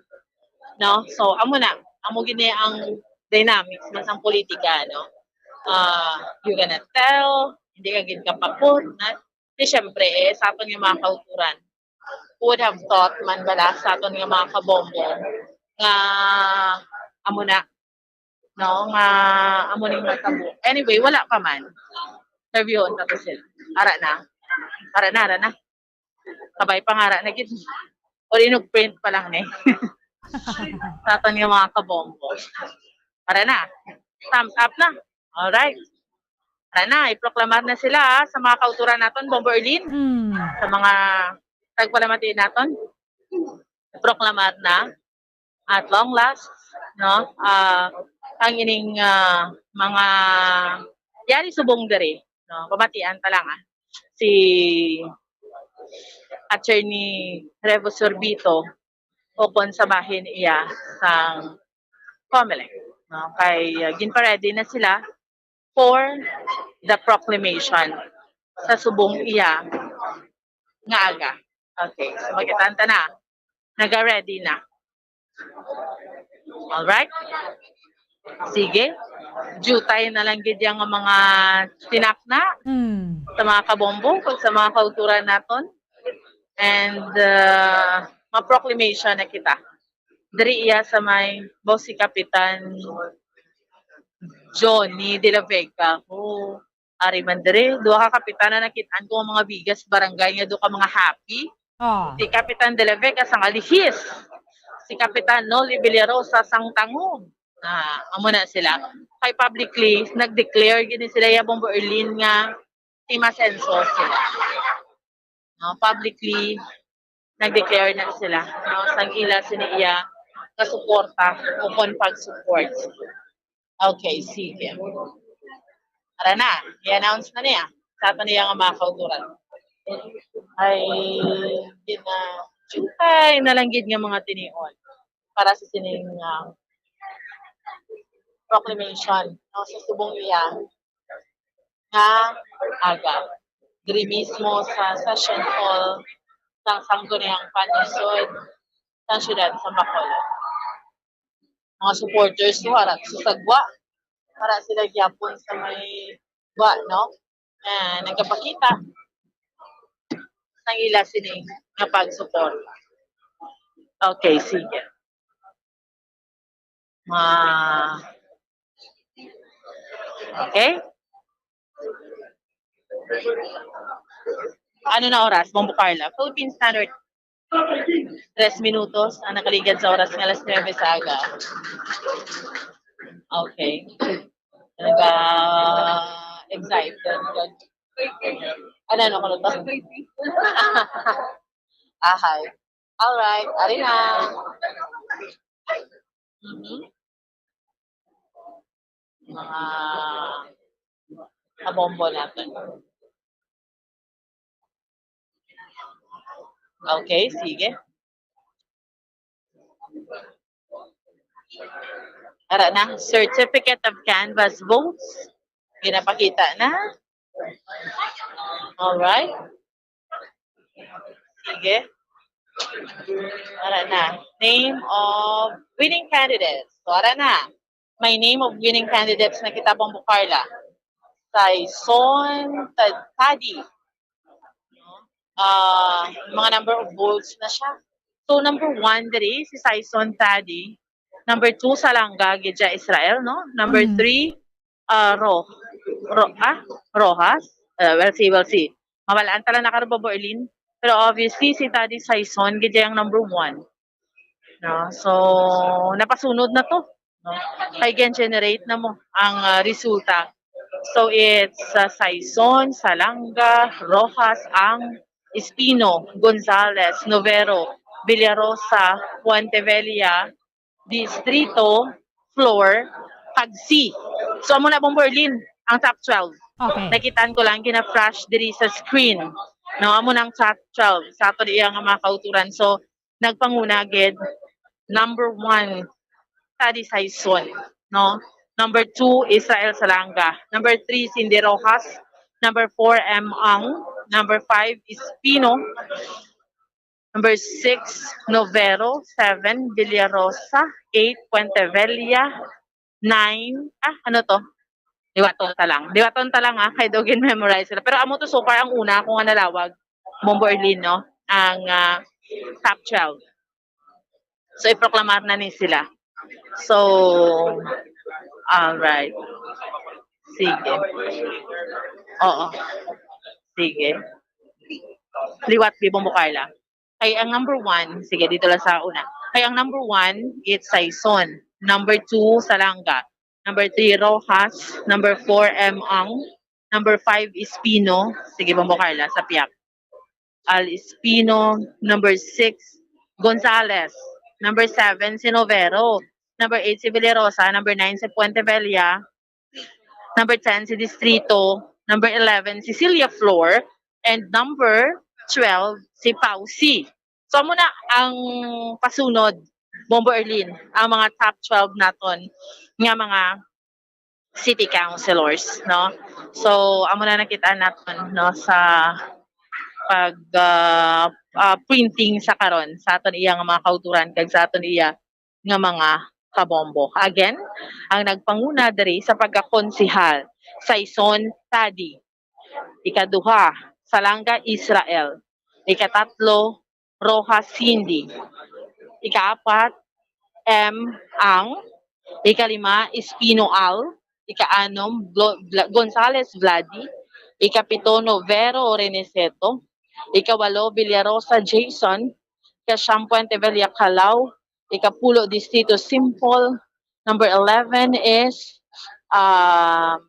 No? So, amo na. Amo gini ang dynamics man sang politika, no? Ah, you cannot tell, hindi ka gid kapapot, na, di syempre, eh, sa aton nga mga kauturan, who would have thought man bala sa aton nga mga kabombo nga amo na, no, nga amo ning matabo. Anyway, wala pa man. Interviewon ta to sila. Ara na. Ara na, ara na. Kabay pa nga ara na gid. O inog print pa lang ni. Sa aton nga mga kabombo. Ara na. Thumbs up na. Alright. Ara na, iproklamar na sila, ah, sa mga kauturan naton, Bombo Erlin. Mm. Sa mga tagpalamati naton. Proklamar na at long last, no? Ah, ang ining, ah, mga yari subong diri, no? Pamatian ta lang, ah. Si Attorney Revo Sorbito, ukon sa bahin iya sang Comelec, no? Kay, ah, ginpa-ready na sila for the proclamation sa subong iya nga aga. Okay, so makita ta na. Naga-ready na. Alright? Sige. Jutay na lang gid yang mga tinakna Mm. sa mga kabombo, kag sa mga kauturan naton. And, uh, ma-proclamation na kita. Diri iya sa may, bo, si Kapitan Johnny de la Vega. Oh, ari man diri, duha ka kapitan na nakit-an ko ang mga bigas barangay nga duha ka mga happy. Oh. Si Kapitan de la Vega sang Alihis, si Kapitan Noli Villarosa sang Tangub. Ah, amo na sila. Kay publicly, nag-declare gid ni sila ya Bombo Erlin nga Team Asenso sila. No, publicly, nag-declare na sila, no, sang ila sini iya nga suporta o kon pag-support. Okay, sige. Tara na, i-announce na niya sa aton niya nga mga kauturan. Ay, gina-, jutay na lang gid nga mga tinion para sa sining, ah, proclamation, no, sa subong iya nga aga. Diri mismo sa Session Hall sang Sangguniang Panlungsod sang Siyudad sa Bacolod. Mga supporters to, harap sa sagwa. Para sila gyapon sa may gwa, no? Ah, nagapakita sang ila sini nga pagsuporta. Okay, sige. Ah, okay. Ano na oras, Bombo Carla? Philippine Standard, tres minutos ang nakaligad sa oras nga alas nuebe sa aga. Okay. Talaga excited. Ano, ano ko na to? Ahay. Alright, ari na. Mhm. Mga kabombo natin. Okay, sige. Ara na, certificate of canvass votes. Ginapakita na. Alright. Sige. Ara na. Name of winning candidates. So, ara na. May name of winning candidates na kita, Bombo Carla. Saison Tad-, Tadi. ah, mga number of votes na siya. So, number one diri si Saison Tadi. Number two, Salanga gid siya, Israel, no? Number Mm. three, ah, Ro-, Ro-, ah, Rojas. Uh, we'll see, we'll see. Mabalaan ta lang na karon, Bombo Erlin. Pero obviously, si Tadi Saison gid siya ang number one. No? So, napasunod na to. No? Kay gin-generate na mo ang, ah, resulta. So, it's, ah, Saison, Salanga, Rojas, Ang, Espino, Gonzales, Novero, Villarosa, Fuentevella, Distrito, Flor, kag C. So, amo na, Bombo Erlin, ang top twelve. Okay. Nakitaan ko lang, gina-flash diri sa screen. No, amo na ang top twelve sa ato diya nga mga kauturan. So, nagpanguna gid, number one, Tadi Saison, no? Number two, Israel Salanga. Number three, Cindy Rojas. Number four, M Ang. Number five, Espino. Number six, Novero. Seven, Villarosa. Eight, Fuentevella. Nine, ah, ano to? Liwaton ta lang. Liwaton ta lang, ah, kay daw gin-memorize sila. Pero amo to so far ang una ko nga nalawag, Bombo Erlin, no? Ang, ah, top twelve. So, iproklamar na ni sila. So, all right. Sige. Oo. Sige. Liwat, di, Bombo Carla. Kay ang number one, sige, dito lang sa una. Kay ang number one, it's Saison. Number two, Salanga. Number three, Rojas. Number four, M Ang. Number five, Espino. Sige, Bombo Carla, sa piyak. Al Espino. Number six, Gonzales. Number seven, si Novero. Number eight, si Villarosa. Number nine, si Fuentevella. Number ten, si Distrito. Number eleven, si Celia Flor. And number twelve, si Pausi. So, amo na ang pasunod, Bombo Erlin, ang mga top twelve naton nga mga city councilors, no? So, amo na nakita naton, no, sa pag, ah, ah, printing sa karon sa aton iya nga mga kauturan kag sa aton iya nga mga kabombo. Again, ang nagpanguna diri sa pagkakonsehal, Saison Tadi. Ikaduha, Salanga Israel. Ikatatlo, Rojas Cindy. Ikaapat, M Ang. Ikalima, Espino Al. Ikaanom, Blo-, Bla-, Gonzales Vladi. Ikapito, Novero Reniceto. Ikawalo, Villarosa Jason. Ikasyam, Fuentevella Calao. Ikapulo, Distrito Simple. Number eleven is, um,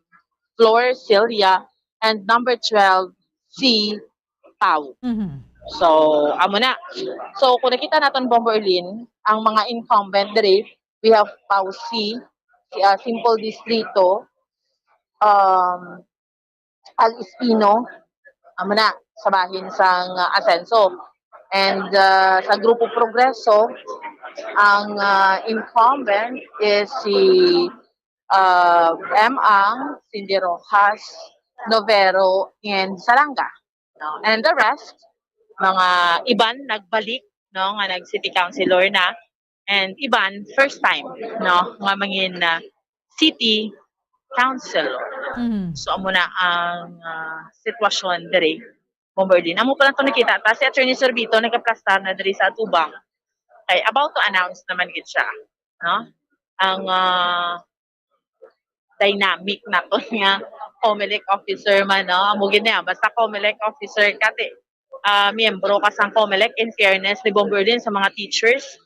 Flor Celia. And number twelve, si Pau. Mhm. So, amo na. So, kung nakita naton, Bombo Erlin, ang mga incumbent diri, we have Pau C, si, ah, Simple Distrito, um, Al Espino, amo na, sa bahin sang, ah, Asenso. And, ah, sa Grupo Progreso, ang, ah, incumbent is si, ah, M Ang, Cindy Rojas, Novero, and Salanga. No? And the rest, mga iban nagbalik, no, nga nag-city councilor na, and iban first time, no, nga mangin, ah, city councilor. Mhm. So, amo na ang, ah, sitwasyon diri, Bombo Erlin. Amo pa lang to nakita ta, si Attorney Sorbito nagaplastar na diri sa atubang. Kay about to announce naman gid siya, no? Ang, ah, dynamic naton nga Comelec officer man, no? Amo gid niya, basta Comelec officer ka, ti, ah, miyembro ka sang Comelec, in fairness ni Bombo Erlin sa mga teachers,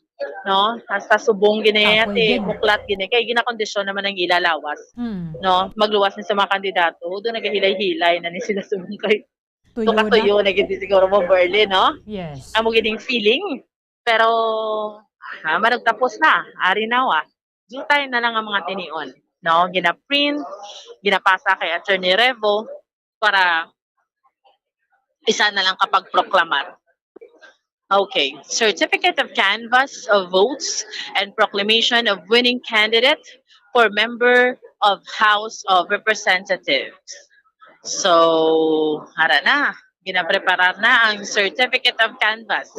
no? Hasta subong gid niya, Apoy ti, gid. Buklat gid niya. Kay ginakondisyon naman ang ila lawas, Mm. no? Magluwas ni sa mga kandidato, doon nagahilay-hilay na ni sila subong kay Tuyo na. Tuyo na gid siguro, Bombo Erlin, no? Yes. Amo gid ang feeling. Pero, ah, managtapos na, ari na, ah. Jutay na lang ang mga tinion, no? Ginaprint, ginapasa kay Attorney Revo para isa na lang kapag proklamar. Okay. Certificate of canvass of votes and proclamation of winning candidate for member of House of Representatives. So, ara na. Ginapreparar na ang certificate of canvass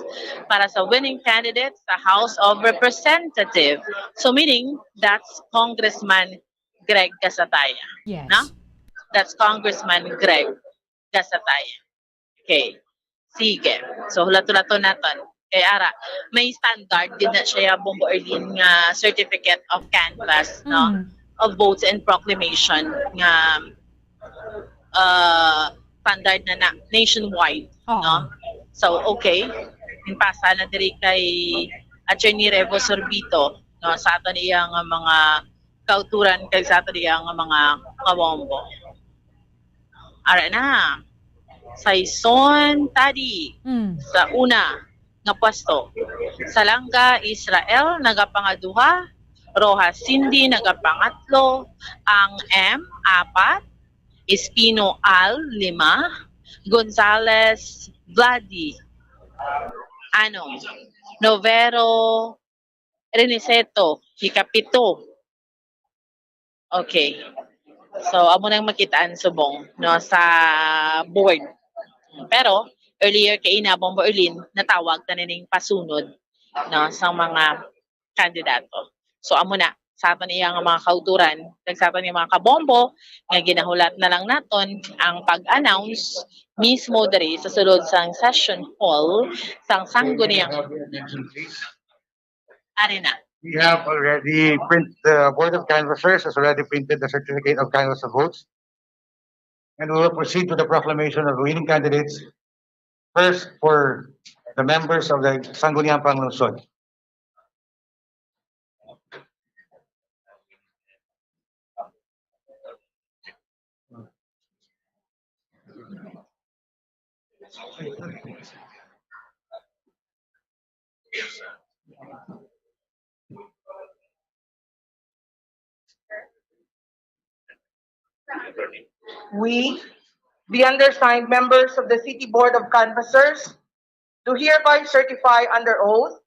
para sa winning candidate sa House of Representative. So, meaning, that's Congressman Greg Gasataya. Yes. No? That's Congressman Greg Gasataya. Okay. Sige. So, hulat-hulaton naton. Kay ara, may standard gid na siya, Bombo Erlin, nga certificate of canvass, no? Mm. Of votes and proclamation nga, uh, standard na, na nationwide, Oo. no? So, okay. Ginpasa na diri kay Attorney Revo Sorbito, no, sa aton iya nga mga kauturan kag sa aton iya nga mga kabombo. Ara na. Saison Tadi Mm. sa una nga pwesto. Salanga Israel nagapangaduha. Rojas Cindy nagapangatlo. Ang M, apat. Espino Al, lima. Gonzales Vladi, ano, Novero Reniceto, ikapito. Okay. So, amo nang makitaan subong, no, sa board. Pero, earlier kay ina, Bombo Erlin, natawag ta na ning pasunod, no, sa mga kandidato. So, amo na, sa aton iya nga mga kauturan, kag sa aton iya mga kabombo, nga ginahulat na lang naton ang pag-announce mismo diri sa sulod sang session hall sang Sangguniang. Ari na. We have already print, the Board of Canvassers has already printed the certificate of canvass of votes. And we will proceed to the proclamation of winning candidates. First, for the members of the Sangguniang Panglungsod. We, the undersigned members of the City Board of Canvassers, do hereby certify under oath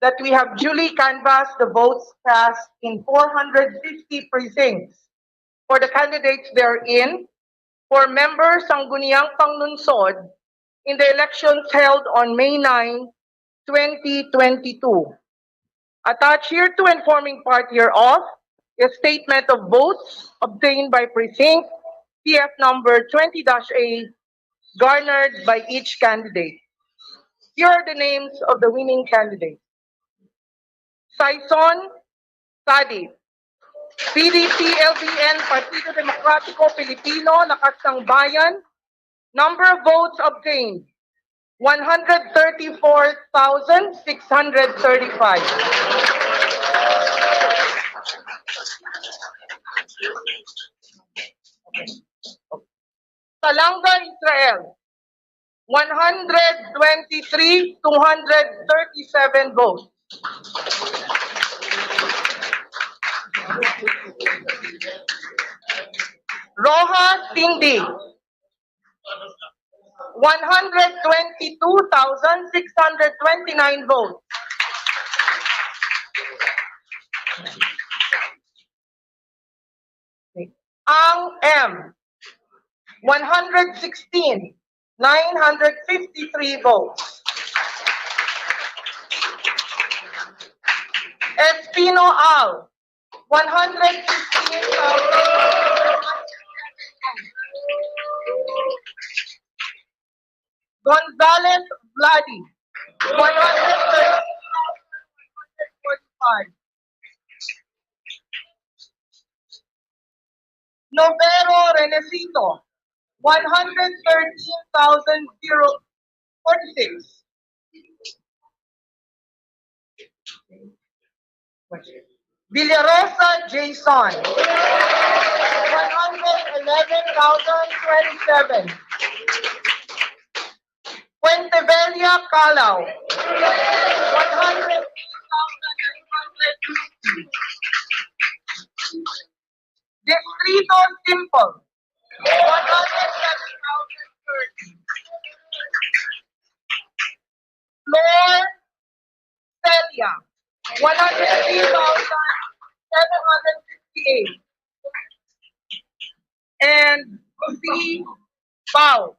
that we have duly canvassed the votes cast in four hundred fifty precincts for the candidates therein, for members sang Sangguniang Panglungsod in the elections held on May nine, twenty twenty-two. Attached hereto and forming part hereof is statement of votes obtained by precinct, P F number twenty dash A, garnered by each candidate. Here are the names of the winning candidates. Saison Tadi, P D C L B N, Partido Demokratiko Pilipino, Lakas ng Bayan. Number of votes obtained, one hundred thirty-four thousand six hundred thirty-five. Salanga Israel, one hundred twenty-three, two hundred thirty-seven votes. Rojas Cindy, one hundred twenty-two thousand six hundred twenty-nine votes. Ang M, one hundred sixteen, nine hundred fifty-three votes. Espino Al, one hundred fifteen thousand. Gonzales Vladi, one hundred thirty-five. Novero Renecito, one hundred thirteen thousand forty-six. Villarosa Jason, one hundred eleven thousand twenty-seven. Fuentebella Calao, one hundred eight thousand nine hundred fifty. Distrito Simple, one hundred seven thousand thirty. Flor Celia, one hundred three thousand seven hundred fifty-eight. And Jose Pau,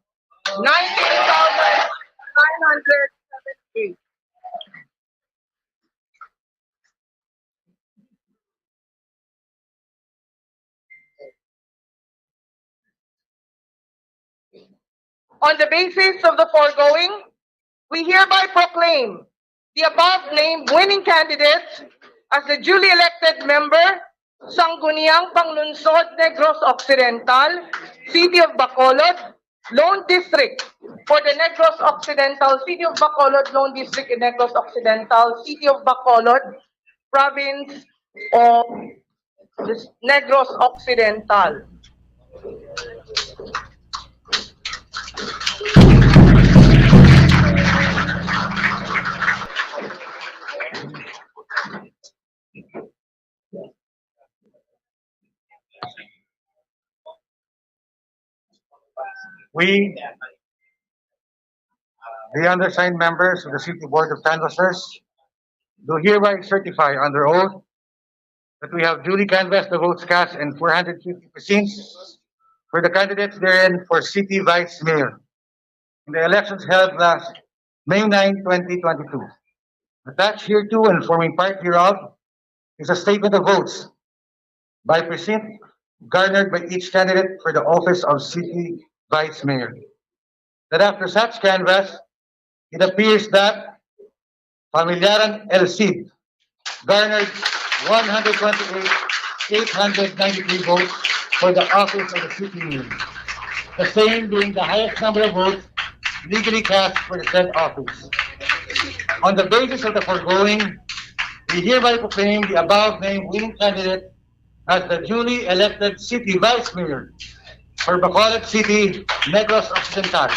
nineteen thousand nine hundred seventy-eight. On the basis of the foregoing, we hereby proclaim the above named winning candidate as the duly elected member, Sangguniang Panglungsod, Negros Occidental, City of Bacolod, Lone District, for the Negros Occidental, City of Bacolod, Lone District, and Negros Occidental, City of Bacolod, Province of Negros Occidental. We, the undersigned members of the City Board of Canvassers, do hereby certify under oath that we have duly canvassed the votes cast in four hundred fifty precincts for the candidates therein for City Vice Mayor in the elections held last May nine, twenty twenty-two. Attached hereto and forming part hereof is a statement of votes by precinct garnered by each candidate for the office of City Vice Mayor. That after such canvass, it appears that Familiaran El Cid garnered one hundred twenty-eight, eight hundred ninety-three votes for the office of the city mayor, the same being the highest number of votes legally cast for the said office. On the basis of the foregoing, we hereby proclaim the above named winning candidate as the duly elected city vice mayor for Bacolod City, Negros Occidental.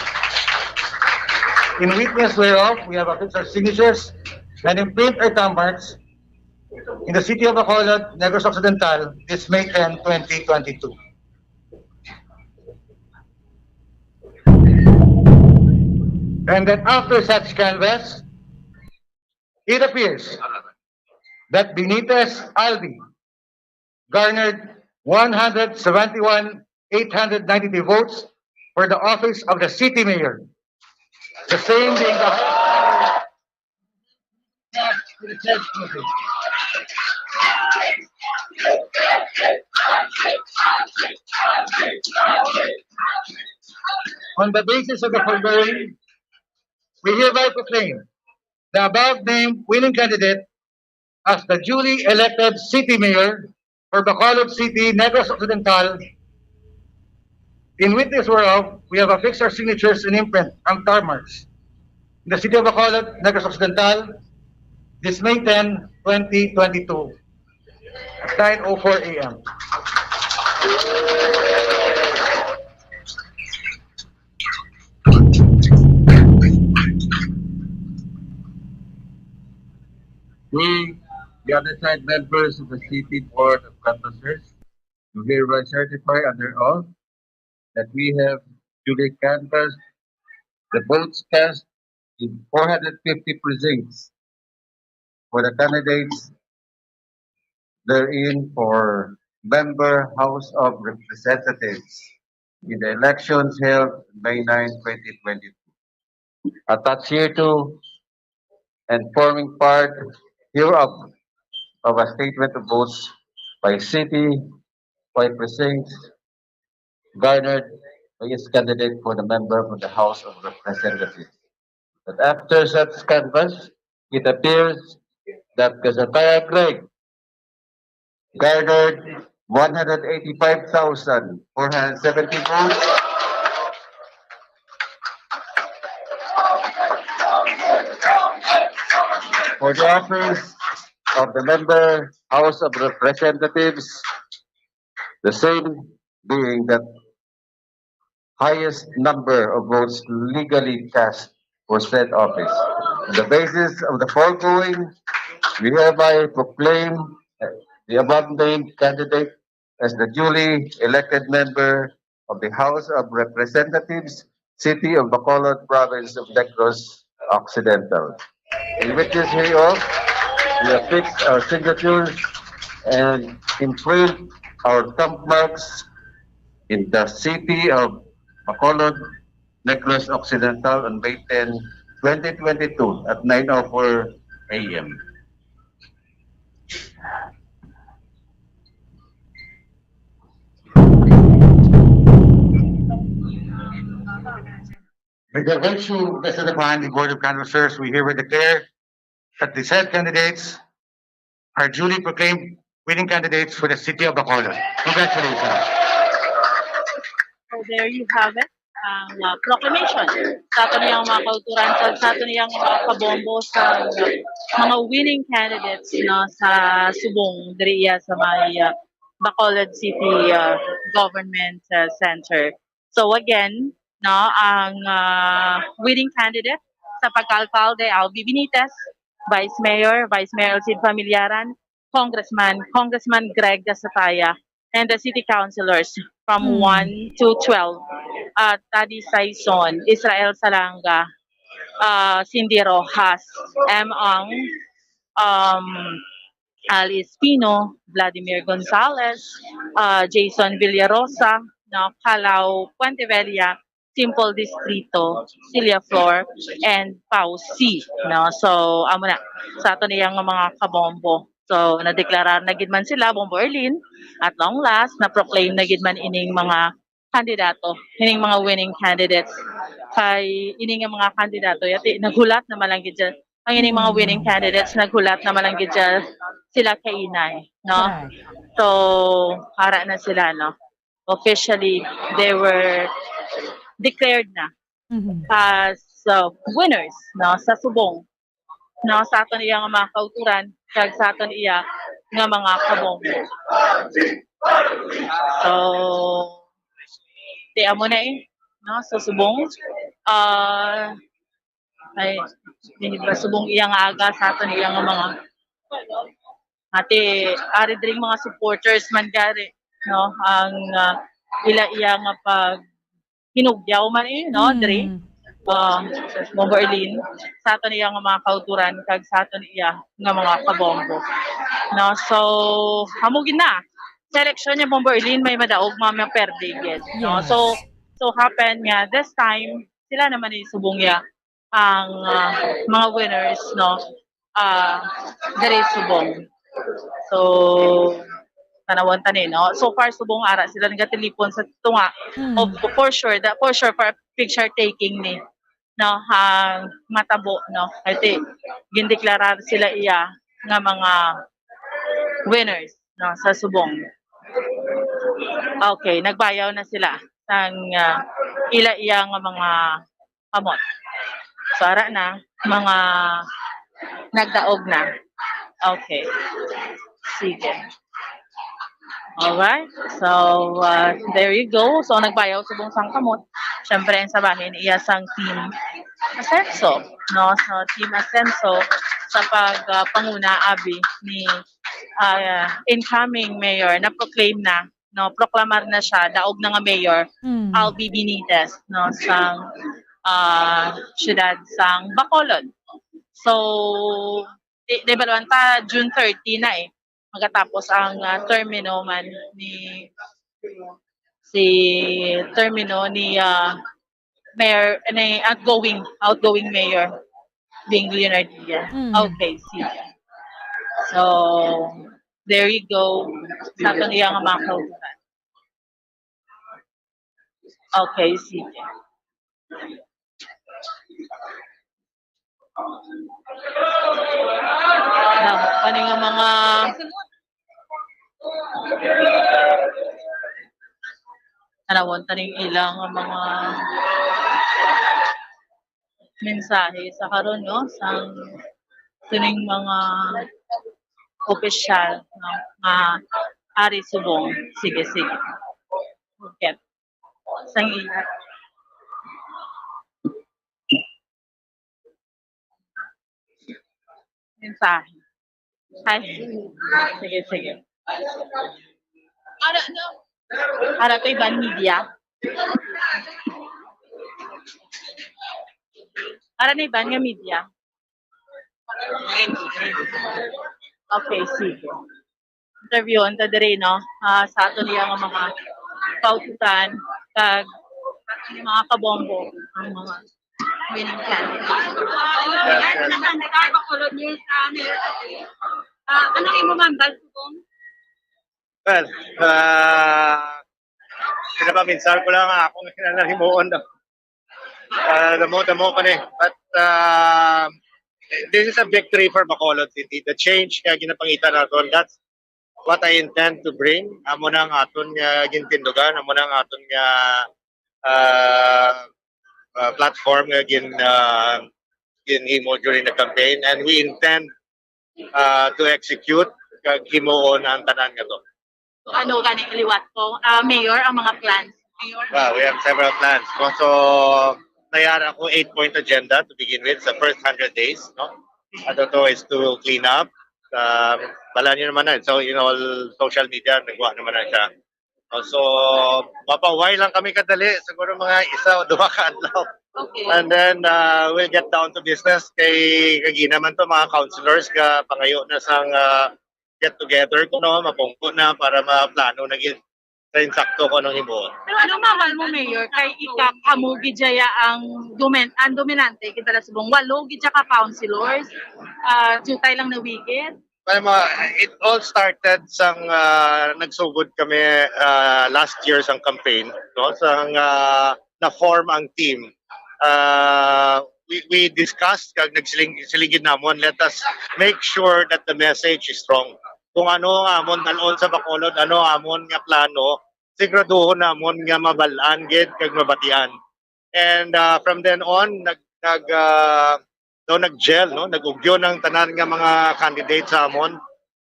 In witness whereof, we have affixed our signatures and imprint our thumb marks in the city of Bacolod, Negros Occidental, this May ten, twenty twenty-two. And that after such canvass, it appears that Benitez Albi garnered one hundred seventy-one, eight hundred ninety-three votes for the office of the city mayor, the same being the highest number cast for the said office. On the basis of the foregoing, we hereby proclaim the above named winning candidate as the duly elected city mayor for Bacolod City, Negros Occidental, in witness whereof we have affixed our signatures and imprint and thumb marks in the city of Bacolod, Negros Occidental, this May ten, twenty twenty-two, at nine oh four a m. We, the undersigned members of the City Board of Canvassers, do hereby certify under oath that we have duly canvassed the votes cast in four hundred fifty precincts for the candidates therein for member House of Representatives in the elections held May nine, twenty twenty-two. Attached hereto and forming part hereof of a statement of votes by city, by precincts garnered by its candidate for the member of the House of Representatives. That after such canvass, it appears that Gasataya Greg garnered one hundred eighty-five thousand four hundred seventy votes for the office of the member House of Representatives, the same being that highest number of votes legally cast for said office. On the basis of the foregoing, we hereby proclaim the above named candidate as the duly elected member of the House of Representatives, City of Bacolod, Province of Negros Occidental. In witness hereof, we affix our signatures and imprint our thumb marks in the city of Bacolod, Negros Occidental on May ten, twenty twenty-two at nine oh four a m. By the virtue vested upon the Board of Canvassers, we hereby declare that the said candidates are duly proclaimed winning candidates for the city of Bacolod. Congratulations. So there you have it, ang uh, proclamation sa aton iyang mga kauturan, sa, sa aton iyang mga kabombo, sa uh, mga winning candidates, no, sa subong diri iya sa may uh, Bacolod City uh, Government uh, Center. So again, no, ang uh, winning candidate sa pagka-alcalde, Albi Benitez, Vice Mayor, Vice Mayor Cid Familiaran, Congressman, Congressman Greg Gasataya, and the city councilors from Hmm. one to twelve, uh, Tadi Saison, Israel Salanga, uh, Cindy Rojas, M. Ang, um, Alice Pino, Vladimir Gonzalez, uh, Jason Villarosa, no, Kalaw Puentevella, Simple Distrito, Celia Flor, and Pausi. No? So, amo na, sa ato niya nga mga kabombo. So, nadeklarar na gid man sila, Bombo Erlin, at long last, na-proclaim na gid man ining mga kandidato, ining mga winning candidates. Kay ining nga mga kandidato, yati, naghulat na man lang gid dyan. Ang ining mga winning candidates, naghulat na man lang gid dyan sila kainay. No? Correct. So, ara na sila, no? Officially, they were declared na Mhm. as uh, winners, no, sa subong, no, sa aton iya nga mga kauturan kag sa aton iya nga mga kabombo. So, di amo na eh, no, sa subong. Ah, ay, di ba, subong iya nga aga sa aton iya nga mga ate, ari dring mga supporters man gari, no, ang ah, ila iya nga pag hinugyaw man eh, no, diri. Mm. Ah, Bombo Erlin, sa aton iya nga mga kauturan kag sa aton iya nga mga kabombo. No, so, amo gid na. Sa eleksyon niya, Bombo Erlin, may madaog, may maperde gid, no? Yes. So, so happen nga this time, sila naman ni subong iya ang ah, mga winners, no, ah, diri subong. So, tanawon ta ni, no? So far, subong ara sila nagatilipon sa tunga. Hmm. Of, for sure, the, for sure, for picture taking ni, no, ang matabo, no? Kasi gindeklarar sila iya nga mga winners, no, sa subong. Okay, nagbayaw na sila sang ah, ila iya nga mga kamot. So, ara na, mga nagdaog na. Okay. Sige. Alright. So, uh, there you go. So, nagbayaw subong sang kamot. Siyempre, ang sa bahin, iya sang Team Asenso. No? So, Team Asenso sa pag uh, panguna, abi, ni uh, incoming mayor na proclaim na no, proklamar na siya, daog na nga mayor, Mm. Albi Benitez, no, sang ah, siyudad sang Bacolod. So, di, di baluan ta, June thirty na eh. Magatapos ang ah, termino man ni si termino ni ah, mayor, ni outgoing, outgoing mayor, Bing Leonardia. Mm. Okay, sige. So, there you go. Sa aton iya nga mga kauturan. Okay, sige. Damo pa ni nga mga tanawon ta ning ilang nga mga mensahe sa karon, no, sang sining mga opisyal, no, nga ari subong. Sige, sige. Okay. Sang iya mensahe. Ay, sige, sige. Ara, no? Ara to iban media. Ara na iban nga media. Okay, sige. Interview unta diri, no? Ah, sa aton iya nga mga kaututan kag mga kabombo ang mga winning candidate. Ah, ano imo, ma'am, balsubong? Well, uh, pinapaminsar ko lang ang akong kinalahimuon. No? Ah, damo, damo pa ni. But uh, this is a victory for Bacolod City. The change nga ginapangita naton, that's what I intend to bring. Amo na ang aton nga gintindugan, amo na ang aton nga uh, uh, platform nga gin uh, ginhimo during the campaign, and we intend uh, to execute kag himuon ang tanan nga to. Ano gani liwat ko? Ah, Mayor, ang mga plans. Mayor? Well, we have several plans. No? So, nayara ko eight-point agenda to begin with sa first hundred days. No? Ato to is to clean up. Um, bala niyo naman na. So, in all social media, nagwa naman na siya. No? So, mapahuway lang kami kadali. Siguro mga isa o duha ka adlaw. Okay. And then uh, we'll get down to business kay kagina man to mga councilors ka pangayo na sang uh, get together kuno mapungko na para maplano na gid sa insakto ko anong himuon. Pero ano mamal mo, Mayor, kay ika kamo gidya ang domin ang dominante kita la subong walo gidya ka councilors, ah, jutay lang na wigit. Alam mo, it all started sang uh, nagsugod kami uh, last year sang campaign, no? Sang uh, na-form ang team. Uh, we, we discussed kag nagsiling siligid namon, let us make sure that the message is strong. Kung ano ang amon dalon sa Bacolod, ano ang amon nga plano, siguraduhon namon nga mabal-an gid kag mabatian. And uh, from then on, nag nag uh, no, nag-gel, no, nag-ugyon ang tanan nga mga candidates sa amon.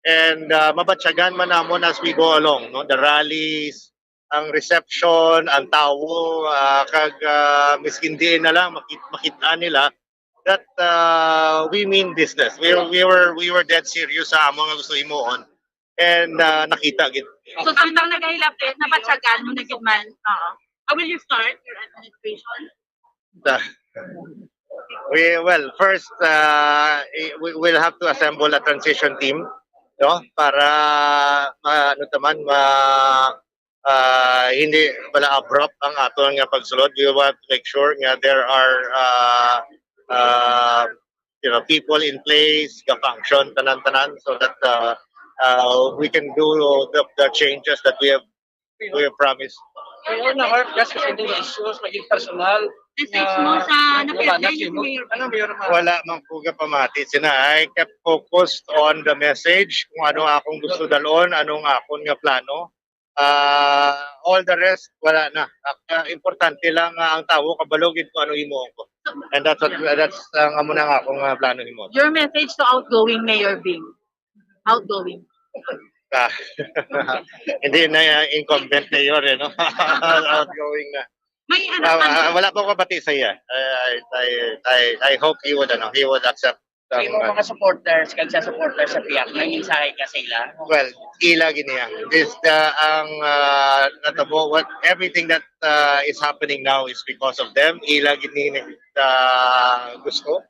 And uh, mabatyagan man namon as we go along, no, the rallies, ang reception, ang tawo, uh, kag uh, miskin diin na lang makit makita nila that uh, we mean business. We we were we were dead serious sa amo nga gusto himuon. And uh, nakita gid. So, samtang nagahilapit, nabatyagan mo na gid man. Oo. How will you start your administration? We well, first uh, we will have to assemble a transition team, no, para ma, ano taman ma uh, hindi wala abrupt ang aton nga pagsulod. We want to make sure nga there are uh, uh, you know, people in place, ga-function tanan-tanan so that uh, uh, we can do the, the changes that we have we have promised. Mayor, na-hurt ka sa sini issues, maging personal. Message mo sa napiapay ni Mayor. Ano, Mayor? Wala man ko kapamati sina. I kept focused on the message, kung ano akong gusto dalon, anong akon nga plano. Uh, all the rest, wala na. Uh, importante lang uh, ang tawo kabalo gid kung ano himuon ko. And that's what, that's ang amo na nga akong uh, plano himuon. Your message to outgoing Mayor Bing. Outgoing. Ah, hindi na uh, incumbent mayor eh, no? Outgoing na. May anak ka na. Uh, wala pa ko bati sa iya. I, I, I, I hope he would, ano, he would accept. Yung mga supporters, kag sa supporters sa P I A C, may mensahe ka sa ila? Well, ila gini ang. This, the, ang uh, natabo, what, everything that uh, is happening now is because of them. Ila gini uh, gusto.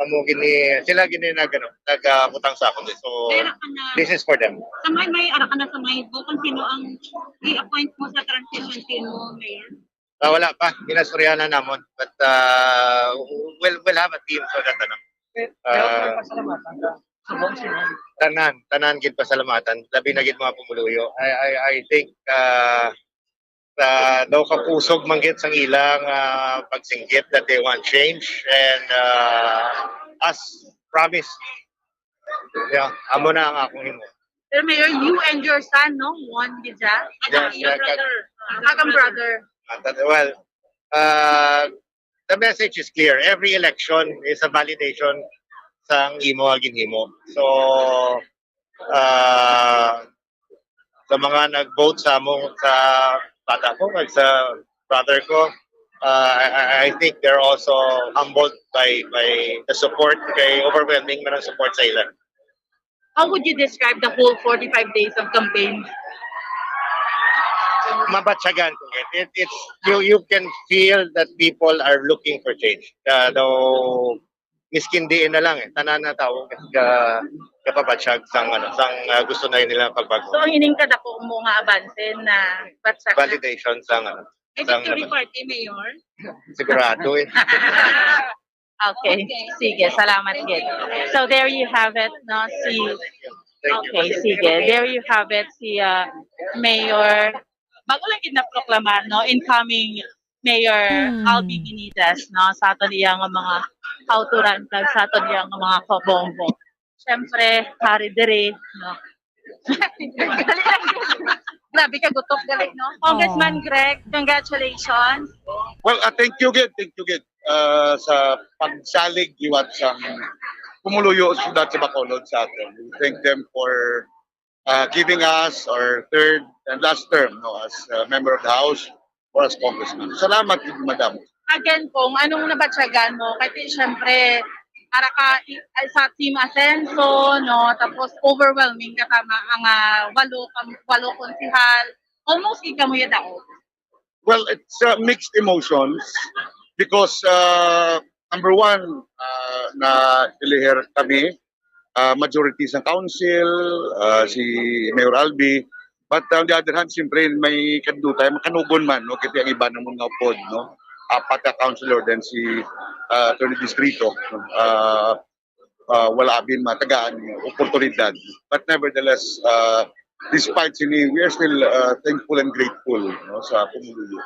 Amo gini, sila gini nag, ano, nag uh, butang sa akon. So, May anak ka na. This is for them. Sa may, may anak ka na sa may kung sino ang i-appoint mo sa transition team mo, Mayor? Ah, wala pa. Ginastoryahan na namon. But uh, we'll, we'll have a team for that. Ano? Pero Ah. Pasalamatan ka. Subong sila. Tanan, tanan gid pasalamatan. Labi na gid mga pumuluyo. I, I, I think uh, uh, daw kapusog man gid sang ilang uh, pagsinggit that they want change. And uh, as promised, yeah, amo na ang akong himo. Pero Mayor, you and your son, no? One gid siya. Yes, Your yeah, brother. Akong brother. Uh, that, well, uh, the message is clear. Every election is a validation sang imo nga ginhimo. So, uh, sa mga nag-vote sa among sa bata ko, kag sa brother ko, uh, I, I- I think they're also humbled by by the support, kay overwhelming man ang support sa ila. How would you describe the whole forty-five days of campaign? Mabatyagan ko it. It, it's you you can feel that people are looking for change. Uh, though miskin diin na lang eh, tanan na tawo ka kapabatyag sang ano, sang uh, gusto na nila pagbago. So, ang ining kadako mo nga abanse na batsa ka. Validation sang ano, May sang victory naman. Party, Mayor? Sigurado eh. Okay. Sige, salamat gid. So there you have it, no? Si Thank you. Okay, sige. There you have it, si uh, Mayor. Bago lang gid naproklama, no? Incoming Mayor Hmm. Albee Benitez, no, sa aton iya nga mga kauturan kag sa aton iya nga mga kabonggo. Siyempre, hari diri, no. Dali lang. Grabe ka gutok, dali, no? Congressman Oh. Greg, congratulations. Well, uh, thank you gid, thank you gid uh, sa pagsalig liwat sa pumuluyo sa syudad sa Bacolod sa aton. We thank them for uh, giving us our third and last term, no, as uh, member of the House or as congressman. Salamat gid, madam. Again, kung anong nabatyagan mo, kasi siyempre, para ka i- ay sa Team Asenso, no, tapos overwhelming ka tama ang ah, walo, kam- walo konsihal, almost ikaw mo yung daog. Well, it's uh, mixed emotions because uh, number one, uh, na-elihir kami, uh, majority sa council, uh, si Mayor Albee. But on the other hand, siyempre may kadutay, makanugon man, no? Kasi ang iba namon nga upod, no? Apat ka councilor, then si uh, Attorney Distrito, uh, uh, wala abin matagaan yung oportunidad. But nevertheless, uh, despite sini, we are still uh, thankful and grateful, no, sa pumuluyo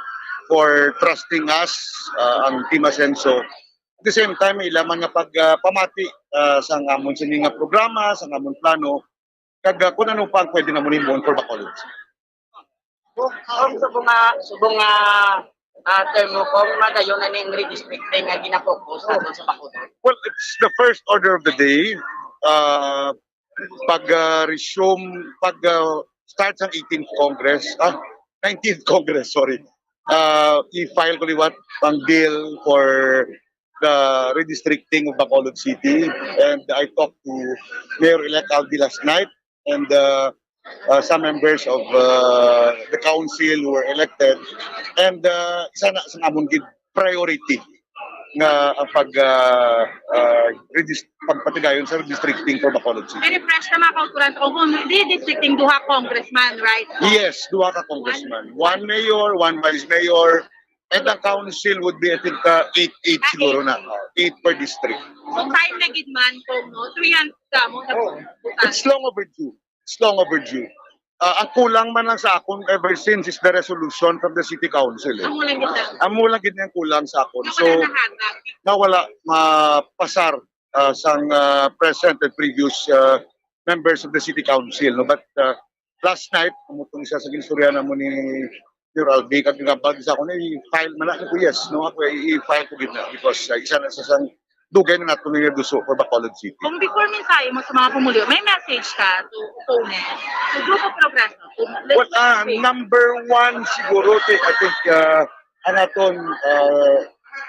for trusting us, uh, ang Team Asenso. At the same time, ila man nga pagpamati uh, sa amon sini nga programa, sa amon plano, kag uh, kung ano pa ang pwede namon himuon for Bacolod. Kung subong nga, subong nga ah, term mo, kung madayon na ning redistricting nga ginapokus naton sa Bacolod. Well, it's the first order of the day. Uh, pag uh, resume, pag uh, start sang eighteenth Congress, ah, nineteenth Congress, sorry. Uh, i-file ko liwat ang bill for the redistricting of Bacolod City. And I talked to Mayor-elect Albee last night and uh, uh, some members of uh, the council who were elected. And uh, isa na sa amon gid priority nga ang pag uh, uh, regis- pagpatigayon sa redistricting for Bacolod City. May refresh na mga kauturan ko kung di districting duha congressman, right? Yes, duha ka congressman. One mayor, one vice mayor, and ang council would be, I think, uh, eight, eight siguro na. Uh, eight per district. So time na gid man kung no, three hundred ka mo na Oh, it's long overdue. It's long overdue. Uh, ang kulang man lang sa akon ever since is the resolution from the city council. Eh. Amo lang gid na. Amo lang gid ang kulang sa akon. Nga So, wala nahatag. Nga wala mapasar uh, sang uh, present and previous uh, members of the city council. No? But uh, last night, amo tong isa sa ginstorya namo ni Mayor Albee, kag nga bag sa ako na i-file man na ko, yes, no, ako i-file ko gid na because uh, isa na sa sang dugay na nato nga duso for Bacolod City. Kung before mensahe mo sa mga pumuluyo, may message ka to opponents, to Grupo Progreso, to Well, uh, number one siguro, ti- I think, uh, ang aton uh,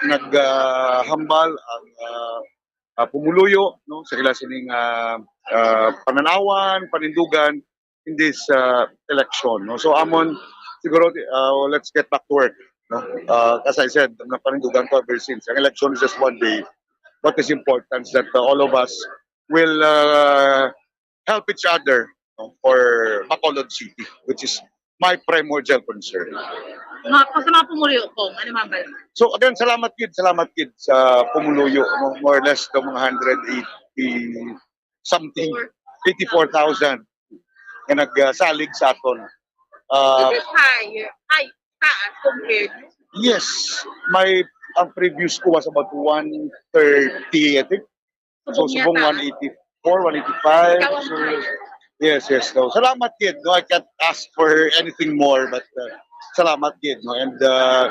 naghambal ang uh, uh, pumuluyo, no, sa ila sining uh, uh, pananawan, panindugan in this uh, election, no. So amon siguro, uh, let's get back to work, no. Uh, as I said, napanindugan ko ever since, ang election is just one day. What is important is that uh, all of us will uh, help each other, no, for Bacolod City, which is my primordial concern. Mga, sa mga pumuluyo ko, ano man ba? So again, salamat gid, salamat gid sa pumuluyo, no, more or less to mga hundred eighty something, eighty-four thousand na nagsalig sa aton. Uh, This is higher, high, taas compared. Yes, my ang previous ko was about one thirty, I think. So subong one eighty-four, one eighty-five. So, yes, yes. So, salamat gid, no. I can't ask for anything more, but uh, salamat gid, no. And uh,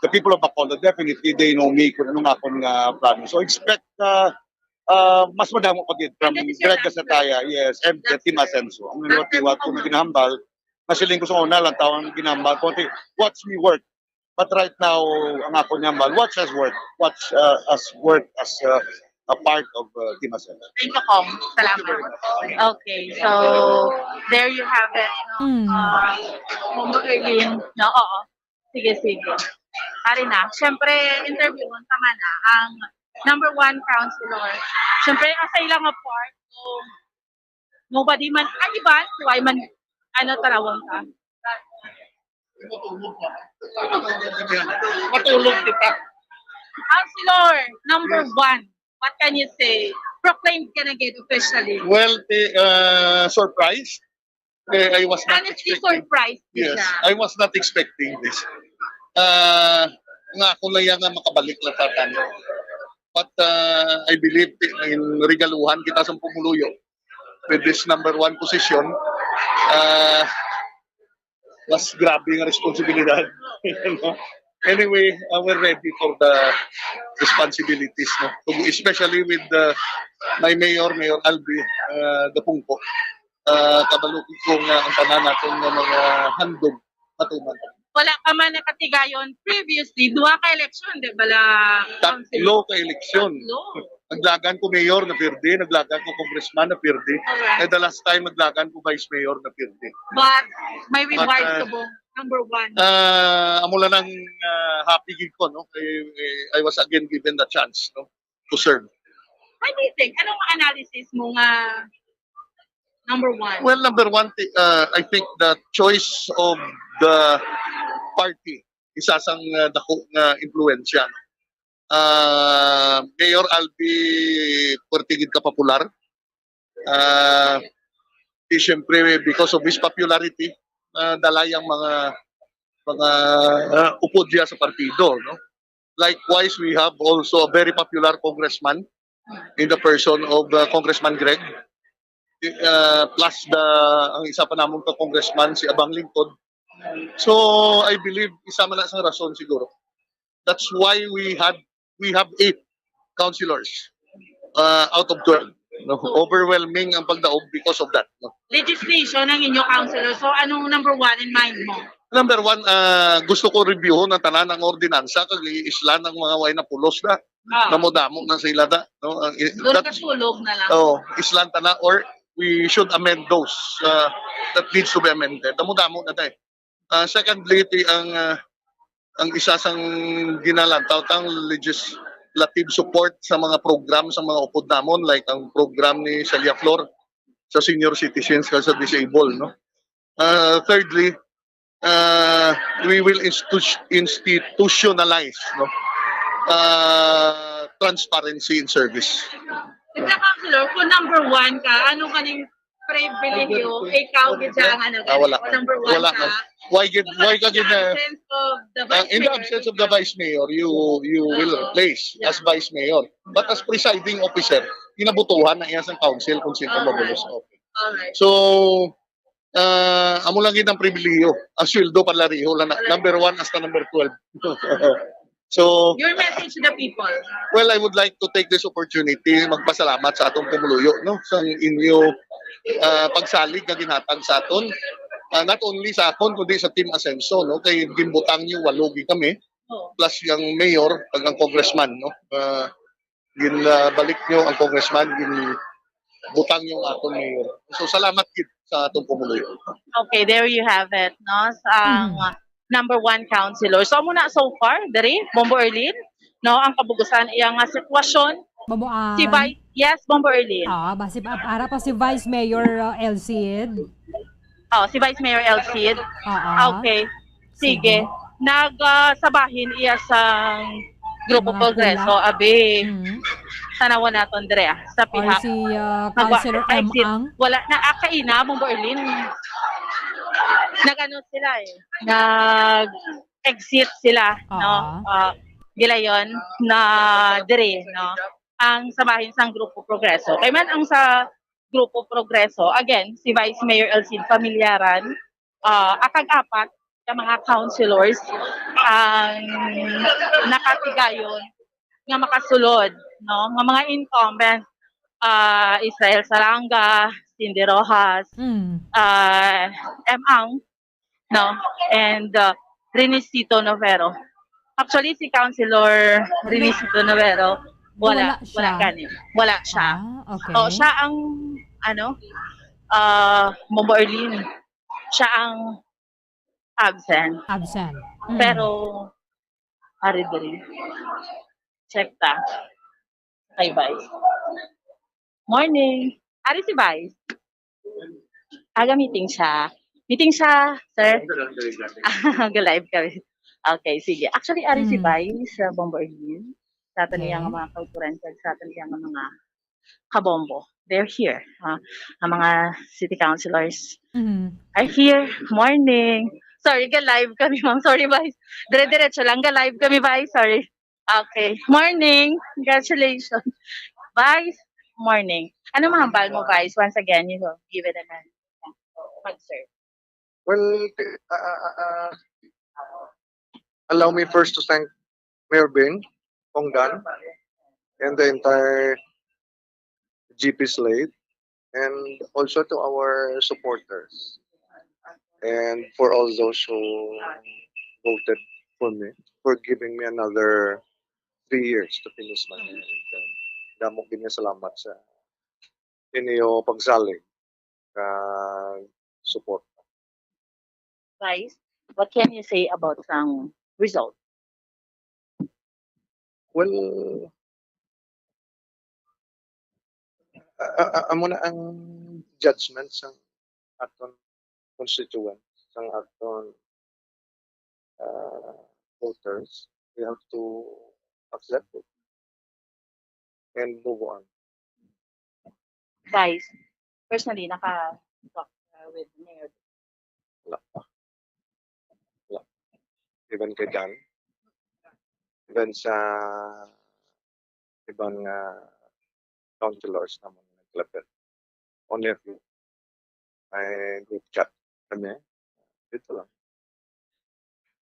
the people of Bacolod, definitely they know me kung anong akon nga plano. So expect uh, uh, mas madamo pa gid from Greg Gasataya, yes, and the Team Asenso. Ang liwat-liwat kong ginahambal, masiling ko sa una lang, tawang ginahambal ko, watch me work. But right now, ang ako niya mal, watch us work. Watch uh, us work as uh, a part of uh, Team Asenso. Thank you, Kong. Salamat. Okay, so there you have it. Mm. Uh, Ma'am Erlene, no? Oo. Sige, sige. Pare na. Siyempre, interview mo tama na ang number one counselor. Siyempre, ang sa ilang part, kung nobody man, ang iban, why man, ano, tarawon ka? Matulog kita. Counselor, number one, what can you say? Proclaimed ka na gid officially. Well, the, uh, surprise. Eh, I was not Honestly, expecting. Surprised Yes, siya. I was not expecting this. Uh, Nga ako lang yan nga makabalik lang sa tanyo. But uh, I believe in regaluhan kita sa pumuluyo with this number one position. Uh, mas grabe nga responsibilidad. Anyway, uh, we're ready for the responsibilities, no? Especially with uh, my mayor, Mayor Albi uh, Gapungko. Uh, kabalo ko nga ang tanan natin nga mga handog matuman. Wala pa man nakatigayon previously, duha ka eleksyon, di ba la? Tatlo ka eleksyon. Tatlo. Naglagan ko mayor na pirdi, naglagan ko congressman na pirdi. Correct. And the last time naglagan ko vice mayor na pirdi. But may But, uh, number one. Uh, amo lang ang uh, happy gid ko, no? I, I was again given the chance, no, to serve. What do you think? Anong analysis mo nga number one? Well, number one, uh, I think the choice of the party isa sang uh, dako nga impluwensya. Uh, Mayor Albi, pwerte gid ka popular. Uh, di siyempre, because of his popularity, uh, dalay ang mga mga uh, upod niya sa partido, no? Likewise, we have also a very popular congressman in the person of uh, Congressman Greg. Uh, plus the ang isa pa namon ka congressman si Abang Lingkod. So I believe isa man na sang rason siguro. That's why we had we have eight councilors uh, out of twelve. No? Overwhelming ang pagdaog because of that. No? Legislation ang inyo councilor. So anong number one in mind mo? Number one, uh, gusto ko reviewon ang tanan ng ordinansa kag islan ang mga way na pulos na. Ah. Damo-damo na sila da, no? Ang i- Doon that- ka tulog na lang. Oh, islan tana or we should amend those uh, that needs to be amended. Damo-damo na tayo. Uh, secondly, ti ang uh, ang isa sang ginalantaw tang legislative support sa mga program sa mga upod namon, like ang program ni Celia Flor sa senior citizens kag sa disabled, no? Uh, thirdly, uh, we will institu- institutionalize, no? Uh, transparency in service. Mister Councilor, kung number one ka, ano kaning pribilehiyo, ikaw gid siya ang ano, Ah, wala. Kung number one Wala ka. na. Why gid why ka gid na Absence of the uh, vice in the mayor, absence of the ikaw. Vice Mayor, you you will Oo. replace Yeah. as Vice Mayor. But as presiding officer, ginabutuhan na iya sa council kung sino Alright. mabulos. Okay. Alright. So, uh, amo lang gid ang pribilehiyo. Ang sweldo palareho lang na, number one hasta number twelve. So, Your message to the people. Well, I would like to take this opportunity magpasalamat sa atong pumuluyo, no, sa inyo ah, pagsalig nga ginhatag sa aton. Ah, not only sa akon kundi sa Team Asenso, no, kay ginbutang niyo walo gid kami Oh. Plus ang mayor kag ang congressman, no. Ah, ginbalik niyo ang congressman, ginbutang niyo ang atong mayor. So salamat gid sa atong pumuluyo. Okay, there you have it, no? Sa ang Mhm. number one councilor. So, muna so far, diri, Bombo Erlin, no, ang kabugusan iya nga sitwasyon. Babuan. Si Vice, yes, Bombo Erlin. Ah, basi pa ara pa si Vice Mayor uh, El Cid. Oh, si Vice Mayor El Cid. Ah, Okay. Sige. Nag ah, sa bahin iya sang Grupo Mga Progreso, abi. Mm. Tanawan naton dire ah, sa Or pihak. si uh, Nagwa- Councilor M. exit. Ang. Wala na, ah, kaina, Bombo Erlin. Nag-ano sila eh. Nag-exit sila, no? Oo. Ah, gilayon na dire, no? Ang sa bahin sang Grupo Progreso. Kay man ang sa Grupo Progreso, again, si Vice Mayor El Cid Familiaran, ah, akag apat ka mga councilors ang nakatigayon nga makasulod, no, nga mga incumbent, ah, Israel Salanga, Cindy Rojas, Mm. ah, M. Ang, no, and uh, Renisito Novero. Actually, si Councilor Renisito Novero, wala, Wala wala, siya. gani. Wala siya. Ah, okay. Oh, siya ang, ano, ah, Bombo Erlin. Siya ang absent. Absent. Mm. Pero, ari diri. Check ta. Kay Vice. Morning. Ari si Vice. Aga meeting siya. Meeting siya, sir. Ga-live kami. Okay, sige. Actually, ari si Mm. Vice sa Bombo Erlin. Sa aton Okay. iyang mga kauturan, sa aton iyang mga kabombo. They're here. Ha? Ang mga city councilors Mhm. are here. Morning. Sorry, ga-live kami, ma'am. Sorry, Vice. Dire-diretso lang, ga-live kami, Vice. Sorry. Okay. Morning. Congratulations. Vice, morning. Ano mahambal mo, Vice? Once again, you know, give it a man. Mag-serve. Well, uh, uh, uh, allow me first to thank Mayor Bing, Ongdan, and the entire G P slate, and also to our supporters, and for all those who voted for me, for giving me another three years to finish my term. Damo gid nga salamat sa inyo pagsalig kag support. Vice, what can you say about sang result? Well, a- a- a- amo na ang judgment sang aton constituent, sang aton uh, voters. We have to accept it and move on. Vice, personally, naka-talk uh, with Mayor. Wala pa. Wala. Even kay Dan. Even sa iban nga councilors naman nga nagkalapit. Only a few. May group chat kami. Dito lang.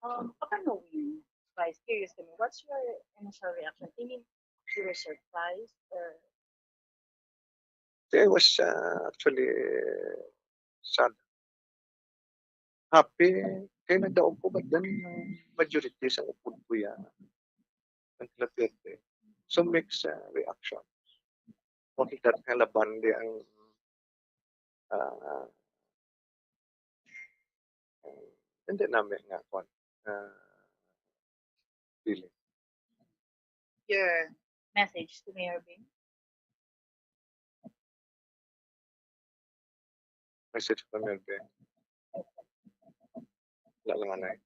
Um, upon knowing, Vice, curious kami, what's your initial reaction? I mean, you were surprised or I was uh, actually sad. Happy kay nagdaog ko, but then uh, majority sa upod ko ya ang Duterte. So mixed uh, reaction. Okay, that nga laban di ang uh, hindi namin nga kwan. Uh, feeling. Your message to Mayor Bing? Message from Mayor Bing. Wala lang anay.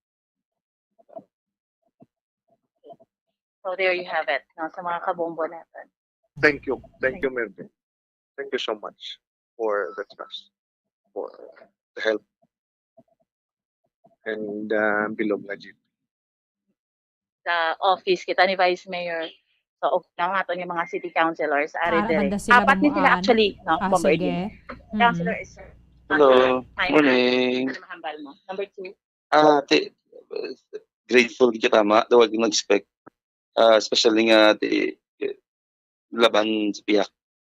So there you have it, no, sa mga kabombo natin. Thank you. Thank you, Mayor Bing. Thank you so much for the trust, for the help, and uh, bilog na G P. Sa office kita ni Vice Mayor. So, okay na nga ito yung mga city councilors. Ari Ah, dire. banda sila Apat ni sila Bamuan. Actually, no? Ah, Bombo sige. Edwin. Mm. Councilor Israel. Hello. Hi. Morning. Ano mahambal mo? Number two. Ah, ti, grateful kita ma. Daw ako nag-expect. Ah, especially nga ti, laban sa pihak.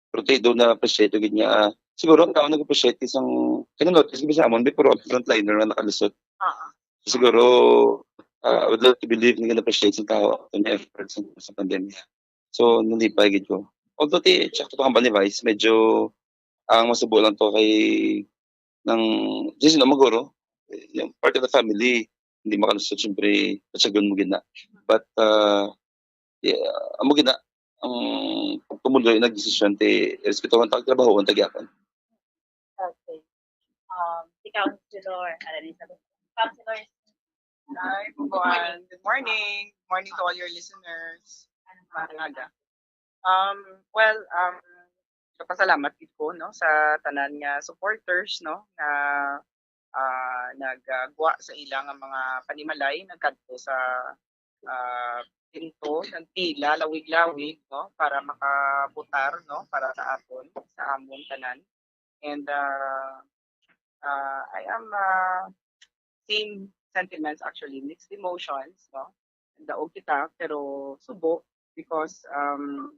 Pero ti, doon na-appreciate ko gid nga. Siguro ang tao nag-appreciate isang, kaya notice ko sa amon, before ako frontliner na nakalusot. Oo. Siguro, ah, I would love to believe nga na-appreciate sa tao ang efforts sa, sa pandemya. So, nalipay gid ko. Although ti, check ko ang Vice, medyo ang masubo lang to kay nang just no maguro yung part of the family hindi makalusot, syempre patsagon mo gid na. But uh, yeah, amo gid na ang pagtumuloy nag desisyon ti respeto ang tag trabaho ang tagyapon. Okay. Um, si Councilor, ano ni sabi? Councilor Hi, Bubuan. Good morning. Good morning to all your listeners. Maaga. Um, well, um, nagpasalamat gid ko, no, sa tanan nga supporters, no, nga ah, nagagwa sa ila nga mga panimalay, nagkadto sa ah, pinto, nagpila lawig-lawig, no, para makabotar, no, para sa aton, sa amon tanan. And uh, uh, I am uh, same sentiments actually, mixed emotions, no? Daog kita pero subo because um,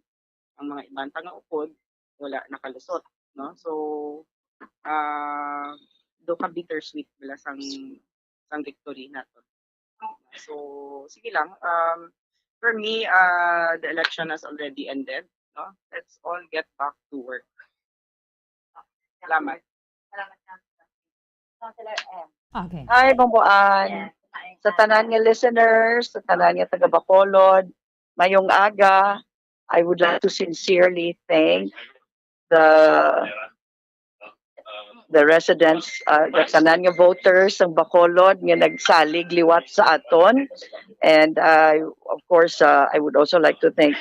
ang mga iban ta nga upod wala nakalusot, no? So uh, do ka bittersweet bala sang sang victory nato. So sige lang. Um, for me, uh, the election has already ended, no? Let's all get back to work. Salamat. Salamat, Councilor M. Okay. Hi, Bomboan. Yes. Sa tanan nga listeners, sa tanan nga taga Bacolod, mayong aga. I would like to sincerely thank the the residents, uh, the tanan nga voters ng Bacolod nga nagsalig liwat sa aton. And uh, of course, uh, I would also like to thank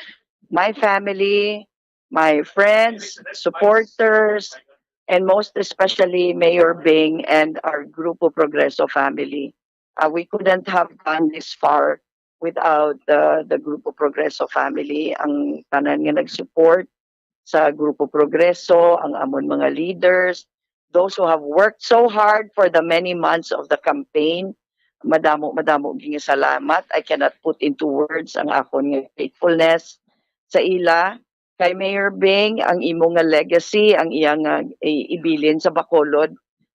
my family, my friends, supporters, and most especially Mayor Bing and our Grupo Progreso family. Uh, we couldn't have gone this far without the, the Grupo Progreso family, ang tanan nga nag-support sa Grupo Progreso, ang amon mga leaders, those who have worked so hard for the many months of the campaign. Madamo, madamo gyud nga salamat. I cannot put into words ang akon nga gratefulness sa ila. Kay Mayor Bing, ang imo nga legacy, ang iya nga i-, ibilin sa Bacolod,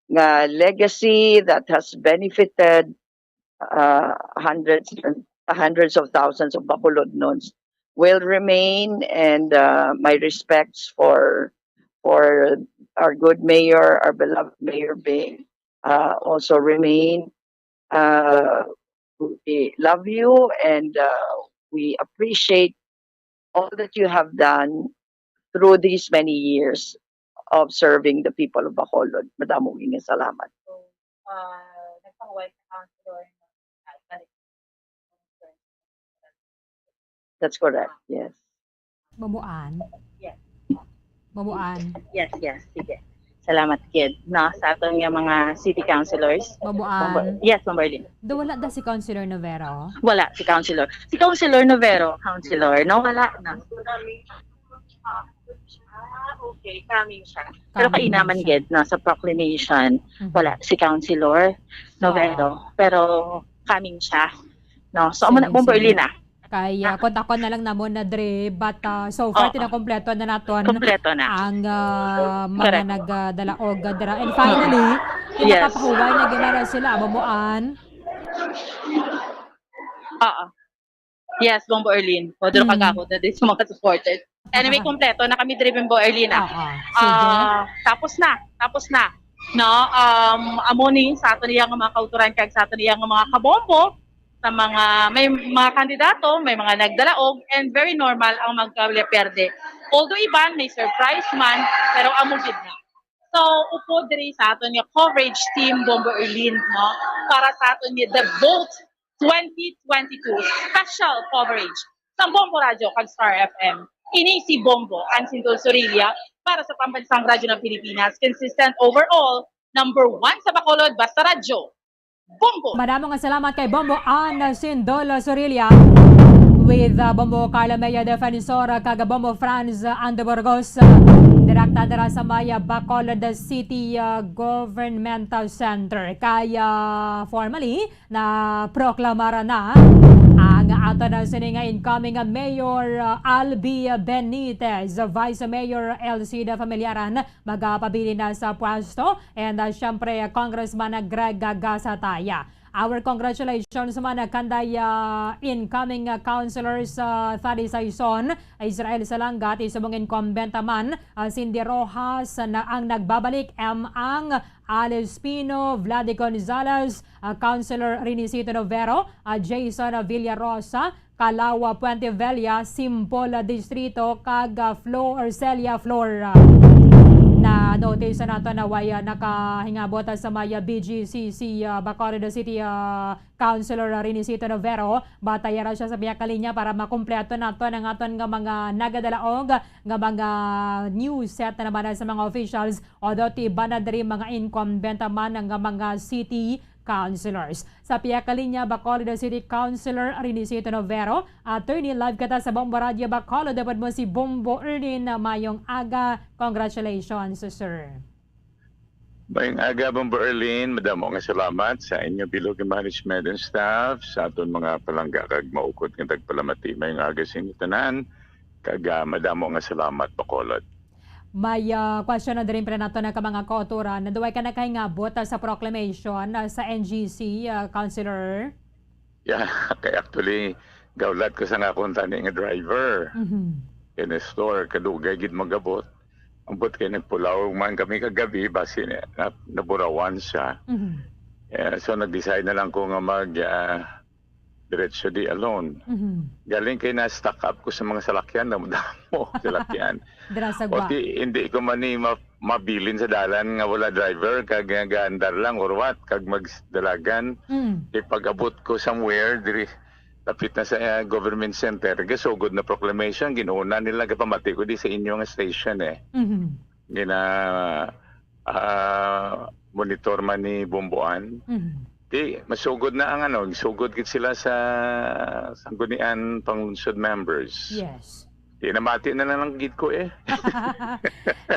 nga legacy that has benefited, uh, hundreds and hundreds of thousands of Bacolodnons will remain, and, uh, my respects for, for our good mayor, our beloved Mayor Bing, uh, also remain. Uh, we love you, and, uh, we appreciate all that you have done through these many years of serving the people of Bacolod. Madamo nga salamat. So, uh, nagpahuway sa councilor na, uh, balik. That's correct, yes. Mamuan. Yes. Mamuan. Yes, yes, sige. Salamat, kid. No, sa aton nga mga city councilors. Bombo-, Mamuan. yes, Bombo Arlene. Do wala da si Councilor Novero? Wala, si Councilor. Si Councilor Novero, Councilor, no, wala na. Ah, okay, coming siya. Pero Coming kainaman siya. Gid, no, sa proclamation, Mhm. wala si Councilor Novero. Pero coming siya. No, so, amo na, Sige, Bombo sige. Arlene, ah. Kay uh, kontakon na lang namon na dre, but uh, so far Oo. tinakompleto na naton Kompleto na. ang uh, mga Correct. nagdalaog dira. And finally, Yes. nakapahuway na gid na sila, Mamuan. Oo. Yes, Bombo Arlene. Modro Mm. kagahod na din sa mga supporters. Anyway, kompleto na kami diri, Bombo Arlene, ah. Oo. Sige. Ah, tapos na, tapos na. No, um, amo ni sa aton iya nga mga kauturan kag sa aton iya nga mga kabombo, sa mga, may mga kandidato, may mga nagdalaog, and very normal ang magkaperde. Although iban may surprise man, pero amo gid na. So, upod diri sa aton nga coverage team, Bombo Arlene, no, para sa aton nga The Vote twenty twenty-two special coverage sa Bombo Radyo kag Star F M. Ini si Bombo, Ansin Dulce Orilla, para sa Pambansang Radyo ng Pilipinas, consistent overall, number one sa Bacolod, basta radyo. Bombo! Madamo nga salamat kay Bombo Ann Sindol Sorilla with uh, Bombo Carla Maya Defensor, uh, kag Bombo Franz, uh, Ando Burgos, uh, direkta dira sa may, uh, Bacolod City, uh, Government, uh, Center. Kay, uh, formally na proklamar na ang ato na sini nga incoming, uh, Mayor, uh, Albi Benitez, uh, Vice Mayor Elcida Familiaran, magapabilin na sa pwesto, and, uh, syempre, uh, Congressman Greg Gasataya. Our congratulations man, uh, kanday, uh, incoming, uh, councilors, uh, Thady Saison, Israel Salangat, subong incumbent man, uh, Cindy Rojas, na ang nagbabalik, M. Ang, Alice Pino, Vladi Gonzalez, uh, Councilor Renicito Novero, uh, Jason Villarosa, Kalawa Puente Vella, Simpol, ah, Distrito, kag, ah, Flor, Celia Flor. Ah, na-notice nato na way, ah, nakahingabot, ah, sa may, ah, B G C C, ah, Bacolod City, ah, Councilor, ah, Renicito Novero. Bataya ra siya sa pihak linya para makumpleto nato ang aton nga mga nagadalaog nga mga news set na naman sa mga officials, although ti iban na diri mga incumbent man nga mga city councilors. Sa pihak linya, Bacolod City Councilor Renicito Novero. Attorney, live kita sa Bombo Radyo Bacolod. Dapat mo si Bombo Erlin. Mayong aga. Congratulations, sir. Mayong aga, Bombo Erlin. Madamo nga salamat sa inyo bilog nga management and staff, sa aton mga palangga kag maukod nga tagpalamati. Mayong aga sa inyo tanan. Kag, ah, madamo nga salamat, Bacolod. May, ah, question na diri pa nato na ka mga kautoran. Naduway ka nakahingabot, ah, sa proclamation, ah, sa N G C, ah, Councilor? Yeah, kay actually, gawlat ko sa nga akong tani nga driver. Mhm. Kay Nestor, kadugay gid magabot. Ambot kay nagpulaw man kami kagabi, basi na, na, naburawan siya. Mhm. Yeah, so nag-decide na lang ko nga mag, ah, diretso di alone. Mhm. Galing kay na-stack up ko sa mga salakyan, damo-damo salakyan. Dira sa O Gua. di, hindi ko man ni ma- mabilin sa dalan nga wala driver, kag nga gaandar lang or what, kag magdalagan. Mm. Di pag-abot ko somewhere, diri, lapit na sa, eh, government center, gasugod na proclamation, ginuna nila, gapamati ko di sa inyo nga station eh. Mhm. Gina, ah, monitor man ni Bomboan. Mhm. Di, masugod na ang ano, sugod gid sila sa Sanggunian Panglungsod members. Yes. Di, namati na lang gid ko eh.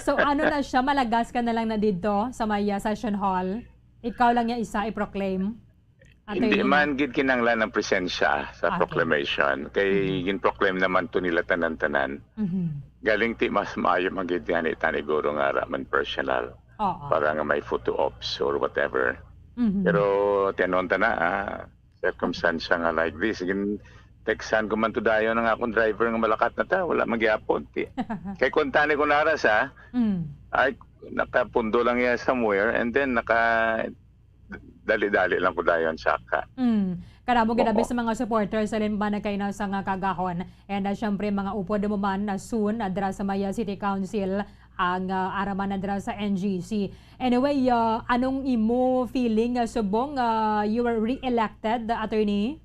So, ano na siya, malagas ka na lang na didto sa may, ah, session hall? Ikaw lang niya isa i-proclaim? Hindi Attorney man gid kinahanglan ang presensya sa Okay. proclamation. Kay Mhm. gin-proclaim naman to nila tanan-tanan. Mhm. Galing ti mas maayo man gid gani tani guro nga ara man personal Oo. para nga may photo ops or whatever. Mhm. Pero tianon ta na, ah, circumstance nga like this. Gin-textan ko man to dayon ang akong driver nga malakat na ta, wala man gyapon. Ti-, kay kung tani ko naras, ah, Mm. ay, nakapundo lang iya somewhere and then naka-, dali-dali lang ko dayon saka. Mm. Karamo gid abi Oo. sa mga supporters, halin ba nagkainaw sa nga kagahon. And, ah, syempre, mga upod mo man na soon, ah, dira sa Maya City Council, ang, ah, araman na dira sa N G C. Anyway, ah, anong imo feeling, ah, subong, ah, you were re-elected, attorney?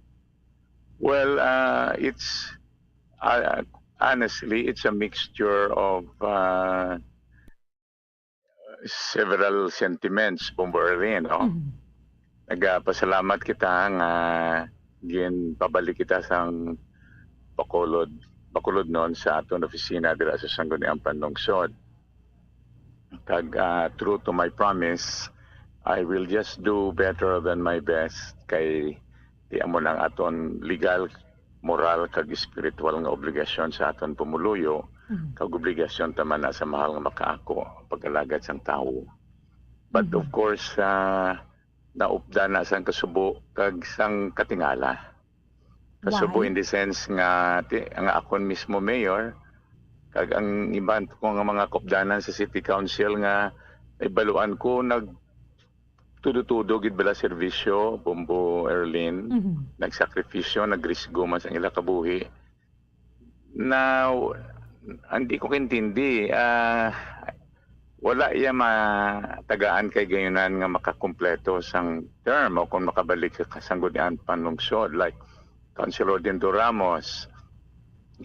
Well, uh, it's, uh, honestly, it's a mixture of, uh, several sentiments, Bombo Erwin, no? Mhm. Nagapasalamat kita nga ginpabalik kita sang Bacolod, Bacolodnon sa aton opisina dira sa Sangguniang Panlungsod. Kag, ah, true to my promise, I will just do better than my best kay di amo nang aton legal, moral, kag espiritual nga obligasyon sa aton pumuluyo, Mhm. kag obligasyon ta man na sa mahal nga makaako, pag-alagad sang tawo. But of Mhm. course, ah, naupdan na sang kasubo kag sang katingala. Kasubo Why? in the sense nga ti-, nga akon mismo mayor, kag ang iban ko nga mga kaupdanan sa city council nga nahibaluan ko nag-, tudo-tudo gid bala serbisyo, Bombo Erlin, Mhm. nagsakripisyo, nagrisgo man sa ila kabuhi. Na, hindi ko kaintindi, ah, wala iya matagaan kay gayunan nga makakumpleto sang term o kung makabalik ka sa Sangguniang Panlungsod, like Councilor Dindo Ramos,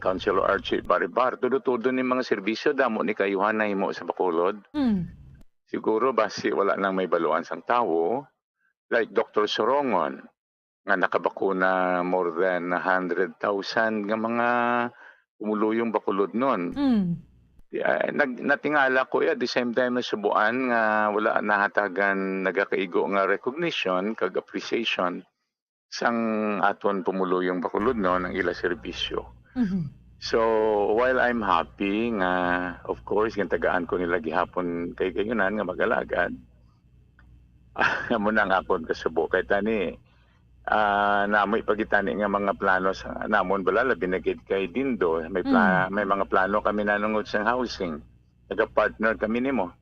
Councilor Archie Baribar, tudo-tudo ni mga serbisyo, damo ni kayuhan nahimo sa Bacolod. Mm. Siguro basi wala nang mahibaluan sang tawo, like Doktor Sorongon, nga nakabakuna more than a hundred thousand nga mga pumuluyong Bacolodnon. Mm. Ah, nag-, natingala ko, eh, at the same time, nasubuan nga wala nahatagan nagakaigo nga recognition kag appreciation sang aton pumuluyong Bacolodnon ang ila serbisyo. Mhm. So, while I'm happy nga, of course, gintagaan ko nila gihapon kay gayunan nga mag-alagad, amo na ang akon kasubo. Kay tani, ah, namoy pa gid tani nga mga plano sa namon bala, labi na gid kay Dindo. May pla-, Mm. may mga plano kami nanungod sa housing. Naga-partner kami nimo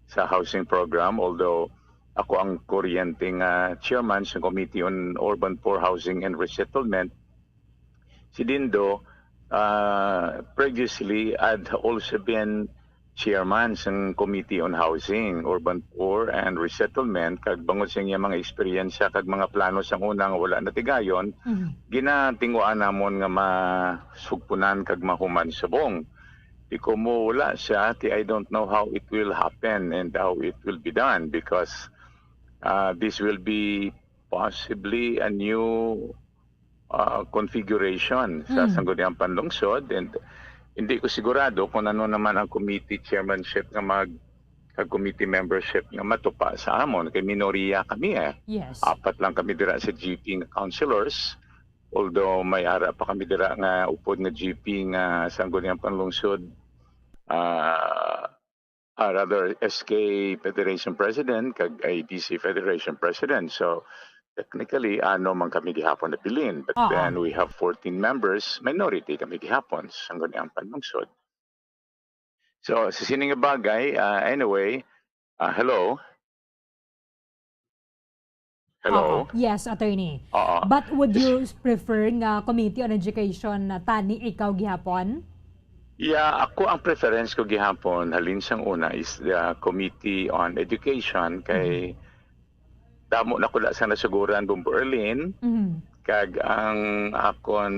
sa housing program, although ako ang kuryente nga chairman sa Committee on Urban Poor Housing and Resettlement. Si Dindo, ah, previously had also been chairman sang Committee on Housing, Urban Poor, and Resettlement, kag bangod sa iya mga eksperyensya kag mga plano sang una nga wala natigayon, Mhm. ginatinguan namon nga masugpunan kag mahuman subong. Di ko mo wala siya, ti I don't know how it will happen and how it will be done because, ah, this will be possibly a new, ah, configuration sa Mm. Sangguniang Panlungsod, and hindi ko sigurado kung ano naman ang committee chairmanship nga mag-, kag committee membership nga matupa sa amon, kay minoriya kami, eh. Yes. Apat lang kami dira sa G P nga councilors, although may ara pa kami dira nga upod nga G P nga Sangguniang Panlungsod, ah, ah, rather, S K Federation President kag A D C Federation President. So, technically, ano man kami gihapon nabilin. But Oo. then we have fourteen members, minority kami gihapon sa Sangguniang Panlungsod. So, sa sini nga bagay, ah, anyway, ah, hello? Hello? Oo. Yes, attorney. Oo. But would you prefer nga Committee on Education na tani ikaw gihapon? Yeah, ako ang preference ko gihapon, halin sang una is the Committee on Education kay Mhm. damo na ko na sa nasuguran, Bombo Erlin, Mhm. kag ang akon,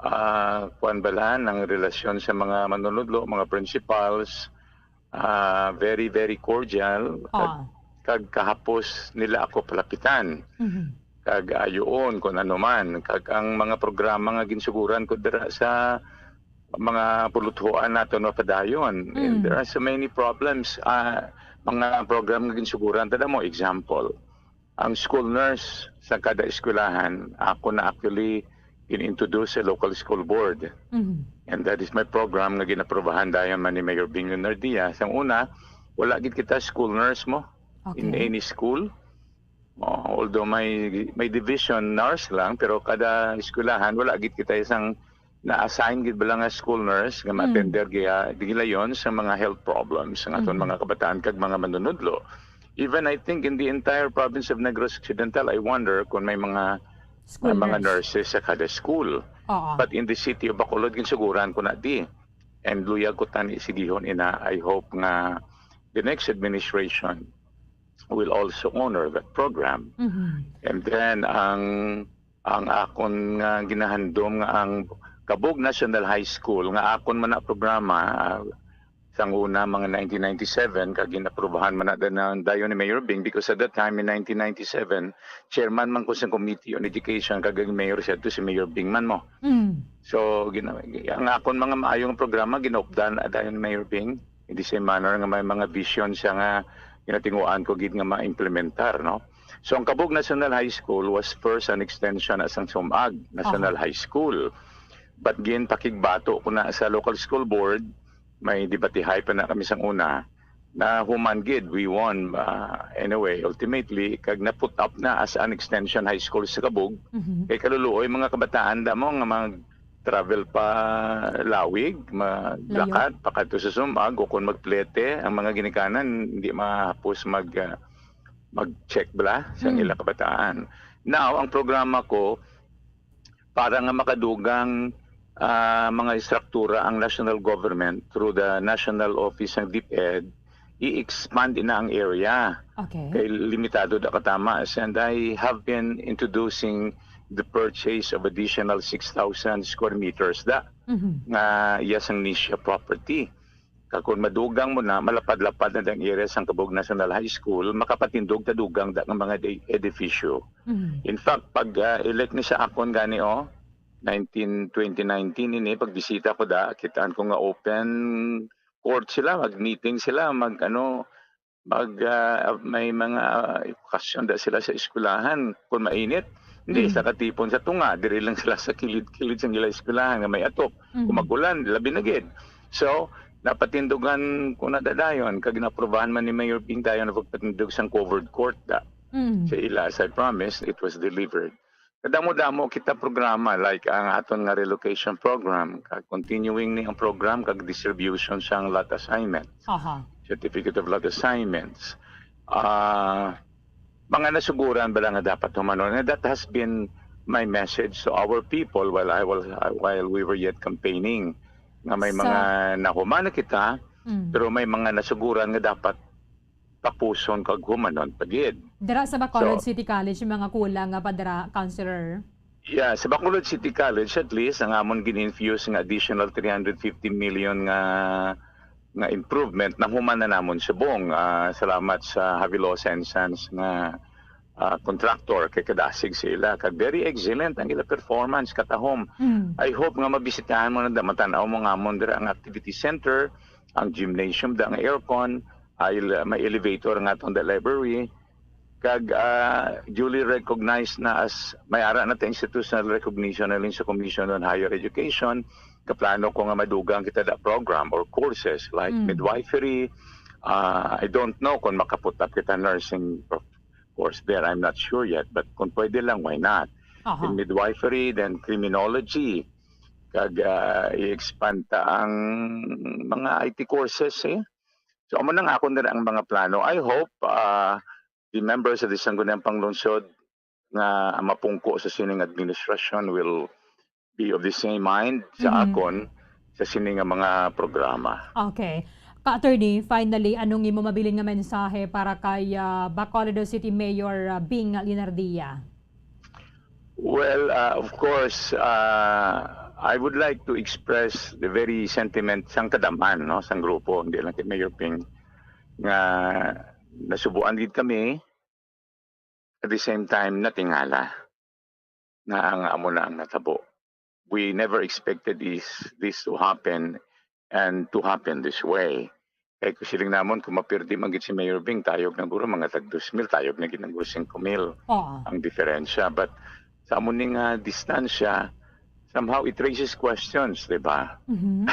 ah, kuwan bala, ang relasyon sa mga manunudlo, mga principals, ah, very, very cordial. Kag Ah. kag kahapos nila ako palapitan. Mhm. Kag ayuon kung ano man, kag ang mga programa nga ginsuguran ko dira sa mga puluthoan naton mapadayon. And Mm. there are so many problems, ah, mga program nga ginsuguran. Tada mo, example, ang school nurse sa kada eskwelahan, ako na actually gin-introduce sa local school board. Mhm. And that is my program nga ginaprobahan dayon man ni Mayor Bing Leonardia. Sa una, wala gid kita school nurse mo in Okay. any school. Oh, although may, may division nurse lang, pero kada eskwelahan, wala gid kita isang na-assign gid ba lang nga school nurse nga Mm. ma-attender gaya, gilayon sa mga health problems sa aton Mm. mga kabataan kag mga manunudlo. Even I think in the entire province of Negros Occidental, I wonder kung may mga, School may mga nurse. nurses sa kada school. Oo. But in the city of Bacolod, ginsuguran ko na di. And luyag ko tani sigihon ina, I hope nga the next administration will also honor that program. Mhm. And then ang, ang akon nga ginahandom nga ang Kabug National High School nga akon man na programa, ah, sang una mga nineteen ninety-seven kag ginaprobahan man na, na dayon ni Mayor Bing, because at that time in nineteen ninety-seven, chairman man ko sa Committee on Education kag ang mayor siya to si Mayor Bing man mo. Mm. So gina-, ang akon mga maayong programa ginaupdan na dayon ni Mayor Bing in the same manner nga may mga vision siya nga ginatinguan ko gid nga ma-implementar, no? So ang Kabug National High School was first an extension sa Sumag National Aha. High School. But gin pakigbato ko na sa local school board, may debatihay pa na kami sang una, na human gid, we won, ah, anyway, ultimately, kag na-put up na as an extension high school sa Kabug, Mhm. kay kaluluoy mga kabataan da mo nga mag-travel pa lawig, Layo. maglakat, pakadto sa Sumag, o kung magplete, ang mga ginikanan, hindi mahapos mag, ah, mag-check bala sa Mm. ila kabataan. Now, ang programa ko, para nga makadugang, ah, mga estruktura ang national government through the National Office ng DepEd, i-expand na ang area. Okay. Kay limitado da katama. And I have been introducing the purchase of additional six thousand square meters da Mhm. nga iya sang niche property. Kag kung madugang mo na, malapad-lapad na ang area sang Kabug National High School, makapatindog ta dugang da nga mga edi-, edifisyo. Mhm. In fact, pag, ah, elect ni sa akon gani, oh, nineteen, twenty nineteen ini, pagbisita ko da, kitaan ko nga open court sila, mag-meeting sila, mag, ano, mag, ah, may mga, ah, okasyon da sila sa eskwelahan. Kung mainit, hindi, Mm. sa katipon sa tunga, diri lang sila sa kilid-kilid sa ila eskwelahan nga may atok. Kung Mm. mag-ulan, labi na gid. So, napatindugan ko na dadayon, kag ginaprobahan man ni Mayor Bing dayon ang pagpatindog sang covered court da. Mm. Sa ila, as I promised, it was delivered. Kadamo-damo kita programa, like ang aton nga relocation program, kag continuing ni ang program kag distribution sang lot assignment, Aha. certificate of lot assignments. Ah, mga nasuguran bala nga dapat humanon. And that has been my message to our people while I was, while we were yet campaigning, nga may Sa mga nahuman na kita, Mm. pero may mga nasuguran nga dapat tapuson kag humanon pa gid. Dira sa Bacolod So, City College, may mga kulang nga pa dira, Councilor? Yeah, sa Bacolod City College, at least, ang amon gin-infuse nga additional three hundred fifty million nga, nga improvement, nahuman na namon subong. Ah, salamat sa Havelosa and Sons nga, ah, contractor, kay kadasig sa ila. Kag very excellent ang ila performance, katahom. Mm. I hope nga mabisitahan mo na, matan-aw mo nga amon dira ang activity center, ang gymnasium da nga aircon, ay, may elevator nga atong the library, kag, ah, duly recognized na as may ara na ta institutional recognition na lang sa Commission on Higher Education. Kaplano ko nga madugang kita da program or courses like Mm. midwifery. Ah, I don't know kung makaputap kita nursing pro-, course there. I'm not sure yet. But kung pwede lang, why not? Aha. In midwifery, then criminology. Kag, ah, i-expand ta ang mga I T courses, eh. So, amo nang akon dira ang mga plano. I hope, ah, the members of the Sangguniang Panglungsod nga mapungko sa sining administrasyon will be of the same mind sa Mhm. akon sa sini nga mga programa. Okay. Ka-attorney, finally, anong imo mabilin nga mensahe para kay, ah, Bacolod City Mayor, ah, Bing Leonardia? Well, uh, of course, uh, I would like to express the very sentiment sang kadam-an, no, sang grupo, hindi lang kay Mayor Bing, nga Nasubuan gid kami, at the same time, natingala nga ang amo na ang natabo. We never expected is this to happen and to happen this way. Kay kung siling namon, kung mapirdi man gid si Mayor Bing, tayog na guro mga tag dos mil, tayog na gid ang singko mil Oo. ang diferensya. But sa amo ni nga distansya, somehow it raises questions, di ba? Mhm.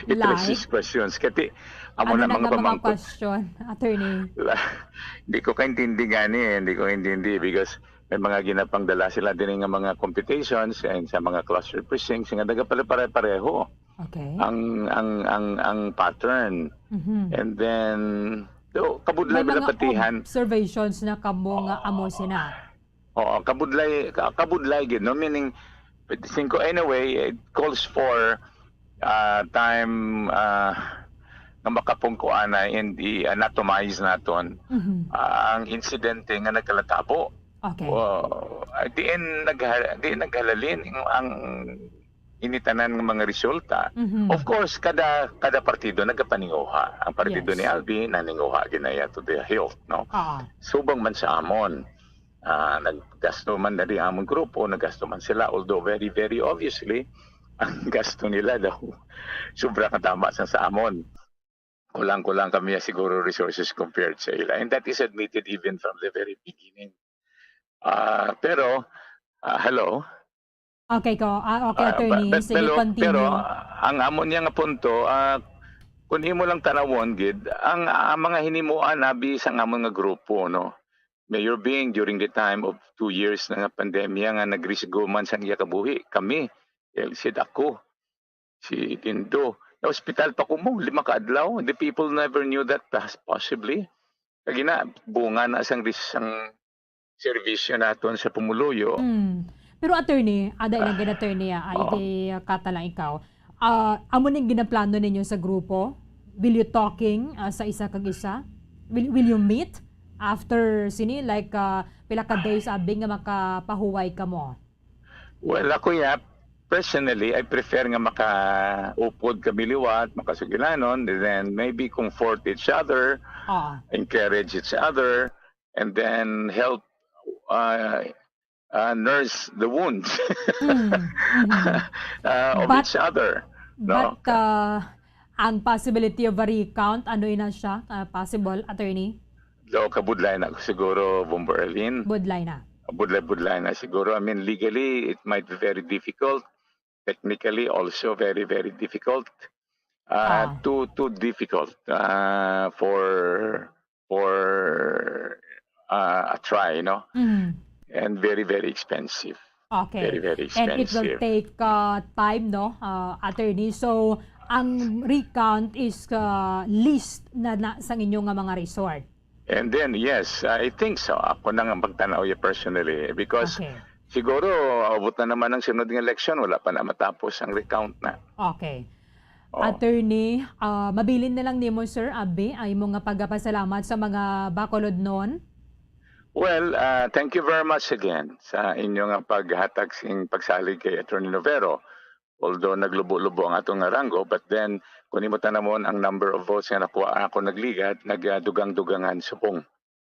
It Like? raises questions. Kati, amo Ano na na mga nga mga pamangkot. question, attorney? La-, di ko kaintindi gani eh. Di ko intindi because may mga ginapangdala sila din nga mga computations and sa mga cluster precincts nga nagapare-pareho Okay. ang ang ang ang pattern. Mhm. And then, do, kabudlay May ba mga napatihan? observations na kamo nga amo sina? Oo, kabudlay, ka-, kabudlay gid, no? Meaning, singko, anyway, it calls for, ah, time, ah, nga makapungkuan na and i-anatomize naton Mhm. ang insidente nga nagkalatabo. Okay. Oh, diin nagha-, diin naghalalin ang, ang ini tanan nga mga resulta. Mhm. Of course, kada, kada partido nagapaninguha. Ang partido Yes. ni Albi naninguha ginaya to the hilt, no? Ah. Subong man sa amon, ah, naggasto man dali amon grupo, naggasto man sila, although very, very obviously, ang gasto nila daw sobra ka tama sa, sa amon. Kulang-kulang kami siguro resources compared sa ila. And that is admitted even from the very beginning. Ah, pero, ah, hello? Okay ko. Ah, okay, Ah, attorney. but, Sige, pero, continue. pero, ah, ang amon niya nga punto, ah, kung imo lang tanawon gid, ang, ang mga hinimuan abi sang amon nga grupo, no? Mayor Bing, during the time of two years na nga pandemya nga nagrisgo man sang iya kabuhi, kami, Elcid, ako, si Dindo, na-ospital pa ko mo, lima ka adlaw. The people never knew that pos-, possibly. Kag ina, bunga na sang ris-, sang serbisyo naton sa pumuluyo. Mm. Pero attorney, ada lang Ah. gid attorney, ah, Oo. iti, ah, kata lang ikaw. Ah, amo ning ginaplano ninyo sa grupo? Will you talking, ah, sa isa kag isa? Will, will you meet after sini? Like, ah, pila ka days abi nga makapahuway kamo? Well, ako ya, personally, I prefer nga makaupod kami liwat, makasugilanon, then maybe comfort each other, Ah. encourage each other, and then help, uh, uh, nurse the wounds Mm, mhm. uh, of But, each other. No? but, uh, ang possibility of a recount, ano ina siya? Uh, possible, attorney? Do, kabudlay na siguro, Bombo Erlin. Budlay na. Budlay-budlay na siguro. I mean, legally, it might be very difficult. Technically, also very, very difficult. Uh, Ah. Too, too difficult, uh, for, for, uh, a try, no? Mhm. And very, very expensive. Okay. Very, very And it will expensive. take, uh, time, no, uh, attorney? So, ang recount is, uh, least na, na sa inyo nga mga resort? And then, yes, I think so. Ako na nga magtanaw ya personally. Because Okay. siguro, abot na naman ang sunod nga eleksyon, wala pa na matapos ang recount na. Okay. Oh. Attorney, ah, mabilin na lang nimo, sir, abi, ay mo nga pagapasalamat sa mga Bacolodnon. Well, ah, thank you very much again sa inyo nga paghatag sing pagsalig kay Attorney Novero. Although naglubo-lubo ang atong nga ranggo, but then, kung imo tanamon ang number of votes nga nakuha ako nagligad, nagadugang-dugangan subong.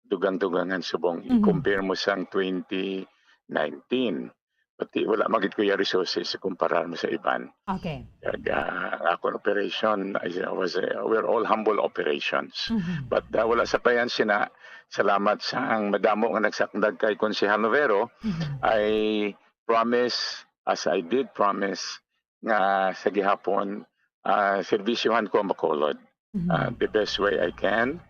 Dugang-dugangan subong. Mhm. I-compare mo sang twenty nineteen. Pati wala magid kuya resources ikumparar mo sa iban. Okay. Kag, ah, ang akon operation, I was, uh, we're all humble operations. Mhm. But, ah, wala sa payan sina, salamat sa ang madamo nga nagsakdag kay Konsehal Novero. Mhm. I promise, as I did promise, nga sa gihapon, ah, serbisyohan ko ang Bacolod, Mhm. ah, the best way I can,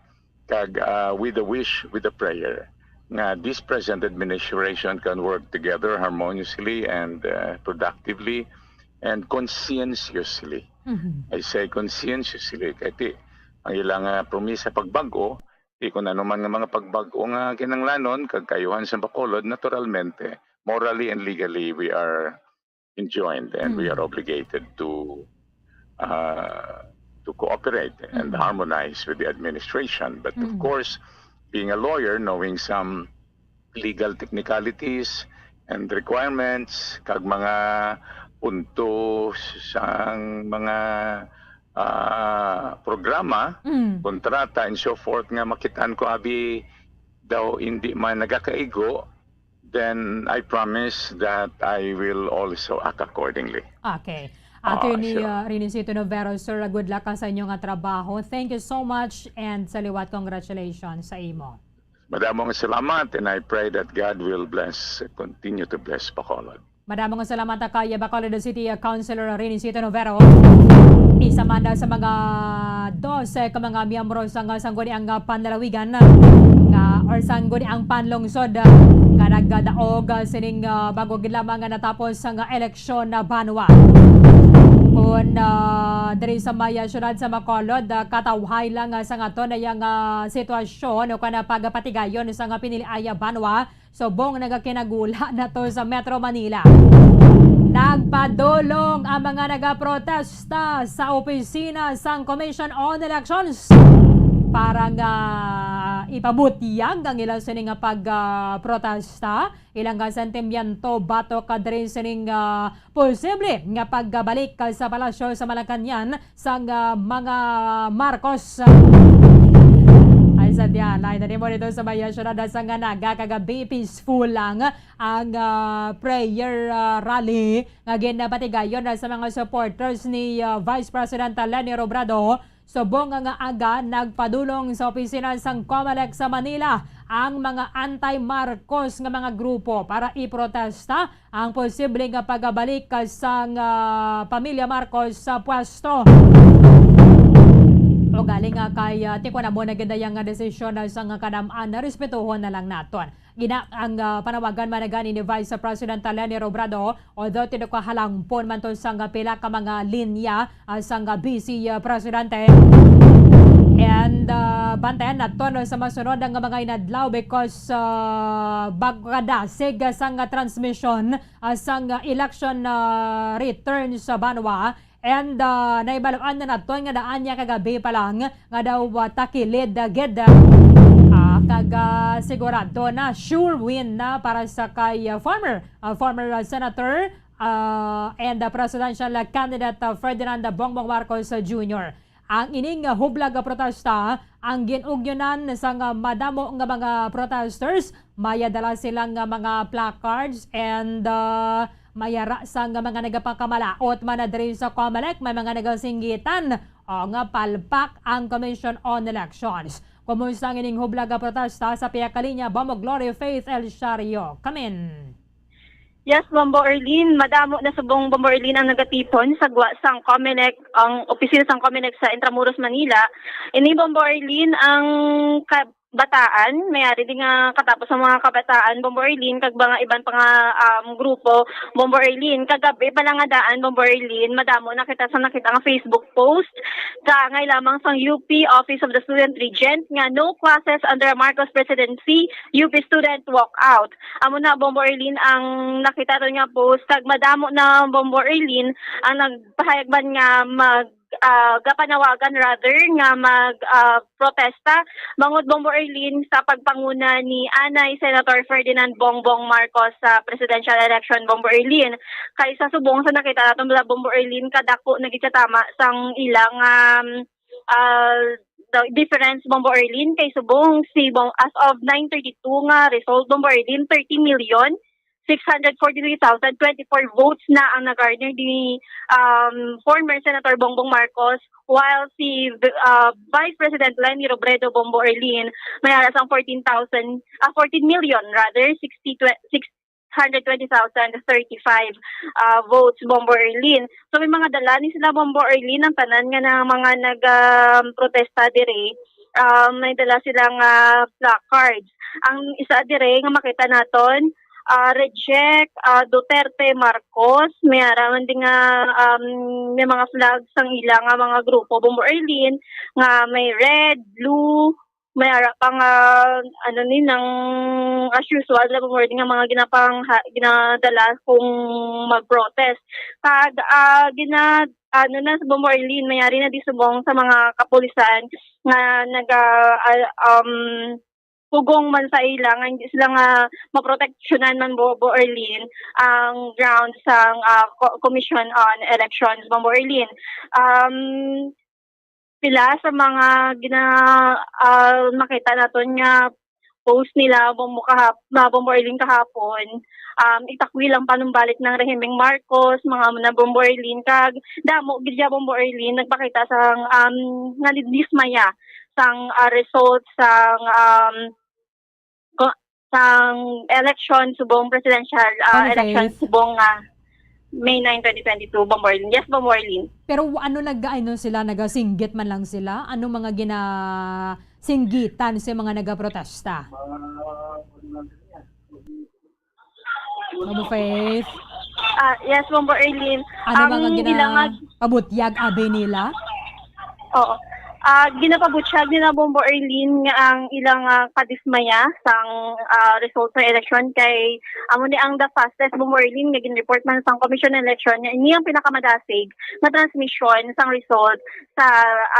kag, ah, with a wish, with a prayer, nga this present administration can work together harmoniously and, ah, productively and conscientiously. Mhm. I say conscientiously, kay ti, ang ilang, ah, promisa pagbag-o, ti kun ano man nga mga pagbag-o nga kinahanglanon kag kaayuhan sa Bacolod, naturalmente, morally and legally, we are enjoined and we are Mm. obligated to, uh, to cooperate and Mm. harmonize with the administration. But of Mm. course, being a lawyer, knowing some legal technicalities and requirements, kag mga punto sang mga ah, programa, Mm. kontrata, and so forth, nga makitaan ko abi daw hindi man nagakaigo, then I promise that I will also act accordingly. Okay. Ah, Attorney, sure. uh, Renisito Novero, sir, good luck ka sa inyo nga trabaho. Thank you so much and sa liwat, congratulations sa imo. Madamo nga salamat, and I pray that God will bless, continue to bless Bacolod. Madamo nga salamat kay Bacolod City Councilor Renisito Novero. Isa man sa mga dose ka mga miyembro sang Sangguniang Panlalawigan nga, or Sangguniang Panlungsod nga nagdaog sining, ah, bago gid lamang nga natapos nga eleksyon na banwa. Kon, ah, diri sa may, ah, siyudad sa Bacolod, ah, katawhay lang, ah, sa ngaton na yang, ah, sitwasyon o kana pagpatigayon sa nga pinili ay banwa, subong nagakinagula na to sa Metro Manila. Nagpadulong ang mga nagaprotesta sa opisina sang Commission on Elections para nga ipabutyag ang ilang sini nga pag, ah, protesta, ilang nga sentimiento batok ka diri sining, ah, posible nga pagbalik sa palasyo sa Malacañang sang, ah, mga Marcos. Ay, sa diyan, ay, nanimo dito sa may, ah, syudad sang Naga kagabi, peaceful lang ang, ah, prayer, ah, rally nga ginapatigayon na sa mga supporters ni, ah, Vice President Leni Robredo. Subong nga aga, nagpadulong sa opisina sang Comelec sa Manila ang mga anti-Marcos nga mga grupo para iprotesta ang posible nga pagabalik sang, ah, pamilya Marcos sa pwesto. Ugaling nga kay, ah, tikon amo na gid na yang desisyon sang kanam-an, na respetuhon na lang naton. Gina-, ang, ah, panawagan man gani ni Vice President Leni Robredo, although tinuod nga halangpon man to sang pila ka mga linya, ah, sang Vice, ah, Presidente. And, ah, bantayan naton sa masunod nga mga inadlaw because, ah, bago kadasig sang transmission, ah, sang election, ah, return sa banwa. And, ah, nahibaloan na naton nga daan niya kagabi pa lang nga daw, ah, takilid, ah, gid, ah, kag, ah, sigurado na sure win na para sa kay, ah, former, ah, former, ah, senator, ah, and, ah, presidential, ah, candidate, ah, Ferdinand Bongbong Marcos, ah, Junior. Ang ining, ah, hublag, ah, protesta ang gin-ugyonan sang, ah, madamo nga mga protesters. May dala sila nga mga placards and, ah, may ara sang mga nagapakamalaot man na diri sa Comelec, may mga nagasinggitan o nga palpak ang Commission on Elections. Kumusta ang ining hublag nga protesta sa pihak kalinya, Bombo Glory Faith El Shario? Kamin. Yes, Bombo Erlin, madamo na subong, Bombo Erlin, ang nagatipon sa gwa sang Comelec, ang opisina sang Comelec sa Intramuros, Manila. Ini, Bombo Erlin, ang ka-, bataan, mayari di nga katapos ang mga kabataan, Bombo Erlin, kag mga iban pa nga, um, grupo, Bombo Erlin. Kagabi pa lang nga daan, Bombo Erlin, madamo na kita sa nakita nga Facebook post, kaangay lamang sang U P Office of the Student Regent nga no classes under Marcos presidency, U P student walk out. Amo na, Bombo Erlin, ang nakita naton nga post, kag madamo na, Bombo Erlin, ang nagpahayag man nga mag ah, gapanawagan rather nga mag, ah, protesta bangod, Bombo Erlin, sa pagpanguna ni anay Senator Ferdinand Bongbong Marcos sa presidential election, Bombo Erlin. Kay sa subong sa nakita naton, Bombo Erlin, kadako na gid sa tama sang ilang, um, ah, daw difference, Bombo Erlin, kay subong si Bong-, as of nine thirty-two nga result, Bombo Erlin, thirty million six hundred forty-three thousand twenty-four votes na ang nag-garner ni, um, former Senator Bongbong Marcos, while si, uh, Vice President Leni Robredo, Bombo Erlin, may ara sang fourteen thousand, ah, fourteen million rather, sixty, twe-, six hundred twenty thousand thirty-five, ah, votes, Bombo Erlin. So, may mga dala ni sila, Bombo Erlin, ang tanan nga na mga nag, um, protesta diri. Um, may dala sila nga placards. Ang isa dire nga makita naton, ah, reject, ah, Duterte Marcos. May ara man din nga, um, may mga flags ang ila nga mga grupo, Bombo Erlin, nga may red, blue, may ara pa nga, ano ni, nang as usual na Bombo Erlin nga mga ginapang-, ha-, ginadala kung mag-protest. Kag, ah, gina-, ano na, Bombo Erlin, mayari na di subong sa mga kapulisan nga naga-, ah, um, pugong man sa ila nga hindi sila nga maproteksyonan man, Bombo Erlin, ang grounds sang, ah, co-, Commission on Elections, Bombo Erlin. Um, pila sa mga gina-, ah, makita naton nga post nila, Bombo, kahap-, na Bombo Arlene, kahapon, um, itakwil ang panumbalik ng rehimeng Marcos, mga na Bombo Arlene, kag damo gid siya, Bombo Arlene, nagpakita sang, um, nga dismaya sang, ah, result sang, um, ko-, sang election subong presidential, ah, Okay. election subong nga May nine, twenty twenty-two, Bombo Arlene. Yes, Bombo Arlene. Pero ano, nag-, ano sila, nagasinggit man lang sila? Ano mga ginasinggitan sa mga nagaprotesta? Bombo Faith? Ah, yes, Bombo Arlene. Ano Ang mga gina-, ilang ag- pabutyag abi nila? Oo. Ah, ginapabutyag nila, Bombo Arlene, nga ang ilang, ah, kadismaya sang, ah, result sa eleksyon kay amo ni ang the fastest, Bombo Arlene, nga gin-report man sang Commission on Election nga ini ang pinakamadasig na transmission sang result sa,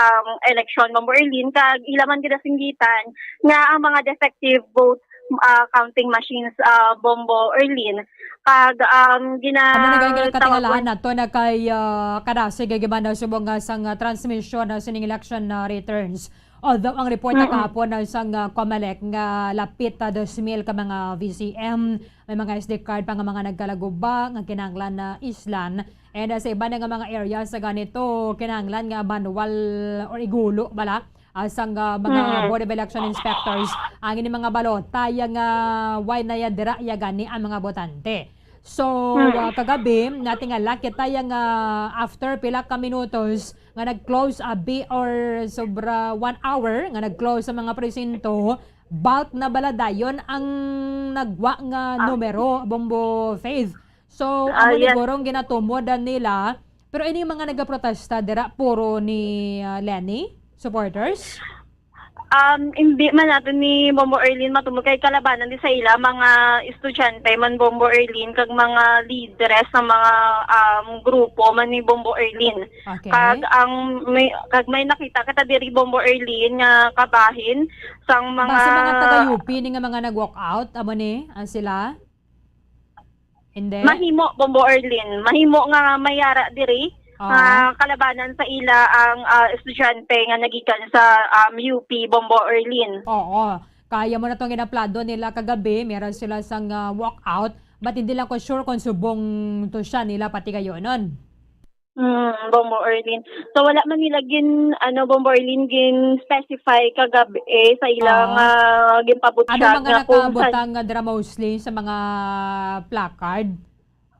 um, eleksyon, Bombo Arlene, kag ila man ginasinggitan nga ang mga defective vote, ah, counting machines, ah, Bombo Arlene, kag, um, gina-, Amo na gani ang tawag katingalahan nato na kay, ah, kadasig gid man daw subong nga sang, ah, transmission na sining election na returns. Although ang report na Mm-mm. kahapon na sang, ah, Comelec nga lapit, ah, dos mil ka mga V C M, may mga S D card pa nga mga nagkalaguba nga kinahanglan na islan. And, ah, sa iba na nga mga area sa ganito, kinahanglan nga manual or igulo bala, ah, sang, ah, mga Mm. Board of Election Inspectors ang ini mga balota ya nga way na ya dira ya gani ang mga botante. So, Mm. ah, kagabi, natingala kita ya nga after pila ka minutos nga nag-close abi or sobra one hour nga nag-close sa mga presinto, bulk na bala dayon ang nagwa nga Ah. numero, Bombo Faith. So, Ah, amo ni yes. guro ang ginatumodan nila. Pero ini mga nagaprotesta dira, puro ni, ah, Leni supporters? Um, hindi man nato ni Bombo Arlene matumod kay kalabanan di sa ila, mga estudyante man, Bombo Arlene, kag mga leaders sa mga, um, grupo man ni Bombo Arlene. Okay. Kag ang may, kag may nakita kita diri, Bombo Arlene, nga kabahin sang mga Base mga taga U P ni nga mga nag-walk out, amo ni, ah, sila? Hindi? Mahimo, Bombo Arlene. Mahimo nga may ara diri, Oo. ah, kalabanan sa ila ang, ah, estudyante nga nagikan sa, um, U P, Bombo Arlene. Oo. Kaya mo na tong ginaplado nila kagabi, meron sila sang, ah, walkout, but hindi lang ko sure kung subong to siya nila pati kayo nun. Mm, Bombo Arlene. So, wala man nila gin-, ano, Bombo Arlene, gin-specify kagab-, eh, sa ilang, Oo. ah, ginpabutyag Ano mga nga kung nakabutang san- nga dira mostly sa mga placard?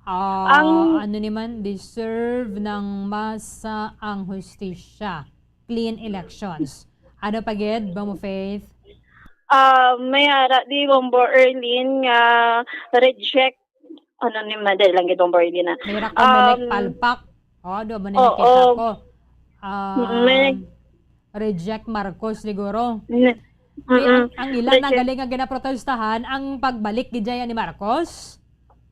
Ah, Ang ano ni man, deserve ng masa ang hustisya. Clean elections. Ano pa gid, Bombo Faith? Ah, may ara di, Bombo Arlene, nga reject ano ni, madali lang gid, Bombo Arlene, ah. May ra ko, may Um, palpak. Oh, do mo na oo. Nakita ko. Um, Mm, may reject Marcos siguro. N-, Di, ang, mm-mm. ang ila na Reject. Galing nga ginaprotestahan ang pagbalik gid dyan ni Marcos.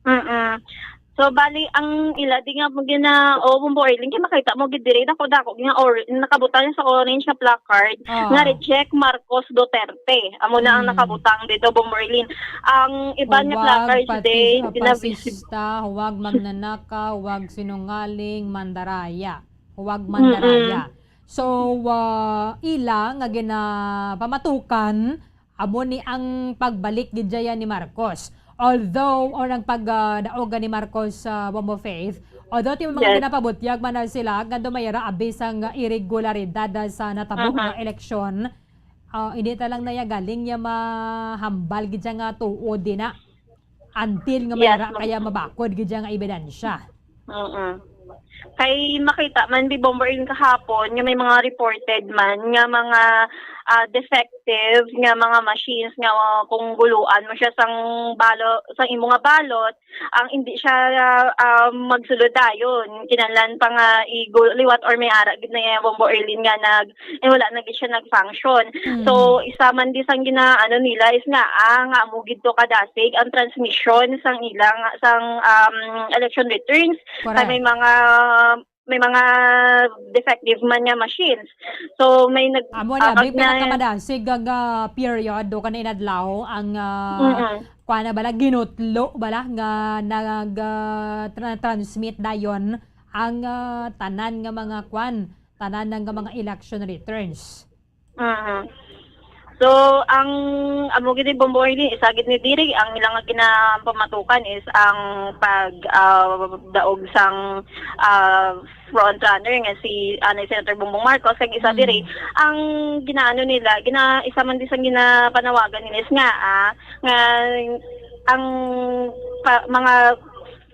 Mm-mm. So, bali, ang ila di nga mo gina-, o, Bombo Arlene, kay makita mo gid diri, dako-dako nga or-, nakabutang sa orange nga placard Oo. nga reject Marcos Duterte. Amo na ang Mm. nakabutang dito, Bombo Arlene. Ang iban nga Huwag placards pati-, din, ah, ginabis- pasista, huwag magnanakaw, huwag sinungaling, mandaraya. Huwag Mm-mm. mandaraya. So, ah, ila nga ginapamatukan, amo ni ang pagbalik gid dyan ni Marcos. Although, or ang pag, ah, daog ni Marcos sa Bombo Faith, although ti mga Yes. ginapabutyag man na sila, nga dumayra abi sang irregularidad, ah, sa natabo Aha. nga eleksyon, ah, hindi ta lang naya galing niya mahambal gid siya nga tuod din na. Until nga may Yes, ra-, ma'am. kaya mabakod gid siya nga ebidensya. Mm. Kay makita man di Bombo Arlene kahapon nga may mga reported man nga mga, ah, defective nga mga machines nga, ah, kung guluan mo siya sang balo-, sang imo nga balot, ang hindi siya, ah, magsulod dayon. Kinahanglan pa nga igu-, liwat or may ara gid na yung Bombo Arlene nga nag-, eh, wala na gid siya nag-function. Mm. So, isa man di sang gina-, ano nila is nga, ah, nga amo gid to kadasig ang transmission sang ilang, sang, um, election returns. Correct. Kay may mga, may mga defective man nga machines. So, may nag-, Amo ni, ah, abi, na pinakamadasig nga, ah, period o kanang inadlaw ang, ah, Mm-mm. kuwan na bala, ginutlo bala nga nag, ah, tra-, transmit dayon ang, ah, tanan nga mga kuwan, tanan nga mga election returns. Mhm. So, ang amo gid ni Bombo Arlene, isa gid ni diri, ang ilang nga ginapamatukan is ang pag ah, daog sang ah, front runner nga si anay Senator Bongbong Marcos, kag isa Mm. diri ang ginaano nila, gina isa man di sang ginapanawagan nila is nga ah, nga ang pa, mga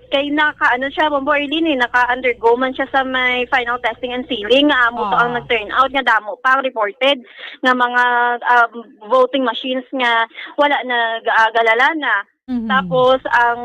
kay naka ano siya, Bombo Arlene, eh, naka-undergo man siya sa may final testing and sealing nga amo to ang Oo. nag-turn out nga damo pa ang reported nga mga um, voting machines nga wala nag-aagalala na. Mhm. Tapos ang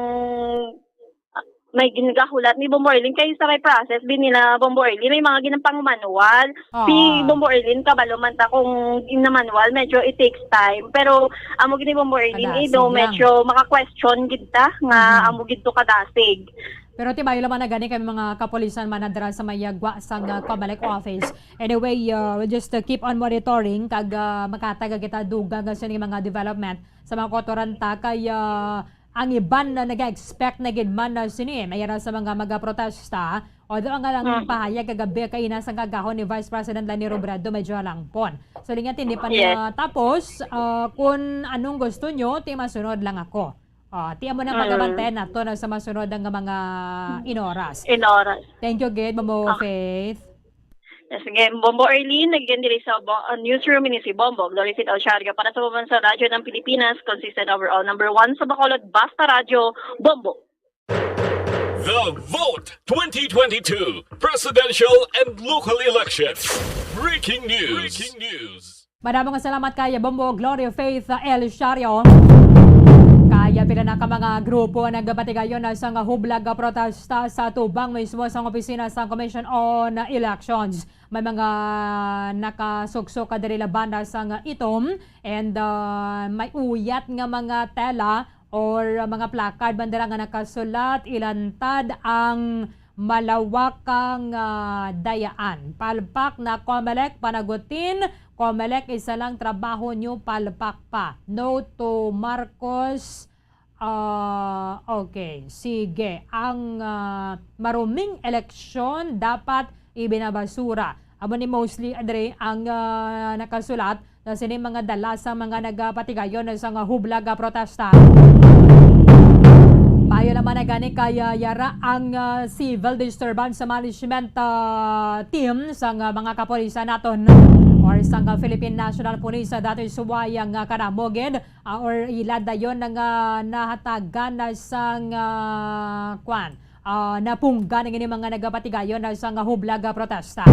may ginagahulat ni Bombo Arlene kay sa may process din nila Bombo Arlene may mga ginapang manual. Si Oo. Bombo Arlene kabalo man ta kung in manual medyo it takes time pero amo gini Bombo Arlene eh, Kadasig do lang. medyo maka-question gid ta nga Mhm. amo gid to kadasig. Pero timayo lamang na gani kay mga kapulisan man nadara sa may yagwa sang ah, Comelec office. Anyway, uh, we'll just uh, keep on monitoring kag uh, makataga kita dugang sa mga development sa mga kotoranta kay uh, ang iban na nag-expect na gid man na sini mayara sa mga magaprotesta. Although ang alang Mm. pahayag kagabi kaina sa kagahon ni Vice President Leni Robredo medyo halangpon. So lingat hindi pa Yes. niya tapos uh, kung anong gusto nyo, ti masunod lang ako. Ah, ti amo na Mm. pagabantayan nato na sa masunod nga mga inoras. In oras. Thank you gid, Mamo Okay. Faith. Yes, again, Bombo Arlene, again, diri sa Bo- uh, newsroom ini si Bombo, Glory Fit Alchario, para sa Pambansang Radyo ng Pilipinas, consistent overall number one sa Bacolod, Basta Radyo, Bombo. The Vote twenty twenty-two Presidential and Local Elections. Breaking news. Breaking news. Madamo nga salamat kay Bombo Gloria Faith El Shario. Kaya pila na ka mga grupo nagpatigayon na sa nga hublag nga protesta sa tubang mismo sa opisina sa Commission on Elections. May mga nakasuksok ka diri laban na sa nga itom and uh, may uyat nga mga tela or mga placard man dira nga nakasulat, "Ilantad ang malawakang ah, dayaan." Palpak na Comelec, panagutin. Comelec, isa lang trabaho nyo, palpak pa. No to Marcos. Ah, okay, sige. Ang ah, maruming eleksyon dapat ibinabasura. Amo ni mostly, Andre, ang ah, nakasulat na sini mga dala sa mga nagapatigayon sa nga hublag nga protesta. Payo naman na gani kay ah, yara ang ah, civil disturbance management ah, team sa nga mga kapulisan naton or sa nga Philippine National Police sa dati suway ang ah, kanamugid ah, or ila dayon nga nahatagan na sang ah, kwan ah, napunggan ang ini mga nagapatigayon na sa nga hublag nga protesta.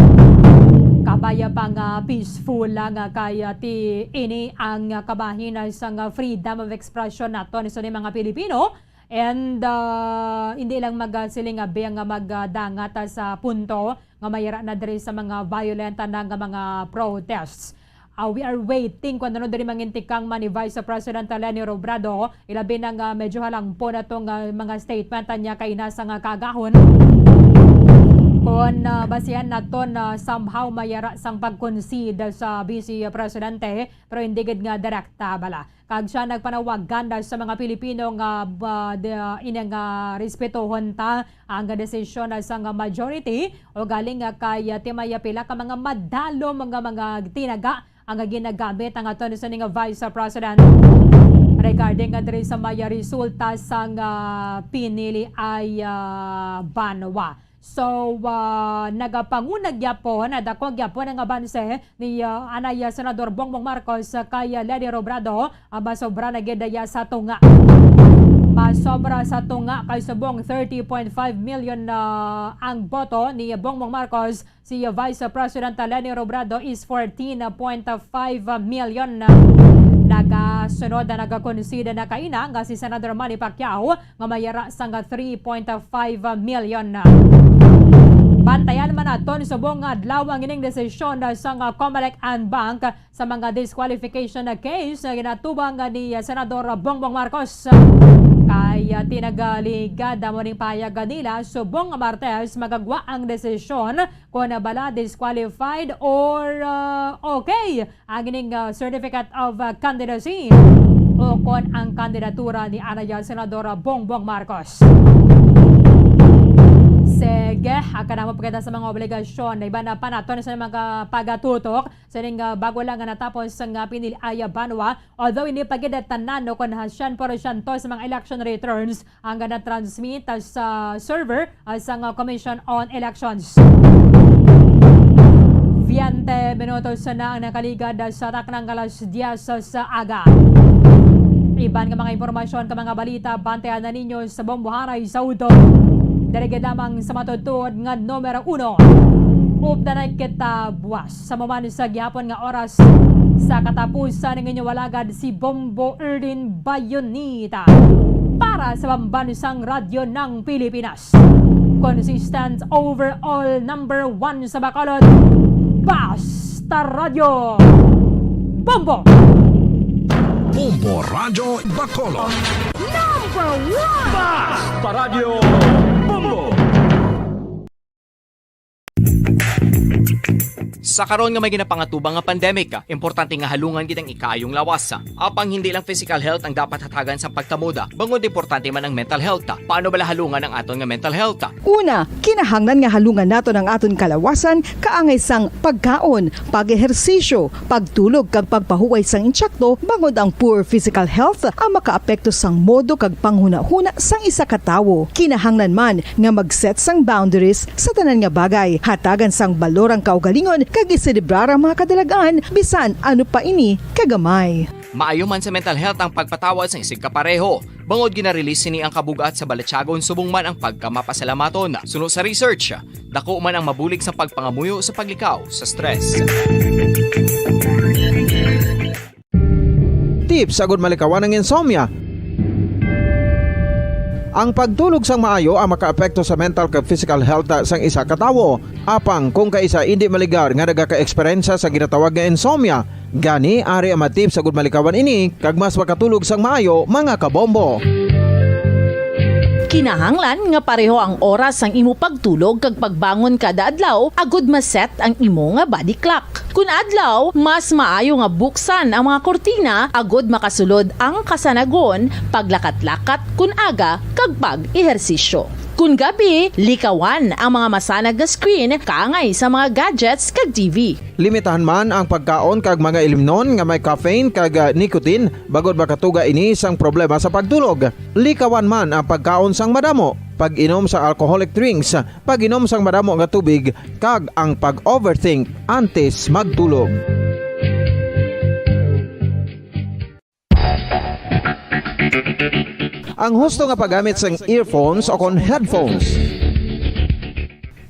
Kabaya pa nga peaceful lang ah, kay ah, ti ini ang ah, kabahin na sa nga freedom of expression naton sa mga Pilipino. And ah, hindi lang magasiling abi nga magdangat ah, sa punto nga mayara na diri sa mga violent na nga mga protests. Ah, we are waiting kung ano diri mangintikang man ni Vice President Leni Robredo, ilabi na nga medyo halangpon atong ah, mga statement niya kaina sa nga kagahon. Kung ah, basihan naton na somehow mayara sang pag-concede sa Vice Presidente, pero hindi gid nga direkta bala. Kag siya nagpanawagan sa mga Pilipino nga ba, de, ina nga respetohon ta ang desisyon sa nga majority o galing nga kay ah, timaya pila ka mga madalom nga mga tinaga ang ginagamit ang aton sa ning Vice President regarding nga diri sa may resulta sang ah, pinili ay ah, banwa. So, ah, nagapanguna gyapon, dako gyapon ang abanse ni ah, anay Senador Bongbong Marcos kay ah, Leni Robredo, ah, masobra na gid daya sa tunga. Masobra sa tunga kay subong thirty point five million na ang boto ni Bongbong Marcos, si Vice President Leni Robredo is fourteen point five million. Nagasunod na nagakonsida na kaina nga si Senador Manny Pacquiao nga mayara sang three point five million. Bantayan man naton subong nga adlaw ang ining desisyon sang Comelec and Bank sa mga disqualification case nga ginatubang ni Senador Bongbong Marcos. Kay tinagalingad amo ning pahayag nila subong nga Martes magagwa ang desisyon kung bala disqualified or uh, okay ang ining uh, certificate of uh, candidacy o kon ang kandidatura ni anay Senador Bongbong Marcos. Sige, aka namo pagkita sa mga obligasyon na iba na pa naton sa mga pagatutok sa ning, ah, bago lang nga natapos nga pinili-, ay, ah, banwa. Although hindi pa gid tanan o kon ha siyento porsyento sa mga election returns ang na-transmit sa server, ah, sang, ah, Commission on Elections. Veinte minutos na ang nakaligad sa taknang alas diyes sa aga. Iban nga mga impormasyon ka mga balita, bantayan na ninyo sa Bombo Haray sa udto. Diri gid lamang sa matutuod nga numero uno. Updanay kita buwas sa maman sa gihapon nga oras sa katapusan ng inyong alagad si Bombo Erdin Bayonita para sa Pambansang Radyo ng Pilipinas. Consistent overall number one sa Bacolod. Basta Radyo Bombo! Bombo Radyo Bacolod. Number one! Basta Radyo Bombo! Sa karon nga may ginapangatubang nga pandemic, importante nga halungan gid ang ikaayong lawas. Apang hindi lang physical health ang dapat hatagan sang pagtamod, bangod importante man ang mental health. Paano bala halungan ang aton nga mental health? Una, kinahanglan nga halungan naton ang aton kalawasan kaangay sang pagkaon, pag-ehersisyo, pagtulog kag pagpahuway sang intsakto, bangod ang poor physical health ang makaapekto sang modo kag panghunahuna sang isa ka tawo. Kinahanglan man nga mag-set sang boundaries sa tanan nga bagay, hatagan sang balor ang kaugalingon kag iselebrar ang mga kadalag-an bisan ano pa ini kagamay. Maayo man sa mental health ang pagpatawad sang isigkapareho, bangod gina-release sini ang kabug-at sa balatyagon subong man ang pagkamapasalamaton. Suno sa research, dako man ang mabulig sa pagpangamuyo sa paglikaw sa stress. Tips agud malikawan ang insomnia. Ang pagtulog sang maayo ang makaapekto sa mental kag physical health sang isa ka tawo. Apang kung kaisa indi maligar nga nagaka-eksperyensya sa ginatawag nga insomnia, gani ari ang mga tips agud malikawan ini kag mas makatulog sang maayo, mga kabombo. Kinahanglan nga pareho ang oras sang imo pagtulog kag pagbangon kada adlaw agud ma-set ang imo nga body clock. Kun adlaw, mas maayo nga buksan ang mga kurtina agud makasulod ang kasanagon, paglakat-lakat kun aga, kag pag-ehersisyo. Kun gabi, likawan ang mga masanag nga screen kaangay sa mga gadgets kag T V. Limitahan man ang pagkaon kag mga ilimnon nga may caffeine kag, ah, nicotine, bangod makatuga ini sang problema sa pagtulog. Likawan man ang pagkaon sang madamo, pag-inom sa alcoholic drinks, pag-inom sang madamo nga tubig, kag ang pag-overthink antes magtulog. Ang husto nga paggamit sang earphones o kon headphones.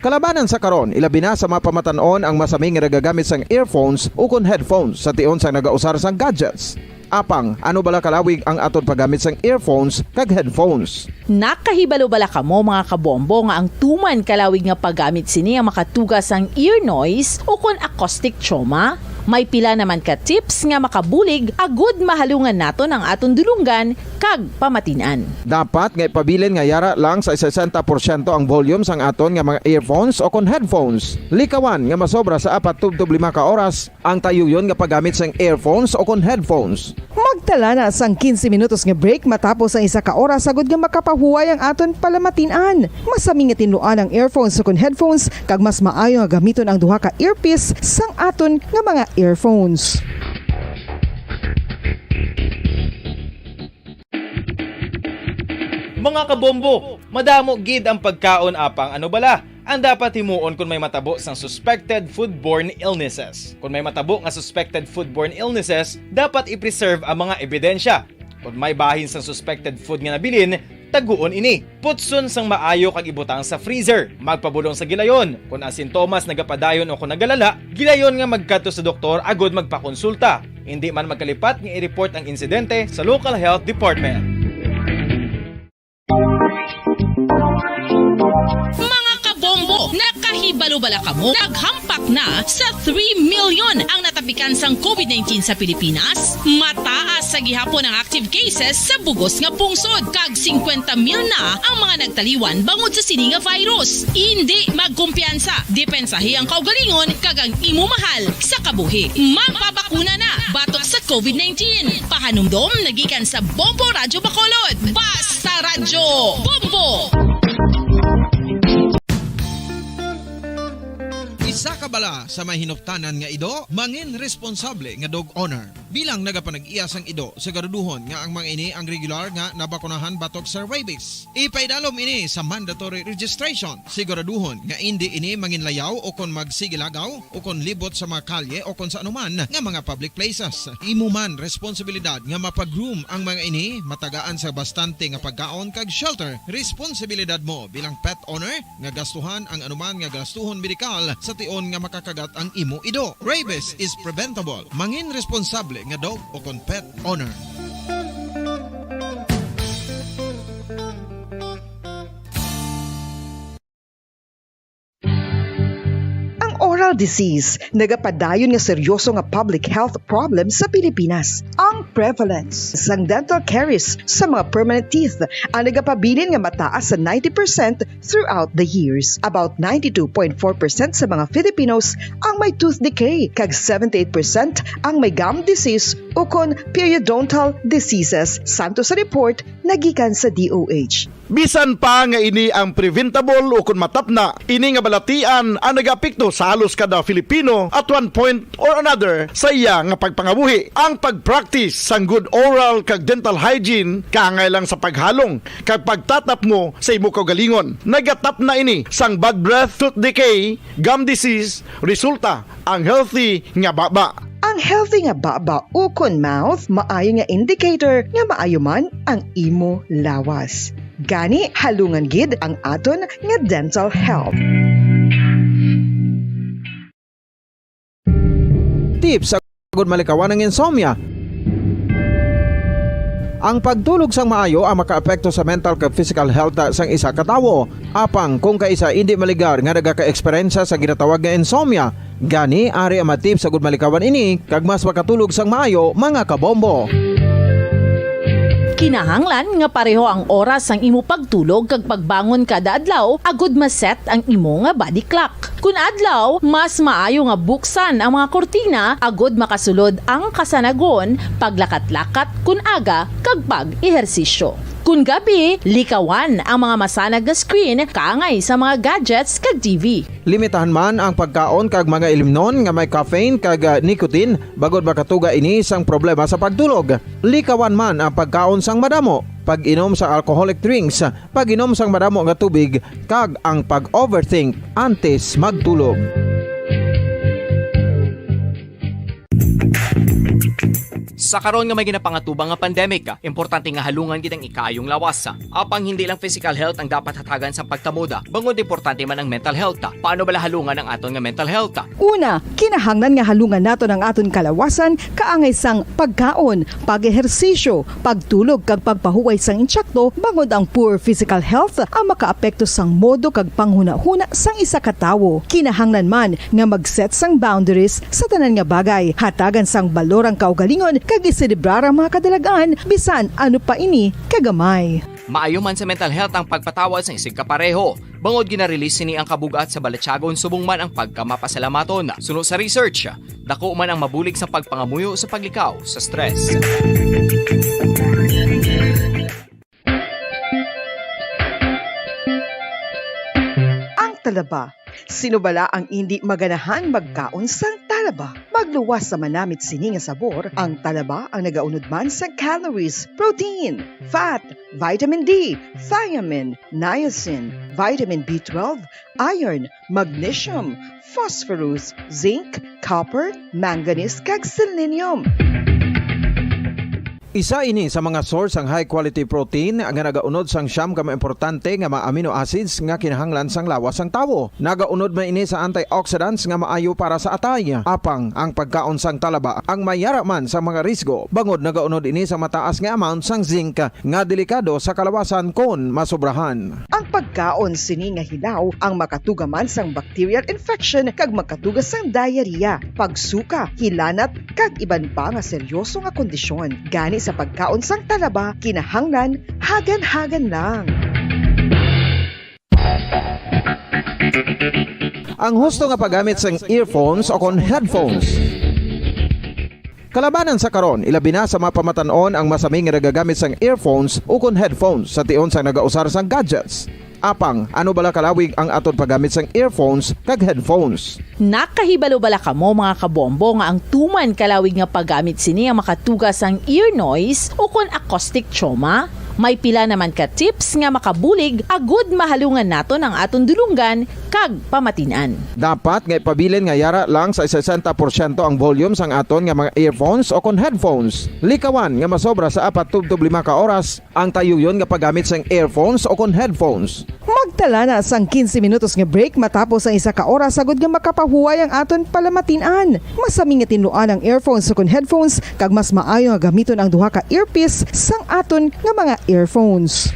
Kalabanan sa karon, ilabi na sa mga pamatan-on ang masami nga nagagamit sang earphones o kon headphones sa tion sang nagausar sang gadgets. Apang, ano bala kalawig ang aton paggamit sang earphones kag headphones? Nakahibalo bala kamo, mga kabombo, nga ang tuman kalawig nga paggamit sini ang makatuga sang ear noise o kon acoustic trauma? May pila naman ka tips nga makabulig agud mahalungan naton ang aton dulonggan kag pamatin-an. Dapat nga ipabilin nga yara lang sa sesenta porsyento ang volume sang aton nga mga earphones o kon headphones. Likawan nga masobra sa apat tubtob lima ka oras ang tayuyon nga paggamit sang earphones o kon headphones. Magtala na sang quince minutos nga break matapos ang isa ka oras, agud nga makapahuway ang aton palamatin-an. Masami nga tinluan ang earphones o kon headphones, kag mas maayo nga gamiton ang duha ka earpiece sang aton nga mga earphones. Mga kabombo, madamo gid ang pagkaon, apang ano bala ang dapat himuon kon may matabo sang suspected foodborne illnesses? Kon may matabo nga suspected foodborne illnesses, dapat i-preserve ang mga ebidensya. Kon may bahin sang suspected food nga nabilin, taguon ini. Putson sang maayo kag ibutang sa freezer. Magpabulong sa gilayon. Kon ang sintomas nagapadayon o kon nagalala, gilayon nga magkadto sa doktor agud magpakonsulta. Indi man magkalipat nga i-report ang insidente sa local health department. Mga kabombo, nakahibalo bala kamo? Naghampak na sa three million ang natapikan sang covid nineteen sa Pilipinas. Mataas sa gihapon ang active cases sa bugos nga pungsod, kag singkwenta mil na ang mga nagtaliwan bangod sa sini nga virus. Indi magkumpiyansa, depensahi ang kaugalingon kag ang imo mahal sa kabuhi. Magpabakuna na batok sa covid nineteen. Pahanumdom nagikan sa Bombo Radyo Bacolod. Basta Radyo Bombo! Sa kabala sa may hinuptanan nga ido, mangin responsable nga dog owner. Bilang nagapanag-iya sang ido, siguraduhon nga ang mga ini ang regular nga nabakunahan batok sa rabies. Ipaidalom ini sa mandatory registration. Siguraduhon nga indi ini manginlayaw o kon magsigilagaw o kon libot sa mga kalye o kon sa anuman nga mga public places. Imo man responsibilidad nga mapagroom ang mga ini, matagaan sa bastante nga pagkaon kag shelter. Responsibilidad mo bilang pet owner nga gastuhan ang anuman nga gastuhon medikal sa tion nga makakagat ang imo ido. Rabies is preventable. Mangin responsable nga dog o kon pet owner. Ang oral disease nagapadayon nga seryoso nga public health problem sa Pilipinas. Ang prevalence sang dental caries sa mga permanent teeth ang nagapabilin nga mataas sa ninety percent throughout the years. About ninety-two point four percent sa mga Filipinos ang may tooth decay, kag seventy-eight percent ang may gum disease ukon periodontal diseases, santo sa report nga gikan sa D O H. Bisan pa nga ini ang preventable ukon matapna, ini nga balatian ang nagaapekto sa halos kada Filipino at one point or another sa iya nga pagpangabuhi. Ang pag-practice sang good oral kag dental hygiene kaangay lang sa paghalong kag pagtatapmo sa imo kaugalingon. Nagatapna ini sang bad breath, tooth decay, gum disease, resulta ang healthy nga baba. Ang healthy nga baba ukon mouth maayo nga indicator nga maayo man ang imo lawas. Gani, halungan gid ang aton nga dental health. Tips agud malikawan ang insomnia. Ang pagtulog sang maayo ang makaapekto sa mental kag physical health sang isa ka tawo. Apang kung kaisa indi maligar nga nagaka-eksperyensya sa ginatawag nga insomnia, gani ari ang mga tips agud malikawan ini kag mas makatulog sang maayo, mga kabombo. Kinahanglan nga pareho ang oras sang imo pagtulog kag pagbangon kada adlaw agud ma-set ang imo nga body clock. Kun adlaw, mas maayo nga buksan ang mga kurtina agud makasulod ang kasanagon, paglakat-lakat kun aga, kag pag-ehersisyo. Kun gabi, likawan ang mga masanag nga screen kaangay sa mga gadgets kag T V. Limitahan man ang pagkaon kag mga ilimnon nga may caffeine kag, ah, nicotine, bangod makatuga ini sang problema sa pagtulog. Likawan man ang pagkaon sang madamo, pag-inom sa alcoholic drinks, pag-inom sang madamo nga tubig, kag ang pag-overthink antes magtulog. Sa karon nga may ginapangatubang nga pandemic, importante nga halungan gid ang ikaayong lawas. Apang hindi lang physical health ang dapat hatagan sa pagtamod, bangod importante man ang mental health. Paano bala halungan ang aton nga mental health? Una, kinahanglan nga halungan naton ang aton kalawasan kaangay sang pagkaon, pag-ehersisyo, pagtulog kag pagpahuway sang insakto, bangod ang poor physical health ang makaapekto sang modo kag panghunahuna sang isa ka tawo. Kinahanglan man nga mag-set sang boundaries sa tanan nga bagay, hatagan sang balor ang kaugalingon kag iselebrar ang mga kadalag-an, bisan ano pa ini kagamay. Maayo man sa mental health ang pagpatawad sang isigkapareho, bangod gina-release sini ang kabug-at sa balatyagon subong man ang pagkamapasalamaton. Suno sa research, dako man ang mabulig sa pagpangamuyo sa paglikaw sa stress. Ang talaba. Sino bala ang indi maganahan magkaon sang talaba? Magluwas sa manamit sini nga sabor, ang talaba ang nagaunod man sa calories, protein, fat, vitamin D, thiamine, niacin, vitamin B twelve, iron, magnesium, phosphorus, zinc, copper, manganese, kag selenium. Isa ini sa mga source sang high quality protein nga nagaunod sang siyam ka mga importante nga mga amino acids nga kinahanglan sang lawas sang tawo. Nagaunod man ini sa antioxidants nga maayo para sa atay. Apang ang pagkaon sang talaba ang may yara man sa mga risgo, bangod nagaunod ini sa mataas nga amount sang zinc nga delikado sa kalawasan kon masobrahan. Ang pagkaon sini nga hilaw ang makatuga man sang bacterial infection kag makatuga sang diarrhea, pagsuka, hilanat, kag iban pa nga seryoso nga kondisyon. Gani sa pagkaon sang talaba, kinahanglan hagan-hagan lang. Ang husto nga paggamit sang earphones o kon headphones. Kalabanan sa karon, ilabi na sa mga pamatan-on ang masami nga nagagamit sang earphones ukon headphones sa tion sang nagausar sang gadgets. Apang, ano bala kalawig ang aton paggamit sang earphones kag headphones? Nakahibalo bala kamo, mga kabombo, nga ang tuman kalawig nga paggamit sini ang makatuga sang ear noise ukon acoustic trauma? May pila naman ka tips nga makabulig agud mahalungan naton ang aton dulonggan kag pamatin-an. Dapat nga ipabilin nga yara lang sa sesenta porsyento ang volume sang aton nga mga earphones o kon headphones. Likawan nga masobra sa apat tubtob lima ka oras ang tayuyon nga paggamit sang earphones o kon headphones. Magtala na sang quince minutos nga break matapos ang isa ka oras, agud nga makapahuway ang aton palamatin-an. Masami nga tinluan ang earphones o kon headphones, kag mas maayo nga gamiton ang duha ka earpiece sang aton nga mga earphones.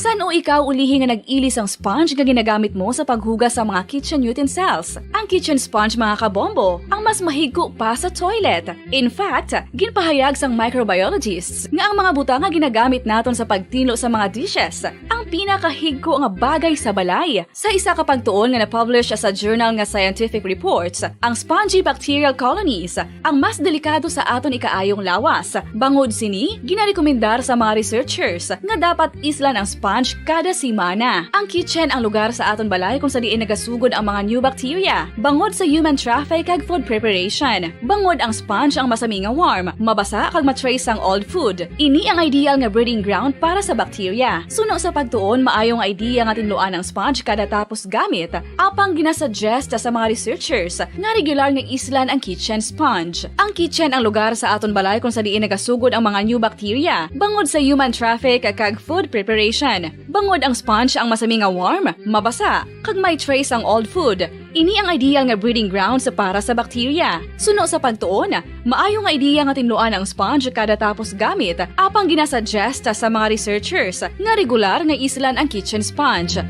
San-o ikaw ulihi nga nag-ili sang sponge nga ginagamit mo sa paghugas sa mga kitchen utensils? Ang kitchen sponge, mga kabombo, ang mas mahigko pa sa toilet. In fact, ginpahayag sang microbiologists nga ang mga butang nga ginagamit naton sa pagtinlo sa mga dishes ang pinakahigko nga bagay sa balay. Sa isa ka pagtuon nga na-publish sa journal nga Scientific Reports, ang spongy bacterial colonies ang mas delikado sa aton ikaayong lawas. Bangod sini, ginarekomendar sa mga researchers nga dapat islan ang sponge kada semana. Ang kitchen ang lugar sa aton balay kung sa diin nagasugod ang mga new bacteria, bangod sa human traffic kag food preparation. Bangod ang sponge ang masami nga warm, mabasa kag ma-trace ang old food. Ini ang ideal nga breeding ground para sa bacteria. Suno sa pagtuon, maayo nga idea nga tinluan ang sponge kada tapos gamit. Apang ginasuggest sa mga researchers nga regular nga islan ang kitchen sponge. Ang kitchen ang lugar sa aton balay kung sa diin nagasugod ang mga new bacteria, bangod sa human traffic kag food preparation. Bangod ang sponge ang masami nga warm, mabasa, kag may trace ang old food. Ini ang ideal nga breeding grounds para sa bacteria. Suno sa pagtuon, maayo nga idea nga tinluan ang sponge kada tapos gamit, apang ginasuggest sa mga researchers nga regular nga islan ang kitchen sponge.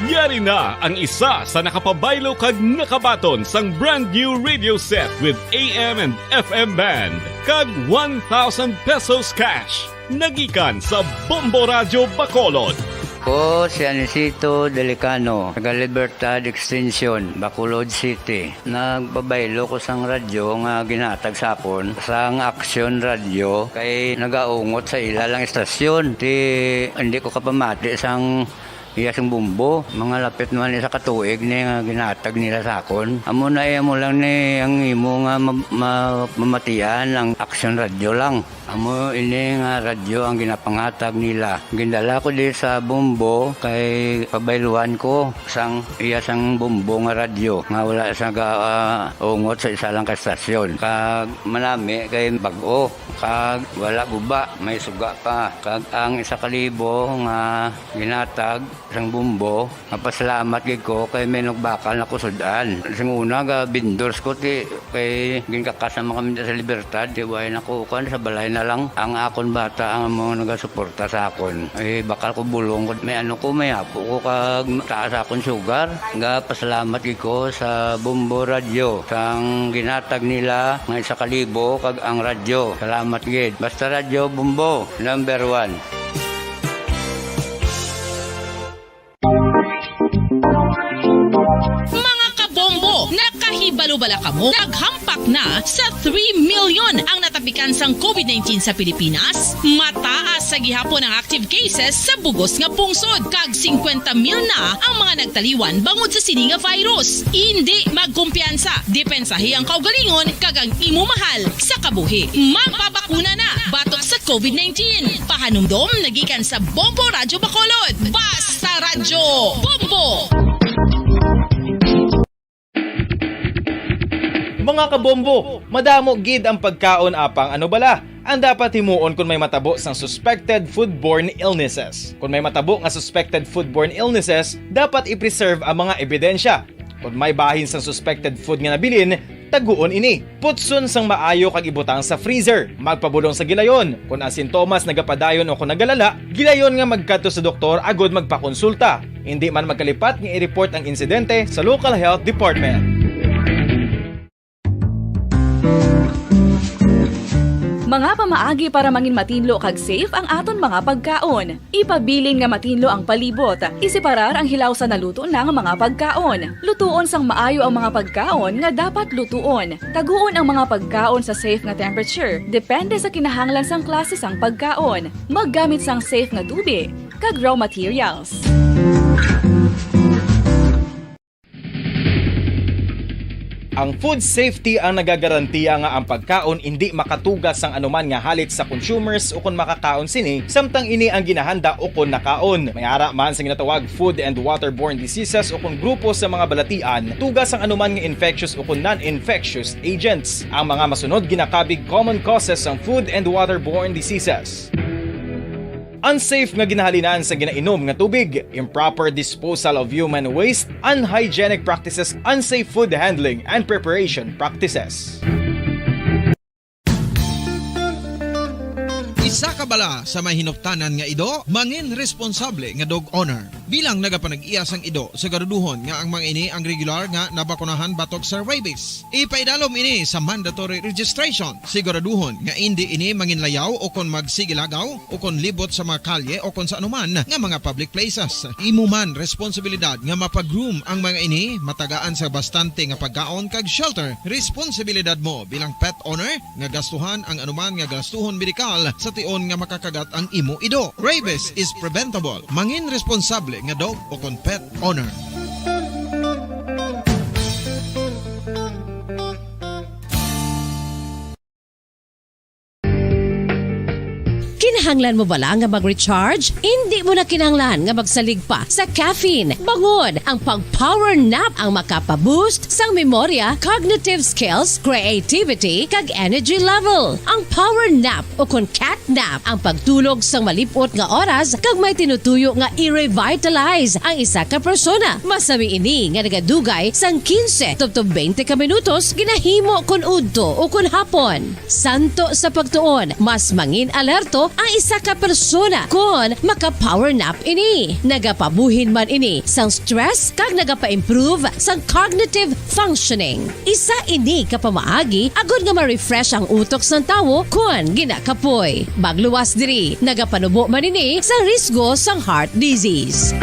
Yari na ang isa sa nakapabaylo kag nakabaton sang brand new radio set with A M and F M band kag one thousand pesos cash. Nagikan sa Bombo Radyo Bacolod. Ko si Anisito Delicano, taga Libertad Extension, Bacolod City. Nagpabaylo ko sang radyo nga ginhatag sa akon sang Action Radio kay nagaungot sa ila lang istasyon. Ti, hindi ko kapamati sang iya sang bumbo. Mga lapit naman isa ka tuig ni nga ginhatag nila sa akon. Amo na, eh, amo lang ni ang imo nga ma-, ma-, mamatian ang Action Radio lang. Amo ini nga radyo ang ginapangatag nila. Gindala ko di sa Bombo kay pabayluan ko sang iya sang Bombo nga radyo nga wala sa ga-, ah, ungot sa isa lang ka estasyon. Kag manami kay bag-o, kag wala guba, may suga pa. Kag ang isa ka libo nga ginatag sang Bombo, mapasalamat gid ko kay may nagbakal na ko sud-an. Sing una, ga vendors ko, ti, kay ginkakas naman kami sa Libertad, ti, way na ko, kuwan, sa balay na lang. Ang akon bata ang mga nagasuporta sa akon. Eh, bakal ko bulong ko, may ano ko, may apo ko, kag taas akon sugar. Ga pasalamat gid ko sa Bombo Radyo, sang ginatag nila nga isa ka libo, kag ang radyo. Salamat gid. Basta Radyo Bombo, number one. Mga kabombo, nakahibalo bala kamo? Naghampak na sa three million ang natapikan sang covid nineteen sa Pilipinas. Mataas sa gihapon ang active cases sa bugos nga pungsod, kag singkwenta mil na ang mga nagtaliwan bangod sa sini nga virus. Indi magkumpiyansa, depensahi ang kaugalingon kag ang imo mahal sa kabuhi. Magpabakuna na batok sa covid nineteen. Pahanumdom nagikan sa Bombo Radyo Bacolod. Basta Radyo Bombo! Mga kabombo, madamo gid ang pagkaon, apang ano bala ang dapat himuon kon may matabo sang suspected foodborne illnesses? Kon may matabo nga suspected foodborne illnesses, dapat i-preserve ang mga ebidensya. Kon may bahin sang suspected food nga nabilin, taguon ini. Putson sang maayo kag ibutang sa freezer. Magpabulong sa gilayon. Kon ang sintomas nagapadayon o kon nagalala, gilayon nga magkadto sa doktor agud magpakonsulta. Indi man magkalipat nga i-report ang insidente sa local health department. Mga pamaagi para mangin matinlo kag safe ang aton mga pagkaon. Ipabilin nga matinlo ang palibot. Iseparar ang hilaw sa naluto na nga mga pagkaon. Lutuon sang maayo ang mga pagkaon nga dapat lutuon. Taguon ang mga pagkaon sa safe nga temperature, depende sa kinahanglan sang klase sang pagkaon. Maggamit sang safe nga tubig kag raw materials. Ang food safety ang nagagarantiya nga ang pagkaon indi makatuga sang anuman nga halit sa consumers ukon makakaon sini, samtang ini ang ginahanda ukon nakaon. May ara man sa ginatawag food and waterborne diseases ukon grupo sa mga balatian, tuga sang anuman nga infectious ukon non-infectious agents. Ang mga masunod ginakabig common causes sang food and waterborne diseases. Unsafe nga ginahalinan sa ginainom nga tubig, improper disposal of human waste, unhygienic practices, unsafe food handling and preparation practices. Isa ka bala sa may hinuptanan nga ido, mangin responsable nga dog owner. Bilang nagapanag-iya sang ido, siguraduhon nga ang mga ini ang regular nga nabakunahan batok sa rabies. Ipaidalom ini sa mandatory registration. Siguraduhon nga indi ini manginlayaw o kon magsigilagaw o kon libot sa mga kalye o kon sa anuman nga mga public places. Imo man responsibilidad nga mapa-groom ang mga ini, matagaan sa bastante nga pagkaon kag shelter. Responsibilidad mo bilang pet owner nga gastuhan ang anuman nga gastuhon medikal sa tion nga makakagat ang imo ido. Rabies is preventable. Mangin responsable nga dog o kon pet owner. Kinahanglan mo bala nga mag-recharge? Indi mo na kinahanglan nga magsalig pa sa caffeine. Bangod, ang pag-power nap ang makapa-boost sang memorya, cognitive skills, creativity, kag energy level. Ang power nap o kon cat nap ang pagtulog sang malip-ot nga oras kag may tinutuyo nga i-revitalize ang isa ka persona. Masami ini nga nagadugay sang quince tubtob twenty ka minutos ginahimo kon udto o kon hapon. Santo sa pagtuon, mas mangin-alerto ang isa ka persona kon maka-power nap ini. Nagapabuhin man ini sang stress kag nagapa-improve sang cognitive functioning. Isa ini ka pamaagi agod nga ma-refresh ang utok sang tawo kon ginakapoy. Magluwas diri, nagapanubo man ini sang risgo sang heart disease.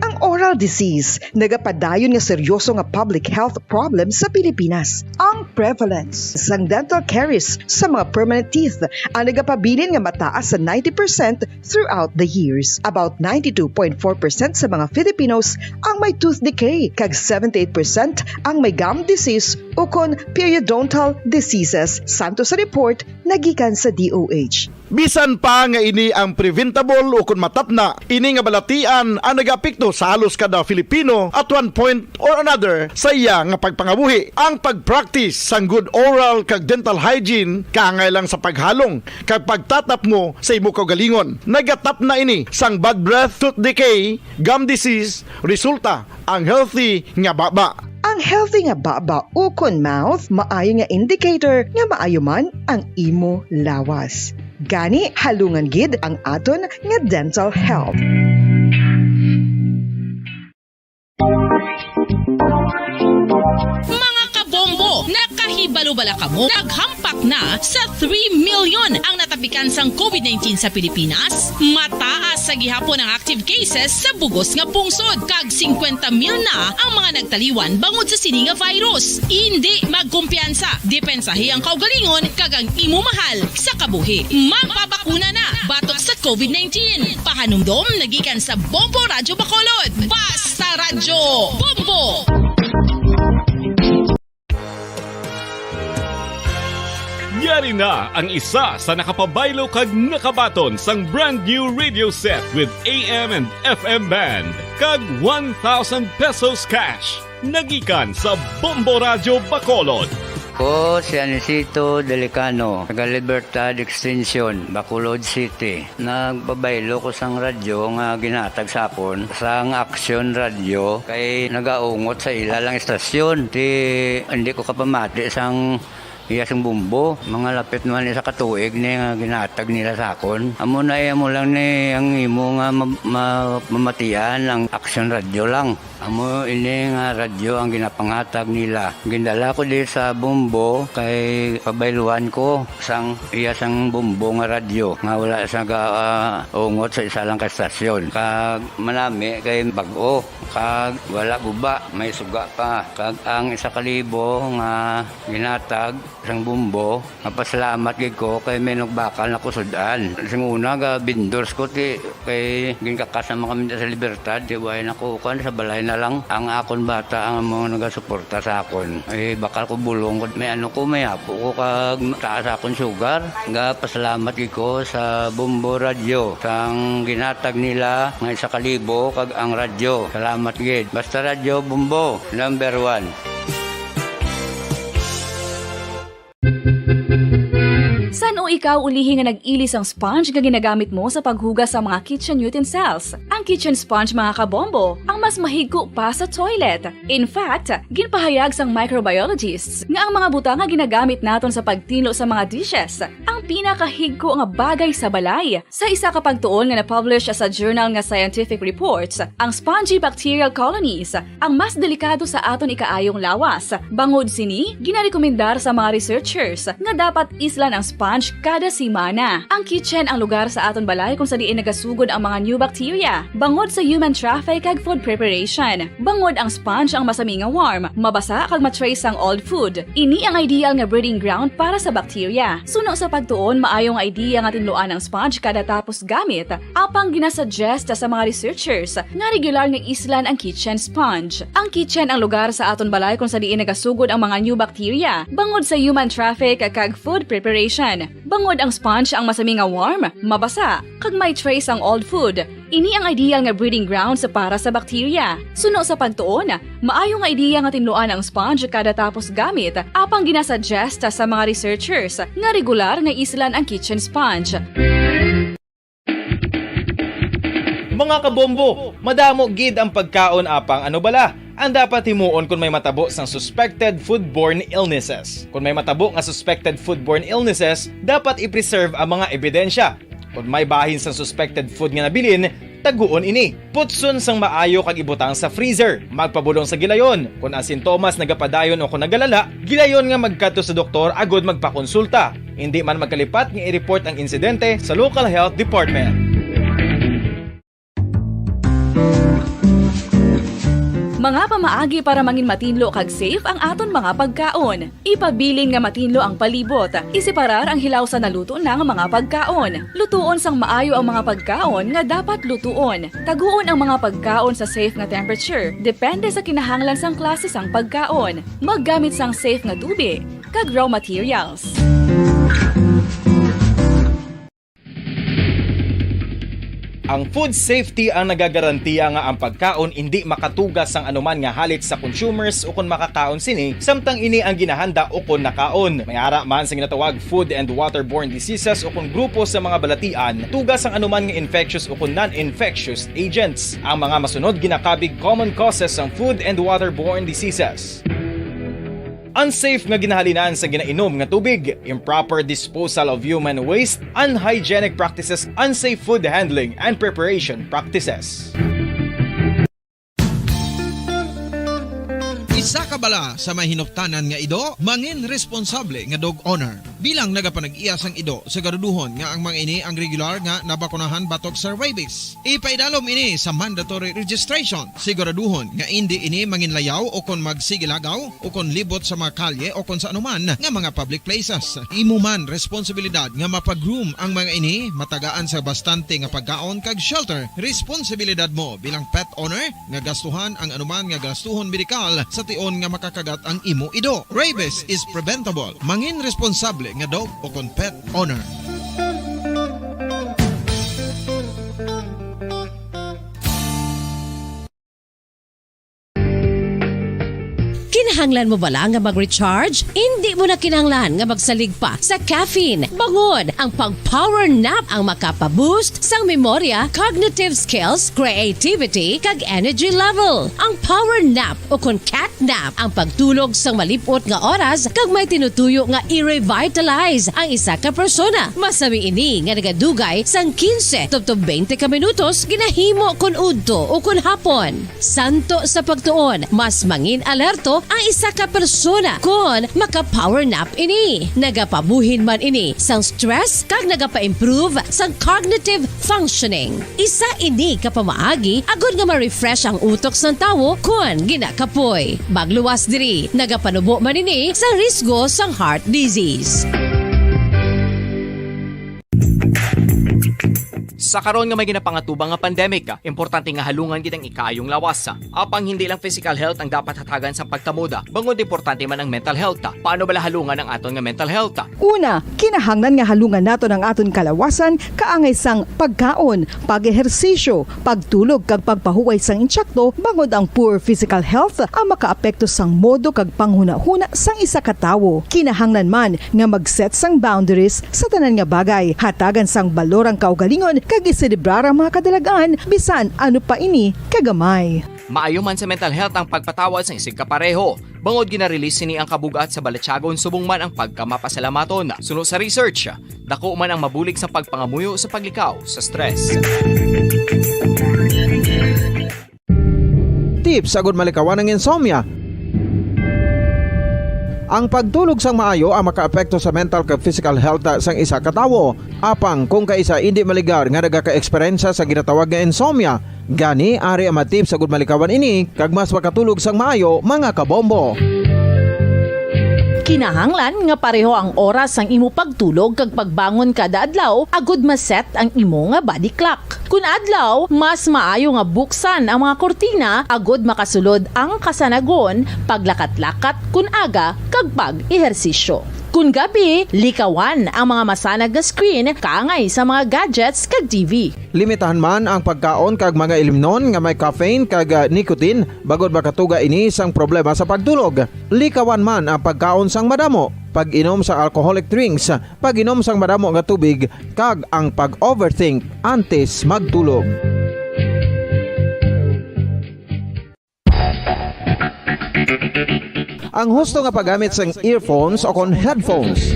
Ang oral disease nagapadayon nga seryoso nga public health problem sa Pilipinas. Ang prevalence sang dental caries sa mga permanent teeth ang nagapabilin nga mataas sa ninety percent throughout the years. About ninety-two point four percent sa mga Filipinos ang may tooth decay, kag seventy-eight percent ang may gum disease ukon periodontal diseases, santo sa report nagikan sa D O H. Bisan pa nga ini ang preventable ukon matapna, ini nga balatian ang nagaapekto sa halos kada Filipino at one point or another sa iya nga pagpangabuhi. Ang pag-practice sang good oral kag dental hygiene kaangay lang sa paghalong kag pagtatapngo sa imo kaugalingon. Nagatapna ini sang bad breath, tooth decay, gum disease, resulta ang healthy nga baba. Ang healthy nga baba ukon mouth maayo nga indicator nga maayo man ang imo lawas. Gani, halungan gid ang aton nga dental health. Mga kabombo, nakahibalo bala kamo? Naghampak na sa three million ang natapikan sang COVID nineteen sa Pilipinas. Mataas sa gihapon ang active cases sa bugos nga pungsod, kag singkwenta mil na ang mga nagtaliwan bangod sa sini nga virus. Indi magkumpiyansa, depensahi ang kaugalingon kag ang imo mahal sa kabuhi. Magpabakuna na batok sa COVID nineteen. Pahanumdom nagikan sa Bombo Radyo Bacolod. Basta Radyo Bombo! Yari na ang isa sa nakapabaylo kag nakabaton sang brand new radio set with A M and F M band kag one thousand pesos cash nagikan sa Bombo Radyo Bacolod. Ko si Anisito Delicano, taga Libertad Extension, Bacolod City. Nagpabaylo ko sang radyo nga ginhatag sa akon sang Action Radio kay nagaungot sa ila lang istasyon. Ti, hindi ko kapamati sang iya sing bumbo. Mga lapit naman isa ka tuig ni nga ginhatag nila sa akon. Amo na iya mo lang ni ang imo nga ma- ma- mamatian ang Action Radio lang. Amo ini nga radyo ang ginapangatag nila. Gindala ko di sa Bombo kay pabayluan ko sang iya sang Bombo nga radyo nga wala sa ga-, ah, ungot sa isa lang ka estasyon. Kag manami kay bag-o, kag wala guba, may suga pa. Kag ang isa ka libo nga ginatag sang Bombo, mapasalamat gid ko kay may nagbakal na ko sud-an. Sing una, ga vendors ko, ti, kay ginkakas naman kami sa Libertad, ti, way na ko, kuwan, sa balay na lang. Ang akon bata ang mga nagasuporta sa akon. Ay, bakal ko bulong ko. May ano ko, may apo ko, kag taas akon sugar. Ga pasalamat gid ko sa Bombo Radyo, sang ginatag nila nga isa ka libo, kag ang radyo. Salamat gid. Basta Radyo Bombo, number one. San-o ikaw ulihi nga nag-ili sang sponge nga ginagamit mo sa paghugas sa mga kitchen utensils? Ang kitchen sponge, mga kabombo, ang mas mahigko pa sa toilet. In fact, ginpahayag sang microbiologists nga ang mga butang nga ginagamit naton sa pagtinlo sa mga dishes ang pinakahigko nga bagay sa balay. Sa isa ka pagtuon nga na-publish sa journal nga Scientific Reports, ang spongy bacterial colonies ang mas delikado sa aton ikaayong lawas. Bangod sini, ginarekomendar sa mga researchers nga dapat islan ang sponge kada semana. Ang kitchen ang lugar sa aton balay kung sa diin nagasugod ang mga new bacteria, bangod sa human traffic kag food preparation. Bangod ang sponge ang masami nga warm, mabasa kag ma-trace ang old food. Ini ang ideal nga breeding ground para sa bacteria. Suno sa pagtuon, maayo nga idea nga tinluan ang sponge kada tapos gamit, apang ginasuggest sa mga researchers nga regular nga islan ang kitchen sponge. Ang kitchen ang lugar sa aton balay kung sa diin nagasugod ang mga new bacteria, bangod sa human traffic kag food preparation. Bangod ang sponge ang masami nga warm, mabasa, kag may trace ang old food, ini ang ideal nga breeding grounds para sa bacteria. Suno sa pagtuon, maayo nga ideya nga tinluan ang sponge kada tapos gamit, apang ginasuggest sa mga researchers nga regular nga islan ang kitchen sponge. Mga kabombo, madamo gid ang pagkaon, apang ano bala ang dapat himuon kon may matabo sang suspected foodborne illnesses? Kon may matabo nga suspected foodborne illnesses, dapat i-preserve ang mga ebidensya. Kon may bahin sang suspected food nga nabilin, taguon ini. Putson sang maayo kag ibutang sa freezer. Magpabulong sa gilayon. Kon ang sintomas nagapadayon o kon nagalala, gilayon nga magkadto sa doktor agud magpakonsulta. Indi man magkalipat nga i-report ang insidente sa local health department. Mga pamaagi para mangin matinlo kag safe ang aton mga pagkaon. Ipabilin nga matinlo ang palibot. Iseparar ang hilaw sa naluto na nga mga pagkaon. Lutuon sang maayo ang mga pagkaon nga dapat lutuon. Taguon ang mga pagkaon sa safe nga temperature, depende sa kinahanglan sang klase sang pagkaon. Maggamit sang safe nga tubi kag raw materials. Ang food safety ang nagagarantiya nga ang pagkaon indi makatuga sang anuman nga halit sa consumers ukon makakaon sini, samtang ini ang ginahanda ukon nakaon. May ara man sa ginatawag food and waterborne diseases ukon grupo sa mga balatian, tuga sang anuman nga infectious ukon non-infectious agents. Ang mga masunod ginakabig common causes sang food and waterborne diseases. Unsafe nga ginahalinan sa ginainom nga tubig, improper disposal of human waste, unhygienic practices, unsafe food handling and preparation practices. Isa ka bala sa may hinuptanan nga ido, mangin responsable nga dog owner. Bilang nagapanag-iya sang ido, siguraduhon nga ang mga ini ang regular nga nabakunahan batok sa rabies. Ipaidalom ini sa mandatory registration. Siguraduhon nga indi ini manginlayaw o kon magsigilagaw o kon libot sa mga kalye o kon sa anuman nga mga public places. Imo man responsibilidad nga mapa-groom ang mga ini, matagaan sa bastante nga pagkaon kag shelter. Responsibilidad mo bilang pet owner nga gastuhan ang anuman nga gastuhon medikal sa tion nga makakagat ang imo ido. Rabies is preventable. Mangin responsable nga dog o kon pet owner. Kinahanglan mo bala nga mag-recharge? Indi mo na kinahanglan nga magsalig pa sa caffeine. Bangod ang pag-power nap ang makapa-boost sang memorya, cognitive skills, creativity, kag energy level. Ang power nap o kon cat nap ang pagtulog sang malip-ot nga oras kag may tinutuyo nga i-revitalize ang isa ka persona. Masami ini nga nagadugay sang quince tubtob twenty ka minutos ginahimo kon udto o kon hapon. Santo sa pagtuon, mas mangin alerto ang isa ka persona kon maka-power nap ini. Nagapabuhin man ini sang stress kag nagapa-improve sang cognitive functioning. Isa ini ka pamaagi agod nga ma-refresh ang utok sang tawo kon ginakapoy. Magluwas diri, nagapanubo man ini sa risgo sang heart disease. Sa karon nga may ginapangatubang nga pandemic, importante nga halungan gid ang ikaayong lawas. Apang hindi lang physical health ang dapat hatagan sa pagkamoda, bangod importante man ang mental health. Paano bala halungan ang aton nga mental health? Una, kinahanglan nga halungan naton ang aton kalawasan kaangay sang pagkaon, pag-ehersisyo, pagtulog kag pagpahuway sang intsakto, bangod ang poor physical health ang makaapekto sang modo kag panghunahuna sang isa ka tawo. Kinahanglan man nga mag-set sang boundaries sa tanan nga bagay, hatagan sang balor ang kaugalingon kag iselebrar ang mga kadalag-an bisan ano pa ini kagamay. Maayo man sa mental health ang pagpatawad sang isigka pareho, bangod gina-release sini ang kabug-at sa balatyagon subong man ang pagkamapasalamaton. Suno sa research, dako man ang mabulig sa pagpangamuyo sa paglikaw sa stress. Tips agud malikawan ang insomnia. Ang pagtulog sang maayo ang makaapekto sa mental kag physical health sang isa ka tawo. Apang kung kaisa indi maligar nga nagaka-eksperyensya sa ginatawag nga insomnia, gani ari ang mga tips agud malikawan ini kag mas makatulog sang maayo, mga kabombo. Kinahanglan nga pareho ang oras sang imo pagtulog kag pagbangon kada adlaw agud ma-set ang imo nga body clock. Kun adlaw, mas maayo nga buksan ang mga kurtina agud makasulod ang kasanagon, paglakat-lakat kun aga, kag pag-ehersisyo. Kun gabi, likawan ang mga masanag nga screen kaangay sa mga gadgets kag T V. Limitahan man ang pagkaon kag mga ilimnon nga may caffeine kag, ah, nicotine, bangod makatuga ini sang problema sa pagtulog. Likawan man ang pagkaon sang madamo, pag-inom sang alcoholic drinks, pag-inom sang madamo nga tubig, kag ang pag-overthink antes magtulog. Ang husto nga paggamit sang earphones o kon headphones.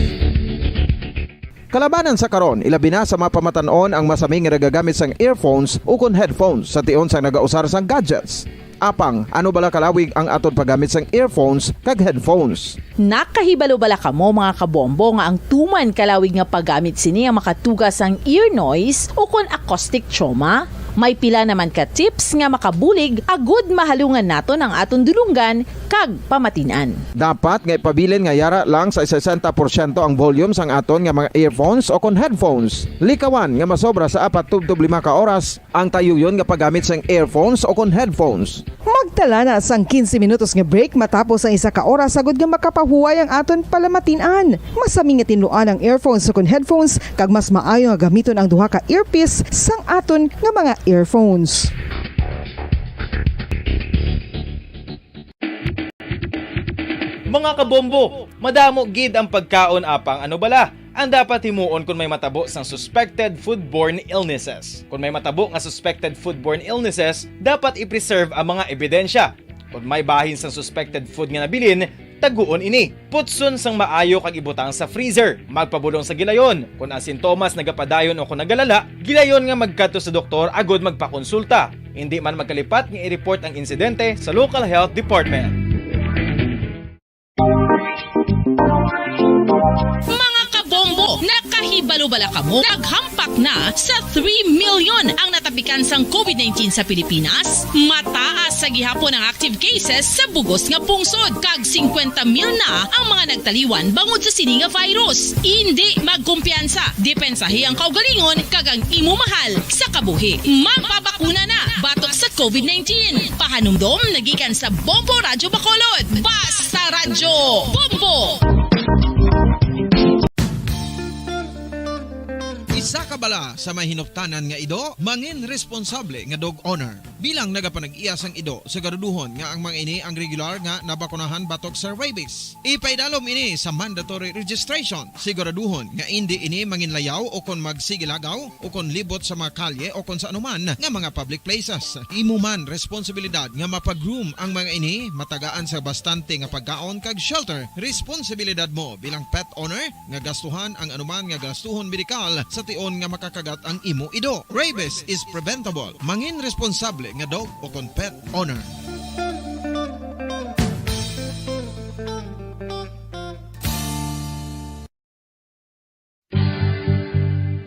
Kalabanan sa karon, ilabi na sa mga pamatan-on ang masami nga nagagamit sang earphones ukon headphones sa tion sang nagausar sang gadgets. Apang, ano bala kalawig ang aton paggamit sang earphones kag headphones? Nakahibalo bala kamo, mga kabombo, nga ang tuman kalawig nga paggamit sini ang makatuga sang ear noise ukon acoustic trauma? May pila naman ka tips nga makabulig agud mahalungan naton ang aton dulonggan kag pamatin-an. Dapat nga ipabilin nga yara lang sa sesenta porsyento ang volume sang aton nga mga earphones o kon headphones. Likawan nga masobra sa apat tubtob lima ka oras ang tayuyon nga paggamit sang earphones o kon headphones. Magtala na sang quince minutos nga break matapos ang isa ka oras agud nga makapahuway ang aton palamatin-an. Masami nga tinluan ang earphones o kon headphones, kag mas maayo nga gamiton ang duha ka earpiece sang aton nga mga earphones. Mga kabombo, madamo gid ang pagkaon, apang ano bala ang dapat himuon kon may matabo sang suspected foodborne illnesses? Kon may matabo nga suspected foodborne illnesses, dapat i-preserve ang mga ebidensya. Kon may bahin sang suspected food nga nabilin, taguon ini. Putson sang maayo kag ibutang sa freezer. Magpabulong sa gilayon. Kon ang sintomas nagapadayon o kon nagalala, gilayon nga magkadto sa doktor agud magpakonsulta. Indi man magkalipat nga i-report ang insidente sa local health department. Mga kabombo, nakahibalo bala kamo? Naghampak na sa three million ang natapikan sang covid nineteen sa Pilipinas. Mataas sa gihapon ang active cases sa bugos nga pungsod, kag singkwenta mil na ang mga nagtaliwan bangod sa sini nga virus. Indi magkumpiyansa, depensahi ang kaugalingon kag ang imo mahal sa kabuhi. Magpabakuna na batok sa covid nineteen. Pahanumdom nagikan sa Bombo Radyo Bacolod. Basta Radyo Bombo! Isa ka bala sa may hinuptanan nga ido, mangin responsable nga dog owner. Bilang nagapanag-iya sang ido, siguraduhon nga ang mga ini ang regular nga nabakunahan batok sa rabies. Ipaidalom ini sa mandatory registration. Siguraduhon nga indi ini manginlayaw o kon magsigilagaw o kon libot sa mga kalye o kon sa anuman nga mga public places. Imo man responsibilidad nga mapag-groom ang mga ini, matagaan sa bastante nga pagkaon kag shelter. Responsibilidad mo bilang pet owner nga gastuhan ang anuman nga gastuhon medikal sa tion nga makakagat ang imo ido. Rabies is preventable. Mangin responsable nga dog o kon pet owner.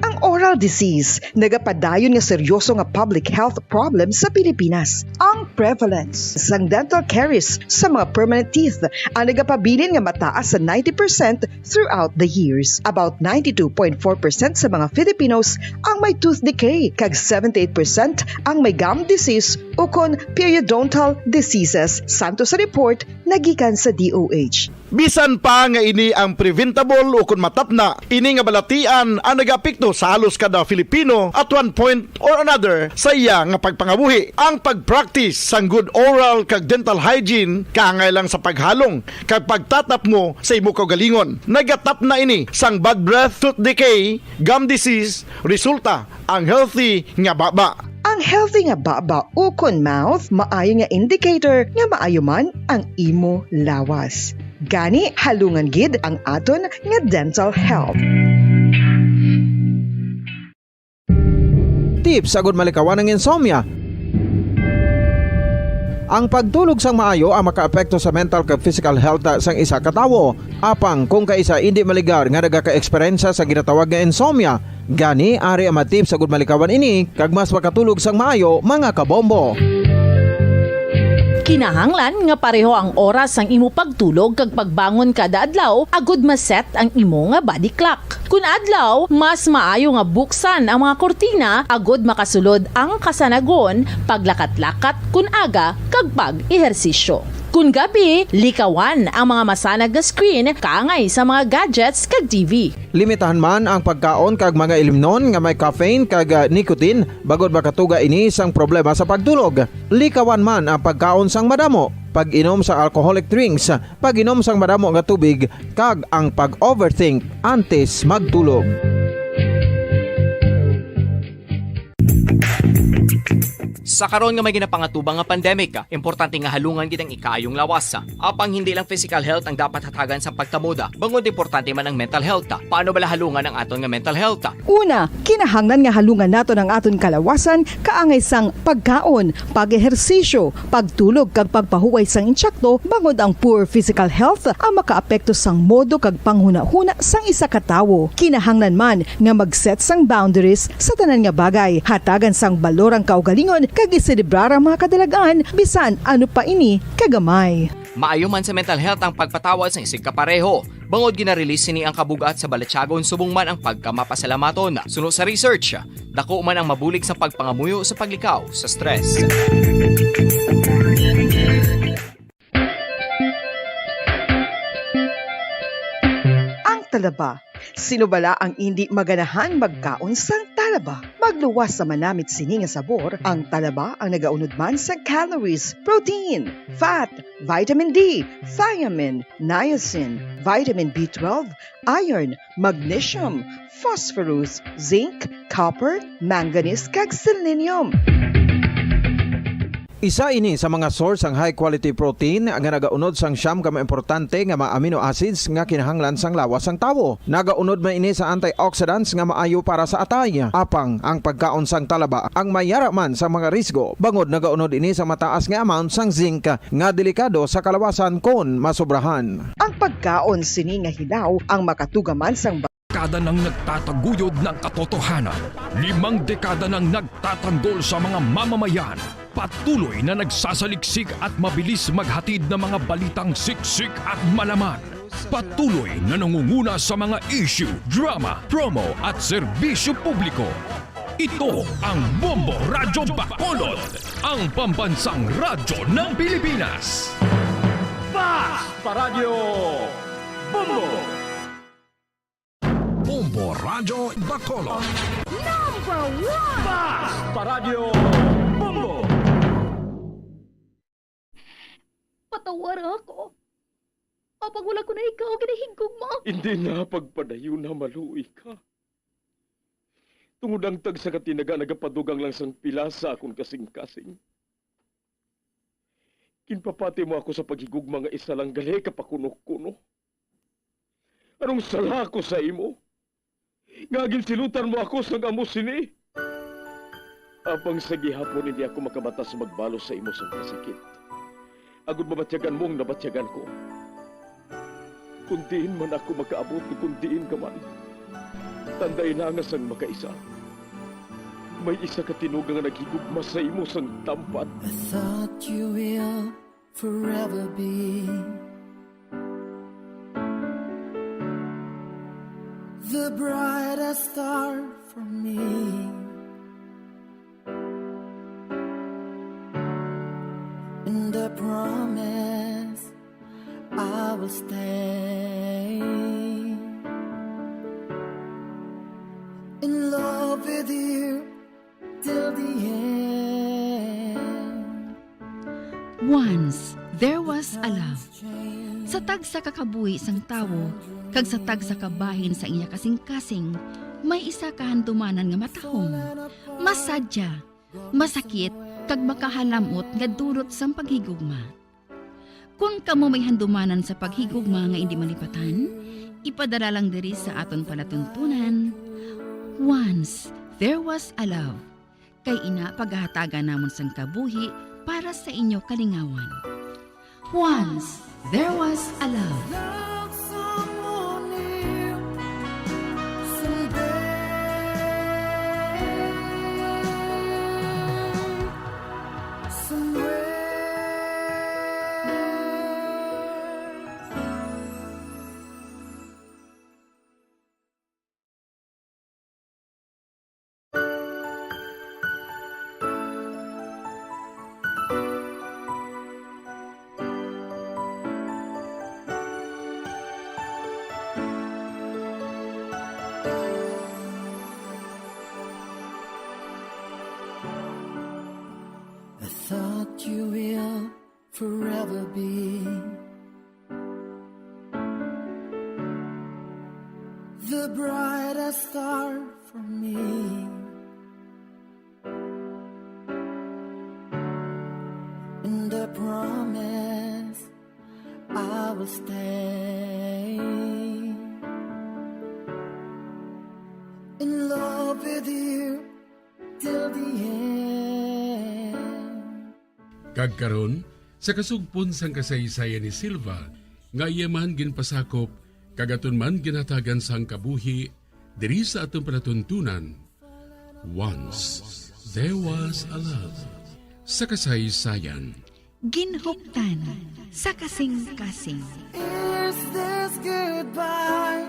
Ang oral disease nagapadayon nga seryoso nga public health problem sa Pilipinas. Ang prevalence sang dental caries sa mga permanent teeth ang nagapabilin nga mataas sa ninety percent throughout the years. About ninety-two point four percent sa mga Filipinos ang may tooth decay, kag seventy-eight percent ang may gum disease ukon periodontal diseases, santo sa report nga gikan sa D O H. Bisan pa nga ini ang preventable ukon matapna, ini nga balatian ang nagaapekto sa halos kada Filipino at one point or another sa iya nga pagpangabuhi. Ang pag-practice sang good oral kag dental hygiene kaangay lang sa paghalong kag pagtatapmo sa imo kaugalingon. Nagatapna ini sang bad breath, tooth decay, gum disease, resulta ang healthy nga baba. Ang healthy nga baba ukon mouth maayo nga indicator nga maayo man ang imo lawas. Gani, halungan gid ang aton nga dental health. Tips agud malikawan ang insomnia. Ang pagtulog sang maayo ang makaapekto sa mental kag physical health sang isa ka tawo. Apang kung kaisa indi maligar nga nagaka-eksperyensya sa ginatawag nga insomnia, gani ari ang mga tips agud malikawan ini kag mas makatulog sang maayo, mga kabombo. Kinahanglan nga pareho ang oras sang imo pagtulog kag pagbangon kada adlaw agud ma-set ang imo nga body clock. Kun adlaw, mas maayo nga buksan ang mga kurtina agud makasulod ang kasanagon, paglakat-lakat kun aga, kag pag-ehersisyo. Kun gabi, likawan ang mga masanag nga screen kaangay sa mga gadgets kag T V. Limitahan man ang pagkaon kag mga ilimnon nga may caffeine kag ah, nicotine bangod makatuga ini sang problema sa pagtulog. Likawan man ang pagkaon sang madamo, pag-inom sang alcoholic drinks, pag-inom sang madamo nga tubig, kag ang pag-overthink antes magtulog. Sa karon nga may ginapangatubang nga pandemic, importante nga halungan gid ang ikaayong lawas. Apang hindi lang physical health ang dapat hatagan sang pagtamod, bangod importante man ang mental health. Paano bala halungan ang aton nga mental health? Una, kinahanglan nga halungan naton ang aton kalawasan kaangay sang pagkaon, pag-ehersisyo, pagtulog kag pagpahuway sang insakto, bangod ang poor physical health ang makaapekto sang modo kag panghunahuna sang isa ka tawo. Kinahanglan man nga mag-set sang boundaries sa tanan nga bagay, hatagan sang balor ang kaugalingon kag iselebrar ang mga kadalag-an bisan ano pa ini kagamay. Maayo man sa mental health ang pagpatawad sang isigkapareho, bangod gina-release sini ang kabug-at sa balatyagon subong man ang pagkamapasalamaton. Suno sa research, dako man ang mabulig sa pagpangamuyo sa paglikaw sa stress. Ang talaba. Sino bala ang indi maganahan magkaon sang talaba? Magluwas sa manamit sini nga sabor, ang talaba ang nagaunod man sa calories, protein, fat, vitamin D, thiamine, niacin, vitamin B twelve, iron, magnesium, phosphorus, zinc, copper, manganese, kag selenium. Isa ini sa mga source sang high-quality protein nga nagaunod sang siyam ka mga importante nga mga amino acids nga kinahanglan sang lawas sang tawo. Nagaunod man ini sa antioxidants nga maayo para sa atay. Apang ang pagkaon sang talaba ang may yara man sa mga risgo, bangod nagaunod ini sa mataas nga amount sang zinc nga delikado sa kalawasan kon masobrahan. Ang pagkaon sini nga hilaw ang makatuga man sang dekada nang nagtataguyod ng katotohanan, limang dekada nang nagtatanggol sa mga mamamayan. Patuloy na nagsasaliksik at mabilis maghatid ng mga balitang siksik at malaman. Patuloy na nangunguna sa mga issue, drama, promo at serbisyo publiko. Ito ang Bombo Radyo Bacolod, ang pambansang radyo ng Pilipinas. Fast Paradyo Bombo! Bombo Radyo Bacolod. Number one! Fast Paradyo Bombo! Awara ako. Apang wala ko na ikaw ginahigugma. Hindi na pagpadayon na maluoy ka. Tungod ang tagsa ka tinaga nagapadugang lang sang pila sa akon kasing-kasing. Ginpapati mo ako sa paghigugma nga isa lang gali ka pakuno-kuno. Anong sala ko sa imo? Nga ginsilutan mo ako sang amo sini? Apang sa gihapon hindi ako makabatas magbalos sa imo sang kasakit, agod mabatyagan mo ang nabatyagan ko. Kung diin man ako makaabot, kung diin ka man, tandai lang nga sang makaisa, may isa ka tinuga nga naghigugma sa imo sang tampad. I thought you will forever be the brightest star for me. And I promise I will stay in love with you till the end. Once there was a love. Sa tagsa ka kabuhi sang tawo kag sa tagsa ka bahin sa iya kasing-kasing, may isa ka handumanan nga matahom, masadya, masakit, kag makahalamot nga dulot sang paghigugma. Kon kamo may handumanan sa paghigugma nga indi malipatan, ipadala lang diri sa aton palatuntunan, Once There Was a Love. Kay ina, pagahatagan namon sang kabuhi para sa inyo kalingawan. Once There Was a Love. Love someone new someday, somewhere. I thought you will forever be the brightest star for me. And I promise I will stay in love with you till the end. Kag karon, sa kasugpon sang kasaysayan ni Silva, nga iya man ginpasakop kag aton man ginhatagan sang kabuhi diri sa aton palatuntunan, Once There Was a Love, sa kasaysayan. Ginhuptan sa kasing-kasing. Is this goodbye?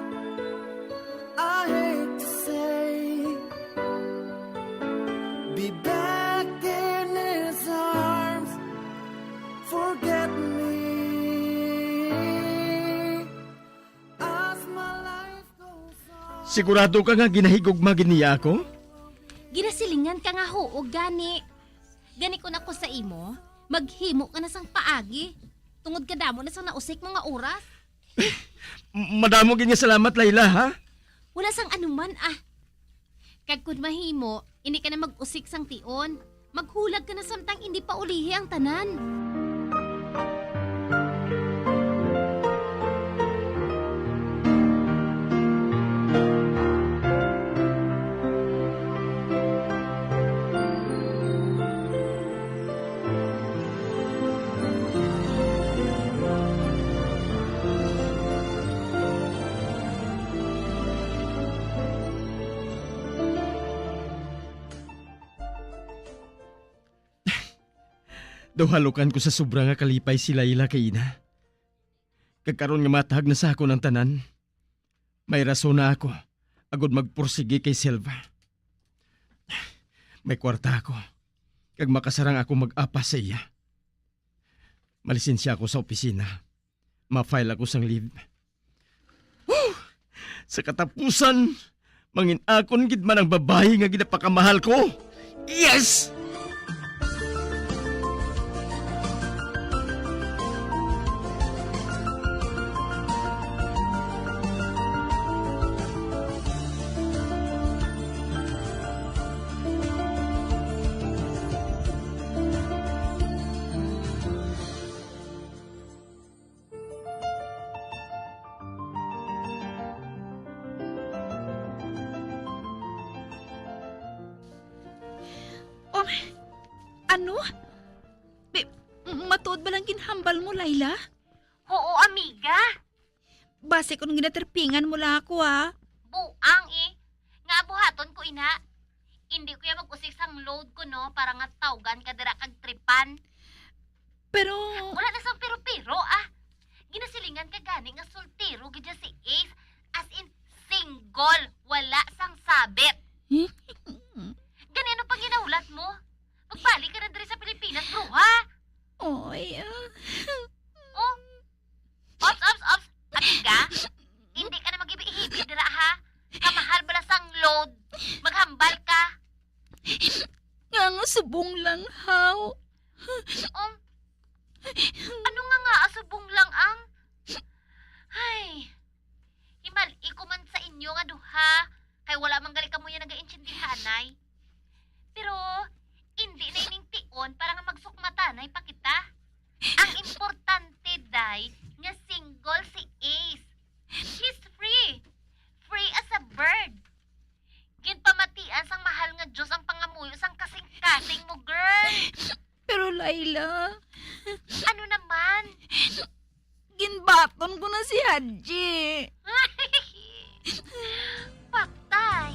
I hate to say, be back in his arms. Forget me as my life goes on. Sigurado ka nga ginahigugma gid niya ako? Ginasilingan ka nga huo gani. Gani kon ako sa imo, maghimo ka na sang paagi, tungod kadamo na sang nausik mo nga oras. M-, madamo gid nga salamat, Layla, ha? Wala sang anuman, ah. Kag kon mahimo, indi ka na mag-usik sang tion. Maghulag ka na samtang indi pa ulihi ang tanan. Daw halukan ko sa sobra nga kalipay si Layla kay ina. Kag karon nga matahag na sa akon ang tanan, may rason na ako agod magpursigi kay Silva. May kwarta ako, kag makasarang ako mag-apas sa iya. Malisensya ako sa opisina. Ma-file ako sang leave. Whew! Sa katapusan, mangin-akon gid man ang babayi nga ginapakamahal ko. Yes! Ano? Bi-, matuod ba lang ginhambal mo, Laila? Oo, amiga. Basi kung ginatripingan mo lang ako, ha? Buang, eh. Nga buhaton ko, ina. Hindi ko ya mag-usik sang load ko, no, para nga tawgan ka dira kag tripan. Pero wala na sang pero-pero, ah. Ginasilingan ka gani nga soltero gid siya si Ace. As in, single. Wala sang sabit. Gani, ano pang ginahulat mo? Magbalik ka na diri sa Pilipinas, bro, ha? Oy, ah. Oh? Ops, ops, ops. Amiga, hindi ka na maghibi-hibi dira, ha? Kamahal bala sang load. Maghambal ka. Nga nga subong lang, haw. Um, ano nga nga subong lang ang? Ay, himali ko man sa inyo nga duha, kay wala man gali kamo ya nagaintindihanay. Pero, indi na ining tion para nga magsukmatanay pa kita. Ang importante, day, nga single si Ace. He's free. Free as a bird. Ginpamatian sang mahal nga Diyos ang pangamuyo sang kasing-kasing mo, girl. Pero, Laila. Ano naman? Ginbaton ko na si Hadji. Patay.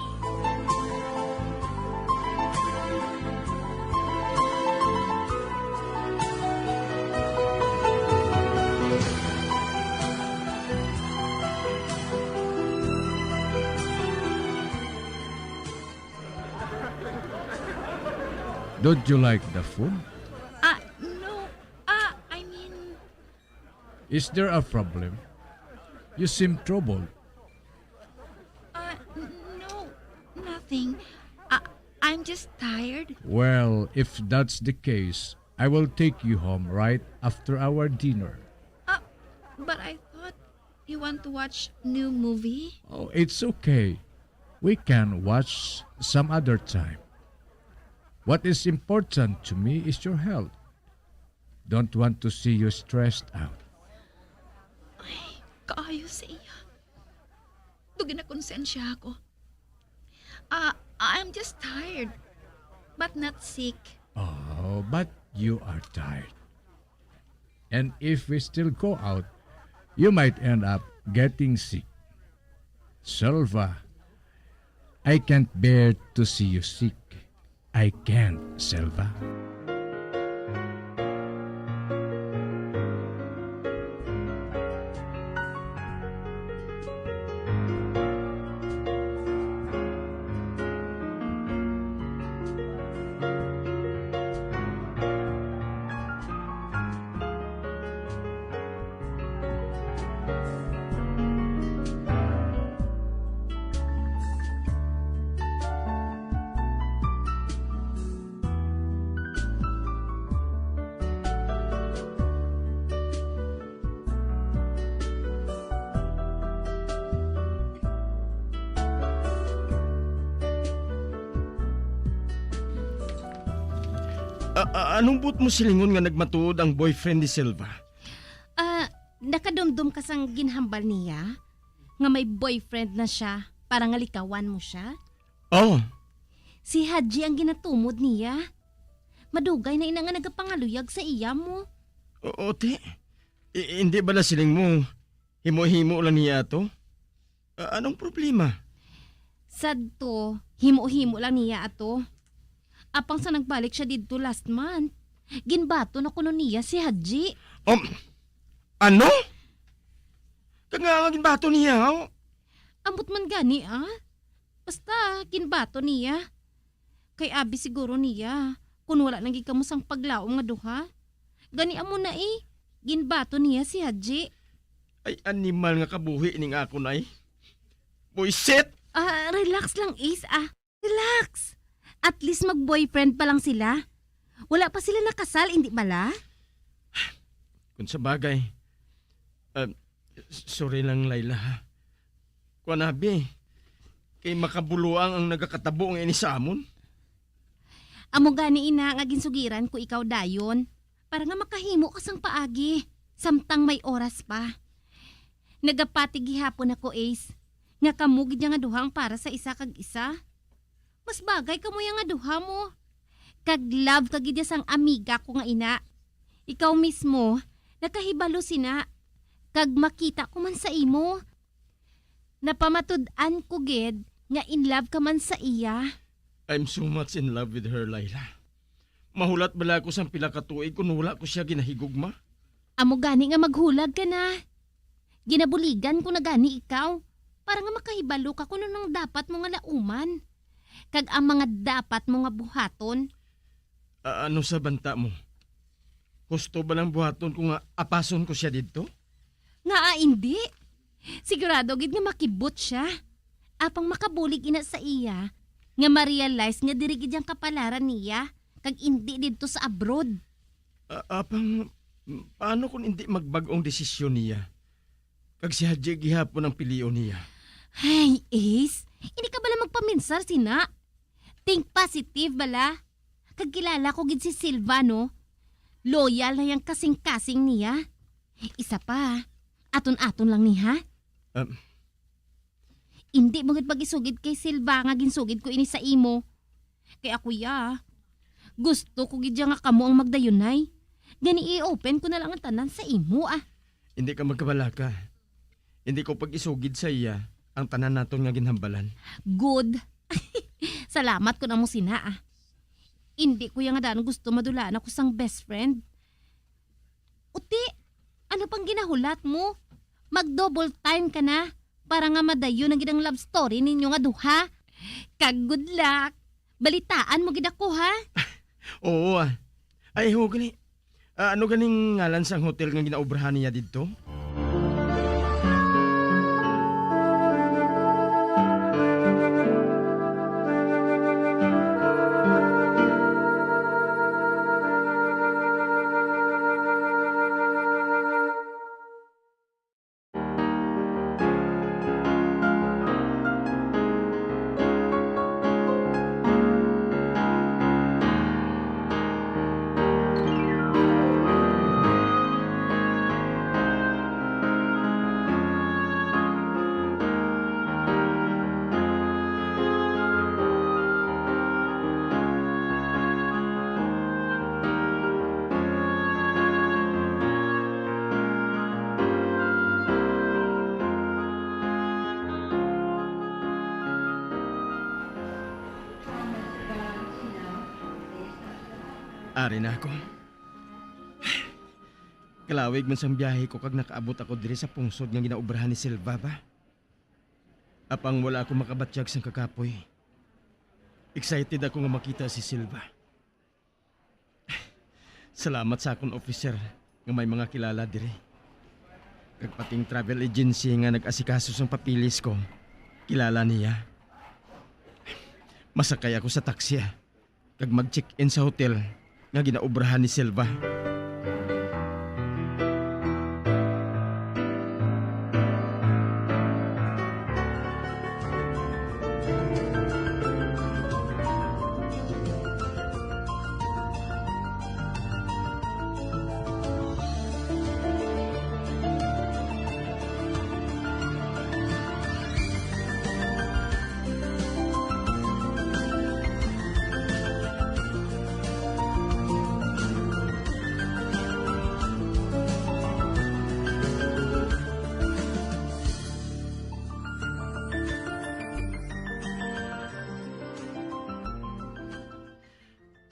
Don't you like the food? Ah, no. Ah, I mean, Is there a problem? You seem troubled. Uh, n-, no, nothing. I, I'm just tired. Well, if that's the case, I will take you home right after our dinner. Uh, but I thought you want to watch new movie? Oh, it's okay. We can watch some other time. What is important to me is your health. Don't want to see you stressed out. Ay, kaayo sa iya. Daw ginakonsensya ako. Ah, I'm just tired, but not sick. Oh, but you are tired. And if we still go out, you might end up getting sick. Selva, I can't bear to see you sick. I can't, Selva. A-, a-, anong buot mo silingon nga nagmatuod ang boyfriend ni Selva? Ah, nakadumdom ka sang ginhambal niya nga may boyfriend na siya para nga likawan mo siya? Oh. Si Hadji ang ginatumod niya. Madugay na ina nga nagapangaluyag sa iya mo. Oo, te. I-, hindi bala siling mo, himo-himo lang niya ato? A-, anong problema? Sadto, himo-himo lang niya ato. Apang sa nagbalik siya didto last month, ginbaton na kuno niya si Hadji. Um, ano? Kag nga nga ginbaton niya, oh? Ambot man gani, ah. Basta, ginbaton niya. Kay abi siguro niya, kun wala na gid kamo sang paglaom nga duha. Gani amo na, eh, ginbaton niya si Hadji. Ay, animal nga kabuhi ning akon ay. Buisit! Ah, relax lang, Ace, ah. Relax. At least mag-boyfriend pa lang sila. Wala pa sila nakasal, indi bala? Kung sa bagay, ah, s-, sorry lang, Laila, ha. Kuwan, abi, kay makabuloang ang nagakatabo nga ini sa amon. Amo gani ina nga ginsugiran ko ikaw dayon, para nga makahimo ka sang paagi, samtang may oras pa. Nagapati gihapon ako, Ace, nga kamo gid nga duha ang para sa isa kag isa. Mas bagay kamo ya nga duha mo. Kag love ka gid ya sang amiga ko nga ina. Ikaw mismo, nakahibalo sina, kag makita ko man sa imo. Napamatud-an ko gid nga in love ka man sa iya. I'm so much in love with her, Laila. Mahulat bala ako sang pila ka tuig kung wala ko siya ginahigugma? Amo gani nga maghulag ka na. Ginabuligan ko na gani ikaw para nga makahibalo ka kung ano ang dapat mo nga lauman, kag ang mga dapat mo nga buhaton. A-, ano sa banta mo? Husto ba nang buhaton ko nga apason ko siya didto? Ngaa indi? Sigurado gid nga makibot siya. Apang makabulig ina sa iya nga ma-realize nga diri gid ang kapalaran niya kag indi didto sa abroad. A-, apang, paano kung indi magbag-o ang desisyon niya? Kag si Haji gihapon ang pilion niya. Ay, Ace, hindi ka bala magpaminsar sina? Think positive bala. Kag kilala ko gid si Silva, no? Loyal na yang kasing-kasing niya. Isa pa, aton-aton lang ni, ha? Um, Indi mo gid pag-isugid kay Silva nga ginsugid ko ini sa imo. Kay ako, ya, gusto ko gid ya nga kamo ang magdayunay. Gani, i-open ko na lang ang tanan sa imo, ah. Hindi ka magkabalaka. Hindi ko pag-isugid sa iya ang tanan naton nga ginhambalan. Good. Salamat ko na mo sina, ah. Hindi ko ya nga daan gusto madulaan ako sang best friend. Uti, ano pang ginahulat mo? Mag-double time ka na para nga madayon ang gidang love story ninyo nga duha. Kag good luck. Balitaan mo gid ako, ha? Oo, ah. Ay, ho, gani. Ah, ano ganing ngalan sang hotel nga ginaobrahan niya didto? Ari na ako. Kalawig man sang biyahe ko kag nakaabot ako diri sa pungsod nga ginaobrahan ni Silva ba. Apang wala ako makabatyag sang kakapoy. Excited ako nga makita si Silva. Salamat sa akon officer nga may mga kilala diri. Kag pati ang travel agency nga nag-asikaso sang papeles ko, kilala niya. Masakay ako sa taxi, ah, kag mag-check-in sa hotel nga ginaobrahan ni Silva.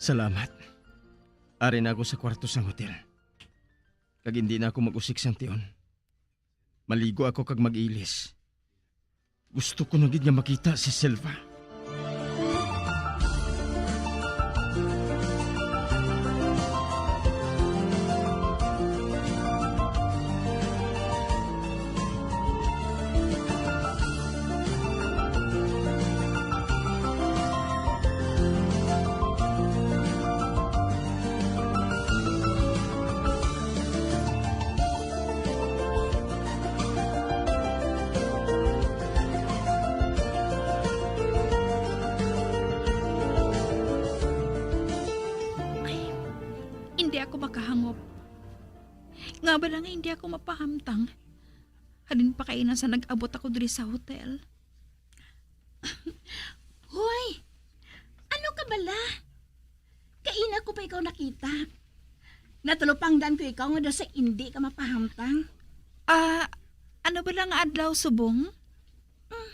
Salamat. Ari na ako sa kwarto sang hotel. Kag indi na ako mag-usik sang tion. Maligo ako kag mag-ilis. Gusto ko na gid nga makita si Silva. Ay, hindi ako makahangop. Nga bala nga hindi ako mapahamtang. Halin pa kaina sa nag-abot ako diri sa hotel. Hoy! Ano ka bala? Kaina ko pa ikaw nakita. Natalupangdan ko ikaw nga daw sa indi ka mapahamtang. Ah, ano bala nga adlaw subong? Mm,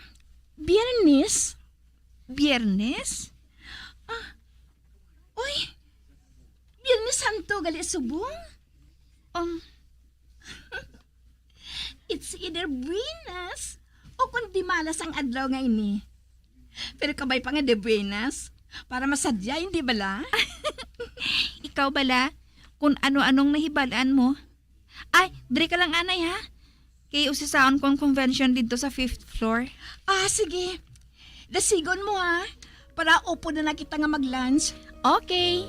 Biyernes? Biyernes? Ah, uy, Biyernes Santo gali subong? Um, It's either buenas o kundi malas ang adlaw nga ini. Pero kabay pa nga de buenas, para masadya, hindi bala? Ikaw bala, kung ano-anong nahibalaan mo. Ay, diri ka lang, anay, ha? Kay usisaon ko ang convention didto sa fifth floor. Ah, sige. Dasigon mo, ha? Para upod na na kita nga mag-lunch. Okay.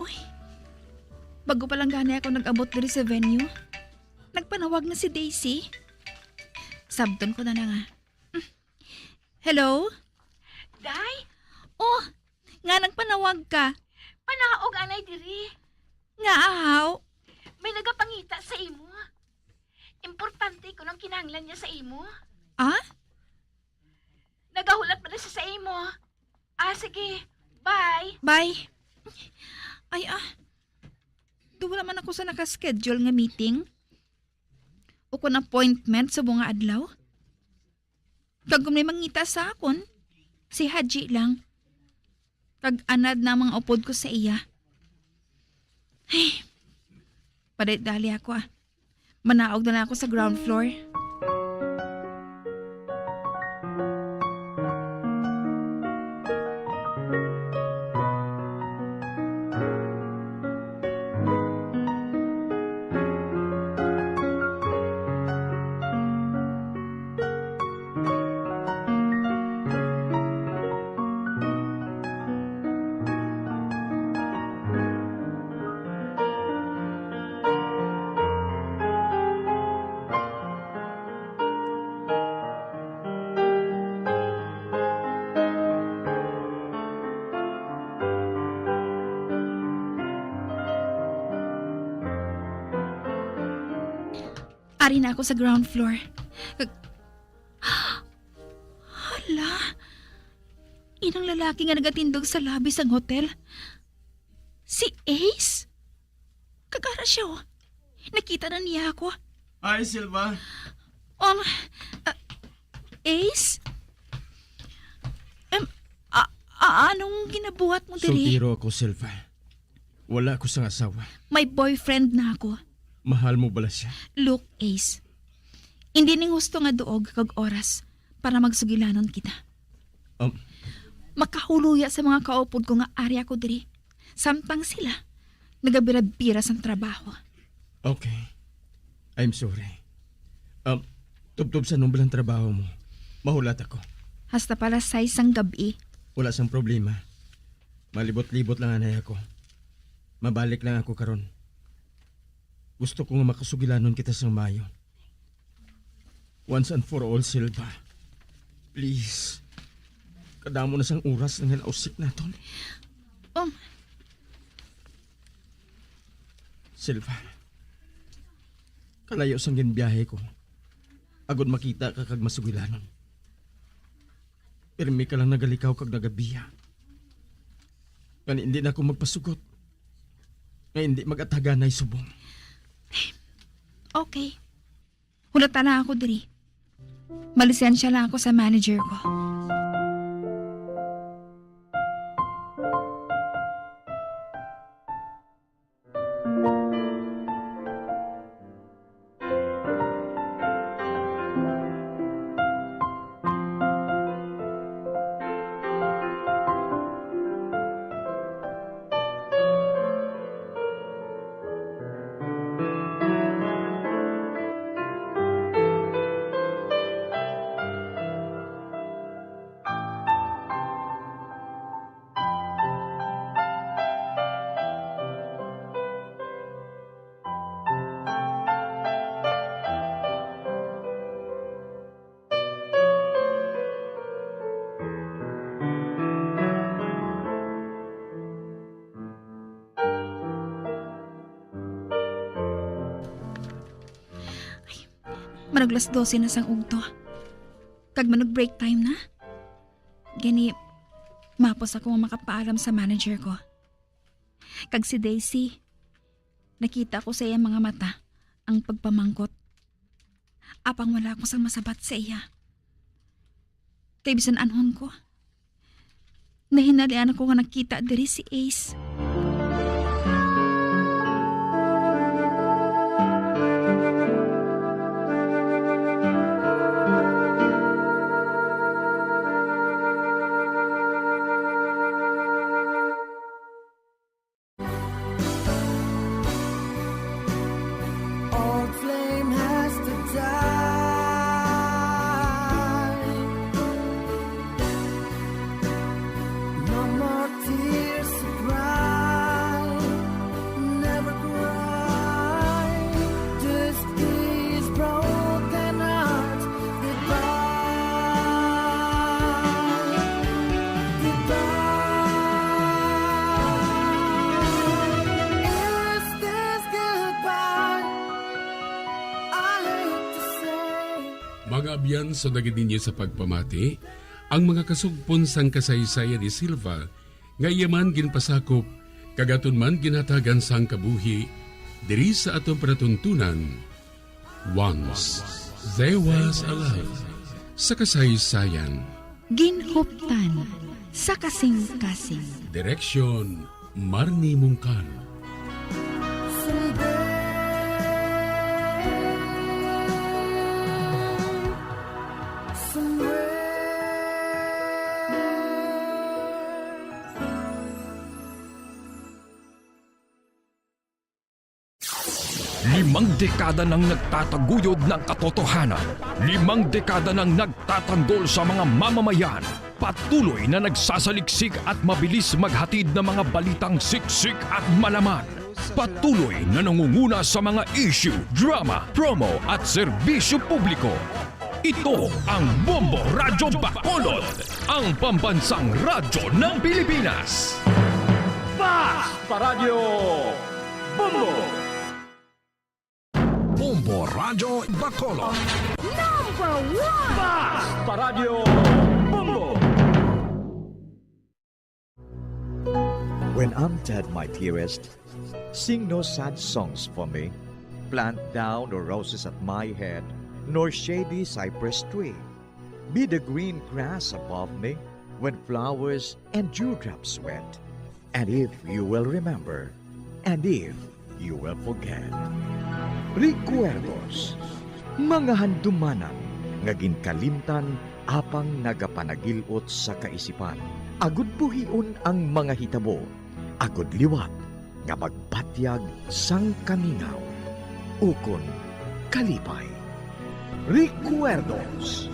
Uy, bago pa lang gani ako nag-abot diri sa venue, nagpanawag na si Daisy. Sabton ko na na nga. Hello? Day? Oh, nga nagpanawag ka? Panaog anay diri. Nga ahaw? May nagapangita sa imo. Importante ko nang kinahanglan niya sa imo. Ah? Nagahulat pala siya sa imo. Ah, sige. Bye. Bye. Ay, ah. Do wala man ako sa naka-schedule nga meeting. O kon appointment sa mga adlaw. Kag kung may mangita sa akon, si Haji lang. Kag anad na ang mga upod ko sa iya. Ay, padali-dali ako, ah. Manaog na lang ako sa ground floor. Ari na ako sa ground floor. Hala, inang lalaki nga nagatindog sa lobby sang hotel. Si Ace? Kag ara siya, oh. Nakita na niya ako. Hi, Silva. Um, ah, Ace? Em, a-, a-, anong ginabuhat mo diri? Soltero ako, Silva. Wala ko sang asawa. May boyfriend na ako. Mahal mo bala siya? Look, Ace. Hindi ning husto nga duog kag oras para magsugilanon kita. Um, Makahuluya sa mga kaupod ko nga ari ako diri. Samtang sila, nagabira-bira sang trabaho. Okay. I'm sorry. Um, tubtob sa nung balang trabaho mo. Mahulat ako. Hasta pa alas sais sang gab-i. Wala sang problema. Malibot-libot lang anay ako. Mabalik lang ako karon. Gusto ko nga makasugilanon kita sang maayo. Once and for all, Silva. Please. Kadamo na sang oras nga nausik naton. Um. Silva. Kalayo sang ginbiyahe ko. Agod makita ka kag masugilanon. Pirmi ka lang nagalikaw kag nagabiya. Nga hindi na ako magpasugot. Nga hindi mag-ataganay subong. Okay. Hulata lang ako diri. Malisensya lang ako sa manager ko. Manuglas dose na sang ugto. Kag manug-break time na. Gani, mapos ako nga makapaalam sa manager ko. Kag si Daisy, nakita ko sa iya mga mata ang pagpamangkot. Apang wala ako sang masabat sa iya. Kay bisan anhon ko, nahinalian ako nga nakita diri si Ace. Old flame has to die. No more tears to cry. Never cry. This is broken heart. Goodbye. Goodbye. Is this goodbye? I hate to say. Mga abyan, sugad ninyo sa pagpamati, ang mga kasugpon sang kasaysayan ni Silva nga iya man ginpasakop kag aton man ginhatagan sang kabuhi diri sa aton palatuntunan. Once there was a love, sa kasaysayan. Ginhuptan sa kasing-kasing. Direksyon, Marnie Mungkal. Someday, somewhere. Limang dekada nang nagtataguyod ng katotohanan. Limang dekada nang nagtatanggol sa mga mamamayan. Patuloy na nagsasaliksik at mabilis maghatid ng mga balitang siksik at malaman. Patuloy na nangunguna sa mga issue, drama, promo at serbisyo publiko. Ito ang Bombo Radyo Bacolod, ang pambansang radyo ng Pilipinas. Fast Paradyo Bombo! Bombo Radyo Bacolod. Number one! Fast Paradyo Bombo! When I'm dead, my dearest, sing no sad songs for me. Plant thou no roses at my head, nor shady cypress tree. Be the green grass above me when flowers and dewdrops wet. And if you will remember, and if you will forget. Recuerdos, mga handumanan nga ginkalimtan apang nagapanagil-ot sa kaisipan, agud buhion ang mga hitabo, agud liwat nga magbatyag sang kamingaw ukon kalipay. Recuerdos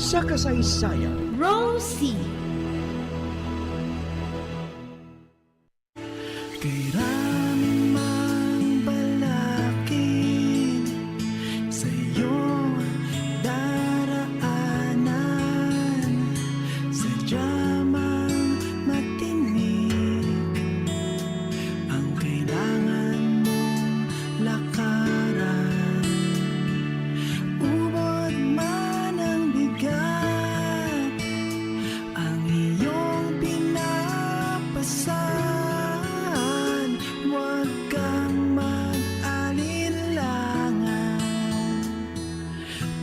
sa kasaysayan. Rosie. Kay rami mang balakid sa iyong daraanan, sadya mang matinik ang kailangan mong lakaran. Ubod man ang bigat, ang iyong pinapasan, huwag kang mag-alinlangan.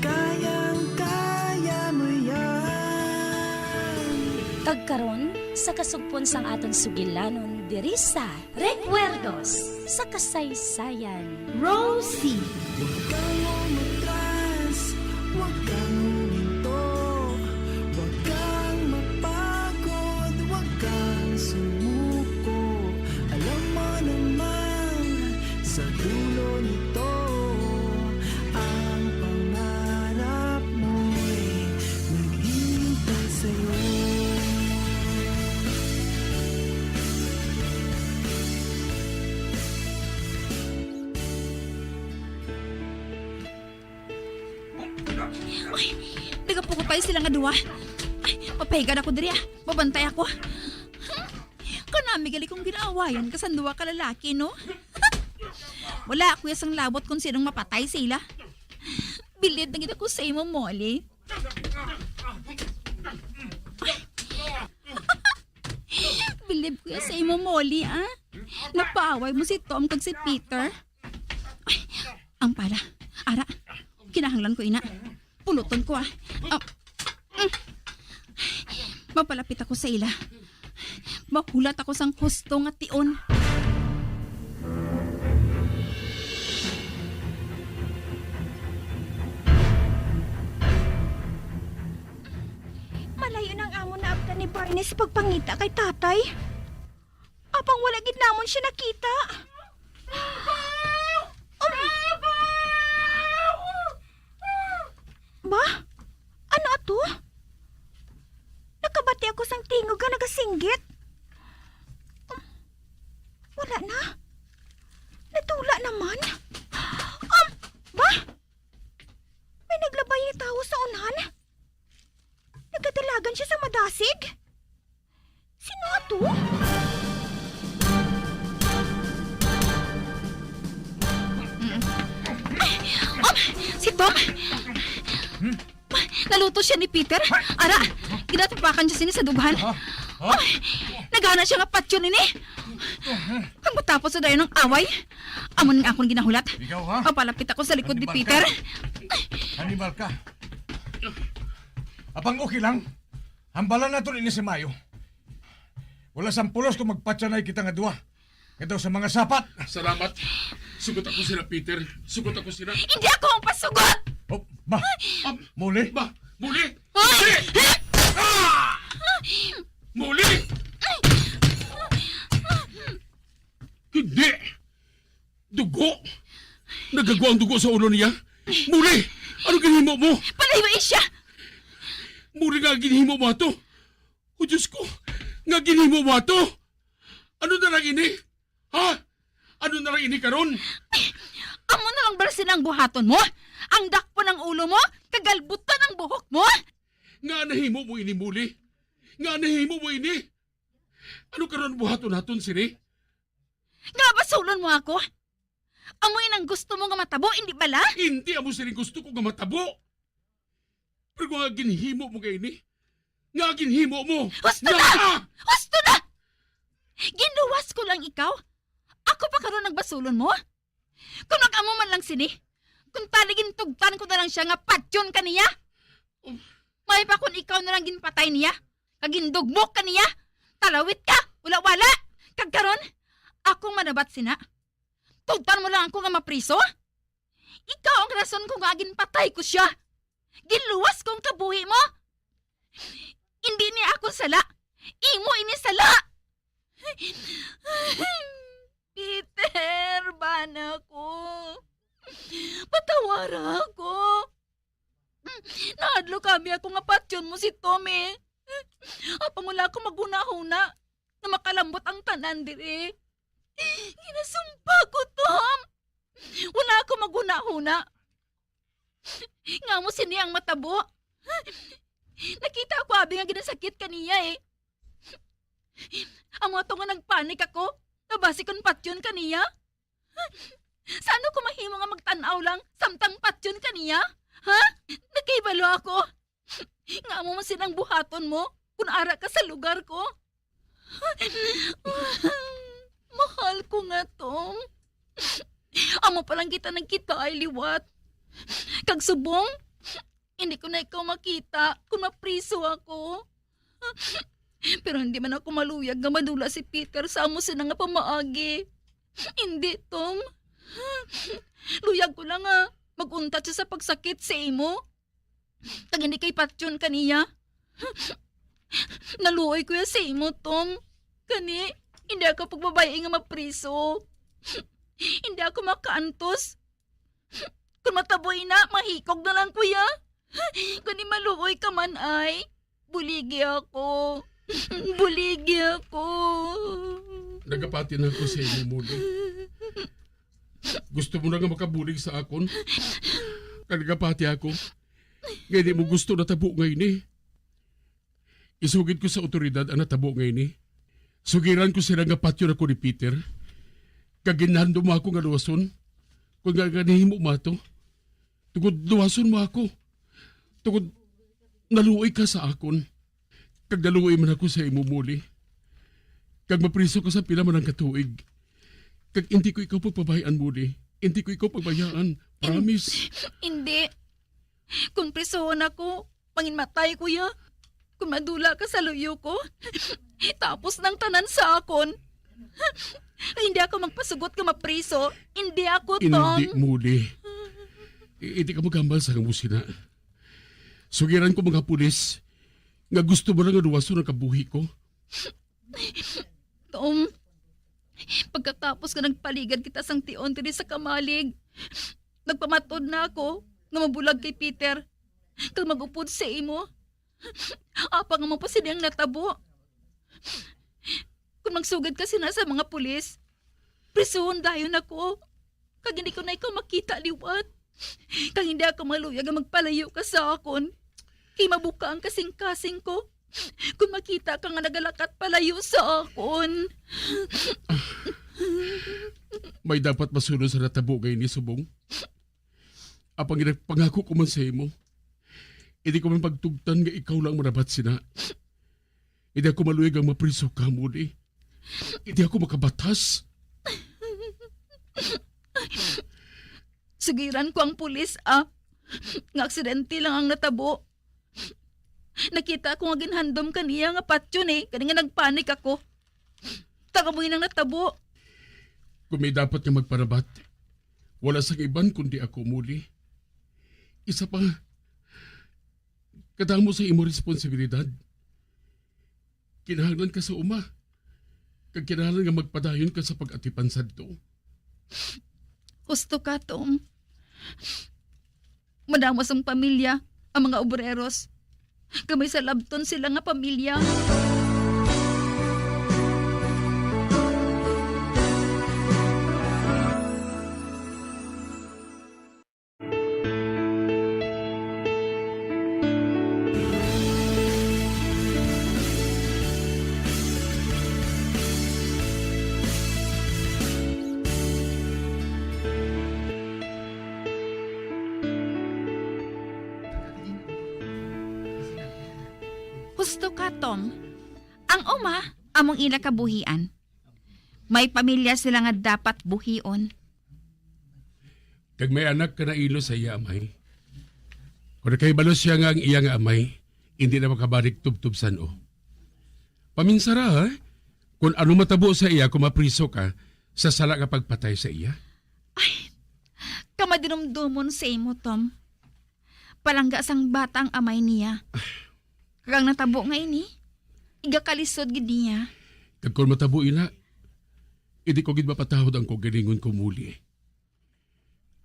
Kayang-kaya mo yan. Kag karon, sa kasugpon sang aton sugilanon diri sa Recuerdos sa Kasaysayan. Rosie. Huwag kang umatras, huwag kang huminto, huwag kang mapagod, huwag kang sumuko. Alam mo naman, sa dulo nito, ang pangarap mo'y naghihintay sa'yo. Uy, nagapukot pa sila nga duha. Ay, mapahigan ako diri, ah. Mabantay ako. Kanami gali kong ginaawayan ka sang duha ka lalaki, no? Wala ako sang labot kung sinong mapatay sa ila. Bilib na gid ako sa imo, Molly. Bilib ko ya sa imo, Molly, ah. Napaaway mo si Tom kag si Peter. Ay, ang pala. Ara, kinahanglan ko ina. Puluton ko, ah. Ah, mm. Mapalapit ako sa ila. Mahulat ako sang husto nga tion. Malayo na ang amon naabtan ni Barney sa pagpangita kay tatay. Apang wala gid namon siya nakita. Um, ba? Ano ato? Nakabati ako sang tingog nga nagasinggit. Um, wala na. Natula naman. Um, ba? May naglabay nga tawo sa unahan. Nagadalagan siya sa madasig. Sino ato? Ay, um, si Tom! Naluto siya ni Peter. Ara, ginatapakan siya sini sa dughan. Ha? Ha? Ay, nagana siya nga patyon ini. Ang matapos sa dayon ng away, amo ning akon ginahulat. Ikaw, ha? Papalapit ako sa likod ni Hannibal ka. Peter. Hannibal ka. Apang okay lang. Hambalan nato ini sa mayo. Wala sang pulos kung magpatyanay kita nga duha. Ito sa mga sapat. Salamat. Sugot ako sila, Peter. Sugot ako sila. Hindi ako ang pasugot! Oh, ba? Ab-, Muli? Ba? Muli? Hoy! Muli! Ah! Muli! Hindi! Dugo! Nagagwa ang dugo sa ulo niya. Muli! Ano ginhimo mo? Palayo siya! Muli nga ginhimo mo ato. O Diyos ko, nga ginhimo mo ato. Ano na lang ini? Ha? Ano na lang ini karon? Amo na lang bala sina ang buhaton mo? Ang dakpon ang ulo mo, kag galbuton ang buhok mo? Nga nahimo mo ini, Muli? Nga nahimo mo ini? Ano karon buhaton naton sini? Nga basulon mo ako? Amo inang gusto mo nga matabo, hindi bala? Hindi amo sini gusto ko nga matabo. Pero nga ginhimo mo nga ini, nga ginhimo mo. Husto na! Husto na! Ginluwas ko lang ikaw. Ako pa karon nagbasulon mo? Kung nag-amo man lang sini, kung tali gintugtan ko na lang siya nga patyon ka niya. May pa kung ikaw na lang ginpatay niya, kag gindugmok ka niya. Talawit ka, wala-wala. Kag karon, akong manabat sina. Tugtan mo lang ako nga mapriso? Ikaw ang rason ko nga ginpatay ko siya. Ginluwas ko ang kabuhi mo. Hindi ni ako sala. Imo ini sala. Peter, bana ko. Patawara ako. Nahadlok abi ako nga patyon mo si Tom, eh. Apang wala ako maghunahuna nga makalambot ang tanan diri. Ginasumpa ko, Tom. Wala ako maghunahuna. Nga mo sini ang matabo. Nakita ko abi nga ginasakit ka niya, eh. Amo to nga nagpanik ako, nga basi kon patyon ka niya. Sa ano ko mahimo nga magtan-aw lang samtang patyon ka niya? Ha? Nakahibalo ako. Nga amo man sila ang buhaton mo kung ara ka sa lugar ko? Mahal ko nga, Tom. Amo pa lang kita nagkita ay liwat. Kag subong, hindi ko na ikaw makita kung mapriso ako. Pero hindi man ako maluyag nga madula si Peter sa amo sina nga pamaagi. Hindi, Tom. Luyag ko lang nga mag-untat siya sa pagsakit sa imo. Kag hindi kay patyon ka niya. Naluoy ko ya sa imo, Tom. Kani, hindi ako pagbabay-i nga mapriso. Hindi ako makaantos. Kung matabo ina, mahikog na lang ko ya. Kani maluoy ka man ay, buligi ako. Buligi ako. Nagapati na ako sa imo, Muli. Gusto mo na nga makabulig sa akon? Kag nagapati ako nga hindi mo gusto natabo nga ini. Isugid ko sa awtoridad ang natabo nga ini. Sugiran ko sila nga patyon ako ni Peter. Kag ginhandom ako nga luwason. Kung nga, nga nahimo mo ato. Tungod luwason mo ako. Tungod naluoy ka sa akon. Kag naluoy man ako sa imo, Molly. Kag mapriso ka sa pila man ang katuig. Kag hindi ko ikaw pagpabayaan, Molly. Hindi ko ikaw pagbayaan. Promise. Hindi. Kung prisuhon ako, manginmatay ko ya. Kung madula ka sa luyo ko, tapos nang tanan sa akon. Hindi ako magpasugot nga mapriso. Hindi ako, Tom. Hindi, Molly. I- Hindi ka maghambal sa amo sina. Sugiran ko mga pulis nga gusto mo lang nga luwason ang kabuhi ko. Tom, pagkatapos nga nagpaligad kita sang tion diri sa kamalig, nagpamatod na ako nga mabulag kay Peter kag mag-upod sa imo. Apang amo pa sini ang natabo. Kung magsugid ka sina sa mga pulis, prisuhon dayon ako. Kag hindi ko na ikaw makita liwat. Kag hindi ako maluyag nga magpalayo ka sa akon. Kay mabuka ang kasing-kasing ko kung makita ka nga nagalakat palayo sa akon. May dapat masunod sa natabo nga ini, subong. Apang ginapangako ko man sa imo, hindi ko man pagtugtan nga ikaw lang marabat sina. Hindi ako maluyag ang mapriso ka, Molly. Hindi ako makabatas. Sugiran ko ang pulis, ah, nga aksidente lang ang natabo. Nakita ko nga ginhandom ka niya nga patyon, eh, kani nga nagpanik ako. Tag-amoy nang natabo. Kung may dapat nga magparabat, wala sang iban kundi ako, Molly. Isa pa, kadamo sa imo responsibilidad. Kinahanglan ka sa uma, kag kinahanglan nga magpadayon ka sa pag-atipan sadto. Husto ka, Tom. Madamo sang pamilya ang mga obreros. Kag may salabton sila nga pamilya. Husto ka, Tom. Ang uma, among ila kabuhian. May pamilya sila nga dapat buhion. Kag may anak ka na ilo sa iya amay. Kung nakahibalo siya nga ang iya nga amay, hindi na makabalik tubtob san-o. Paminsara, ha? Kung ano matabo sa iya kung mapriso ka sa sala nga pagpatay sa iya. Ay, kamadinumdomon sa imo, Tom. Palangga sang bata ang amay niya. Kag ang natabo nga ini, igakalisod gid niya. Kag kon matabo ina, hindi ko gid mapatahod ang kaugalingon ko, Molly.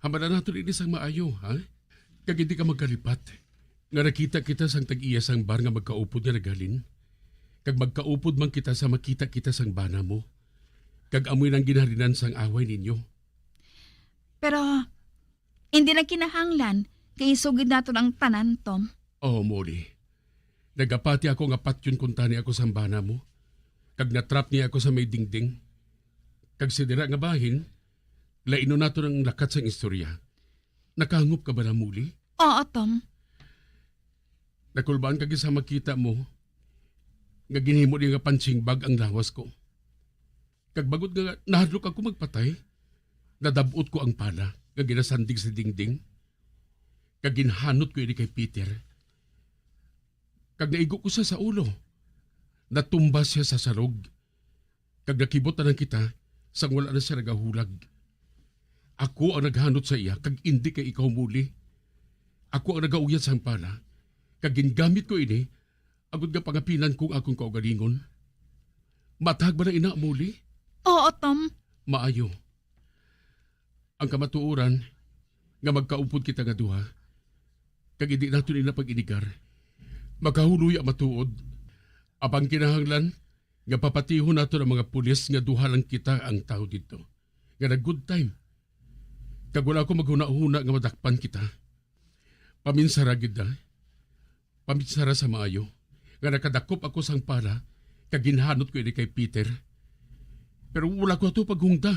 Hambala naton ini sang maayo, ha? Kag hindi ka magkalipat nga nakita kita sang tag-iya sang bar nga magkaupod nga naghalin. Kag magkaupod man kita sa makita kita sang bana mo. Kag amoy nang ginhalinan sang away ninyo. Pero hindi na kinahanglan kay isugid naton ang tanan, Tom. Oh, Molly. Nagapati ako nga patyon kuntani ako sang bana mo, kag natrap niya ako sa may dingding. Kag sa dira nga bahin, lainon naton ang lakat sang istorya. Nakahangop ka bala, Molly? Oo, Tom. Nakulbaan ka gid sa makita mo nga ginhimo niya nga punching bag ang lawas ko. Kag bangod nga nahadlok ako magpatay, nadab-ot ko ang pala nga ginasandig sa dingding, kag ginhanot ko ini kay Peter. Kag naigo ko siya sa ulo. Natumba siya sa salog, kag nakibot na lang kita sang wala na siya nagahulag. Ako ang naghanot sa iya, kag indi kay ikaw, Molly. Ako ang nagauyad sang pala, kag gingamit ko ini agod nga pangapinan ko ang akon kaugalingon. Matag ba na ina, Molly? Oo, Tom. Maayo. Ang kamatuoran nga magkaupod kita nga duha, kag indi naton ina pag-inigar, makahuloy ang matuod. Apang kinahanglan nga papatihon naton ang mga pulis nga duha lang kita ang tawo didto, nga nag-good time. Kag wala ako maghunahuna nga madakpan kita. Paminsara gid na. Paminsara sa maayo nga nakadakop ako sang pala kag ginhanot ko ini kay Peter. Pero wala ko ato paghungda.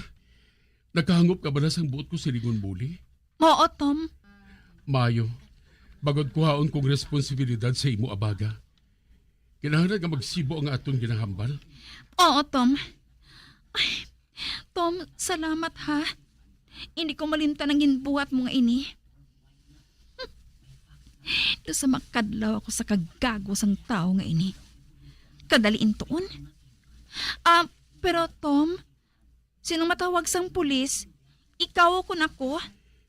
Nakahangop ka bala sang buot ko silingon, Molly? Oo, Tom. Maayo, bag-od kuhaon kong responsibilidad sa imo, abaga. Kinahanglan nga magsibo ang aton ginahambal. Oo, Tom. Ay, Tom, salamat, ha. Hindi ko malimtan ang ginbuhat mo nga ini. Daw sa makadlaw ako sa kagago sang tawo nga ini. Kadali intuon. Ah, pero Tom, sino matawag sang pulis? Ikaw o kun ako?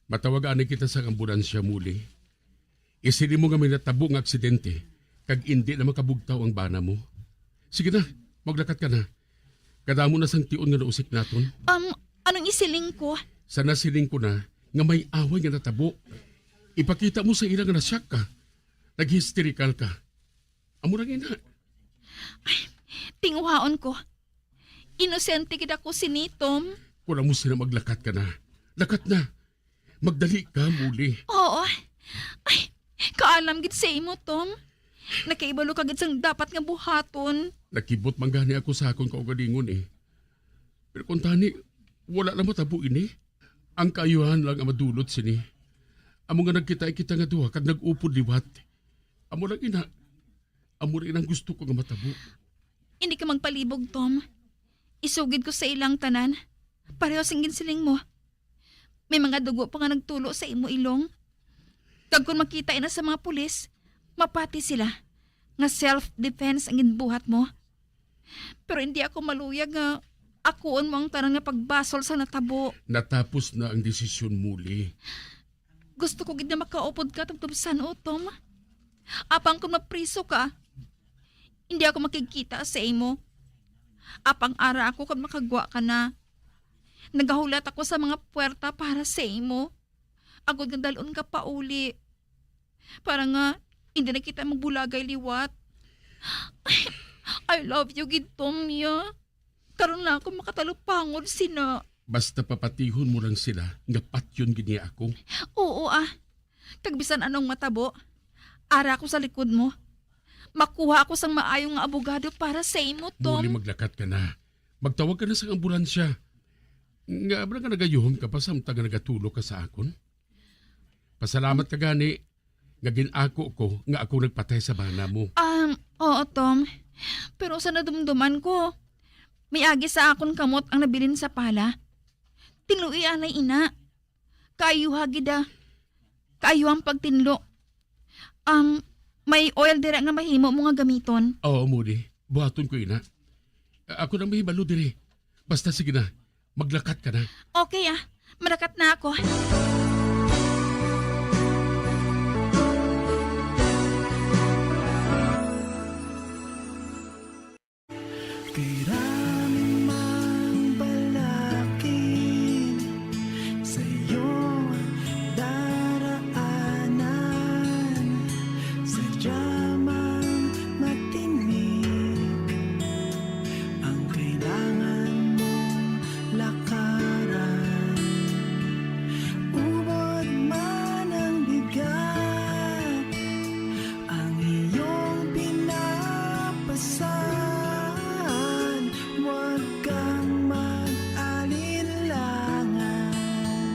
Matawag ani kita sa ambulansya, Muli. Isiling mo nga may natabo nga aksidente, kag indi na makabugtaw ang bana mo. Sige na, maglakat ka na. Kadamo na sang tion nga nausik naton. Um, anong isiling ko? Sa nasiling ko na nga may away nga natabo. Ipakita mo sa ila nga nasyak ka. Naghisterikal ka. Amo lang ina. Ay, tinguhaon ko. Inosente gid ako sini, Tom. Kung amo sila, maglakat ka na. Lakat na. Magdali ka, Muli. Oo. Ay, kaalam gid sa imo, Tom. Nakaibalo ka gid sang dapat nga buhaton. Nakibot man gani ako sa akon kaugalingon, eh. Pero kung tani, wala na matabo ini. Ang kaayuhan lang ang madulot sini. Amo nga nagkita kita nga duha kag nag-upod liwat. Amo lang ina. Amo lang ina ang gusto ko nga matabo. Hindi ka magpalibog, Tom. Isugid ko sa ilang tanan. Pareho sing ginsiling mo. May mga dugo pa nga nagtulo sa imo ilong. Kag kung makita ina sa mga pulis, mapati sila nga self-defense ang ginbuhat mo. Pero hindi ako maluyag nga akuon mo ang tanan nga pagbasol sa natabo. Natapos na ang desisyon, Muli. Gusto ko gid na makaupod ka tubtob san-o, Tom. Apang kung mapriso ka, hindi ako makigkita sa imo. Apang ara ako kag makagwa ka na. Nagahulat ako sa mga puwerta para sa imo, agod nga dal-on ka pauli, para nga hindi na kita magbulagay liwat. I love you gid, Tom, ya. Karon lang ako makatalupangod sina. Basta papatihon mo lang sila nga patyon gid niya ako. Oo, ah. Kag bisan anong matabo, ara ako sa likod mo. Makuha ako sang maayo nga abogado para sa imo, Tom. Muli, maglakat ka na. Magtawag ka na sa ambulansya. Nga, abra nga nagayuhom ka pa samtang nga nagatulo ka sa akon? Pasalamat ka gani nga gin-ako ko nga ako nagpatay sa bana mo. Um, oo, Tom. Pero sa nadumduman ko, may agi sa akon kamot ang nabilin sa pala. Tinloi anay ina. Kaayuha gid, ah. Kaayo ang pagtinlo. Um, may oil dira nga mahimo mo nga gamiton. Oo, Muli. Buhaton ko ina. Ako nang mahibalo diri. Basta sige na. Maglakat ka na. Okay, ah. Malakat na ako. Kay rami mang balakid sa iyong daraanan, sadya mang matinik ang kailangan mong lakaran. Ubod man ang bigat, ang iyong pinapasan, huwag kang mag-alinlangan.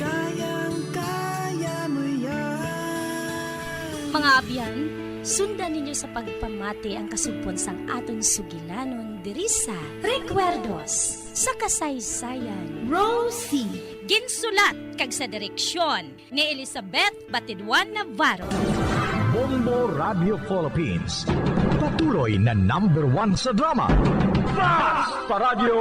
Kayang-kaya mo yan. Mga abyan, sundan ninyo sa pagpamati ang kasugpon sang aton sugilanon diri sa Recuerdos sa Kasaysayan. Rosie. Ginsulat kag sa direksyon ni Elizabeth Batidwan Navarro. Bombo Radio Philippines, patuloy na number one sa drama. Fast Paradyo!